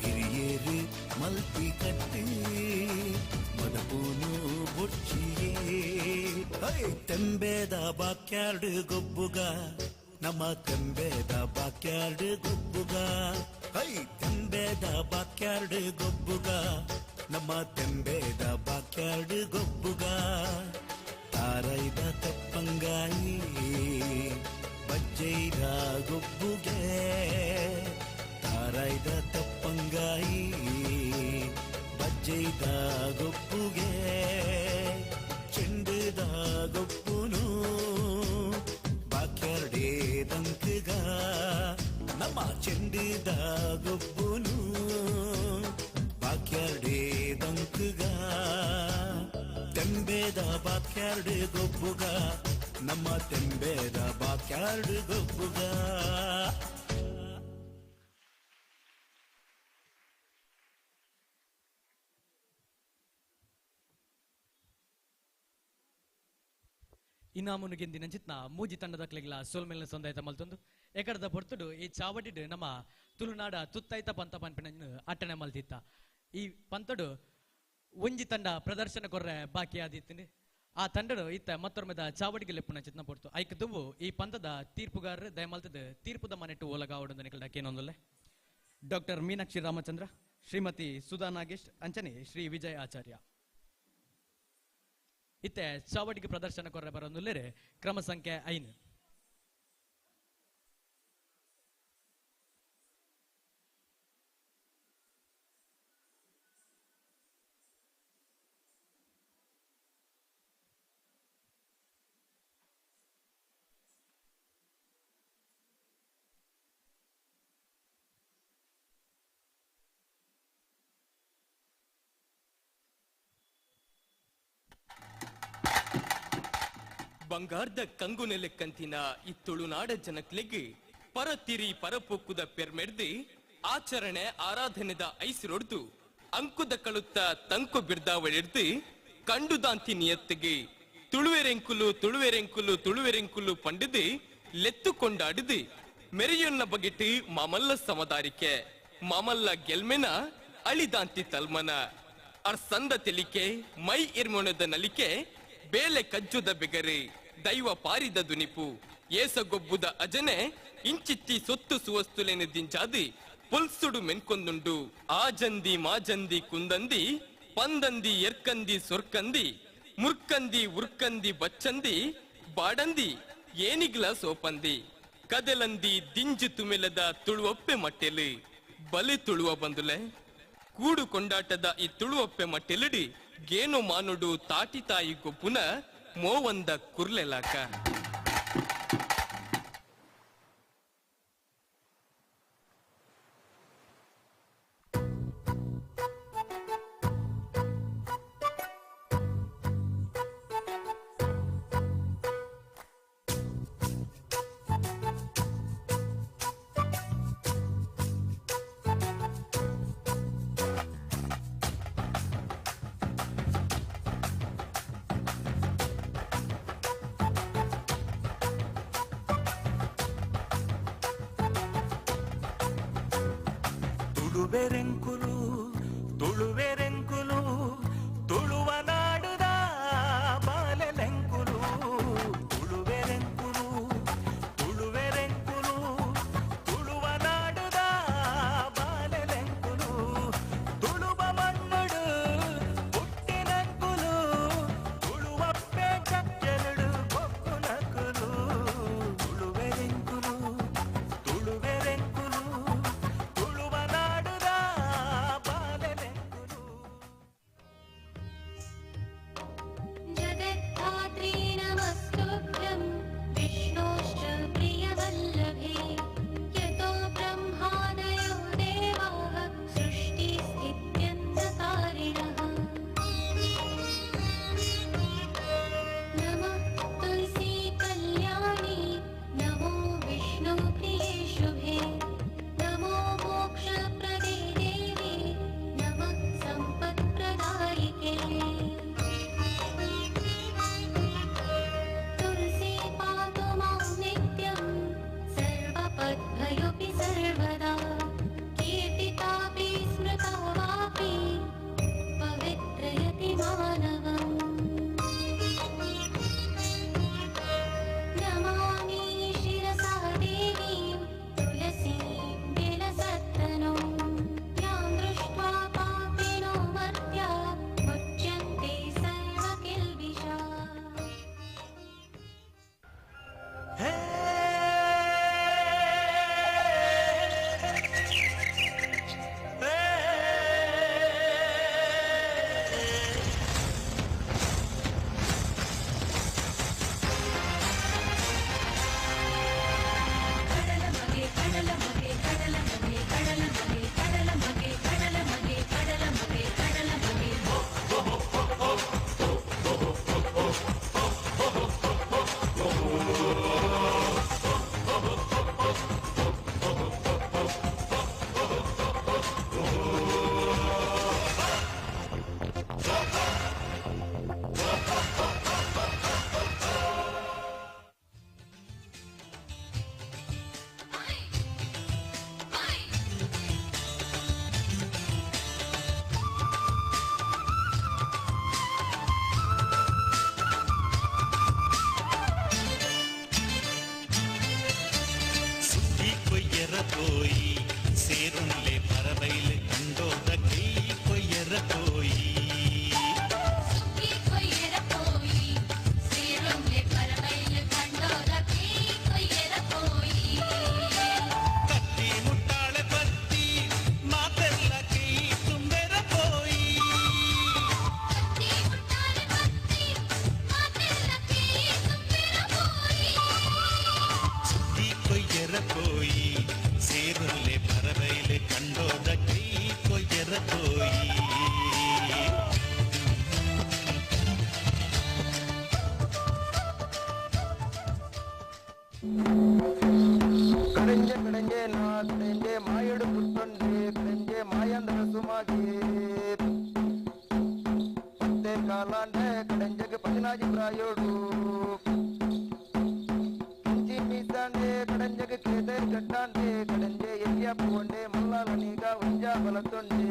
Speaker 4: ಹಿರಿಯೇರು ಮಲ್ತಿ ಕಟ್ಟೆ ಮದಪೂನು ಬೊಚ್ಚಿಯೇ ತೆಂಬೇದ ಬಾಕ್ಯಾರ್ಡ್ ಗೊಬ್ಬುಗ ನಮ್ಮ ತೆಂಬೇದ ಬಾಕ್ಯಾರ್ಡ್ ಗೊಬ್ಬುಗ ಹೈ ತೆಂಬೇದ ಬಾಕ್ಯಾರ್ಡ್ ಗೊಬ್ಬುಗ ನಮ್ಮ ತೆಂಬೇದ ಬಾಕ್ಯಾರ್ಡ್ ಗೊಬ್ಬುಗ ತಾರೈದ ತಪ್ಪಂಗಾಯಿ ಬಜ್ಜೈದ ಗೊಬ್ಬುಗೆ ತಾರೈದ ತಪ್ಪಂಗಾಯಿ ಬಜ್ಜೈದ ಗೊಬ್ಬುಗೆ ಚೆಂಡುದ ಗೊಬ್ಬುನು ಬಾಕ್ಯಾರ್ಡೇ ದಂಕಗ ನಮ್ಮ ಚೆಂಡುದ ಗೊಬ್ಬುನು ಬಾಕ್ಯಾರ್ಡೇ ದಂಕಗ ತೆಂಬೇದ ಬಾಕ್ಯಾರ್ಡ್ ಗೊಬ್ಬುಗ ನಮ್ಮ ತೆಂಬೇದ ಬಾಕ್ಯಾರ್ಡ್ ಗೊಬ್ಬುಗ.
Speaker 9: ಇನಾಮುನು ಗೆಂದಿನ ಮೂಜಿ ತಂಡದ ಕ್ಲೆಗ್ಲ ಸೋಲ್ಮೇಲಿನ ಸೊಂದಾಯ್ತ ಮಲ್ತೊಂದು ಎಕಡದ ಪೊರ್ತುಡು ಈ ಚಾವಡಿಡ್ ನಮ್ಮ ತುಳುನಾಡ ತುತ್ತೈತ ಪಂತ ಪನ್ಪಿನ ಅಟ್ಟಣೆ ಮಲ್ತಿತ್ತ. ಈ ಪಂತಡು ಒಂಜಿ ತಂಡ ಪ್ರದರ್ಶನ ಕೊರ್ರೆ ಬಾಕಿ ಆದಿತ್ತಿನಿ. ಆ ತಂಡಡು ಇತ್ತ ಮತ್ತೊರ್ಮೆದ ಚಾವಡಿಗೆ ಲೆಪ್ಪುನ ಚಿತ್ನ ಪೊರ್ತು ಐಕ್ ದುಂಬು ಈ ಪಂತದ ತೀರ್ಪುಗಾರರು ದಯಮಲ್ತದ ತೀರ್ಪುದ ಮನೆಟ್ಟು ಓಲಗಾವಡು ನಿಕಲ್ಡ ಕೇನೊಂದುಲ್ಲೆ. ಡಾಕ್ಟರ್ ಮೀನಾಕ್ಷಿ ರಾಮಚಂದ್ರ, ಶ್ರೀಮತಿ ಸುಧಾ ನಾಗೇಶ್ ಅಂಚನೆ ಶ್ರೀ ವಿಜಯ್ ಆಚಾರ್ಯ. ಇತ್ತೆ ಚಾವಡಿಗೆ ಪ್ರದರ್ಶನ ಕೊರ್ರೆ ಬರೋದುಲ್ಲೇರೆ ಕ್ರಮ ಸಂಖ್ಯೆ 5.
Speaker 5: ಬಂಗಾರದ ಕಂಗುನೆಲೆಕ್ಕಂತಿನ ಈ ತುಳುನಾಡ ಜನಕ್ಲೆಗ್ ಪರತಿರಿ ಪರಪೋಕುದ ಪೆರ್ಮೆಡ್ದು ಆಚರಣೆ ಆರಾಧನೆದ ಐಸಿರೊಡ್ದು ಅಂಕುದ ಕಳುತ್ತ ತಂಕು ಬಿರ್ದಾವಳಿಡ್ದು ಕಂಡುದಾಂತಿ ನಿಯತ್ತಿಗೆ ತುಳುವೆರೆಂಕುಲು ತುಳುವೆರೆಂಕುಲು ತುಳುವೆರೆಂಕುಲು ಪಂಡಿದು ಲೆತ್ತು ಕೊಂಡಾಡಿದು ಮೆರೆಯೊನ್ನ ಬಗೆಟ್ ಮಾಮಲ್ಲ ಸಮದಾರಿಕೆ ಮಾಮಲ್ಲ ಗೆಲ್ಮೆನ ಅಳಿದಾಂತಿ ತಲ್ಮನ ಅರ್ಸಂದ ತೆಲಿಕೆ ಮೈ ಇರ್ಮೊಣದ ನಲಿಕೆ ಬೇಲೆ ಕಜ್ಜುದ ಬೆಗರೆ ದೈವ ಪಾರಿದ ದುನಿಪು ಏಸಗೊಬ್ಬುದ ಅಜನೆ ಇಂಚಿತ್ತಿ ಸೊತ್ತು ಸುವಸ್ತುಲೇನು ದಿಂಜಾದಿ ಪುಲ್ಸುಡು ಮೆನ್ಕೊಂದುಂಡು ಆಜಂದಿ ಮಾಜಂದಿ ಕುಂದಂದಿ ಪಂದಂದಿ ಎರ್ಕಂದಿ ಸೊರ್ಕಂದಿ ಮುರ್ಕಂದಿ ಉರ್ಕಂದಿ ಬಚ್ಚಂದಿ ಬಾಡಂದಿ ಏನಿಗ್ಲ ಸೋಪಂದಿ ಕದಲಂದಿ ದಿಂಜು ತುಮೆಲದ ತುಳುವಪ್ಪೆ ಮಟ್ಟೆಲು ಬಲಿ ತುಳುವ ಬಂದುಲೆ ಕೂಡು ಕೊಂಡಾಟದ ಈ ತುಳುವಪ್ಪೆ ಮಟ್ಟೆಲಿಡಿ ಗೇನು ಮಾನುಡು ತಾಟಿ ತಾಯಿ ಗೊಬ್ಬುನ ಮೋವಂದ ಕುರ್ಲೆಲಾಕ.
Speaker 16: ತುಳುವೆರೆಂಕುಲು ತುಳುವೆರೆಂಕುಲು ತುಳುವ ನಾಡುದ ಬಾಲೆಲೆಂಕುಲು ತುಳುವೆರೆಂಕುಲು ತುಳುವೆರೆಂಕುಲು ತುಳುವ ನಾಡುದ ಬಾಲೆಲೆಂಕುಲು ತುಳುವ ಮಣ್ಣುಡು ಪುಟ್ಟಿನಂಕುಲು ತುಳುವಪ್ಪೆ ಚಕ್ಕೆಲುಡು ಬೊಕ್ಕುನಕುಲು ತುಳುವೆರೆಂಕುಲು ತುಳುವೆರೆಂಕುಲು ತುಳುವ ನಾಡುದ ಬಾಲೆಲೆಂಕುಲು.
Speaker 6: ಮಲ್ಲಾಲನೀಗ ಒಂಜಾ ಬಲತೊಂಡೆ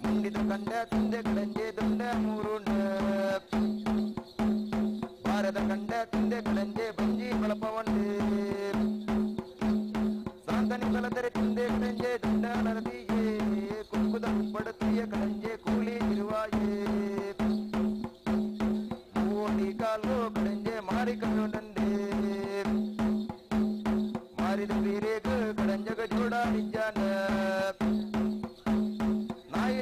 Speaker 6: ಮುಂಡಿದ ಕಂಡ ತಿಂದೆ ಕಡಂಜೆ ದುಂಡ ಮೂರುಂಡ ಭಾರತ ಕಂಡ ತಿಂದೆ ಕಡಂಜೆ ಬಂಜಿ ಬಲಪವಂಡೆ ಸಾಂತನಿ ಬಲದರೆ ತಿಂದೆ ಕಡಂಜೆ ದುಂಡ ನರದಿಯೇ ಕುಕ್ಕುದ ಪಡತಿಯ ಕಡಂಜೆ ಕೂಲಿ ತಿರುವಾಯೇ ಮೂವಟಿ ಕಾಲು ಕಡಂಜೆ ಮಾರಿ ಕಣ್ಣುಂಡೆ ಮಾರಿದ ಬೀರೇಗ ಕಡಂಜಗ ಜೋಡ ನಿಜಾನ ನಾಯಿ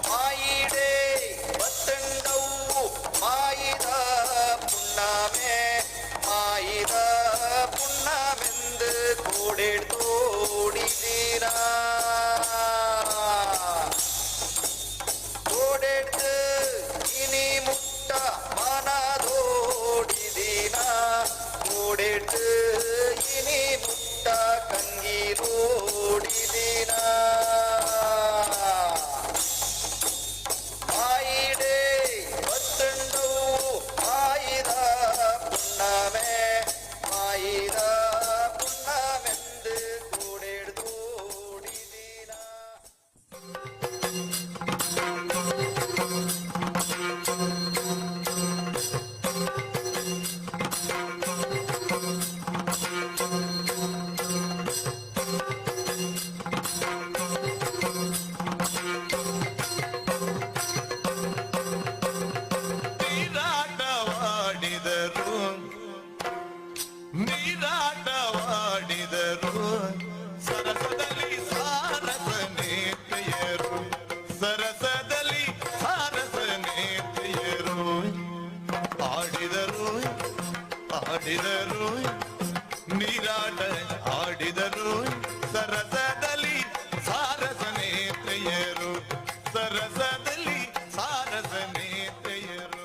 Speaker 7: ಮಾಯಿಡೇ ಬತ್ತಂಡವು ಮಾಯಿದ ಪುಣ್ಣಮೆ ಮಾಯಿದ ಪುಣ್ಣಮೆಂದು ಕೋಡೆಡ್ತೋಡಿದೀರ ಕೋಡೆಡ್ದು ಇನಿ ಮುಟ್ಟ ಮನದೋಡಿದೀನ ಕೋಡೆಡ್ದು ಇನಿ ಮುಟ್ಟ ಕಂಗಿರೋಡಿದೀನ ಮಾಯಿಡೇ ಬತ್ತಂಡವು ಮಾಯಿದ ಪುಣ್ಣಮೆ ಮಾಯಿದ ಪುಣ್ಣಮೆಂದು ಕೂಡೆಡ್ದೋಡಿದೀನ.
Speaker 23: ನೀರಾಟವಾಡಿದರು ನೀರಾಟವಾಡಿದರು ಸರಸದಲ್ಲಿ ಸಾರಸನೇತೆಯರು ಸರಸದಲ್ಲಿ ಸಾರಸನೇತೆಯರು ಆಡಿದರು ಆಡಿದರು ನೀರಾಟ ಆಡಿದರು ಸರಸದಲ್ಲಿ ಸಾರಸನೇತೆಯರು ಸರಸದಲ್ಲಿ ಸಾರಸನೇತೆಯರು.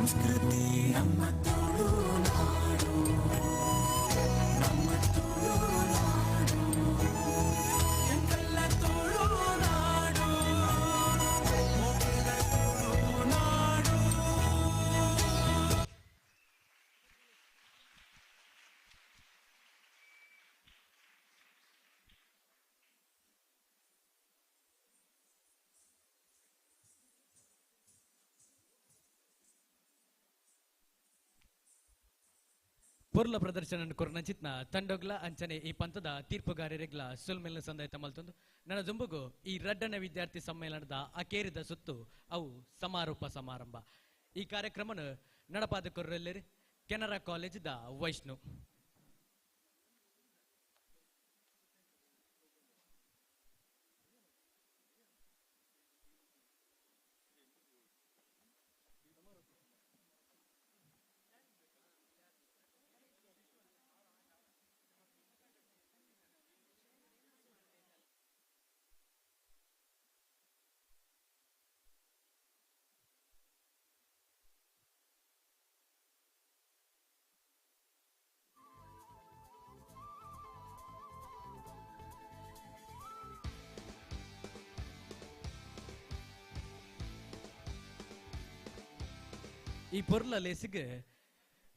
Speaker 16: ಸಂಸ್ಕೃತಿ ನಮ್ಮ ತುಳುನಾಡು ನಮ್ಮ ತುಳುನಾಡು ಎಂಕಲ್ಲ ತುಳುನಾಡು ಮೊಬೈಲ ತುಳುನಾಡು.
Speaker 9: ಪೊರ್ಲ ಪ್ರದರ್ಶನ ಕೊರ್ನಚಿತ್ನ ತಂಡೊಗ್ಲ ಅಂಚನೆ ಈ ಪಂಥದ ತೀರ್ಪುಗಾರರಿಗ್ಲ ಸುಲ್ಮೆಲ್ನ ಸಂದಾಯ ಮಲ್ತೊಂದು ನನ್ನ ದುಂಬುಗು ಈ ರಡ್ಡನ ವಿದ್ಯಾರ್ಥಿ ಸಮ್ಮೇಳನದ ಅಕೇರಿದ ಸುತ್ತು ಅವು ಸಮಾರೋಪ ಸಮಾರಂಭ. ಈ ಕಾರ್ಯಕ್ರಮನ ನಡಪಾದ ಕೊರ್ರೆಲ್ಲರಿ ಕೆನರಾ ಕಾಲೇಜಿದ ವೈಷ್ಣು. ಈ ಪೊರ್ಲ ಲೇಸಿಗೆ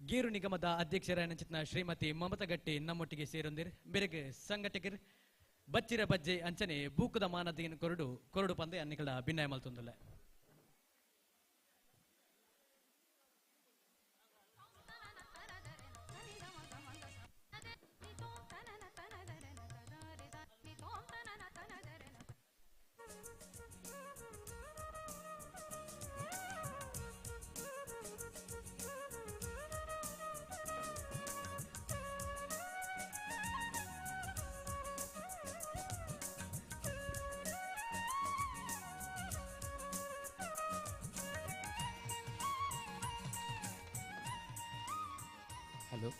Speaker 9: ಗೇರು ನಿಗಮದ ಅಧ್ಯಕ್ಷರಾದ ಚಿತ್ನ ಶ್ರೀಮತಿ ಮಮತಾ ಗಟ್ಟಿ ನಮ್ಮೊಟ್ಟಿಗೆ ಸೇರೊಂದಿರ್. ಬೆರಗ್ ಸಂಘಟಕರ್ ಬಚ್ಚಿರ ಬಜ್ಜೆ ಅಂಚನೆ ಬೂಕದ ಮಾನದಿನ ಕೊರಡು ಕೊರಡು ಪಂದೆ ಅನ್ನಿಕಳ ಭಿನ್ನಯ ಮಲ್ತೊಂದುಲ್ಲ.
Speaker 5: ಹಲೋ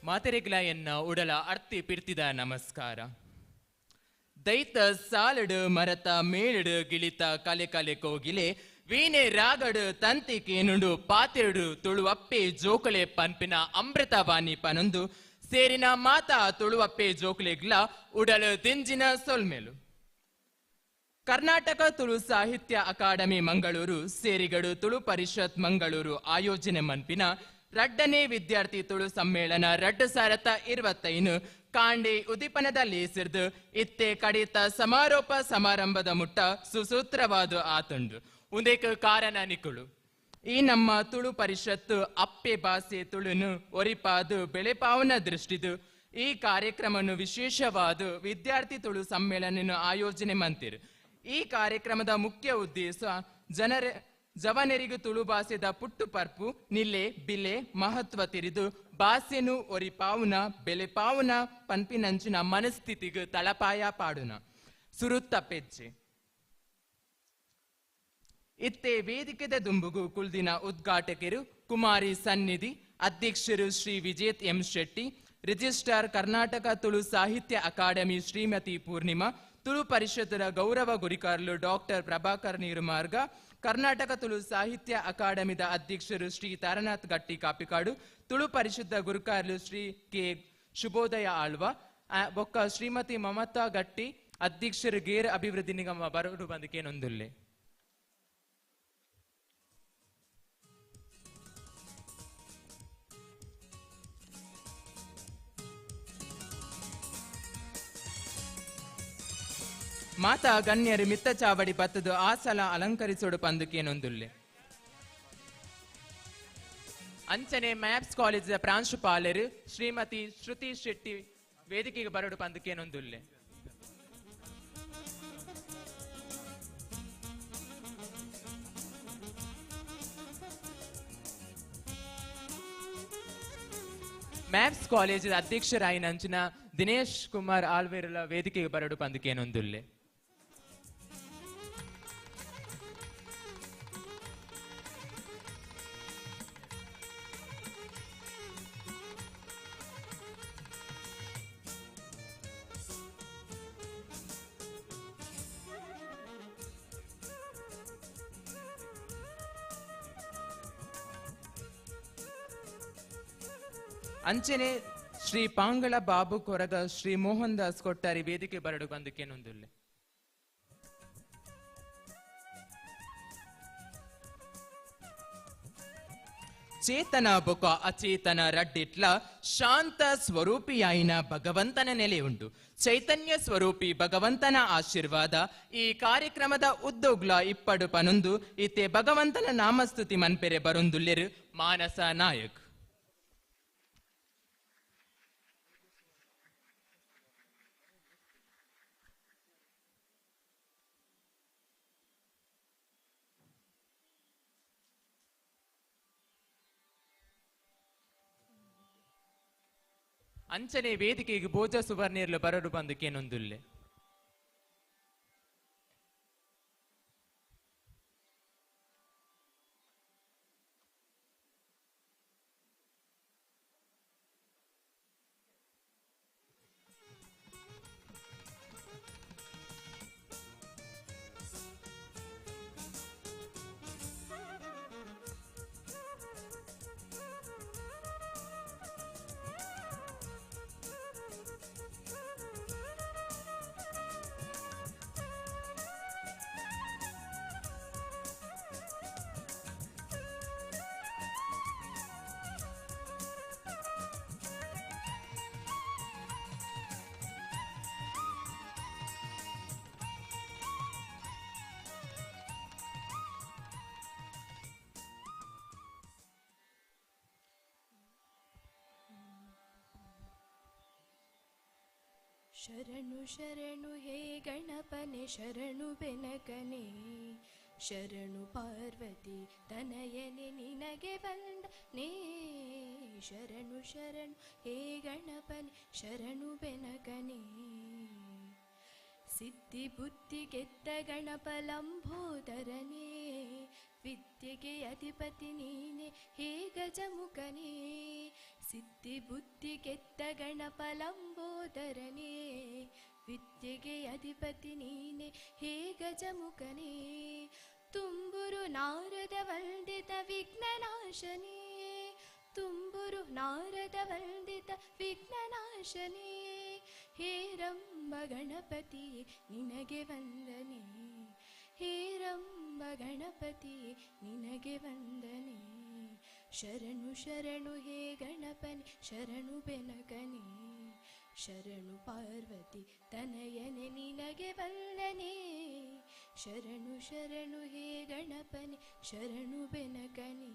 Speaker 11: ಮಾತೆರೆಗ್ಲ ಎನ್ನ ಉಡಲ ಅರ್ತಿ ಪಿರ್ತಿದ ನಮಸ್ಕಾರ. ದೈತ ಸಾಲಡು ಮರತ ಮೇಲಡು ಗಿಳಿತ ಕಲೆ ಕಲೆ ಕೋಗಿಲೆ ವೀಣೆ ರಾಗಡು ತಂತಿ ಕೇನುಂಡು ಪಾತೆರಡು ತುಳುವಪ್ಪೆ ಜೋಕಲೆ ಪನ್ಪಿನ ಅಮೃತವಾಣಿ ಪನೊಂದು ಸೇರಿನ ಮಾತಾ ತುಳುವಪ್ಪೆ ಜೋಕಲೆಗ್ಲ ಉಡಲು ದಿಂಜಿನ ಸೊಲ್ಮೆಲು. ಕರ್ನಾಟಕ ತುಳು ಸಾಹಿತ್ಯ ಅಕಾಡೆಮಿ ಮಂಗಳೂರು ಸೇರಿಗಡು ತುಳು ಪರಿಷತ್ ಮಂಗಳೂರು ಆಯೋಜನೆ ಮನ್ಪಿನ ರಡ್ಡನೇ ವಿದ್ಯಾರ್ಥಿ ತುಳು ಸಮ್ಮೇಳನ 2025 ಕಾಂಡೆ ಉದ್ದೀಪನದಲ್ಲಿ ಸಿರ್ದು ಇತ್ತೆ ಕಡಿತ ಸಮಾರೋಪ ಸಮಾರಂಭದ ಮುಟ್ಟ ಸುಸೂತ್ರವಾದ ಆತುಂಡು ಉಂದೇಕ ಕಾರಣ ನಿಕುಳು. ಈ ನಮ್ಮ ತುಳು ಪರಿಷತ್ತು ಅಪ್ಪೆ ಬಾಸೆ ತುಳುನು ಒರಿಪಾದು ಬೆಳೆಪಾವನ ದೃಷ್ಟಿದು ಈ ಕಾರ್ಯಕ್ರಮವನ್ನು ವಿಶೇಷವಾದ ವಿದ್ಯಾರ್ಥಿ ತುಳು ಸಮ್ಮೇಳನ ಆಯೋಜನೆ ಮಂತಿರು. ಈ ಕಾರ್ಯಕ್ರಮದ ಮುಖ್ಯ ಉದ್ದೇಶ ಜನರ ಜವನೆರಿಗು ತುಳು ಭಾಷೆದ ಪುಟ್ಟು ಪರ್ಪು ನಿಲೆ ಬಿಲೆ ಮಹತ್ವ ತಿರಿದು ಬಾಸೆನು ಒರಿಪಾವುನ ಬೆಲೆಪಾವುನ ಪನ್ಪಿನಂಚಿನ ಮನಸ್ಥಿತಿಗು ತಳಪಾಯ ಪಾಡುನ ಸುರುತ್ತ ಪೆಜ್ಜೆ. ಇತ್ತೆ ವೇದಿಕೆದ ದುಂಬುಗು ಕುಲ್ದಿನ ಉದ್ಘಾಟಕರು ಕುಮಾರಿ ಸನ್ನಿಧಿ, ಅಧ್ಯಕ್ಷರು ಶ್ರೀ ವಿಜೇತ್ ಎಂ ಶೆಟ್ಟಿ, ರಿಜಿಸ್ಟ್ರಾರ್ ಕರ್ನಾಟಕ ತುಳು ಸಾಹಿತ್ಯ ಅಕಾಡೆಮಿ ಶ್ರೀಮತಿ ಪೂರ್ಣಿಮಾ, ತುಳು ಪರಿಷತ್ತರ ಗೌರವ ಗುರಿಕಾರ್ಲು ಡಾಕ್ಟರ್ ಪ್ರಭಾಕರ್ ನೀರುಮಾರ್ಗ, ಕರ್ನಾಟಕ ತುಳು ಸಾಹಿತ್ಯ ಅಕಾಡೆಮಿದ ಅಧ್ಯಕ್ಷರು ಶ್ರೀ ತಾರನಾಥ್ ಗಟ್ಟಿ ಕಾಪಿಕಾಡು, ತುಳು ಪರಿಷತ್ದ ಗುರುಕಾರ್ಲು ಶ್ರೀ ಕೆ ಶುಭೋದಯ ಆಳ್ವ ಬೊಕ್ಕ ಶ್ರೀಮತಿ ಮಮತಾ ಗಟ್ಟಿ ಅಧ್ಯಕ್ಷರು ಗೇರ್ ಅಭಿವೃದ್ಧಿ ನಿಗಮ ಬರೋಡು ಬಂದಕೇನೊಂದುಲ್ಲೆ. ಮಾತಾ ಗಣ್ಯರು ಮಿತ್ತ ಚಾವಡಿ ಬತ್ತದು ಆಸಲ ಅಲಂಕರಿಸೋಡು ಪಂದುಕೇನೊಂದುಲ್ಲೆ. ಅಂಚನೆ ಮ್ಯಾಪ್ಸ್ ಕಾಲೇಜಿನ ಪ್ರಾಂಶುಪಾಲರು ಶ್ರೀಮತಿ ಶ್ರುತಿ ಶೆಟ್ಟಿ ವೇದಿಕೆಗೆ ಬರಡು ಪಂದುಕೇನೊಂದುಲ್ಲೆ. ಮ್ಯಾಪ್ಸ್ ಕಾಲೇಜಿನ ಅಧ್ಯಕ್ಷರಾಯಿನಂಚಿನ ದಿನೇಶ್ ಕುಮಾರ್ ಆಲ್ವೇರುಲ ವೇದಿಕೆಗೆ ಬರಡು ಪಂದುಕೇನೊಂದುಲ್ಲೆ. ಅಂಚನೆ ಶ್ರೀ ಪಾಂಗಳ ಬಾಬು ಕೊರಗ ಶ್ರೀ ಮೋಹನ್ ದಾಸ್ ಕೊಟ್ಟಾರಿ ವೇದಿಕೆ ಬರಡು ಬಂದುಕೇನೊಂದುಲ್ಲೆ. ಚೇತನ ಬೊಕ ಅಚೇತನ ರಡ್ಡಿಟ್ಲ ಶಾಂತ ಸ್ವರೂಪಿಯಾಯಿನ ಭಗವಂತನ ನೆಲೆ ಉಂಟು. ಚೈತನ್ಯ ಸ್ವರೂಪಿ ಭಗವಂತನ ಆಶೀರ್ವಾದ ಈ ಕಾರ್ಯಕ್ರಮದ ಉದ್ದೋಗ್ಲ ಇಪ್ಪಡು ಪನೊಂದು ಇತ್ತೆ ಭಗವಂತನ ನಾಮಸ್ತುತಿ ಮನ್ಪೆರೆ ಬರೊಂದುಲ್ಲೆರು ಮಾನಸ ನಾಯಕ್. ಅಂಚನೆ ವೇದಿಕೆಗೆ ಭೋಜ ಸುವರ್ಣೀರ್ಲು ಬರಡು ಬಂದುಕೇನೊಂದುಲ್ಲೆ.
Speaker 1: ಶರಣು ಶರಣು ಹೇ ಗಣಪನೆ ಶರಣು ಬೆನಕನೆ ಶರಣು ಪಾರ್ವತಿ ತನಯನೆ ನಿನಗೆ ವಂದನೆ. ಶರಣು ಶರಣು ಹೇ ಗಣಪನೆ ಶರಣು ಬೆನಕನೆ. ಸಿದ್ಧಿ ಬುದ್ಧಿ ಗೆದ್ದ ಗಣಪ ಲಂಬೋದರನೇ ವಿದ್ಯೆಗೆ ಅಧಿಪತಿ ನೀನೆ ಹೇ ಗಜಮುಖನೇ. ಸಿದ್ಧಿ ಬುದ್ಧಿ ಗೆದ್ದ ಗಣಪ ಲಂಬೋದರನೇ ವಿದ್ಯೆಗೆ ಅಧಿಪತಿ ನೀನೆ ಹೇ ಗಜಮುಖನೇ. ತುಂಬುರು ನಾರದ ವಂದಿತ ವಿಘ್ನನಾಶನೇ ತುಂಬುರು ನಾರದ ವಂದಿತ ವಿಘ್ನನಾಶನೇ. ಹೇ ರಂಬ ಗಣಪತಿ ನಿನಗೆ ವಂದನೆ ಹೇ ರಂಬ ಗಣಪತಿ ನಿನಗೆ ವಂದನೆ. ಶರಣು ಶರಣು ಹೇ ಗಣಪನೆ ಶರಣು ಬೆನಕನೆ ಶರಣು ಪಾರ್ವತಿ ತನಯನೆ ನಿನಗೆ ವಂದನೆ. ಶರಣು ಶರಣು ಹೇ ಗಣಪನೆ ಶರಣು ಬೆನಕನೆ.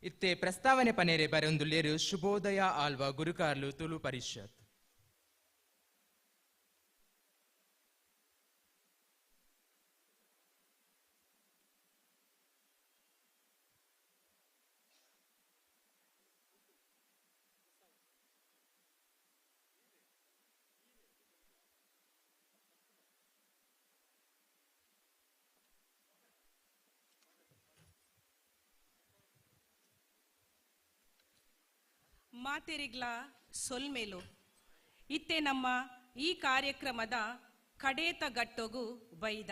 Speaker 11: ಇತ್ತೆ ಪ್ರಸ್ತಾವನೆ ಪನೇರೆ ಬರೊಂದುಲ್ಲೇರು ಶುಭೋದಯ ಆಲ್ವ ಗುರುಕಾರ್ಲು ತುಳು ಪರಿಷತ್.
Speaker 12: ಮಾತೆರಿಗ್ಲ ಸೊಲ್ಮೇಲು ಇತ್ತೆ ನಮ್ಮ ಈ ಕಾರ್ಯಕ್ರಮದ ಕಡೇತ ಗಟ್ಟೊಗು ಬೈದ.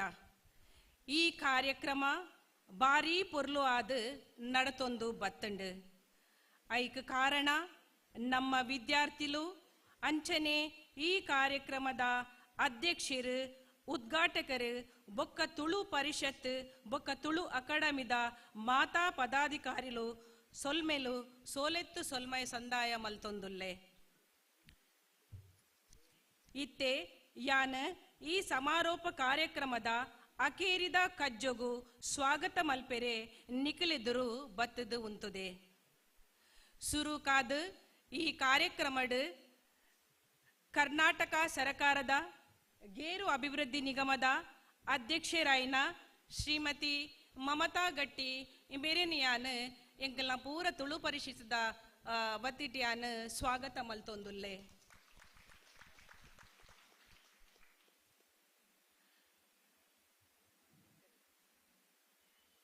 Speaker 12: ಈ ಕಾರ್ಯಕ್ರಮ ಭಾರೀ ಪೊರ್ಲು ಆದ ನಡತೊಂದು ಬತ್ತಂಡು. ಐಕ್ ಕಾರಣ ನಮ್ಮ ವಿದ್ಯಾರ್ಥಿಲು ಅಂಚನೆ ಈ ಕಾರ್ಯಕ್ರಮದ ಅಧ್ಯಕ್ಷರು ಉದ್ಘಾಟಕರು ಬೊಕ್ಕ ತುಳು ಪರಿಷತ್ ಬೊಕ್ಕ ತುಳು ಅಕಾಡೆಮಿದ ಮಾತಾ ಪದಾಧಿಕಾರಿಲು ಸೊಲ್ಮೆಲು ಸೋಲೆತ್ತು ಸೊಲ್ಮೈ ಸಂದಾಯ ಮಲ್ತೊಂದುಲ್ಲೆ. ಇತ್ತೆ ಯಾನ್ ಈ ಸಮಾರೋಪ ಕಾರ್ಯಕ್ರಮದ ಅಕೇರಿದ ಕಜ್ಜೊಗು ಸ್ವಾಗತ ಮಲ್ಪೆರೆ ನಿಖಲೆದುರು ಬತ್ತದು ಉಂತುದೆ. ಸುರುಕಾದ್ ಈ ಕಾರ್ಯಕ್ರಮಡ್ ಕರ್ನಾಟಕ ಸರಕಾರದ ಗೇರು ಅಭಿವೃದ್ಧಿ ನಿಗಮದ ಅಧ್ಯಕ್ಷರಾಯಿನ ಶ್ರೀಮತಿ ಮಮತಾ ಗಟ್ಟಿ ಮೇರೆನಿಯಾನ್ ಎಂಕಲ್ನ ಪೂರ ತುಳು ಪರಿಷತ್ದ ವತಿಟಿಯಾನ್ ಸ್ವಾಗತ ಮಲ್ತೊಂದುಲ್ಲೆ.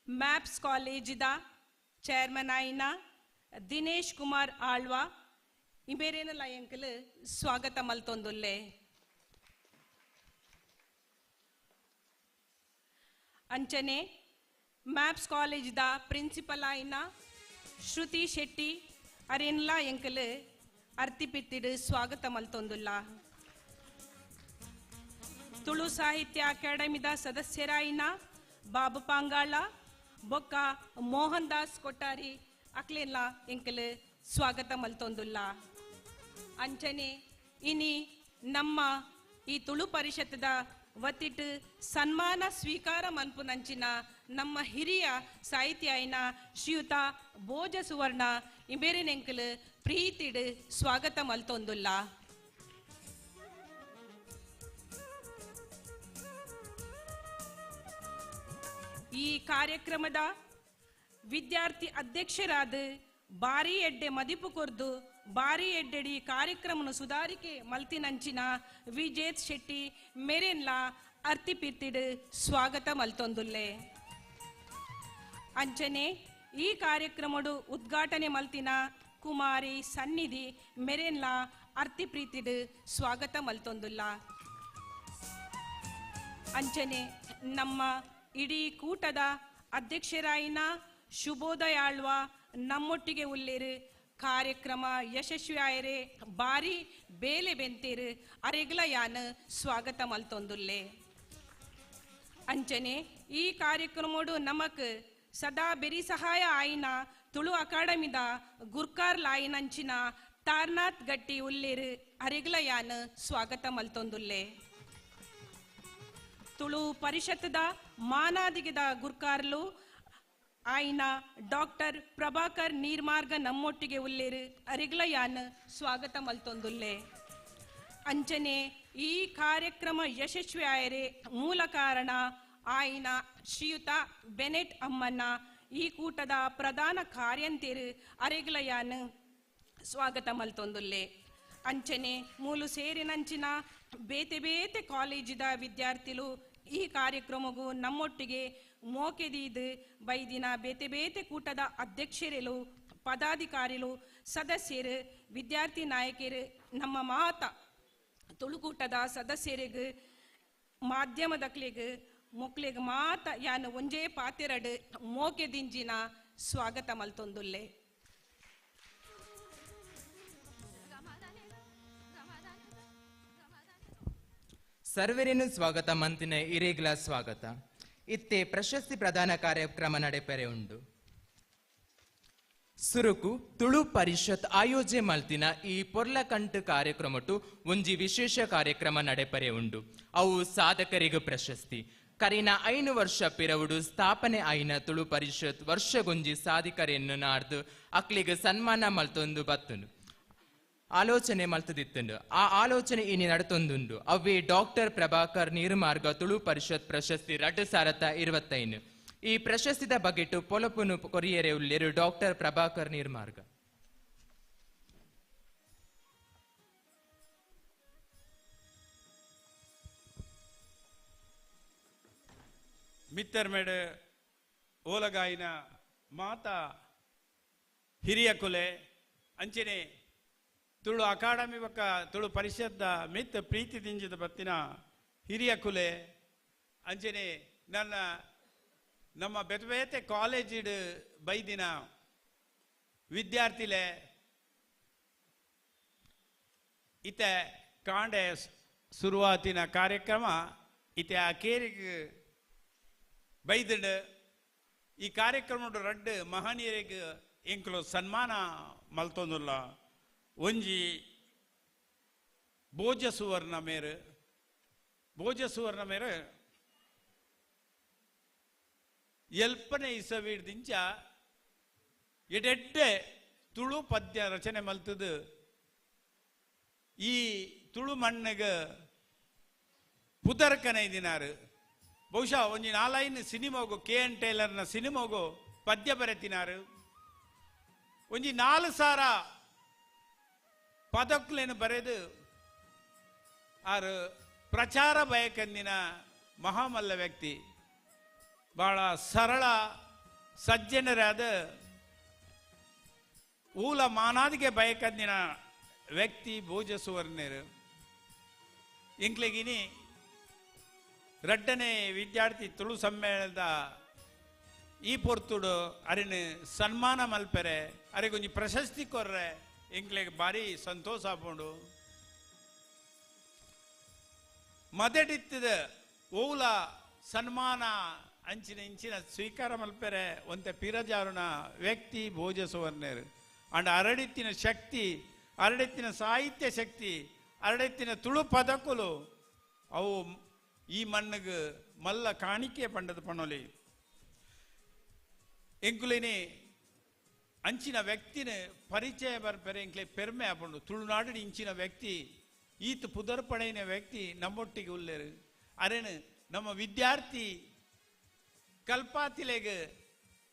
Speaker 12: ಮ್ಯಾಪ್ಸ್ ಕಾಲೇಜಿದ ಚೇರ್ಮನ್ ಆಯಿನ ದಿನೇಶ್ ಕುಮಾರ್ ಆಳ್ವಾ ಇಬೇರೇನಲ್ಲ ಎಂಕಲ್ ಸ್ವಾಗತ ಮಲ್ತೊಂದುಲ್ಲೆ. ಅಂಚನೆ ಮ್ಯಾಪ್ಸ್ ಕಾಲೇಜ್ದ ಪ್ರಿನ್ಸಿಪಲ್ ಆಯಿನ ಶ್ರುತಿ ಶೆಟ್ಟಿ ಅರೇನ್ಲಾ ಎಂಕಲ್ ಅರ್ತಿಪಿತ್ತಿಡು ಸ್ವಾಗತ ಮಲ್ತೊಂದುಲ್ಲ. ತುಳು ಸಾಹಿತ್ಯ ಅಕಾಡೆಮಿದ ಸದಸ್ಯರಾಯಿನ ಬಾಬು ಪಾಂಗಾಳ ಬೊಕ್ಕ ಮೋಹನ್ ದಾಸ್ ಕೊಟ್ಟಾರಿ ಅಕ್ಲೆಲ್ಲ ಎಂಕಲ್ ಸ್ವಾಗತ ಮಲ್ತೊಂದುಲ್ಲ. ಅಂಚನೆ ಇನಿ ನಮ್ಮ ಈ ತುಳು ಪರಿಷತ್ದ ವತಿಟ್ ಸನ್ಮಾನ ಸ್ವೀಕಾರ ಮನ್ಪುನಂಚಿನ ನಮ್ಮ ಹಿರಿಯ ಸಾಹಿತ್ಯ ಆಯಿನ ಶ್ರೀಯುತ ಭೋಜ ಸುವರ್ಣ ಇಂಬೇರೆನೆಂಕಲ್ ಪ್ರೀತಿಡ್ ಸ್ವಾಗತ ಮಲ್ತೊಂದುಲ್ಲ. ಈ ಕಾರ್ಯಕ್ರಮದ ವಿದ್ಯಾರ್ಥಿ ಅಧ್ಯಕ್ಷರಾದ ಬಾರಿ ಎಡ್ಡೆ ಮದಿಪು ಕೊರ್ದು ಬಾರಿ ಎಡ್ಡೆಡಿ ಕಾರ್ಯಕ್ರಮನು ಸುಧಾರಿಕೆ ಮಲ್ತಿನಂಚಿನ ವಿಜೇತ್ ಶೆಟ್ಟಿ ಮೇರೆನ್ಲಾ ಅರ್ತಿಪಿರ್ತಿಡ್ ಸ್ವಾಗತ ಮಲ್ತೊಂದುಲ್ಲೆ. ಅಂಚನೆ ಈ ಕಾರ್ಯಕ್ರಮಡು ಉದ್ಘಾಟನೆ ಮಲ್ತಿನ ಕುಮಾರಿ ಸನ್ನಿಧಿ ಮೆರೆನ್ಲಾ ಅರ್ತಿಪ್ರೀತಿಡ್ ಸ್ವಾಗತ ಮಲ್ತೊಂದುಲ್ಲ. ಅಂಚನೆ ನಮ್ಮ ಇಡೀ ಕೂಟದ ಅಧ್ಯಕ್ಷರಾಯಿನ ಶುಭೋದಯ ಆಳ್ವ ನಮ್ಮೊಟ್ಟಿಗೆ ಉಲ್ಲೇರು ಕಾರ್ಯಕ್ರಮ ಯಶಸ್ವಿ ಆಯರೆ ಬಾರಿ ಬೇಲೆ ಬೆಂತೇರು ಅರೆಗ್ಲ ಯಾನ್ ಸ್ವಾಗತ ಮಲ್ತೊಂದುಲ್ಲೆ. ಅಂಚನೆ ಈ ಕಾರ್ಯಕ್ರಮಡು ನಮಕ್ ಸದಾ ಬೆರಿ ಸಹಾಯ ಆಯಿನ ತುಳು ಅಕಾಡೆಮಿದ ಗುರ್ಕಾರ್ ಲಾಯಿನಂಚಿನ ತಾರ್ನಾಥ್ ಗಟ್ಟಿ ಉಲ್ಲೇರು ಅರೆಗ್ಲ ಯಾನ್ ಸ್ವಾಗತ ಮಲ್ತೊಂದುಲ್ಲೆ. ತುಳು ಪರಿಷತ್ದ ಮಾನಾದಿಗೆದ ಗುರ್ಕಾರ್ಲು ಆಯಿನ ಡಾಕ್ಟರ್ ಪ್ರಭಾಕರ್ ನೀರ್ಮಾರ್ಗ ನಮ್ಮೊಟ್ಟಿಗೆ ಉಲ್ಲೇರು ಅರಿಗ್ಲ ಯಾನ್ ಸ್ವಾಗತ ಮಲ್ತೊಂದುಲ್ಲೆ. ಅಂಚನೆ ಈ ಕಾರ್ಯಕ್ರಮ ಯಶಸ್ವಿ ಆಯರೆ ಮೂಲ ಕಾರಣ ಆಯಿನ ಶ್ರೀಯುತ ಬೆನೆಟ್ ಅಮ್ಮನ್ನ ಈ ಕೂಟದ ಪ್ರಧಾನ ಕಾರ್ಯಂತೇರು ಅರೆಗ್ಲ ಯಾನ್ ಸ್ವಾಗತ ಮಲ್ತೊಂದುಲ್ಲೆ. ಅಂಚನೆ ಮೂಲು ಸೇರಿನಂಚಿನ ಬೇತೆ ಬೇತೆ ಕಾಲೇಜಿದ ವಿದ್ಯಾರ್ಥಿಲು ಈ ಕಾರ್ಯಕ್ರಮಗೂ ನಮ್ಮೊಟ್ಟಿಗೆ ಮೋಕೆದೀದು ಬೈದಿನ ಬೇತೆ ಬೇತೆ ಕೂಟದ ಅಧ್ಯಕ್ಷರು ಪದಾಧಿಕಾರಿಲು ಸದಸ್ಯರು ವಿದ್ಯಾರ್ಥಿ ನಾಯಕರು ನಮ್ಮ ಮಾತ ತುಳುಕೂಟದ ಸದಸ್ಯರಿಗೆ ಮಾಧ್ಯಮದಕ್ಲಿಗೆ ಮೊಕ್ಲಿಗೆ ಮಾತ ಯಾನು ಒಂಜೇ ಪಾತೆರಡು ಮೋಕೆದಿಂಜಿನ ಸ್ವಾಗತ ಮಲ್ತೊಂದುಲ್ಲೆ.
Speaker 11: ಸರ್ವರೇನು ಸ್ವಾಗತ ಮಂತಿನ ಇರೇಗ್ಲ ಸ್ವಾಗತ. ಇತ್ತೆ ಪ್ರಶಸ್ತಿ ಪ್ರದಾನ ಕಾರ್ಯಕ್ರಮ ನಡೆಪೆರೆ ಉಂಡು. ಸುರುಕು ತುಳು ಪರಿಷತ್ ಆಯೋಜನೆ ಮಲ್ತಿನ ಈ ಪೊರ್ಲಕಂಟು ಕಾರ್ಯಕ್ರಮಟು ಒಂಜಿ ವಿಶೇಷ ಕಾರ್ಯಕ್ರಮ ನಡೆಪರೆ ಉಂಡು. ಅವು ಸಾಧಕರಿಗೂ ಪ್ರಶಸ್ತಿ. ಕರಿನ 5 ವರ್ಷ ಪಿರವುಡು ಸ್ಥಾಪನೆ ಆಯಿನ ತುಳು ಪರಿಷತ್ ವರ್ಷಗೊಂಜಿ ಸಾಧಿಕರೆಯನ್ನು ನಾಡ್ದು ಅಕ್ಲಿಗೆ ಸನ್ಮಾನ ಮಲ್ತೊಂದು ಬತ್ತುಂಡು ಆಲೋಚನೆ ಮಲ್ತದಿತ್ತುಂಡು. ಆ ಆಲೋಚನೆ ಇನಿ ನಡತೊಂದುಂಡು. ಅವೇ ಡಾಕ್ಟರ್ ಪ್ರಭಾಕರ್ ನೀರುಮಾರ್ಗ ತುಳು ಪರಿಷತ್ ಪ್ರಶಸ್ತಿ 2025. ಈ ಪ್ರಶಸ್ತಿದ ಬಗೆಟು ಪೊಲಪುನು ಕೊರಿಯರೆ ಉಲ್ಲೇರು ಡಾಕ್ಟರ್ ಪ್ರಭಾಕರ್ ನೀರ್ಮಾರ್ಗ.
Speaker 10: ಮಿತ್ತರ್ಮೇಡು ಓಲಗಾಯಿನ ಮಾತಾ ಹಿರಿಯ ಕುಲೆ ಅಂಚನೆ ತುಳು ಅಕಾಡೆಮಿ ಬೊಕ್ಕ ತುಳು ಪರಿಷತ್ದ ಮಿತ್ತ ಪ್ರೀತಿ ದಿಂಜಿದ ಬತ್ತಿನ ಹಿರಿಯ ಕುಲೆ ಅಂಚನೆ ನನ್ನ ನಮ್ಮ ಬೇತೆ ಬೇತೆ ಕಾಲೇಜಿಡ್ ಬೈದಿನ ವಿದ್ಯಾರ್ಥಿಲೆ ಇತ್ತೆ ಕಾಂಡೆ ಶುರುವಾತಿನ ಕಾರ್ಯಕ್ರಮ ಇತ್ತೆ ಆ ಕೇರಿಗೆ ಬೈದಿಡ್. ಈ ಕಾರ್ಯಕ್ರಮ ರಡ್ಡು ಮಹನೀಯರಿಗೆ ಎಂಕುಲು ಸನ್ಮಾನ ಮಲ್ತೊಂದುಲ್ಲ. ಒಂಜಿ ಭೋಜ ಸುವರ್ಣ ಮೇರು, ಭೋಜ ಸುವರ್ಣ ಮೇರು ಎಲ್ಪನೆ ಇಸವೀಡ್ದಿಂಚ ಎಡೆಡ್ಡೆ ತುಳು ಪದ್ಯ ರಚನೆ ಮಲ್ತದು ಈ ತುಳು ಮಣ್ಣಿಗೆ ಪುದರ್ಕನೆ ದಿನಾರು. ಬಹುಶಃ ಒಂಜಿ ನಾಲೈನ್ ಸಿನಿಮಾಗು ಕೆ ಎನ್ ಟೇಲರ್ನ ಸಿನಿಮಾಗು ಪದ್ಯ ಬರೆತಿನಾರು. ಒಂಜಿ 4000 ಪದಕ್ಲೇನು ಬರೆದು ಆರು ಪ್ರಚಾರ ಬಯಕಂದಿನ ಮಹಾಮಲ್ಲ ವ್ಯಕ್ತಿ. ಭಾಳ ಸರಳ ಸಜ್ಜನರಾದ ಊಲ ಮಾನಾದಿಗೆ ಬಯಕಂದಿನ ವ್ಯಕ್ತಿ ಭೋಜ ಸುವರ್ಣರು. ಇಂಕ್ಲೆಗಿನಿ ರಡ್ಡನೆ ವಿದ್ಯಾರ್ಥಿ ತುಳು ಸಮ್ಮೇಳನದ ಈ ಪೊರ್ತುಡು ಅರಿನ ಸನ್ಮಾನ ಮಲ್ಪೆರೆ, ಅರೆಗೊಂಜಿ ಪ್ರಶಸ್ತಿ ಕೊರ್ರೆ ಎಂಕ್ಲೆಗ್ ಭಾರಿ ಸಂತೋಷ ಆಪುಂಡು. ಮದಡಿತ್ತದ ಓಲ ಸನ್ಮಾನ ಅಂಚಿನ ಇಂಚಿನ ಸ್ವೀಕಾರ ಮಲ್ಪೆರೆ ಒಂತೆ ಪಿರಜಾರುನ ವ್ಯಕ್ತಿ ಭೋಜ ಸುವರ್ಣರು. ಅಂಡ್ ಅರಡಿತ್ತಿನ ಶಕ್ತಿ, ಅರಡಿತ್ತಿನ ಸಾಹಿತ್ಯ ಶಕ್ತಿ, ಅರಡಿತ್ತಿನ ತುಳು ಪದಕುಲು ಅವು ಈ ಮಣ್ಣಿಗೆ ಮಲ್ಲ ಕಾಣಿಕೆ ಪಂಡದ ಪಣೋಲಿ. ಎಂಕುಲೇನೆ ಅಂಚಿನ ವ್ಯಕ್ತಿನ ಪರಿಚಯ ಬರ್ಪೆರೆ ಎಂಕ್ಲೆ ಪೆರ್ಮೆ ಆಪುಂಡು. ತುಳುನಾಡಿನ ಇಂಚಿನ ವ್ಯಕ್ತಿ, ಈತ ಪುದರ್ಪಡೆಯಿನ ವ್ಯಕ್ತಿ ನಮ್ಮೊಟ್ಟಿಗೆ ಉಲ್ಲೇರು. ಅರೇನು ನಮ್ಮ ವಿದ್ಯಾರ್ಥಿ ಕಲ್ಪಾತಿಲೆಗ್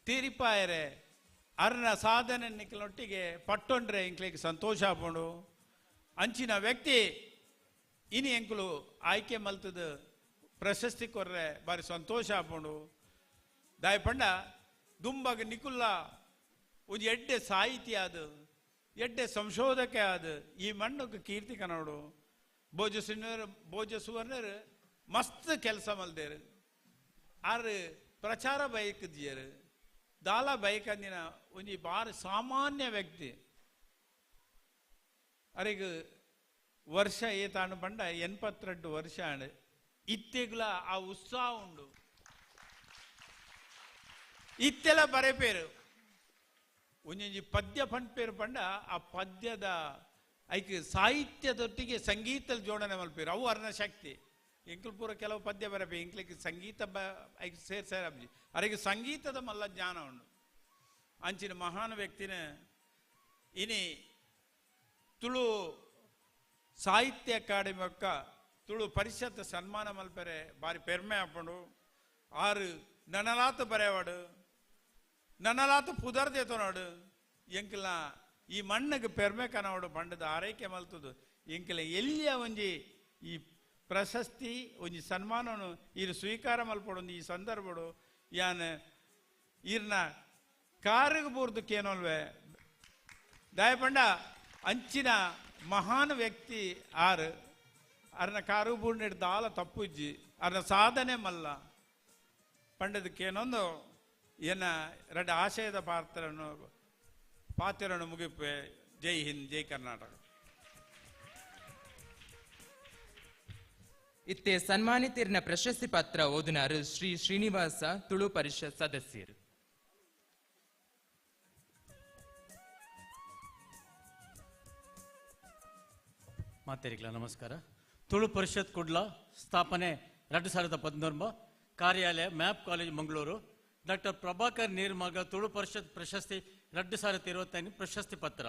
Speaker 10: ತೀರಿಪಾಯರೆ ಅರ್ನ ಸಾಧನೆ ನಿಕ್ಲೊಟ್ಟಿಗೆ ಪಟ್ಟೊಂಡ್ರೆ ಎಂಕ್ಲೆಗ್ ಸಂತೋಷ ಆಪುಂಡು. ಅಂಚಿನ ವ್ಯಕ್ತಿ ಇನಿ ಎಂಕುಲು ಆಯ್ಕೆ ಮಲ್ತದ ಪ್ರಶಸ್ತಿ ಕೊರ್ರೆ ಬಾರಿ ಸಂತೋಷ ಆಪುಂಡು. ದಾಯಪಂಡ ದುಂಬಾಗ ನಿಕುಲ್ಲ ಒಂಜಿ ಎಡ್ಡೆ ಸಾಹಿತಿ ಆದ, ಎಡ್ಡೆ ಸಂಶೋಧಕೆ ಆದ ಈ ಮಣ್ಣಕ್ಕೆ ಕೀರ್ತಿ ಕನೋಡು. ಭೋಜ ಸುವರ್ಣರು ಮಸ್ತ್ ಕೆಲಸ ಮಲ್ದೇರು. ಆರು ಪ್ರಚಾರ ಬಯಕಿದ್ಯರು ದಾಲ ಬಯಕಂದಿನ ಒಂಜಿ ಬಾರಿ ಸಾಮಾನ್ಯ ವ್ಯಕ್ತಿ. ಅರೆಗ್ ವರ್ಷ ಏತಾನು ಪಂಡ 82 ವರ್ಷ ಆಂಡ್. ಇತ್ತೆಗ್ಲ ಆ ಉತ್ಸಾಹ ಉಂಡು. ಇತ್ತೆಲ್ಲ ಬರೆಪೇರು ಒಂಜೊಂಜಿ ಪದ್ಯ ಪಂಪೇರು ಪಂಡ ಆ ಪದ್ಯದ ಐಕ್ ಸಾಹಿತ್ಯದೊಟ್ಟಿಗೆ ಸಂಗೀತ ಜೋಡಣೆ ಮಲ್ಪೇರು. ಅವು ಅರ್ನ ಶಕ್ತಿ. ಎಂಕುಲು ಪೂರ ಕೆಲವು ಪದ್ಯ ಬರಪೆ ಎಂಕ್ಲಿಗೆ ಸಂಗೀತ ಐಕ್ ಸೇರ್ ಸೇರ್ ಅರೆಗೆ ಸಂಗೀತದ ಮಲ್ಲ ಜ್ಞಾನ ಉಂಡು. ಅಂಚಿನ ಮಹಾನ್ ವ್ಯಕ್ತಿನ ಇನಿ ತುಳು ಸಾಹಿತ್ಯ ಅಕಾಡೆಮಿ ಒಕ್ಕ ತುಳು ಪರಿಷತ್ ಸನ್ಮಾನ ಮಲ್ಪೆರೆ ಬಾರಿ ಪೆರ್ಮೆ ಆಪುಂಡು. ಆರು ನನಲಾತ ಬರೆವಾಡು, ನನಲಾತ ಪುದರ್ದೇತೋನಾಡು. ಎಂಕಲ ಈ ಮಣ್ಣಿಗೆ ಪೆರ್ಮೆ ಕನವಡು ಪಂಡದ ಆರೈಕೆ ಮಲ್ತದು. ಎಂಕಲ ಎಲ್ಲಿಯ ಒಂಜಿ ಈ ಪ್ರಶಸ್ತಿ ಒಂಜಿ ಸನ್ಮಾನನು ಈರು ಸ್ವೀಕಾರ ಮಲ್ಪಡು ಈ ಸಂದರ್ಭಡು ಯಾನ್ ಈರ್ನ ಕಾರಿಗೆ ಬೂರ್ದಕ್ಕೇನೋಲ್ವೆ ದಯಪಂಡ ಅಂಚಿನ ಮಹಾನ್ ವ್ಯಕ್ತಿ ಆರು ಅರ್ನ ಕಾರು ಬೂರ್ನಿಡ್ ದಾಲ ತಪ್ಪುಜ್ಜಿ ಅರ್ನ ಸಾಧನೆ ಮಲ್ಲ ಪಂಡದಕ್ಕೇನೊಂದು ಏನ ರಡ್ಡ ಆಶಯದ ಪಾತ್ರವನ್ನು ಮುಗಿಪೆ. ಜೈ ಹಿಂದ್, ಜೈ ಕರ್ನಾಟಕ.
Speaker 11: ಇತ್ತೆ ಸನ್ಮಾನಿತಿರ್ನ ಪ್ರಶಸ್ತಿ ಪತ್ರ ಓದಿನಾರು ಶ್ರೀ ಶ್ರೀನಿವಾಸ ತುಳು ಪರಿಷತ್ ಸದಸ್ಯರು.
Speaker 8: ಮಾತೇರಿಗಳ ನಮಸ್ಕಾರ. ತುಳು ಪರಿಷತ್ ಕುಡ್ಲ ಸ್ಥಾಪನೆ 2019, ಕಾರ್ಯಾಲಯ MAP college Mangaluru. Doctor Prabhakar Neermarga Tulu Parishat ಪ್ರಶಸ್ತಿ 2025 ಪ್ರಶಸ್ತಿ ಪತ್ರ.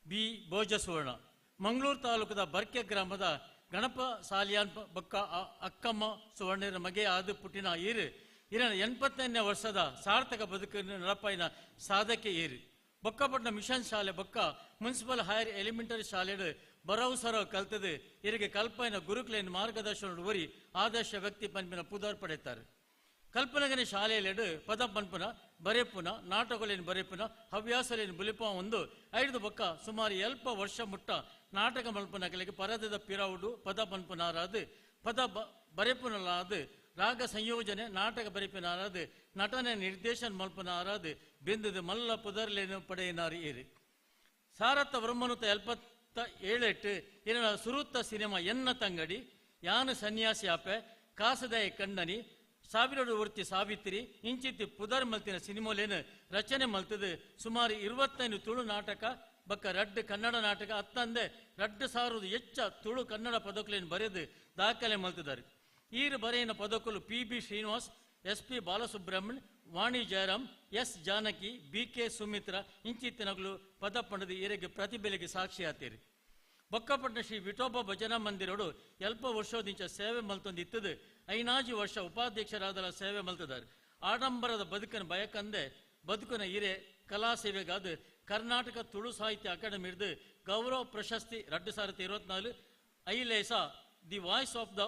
Speaker 8: ಬಿ ಭೋಜ ಸುವರ್ಣ ಮಂಗಳೂರು ತಾಲೂಕದ ಬರ್ಕೆ ಗ್ರಾಮದ ಗಣಪ ಸಾಲಿಯಾನ್ ಬೊಕ್ಕ ಅಕ್ಕಮ್ಮ ಸುವರ್ಣರ ಮಗೆ ಆದ ಪುಟ್ಟಿನ ಈರು ಇರನ 80ನೇ ವರ್ಷದ ಸಾರ್ಥಕ ಬದುಕನ್ನು ನಡಪಾಯಿನ ಸಾಧಕೆ ಈರು. ಬೊಕ್ಕಪಟ್ಟಣ ಮಿಷನ್ ಶಾಲೆ ಬೊಕ್ಕ ಮುನ್ಸಿಪಲ್ ಹೈಯರ್ ಎಲಿಮೆಂಟರಿ ಶಾಲೆಡು ಬರವು ಸರವು ಕಲ್ತದು ಇರಿಗೆ ಕಲ್ಪನ ಗುರುಕುಲೇನ ಮಾರ್ಗದರ್ಶನ ಒರಿ ಆದರ್ಶ ವ್ಯಕ್ತಿ ಪನ್ಪಿನ ಪುದರ್ ಪಡೆಯುತ್ತಾರೆ. ಕಲ್ಪನಗನೆ ಶಾಲೆಯಲ್ಲೆಡು ಪದ ಪನ್ಪುನ ಬರೆಪುನ ನಾಟಕಲೇನು ಬರೆಪುನ ಹವ್ಯಾಸಲೇನು ಬುಲಿಪ ಒಂದು ಐದು ಬೊಕ್ಕ ಸುಮಾರು ಎಲ್ಪ ವರ್ಷ ಮುಟ್ಟ ನಾಟಕ ಮಲ್ಪನಕಲಿಗೆ ಪರದದ ಪಿರವುಡು ಪದ ಪನ್ಪುನಾರಾದು ಪದ ಬರೆಪುನಲಾದು ರಾಗ ಸಂಯೋಜನೆ ನಾಟಕ ಬರೆಪಿನಾರಾದು ನಟನೆ ನಿರ್ದೇಶನ ಮಲ್ಪನಾರಾದು ಬಿಂದದ ಮಲ್ಲ ಪುದರ್ಲೇನು ಪಡೆಯಿನಾರು ಏರಿ. ಸಾರತ್ತ ಬ್ರಹ್ಮನುತ 77 ಇರನ ಸುರುತ್ತ ಸಿನಿಮಾ ಎನ್ನ ತಂಗಡಿ ಯಾನು ಸನ್ಯಾಸಿ ಆಪೆ ಕಾಸದಯ ಕಣ್ಣನಿ ಸಾವಿರದ ಒರ್ತಿ ಸಾವಿತ್ರಿ ಇಂಚಿತ್ತಿ ಪುದರ್ ಮಲ್ತಿನ ಸಿನಿಮೋಲೇನು ರಚನೆ ಮಲ್ತದು ಸುಮಾರು 25 ತುಳು ನಾಟಕ ಬಕ್ಕ ರಡ್ಡು ಕನ್ನಡ ನಾಟಕ ಅತ್ತಂದೆ 2000 ಹೆಚ್ಚ ತುಳು ಕನ್ನಡ ಪದಕುಲೇನು ಬರೆದು ದಾಖಲೆ ಮಲ್ತಿದ್ದಾರೆ. ಈರು ಬರೆಯಿನ ಪದಕುಲು P B Srinivas, S P Balasubrahmanya, Vani Jayaram, S Janaki, B K Sumitra ಇಂಚಿತ್ತಿನಗಳು ಪದ ಪಂಡದು ಈರೆಗೆ ಪ್ರತಿಭೆಗೆ ಸಾಕ್ಷಿ ಆತೀರಿ. ಬೊಕ್ಕಪಟ್ಟಣ ಶ್ರೀ ವಿಠೋಬ ಭಜನಾ ಮಂದಿರೋಡು ಎಲ್ಪ ವರ್ಷೋದಿಂಚ ಸೇವೆ ಮಲ್ತೊಂದಿತ್ತದು 5 ವರ್ಷ ಉಪಾಧ್ಯಕ್ಷರಾದಲ ಸೇವೆ ಮಲ್ತಿದ್ದಾರೆ. ಆಡಂಬರದ ಬದುಕನ ಬಯಕಂದೆ ಬದುಕನ ಹಿರೇ ಕಲಾ ಸೇವೆಗಾದ ಕರ್ನಾಟಕ ತುಳು ಸಾಹಿತ್ಯ ಅಕಾಡೆಮಿ ಹಿಡಿದು ಗೌರವ ಪ್ರಶಸ್ತಿ 2024 ಐಲೇಸ the voice of the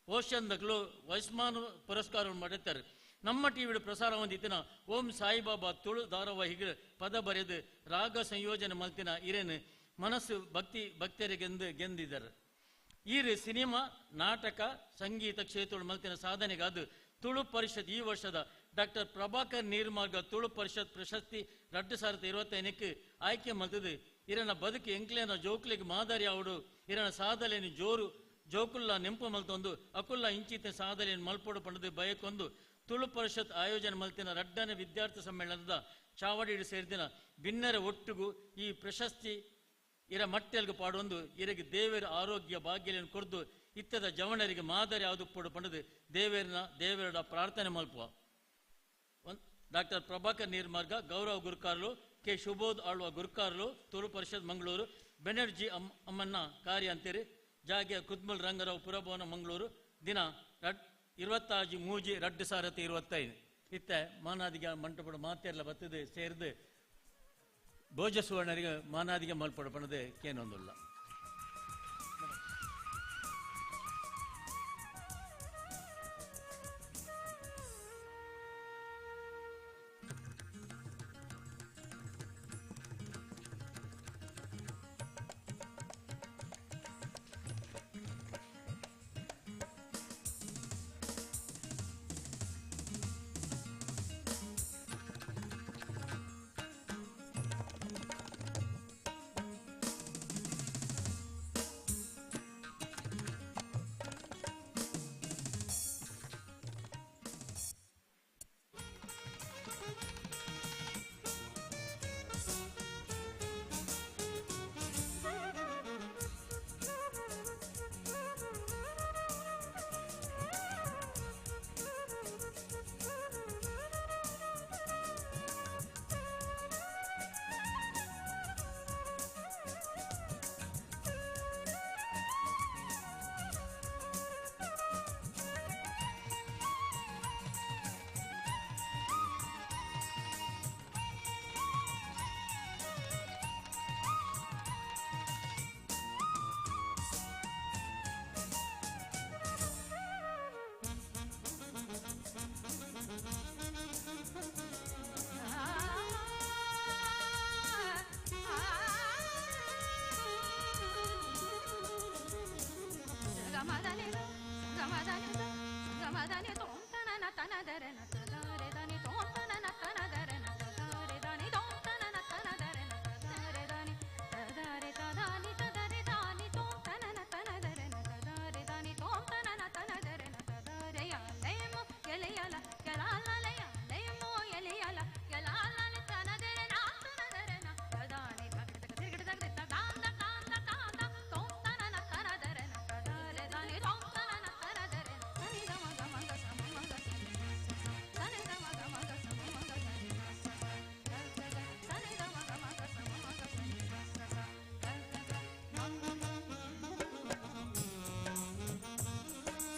Speaker 8: ocean ದಗ್ಲು ವಯಸ್ಮಾನ ಪುರಸ್ಕಾರವನ್ನು ಮಾಡಿರ್ತಾರೆ. ನಮ್ಮ ಟಿವಿಡು ಪ್ರಸಾರ ಹೊಂದಿತ್ತಿನ ಓಂ ಸಾಯಿಬಾಬಾ ತುಳು ಧಾರಾವಾಹಿಗಳು ಪದ ಬರೆದು ರಾಗ ಸಂಯೋಜನೆ ಮಲ್ತಿನ ಹಿರೇನು ಮನಸ್ಸು ಭಕ್ತಿ ಭಕ್ತರಿಗೆಂದು ಗೆಂದಿದ್ದಾರೆ. ಈ ಸಿನಿಮಾ ನಾಟಕ ಸಂಗೀತ ಕ್ಷೇತ್ರ ಮಲ್ತಿನ ಸಾಧನೆಗಾದ ತುಳು ಪರಿಷತ್ ಈ ವರ್ಷದ ಡಾಕ್ಟರ್ ಪ್ರಭಾಕರ್ ನೀರ್ಮಾರ್ಗ ತುಳು ಪರಿಷತ್ ಪ್ರಶಸ್ತಿ 2025 ಆಯ್ಕೆ ಮಲ್ತದು. ಇರನ ಬದುಕು ಎಂಕ್ಲೇನ ಜೋಕ್ಲಿಗೆ ಮಾದರಿ ಅವಡು ಇರನ ಸಾಧಲೆಯನ್ನು ಜೋರು ಜೋಕುಲ್ಲ ನೆಂಪು ಮಲ್ತೊಂದು ಅಕುಲ್ಲ ಇಂಚಿತ ಸಾಧಲೆಯನ್ನು ಮಲ್ಪೋಡು ಪಂಡದು ಬಯಕೊಂದು ತುಳು ಪರಿಷತ್ ಆಯೋಜನೆ ಮಲ್ತಿನ ರಡ್ಡನೆ ವಿದ್ಯಾರ್ಥಿ ಸಮ್ಮೇಳನದ ಚಾವಡಿಡು ಸೇರಿದಿನ ಬಿನ್ನರ ಒಟ್ಟುಗು ಈ ಪ್ರಶಸ್ತಿ ಇರ ಮಟ್ಟೆಲ್ಗೆ ಪಾಡೊಂದು ಇರಗೆ ದೇವರ ಆರೋಗ್ಯ ಭಾಗ್ಯలను ಕೊರ್ದು ಇತ್ತದ ಜವಣರಿಗೆ ಮಾದರಿ ಯಾವುದು ಪೋಡು ಪಂಡದು ದೇವರನ ದೇವರ ಪ್ರಾರ್ಥನೆ ಮಲ್ಪುವ. ಡಾಕ್ಟರ್ ಪ್ರಭಾಕರ್ ನೀರ್ಮಾರ್ಗ ಗೌರವ ಗುರುಕಾರ್ಲು, ಕೆ ಶುಭೋದ್ ಆಳ್ವ ಗುರುಕಾರ್ಲು, ತುಳು ಪರಿಷತ್ ಮಂಗಳೂರು, ಬೆನರ್ಜಿ ಅಮ್ಮನ್ನ ಕಾರ್ಯ ಅಂತೀರಿ, ಜಾಗೆ ಕುದ್ಮುಲ್ ರಂಗರಾವ್ ಪುರಭವನ ಮಂಗಳೂರು, ದಿನ 26 3 2025. ಇತ್ತೆ ಮಾನಾದಿಗೆ ಮಂಟಪದ ಮಾತೆಲ್ಲ ಬತ್ತದೆ ಸೇರಿದು ಭೋಜ ಸುವರ್ಣರಿಗೆ ಮಾನಾದಿಗೆ ಮಲ್ಪಡ ಪಣದೆ ಕೇನೊಂದುಲ್ಲ.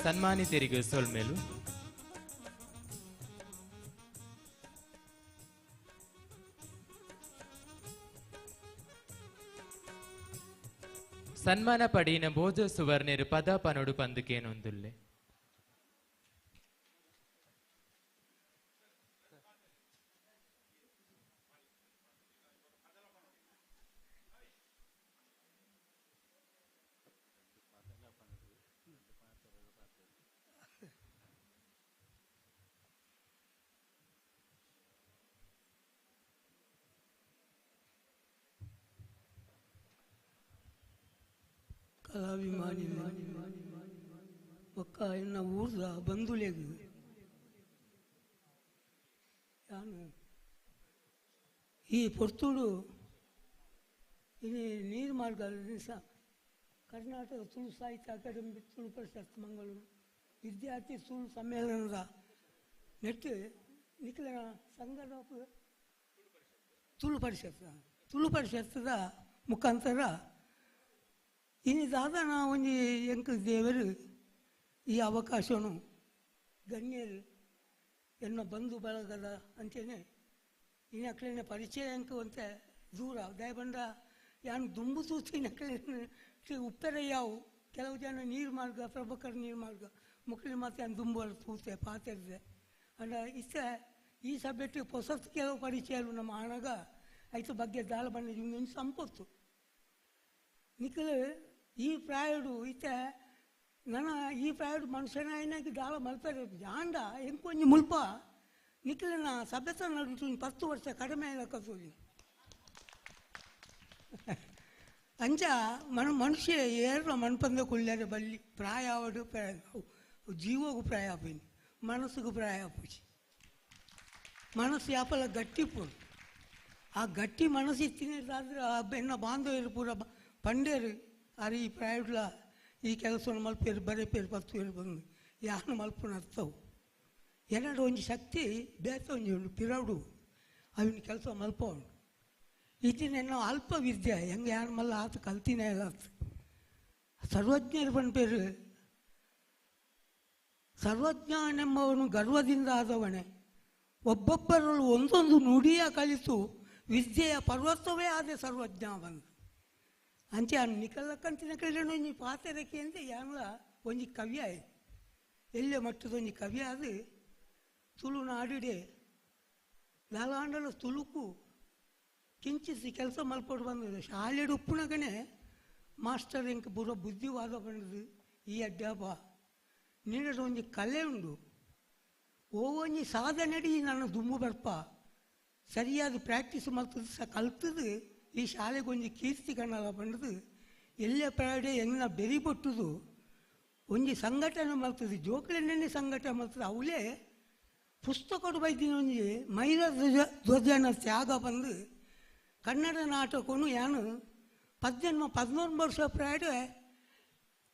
Speaker 11: ಸನ್ಮಾನಿತರಿಗೆ ಸೊಲ್ಮೇಲು. ಸನ್ಮಾನ ಪಡಿನ ಭೋಜ ಸುವರ್ಣರು ಪದ ಪನೋಡು ಪಂದುಕೇನೊಂದುಲ್ಲೆ.
Speaker 15: ಕಲಾಭಿಮಾನಿ ಬೊಕ್ಕ ಎನ್ನ ಊರ್ದ ಬಂಧುಲೆಗ್ ಈ ಪೊರ್ತುಡು ಇನಿ ನೀರು ಮಾರ್ಗ ದಿವಸ ಕರ್ನಾಟಕ ತುಳು ಸಾಹಿತ್ಯ ಅಕಾಡೆಮಿ ತುಳು ಪರಿಷತ್ ಮಂಗಳೂರು ವಿದ್ಯಾರ್ಥಿ ತುಳು ಸಮ್ಮೇಳನದ ನೆಟ್ಟು ನಿಖಿಲ ಸಂಘದ ತುಳು ಪರಿಷತ್ ತುಳು ಪರಿಷತ್ತದ ಮುಖಾಂತರ ಇನಿ ದಾದನ ಒಂಜಿ ಎಂಕ್ ದೇವರು ಈ ಅವಕಾಶನು ಗಣ್ಯರು ಎನ್ನ ಬಂಧು ಬಳಗದ ಅಂಚೆನೆ ಇನ್ನು ಪರಿಚಯ ಎಂಕ್ ಒಂತೆ ದೂರ ದಯಬಂಡ ಯಾನು ದುಂಬು ತೂತು ಇನ್ನು ಉಪ್ಪೆರೆ ಯಾವು ಕೆಲವು ಜನ ನೀರು ಮಾರ್ಗ ಪ್ರಭಾಕರ್ ನೀರು ಮಾರ್ಗ ಮುಕ್ಳಿ ಮಾತ್ರ ಯಾನು ದುಂಬು ತೂತೆ ಪಾತೆರ್ದೆ ಅಂಡ ಇತ್ತ ಈ ಸಬ್ಜೆಕ್ಟ್ ಹೊಸತು ಕೆಲವು ಪರಿಚಯలు ನಮ್ಮ ಆಣಗ ಐತ ಬಗ್ಗೆ ದಾಲ ಬಣ್ಣ ಸಂಪತ್ತು ನಿಖಲು ಈ ಪ್ರಾಯಡು ಇತ್ತ ನನ್ನ ಈ ಪ್ರಾಯಡು ಮನುಷ್ಯನಾಯನಾಗಿ ದಾಲ ಮಲ್ಪರೆ ಜಾಂಡ ಎಂಕೊಂಜಿ ಮುಲ್ಪ ನಿಖಲಿನ ಸಭ್ಯತ ನಡುಟು 10 ವರ್ಷ ಕಡಿಮೆ ಲೆಕ್ಕ ಅಂಚ ಮನ ಮನುಷ್ಯ ಏರ್ಲ ಮನ್ಪಂದ ಕುಳ್ಳರೆ ಬಲ್ಲಿ ಪ್ರಾಯ ಆವಡು ಪ್ರಾಯ ಜೀವಗೂ ಪ್ರಾಯ ಆಪಿನಿ ಮನಸ್ಸಿಗೂ ಪ್ರಾಯ ಆಪುಜಿ ಮನಸ್ಸು ಯಾಪಲ ಗಟ್ಟಿ ಪೋಡು ಆ ಗಟ್ಟಿ ಮನಸ್ಸು ಇತ್ತಿನಾದ್ರೆ ಆ ಬೆನ್ನ ಬಾಂಧವ್ಯರು ಪೂರ ಪಂಡೇರು ಆರು ಈ ಪ್ರಾಯಡ್ಲ ಈ ಕೆಲಸವನ್ನು ಮಲ್ಪೇರು ಬರೆಪೇರು ಪತ್ತುವೇರು ಬಂದು ಯಾನು ಮಲ್ಪುನ ಅರ್ಥವು ಎರಡು ಒಂಜಿ ಶಕ್ತಿ ಬೇತ ಒಂಜಿ ಉಂಡು ಪಿರಡು ಅವನ ಕೆಲಸ ಮಲ್ಪ ಉಂಡು ಇತ್ತಿನ ಅಲ್ಪ ವಿದ್ಯೆ ಹೆಂಗೆ ಯಾರು ಮಲ್ಲ ಆತ ಕಲ್ತಿನೇ ಇಲ್ಲ ಆತ ಸರ್ವಜ್ಞರು ಪನ್ಪೇರು ಸರ್ವಜ್ಞನೆಂಬವನು ಗರ್ವದಿಂದ ಆದವನೇ ಒಬ್ಬೊಬ್ಬರಲ್ಲೂ ಒಂದೊಂದು ನುಡಿಯ ಕಲಿತು ವಿದ್ಯೆಯ ಪರ್ವತವೇ ಆದ ಸರ್ವಜ್ಞ ಬಂದು ಅಂಚೆ ಆ ನಿಕಲ್ಲಕ್ಕಂತಿನ ಕಡೆ ಒಂಜಿ ಪಾತೆರಕ್ಕೆ ಅಂತ ಯಾನ್ಲ ಒಂಜಿ ಕವ್ಯ ಎಲ್ಲೆ ಮಟ್ಟದ ಒಂಜಿ ಕವ್ಯ ಅದು ತುಳುನಾಡಿಡೆ ಲಾಲಾಂಡಲ ತುಳುಕು ಕಿಂಚಿಸಿ ಕೆಲಸ ಮಲ್ಪೊಡು ಬಂದದ್ದು ಶಾಲೆಡು ಉಪ್ಪುನಗನೆ ಮಾಸ್ಟರ್ ಎಂಕ್ ಪೂರ ಬುದ್ಧಿವಾದ ಬಂದದ್ದು ಈ ಅಡ್ಡಾಪ ನಿನ್ನದು ಒಂಜಿ ಕಲೆ ಉಂಡು ಓ ಒಂಜಿ ಸಾಧನೆಡಿ ನಾನು ದುಂಬು ಬರ್ಪ ಸರಿಯಾದ ಪ್ರಾಕ್ಟೀಸ್ ಮಲ್ತದ್ದು ಸಹ ಕಲ್ತದ್ದು ಈ ಶಾಲೆಗೆ ಒಂಜಿ ಕೀರ್ತಿ ಕಣ್ಣಲ್ಲ ಬಂದದ್ದು ಎಲ್ಲೇ ಪ್ರಾಡೆ ಎನ್ನ ಬೆರಿ ಪಟ್ಟುದು ಒಂಜಿ ಸಂಘಟನೆ ಮಲ್ತದ್ದು ಜೋಕ್ಲೆನ್ನೇ ಸಂಘಟನೆ ಮಲ್ತದ್ದು ಅವಲೇ ಪುಸ್ತಕಡು ಬೈದಿನ ಒಂಜಿ ಮೈರ ಧ್ವಜನ ತ್ಯಾಗ ಬಂದು ಕನ್ನಡ ನಾಟಕನು ಯಾನು 18 14 ವರ್ಷ ಪ್ರಾಯ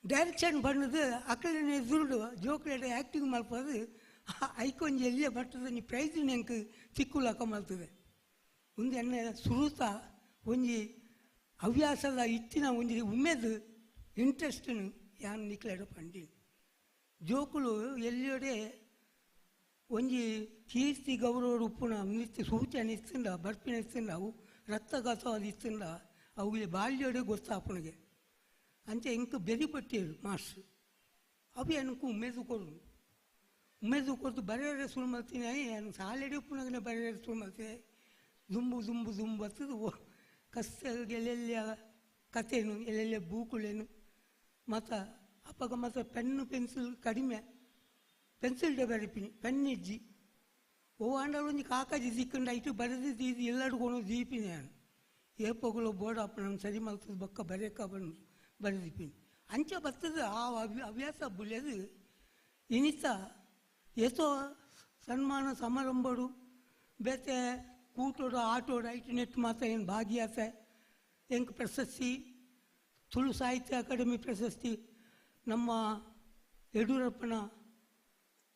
Speaker 15: ಡೈರೆಕ್ಷನ್ ಬಂದದ್ದು ಅಕ್ಕಳಿನ ಎದುರುಡು ಜೋಕ್ಲೆಡೆ ಆ್ಯಕ್ಟಿಂಗ್ ಮಲ್ಪದು ಐಕೊಂಜಿ ಎಲ್ಲೇ ಬರ್ತದೆ ನೀ ಪ್ರೈಜ್ ನೆಂಕ್ ತಿಕ್ಕುಲಕ ಮಲ್ತದೆ ಒಂದು ಎಣ್ಣೆ ಸುರುತ ಒಂಜಿ ಹವ್ಯಾಸದ ಇತ್ತಿನ ಒಂಜಿ ಉಮ್ಮೆದು ಇಂಟ್ರೆಸ್ಟ್ನು ಯಾನು ನಿಕ್ಲೆಡ ಪಂಡಿನಿ ಜೋಕುಲು ಎಲ್ಲಿಯಡೆ ಒಂಜಿ ಕೀರ್ತಿ ಗೌರವ ಉಪ್ಪುನ ನಿತ್ಯ ಸೂಚನೆ ಇತ್ತಿಂಡ ಬರ್ಪಿನ ಇತ್ತಿಂಡ ಅವು ರಕ್ತಗತವಾದ ಇತ್ತಿಂಡ ಅವುಗಳಿಗೆ ಬಾಲ್ಯಡೆ ಗೊತ್ತಾಪನಿಗೆ ಅಂಚೆ ಇಂಕ ಬೆರಿ ಪಟ್ಟಿರು ಮಾಸ್ಟ್ರು ಅವು ಏನಕ್ಕೂ ಉಮೇದು ಕೊಡು ಉಮೇದು ಕೊಡ್ತು ಬರೆಯರೆ ಸುಳ್ಳು ಮಲ್ತೀನಿ ನಾನು ಸಾಲೆಡೆ ಉಪ್ಪುನಾಗನೆ ಬರೆಯರೆ ಸುಳ್ಳು ಮಲ್ತೀನಿ ದುಂಬು ದುಂಬು ದುಂಬು ಬರ್ತದೆ ಓ ಕಸ್ತ ಎಲ್ಲೆಲ್ಲ ಕಥೆನು ಎಲ್ಲೆಲ್ಲ ಬೂಕುಳೇನು ಮತ್ತು ಅಪ್ಪಗ ಮತ್ತು ಪೆನ್ನು ಪೆನ್ಸಿಲ್ ಕಡಿಮೆ ಪೆನ್ಸಿಲ್ ಬರೆಪಿನಿ ಪೆನ್ ಇಜ್ಜಿ ಓ ಆಂಡಲ ಒಂಜಿ ಕಾಕಾಜಿ ದಿಕ್ಕಂಡು ಐಟು ಬರೆದು ಇದು ಎಲ್ಲಡ್ಕೊನು ದೀಪಿನಿ ನಾನು ಏಪಗುಲು ಬೋರ್ಡ್ ಅಪ್ಪ ನಾನು ಸರಿ ಮಲ್ತದ ಬೊಕ್ಕ ಬರೆಯಕ್ಕ ಬಂದು ಬರೆದಿಪ್ಪಿನಿ ಅಂಚ ಬರ್ತದೆ ಆ ಹವ್ಯಾಸ ಬುಲೆದು ಇನಿತ ಏತೋ ಸನ್ಮಾನ ಸಮಾರಂಭಡು ಬೇತೆ ಕೂಟೋಡು ಆಟೋಡು ಐಟು ನೆಟ್ಟು ಮಾತ್ರ ಏನು ಭಾಗಿಯಾತೆ ಎಂಕ್ ಪ್ರಶಸ್ತಿ ತುಳು ಸಾಹಿತ್ಯ ಅಕಾಡೆಮಿ ಪ್ರಶಸ್ತಿ ನಮ್ಮ ಯಡಿಯೂರಪ್ಪನ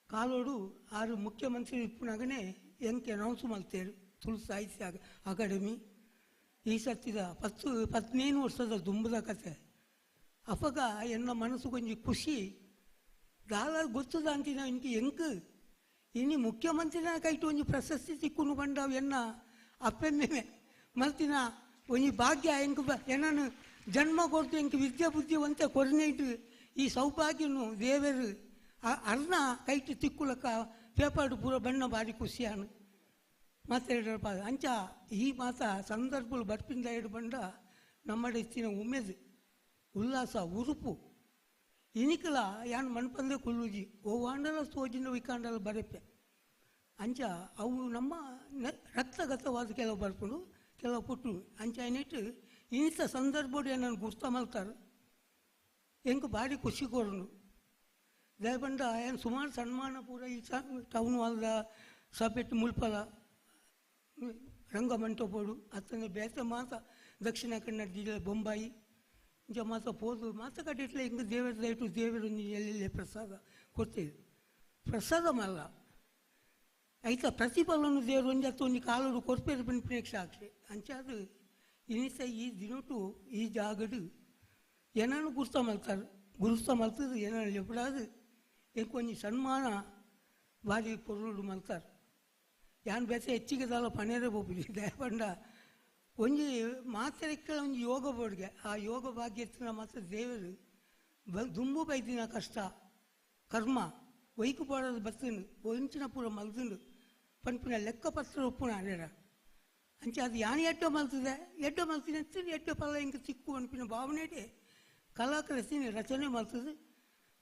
Speaker 15: ಕಾಲೋಡು ಆರು ಮುಖ್ಯಮಂತ್ರಿ ಇಪ್ಪುನಾಗನೇ ಎಂಕ್ ಅನೌನ್ಸ್ ಮಲ್ತೇರು ತುಳು ಸಾಹಿತ್ಯ ಅಕಾಡೆಮಿ ಈ ಸತ್ತಿದ 10 15 ವರ್ಷದ ದುಂಬದ ಕತೆ ಅಪಗ ಎನ್ನ ಮನಸ್ಸು ಕೊಂಚ ಖುಷಿ ದಾಲ ಗೊತ್ತದ ಅಂತಿನ ಇಂಕ ಎಂಕ್ ಇನಿ ಮುಖ್ಯಮಂತ್ರಿನ ಕೈಟು ಒಂಜಿ ಪ್ರಶಸ್ತಿ ತಿಕ್ಕುನು ಬಂಡವು ಎನ್ನ ಅಪ್ಪೆಮ್ಮೆ ಮಲ್ತಿನ ಒಂಜಿ ಭಾಗ್ಯ ಎಂಕ್ ಎನ್ನನು ಜನ್ಮ ಕೊಡ್ತು ಎಂಕ್ ವಿದ್ಯೆ ಬುದ್ಧಿ ಒಂತೆ ಕೊರನೇಟು ಈ ಸೌಭಾಗ್ಯನು ದೇವರು ಅರ್ಣ ಕೈಟು ತಿಕ್ಕುಲಕ್ಕ ಪೇಪರ್ ಪೂರ ಬಣ್ಣ ಭಾರಿ ಖುಷಿಯಾನು ಮಾತಾಡಿರಪ್ಪ ಅಂಚ ಈ ಮಾತ ಸಂದರ್ಭಗಳು ಬರ್ಪಿಂದ ಹಿಡು ಬಂಡ ನಮ್ಮ ಇತ್ತಿನ ಉಮೇದು ಉಲ್ಲಾಸ ಉರುಪು ಇನಿಕಲ ಯಾನ್ ಮಣ್ಪಂದೆ ಕುಲ್ಲುಜಿ ಓ ವಾಂಡಲ ಸೋಜಿನ ವಿಕಾಂಡಲ ಬರೆಪೆ ಅಂಚ ಅವು ನಮ್ಮ ರಕ್ತಗತವಾದ ಕೆಲವು ಬರ್ಕೊಂಡು ಕೆಲವು ಪುಟ್ಟು ಅಂಚ ಏನಿಟ್ಟು ಇಂಥ ಸಂದರ್ಭ ನಾನು ಗುರ್ತ ಮಲ್ತಾರೆ ಎಂಕ್ ಭಾರಿ ಖುಷಿ ಕೊರನು ದಯಬಂಡ ಏನು ಸುಮಾರು ಸನ್ಮಾನ ಪೂರ ಈ ಟೌನ್ ಹಾಲ್ದ ಸಭೆಟ್ ಮುಲ್ಪಲ ರಂಗಮಂಟಪೋಡು ಅತ್ತಂದ್ರೆ ಬೇತೆ ಮಾತ ದಕ್ಷಿಣ ಕನ್ನಡ ಜಿಲ್ಲೆ ಬೊಂಬಾಯಿ ಇಂಚ ಮಾತ ಪೋದು ಮಾತ ಕಡೆಟ್ಲೆ ಹಿಂಗೆ ದೇವರ ದಯಟು ದೇವರು ಎಲ್ಲೆಲ್ಲಿ ಪ್ರಸಾದ ಕೊಡ್ತೀವಿ. ಪ್ರಸಾದ ಮಲ್ಲ ಐತ ಪ್ರತಿಫಲನು ದೇವರು ಒಂಜಿ ಅತ್ತ ಒಂಜಿ ಕಾಲೋಡು ಕೊರ್ಪೇರು ಪನ್ಪಿನ ಸಾಕ್ಷಿ. ಅಂಚ ಅದು ಇನಿಸ ಈ ದಿನಟು ಈ ಜಾಗಡು ಏನನ್ನು ಗುರ್ತ ಮಲ್ತಾರೆ, ಗುರುತ ಮಲ್ತದು ಏನನ್ನು ಎಪ್ಪಡಾದು ಎಂಕೊಂಜಿ ಸನ್ಮಾನ ಭಾರಿ ಪೊರುಳು ಮಲ್ತಾರೆ. ಯಾನ್ ಬೇತೆ ಹೆಚ್ಚಿಗೆ ದಾಲ ಪನೇರೆ ಪೋಪುಜಿ ದಯಪಂಡ ಒಂಜಿ ಮಾತೆರೆಕ್ಕಲ ಒಂಜಿ ಯೋಗ ಬೋಡ್ಗೆ ಆ ಯೋಗ ಭಾಗ್ಯತ್ತಿನ ಮಾತ್ರ ದೇವರು ದುಂಬು ಬೈದಿನ ಕಷ್ಟ ಕರ್ಮ ಒಯ್ಕು ಪಾಡೋದು ಬತ್ತಿಂಡು ಒಂಚಿನ ಪೂರ ಮಲ್ತಿಂಡು ಪನ್ಪಿನ ಲೆಕ್ಕಪತ್ರ ಒಪ್ಪುನ ಅನೇರ. ಅಂಚೆ ಅದು ಯಾನ್ ಎಡ್ಡೆ ಮಲ್ತದೆ ಎಡ್ಡೆ ಮಲ್ತಿನ ಎಡ್ಡೆ ಫಲ ಇಂಕ ತಿಕ್ಕು ಅನ್ಪಿನ ಭಾವನೆ ಕಲಾಕೃತಿನ ರಚನೆ ಮಲ್ತದೆ.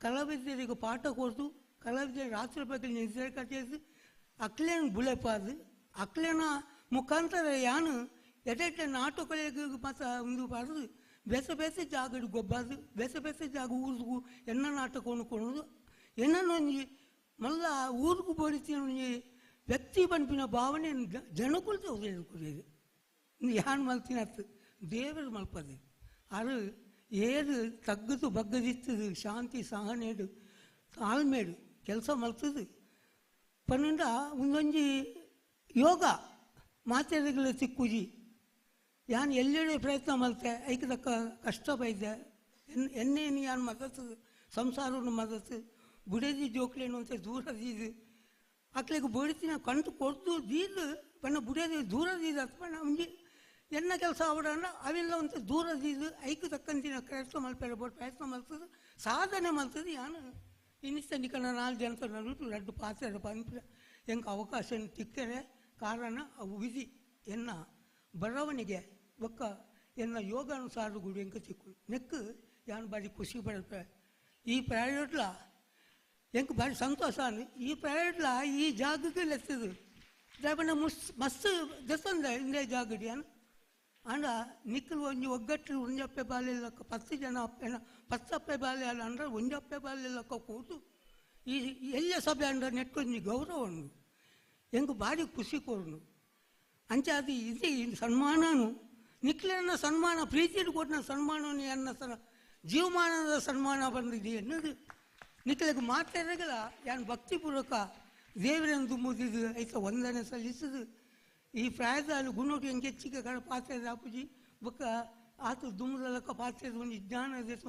Speaker 15: ಕಲಾವಿದರಿಗೆ ಪಾಠ ಕೊಡ್ತು ಕಲಾವಿದರ ರಾತ್ರಿ ಬಗ್ಗೆ ನಿದ್ರೆ ಕಟ್ಟೇದು ಅಕ್ಲೇನ ಬುಲೆಪಾದು ಅಕ್ಲೇನ ಮುಖಾಂತರ ಯಾನು ಎಡೆಡ್ಡೆ ನಾಟಕಗಳಿಗೆ ಮಾತ್ರ ಒಂದು ಪಾಡೋದು ಬೇಸೆ ಬೇಸೆ ಜಾಗಡು ಗೊಬ್ಬಾದು ಬೇಸೆ ಬೇಸೆ ಜಾಗ ಊರ್ಗು ಎನ್ನ ನಾಟಕವನ್ನು ಕೊಡೋದು ಎನ್ನೊಂಜಿ ಮಲ್ಲ ಊರ್ಗು ಬೋಡಿತಿನ ಒಂಜಿ ವ್ಯಕ್ತಿ ಪನ್ಪಿನ ಭಾವನೆ ಜನಕುಲು ಕುರಿಯದು. ಯಾನ್ ಮಲ್ತಿನ ದೇವರು ಮಲ್ಪದೆ ಅದು ಏರು ತಗ್ಗದು ಬಗ್ಗದಿತ್ತದು ಶಾಂತಿ ಸಹನೇಡು ತಾಳ್ಮೇಡು ಕೆಲಸ ಮಲ್ತದು ಪನ್ನಂಡ ಒಂದೊಂಜಿ ಯೋಗ ಮಾತೆರೆಗಳ ತಿಕ್ಕುಜಿ. ಯಾನ್ ಎಲ್ಲೆಡೆ ಪ್ರಯತ್ನ ಮಲ್ತೆ ಐಕ್ ತಕ್ಕ ಕಷ್ಟ ಬೈದೆ ಎನ್ನೇನು ಯಾನ್ ಮದತ್ತು ಸಂಸಾರವನ್ನು ಮದತ್ತು ಬುಡದಿ ಜೋಕ್ಲೇನು ಅಂತ ದೂರ ದೀದು ಅಕ್ಲೆಗ್ ಬಡಿತಿನ ಕಂಟು ಕೊಡ್ದು ದೀದು ಬಣ್ಣ ಬುಡದಿ ದೂರ ದೀದು ಅತ್ ಬಣ್ಣ ಒಂಜಿ ಎನ್ನ ಕೆಲಸ ಅವಡಣ್ಣ ಅವೆಲ್ಲ ಒಂತ ದೂರ ದೀದು ಐಕ್ ತಕ್ಕಂತಿನ ಪ್ರಯತ್ನ ಮಲ್ಪೆರ ಬೋಡು ಪ್ರಯತ್ನ ಮಲ್ತದು ಸಾಧನೆ ಮಲ್ತದು. ಯಾನು ಇನ್ನಿಸ್ತ ನಿಕನ 4 ಜನ ನಡುಟು ರಡ್ಡು ಪಾತ್ರ ಪನ್ಪಿನ ಎಂಕ್ ಅವಕಾಶ ತಿಕ್ಕರೆ ಕಾರಣ ಅವು ವಿಧಿ ಎನ್ನ ಬರವಣಿಗೆ ಬೊಕ್ಕ ಎನ್ನ ಯೋಗಾನುಸಾರ ಗುಡಿ ಎಂಕ ತಿಕ್ಕು ನೆಕ್ಕು ಯಾನು ಬಾರಿ ಖುಷಿ ಪಡಪೆ. ಈ ಪ್ರಾಯೋಟ್ಲ ಎಂಕ್ ಬಾರಿ ಸಂತೋಷ ಈ ಪ್ರಾಯೋಟ್ಲ ಈ ಜಾಗಕ್ಕೆ ಲೆತ್ತದು ದಾಯಪಂಡ ಮಸ್ತ್ ದೆತ್ತೊಂದ ಇಂದೇ ಜಾಗಡ್ ಯಾನು ಆಂಡ ನಿಕ್ಕಲು ಒಂಜಿ ಒಗ್ಗಟ್ಟು ಒಂಜಪ್ಪೆ ಬಾಲೆಲ್ಲಕ್ಕ 10 ಜನ ಅಪ್ಪೆನ 10 ಅಪ್ಪೆ ಬಾಲೆ ಅಲ್ಲ ಅಂದ್ರೆ ಒಂಜಪ್ಪೆ ಬಾಲೆಲ್ಲಕ್ಕ ಕೂತು ಈ ಎಲ್ಲ ಸಭೆ ಅಂಡ ನೆಟ್ಟೊಂಜಿ ಗೌರವ ಉಂಡು ಎಂಕ್ ಭಾರಿ ಖುಷಿ ಕೊರ್ನು. ಅಂಚೆ ಅದು ಇದು ಸನ್ಮಾನನು ನಿಕ್ಲೆನ ಸನ್ಮಾನ ಪ್ರೀತಿಯನ್ನು ಕೊಟ್ಟಿನ ಸನ್ಮಾನನು ಎನ್ನ ಸನ ಜೀವಮಾನದ ಸನ್ಮಾನ ಬಂದಿದೆ ಎನ್ನದು ನಿಕ್ಲೆಗ್ ಮಾತೆರೆಗಳ ಯಾನ್ ಭಕ್ತಿಪೂರ್ವಕ ದೇವರನ್ನು ತುಂಬುದಿದ್ದು ಐತ ವಂದನೆ ಸಲ್ಲಿಸುದು. ಈ ಪ್ರಾಯದಲ್ಲಿ ಗುಣೋಟು ಎಂಕ್ ಹೆಚ್ಚಿಗೆ ಕಡೆ ಪಾತ್ರೆ ಆಪುಜಿ ಬೊಕ್ಕ ಆತ ದುಮ್ಮದಲಕ್ಕ ಪಾತ್ರೆ ಒಂಜಿ ಜ್ಞಾನ ದೇಶ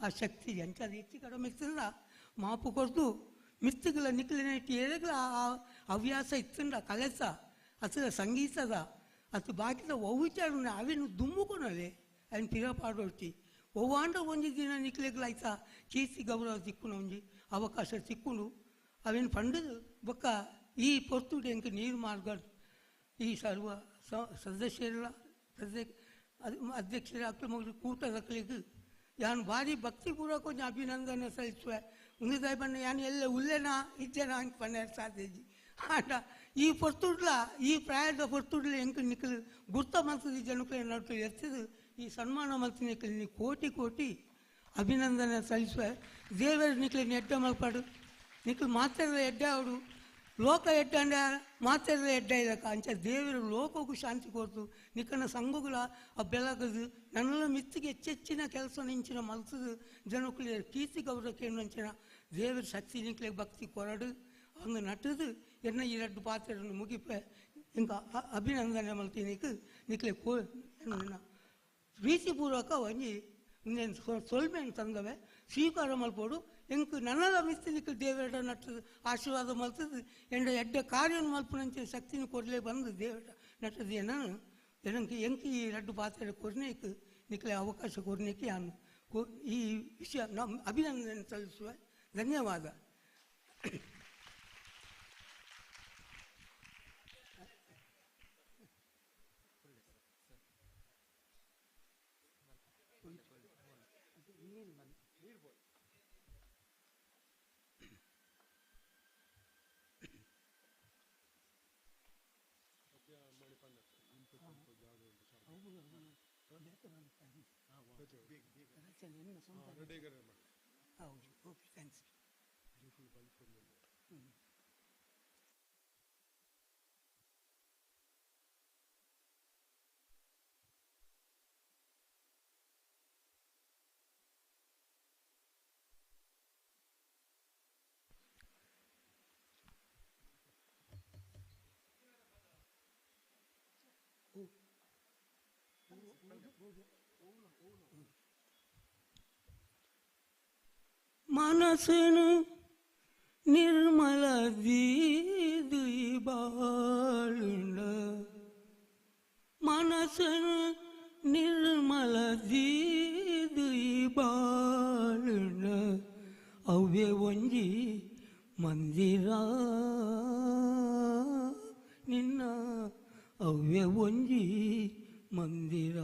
Speaker 15: ಆ ಶಕ್ತಿ ಅಂಚ ಅದು ಹೆಚ್ಚು ಕಡಿಮೆ ಇತ್ತಂದ ಮಾಪು ಕೊರ್ದು ಮಿತ್ತುಗಳ ನಿಕ್ಲೆನ ಏರೆಗಳ ಆ ಹವ್ಯಾಸ ಇತ್ತಂಡ ಕಲೆಸ ಅತ್ತ ಸಂಗೀತದ ಅತ್ತು ಬಾಕಿದ ಒವ್ವಿಚಾರ ಅವೇನು ದುಮ್ಮುಕೊನಲೆ ಅಯ್ನ ಪಿರ ಪಾಡೋಡ್ತಿ ಒವ್ವಾಂಡ ಒಂಜಿ ದಿನ ನಿಕ್ಲೆಗ್ಲ ಆಯ್ತಾ ಕೀರ್ತಿ ಗೌರವ ತಿಕ್ಕುನ ಒಂಜಿ ಅವಕಾಶ ತಿಕ್ಕುಂಡು ಅವೇನು ಪಂಡದು ಬೊಕ್ಕ ಈ ಪೊರ್ತುಡು ಎಂಕ್ ನೀರು ಮಾರ್ಗ ಈ ಸರ್ವ ಸದಸ್ಯರ ಅಧ್ಯಕ್ಷರ ಅಕ್ರಮ ಕೂಟದಕ್ಲಿಗೆ ಯಾನು ಭಾರಿ ಭಕ್ತಿಪೂರ್ವಕ ಒಂಜಿ ಅಭಿನಂದನೆ ಸಲ್ಲಿಸುವೆ. ಒಂದು ದಯಪಂಡ ಯಾನು ಎಲ್ಲ ಉಲ್ಲೇನಾ ಇಜ್ಜೆನಾ ಅಂಕ್ ಪನ್ನೆರ್ ಸಾಧ್ಯಜಿ ಆಂಡ ಈ ಪೊರ್ತುಡ್ಲ ಈ ಪ್ರಾಯದ ಪೊರ್ತುಡ್ಲ ಎಂಕ್ ನಿಕ್ಲು ಗುರ್ತ ಮಲ್ತದಿ ಜನಕ್ಲೆ ನಡುಟು ಎತ್ತದು ಈ ಸನ್ಮಾನ ಮಲ್ತಿ ನಿಕ್ಲು ನೀ ಕೋಟಿ ಕೋಟಿ ಅಭಿನಂದನೆ ಸಲ್ಲಿಸುವೆ. ದೇವರ ನಿಕ್ಲೆ ಎಡ್ಡೆ ಮಲ್ಪಾಡು ನಿಕ್ಲು ಮಾತೆರ್ಲ ಎಡ್ಡೆ ಅವಡು ಲೋಕ ಎಡ್ಡೆ ಅಂಡ ಮಾತೆರ್ಲ ಎಡ್ಡೆ ಇಲ್ಲಕ್ಕ ಅಂಚ ದೇವರು ಲೋಕಕ್ಕೂ ಶಾಂತಿ ಕೊರ್ತು ನಿಕ್ಕನ ಸಂಘಗಳ ಆ ಬೆಳಗದು ನನ್ನೆಲ್ಲ ಮಿತ್ತಿಗೆ ಹೆಚ್ಚೆಚ್ಚಿನ ಕೆಲಸ ನಿಂಚಿನ ಮಲ್ತದು ಜನಕ್ಕೂ ಕೀರ್ತಿ ಗೌರವಕ್ಕೆ ಅಂಚಿನ ದೇವರ ಶಕ್ತಿ ನಿಕ್ಲೆ ಭಕ್ತಿ ಕೊರಡು ಅಂದು ನಟದು ಎನ್ನ ಈ ರಡ್ಡು ಪಾತ್ರೆಯನ್ನು ಮುಗಿಪೆ ಇಂಕ ಅಭಿನಂದನೆ ಮಲ್ತಿನಿಕ್ ನಿಕ್ಲೆ ಕೋ ಪ್ರೀತಿಪೂರ್ವಕ ಒಂಜಿ ಇನ್ನೇನು ಸೊಲ್ಮೆನ್ ತಂದವೆ ಸ್ವೀಕಾರ ಮಲ್ಪೋಡು ಎಂಕ್ ನನ್ನಲ ಮಿತ್ತಿ ನಿಕ್ಲು ದೇವರ ನಟ್ಟದು ಆಶೀರ್ವಾದ ಮಲ್ತದು ಎಂಡ ಎಡ್ಡೆ ಕಾರ್ಯವನ್ನು ಮಲ್ಪುನಂಚಿನ ಶಕ್ತಿನ ಕೊಡಲೇ ಬಂದು ದೇವರ ನಟ್ಟದು ನಾನು எனக்கு ಎಂಕ್ ಈ ರಡ್ಡು ಪಾತ್ರೆ ಕೊರ್ನೇಕ್ ನಿಕ್ಲೆ ಅವಕಾಶ ಕೊರ್ನೇಕ್ ಯಾನು ಈ ವಿಷಯ ನಮ್ಮ ಅಭಿನಂದನೆ ಸಲ್ಲಿಸುವ. ಧನ್ಯವಾದ. ಹೌದು, ಓಕೆ, thanks. ಮನಸ್ಸನು ನಿರ್ಮಲ ಬಾಳುಂಡ ಮನಸ್ಸನು ನಿರ್ಮಲ ಬಾಳುಂಡ ಅವ್ವೆ ಒಂಜಿ ಮಂದಿರ ನಿನ್ನ ಅವ್ವೆ ಒಂಜಿ ಮಂದಿರ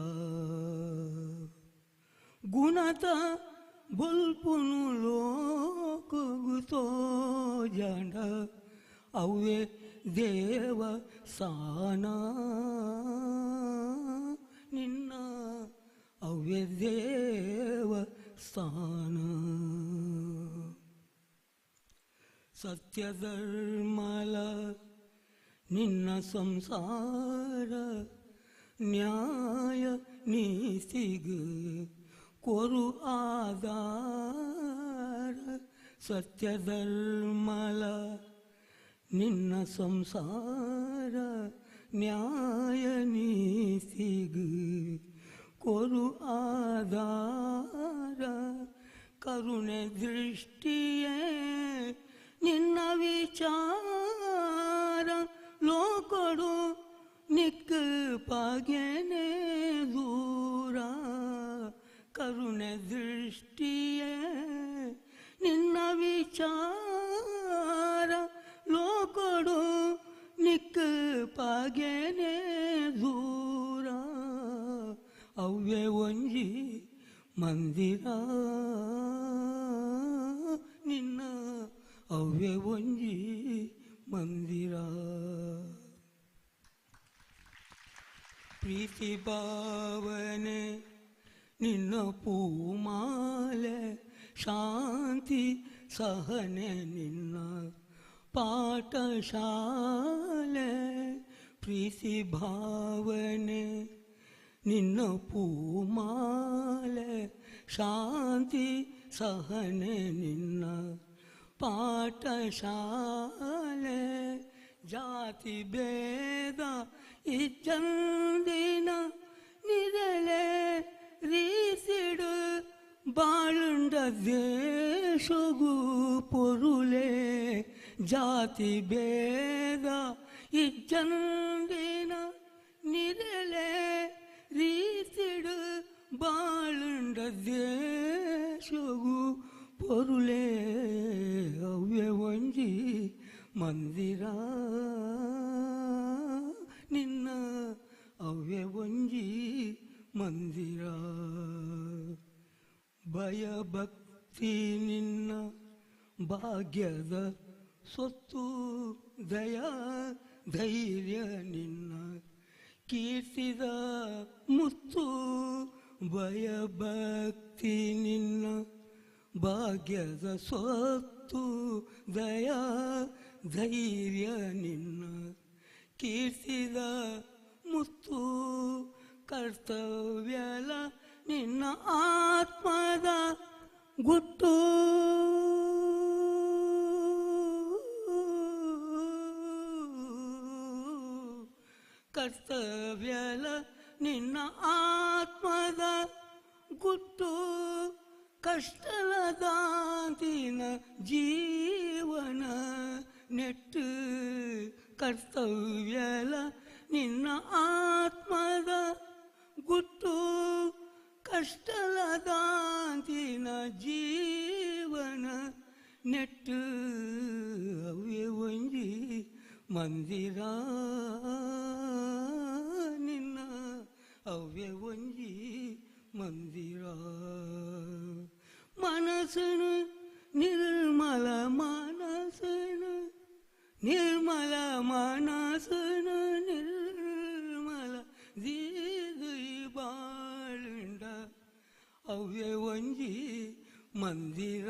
Speaker 15: ಗುಣತ ಬೊಲ್ಪುನು ಲೋಕಗು ತೋಜಂಡ ಅವ್ವೆ ದೇವ ಸಾನ ನಿನ್ನ ಅವ್ವೆ ದೇವ ಸ್ಥಾನ ಸತ್ಯಧರ್ಮಲ ನಿನ್ನ ಸಂಸಾರ ನ್ಯಾಯ ನೀತಿಗು ಕೊರು ಆಧಾರ ಸತ್ಯಧರ್ಮಲ ನಿನ್ನ ಸಂಸಾರ ನ್ಯಾಯ ನೀತಿಗು ಕೊರು ಆಧಾರ ಕರುಣೆ ದೃಷ್ಟಿಯೇ ನಿನ್ನ ವಿಚಾರ ಲೋಕಡು ನಿಕ್ಕ ಪಗೆನೆ ದೂರ ಕರುಣೆ ದೃಷ್ಟಿಯೇ ನಿನ್ನ ವಿಚಾರ ಲೋಕಡು ನಿಕ್ಕ ಪಗೆನೆ ದೂರ ಅವ್ವೆ ಒಂಜಿ ಮಂದಿರ ನಿನ್ನ ಅವ್ವೆ ಒಂಜಿ ಮಂದಿರ ಪ್ರೀತಿ ಭಾವನೆ ನಿನ್ನ ಪೂಮಾಲೆ ಶಾಂತಿ ಸಹನೆ ನಿನ್ನ ಪಾಠಶಾಲೆ ಪ್ರೀತಿ ಭಾವನೆ ನಿನ್ನ ಪೂಮಾಲೆ ಶಾಂತಿ ಸಹನೆ ನಿನ್ನ ಪಾಠಶಾಲೆ ಜಾತಿ ಭೇದ ಇಜ್ಜಂದಿನ ನಿರಳೆ ರೀಸಿಡು ಬಾಳುಂಡ ದೇಶಗು ಪೊರುಲೆ ಜಾತಿ ಭೇದ ಇಜ್ಜಂದಿನ ನಿರಳೆ ರೀಸಿಡು ಬಾಳುಂಡ ದೇಶಗು ಪೊರುಲೆ ಅವ್ವೆ ಒಂಜಿ ಮಂದಿರ ನಿನ್ನ ಅವ್ವೆ ಒಂಜಿ ಮಂದಿರ ಭಯಭಕ್ತಿ ನಿನ್ನ ಭಾಗ್ಯದ ಸೊತ್ತು ದಯಾ ಧೈರ್ಯ ನಿನ್ನ ಕೀರ್ತಿದ ಮುತ್ತು ಭಯಭಕ್ತಿ ನಿನ್ನ ಭಾಗ್ಯದ ಸೊತ್ತು ದಯಾ ಧೈರ್ಯ ನಿನ್ನ ಕೀರ್ತಿದ ಮುತ್ತು ಕರ್ತವ್ಯಲ ನಿನ್ನ ಆತ್ಮದ ಗುಟ್ಟು ಕರ್ತವ್ಯಲ ನಿನ್ನ ಆತ್ಮದ ಗುಟ್ಟು ಕಷ್ಟಲದಾಂತಿನ ಜೀವನ ನೆಟ್ಟು ಕರ್ತವ್ಯಲ ನಿನ್ನ ಆತ್ಮದ ಗುಟ್ಟು ಕಷ್ಟಲದಾಂತಿನ ಜೀವನ ನೆಟ್ಟು ಅವ್ವೆ ಒಂಜಿ ಮಂದಿರ ನಿನ್ನ ಅವ್ವೆ ಒಂಜಿ ಮಂದಿರ ಮನಸ್ಸನು ನಿರ್ಮಲ ಮನಸ್ಸನು ನಿರ್ಮಲ ಮನಸ್ಸನು ನಿರ್ಮಲ ಬಾಳುಂಡ ಅವ್ವೆ ಒಂಜಿ ಮಂದಿರ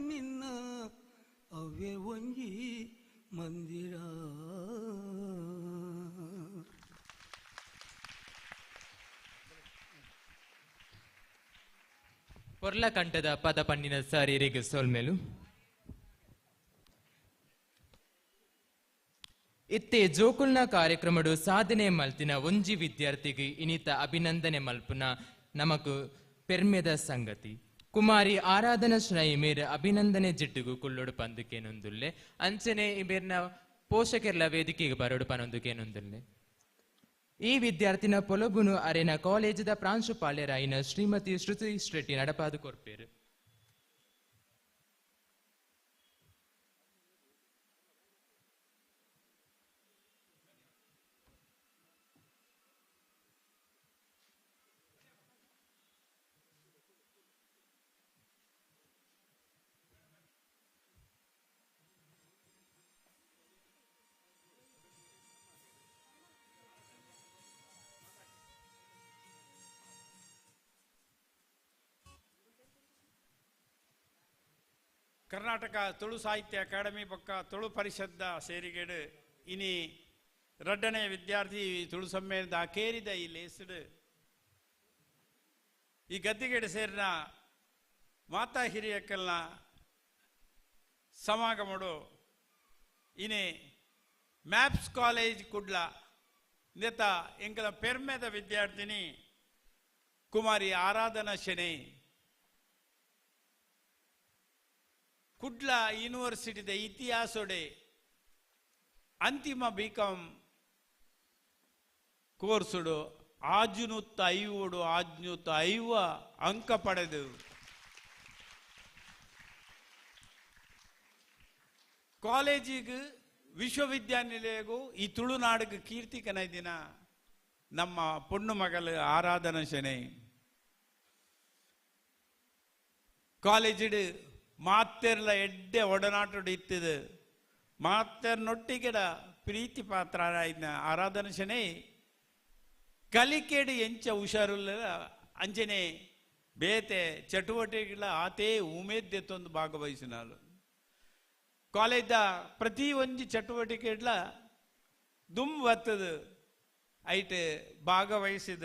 Speaker 15: ನಿನ್ನ ಅವ್ವೆ ಒಂಜಿ ಮಂದಿರ.
Speaker 11: ಪೊರ್ಲಕಂಠದ ಪದ ಪಣ್ಣಿನ ಸಾರಿರಿಗೆ ಸೋಲ್ಮೇಲು. ಇತ್ತೆ ಜೋಕುಲ್ನ ಕಾರ್ಯಕ್ರಮಡು ಸಾಧನೆ ಮಲ್ತಿನ ಒಂಜಿ ವಿದ್ಯಾರ್ಥಿಗೆ ಇನಿತ ಅಭಿನಂದನೆ ಮಲ್ಪುನ ನಮಕು ಪೆರ್ಮೆದ ಸಂಗತಿ. ಕುಮಾರಿ ಆರಾಧನಾ ಶ್ರೈ ಮೇರ್ ಅಭಿನಂದನೆ ಜಿಟ್ಟುಗು ಕುಲ್ಲೊಡು ಪಂದುಕೇನೊಂದುಲ್ಲೆ. ಅಂಚನೆ ಇಬೇರ್ನ ಪೋಷಕರ್ಲ ವೇದಿಕೆಗೆ ಬರೋಡು ಪನೊಂದುಕೇನೊಂದುಲ್ಲೆ. ಈ ವಿದ್ಯಾರ್ಥಿನ ಪೊಲಬುನು ಅರೆನ ಕಾಲೇಜದ ಪ್ರಾಂಶುಪಾಲ್ಯರಾಯಿನ ಶ್ರೀಮತಿ ಶ್ರುತಿ ಶೆಟ್ಟಿ ನಡಪಾದು ಕೊರ್ಪೇರು.
Speaker 10: ಕರ್ನಾಟಕ ತುಳು ಸಾಹಿತ್ಯ ಅಕಾಡೆಮಿ ಪಕ್ಕ ತುಳು ಪರಿಷದ್ದ ಸೇರಿಗೇಡು ಇನಿ ರಡ್ಡನೇ ವಿದ್ಯಾರ್ಥಿ ತುಳು ಸಮ್ಮೇಳನದ ಅಕೇರಿದ ಈ ಲೇಸ್ಡ್ ಈ ಗದ್ದಿಗೇಡು ಸೇರಿನ ಮಾತಾ ಹಿರಿಯಕ್ಕಲ್ನ ಸಮಾಗಮಡು ಇನಿ ಮ್ಯಾಪ್ಸ್ ಕಾಲೇಜ್ ಕುಡ್ಲ ನೇತ ಎಂಕಲ ಪೆರ್ಮೆದ ವಿದ್ಯಾರ್ಥಿನಿ ಕುಮಾರಿ ಆರಾಧನಾ ಶೆಣೈ ಕುಡ್ಲ ಯೂನಿವರ್ಸಿಟಿದ ಇತಿಹಾಸೋಡೆ ಅಂತಿಮ ಬಿ ಕಾಮ್ ಕೋರ್ಸುಡು 650 650 ಅಂಕ ಪಡೆದು ಕಾಲೇಜಿಗೆ ವಿಶ್ವವಿದ್ಯಾನಿಲಯಗೂ ಈ ತುಳುನಾಡಿಗೆ ಕೀರ್ತಿ ಕನೈದಿನ ನಮ್ಮ ಪೊಣ್ಣು ಮಗಲು ಆರಾಧನಾ ಶೆಣೈ. ಕಾಲೇಜಿಡು ಮಾತೆರ್ಲ ಎಡ್ಡೆ ಒಡನಾಟಡು ಇತ್ತಿದು ಮಾತೆರ್ನೊಟ್ಟಿಗೆಡ ಪ್ರೀತಿ ಪಾತ್ರ ಆರಾಧನಾ ಶೆಣೈ ಕಲಿಕೆಡು ಎಂಚ ಹುಷಾರುಲ್ಲ ಅಂಚನೆ ಬೇತೆ ಚಟುವಟಿಕೆಗಳ ಆತೇ ಉಮೇದ್ಯತ್ತೊಂದು ಭಾಗವಹಿಸಿನಾಳು. ಕಾಲೇಜ ಪ್ರತಿ ಒಂಜಿ ಚಟುವಟಿಕೆಗಳ ದುಮ್ ಬತ್ತದು ಐಟ್ ಭಾಗವಹಿಸಿದ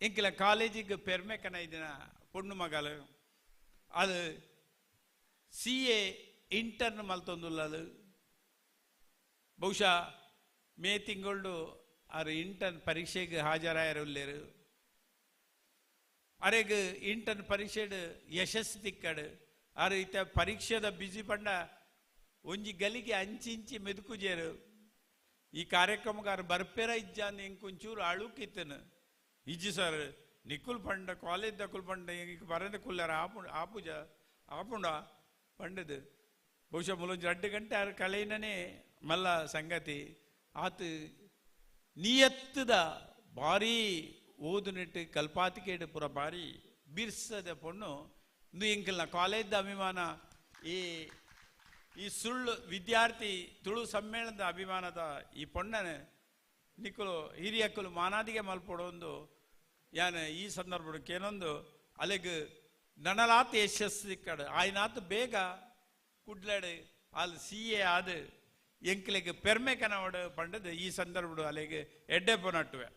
Speaker 10: ಎಂಕಿಲ ಕಾಲೇಜಿಗೆ ಪೆರ್ಮೆ ಕನೈದಿನ ಪೊಣ್ಣು ಮಗಲು ಅದು ಸಿ ಎ ಇಂಟರ್ನ್ ಮಲ್ತೊಂದುಲ್ಲ. ಅದು ಬಹುಶಃ ಮೇ ತಿಂಗಳು ಆರು ಇಂಟರ್ನ್ ಪರೀಕ್ಷೆಗೆ ಹಾಜರಾಯರುಲ್ಲೇರು. ಅರೆಗ್ ಇಂಟರ್ನ್ ಪರೀಕ್ಷೆಡ್ ಯಶಸ್ಸು ತಿಕ್ಕಡು. ಆರು ಇತ್ತ ಪರೀಕ್ಷೆದ ಬಿಜಿ ಪಂಡ ಒಂಜಿ ಗಲಿಗೆ ಅಂಚಿಂಚಿ ಮೆದುಕುಜೇರು. ಈ ಕಾರ್ಯಕ್ರಮಕ್ಕೆ ಆರು ಬರ್ಪೇರ ಇಜ್ಜಾನ್ ಇಂಕೊಂಚೂರು ಅಳುಕಿತ್ತನು. ಇಜ್ಜಿ ಸರ್ ನಿಕ್ಕುಲ್ ಪಂಡ ಕಾಲೇಜ್ ದಕ್ಕುಲ್ ಪಂಡ ಇಂಕ್ ಬರಂದ ಕುಲ್ಲರ ಆಪುಜ ಆಪುಂಡ ಪಂಡದು. ಬಹುಶಃ ಮುಲೊಂಜಿ 2 ಗಂಟೆ ಆರು ಕಳೆಯಿನೇ ಮಲ್ಲ ಸಂಗತಿ. ಆತ ನಿಯತ್ತದ ಭಾರಿ ಓದುನೆಟ್ಟು ಕಲ್ಪಾತಿಕೇಡು ಪುರ ಭಾರಿ ಬಿರ್ಸದ ಪೊಣ್ಣು ಇಂದು ಎಂಕಲ್ನ ಕಾಲೇಜ್ದ ಅಭಿಮಾನ ಈ ಈ ಸುಳ್ಳು ವಿದ್ಯಾರ್ಥಿ ತುಳು ಸಮ್ಮೇಳನದ ಅಭಿಮಾನದ ಈ ಪೊಣ್ಣನೆ ನಿಕ್ಕುಲು ಹಿರಿಯಕ್ಕಲು ಮಾನಾದಿಗೆ ಮಲ್ಪೊಡೊಂದು ಯಾನ್ ಈ ಸಂದರ್ಭಕ್ಕೆ ಏನೊಂದು ಅಲೆಗ್ ನನಲಾತ್ ಯಶಸ್ಸು ಸಿಕ್ಕಡು ಆಯ್ನಾತ್ ಬೇಗ ಕುಡ್ಲಡು ಅಲ್ಲಿ ಸಿ ಎ ಆದ ಎಂಕ್ಲೆಗ್ ಪೆರ್ಮೆ ಕನವಡು ಪಂಡದು ಈ ಸಂದರ್ಭಡು ಅಲೆಗ್ ಎಡ್ಡೆ ಪೊನಟ್ಟುವೆ.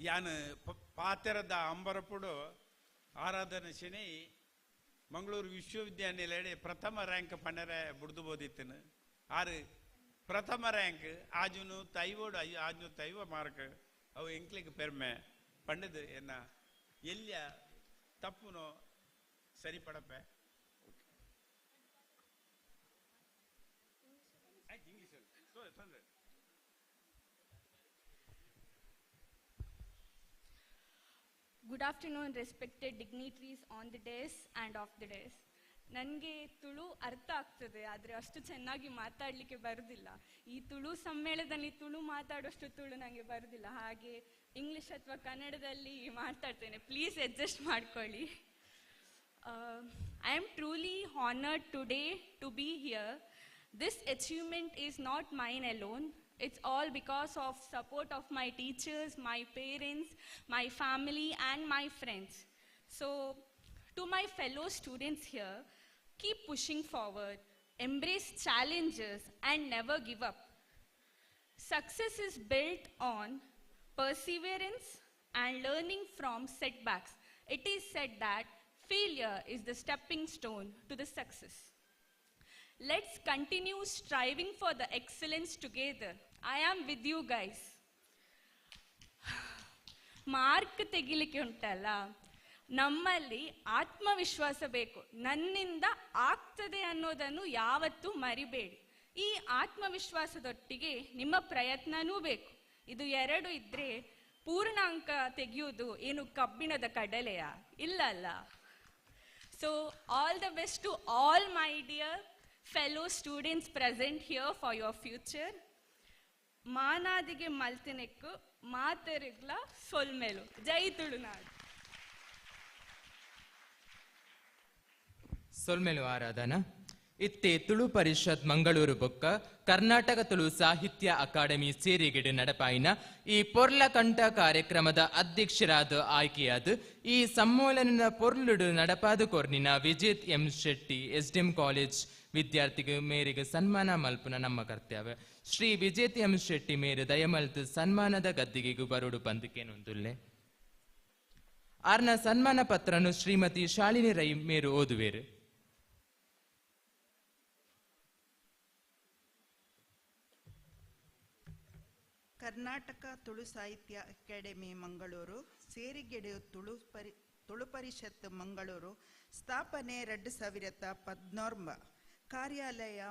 Speaker 10: ಯಾನ್ ಪಾತೆರದ ಅಂಬರಪುಡು ಆರಾಧನೆ ಶನಿ ಮಂಗಳೂರು ವಿಶ್ವವಿದ್ಯಾನಿಲಯ ಪ್ರಥಮ ರ್ಯಾಂಕ್ ಪಣ್ಣರೆ ಬುಡ್ದು ಬೋದಿತ್ತನು. ಆರು ಪ್ರಥಮ ರ್ಯಾಂಕ್ ಆಜುನು ತೈವೋಡು ಆಜು ತೈವ ಮಾರ್ಕ್ ಅವು ಎಂಕ್ಲಿಗೆ ಪೆರ್ಮೆ ಪಂಡದು ಎನ್ನ ಎಲ್ಲಿಯ ತಪ್ಪುನೋ ಸರಿಪಡಪೆ. ಆಯ್ತು, ಇಂಗ್ಲೀಷಲ್ಲಿ ತೊಂದರೆ.
Speaker 17: Good afternoon, respected dignitaries on the dais and off the dais. ನನಗೆ ತುಳು ಅರ್ಥ ಆಗ್ತದೆ, ಆದರೆ ಅಷ್ಟು ಚೆನ್ನಾಗಿ ಮಾತಾಡಲಿಕ್ಕೆ ಬರೋದಿಲ್ಲ. ಈ ತುಳು ಸಮ್ಮೇಳನದಲ್ಲಿ ತುಳು ಮಾತಾಡೋಷ್ಟು ತುಳು ನನಗೆ ಬರೋದಿಲ್ಲ, ಹಾಗೆ ಇಂಗ್ಲೀಷ್ ಅಥವಾ ಕನ್ನಡದಲ್ಲಿ ಮಾತಾಡ್ತೇನೆ, ಪ್ಲೀಸ್ ಅಡ್ಜಸ್ಟ್ ಮಾಡ್ಕೊಳ್ಳಿ. I am truly honoured today to be here. This achievement is not mine alone. It's all because of support of my teachers, my parents, my family, and my friends. So, to my fellow students here, keep pushing forward, embrace challenges, and never give up. Success is built on perseverance and learning from setbacks. It is said that failure is the stepping stone to the success. Let's continue striving for the excellence together. I am with you guys. Mark ತೆಗಿಲಿಕ್ಕೆ ಉಂಟಲ್ಲ, ನಮ್ಮಲ್ಲಿ ಆತ್ಮವಿಶ್ವಾಸ ಬೇಕು. ನನ್ನಿಂದ ಆಗ್ತದೆ ಅನ್ನೋದನ್ನು ಯಾವತ್ತೂ ಮರಿಬೇಡಿ. ಈ ಆತ್ಮವಿಶ್ವಾಸದೊಟ್ಟಿಗೆ ನಿಮ್ಮ ಪ್ರಯತ್ನನೂ ಬೇಕು. ಇದು ಎರಡು ಇದ್ರೆ ಪೂರ್ಣಾಂಕ ತೆಗೆಯುವುದು ಏನು ಕಬ್ಬಿಣದ ಕಡಲೆಯ ಇಲ್ಲ ಅಲ್ಲ. So all the best to all my dear fellow students present here for your future. ಮಾನಾದಿಗೆ ಮಲ್ತಿನೆಕ್ಕು ಮಾತೆರಿಗ್ಲ ಸೊಲ್ಮೇಲು. ಜೈ ತುಳುನಾಡು.
Speaker 11: ಸೊಲ್ಮೆಲು ಆರಾಧನಾ. ಇತ್ತೆ ತುಳು ಪರಿಷತ್ ಮಂಗಳೂರು ಬೊಕ್ಕ ಕರ್ನಾಟಕ ತುಳು ಸಾಹಿತ್ಯ ಅಕಾಡೆಮಿ ಸೇರಿಗಿಡು ನಡಪಾಯಿನ ಈ ಪೊರ್ಲಕಂಠ ಕಾರ್ಯಕ್ರಮದ ಅಧ್ಯಕ್ಷರಾದ ಆಯ್ಕೆಯಾದ ಈ ಸಮ್ಮೇಳನದ ಪೊರ್ಲುಡು ನಡಪಾದ ಕೊರ್ನಿನ Vijeth M Shetty SDM college ವಿದ್ಯಾರ್ಥಿಗೆ ಮೇರೆಗೆ ಸನ್ಮಾನ ಮಲ್ಪುನ ನಮ್ಮ ಕರ್ತವ್ಯ. ಶ್ರೀ ವಿಜೇತ್ ಎಂ ಶೆಟ್ಟಿ ಮೇರೆ ದಯಮಲ್ತು ಸನ್ಮಾನದ ಗದ್ದಿಗೆಗೂ ಬರೋಡು ಬಂದುಕೇನೊಂದುಲ್ಲೆ. ಆರ್ನ ಸನ್ಮಾನ ಪತ್ರನು ಶ್ರೀಮತಿ ಶಾಲಿನಿ ರೈ ಮೇರು ಓದುವೇರು.
Speaker 18: ಕರ್ನಾಟಕ ತುಳು ಸಾಹಿತ್ಯ ಅಕಾಡೆಮಿ ಮಂಗಳೂರು ಸೇರಿಗೆಡೆ ತುಳು ಪರಿಷತ್ ಮಂಗಳೂರು ಸ್ಥಾಪನೆ 2014 ಕಾರ್ಯಾಲಯ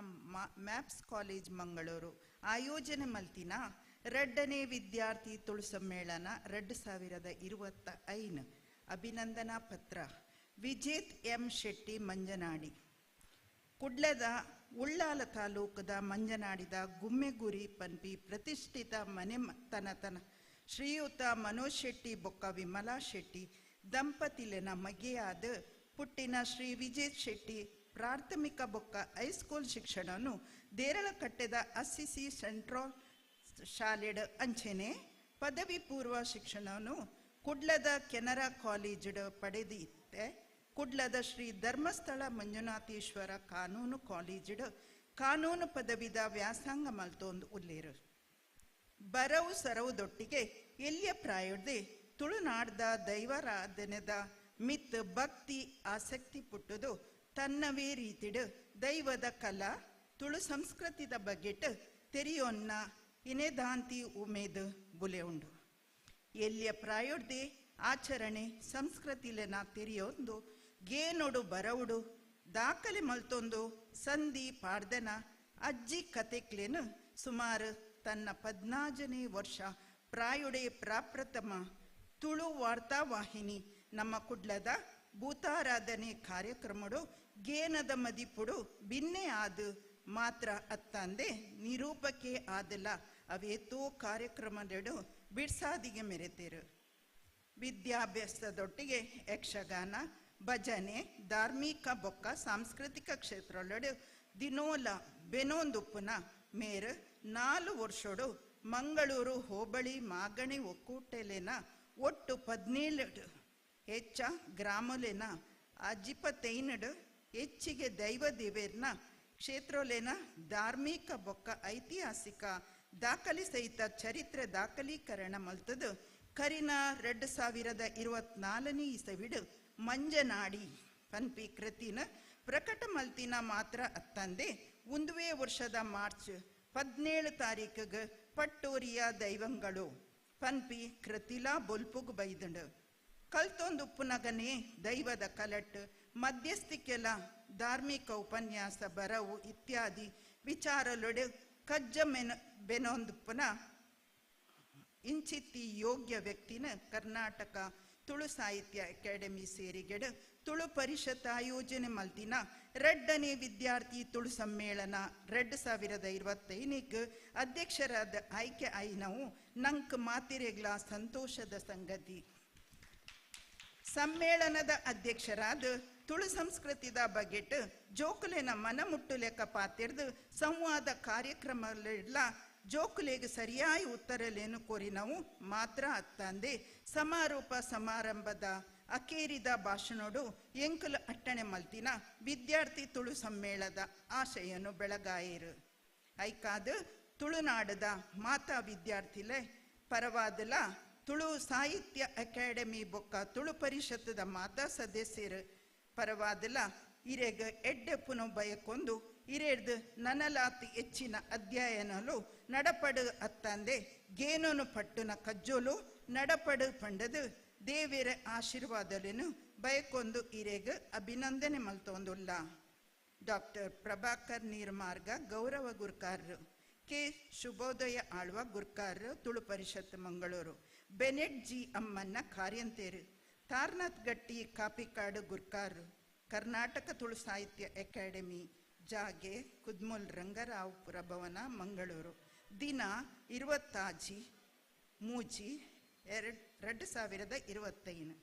Speaker 18: ಮ್ಯಾಪ್ಸ್ ಕಾಲೇಜ್ ಮಂಗಳೂರು ಆಯೋಜನೆ ಮಲ್ತಿನ 2ನೇ ವಿದ್ಯಾರ್ಥಿ ತುಳು ಸಮ್ಮೇಳನ 2025 ಅಭಿನಂದನಾ ಪತ್ರ ವಿಜೇತ್ ಎಂ ಶೆಟ್ಟಿ ಮಂಜನಾಡಿ. ಕುಡ್ಲದ ಉಳ್ಳಾಲ ತಾಲೂಕದ ಮಂಜನಾಡಿದ ಗುಮ್ಮೆಗುರಿ ಪನ್ಪಿ ಪ್ರತಿಷ್ಠಿತ ಮನೆತನತನ ಶ್ರೀಯುತ ಮನೋಜ್ ಶೆಟ್ಟಿ ಬೊಕ್ಕ ವಿಮಲಾ ಶೆಟ್ಟಿ ದಂಪತಿಲೆನ ಮಗೆಯಾದ ಪುಟ್ಟಿನ ಶ್ರೀ ವಿಜೇತ್ ಶೆಟ್ಟಿ ಪ್ರಾಥಮಿಕ ಬೊಕ್ಕ ಹೈಸ್ಕೂಲ್ ಶಿಕ್ಷಣವನ್ನು ದೇರಳಕಟ್ಟೆದ ಅಸ್ಸಿಸಿ ಸೆಂಟ್ರಲ್ ಶಾಲೆಡ್ ಅಂಚೆನೆ ಪದವಿ ಪೂರ್ವ ಶಿಕ್ಷಣವನ್ನು ಕುಡ್ಲದ ಕೆನರಾ ಕಾಲೇಜ್ಡ್ ಪಡೆದಿತ್ತೆ. ಕುಡ್ಲದ ಶ್ರೀ ಧರ್ಮಸ್ಥಳ ಮಂಜುನಾಥೇಶ್ವರ ಕಾನೂನು ಕಾಲೇಜ್ಡ್ ಕಾನೂನು ಪದವಿದ ವ್ಯಾಸಂಗ ಮಲ್ತೊಂದು ಉಲ್ಲೇರು. ಬರವು ಸರವುದೊಟ್ಟಿಗೆ ಎಲ್ಲಿಯ ಪ್ರಾಯದೆ ತುಳುನಾಡ್ದ ದೈವಾರಾಧನೆದ ಮಿತ್ ಭಕ್ತಿ ಆಸಕ್ತಿ ಪುಟ್ಟುದು ತನ್ನವೇ ರೀತಿಡು ದೈವದ ಕಲಾ ತುಳು ಸಂಸ್ಕೃತಿದ ಬಗೆಟ್ ತೆರಿಯೊನ್ನ ಇನೆದಾಂತಿ ಉಮೇದು ಬುಲೆ ಉಂಡು. ಎಲ್ಲಿಯ ಪ್ರಾಯೋಡ್ದೆ ಆಚರಣೆ ಸಂಸ್ಕೃತಿಲೆನ ತೆರಿಯೊಂದು ಗೇನೊಡು ಬರವುಡು ದಾಖಲೆ ಮಲ್ತೊಂದು ಸಂಧಿ ಪಾಡ್ದನ ಅಜ್ಜಿ ಕತೆಕ್ಲೇನು ಸುಮಾರು ತನ್ನ 14ನೇ ವರ್ಷ ಪ್ರಾಯುಡೆ ಪ್ರಾಪ್ರಥಮ ತುಳು ವಾರ್ತಾವಾಹಿನಿ ನಮ್ಮ ಕುಡ್ಲದ ಭೂತಾರಾಧನೆ ಕಾರ್ಯಕ್ರಮಡು ಗೇನದ ಮದಿಪುಡು ಬಿನ್ನೆ ಆದು ಮಾತ್ರ ಅತ್ತಂದೆ ನಿರೂಪಕ್ಕೆ ಆದಲ್ಲ ಅವೇತೋ ಕಾರ್ಯಕ್ರಮದೆಡು ಬಿಡ್ಸಾದಿಗೆ ಮೆರೆತೇರು. ವಿದ್ಯಾಭ್ಯಾಸದೊಟ್ಟಿಗೆ ಯಕ್ಷಗಾನ ಭಜನೆ ಧಾರ್ಮಿಕ ಬೊಕ್ಕ ಸಾಂಸ್ಕೃತಿಕ ಕ್ಷೇತ್ರದೊಳಡು ದಿನೋಲ ಬೆನೋಂದುಪ್ಪುನ ಮೇರು 4 ವರ್ಷಡು ಮಂಗಳೂರು ಹೋಬಳಿ ಮಾಗಣಿ ಒಕ್ಕೂಟಲೆನ ಒಟ್ಟು 17 ಹೆಚ್ಚ ಗ್ರಾಮಲೆನ ಅಜಿಪತೈನಡು ಹೆಚ್ಚಿಗೆ ದೈವ ದೇವೇರ್ನ ಕ್ಷೇತ್ರಲೇನ ಧಾರ್ಮಿಕ ಬೊಕ್ಕ ಐತಿಹಾಸಿಕ ದಾಖಲೆ ಸಹಿತ ಚರಿತ್ರೆ ದಾಖಲೀಕರಣ ಮಲ್ತದು ಕರಿನ 2024ನೇ ಇಸವಿಡು ಮಂಜನಾಡಿ ಪನ್ಪಿ ಕೃತಿನ ಪ್ರಕಟ ಮಲ್ತಿನ ಮಾತ್ರ ಅತ್ತಂದೆ ಒಂದುವೇ ವರ್ಷದ ಮಾರ್ಚ್ 17 ತಾರೀಕಿಗೆ ಪಟ್ಟೋರಿಯ ದೈವಂಗಳು ಪನ್ಪಿ ಕೃತಿಲಾ ಬೊಲ್ಪುಗ್ ಬೈದಂಡು. ಕಲ್ತೊಂದುಪ್ಪುನಗನೇ ದೈವದ ಕಲಟ್ ಮಧ್ಯಸ್ಥಿಕೆಲ ಧಾರ್ಮಿಕ ಉಪನ್ಯಾಸ ಬರವು ಇತ್ಯಾದಿ ವಿಚಾರಲೊಡೆ ಕಜ್ಜ ಬೆನೊಂದುಪ್ಪುನ ಇಂಚಿತ್ತಿ ಯೋಗ್ಯ ವ್ಯಕ್ತಿನ ಕರ್ನಾಟಕ ತುಳು ಸಾಹಿತ್ಯ ಅಕಾಡೆಮಿ ಸೇರಿಗೆಡು ತುಳು ಪರಿಷತ್ ಆಯೋಜನೆ ಮಲ್ತಿನ 2ನೇ ವಿದ್ಯಾರ್ಥಿ ತುಳು ಸಮ್ಮೇಳನ 2025ಕ್ಕೆ ಅಧ್ಯಕ್ಷರಾದ ಆಯ್ಕೆ ಆಯಿನವು ನಂಕ್ ಮಾತಿರೆಗ್ಲ ಸಂತೋಷದ ಸಂಗತಿ. ಸಮ್ಮೇಳನದ ಅಧ್ಯಕ್ಷರಾದ ತುಳು ಸಂಸ್ಕೃತಿದ ಬಗೆಟ್ ಜೋಕುಲೆನ ಮನಮುಟ್ಟುಲೆಕ್ಕ ಪಾತಿರ್ದು ಸಂವಾದ ಕಾರ್ಯಕ್ರಮಲೆಲ್ಲ ಜೋಕುಲೆಗೆ ಸರಿಯಾಯಿ ಉತ್ತರಲೇನು ಕೋರಿನವು ಮಾತ್ರ ಅತ್ತಂದೆ ಸಮಾರೋಪ ಸಮಾರಂಭದ ಅಕೇರಿದ ಭಾಷಣೋಡು ಎಂಕುಲು ಅಟ್ಟಣೆ ಮಲ್ತಿನ ವಿದ್ಯಾರ್ಥಿ ತುಳು ಸಮ್ಮೇಳದ ಆಶಯನು ಬೆಳಗಾಯಿರು. ಐಕಾದ ತುಳುನಾಡದ ಮಾತಾ ವಿದ್ಯಾರ್ಥಿಲೆ ಪರವಾದಲ ತುಳು ಸಾಹಿತ್ಯ ಅಕಾಡೆಮಿ ಬೊಕ್ಕ ತುಳು ಪರಿಷತ್ತದ ಮಾತಾ ಸದಸ್ಯರು ಪರವಾದಲ ಇರೆಗ ಎಡ್ಡೆಪ್ಪುನು ಬಯಕೊಂದು ಇರೆಡ್ದು ನನಲಾತ್ ಹೆಚ್ಚಿನ ಅಧ್ಯಯನಲು ನಡಪಡು ಅತ್ತಂದೆ ಗೇನನು ಪಟ್ಟುನ ಕಜ್ಜೋಲು ನಡಪಡು ಪಂಡದು ದೇವಿರ ಆಶೀರ್ವಾದಲೇನು ಬಯಕೊಂದು ಇರೆಗ ಅಭಿನಂದನೆ ಮಲ್ತೊಂದುಲ್ಲ. ಡಾಕ್ಟರ್ ಪ್ರಭಾಕರ್ ನೀರ್ಮಾರ್ಗ ಗೌರವ ಗುರ್ಕಾರರು, ಕೆ ಶುಭೋದಯ ಆಳ್ವ ಗುರ್ಕಾರರು, ತುಳು ಪರಿಷತ್ ಮಂಗಳೂರು, ಬೆನೆಟ್ ಜಿ ಅಮ್ಮನ್ನ ಕಾರ್ಯಂತೇರು, ತಾರ್ನಾಥ್ ಗಟ್ಟಿ ಕಾಪಿಕಾಡು ಗುರ್ಕಾರರು, ಕರ್ನಾಟಕ ತುಳು ಸಾಹಿತ್ಯ ಅಕಾಡೆಮಿ ಜಾಗೆ ಕುದ್ಮುಲ್ ರಂಗರಾವ್ ಪುರಭವನ ಮಂಗಳೂರು, ದಿನ 26 3 2025.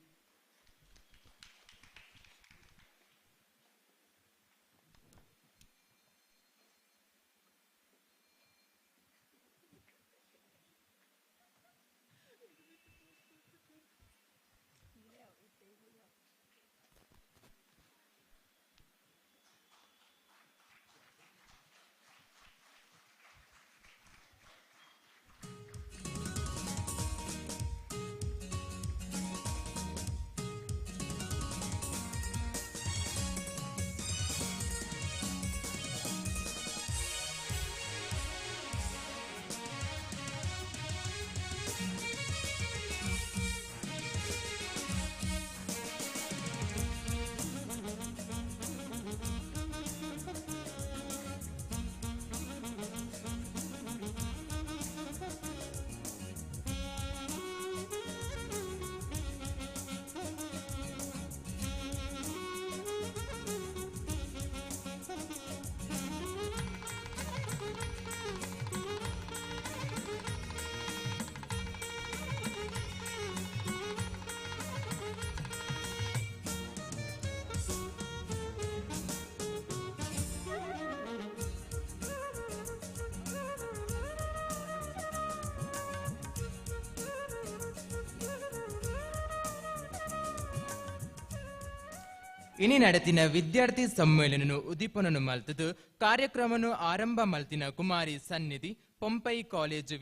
Speaker 11: ಇನಿ ನಡೆತಿನ ವಿದ್ಯಾರ್ಥಿ ಸಮ್ಮೇಳನನು ಉದ್ದೀಪನನು ಮಲ್ತದು ಕಾರ್ಯಕ್ರಮನು ಆರಂಭ ಮಲ್ತಿನ ಕುಮಾರಿ ಸನ್ನಿಧಿ ಪೊಂಪೈ ಕಾಲೇಜು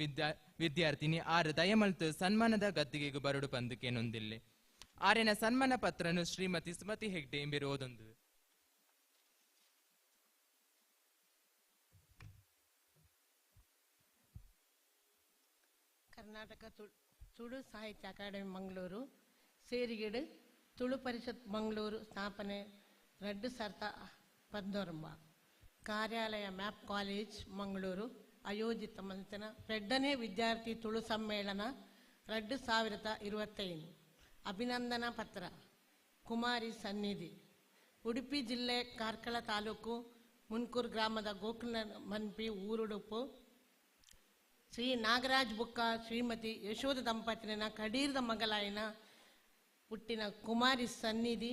Speaker 11: ವಿದ್ಯಾರ್ಥಿನಿ ಆರ್ ದಯಮಲ್ತು ಸನ್ಮಾನದ ಗದ್ದಿಗೆಗೂ ಬರಡು ಪಂದುಕೇನೊಂದಿಲ್ಲೆ. ಆರೆನ ಸನ್ಮಾನ ಪತ್ರನು ಶ್ರೀಮತಿ ಸುಮತಿ ಹೆಗ್ಡೆ ಎಂಬಿರುವುದೊಂದು.
Speaker 2: ಕರ್ನಾಟಕ ತುಳು ಸಾಹಿತ್ಯ ಅಕಾಡೆಮಿ ಮಂಗಳೂರು ಸೇರಿಗೆಡು ತುಳು ಪರಿಷತ್ ಮಂಗಳೂರು ಸ್ಥಾಪನೆ 2019 ಕಾರ್ಯಾಲಯ ಮ್ಯಾಪ್ ಕಾಲೇಜ್ ಮಂಗಳೂರು ಆಯೋಜಿತ ಮಲ್ತಿನ 2ನೇ ವಿದ್ಯಾರ್ಥಿ ತುಳು ಸಮ್ಮೇಳನ 2025. ಅಭಿನಂದನಾ ಪತ್ರ ಕುಮಾರಿ ಸನ್ನಿಧಿ, ಉಡುಪಿ ಜಿಲ್ಲೆ ಕಾರ್ಕಳ ತಾಲೂಕು ಮುನ್ಕೂರು ಗ್ರಾಮದ ಗೋಕರ್ಣ ಮನ್ಪಿ ಊರುಡುಪು ಶ್ರೀ ನಾಗರಾಜ್ ಬುಕ್ಕ ಶ್ರೀಮತಿ ಯಶೋಧ ದಂಪತಿನ ಕಡೀರ್ದ ಮಗಲಾಯಿನ ಹುಟ್ಟಿನ ಕುಮಾರಿ ಸನ್ನಿಧಿ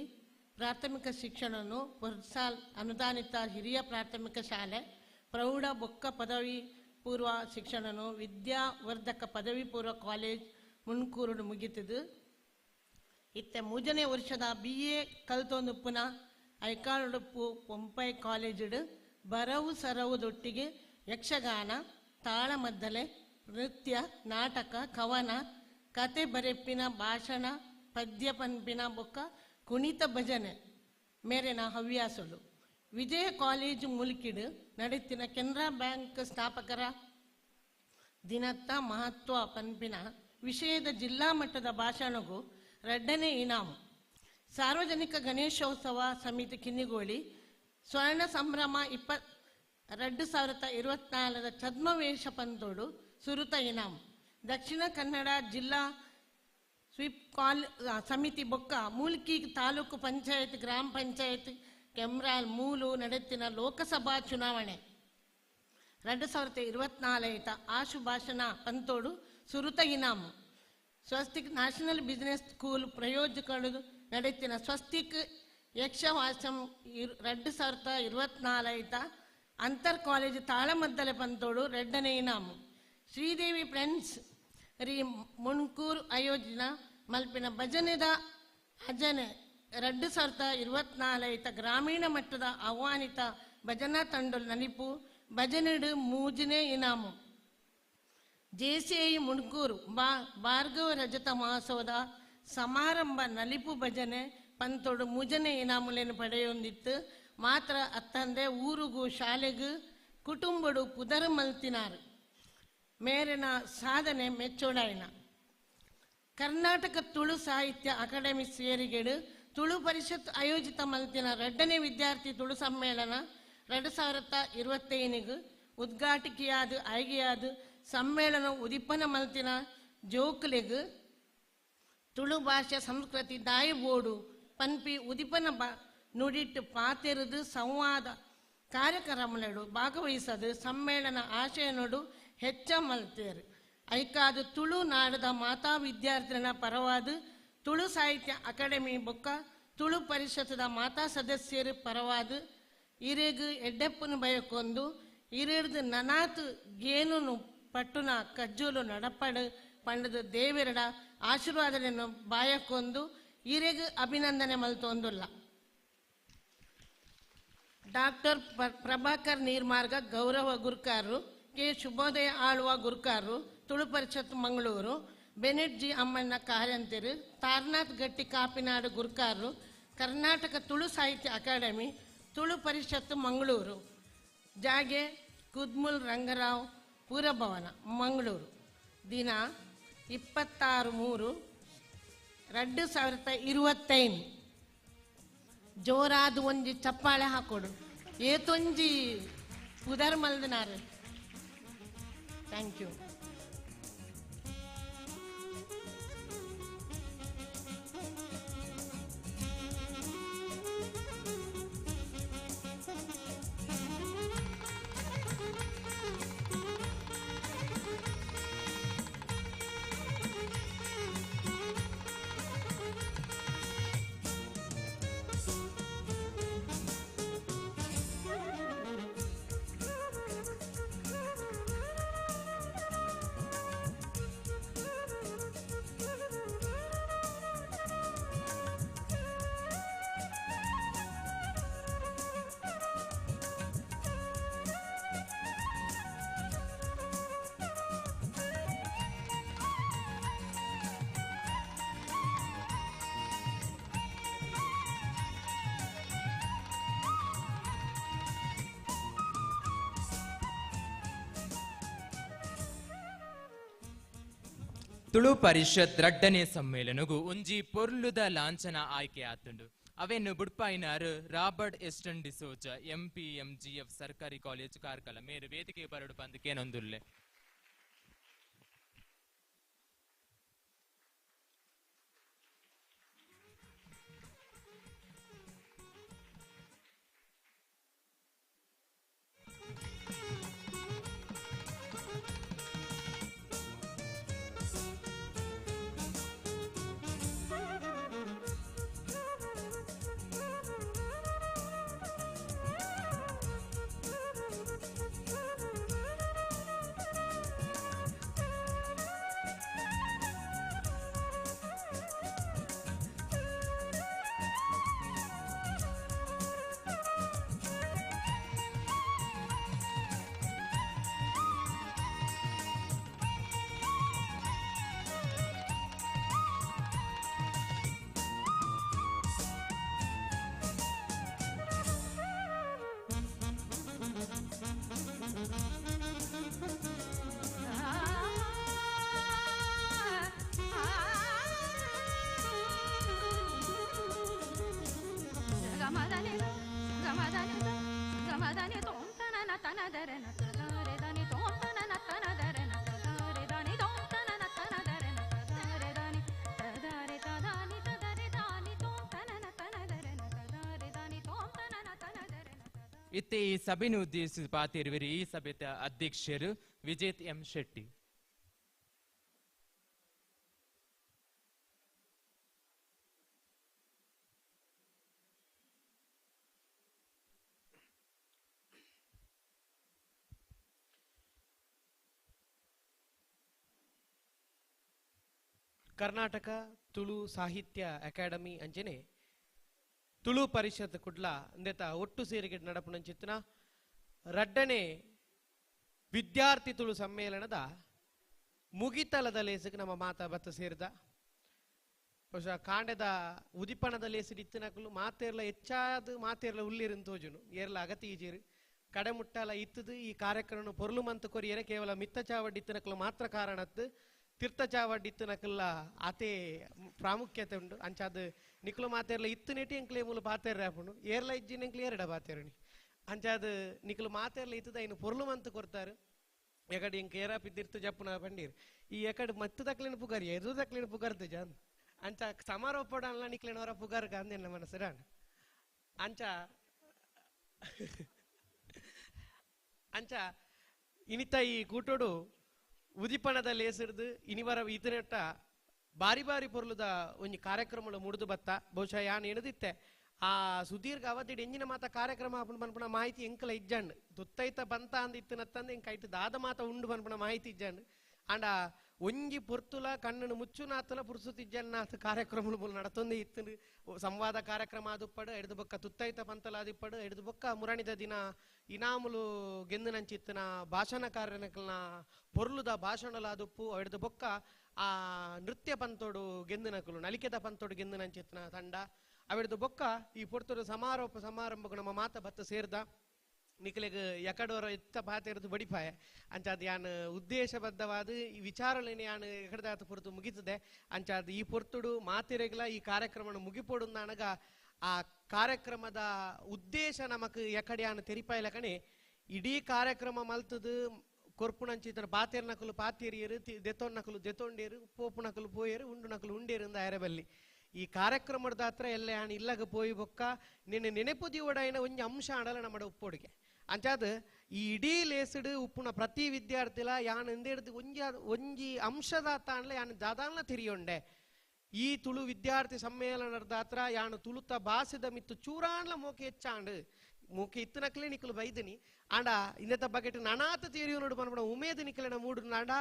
Speaker 2: ಪ್ರಾಥಮಿಕ ಶಿಕ್ಷಣವನ್ನು ವರ್ಸಾಲ್ ಅನುದಾನಿತ ಹಿರಿಯ ಪ್ರಾಥಮಿಕ ಶಾಲೆ, ಪ್ರೌಢ ಬೊಕ್ಕ ಪದವಿ ಪೂರ್ವ ಶಿಕ್ಷಣನು ವಿದ್ಯಾವರ್ಧಕ ಪದವಿ ಪೂರ್ವ ಕಾಲೇಜ್ ಮುನ್ಕೂರು ಮುಗಿತದು. ಇತ್ತ 3ನೇ ವರ್ಷದ BA ಕಲ್ತೊಂದುಪ್ಪುನ ಐಕಾಳುಡುಪ್ಪು ಪೊಂಪೈ ಕಾಲೇಜಿಡು ಬರವು ಸರವುದೊಟ್ಟಿಗೆ ಯಕ್ಷಗಾನ, ತಾಳಮದ್ದಲೆ, ನೃತ್ಯ, ನಾಟಕ, ಕವನ, ಕತೆ ಬರೆಪಿನ ಭಾಷಣ ಪದ್ಯ ಪನ್ಪಿನ ಬೊಕ್ಕ ಕುಣಿತ ಭಜನೆ ಮೇರೆನ ಹವ್ಯಾಸಲು. ವಿಜಯ ಕಾಲೇಜು ಮುಲ್ಕಿಡು ನಡೆತಿನ ಕೆನರಾ ಬ್ಯಾಂಕ್ ಸ್ಥಾಪಕರ ದಿನತ್ತ ಮಹತ್ವ ಪನ್ಪಿನ ವಿಷಯದ ಜಿಲ್ಲಾ ಮಟ್ಟದ ಭಾಷಣಗೂ 2ನೇ ಇನಾಮು. ಸಾರ್ವಜನಿಕ ಗಣೇಶೋತ್ಸವ ಸಮಿತಿ ಕಿನ್ನಿಗೋಳಿ ಸ್ವರ್ಣ ಸಂಭ್ರಮ 2024 ಛದ್ಮವೇಷ ಪಂತೋಡು ಸುರುತ ಇನಾಮು. ದಕ್ಷಿಣ ಕನ್ನಡ ಜಿಲ್ಲಾ ಸ್ವೀಪ್ ಕಾಲ್ ಸಮಿತಿ ಬೊಕ್ಕ ಮೂಲ್ಕಿ ತಾಲೂಕು ಪಂಚಾಯತ್ ಗ್ರಾಮ ಪಂಚಾಯತ್ ಕೆಮ್ರಾಲ್ ಮೂಲು ನಡೆತಿನ ಲೋಕಸಭಾ ಚುನಾವಣೆ 2024 ಆಶು ಭಾಷಣ ಪಂತೋಡು ಸುರುತ ಇನಾಮು. ಸ್ವಸ್ತಿಕ್ ನ್ಯಾಷನಲ್ ಬಿಸ್ನೆಸ್ ಸ್ಕೂಲ್ ಪ್ರಯೋಜಕರು ನಡೆತಿನ ಸ್ವಸ್ತಿಕ್ ಯಕ್ಷವಾಸಂ 2024 ಅಂತರ್ ಕಾಲೇಜು ತಾಳಮದ್ದಲೆ ಪಂತೋಡು 2ನೇ ಇನಾಮು. ಶ್ರೀದೇವಿ ಫ್ರೆಂಡ್ಸ್ ರೀ ಮುಣ್ಕೂರು ಆಯೋಜನ ಮಲ್ಪಿನ ಭಜನೆದ ಅಜನೆ 2024 ಗ್ರಾಮೀಣ ಮಟ್ಟದ ಆಹ್ವಾನಿತ ಭಜನಾ ತಂಡಲ್ ನಲಿಪು ಭಜನೆಡು 3ನೇ ಇನಾಮು. ಜೆಸಿಐ ಮುಣ್ಕೂರು ಭಾರ್ಗವ ರಜತ ಮಹೋತ್ಸವದ ಸಮಾರಂಭ ನಲಿಪು ಭಜನೆ ಪಂತೋಡು 3ನೇ ಇನಾಮುಲೇನು ಪಡೆಯೊಂದಿತ್ತು. ಮಾತ್ರ ಅತ್ತಂದೆ ಊರುಗು ಶಾಲೆಗು ಕುಟುಂಬಡು ಪುದರ್ ಮಲ್ತಿನಾರು. ಮೇರಿನ ಸಾಧನೆ ಮೆಚ್ಚೋಡಾಯಿನ. ಕರ್ನಾಟಕ ತುಳು ಸಾಹಿತ್ಯ ಅಕಾಡೆಮಿ ಸೇರಿಗೆಡು ತುಳು ಪರಿಷತ್ ಆಯೋಜಿತ ಮಲ್ತಿನ 2ನೇ ವಿದ್ಯಾರ್ಥಿ ತುಳು ಸಮ್ಮೇಳನ 2025 ಉದ್ಘಾಟಕಿಯಾದ ಆಯ್ಕೆಯಾದ ಸಮ್ಮೇಳನ ಉದಿಪನ ಮಲ್ತಿನ ಜೋಕ್ಲೆಗ್ ತುಳು ಭಾಷೆ ಸಂಸ್ಕೃತಿ ದಾಯಿ ಬೋಡು ಪನ್ಪಿ ಉದಿಪನ ನುಡಿಟ್ಟು ಪಾತೆರೆದು ಸಂವಾದ ಕಾರ್ಯಕ್ರಮಗಳು ಭಾಗವಹಿಸದು ಸಮ್ಮೇಳನ ಆಶಯನೋಡು ಹೆಚ್ಚ ಮಲ್ತೇರು. ಐಕಾದ ತುಳು ನಾಡದ ಮಾತಾ ವಿದ್ಯಾರ್ಥಿನ ಪರವಾದ ತುಳು ಸಾಹಿತ್ಯ ಅಕಾಡೆಮಿ ಬೊಕ್ಕ ತುಳು ಪರಿಷತ್ತದ ಮಾತಾ ಸದಸ್ಯರು ಪರವಾದ ಇರೆಗ್ ಎಡ್ಡೆಪ್ಪನ ಬಯಕೊಂದು ಇರೆಡ್ದು ನನಾತ್ ಗೇನುನು ಪಟ್ಟುನ ಕಜ್ಜುಲು ನಡಪಡು ಪಂಡದ ದೇವಿರಡ ಆಶೀರ್ವಾದನೆಯನ್ನು ಬಾಯಕ್ಕೊಂದು ಇರೆಗ್ ಅಭಿನಂದನೆ ಮಲ್ತೊಂದುಲ್ಲ. ಡಾಕ್ಟರ್ ಪ್ರಭಾಕರ್ ನೀರ್ಮಾರ್ಗ ಗೌರವ ಗುರ್ಕಾರರು, ಕೆ ಶುಭೋದಯ ಆಳ್ವ ಗುರ್ಕಾರರು, ತುಳು ಪರಿಷತ್ ಮಂಗಳೂರು, ಬೆನೆಟ್ ಜಿ ಅಮ್ಮಣ್ಣ ಕಾರಂತಿರು, ತಾರನಾಥ್ ಗಟ್ಟಿ ಕಾಪಿನಾಡು ಗುರ್ಕಾರರು, ಕರ್ನಾಟಕ ತುಳು ಸಾಹಿತ್ಯ ಅಕಾಡೆಮಿ, ತುಳು ಪರಿಷತ್ ಮಂಗಳೂರು, ಜಾಗೆ ಕುದ್ಮುಲ್ ರಂಗರಾವ್ ಪುರಭವನ ಮಂಗಳೂರು. ದಿನ 26/3/2025. ಜೋರಾದ ಒಂಜಿ ಚಪ್ಪಾಳೆ ಹಾಕೋಡು ಏತೊಂಜಿ ಪುದರ್ ಮಲ್ದನಾರು. Thank you.
Speaker 11: Tulu Parishat ರಡ್ಡನೇ ಸಮ್ಮೇಳನಗು ಒಂಜಿ ಪೊರ್ಲುದ ಲಾಂಛನ ಆಯ್ಕೆ ಆತುಂಡು. ಅವೆನ್ನು ಬುಡ್ಪಾಯಿನಾರು Robert Eston D'Souza MPMGF ಸರ್ಕಾರಿ ಕಾಲೇಜ್ ಕಾರ್ಕಳ ಮೇರು ವೇದಿಕೆ ಬರಡು ಬಂದಕೇನೊಂದುಲ್ಲೆ. ಇತ್ತೆ ಈ ಸಭೆಯನ್ನು ಉದ್ದೇಶಿಸಿ ಪಾತಿರುವರು ಈ ಸಭೆಯ ಅಧ್ಯಕ್ಷರು ವಿಜೇತ್ ಎಂ ಶೆಟ್ಟಿ.
Speaker 14: ಕರ್ನಾಟಕ ತುಳು ಸಾಹಿತ್ಯ ಅಕಾಡೆಮಿ ಅಂಜನೆ ತುಳು ಪರಿಷತ್ ಕುಡ್ಲ ಅಂದೆತ ಒಟ್ಟು ಸೇರಿಗೆ ನಡಪುನಂಚಿತ್ತಿನ ರಡ್ಡನೆ ವಿದ್ಯಾರ್ಥಿ ತುಳು ಸಮ್ಮೇಳನದ ಮುಗಿತಲದ ಲೇಸಿಗೆ ನಮ್ಮ ಮಾತಾ ಬತ್ತ ಸೇರಿದ. ಬಹುಶಃ ಕಾಂಡದ ಉದಿಪನದ ಲೇಸಿಡ್ ಇತ್ತಿನಕುಲು ಮಾತೇರ್ಲ ಹೆಚ್ಚಾದ ಮಾತೇರ್ಲ ಉಲ್ಲಿರಿನ ತೋಜುನು ಏರ್ಲ ಅಗತಿ ಈಜೇರು ಕಡೆಮುಟ್ಟಲ ಇತ್ತದು ಈ ಕಾರ್ಯಕ್ರಮ ಪೊರ್ಲು ಮಂತು ಕೊರಿಯರೆ ಕೇವಲ ಮಿತ್ತ ಚಾವಡ್ಡಿ ಇತ್ತಿನಕುಲು ಮಾತ್ರ ಕಾರಣತ್ತು ತೀರ್ಥ ಚಾವಡ್ಡಿ ಇತ್ತಿನಕುಲ್ಲ ಆತೇ ಪ್ರಾಮುಖ್ಯತೆ ಉಂಡು. ಅಂಚಾದ ನಿಕ್ಲು ಮಾತೇರ್ಲ ಇತ್ತು ನೆಟಿ ಎಂಕ್ಲೆ ಮೂಲ ಪಾತೇರ್ರೆ ಆಪುಂಡು ಏರ್ಲ ಇಜ್ಜಿನ ಎಂಕ್ಲೆ ಏರಡ ಪಾತೇರಣಿ ಅಂಚಾದ ನಿಕ್ಲು ಮಾತೇರ್ಲ ಇತ್ತದ ಇನ್ನು ಪೊರ್ಲು ಮಂತು ಕೊರ್ತಾರೆ. ಎಕಡೆ ಇಂಕ ಏರಾಪಿ ತಿರ್ತು ಜಪ್ಪುನ ಪಂಡೀರ್ ಈ ಎಕಡೆ ಮತ್ತು ತಕ್ಲಿನ ಪುಗಾರ್ ಎದು ತಕ್ಲಿನ ಪುಗಾರ್ದು ಜಾನ್ ಅಂಚ ಸಮಾರೋಪಡಲ್ಲ ನಿಕ್ಲಿನವರ ಪುಗಾರ್ಗ ಅಂದೆನ್ನ ಮನಸ್ಸು ಅಂಚ ಅಂಚ ಇನಿತ ಈ ಕೂಟೋಡು ಉದಿಪನದ ಲೇಸಿರ್ದು ಇನಿವರ ಈತನೆಟ್ಟ ಬಾರಿ ಬಾರಿ ಪೊರ್ಲುದ ಒಂಜಿ ಕಾರ್ಯಕ್ರಮಗಳು ಮುಡಿದು ಬತ್ತ. ಬಹುಶಃ ಯಾನ್ ಎಣದಿತ್ತೆ ಆ ಸುದೀರ್ಘ ಅವಧಿಡ್ ಎಂಜಿನ ಮಾತ ಕಾರ್ಯಕ್ರಮ ಆಪುಂಡು ಪನ್ಪುನ ಮಾಹಿತಿ ಎಂಕಲ ಇಜ್ಜಂಡ್ ತುತ್ತೈತ ಬಂತ ಅಂದ್ ಇತ್ತಿನತ್ತಂದು ಎಂಕ ಐಟ್ ದಾದ ಮಾತ ಉಂಡು ಪನ್ಪುನ ಮಾಹಿತಿ ಇಜ್ಜಂಡ್. ಆಂಡ ಒಂಜಿ ಪೊರ್ತುಲ ಕಣ್ಣನು ಮುಚ್ಚುನಾತುಲ ಪುರ್ಸುತಿಜ್ಜನ್ನಾತ ಕಾರ್ಯಕ್ರಮಗಳು ಮೂಲ ನಡತೊಂದೇ ಇತ್ತು. ಸಂವಾದ ಕಾರ್ಯಕ್ರಮ ಆದುಪ್ಪಡು ಎಡ್ದು ಬೊಕ್ಕ ತುತ್ತೈತ ಪಂತಲಾದಿಪ್ಪಡು ಎಡ್ದು ಬೊಕ್ಕ ಮುರಣಿದ ದಿನ ಇನಾಮುಲು ಗೆಂದಿನಂಚಿತ್ತಿನ ಭಾಷಣಕಾರನಕಲ್ನ ಪೊರ್ಲುದ ಭಾಷಣಲಾದುಪ್ಪು ಎಡ್ದು ಬೊಕ್ಕ ಆ ನೃತ್ಯ ಪಂತೋಡು ಗೆಂದಿನಕುಲು ನಲಿಕೆದ ಪಂತೋಡು ಗೆಂದಿನಂಚಿತ್ತಿನ ತಂಡ ಅವೆಡ್ದು ಬೊಕ್ಕ ಈ ಪೊರ್ತುಡು ಸಮಾರೋಪ ಸಮಾರಂಭకు ನಮ್ಮ ಮಾತ ಬತ್ತ ಸೇರ್ದ ನಿಕ್ಲೆಗ್ ಎಕಡೋರ ಎತ್ತ ಪಾತೆರ್ದು ಬಡಿಪಾಯ ಅಂಚಾದ ಯಾನ್ ಉದ್ದೇಶಬದ್ಧವಾದ ಈ ವಿಚಾರಲೇನೆ ಯಾನ್ ಎಕಡದಾತ ಪೊರ್ತು ಮುಗಿತದೆ. ಅಂಚಾದ ಈ ಪೊರ್ತುಡು ಮಾತಿರೆಗ್ಲ ಈ ಕಾರ್ಯಕ್ರಮನ ಮುಗಿಪೊಡುಂದಾನಗ ಆ ಕಾರ್ಯಕ್ರಮದ ಉದ್ದೇಶ ನಮಕ್ ಎಕಡೆ ಯಾನ್ ತೆರಿಪಾಯಲಕಣೆ ಇಡೀ ಕಾರ್ಯಕ್ರಮ ಮಲ್ತದು ಕೊರ್ಪುನಂಚಿತನ ಪಾತೇರ್ನಕುಲು ಪಾತೇರಿಯರು ದೆತೊನ್ನಕುಲು ದೆತೊಂಡೇರು ಪೋಪುನಕುಲು ಪೋಯರು ಉಂಡುನಕುಲು ಉಂಡೇರು ಅಂದ ಅರೆಬಲ್ಲಿ ಈ ಕಾರ್ಯಕ್ರಮದ ಹತ್ರ ಎಲ್ಲ ಯಾನ್ ಇಲ್ಲಗ ಪೋಯಿ ಬೊಕ್ಕ ನಿನ್ನೆ ನೆನೆಪು ದಿವಡೈನ ಒಂಜಿ ಅಂಶ ಆಡಲ ನಮ್ಮಡ ಉಪ್ಪೊಡುಗೆ. ಅಂಚಾದ ಈ ಇಡೀ ಲೇಸುಡು ಉಪ್ಪುನ ಪ್ರತಿ ವಿದ್ಯಾರ್ಥಿಲ ಯಾನ್ ಎಂದೇಡ್ದು ಒಂಜಿ ಒಂಜಿ ಅಂಶದ ತಾಣ್ಲೆ ಯಾನ್ ದಾದಾನ್ಲ ತಿರಿಯೊಂಡೆ ಈ ತುಳು ವಿದ್ಯಾರ್ಥಿ ಸಮ್ಮೇಳನದ ಹತ್ರ ಯಾನು ತುಳುತ ಭಾಷೆದ ಮಿತ್ತು ಚೂರಾನ್ಲ ಮೋಕೆ ಹೆಚ್ಚಾಂಡು ಮೋಕೆ ಇತ್ತನಕ್ಲೆ ನಿಕ್ಕಲು ಬೈದಿನಿ ಆಂಡ ಇಂದೆತ ಬಗೆಟ್ ನನಾತ ತೀರಿಯೋನುಡು ಪನ್ಪುನ ಉಮೇದು ನಿಕ್ಕಲೆನ ಮೂಡು ನಾಂಡ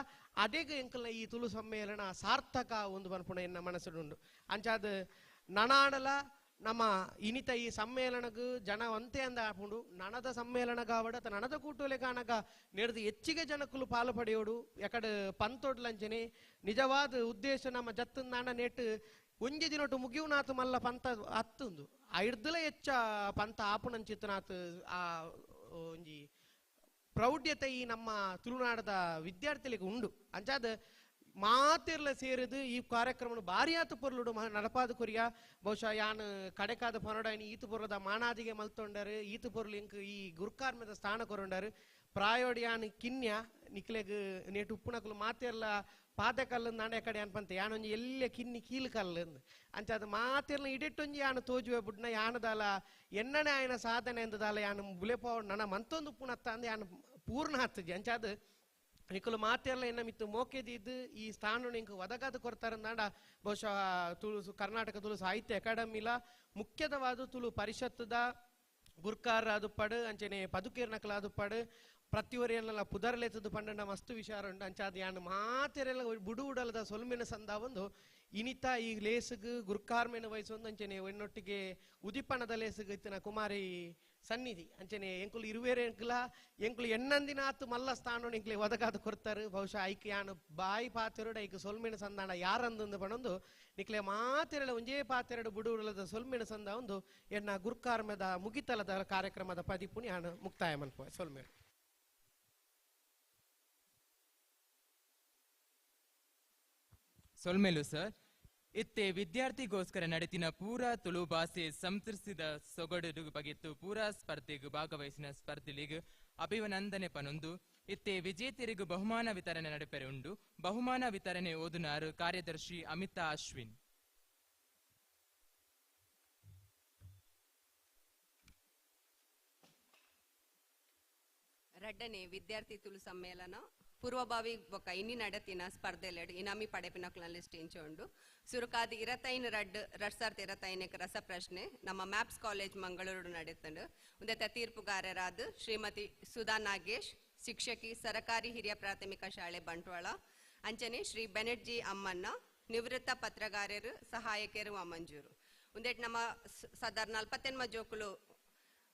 Speaker 14: ಅದೇಗ ಎಂಕಲ್ನ ಈ ತುಳು ಸಮ್ಮೇಳನ ಸಾರ್ಥಕ ಒಂದು ಪನ್ಪುನ ಎನ್ನ ಮನಸ್ಸುಡುಂಡು. ಅಂಚಾದ ನನಾಡಲ ನಮ್ಮ ಇನಿತ ಈ ಸಮ್ಮೇಳನಗು ಜನ ಒಂತೆ ಅಂದ ಆಪುಂಡು ನನದ ಸಮ್ಮೇಳನ ಗಾವಡ ಅತ ನನದ ಕೂಟೋಲೆ ಕಾಣಗ ನೆಡ್ದು ಹೆಚ್ಚಿಗೆ ಜನಕ್ಕಲು ಪಾಲು ಪಡೆಯೋಡು ಎಕಡೆ ಪಂತೊಡ್ಲಂಚನೆ ನಿಜವಾದ ಉದ್ದೇಶ ನಮ್ಮ ಜತ್ತಂದಾಂಡ ನೆಟ್ ಒಂಜಿ ದಿನೊಟ್ಟು ಮುಗಿಯುನಾತು ಮಲ್ಲ ಪಂತ ಅತ್ತುಂದು ಐರ್ದಲ ಹೆಚ್ಚ ಪಂತ ಆಪುನಂಚಿತ್ತನಾತು ಆ ಒಂಜಿ ಪ್ರೌಢ್ಯತೆ ಈ ನಮ್ಮ ತುಳುನಾಡದ ವಿದ್ಯಾರ್ಥಿಗಳಿಗೆ ಉಂಡು. ಅಂಚಾದ ಮಾತಿರ್ಲ ಸೇರಿದು ಈ ಕಾರ್ಯಕ್ರಮ ಭಾರಿಯಾತು ಪೊರ್ಲುಡು ನಡಪಾದ ಕೊರಿಯ ಬಹುಶಃ ಯಾನ್ ಕಡೆಕಾದ ಪೊನಡಾಯಿನಿ ಈತು ಪೊರ್ಲದ ಮಾನಾದಿಗೆ ಮಲ್ತೊಂಡರು ಈತು ಪೊರ್ಲು ಇಂಕ್ ಈ ಗುರುಕಾರ್ಮದ ಸ್ಥಾನ ಕೊರೊಂಡರು ಪ್ರಾಯೋಡಿ ಯಾನ್ ಕಿನ್ಯ ನಿಕ್ಲೆಗ್ ನೇಟು ಉಪ್ಪುನಕುಲು ಮಾತಿರ್ಲ ಪಾದ ಕಲ್ಲು ನಾಂಡ ಕಡೆ ಅನ್ಪಂತೆ ಯಾನೊಂಜಿ ಎಲ್ಲ ಕಿನ್ನಿ ಕೀಲು ಕಲ್ಲು ಅಂಚಾದ ಮಾತಿರ್ಲ ಇಡೆಟ್ಟೊಂಜಿ ಯಾನು ತೋಜುವೆ ಬುಡ್ನ ಯಾನದಾಲ ಎನ್ನನೆ ಆಯನ ಸಾಧನೆ ಎಂದದಾಲ ಯಾನು ಬುಲೆಪಾವ್ ನನ್ನ ಮಂತೊಂದು ಉಪ್ಪುನತ್ತ ಅಂದ್ ಯಾನು ಪೂರ್ಣ ಹತ್ತಜಿ. ಅಂಚಾದ ನಿಕ್ಕಲು ಮಾತೆಲ್ಲ ಎನ್ನ ಮಿತ್ತು ಮೋಕೆದಿದ್ದು ಈ ಸ್ಥಾನ ಇಂಕ್ ಒದಗಾದ ಕೊರ್ತಾರಂದಾಂಡ ಬಹುಶಃ ತುಳು ಕರ್ನಾಟಕ ತುಳು ಸಾಹಿತ್ಯ ಅಕಾಡೆಮಿಲ ಮುಖ್ಯದವಾದ ತುಳು ಪರಿಷತ್ತದ ಗುರ್ಕಾರ ಆದುಪ್ಪಡು ಅಂಚನೆ ಪದುಕೇರ್ನಕಲ ಆದುಪ್ಪಡು ಪ್ರತಿಯೊರಿಯನ್ನೆಲ್ಲ ಪುದರ್ಲೆತ್ತದು ಪಂಡನ ಮಸ್ತು ವಿಚಾರ ಉಂಡು. ಅಂಚಾದ ಯಾನು ಮಾತೆರೆಲ್ಲ ಬುಡು ಉಡಲದ ಸೊಲ್ಮೆನ ಸಂದ ಒಂದು ಇನಿತ ಈ ಲೇಸುಗು ಗುರ್ಕಾರ್ಮೆನ ವಯಸ್ಸೊಂದು ಅಂಚನೆ ಎನ್ನೊಟ್ಟಿಗೆ ಉದಿಪನದ ಲೇಸುಗು ಇತ್ತಿನ ಕುಮಾರಿ ಸನ್ನಿಧಿ ಅಂಚನೆ ಎಂಕುಲು ಇರುವೇರೆ ಎಂಕುಲ ಎಂಕುಲು ಎನ್ನಂದಿನ ಆತು ಮಲ್ಲ ಸ್ಥಾನ ಎಂಕ್ಲೆ ಒದಗಾದ ಕೊರ್ತಾರೆ. ಬಹುಶಃ ಐಕ್ ಯಾನು ಬಾಯಿ ಪಾತೆರಡು ಐಕ್ ಸೊಲ್ಮೆನ ಸಂದಾಣ ಯಾರಂದೊಂದು ಪಣೊಂದು ನಿಕ್ಲೆ ಮಾತೆರಡ ಒಂಜೇ ಪಾತೆರಡು ಬುಡು ಉಡಲದ ಸೊಲ್ಮೆನ ಸಂದ ಒಂದು ಎನ್ನ ಗುರ್ಕಾರ್ಮದ ಮುಗಿತಲದ ಕಾರ್ಯಕ್ರಮದ ಪದಿಪುಣಿ ಯಾನು ಮುಕ್ತಾಯ ಮನ್ಪು ಸೊಲ್ಮೇರು.
Speaker 11: ಸೊಲ್ಮೆಲು ಸರ್. ಇತ್ತೆ ವಿದ್ಯಾರ್ಥಿಗೋಸ್ಕರ ನಡೆತಿನ ಪೂರಾ ತುಳು ಭಾಷೆ ಸಂತೃಸಿದ ಸೊಗಡು ಬಗೆತ್ತು ಪೂರಾ ಸ್ಪರ್ಧೆಗೆ ಭಾಗವಹಿಸಿನ ಸ್ಪರ್ಧೆಲಿಗ್ ಅಭಿನಂದನೆ ಪನೊಂದು ಇತ್ತೆ ವಿಜೇತರಿಗೂ ಬಹುಮಾನ ವಿತರಣೆ ನಡೆಪೆರೆ ಉಂಡು. ಬಹುಮಾನ ವಿತರಣೆ ಓದುನಾರು ಕಾರ್ಯದರ್ಶಿ ಅಮಿತಾ ಅಶ್ವಿನ್.
Speaker 19: ರಡ್ಡನೆ ವಿದ್ಯಾರ್ಥಿ ತುಳು ಸಮ್ಮೇಳನ ಪೂರ್ವಭಾವಿ ಬೊಕ್ಕ ಇನ್ನಿ ನಡತಿನ ಸ್ಪರ್ಧೆಲೆಡ್ ಇನಾಮಿ ಪಡೆಪಿನಕ್ಲನ ಲಿಸ್ಟ್ ಇಂಚೊಂಡು. ಸುರುಕಾದ 25 ರಡ್ಡು 2025 ರಸಪ್ರಶ್ನೆ ನಮ್ಮ ಮ್ಯಾಪ್ಸ್ ಕಾಲೇಜ್ ಮಂಗಳೂರು ನಡೆತಂಡು. ಉಂದೆತ ತೀರ್ಪುಗಾರರಾದ ಶ್ರೀಮತಿ ಸುಧಾ ನಾಗೇಶ್, ಶಿಕ್ಷಕಿ, ಸರಕಾರಿ ಹಿರಿಯ ಪ್ರಾಥಮಿಕ ಶಾಲೆ ಬಂಟ್ವಾಳ. ಅಂಚನೆ ಶ್ರೀ ಬೆನೆಟ್ ಜಿ ಅಮ್ಮಣ್ಣ, ನಿವೃತ್ತ ಪತ್ರಗಾರರು, ಸಹಾಯಕರು ಅಮಂಜೂರು. ಉಂದೆಟ್ ನಮ್ಮ ಸಾಧಾರಣ 48 ಜೋಕುಲು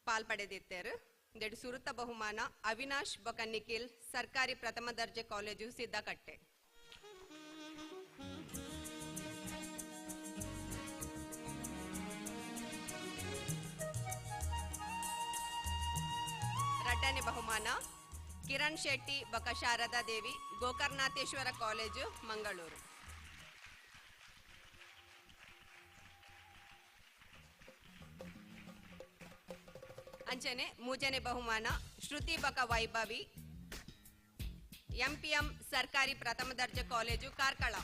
Speaker 19: ಪಾಲ್ ಪಡೆದಿತ್ತೇರು. ಒಂದೆರಡು ಸುರುತ ಬಹುಮಾನ ಅವಿನಾಶ್ ಬೊಕ ನಿಖಿಲ್, ಸರ್ಕಾರಿ ಪ್ರಥಮ ದರ್ಜೆ ಕಾಲೇಜು ಸಿದ್ದಕಟ್ಟೆ. ರಡ್ಡನೆ ಬಹುಮಾನ ಕಿರಣ್ ಶೆಟ್ಟಿ ಬೊಕ ಶಾರದಾ ದೇವಿ, ಗೋಕರ್ಣಾಥೇಶ್ವರ ಕಾಲೇಜು ಮಂಗಳೂರು. ಅಂಚನೆ ಮೂಜನೆ ಬಹುಮಾನ ಶ್ರುತಿ ಬಕ ವೈಭವಿ, ಎಂಪಿಎಂ ಸರ್ಕಾರಿ ಪ್ರಥಮ ದರ್ಜೆ ಕಾಲೇಜು ಕಾರ್ಕಳ.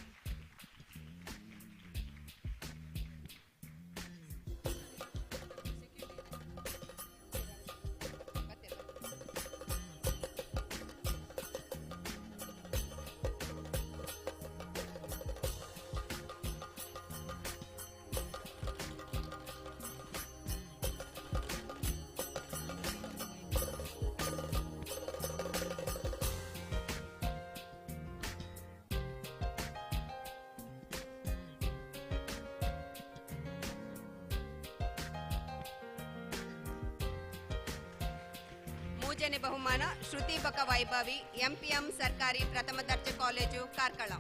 Speaker 19: ಮೂಜನೆ ಬಹುಮಾನ ಶ್ರುತಿ ಬಕ ವೈಭವಿ, ಎಂಪಿಎಂ ಸರ್ಕಾರಿ ಪ್ರಥಮ ದರ್ಜೆ ಕಾಲೇಜು ಕಾರ್ಕಳ.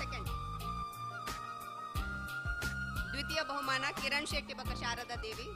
Speaker 19: ಸೆಕೆಂಡ್. ದ್ವಿತೀಯ ಬಹುಮಾನ ಕಿರಣ್ ಶೆಟ್ಟಿ ಬಕ ಶಾರದಾ ದೇವಿ.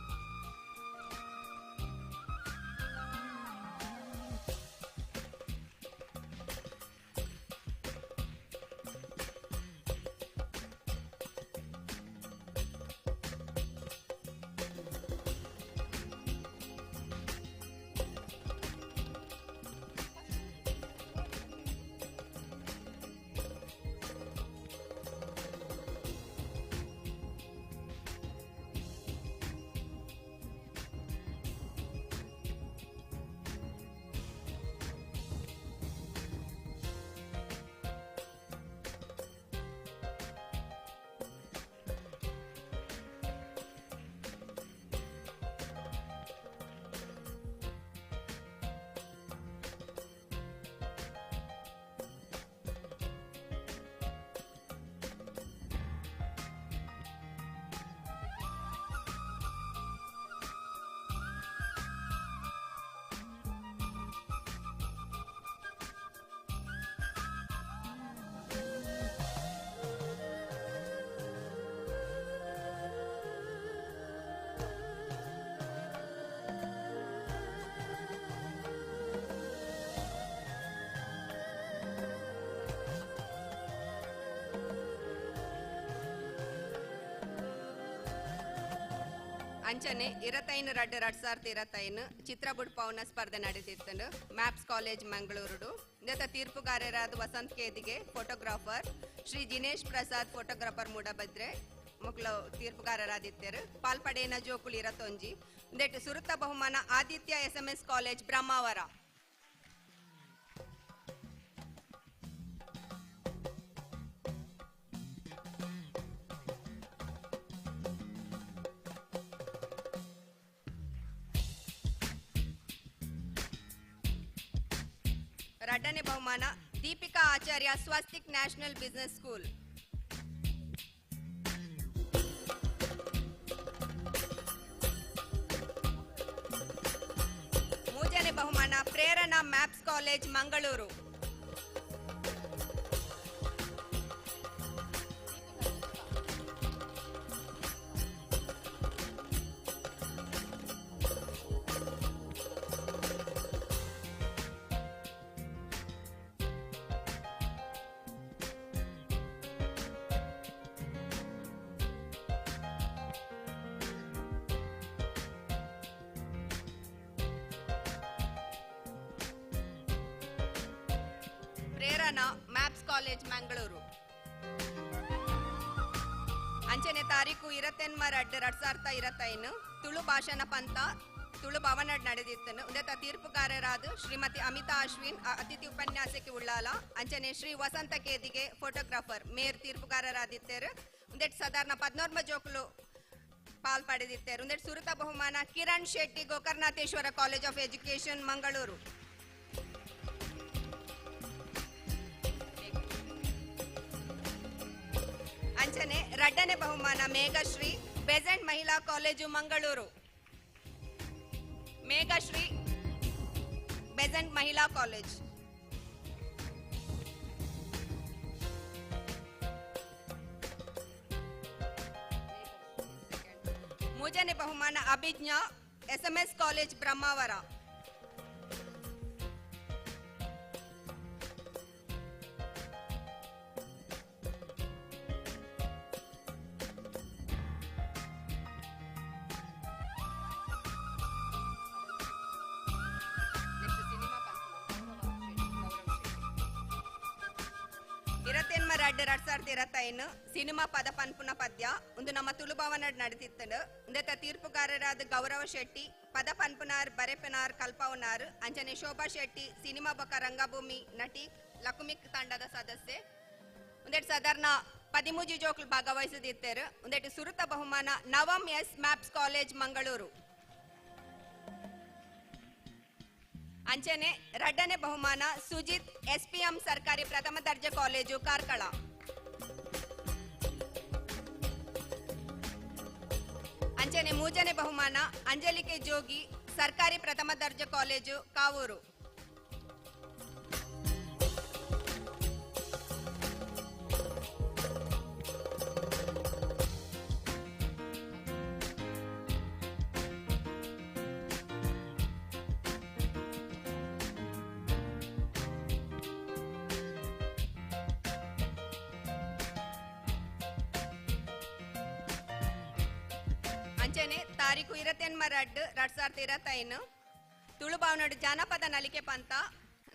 Speaker 19: ಅಂಚನೆ 25 2 2025 ಚಿತ್ರ ಬುಡ್ಪಾವನ ಸ್ಪರ್ಧೆ ನಡೆದಿತ್ತು ಮ್ಯಾಪ್ಸ್ ಕಾಲೇಜ್ ಮಂಗಳೂರು. ಇಂದ ತೀರ್ಪುಗಾರರಾದ ವಸಂತ್ ಕೇದಿಗೆ ಫೋಟೋಗ್ರಾಫರ್, ಶ್ರೀ ಜಿನೇಶ್ ಪ್ರಸಾದ್ ಫೋಟೋಗ್ರಾಫರ್ ಮೂಡಬದ್ರೆ ಮೊಕ್ಕಲು ತೀರ್ಪುಗಾರರಾದಿತ್ತರು. ಪಾಲ್ಪಡೇನ ಜೋಕುಲು ಇರತೊಂಜಿ. ಇಂದೆಟ್ ಸುರುತ ಬಹುಮಾನ ಆದಿತ್ಯ SMS college Brahmavar. ರಡ್ಡನೆ ಬಹುಮಾನ Deepika Acharya, Swastik national business school. ಮೂರನೇ ಬಹುಮಾನ Prerana MAPS college Mangaluru. Prerana, MAPS college Mangaluru. ಅಂಚನೆ ತಾರೀಕು 29 2 2025 ತುಳು ಭಾಷಣ ಪಂಥ ತುಳು ಭವನಡ್ ನಡೆದಿತ್ತನು. ಉಂದೆತ ತೀರ್ಪುಗಾರರಾದ ಶ್ರೀಮತಿ ಅಮಿತಾ ಅಶ್ವಿನ್ ಅತಿಥಿ ಉಪನ್ಯಾಸಕ್ಕೆ ಉಳ್ಳಾಲ, ಅಂಚನೆ ಶ್ರೀ ವಸಂತ ಕೇದಿಗೆ ಫೋಟೋಗ್ರಾಫರ್ ಮೇರ್ ತೀರ್ಪುಗಾರರಾದಿತ್ತೇರು. ಉಂದೆಟ್ ಸಾಧಾರಣ 14 ಜೋಕುಲು ಪಾಲ್ ಪಡೆದಿತ್ತೇರು. ಉಂದೆಟ್ ಸುರುತ ಬಹುಮಾನ Kiran Shetty, Gokarnatheshwara college of education, Mangaluru. ಅಂಚನೆ ರಡ್ಡನೆ ಬಹುಮಾನ ಮೇಘಶ್ರೀ, ಬೆಸೆಂಟ್ ಮಹಿಳಾ ಕಾಲೇಜು ಮಂಗಳೂರು. ಮೇಘಶ್ರೀ, ಬೆಸೆಂಟ್ ಮಹಿಳಾ ಕಾಲೇಜ್. ಮೂರನೇ ಬಹುಮಾನ Abhijna, SMS college Brahmavar. 29 2 2025 cinema ಪದ ಪನ್ಪುನ ಪದ್ಯ ಒಂದು ನಮ್ಮ ತುಳುಭವನಡ್ ನಡೆದಿತ್ತನು. ಉಂದೆತ ತೀರ್ಪುಗಾರರಾದ ಗೌರವ ಶೆಟ್ಟಿ, ಪದ ಪನ್ಪುನಾರ್ ಬರೆಪನಾರ್ ಕಲ್ಪವನಾರ್, ಅಂಚನೆ ಶೋಭಾ ಶೆಟ್ಟಿ ಸಿನಿಮಾ ಬೊಕ ರಂಗಭೂಮಿ ನಟಿ ಲಕುಮಿಕ್ ತಂಡದ ಸದಸ್ಯೆ. ಉಂದೆಟ್ ಸಾಧಾರಣ 13 ಜೋಕ್ಲು ಭಾಗವಹಿಸದಿತ್ತೇರು. ಉಂದೆಟ್ ಸುರುತ ಬಹುಮಾನ ನವಂ ಎಸ್, ಮ್ಯಾಪ್ಸ್ ಕಾಲೇಜ್ ಮಂಗಳೂರು. ಅಂಚನೆ ರಡ್ಡನೆ ಬಹುಮಾನ ಸುಜಿತ್, ಎಸ್ಪಿಎಂ ಸರ್ಕಾರಿ ಪ್ರಥಮ ದರ್ಜೆ ಕಾಲೇಜು ಕಾರ್ಕಳ. ಅಂಚನೆ ಮೂರನೇ ಬಹುಮಾನ ಅಂಜಲಿಕೆ ಜೋಗಿ, ಸರ್ಕಾರಿ ಪ್ರಥಮ ದರ್ಜೆ ಕಾಲೇಜು ಕಾವೂರು. ಅಂಚನೆ ತಾರೀಕು 29 2 2025 ತುಳುಭವನಡು ಜಾನಪದ ನಲಿಕೆ ಪಂಥ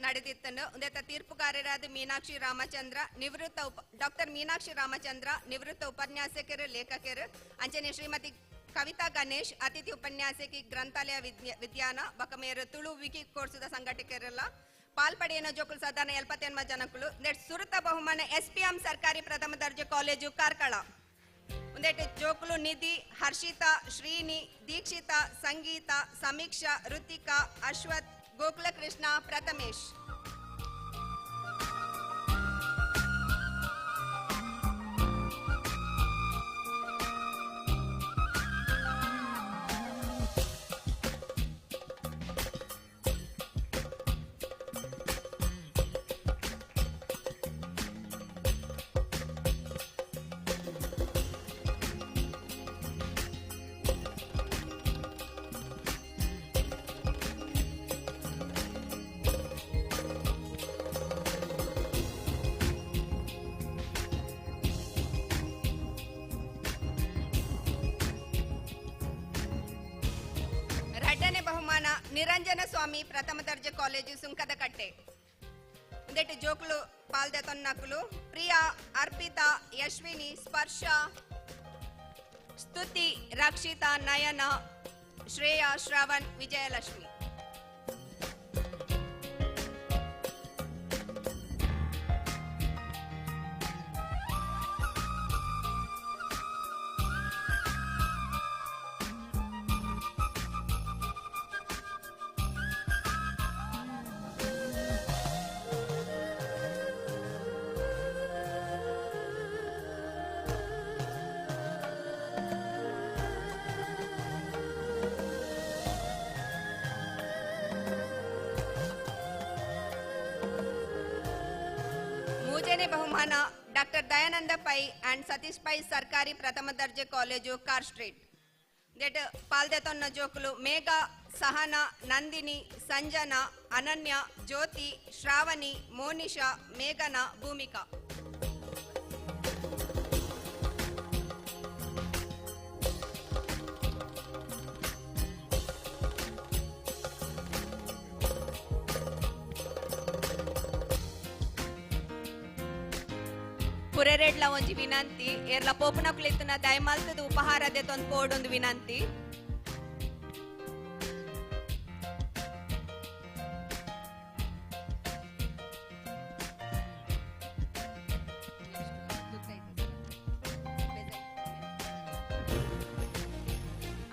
Speaker 19: ನಡೆದಿತ್ತನು. ಉಂದೆತ ತೀರ್ಪುಗಾರರಾದ ಮೀನಾಕ್ಷಿ ರಾಮಚಂದ್ರ ನಿವೃತ್ತ ಡಾಕ್ಟರ್ ಮೀನಾಕ್ಷಿ ರಾಮಚಂದ್ರ ನಿವೃತ್ತ ಉಪನ್ಯಾಸಕರು ಲೇಖಕರು, ಅಂಚನೆ ಶ್ರೀಮತಿ ಕವಿತಾ ಗಣೇಶ್ ಅತಿಥಿ ಉಪನ್ಯಾಸಕಿ ಗ್ರಂಥಾಲಯ ವಿದ್ಯಾನ ಬಕಮೇರು ತುಳು ವಿಕಿ ಕೋರ್ಸುದ ಸಂಘಟಕರೆಲ್ಲ. ಪಾಲ್ಪಡೆಯನ ಜೋಕುಲು ಸಾಧಾರಣ 78 ಜನಕುಲು. ಸುರುತ ಬಹುಮಾನ ಎಸ್ಪಿಎಂ ಸರ್ಕಾರಿ ಪ್ರಥಮ ದರ್ಜೆ ಕಾಲೇಜು ಕಾರ್ಕಳ. ಉಂದೆಟ್ ಜೋಕುಲು ನಿಧಿ, ಹರ್ಷಿತಾ, ಶ್ರೀನಿ, ದೀಕ್ಷಿತಾ, ಸಂಗೀತ, ಸಮೀಕ್ಷಾ, ಋತಿಕಾ, ಅಶ್ವಥ್, ಗೋಕುಲಕೃಷ್ಣ, ಪ್ರಥಮೇಶ್. ಬಹುಮಾನ ನಿರಂಜನ ಸ್ವಾಮಿ ಪ್ರಥಮ ದರ್ಜೆ ಕಾಲೇಜು ಸುಂಕದಕಟ್ಟೆ. ಉಂದೆಟ್ ಜೋಕುಲು ಪಾಲ್ದೆ ತೊನ್ನಕುಲು ಪ್ರಿಯಾ, ಅರ್ಪಿತಾ, ಯಶ್ವಿನಿ, ಸ್ಪರ್ಶ, ಸ್ತುತಿ, ರಕ್ಷಿತಾ, ನಯನ, ಶ್ರೇಯಾ, ಶ್ರವಣ್, ವಿಜಯಲಕ್ಷ್ಮಿ. ಮೂರನೇ ಬಹುಮಾನ ಡಾಕ್ಟರ್ ದಯಾನಂದ ಪೈ ಅಂಡ್ ಸತೀಶ್ ಪೈ ಸರ್ಕಾರಿ ಪ್ರಥಮ ದರ್ಜೆ ಕಾಲೇಜು ಕಾರ್ ಸ್ಟ್ರೀಟ್. That ಪಾಲ್ದೆತೊನ್ನ ಜೋಕುಲು ಮೇಘ, ಸಹನಾ, ನಂದಿನಿ, ಸಂಜನಾ, ಅನನ್ಯ, ಜ್ಯೋತಿ, ಶ್ರಾವಣಿ, ಮೋನಿಶಾ, ಮೇಘನಾ, ಭೂಮಿಕಾ. ಪುರೆರೆಡ್ಲ ಒಂಜಿ ವಿನಂತಿ ಏರ್ಲ ಪೋಪುನಕುಲು ದಯಮಲ್ತದ ಉಪಹಾರ ದೆತೊಂದು ಪೋಡೊಂದು ವಿನಂತಿ.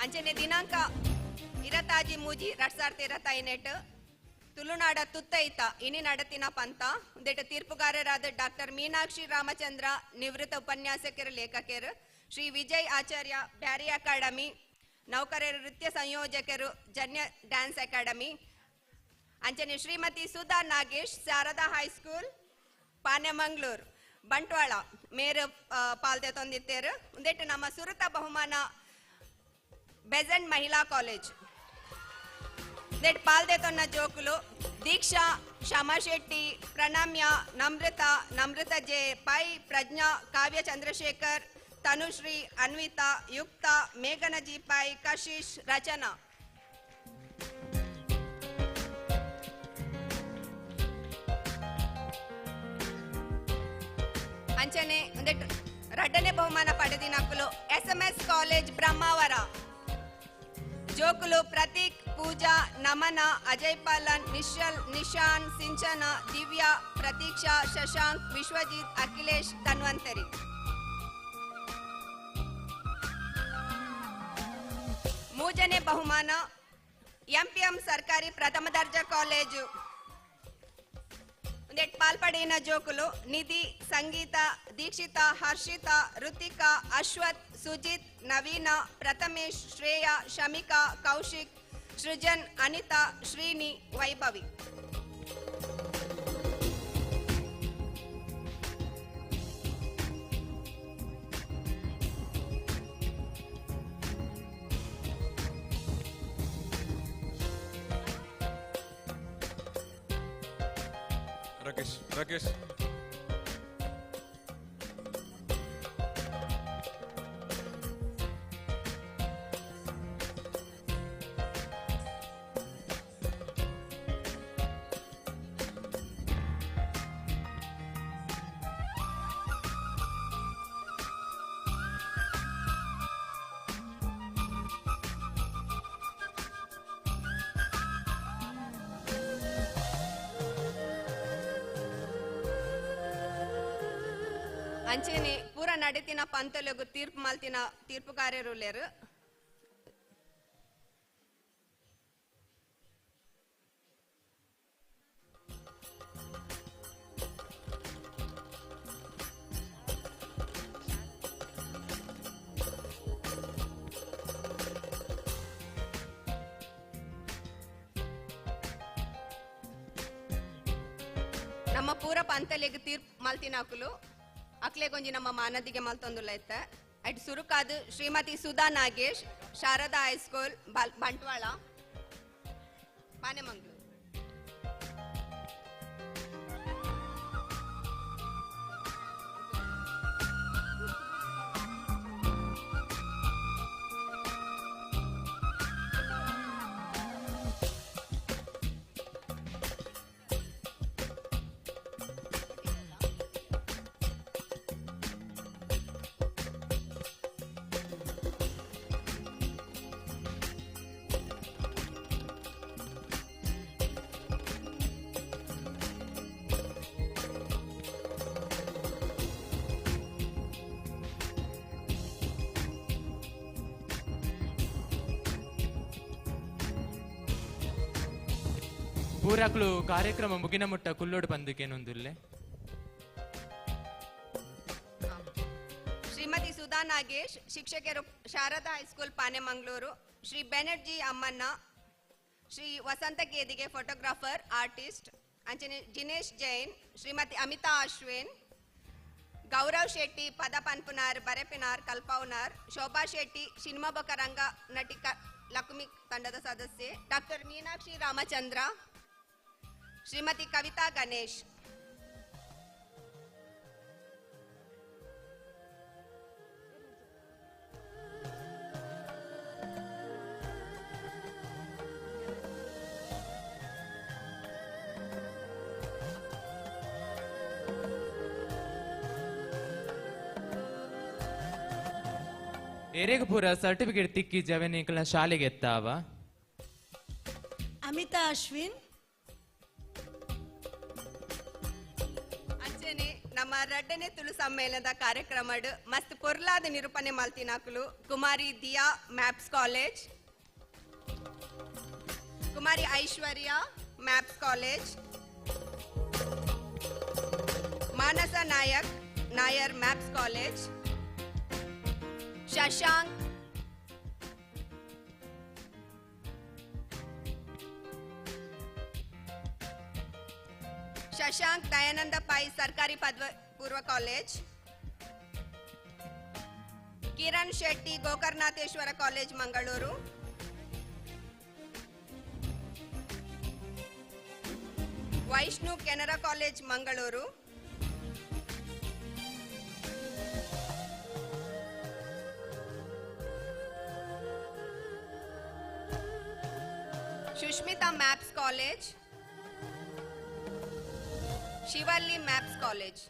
Speaker 19: ಅಂಚನೆ ದಿನಾಂಕ 26-3 2025 ತುಳುನಾಡ ತುತ್ತೈತ ಇನಿ ನಡತಿನ ಪಂತ ಉಂದೆಟ ತೀರ್ಪುಗಾರರಾದ ಡಾಕ್ಟರ್ ಮೀನಾಕ್ಷಿ ರಾಮಚಂದ್ರ ನಿವೃತ್ತ ಉಪನ್ಯಾಸಕರು ಲೇಖಕರು, ಶ್ರೀ ವಿಜಯ್ ಆಚಾರ್ಯ ಬ್ಯಾರಿ ಅಕಾಡೆಮಿ ನೌಕರರು ನೃತ್ಯ ಸಂಯೋಜಕರು ಜನ್ಯ ಡ್ಯಾನ್ಸ್ ಅಕಾಡೆಮಿ, ಅಂಚನೆ ಶ್ರೀಮತಿ ಸುಧಾ ನಾಗೇಶ್ ಶಾರದಾ ಹೈಸ್ಕೂಲ್ ಪಾನೆಮಂಗ್ಳೂರು ಬಂಟ್ವಾಳ ಮೇರು ಪಾಲ್ದೆ ತೊಂದಿತ್ತೇರು. ಉಂದೆಟ ನಮ್ಮ ಸುರುತ ಬಹುಮಾನ ಬೆಸೆಂಟ್ ಮಹಿಳಾ ಕಾಲೇಜ್ that ಪಾಲ್ದೆತೊನ್ನ ಜೋಕುಲು ದೀಕ್ಷಾ ಶಮಶೆಟ್ಟಿ ಪ್ರಣಮ್ಯ ನಮ್ರತಾ ನಮ್ರತಾ ಜೆ ಪೈ ಪ್ರಜ್ಞಾ ಕಾವ್ಯ ಚಂದ್ರಶೇಖರ್ ತನುಶ್ರೀ ಅನ್ವಿತಾ ಯುಕ್ತ ಮೇಘನ ಜಿ ಪೈ ಕಶಿಶ್ ರಚನಾ. ಅಂಚನೆ ರಡ್ಡನೆ ಬಹುಮಾನ ಪಡೆದಿನಕುಲು ಎಸ್ಎಂಎಸ್ ಕಾಲೇಜ್ ಬ್ರಹ್ಮಾವರ ಜೋಕುಲು ಪ್ರತೀಕ್ ಪೂಜಾ ನಮನ ಅಜಯ್ ಪಾಲನ್ ನಿಶಲ್ ನಿಶಾನ್ ಸಿಂಚನ ದಿವ್ಯಾ ಪ್ರತೀಕ್ಷಾ ಶಶಾಂಕ್ ವಿಶ್ವಜಿತ್ ಅಖಿಲೇಶ್ ಧನ್ವಂತರಿ. ಮೂರನೇ ಬಹುಮಾನ ಎಂಪಿಎಂ ಸರ್ಕಾರಿ ಪ್ರಥಮ ದರ್ಜಾ ಕಾಲೇಜು ಪಾಲ್ಪಡಿನ ಜೋಕುಲು ನಿಧಿ ಸಂಗೀತ ದೀಕ್ಷಿತಾ ಹರ್ಷಿತಾ ಋತಿಕಾ ಅಶ್ವಥ್ ಸುಜಿತ್ ನವೀನ ಪ್ರಥಮೇಶ್ ಶ್ರೇಯಾ ಶಮಿಕಾ ಕೌಶಿಕ್ ಸೃಜನ್ ಅನಿತಾ ಶ್ರೀನಿ ವೈಭವಿ.
Speaker 3: ರಾಕೇಶ್ ರಾಕೇಶ್
Speaker 19: ಅಂಚೆನೆ ಪೂರ ನಡತಿನ ಪಂತೊಲೆಗು ತೀರ್ಪು ಮಲ್ತಿನ ತೀರ್ಪುಗಾರರುಲ್ಲೆರ್. ನಮ್ಮ ಪೂರ ಪಂತಲೆಗ್ ತೀರ್ಪು ಮಲ್ತಿನಕುಲು ಅಕ್ಲೆಗೊಂಜಿ ನಮ್ಮ ಮಾನದಿಗೆ ಮಲ್ತೊಂದುಲ್ಲ ಇತ್ತ. ಅಟ್ ಸುರುಕಾದ್ ಶ್ರೀಮತಿ ಸುಧಾ ನಾಗೇಶ್ ಶಾರದಾ ಹೈಸ್ಕೂಲ್ ಬಂಟ್ವಾಳ ಪಾನೆಮಂಗ್ಳೂರು.
Speaker 11: ಪೂರಕ್ಲು ಕಾರ್ಯಕ್ರಮ ಮುಗಿನ ಮುಟ್ಟ ಕುಲ್ಲೋಡು ಬಂದಕ್ಕೇನೊಂದುಲ್ಲೆ.
Speaker 19: ಶ್ರೀಮತಿ ಸುಧಾ ನಾಗೇಶ್ ಶಿಕ್ಷಕರು ಶಾರದಾ ಹೈಸ್ಕೂಲ್ ಪಾನೆಮಂಗ್ಳೂರು, ಶ್ರೀ ಬೆನರ್ಜಿ ಅಮ್ಮಣ್ಣ, ಶ್ರೀ ವಸಂತ ಕೇದಿಗೆ ಫೋಟೋಗ್ರಾಫರ್ ಆರ್ಟಿಸ್ಟ್, ಅಂಚನೆ ಜಿನೇಶ್ ಜೈನ್, ಶ್ರೀಮತಿ ಅಮಿತಾ ಅಶ್ವಿನ್, ಗೌರವ್ ಶೆಟ್ಟಿ ಪದ ಪನ್ಪುನಾರ್ ಬರೆಪಿನಾರ್ ಕಲ್ಪೌನಾರ್, ಶೋಭಾ ಶೆಟ್ಟಿ ಶಿನ್ಮೊಬಕ ರಂಗ ನಟಿ ಲಕ್ಷ್ಮಿ ತಂಡದ ಸದಸ್ಯೆ, ಡಾಕ್ಟರ್ ಮೀನಾಕ್ಷಿ ರಾಮಚಂದ್ರ, ಶ್ರೀಮತಿ ಕವಿತಾ ಗಣೇಶ್.
Speaker 11: ಏರೆಗ್ ಪೂರ ಸರ್ಟಿಫಿಕೇಟ್ ತಿಕ್ಕಿ ಜವನಿಕಲ್ನ ಶಾಲೆಗೆ ಎತ್ತಾವ.
Speaker 20: ಅಮಿತಾ ಅಶ್ವಿನ್.
Speaker 19: ಅಂಚನೆ ನಮ್ಮ ರಡ್ಡನೆ ತುಳು ಸಮ್ಮೇಳನದ ಕಾರ್ಯಕ್ರಮಡ್ ಮಸ್ತ್ ಪೊರ್ಲಾದ ನಿರೂಪಣೆ ಮಲ್ತಿನಾಕುಲು Kumari Diya MAPS college, Kumari Aishwarya MAPS college, Manasa Nayak Nair MAPS college, Shashank Shashank Dayananda Pai ಸರ್ಕಾರಿ ಪದವಿ ಪೂರ್ವ college, Kiran Shetty Gokarnatheshwara college Mangaluru, Vaishnu Canara college Mangaluru, Sushmita MAPS college, Shivalli MAPS college.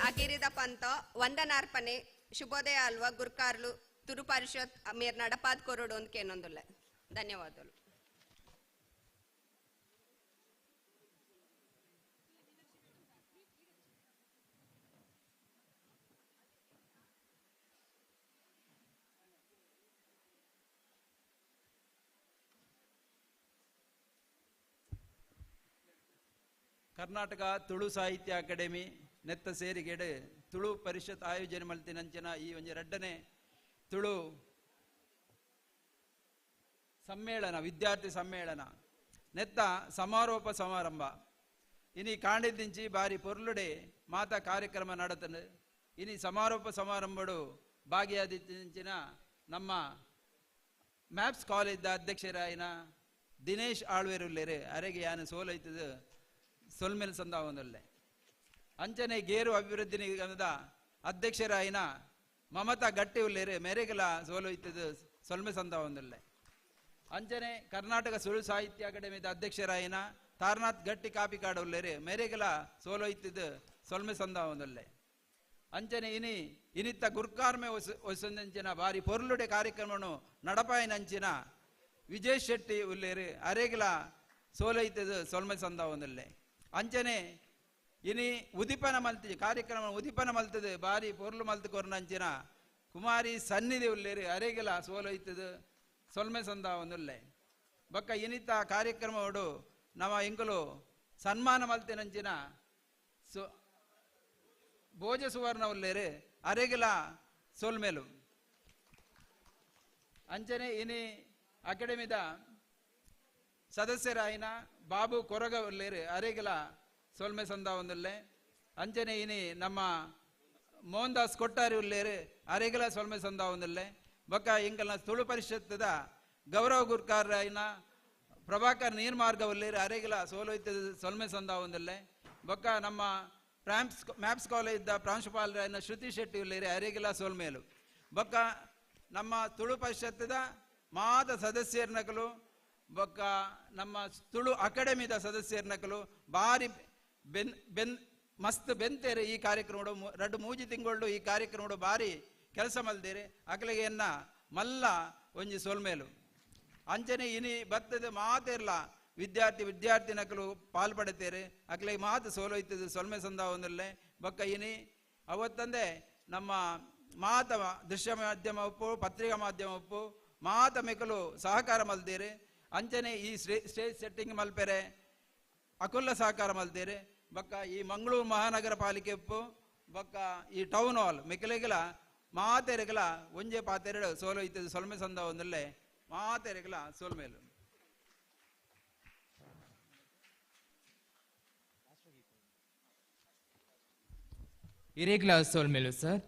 Speaker 19: ಅಕಿರಿದ ಪಂತ ವಂದನಾರ್ಪಣೆ ಶುಭೋದಯ ಅಲ್ವಾ ಗುರ್ಕಾರ್ಲು ತುರು ಪರಿಷತ್ ಮೇರ್ ನಡಪಾದ್ ಕೊರಡು ಅಂತ ಕೇನೊಂದುಲ್ಲ. ಧನ್ಯವಾದಗಳು.
Speaker 7: ಕರ್ನಾಟಕ ತುಳು ಸಾಹಿತ್ಯ ಅಕಾಡೆಮಿ ನೆತ್ತ ಸೇರಿಗೆಡೆ ತುಳು ಪರಿಷತ್ ಆಯೋಜನೆ ಮಲ್ತಿನಂಚಿನ ಈ ಒಂಜಿ ರಡ್ಡನೆ ತುಳು ಸಮ್ಮೇಳನ ವಿದ್ಯಾರ್ಥಿ ಸಮ್ಮೇಳನ ನೆತ್ತ ಸಮಾರೋಪ ಸಮಾರಂಭ ಇನಿ ಕಾಂಡಿದಿಂಚಿ ಬಾರಿ ಪೊರ್ಲುಡೆ ಮಾತಾ ಕಾರ್ಯಕ್ರಮ ನಡತನು. ಇನಿ ಸಮಾರೋಪ ಸಮಾರಂಭಡು ಭಾಗಿಯಾದಿಂಚಿನ ನಮ್ಮ ಮ್ಯಾಪ್ಸ್ ಕಾಲೇಜ್ದ ಅಧ್ಯಕ್ಷರಾಯಿನ ದಿನೇಶ್ ಆಳ್ವೇರುಲ್ಲೇರು ಅರೆಗೆ ಯಾನು ಸೋಲೈತದ ಸೊಲ್ಮೆಲ್ ಸಂದಾವೊಂದಲ್ಲೆ. ಅಂಚನೆ ಗೇರು ಅಭಿವೃದ್ಧಿ ನಿಗಮದ ಅಧ್ಯಕ್ಷರಾಯಿನ ಮಮತಾ ಗಟ್ಟಿ ಉಲ್ಲೇರು ಮೇರೆಗೆಲ ಸೋಲೊಯ್ತದ ಸೊಲ್ಮೆ ಸಂದಾವೊಂದಲ್ಲೆ. ಅಂಚನೆ ಕರ್ನಾಟಕ ಸುಳು ಸಾಹಿತ್ಯ ಅಕಾಡೆಮಿದ ಅಧ್ಯಕ್ಷರಾಯಿನ ತಾರನಾಥ್ ಗಟ್ಟಿ ಕಾಪಿಕಾಡ ಉಲ್ಲೇರು ಮೇರೆಗೆಲ ಸೋಲೊಯ್ತದ ಸೊಲ್ಮೆ ಸಂದಾವೊಂದಲ್ಲೆ. ಅಂಚನೆ ಇನಿ ಇನಿತ್ತ ಗುರ್ಕಾರ್ಮೆ ಒಸಂದಂಚಿನ ಬಾರಿ ಪೊರ್ಲುಡೆ ಕಾರ್ಯಕ್ರಮನು ನಡಪಾಯಿನಂಚಿನ ವಿಜಯ್ ಶೆಟ್ಟಿ ಉಲ್ಲೇರು ಅರೆಗೆಲ ಸೋಲೊಯ್ತದ ಸೊಲ್ಮೆ ಸಂದಾವೊಂದಲ್ಲೆ. ಅಂಚನೆ ಇನಿ ಉದಿಪನ ಮಲ್ತಿ ಕಾರ್ಯಕ್ರಮ ಉದಿಪನ ಮಲ್ತದೆ ಬಾರಿ ಪೊರ್ಲು ಮಲ್ತು ಕೊರ್ನಂಚಿನ ಕುಮಾರಿ ಸನ್ನಿಧಿ ಉಲ್ಲೇರು ಅರೆಗೆಲ ಸೋಲೊಯ್ತದ ಸೊಲ್ಮೆ ಸಂದಾವೊಂದುಲ್ಲೆ. ಬೊಕ್ಕ ಇನಿತ ಕಾರ್ಯಕ್ರಮವಡು ನಮ್ಮ ಎಂಕುಲು ಸನ್ಮಾನ ಮಲ್ತಿನಂಚಿನ ಭೋಜ ಸುವರ್ಣ ಉಲ್ಲೇರು ಅರೆಗೆಲ ಸೊಲ್ಮೆಲು. ಅಂಚನೆ ಇನಿ ಅಕಾಡೆಮಿದ ಸದಸ್ಯರಾಯಿನ ಬಾಬು ಕೊರಗ ಉಲ್ಲೇರು ಅರೆಗೆಲ ಸೊಲ್ಮೆ ಸಂದಾವೊಂದುಲ್ಲೆ. ಅಂಚನೆ ಇನಿ ನಮ್ಮ ಮೋಹನ್ ದಾಸ್ ಕೊಟ್ಟಾರಿ ಉಲ್ಲೇರು ಅರೆಗೆಲ ಸೊಲ್ಮೆ ಸಂದಾವೊಂದುಲ್ಲೆ. ಬೊಕ್ಕ ಎಂಕಲ್ನ ತುಳು ಪರಿಷತ್ತದ ಗೌರವ ಗುರ್ಕಾರರಾಯಿನ ಪ್ರಭಾಕರ್ ನೀರ್ಮಾರ್ಗ ಉಲ್ಲೇರು ಅರೆಗೆಲ ಸೋಲೊಯ್ತದ ಸೊಲ್ಮೆ ಸಂದಾವೊಂದುಲ್ಲೆ. ಬೊಕ್ಕ ನಮ್ಮ ಮ್ಯಾಪ್ಸ್ ಕಾಲೇಜ್ದ ಪ್ರಾಂಶುಪಾಲರಾಯಿನ ಶ್ರುತಿ ಶೆಟ್ಟಿ ಉಲ್ಲೇರು ಅರೆಗೆಲ ಸೊಲ್ಮೇಲು. ಬೊಕ್ಕ ನಮ್ಮ ತುಳು ಪರಿಷತ್ತದ ಮಾತ ಸದಸ್ಯರ್ನಕಲು ಬೊಕ್ಕ ನಮ್ಮ ತುಳು ಅಕಾಡೆಮಿದ ಸದಸ್ಯರ್ನಕಲು ಬಾರಿ ಬೆನ್ ಬೆನ್ ಮಸ್ತ್ ಬೆಂತೇರೆ ಈ ಕಾರ್ಯಕ್ರಮ ರಡ್ಡು ಮೂಜಿ ತಿಂಗಳು ಈ ಕಾರ್ಯಕ್ರಮ ಬಾರಿ ಕೆಲಸ ಮಲ್ದೇರೆ ಅಕಲಿಗೆ ಎನ್ನ ಮಲ್ಲ ಒಂಜಿ ಸೊಲ್ಮೇಲು. ಅಂಚನೆ ಇನಿ ಬತ್ತದ ಮಾತಿರ್ಲ ವಿದ್ಯಾರ್ಥಿ ವಿದ್ಯಾರ್ಥಿನಕಲು ಪಾಲ್ಪಡೆತೇರೆ ಅಕಲಿಗೆ ಮಾತು ಸೋಲೊಯ್ತದ ಸೊಲ್ಮೆ ಸಂದಾವೊಂದುಲ್ಲೆ. ಬೊಕ್ಕ ಇನಿ ಅವತ್ತಂದೆ ನಮ್ಮ ಮಾತ ದೃಶ್ಯ ಮಾಧ್ಯಮ ಉಪ್ಪು ಪತ್ರಿಕಾ ಮಾಧ್ಯಮ ಉಪ್ಪು ಮಾತ ಮೆಕಲು ಸಹಕಾರ ಮಲ್ದೇರೆ. ಅಂಚನೆ ಈ ಸ್ಟೇಜ್ ಸೆಟ್ಟಿಂಗ್ ಮಲ್ಪೆರೆ ಅಕುಲ್ಲ ಸಹಕಾರ ಮಲ್ದೇರೆ. ಬೊಕ್ಕ ಈ ಮಂಗಳೂರು ಮಹಾನಗರ ಪಾಲಿಕೆ ಉಪ್ಪು ಬೊಕ್ಕ ಈ ಟೌನ್ ಹಾಲ್ ಮೆಕಲೆಗೆಲ ಮಾತೆರೆಗಲ ಒಂಜೆ ಪಾತೆರಡು ಸೋಲು ಇತ್ತದು ಸೊಲ್ಮೆ ಸಂದ ಒಂದಲ್ಲೇ ಮಾತೆರೆಗಲ ಸೋಲ್ಮೇಲು.
Speaker 11: ಇರೆಗ್ಲ ಸೋಲ್ಮೇಲು ಸರ್.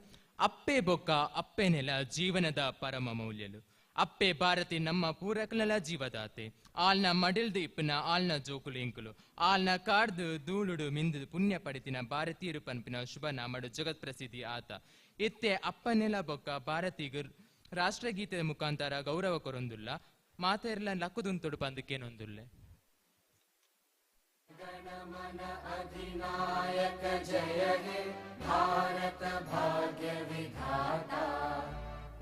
Speaker 11: ಅಪ್ಪೆ ಬೊಕ್ಕ ಅಪ್ಪೆ ನೆಲ ಜೀವನದ ಪರಮ ಮೌಲ್ಯಲು. ಅಪ್ಪೆ ಭಾರತಿ ನಮ್ಮ ಪೂರಕಲಲ ಜೀವದಾತೆ. ಆಲ್ನ ಮಡಿಲ್ದು ಇಪ್ಪನ ಆಲ್ನ ಜೋಕುಲು ಇಂಕುಲು ಆಲ್ನ ಕಾರ್ದು ಧೂಳುಡು ಮಿಂದು ಪುಣ್ಯ ಪಡಿತಿನ ಭಾರತೀಯರು ಪನ್ಪಿನ ಶುಭ ನಾಮಡು ಜಗತ್ ಪ್ರಸಿದ್ಧಿ ಆತ. ಇತ್ತೆ ಅಪ್ಪನೆಲ ಬೊಕ್ಕ ಭಾರತಿಗ ರಾಷ್ಟ್ರಗೀತೆದ ಮುಖಾಂತರ ಗೌರವ ಕೊರೊಂದುಲ್ಲ ಮಾತೆರ್ಲ ಲಕ್ಕುದುಂತೊಡು ಪಂದುಕೇನೊಂದುಲ್ಲೆ.
Speaker 20: गणमन अधिनायक जय हे भारत भाग्य विधाता.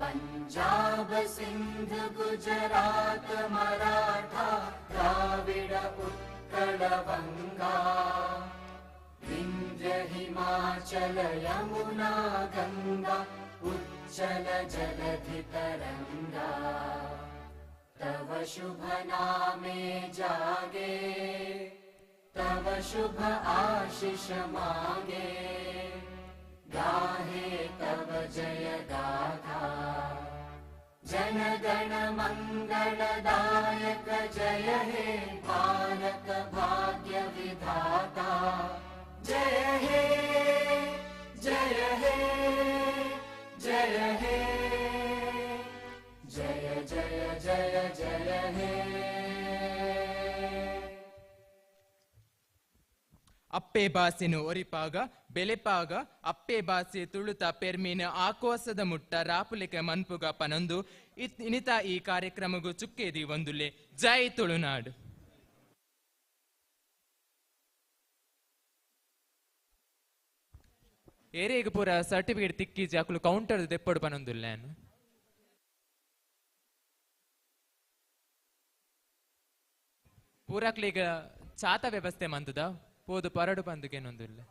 Speaker 20: पंजाब सिंध गुजरात मराठा द्राविड उत्कल बंगा विंध्य हिमाचल यमुना गंगा उच्चल जलधि तरंगा. तव शुभ नामे जागे तव शुभ आशीष मागे गाहे तव जय गाथा. जन गण मंगलदायक जय हे भारत भाग्य विधाता. जय हे जय हे जय हे जय जय जय जय हे.
Speaker 11: ಅಪ್ಪೆ ಬಾಸೆನು ಒರಿಪಾಗ ಬೆಲೆಪಾಗ ಅಪ್ಪೆ ಬಾಸೆ ತುಳುತ ಪೆರ್ಮೀನ ಆಕೋಸದ ಮುಟ್ಟ ರಾಪುಲಿಕ ಮನ್ಪುಗ ಪನೊಂದು ಇನಿತ ಈ ಕಾರ್ಯಕ್ರಮಗೂ ಚುಕ್ಕೇದಿ ಒಂದುಲೆ. ಜೈ ತುಳುನಾಡು. ಏರೇಗ ಪೂರ ಸರ್ಟಿಫಿಕೇಟ್ ತಿಕ್ಕೀಜಿ ಅಕುಲು ಕೌಂಟರ್ ದೆಪ್ಪಡು ಪನೊಂದುಲ್ಲೇನು. ಪೂರಾಕ್ಲಿಗ ಚಾತ ವ್ಯವಸ್ಥೆ ಮಂತದ ಪೋದು ಪರಡು ಪಂದುಕೇನೊಂದುಲ್ಲೆ.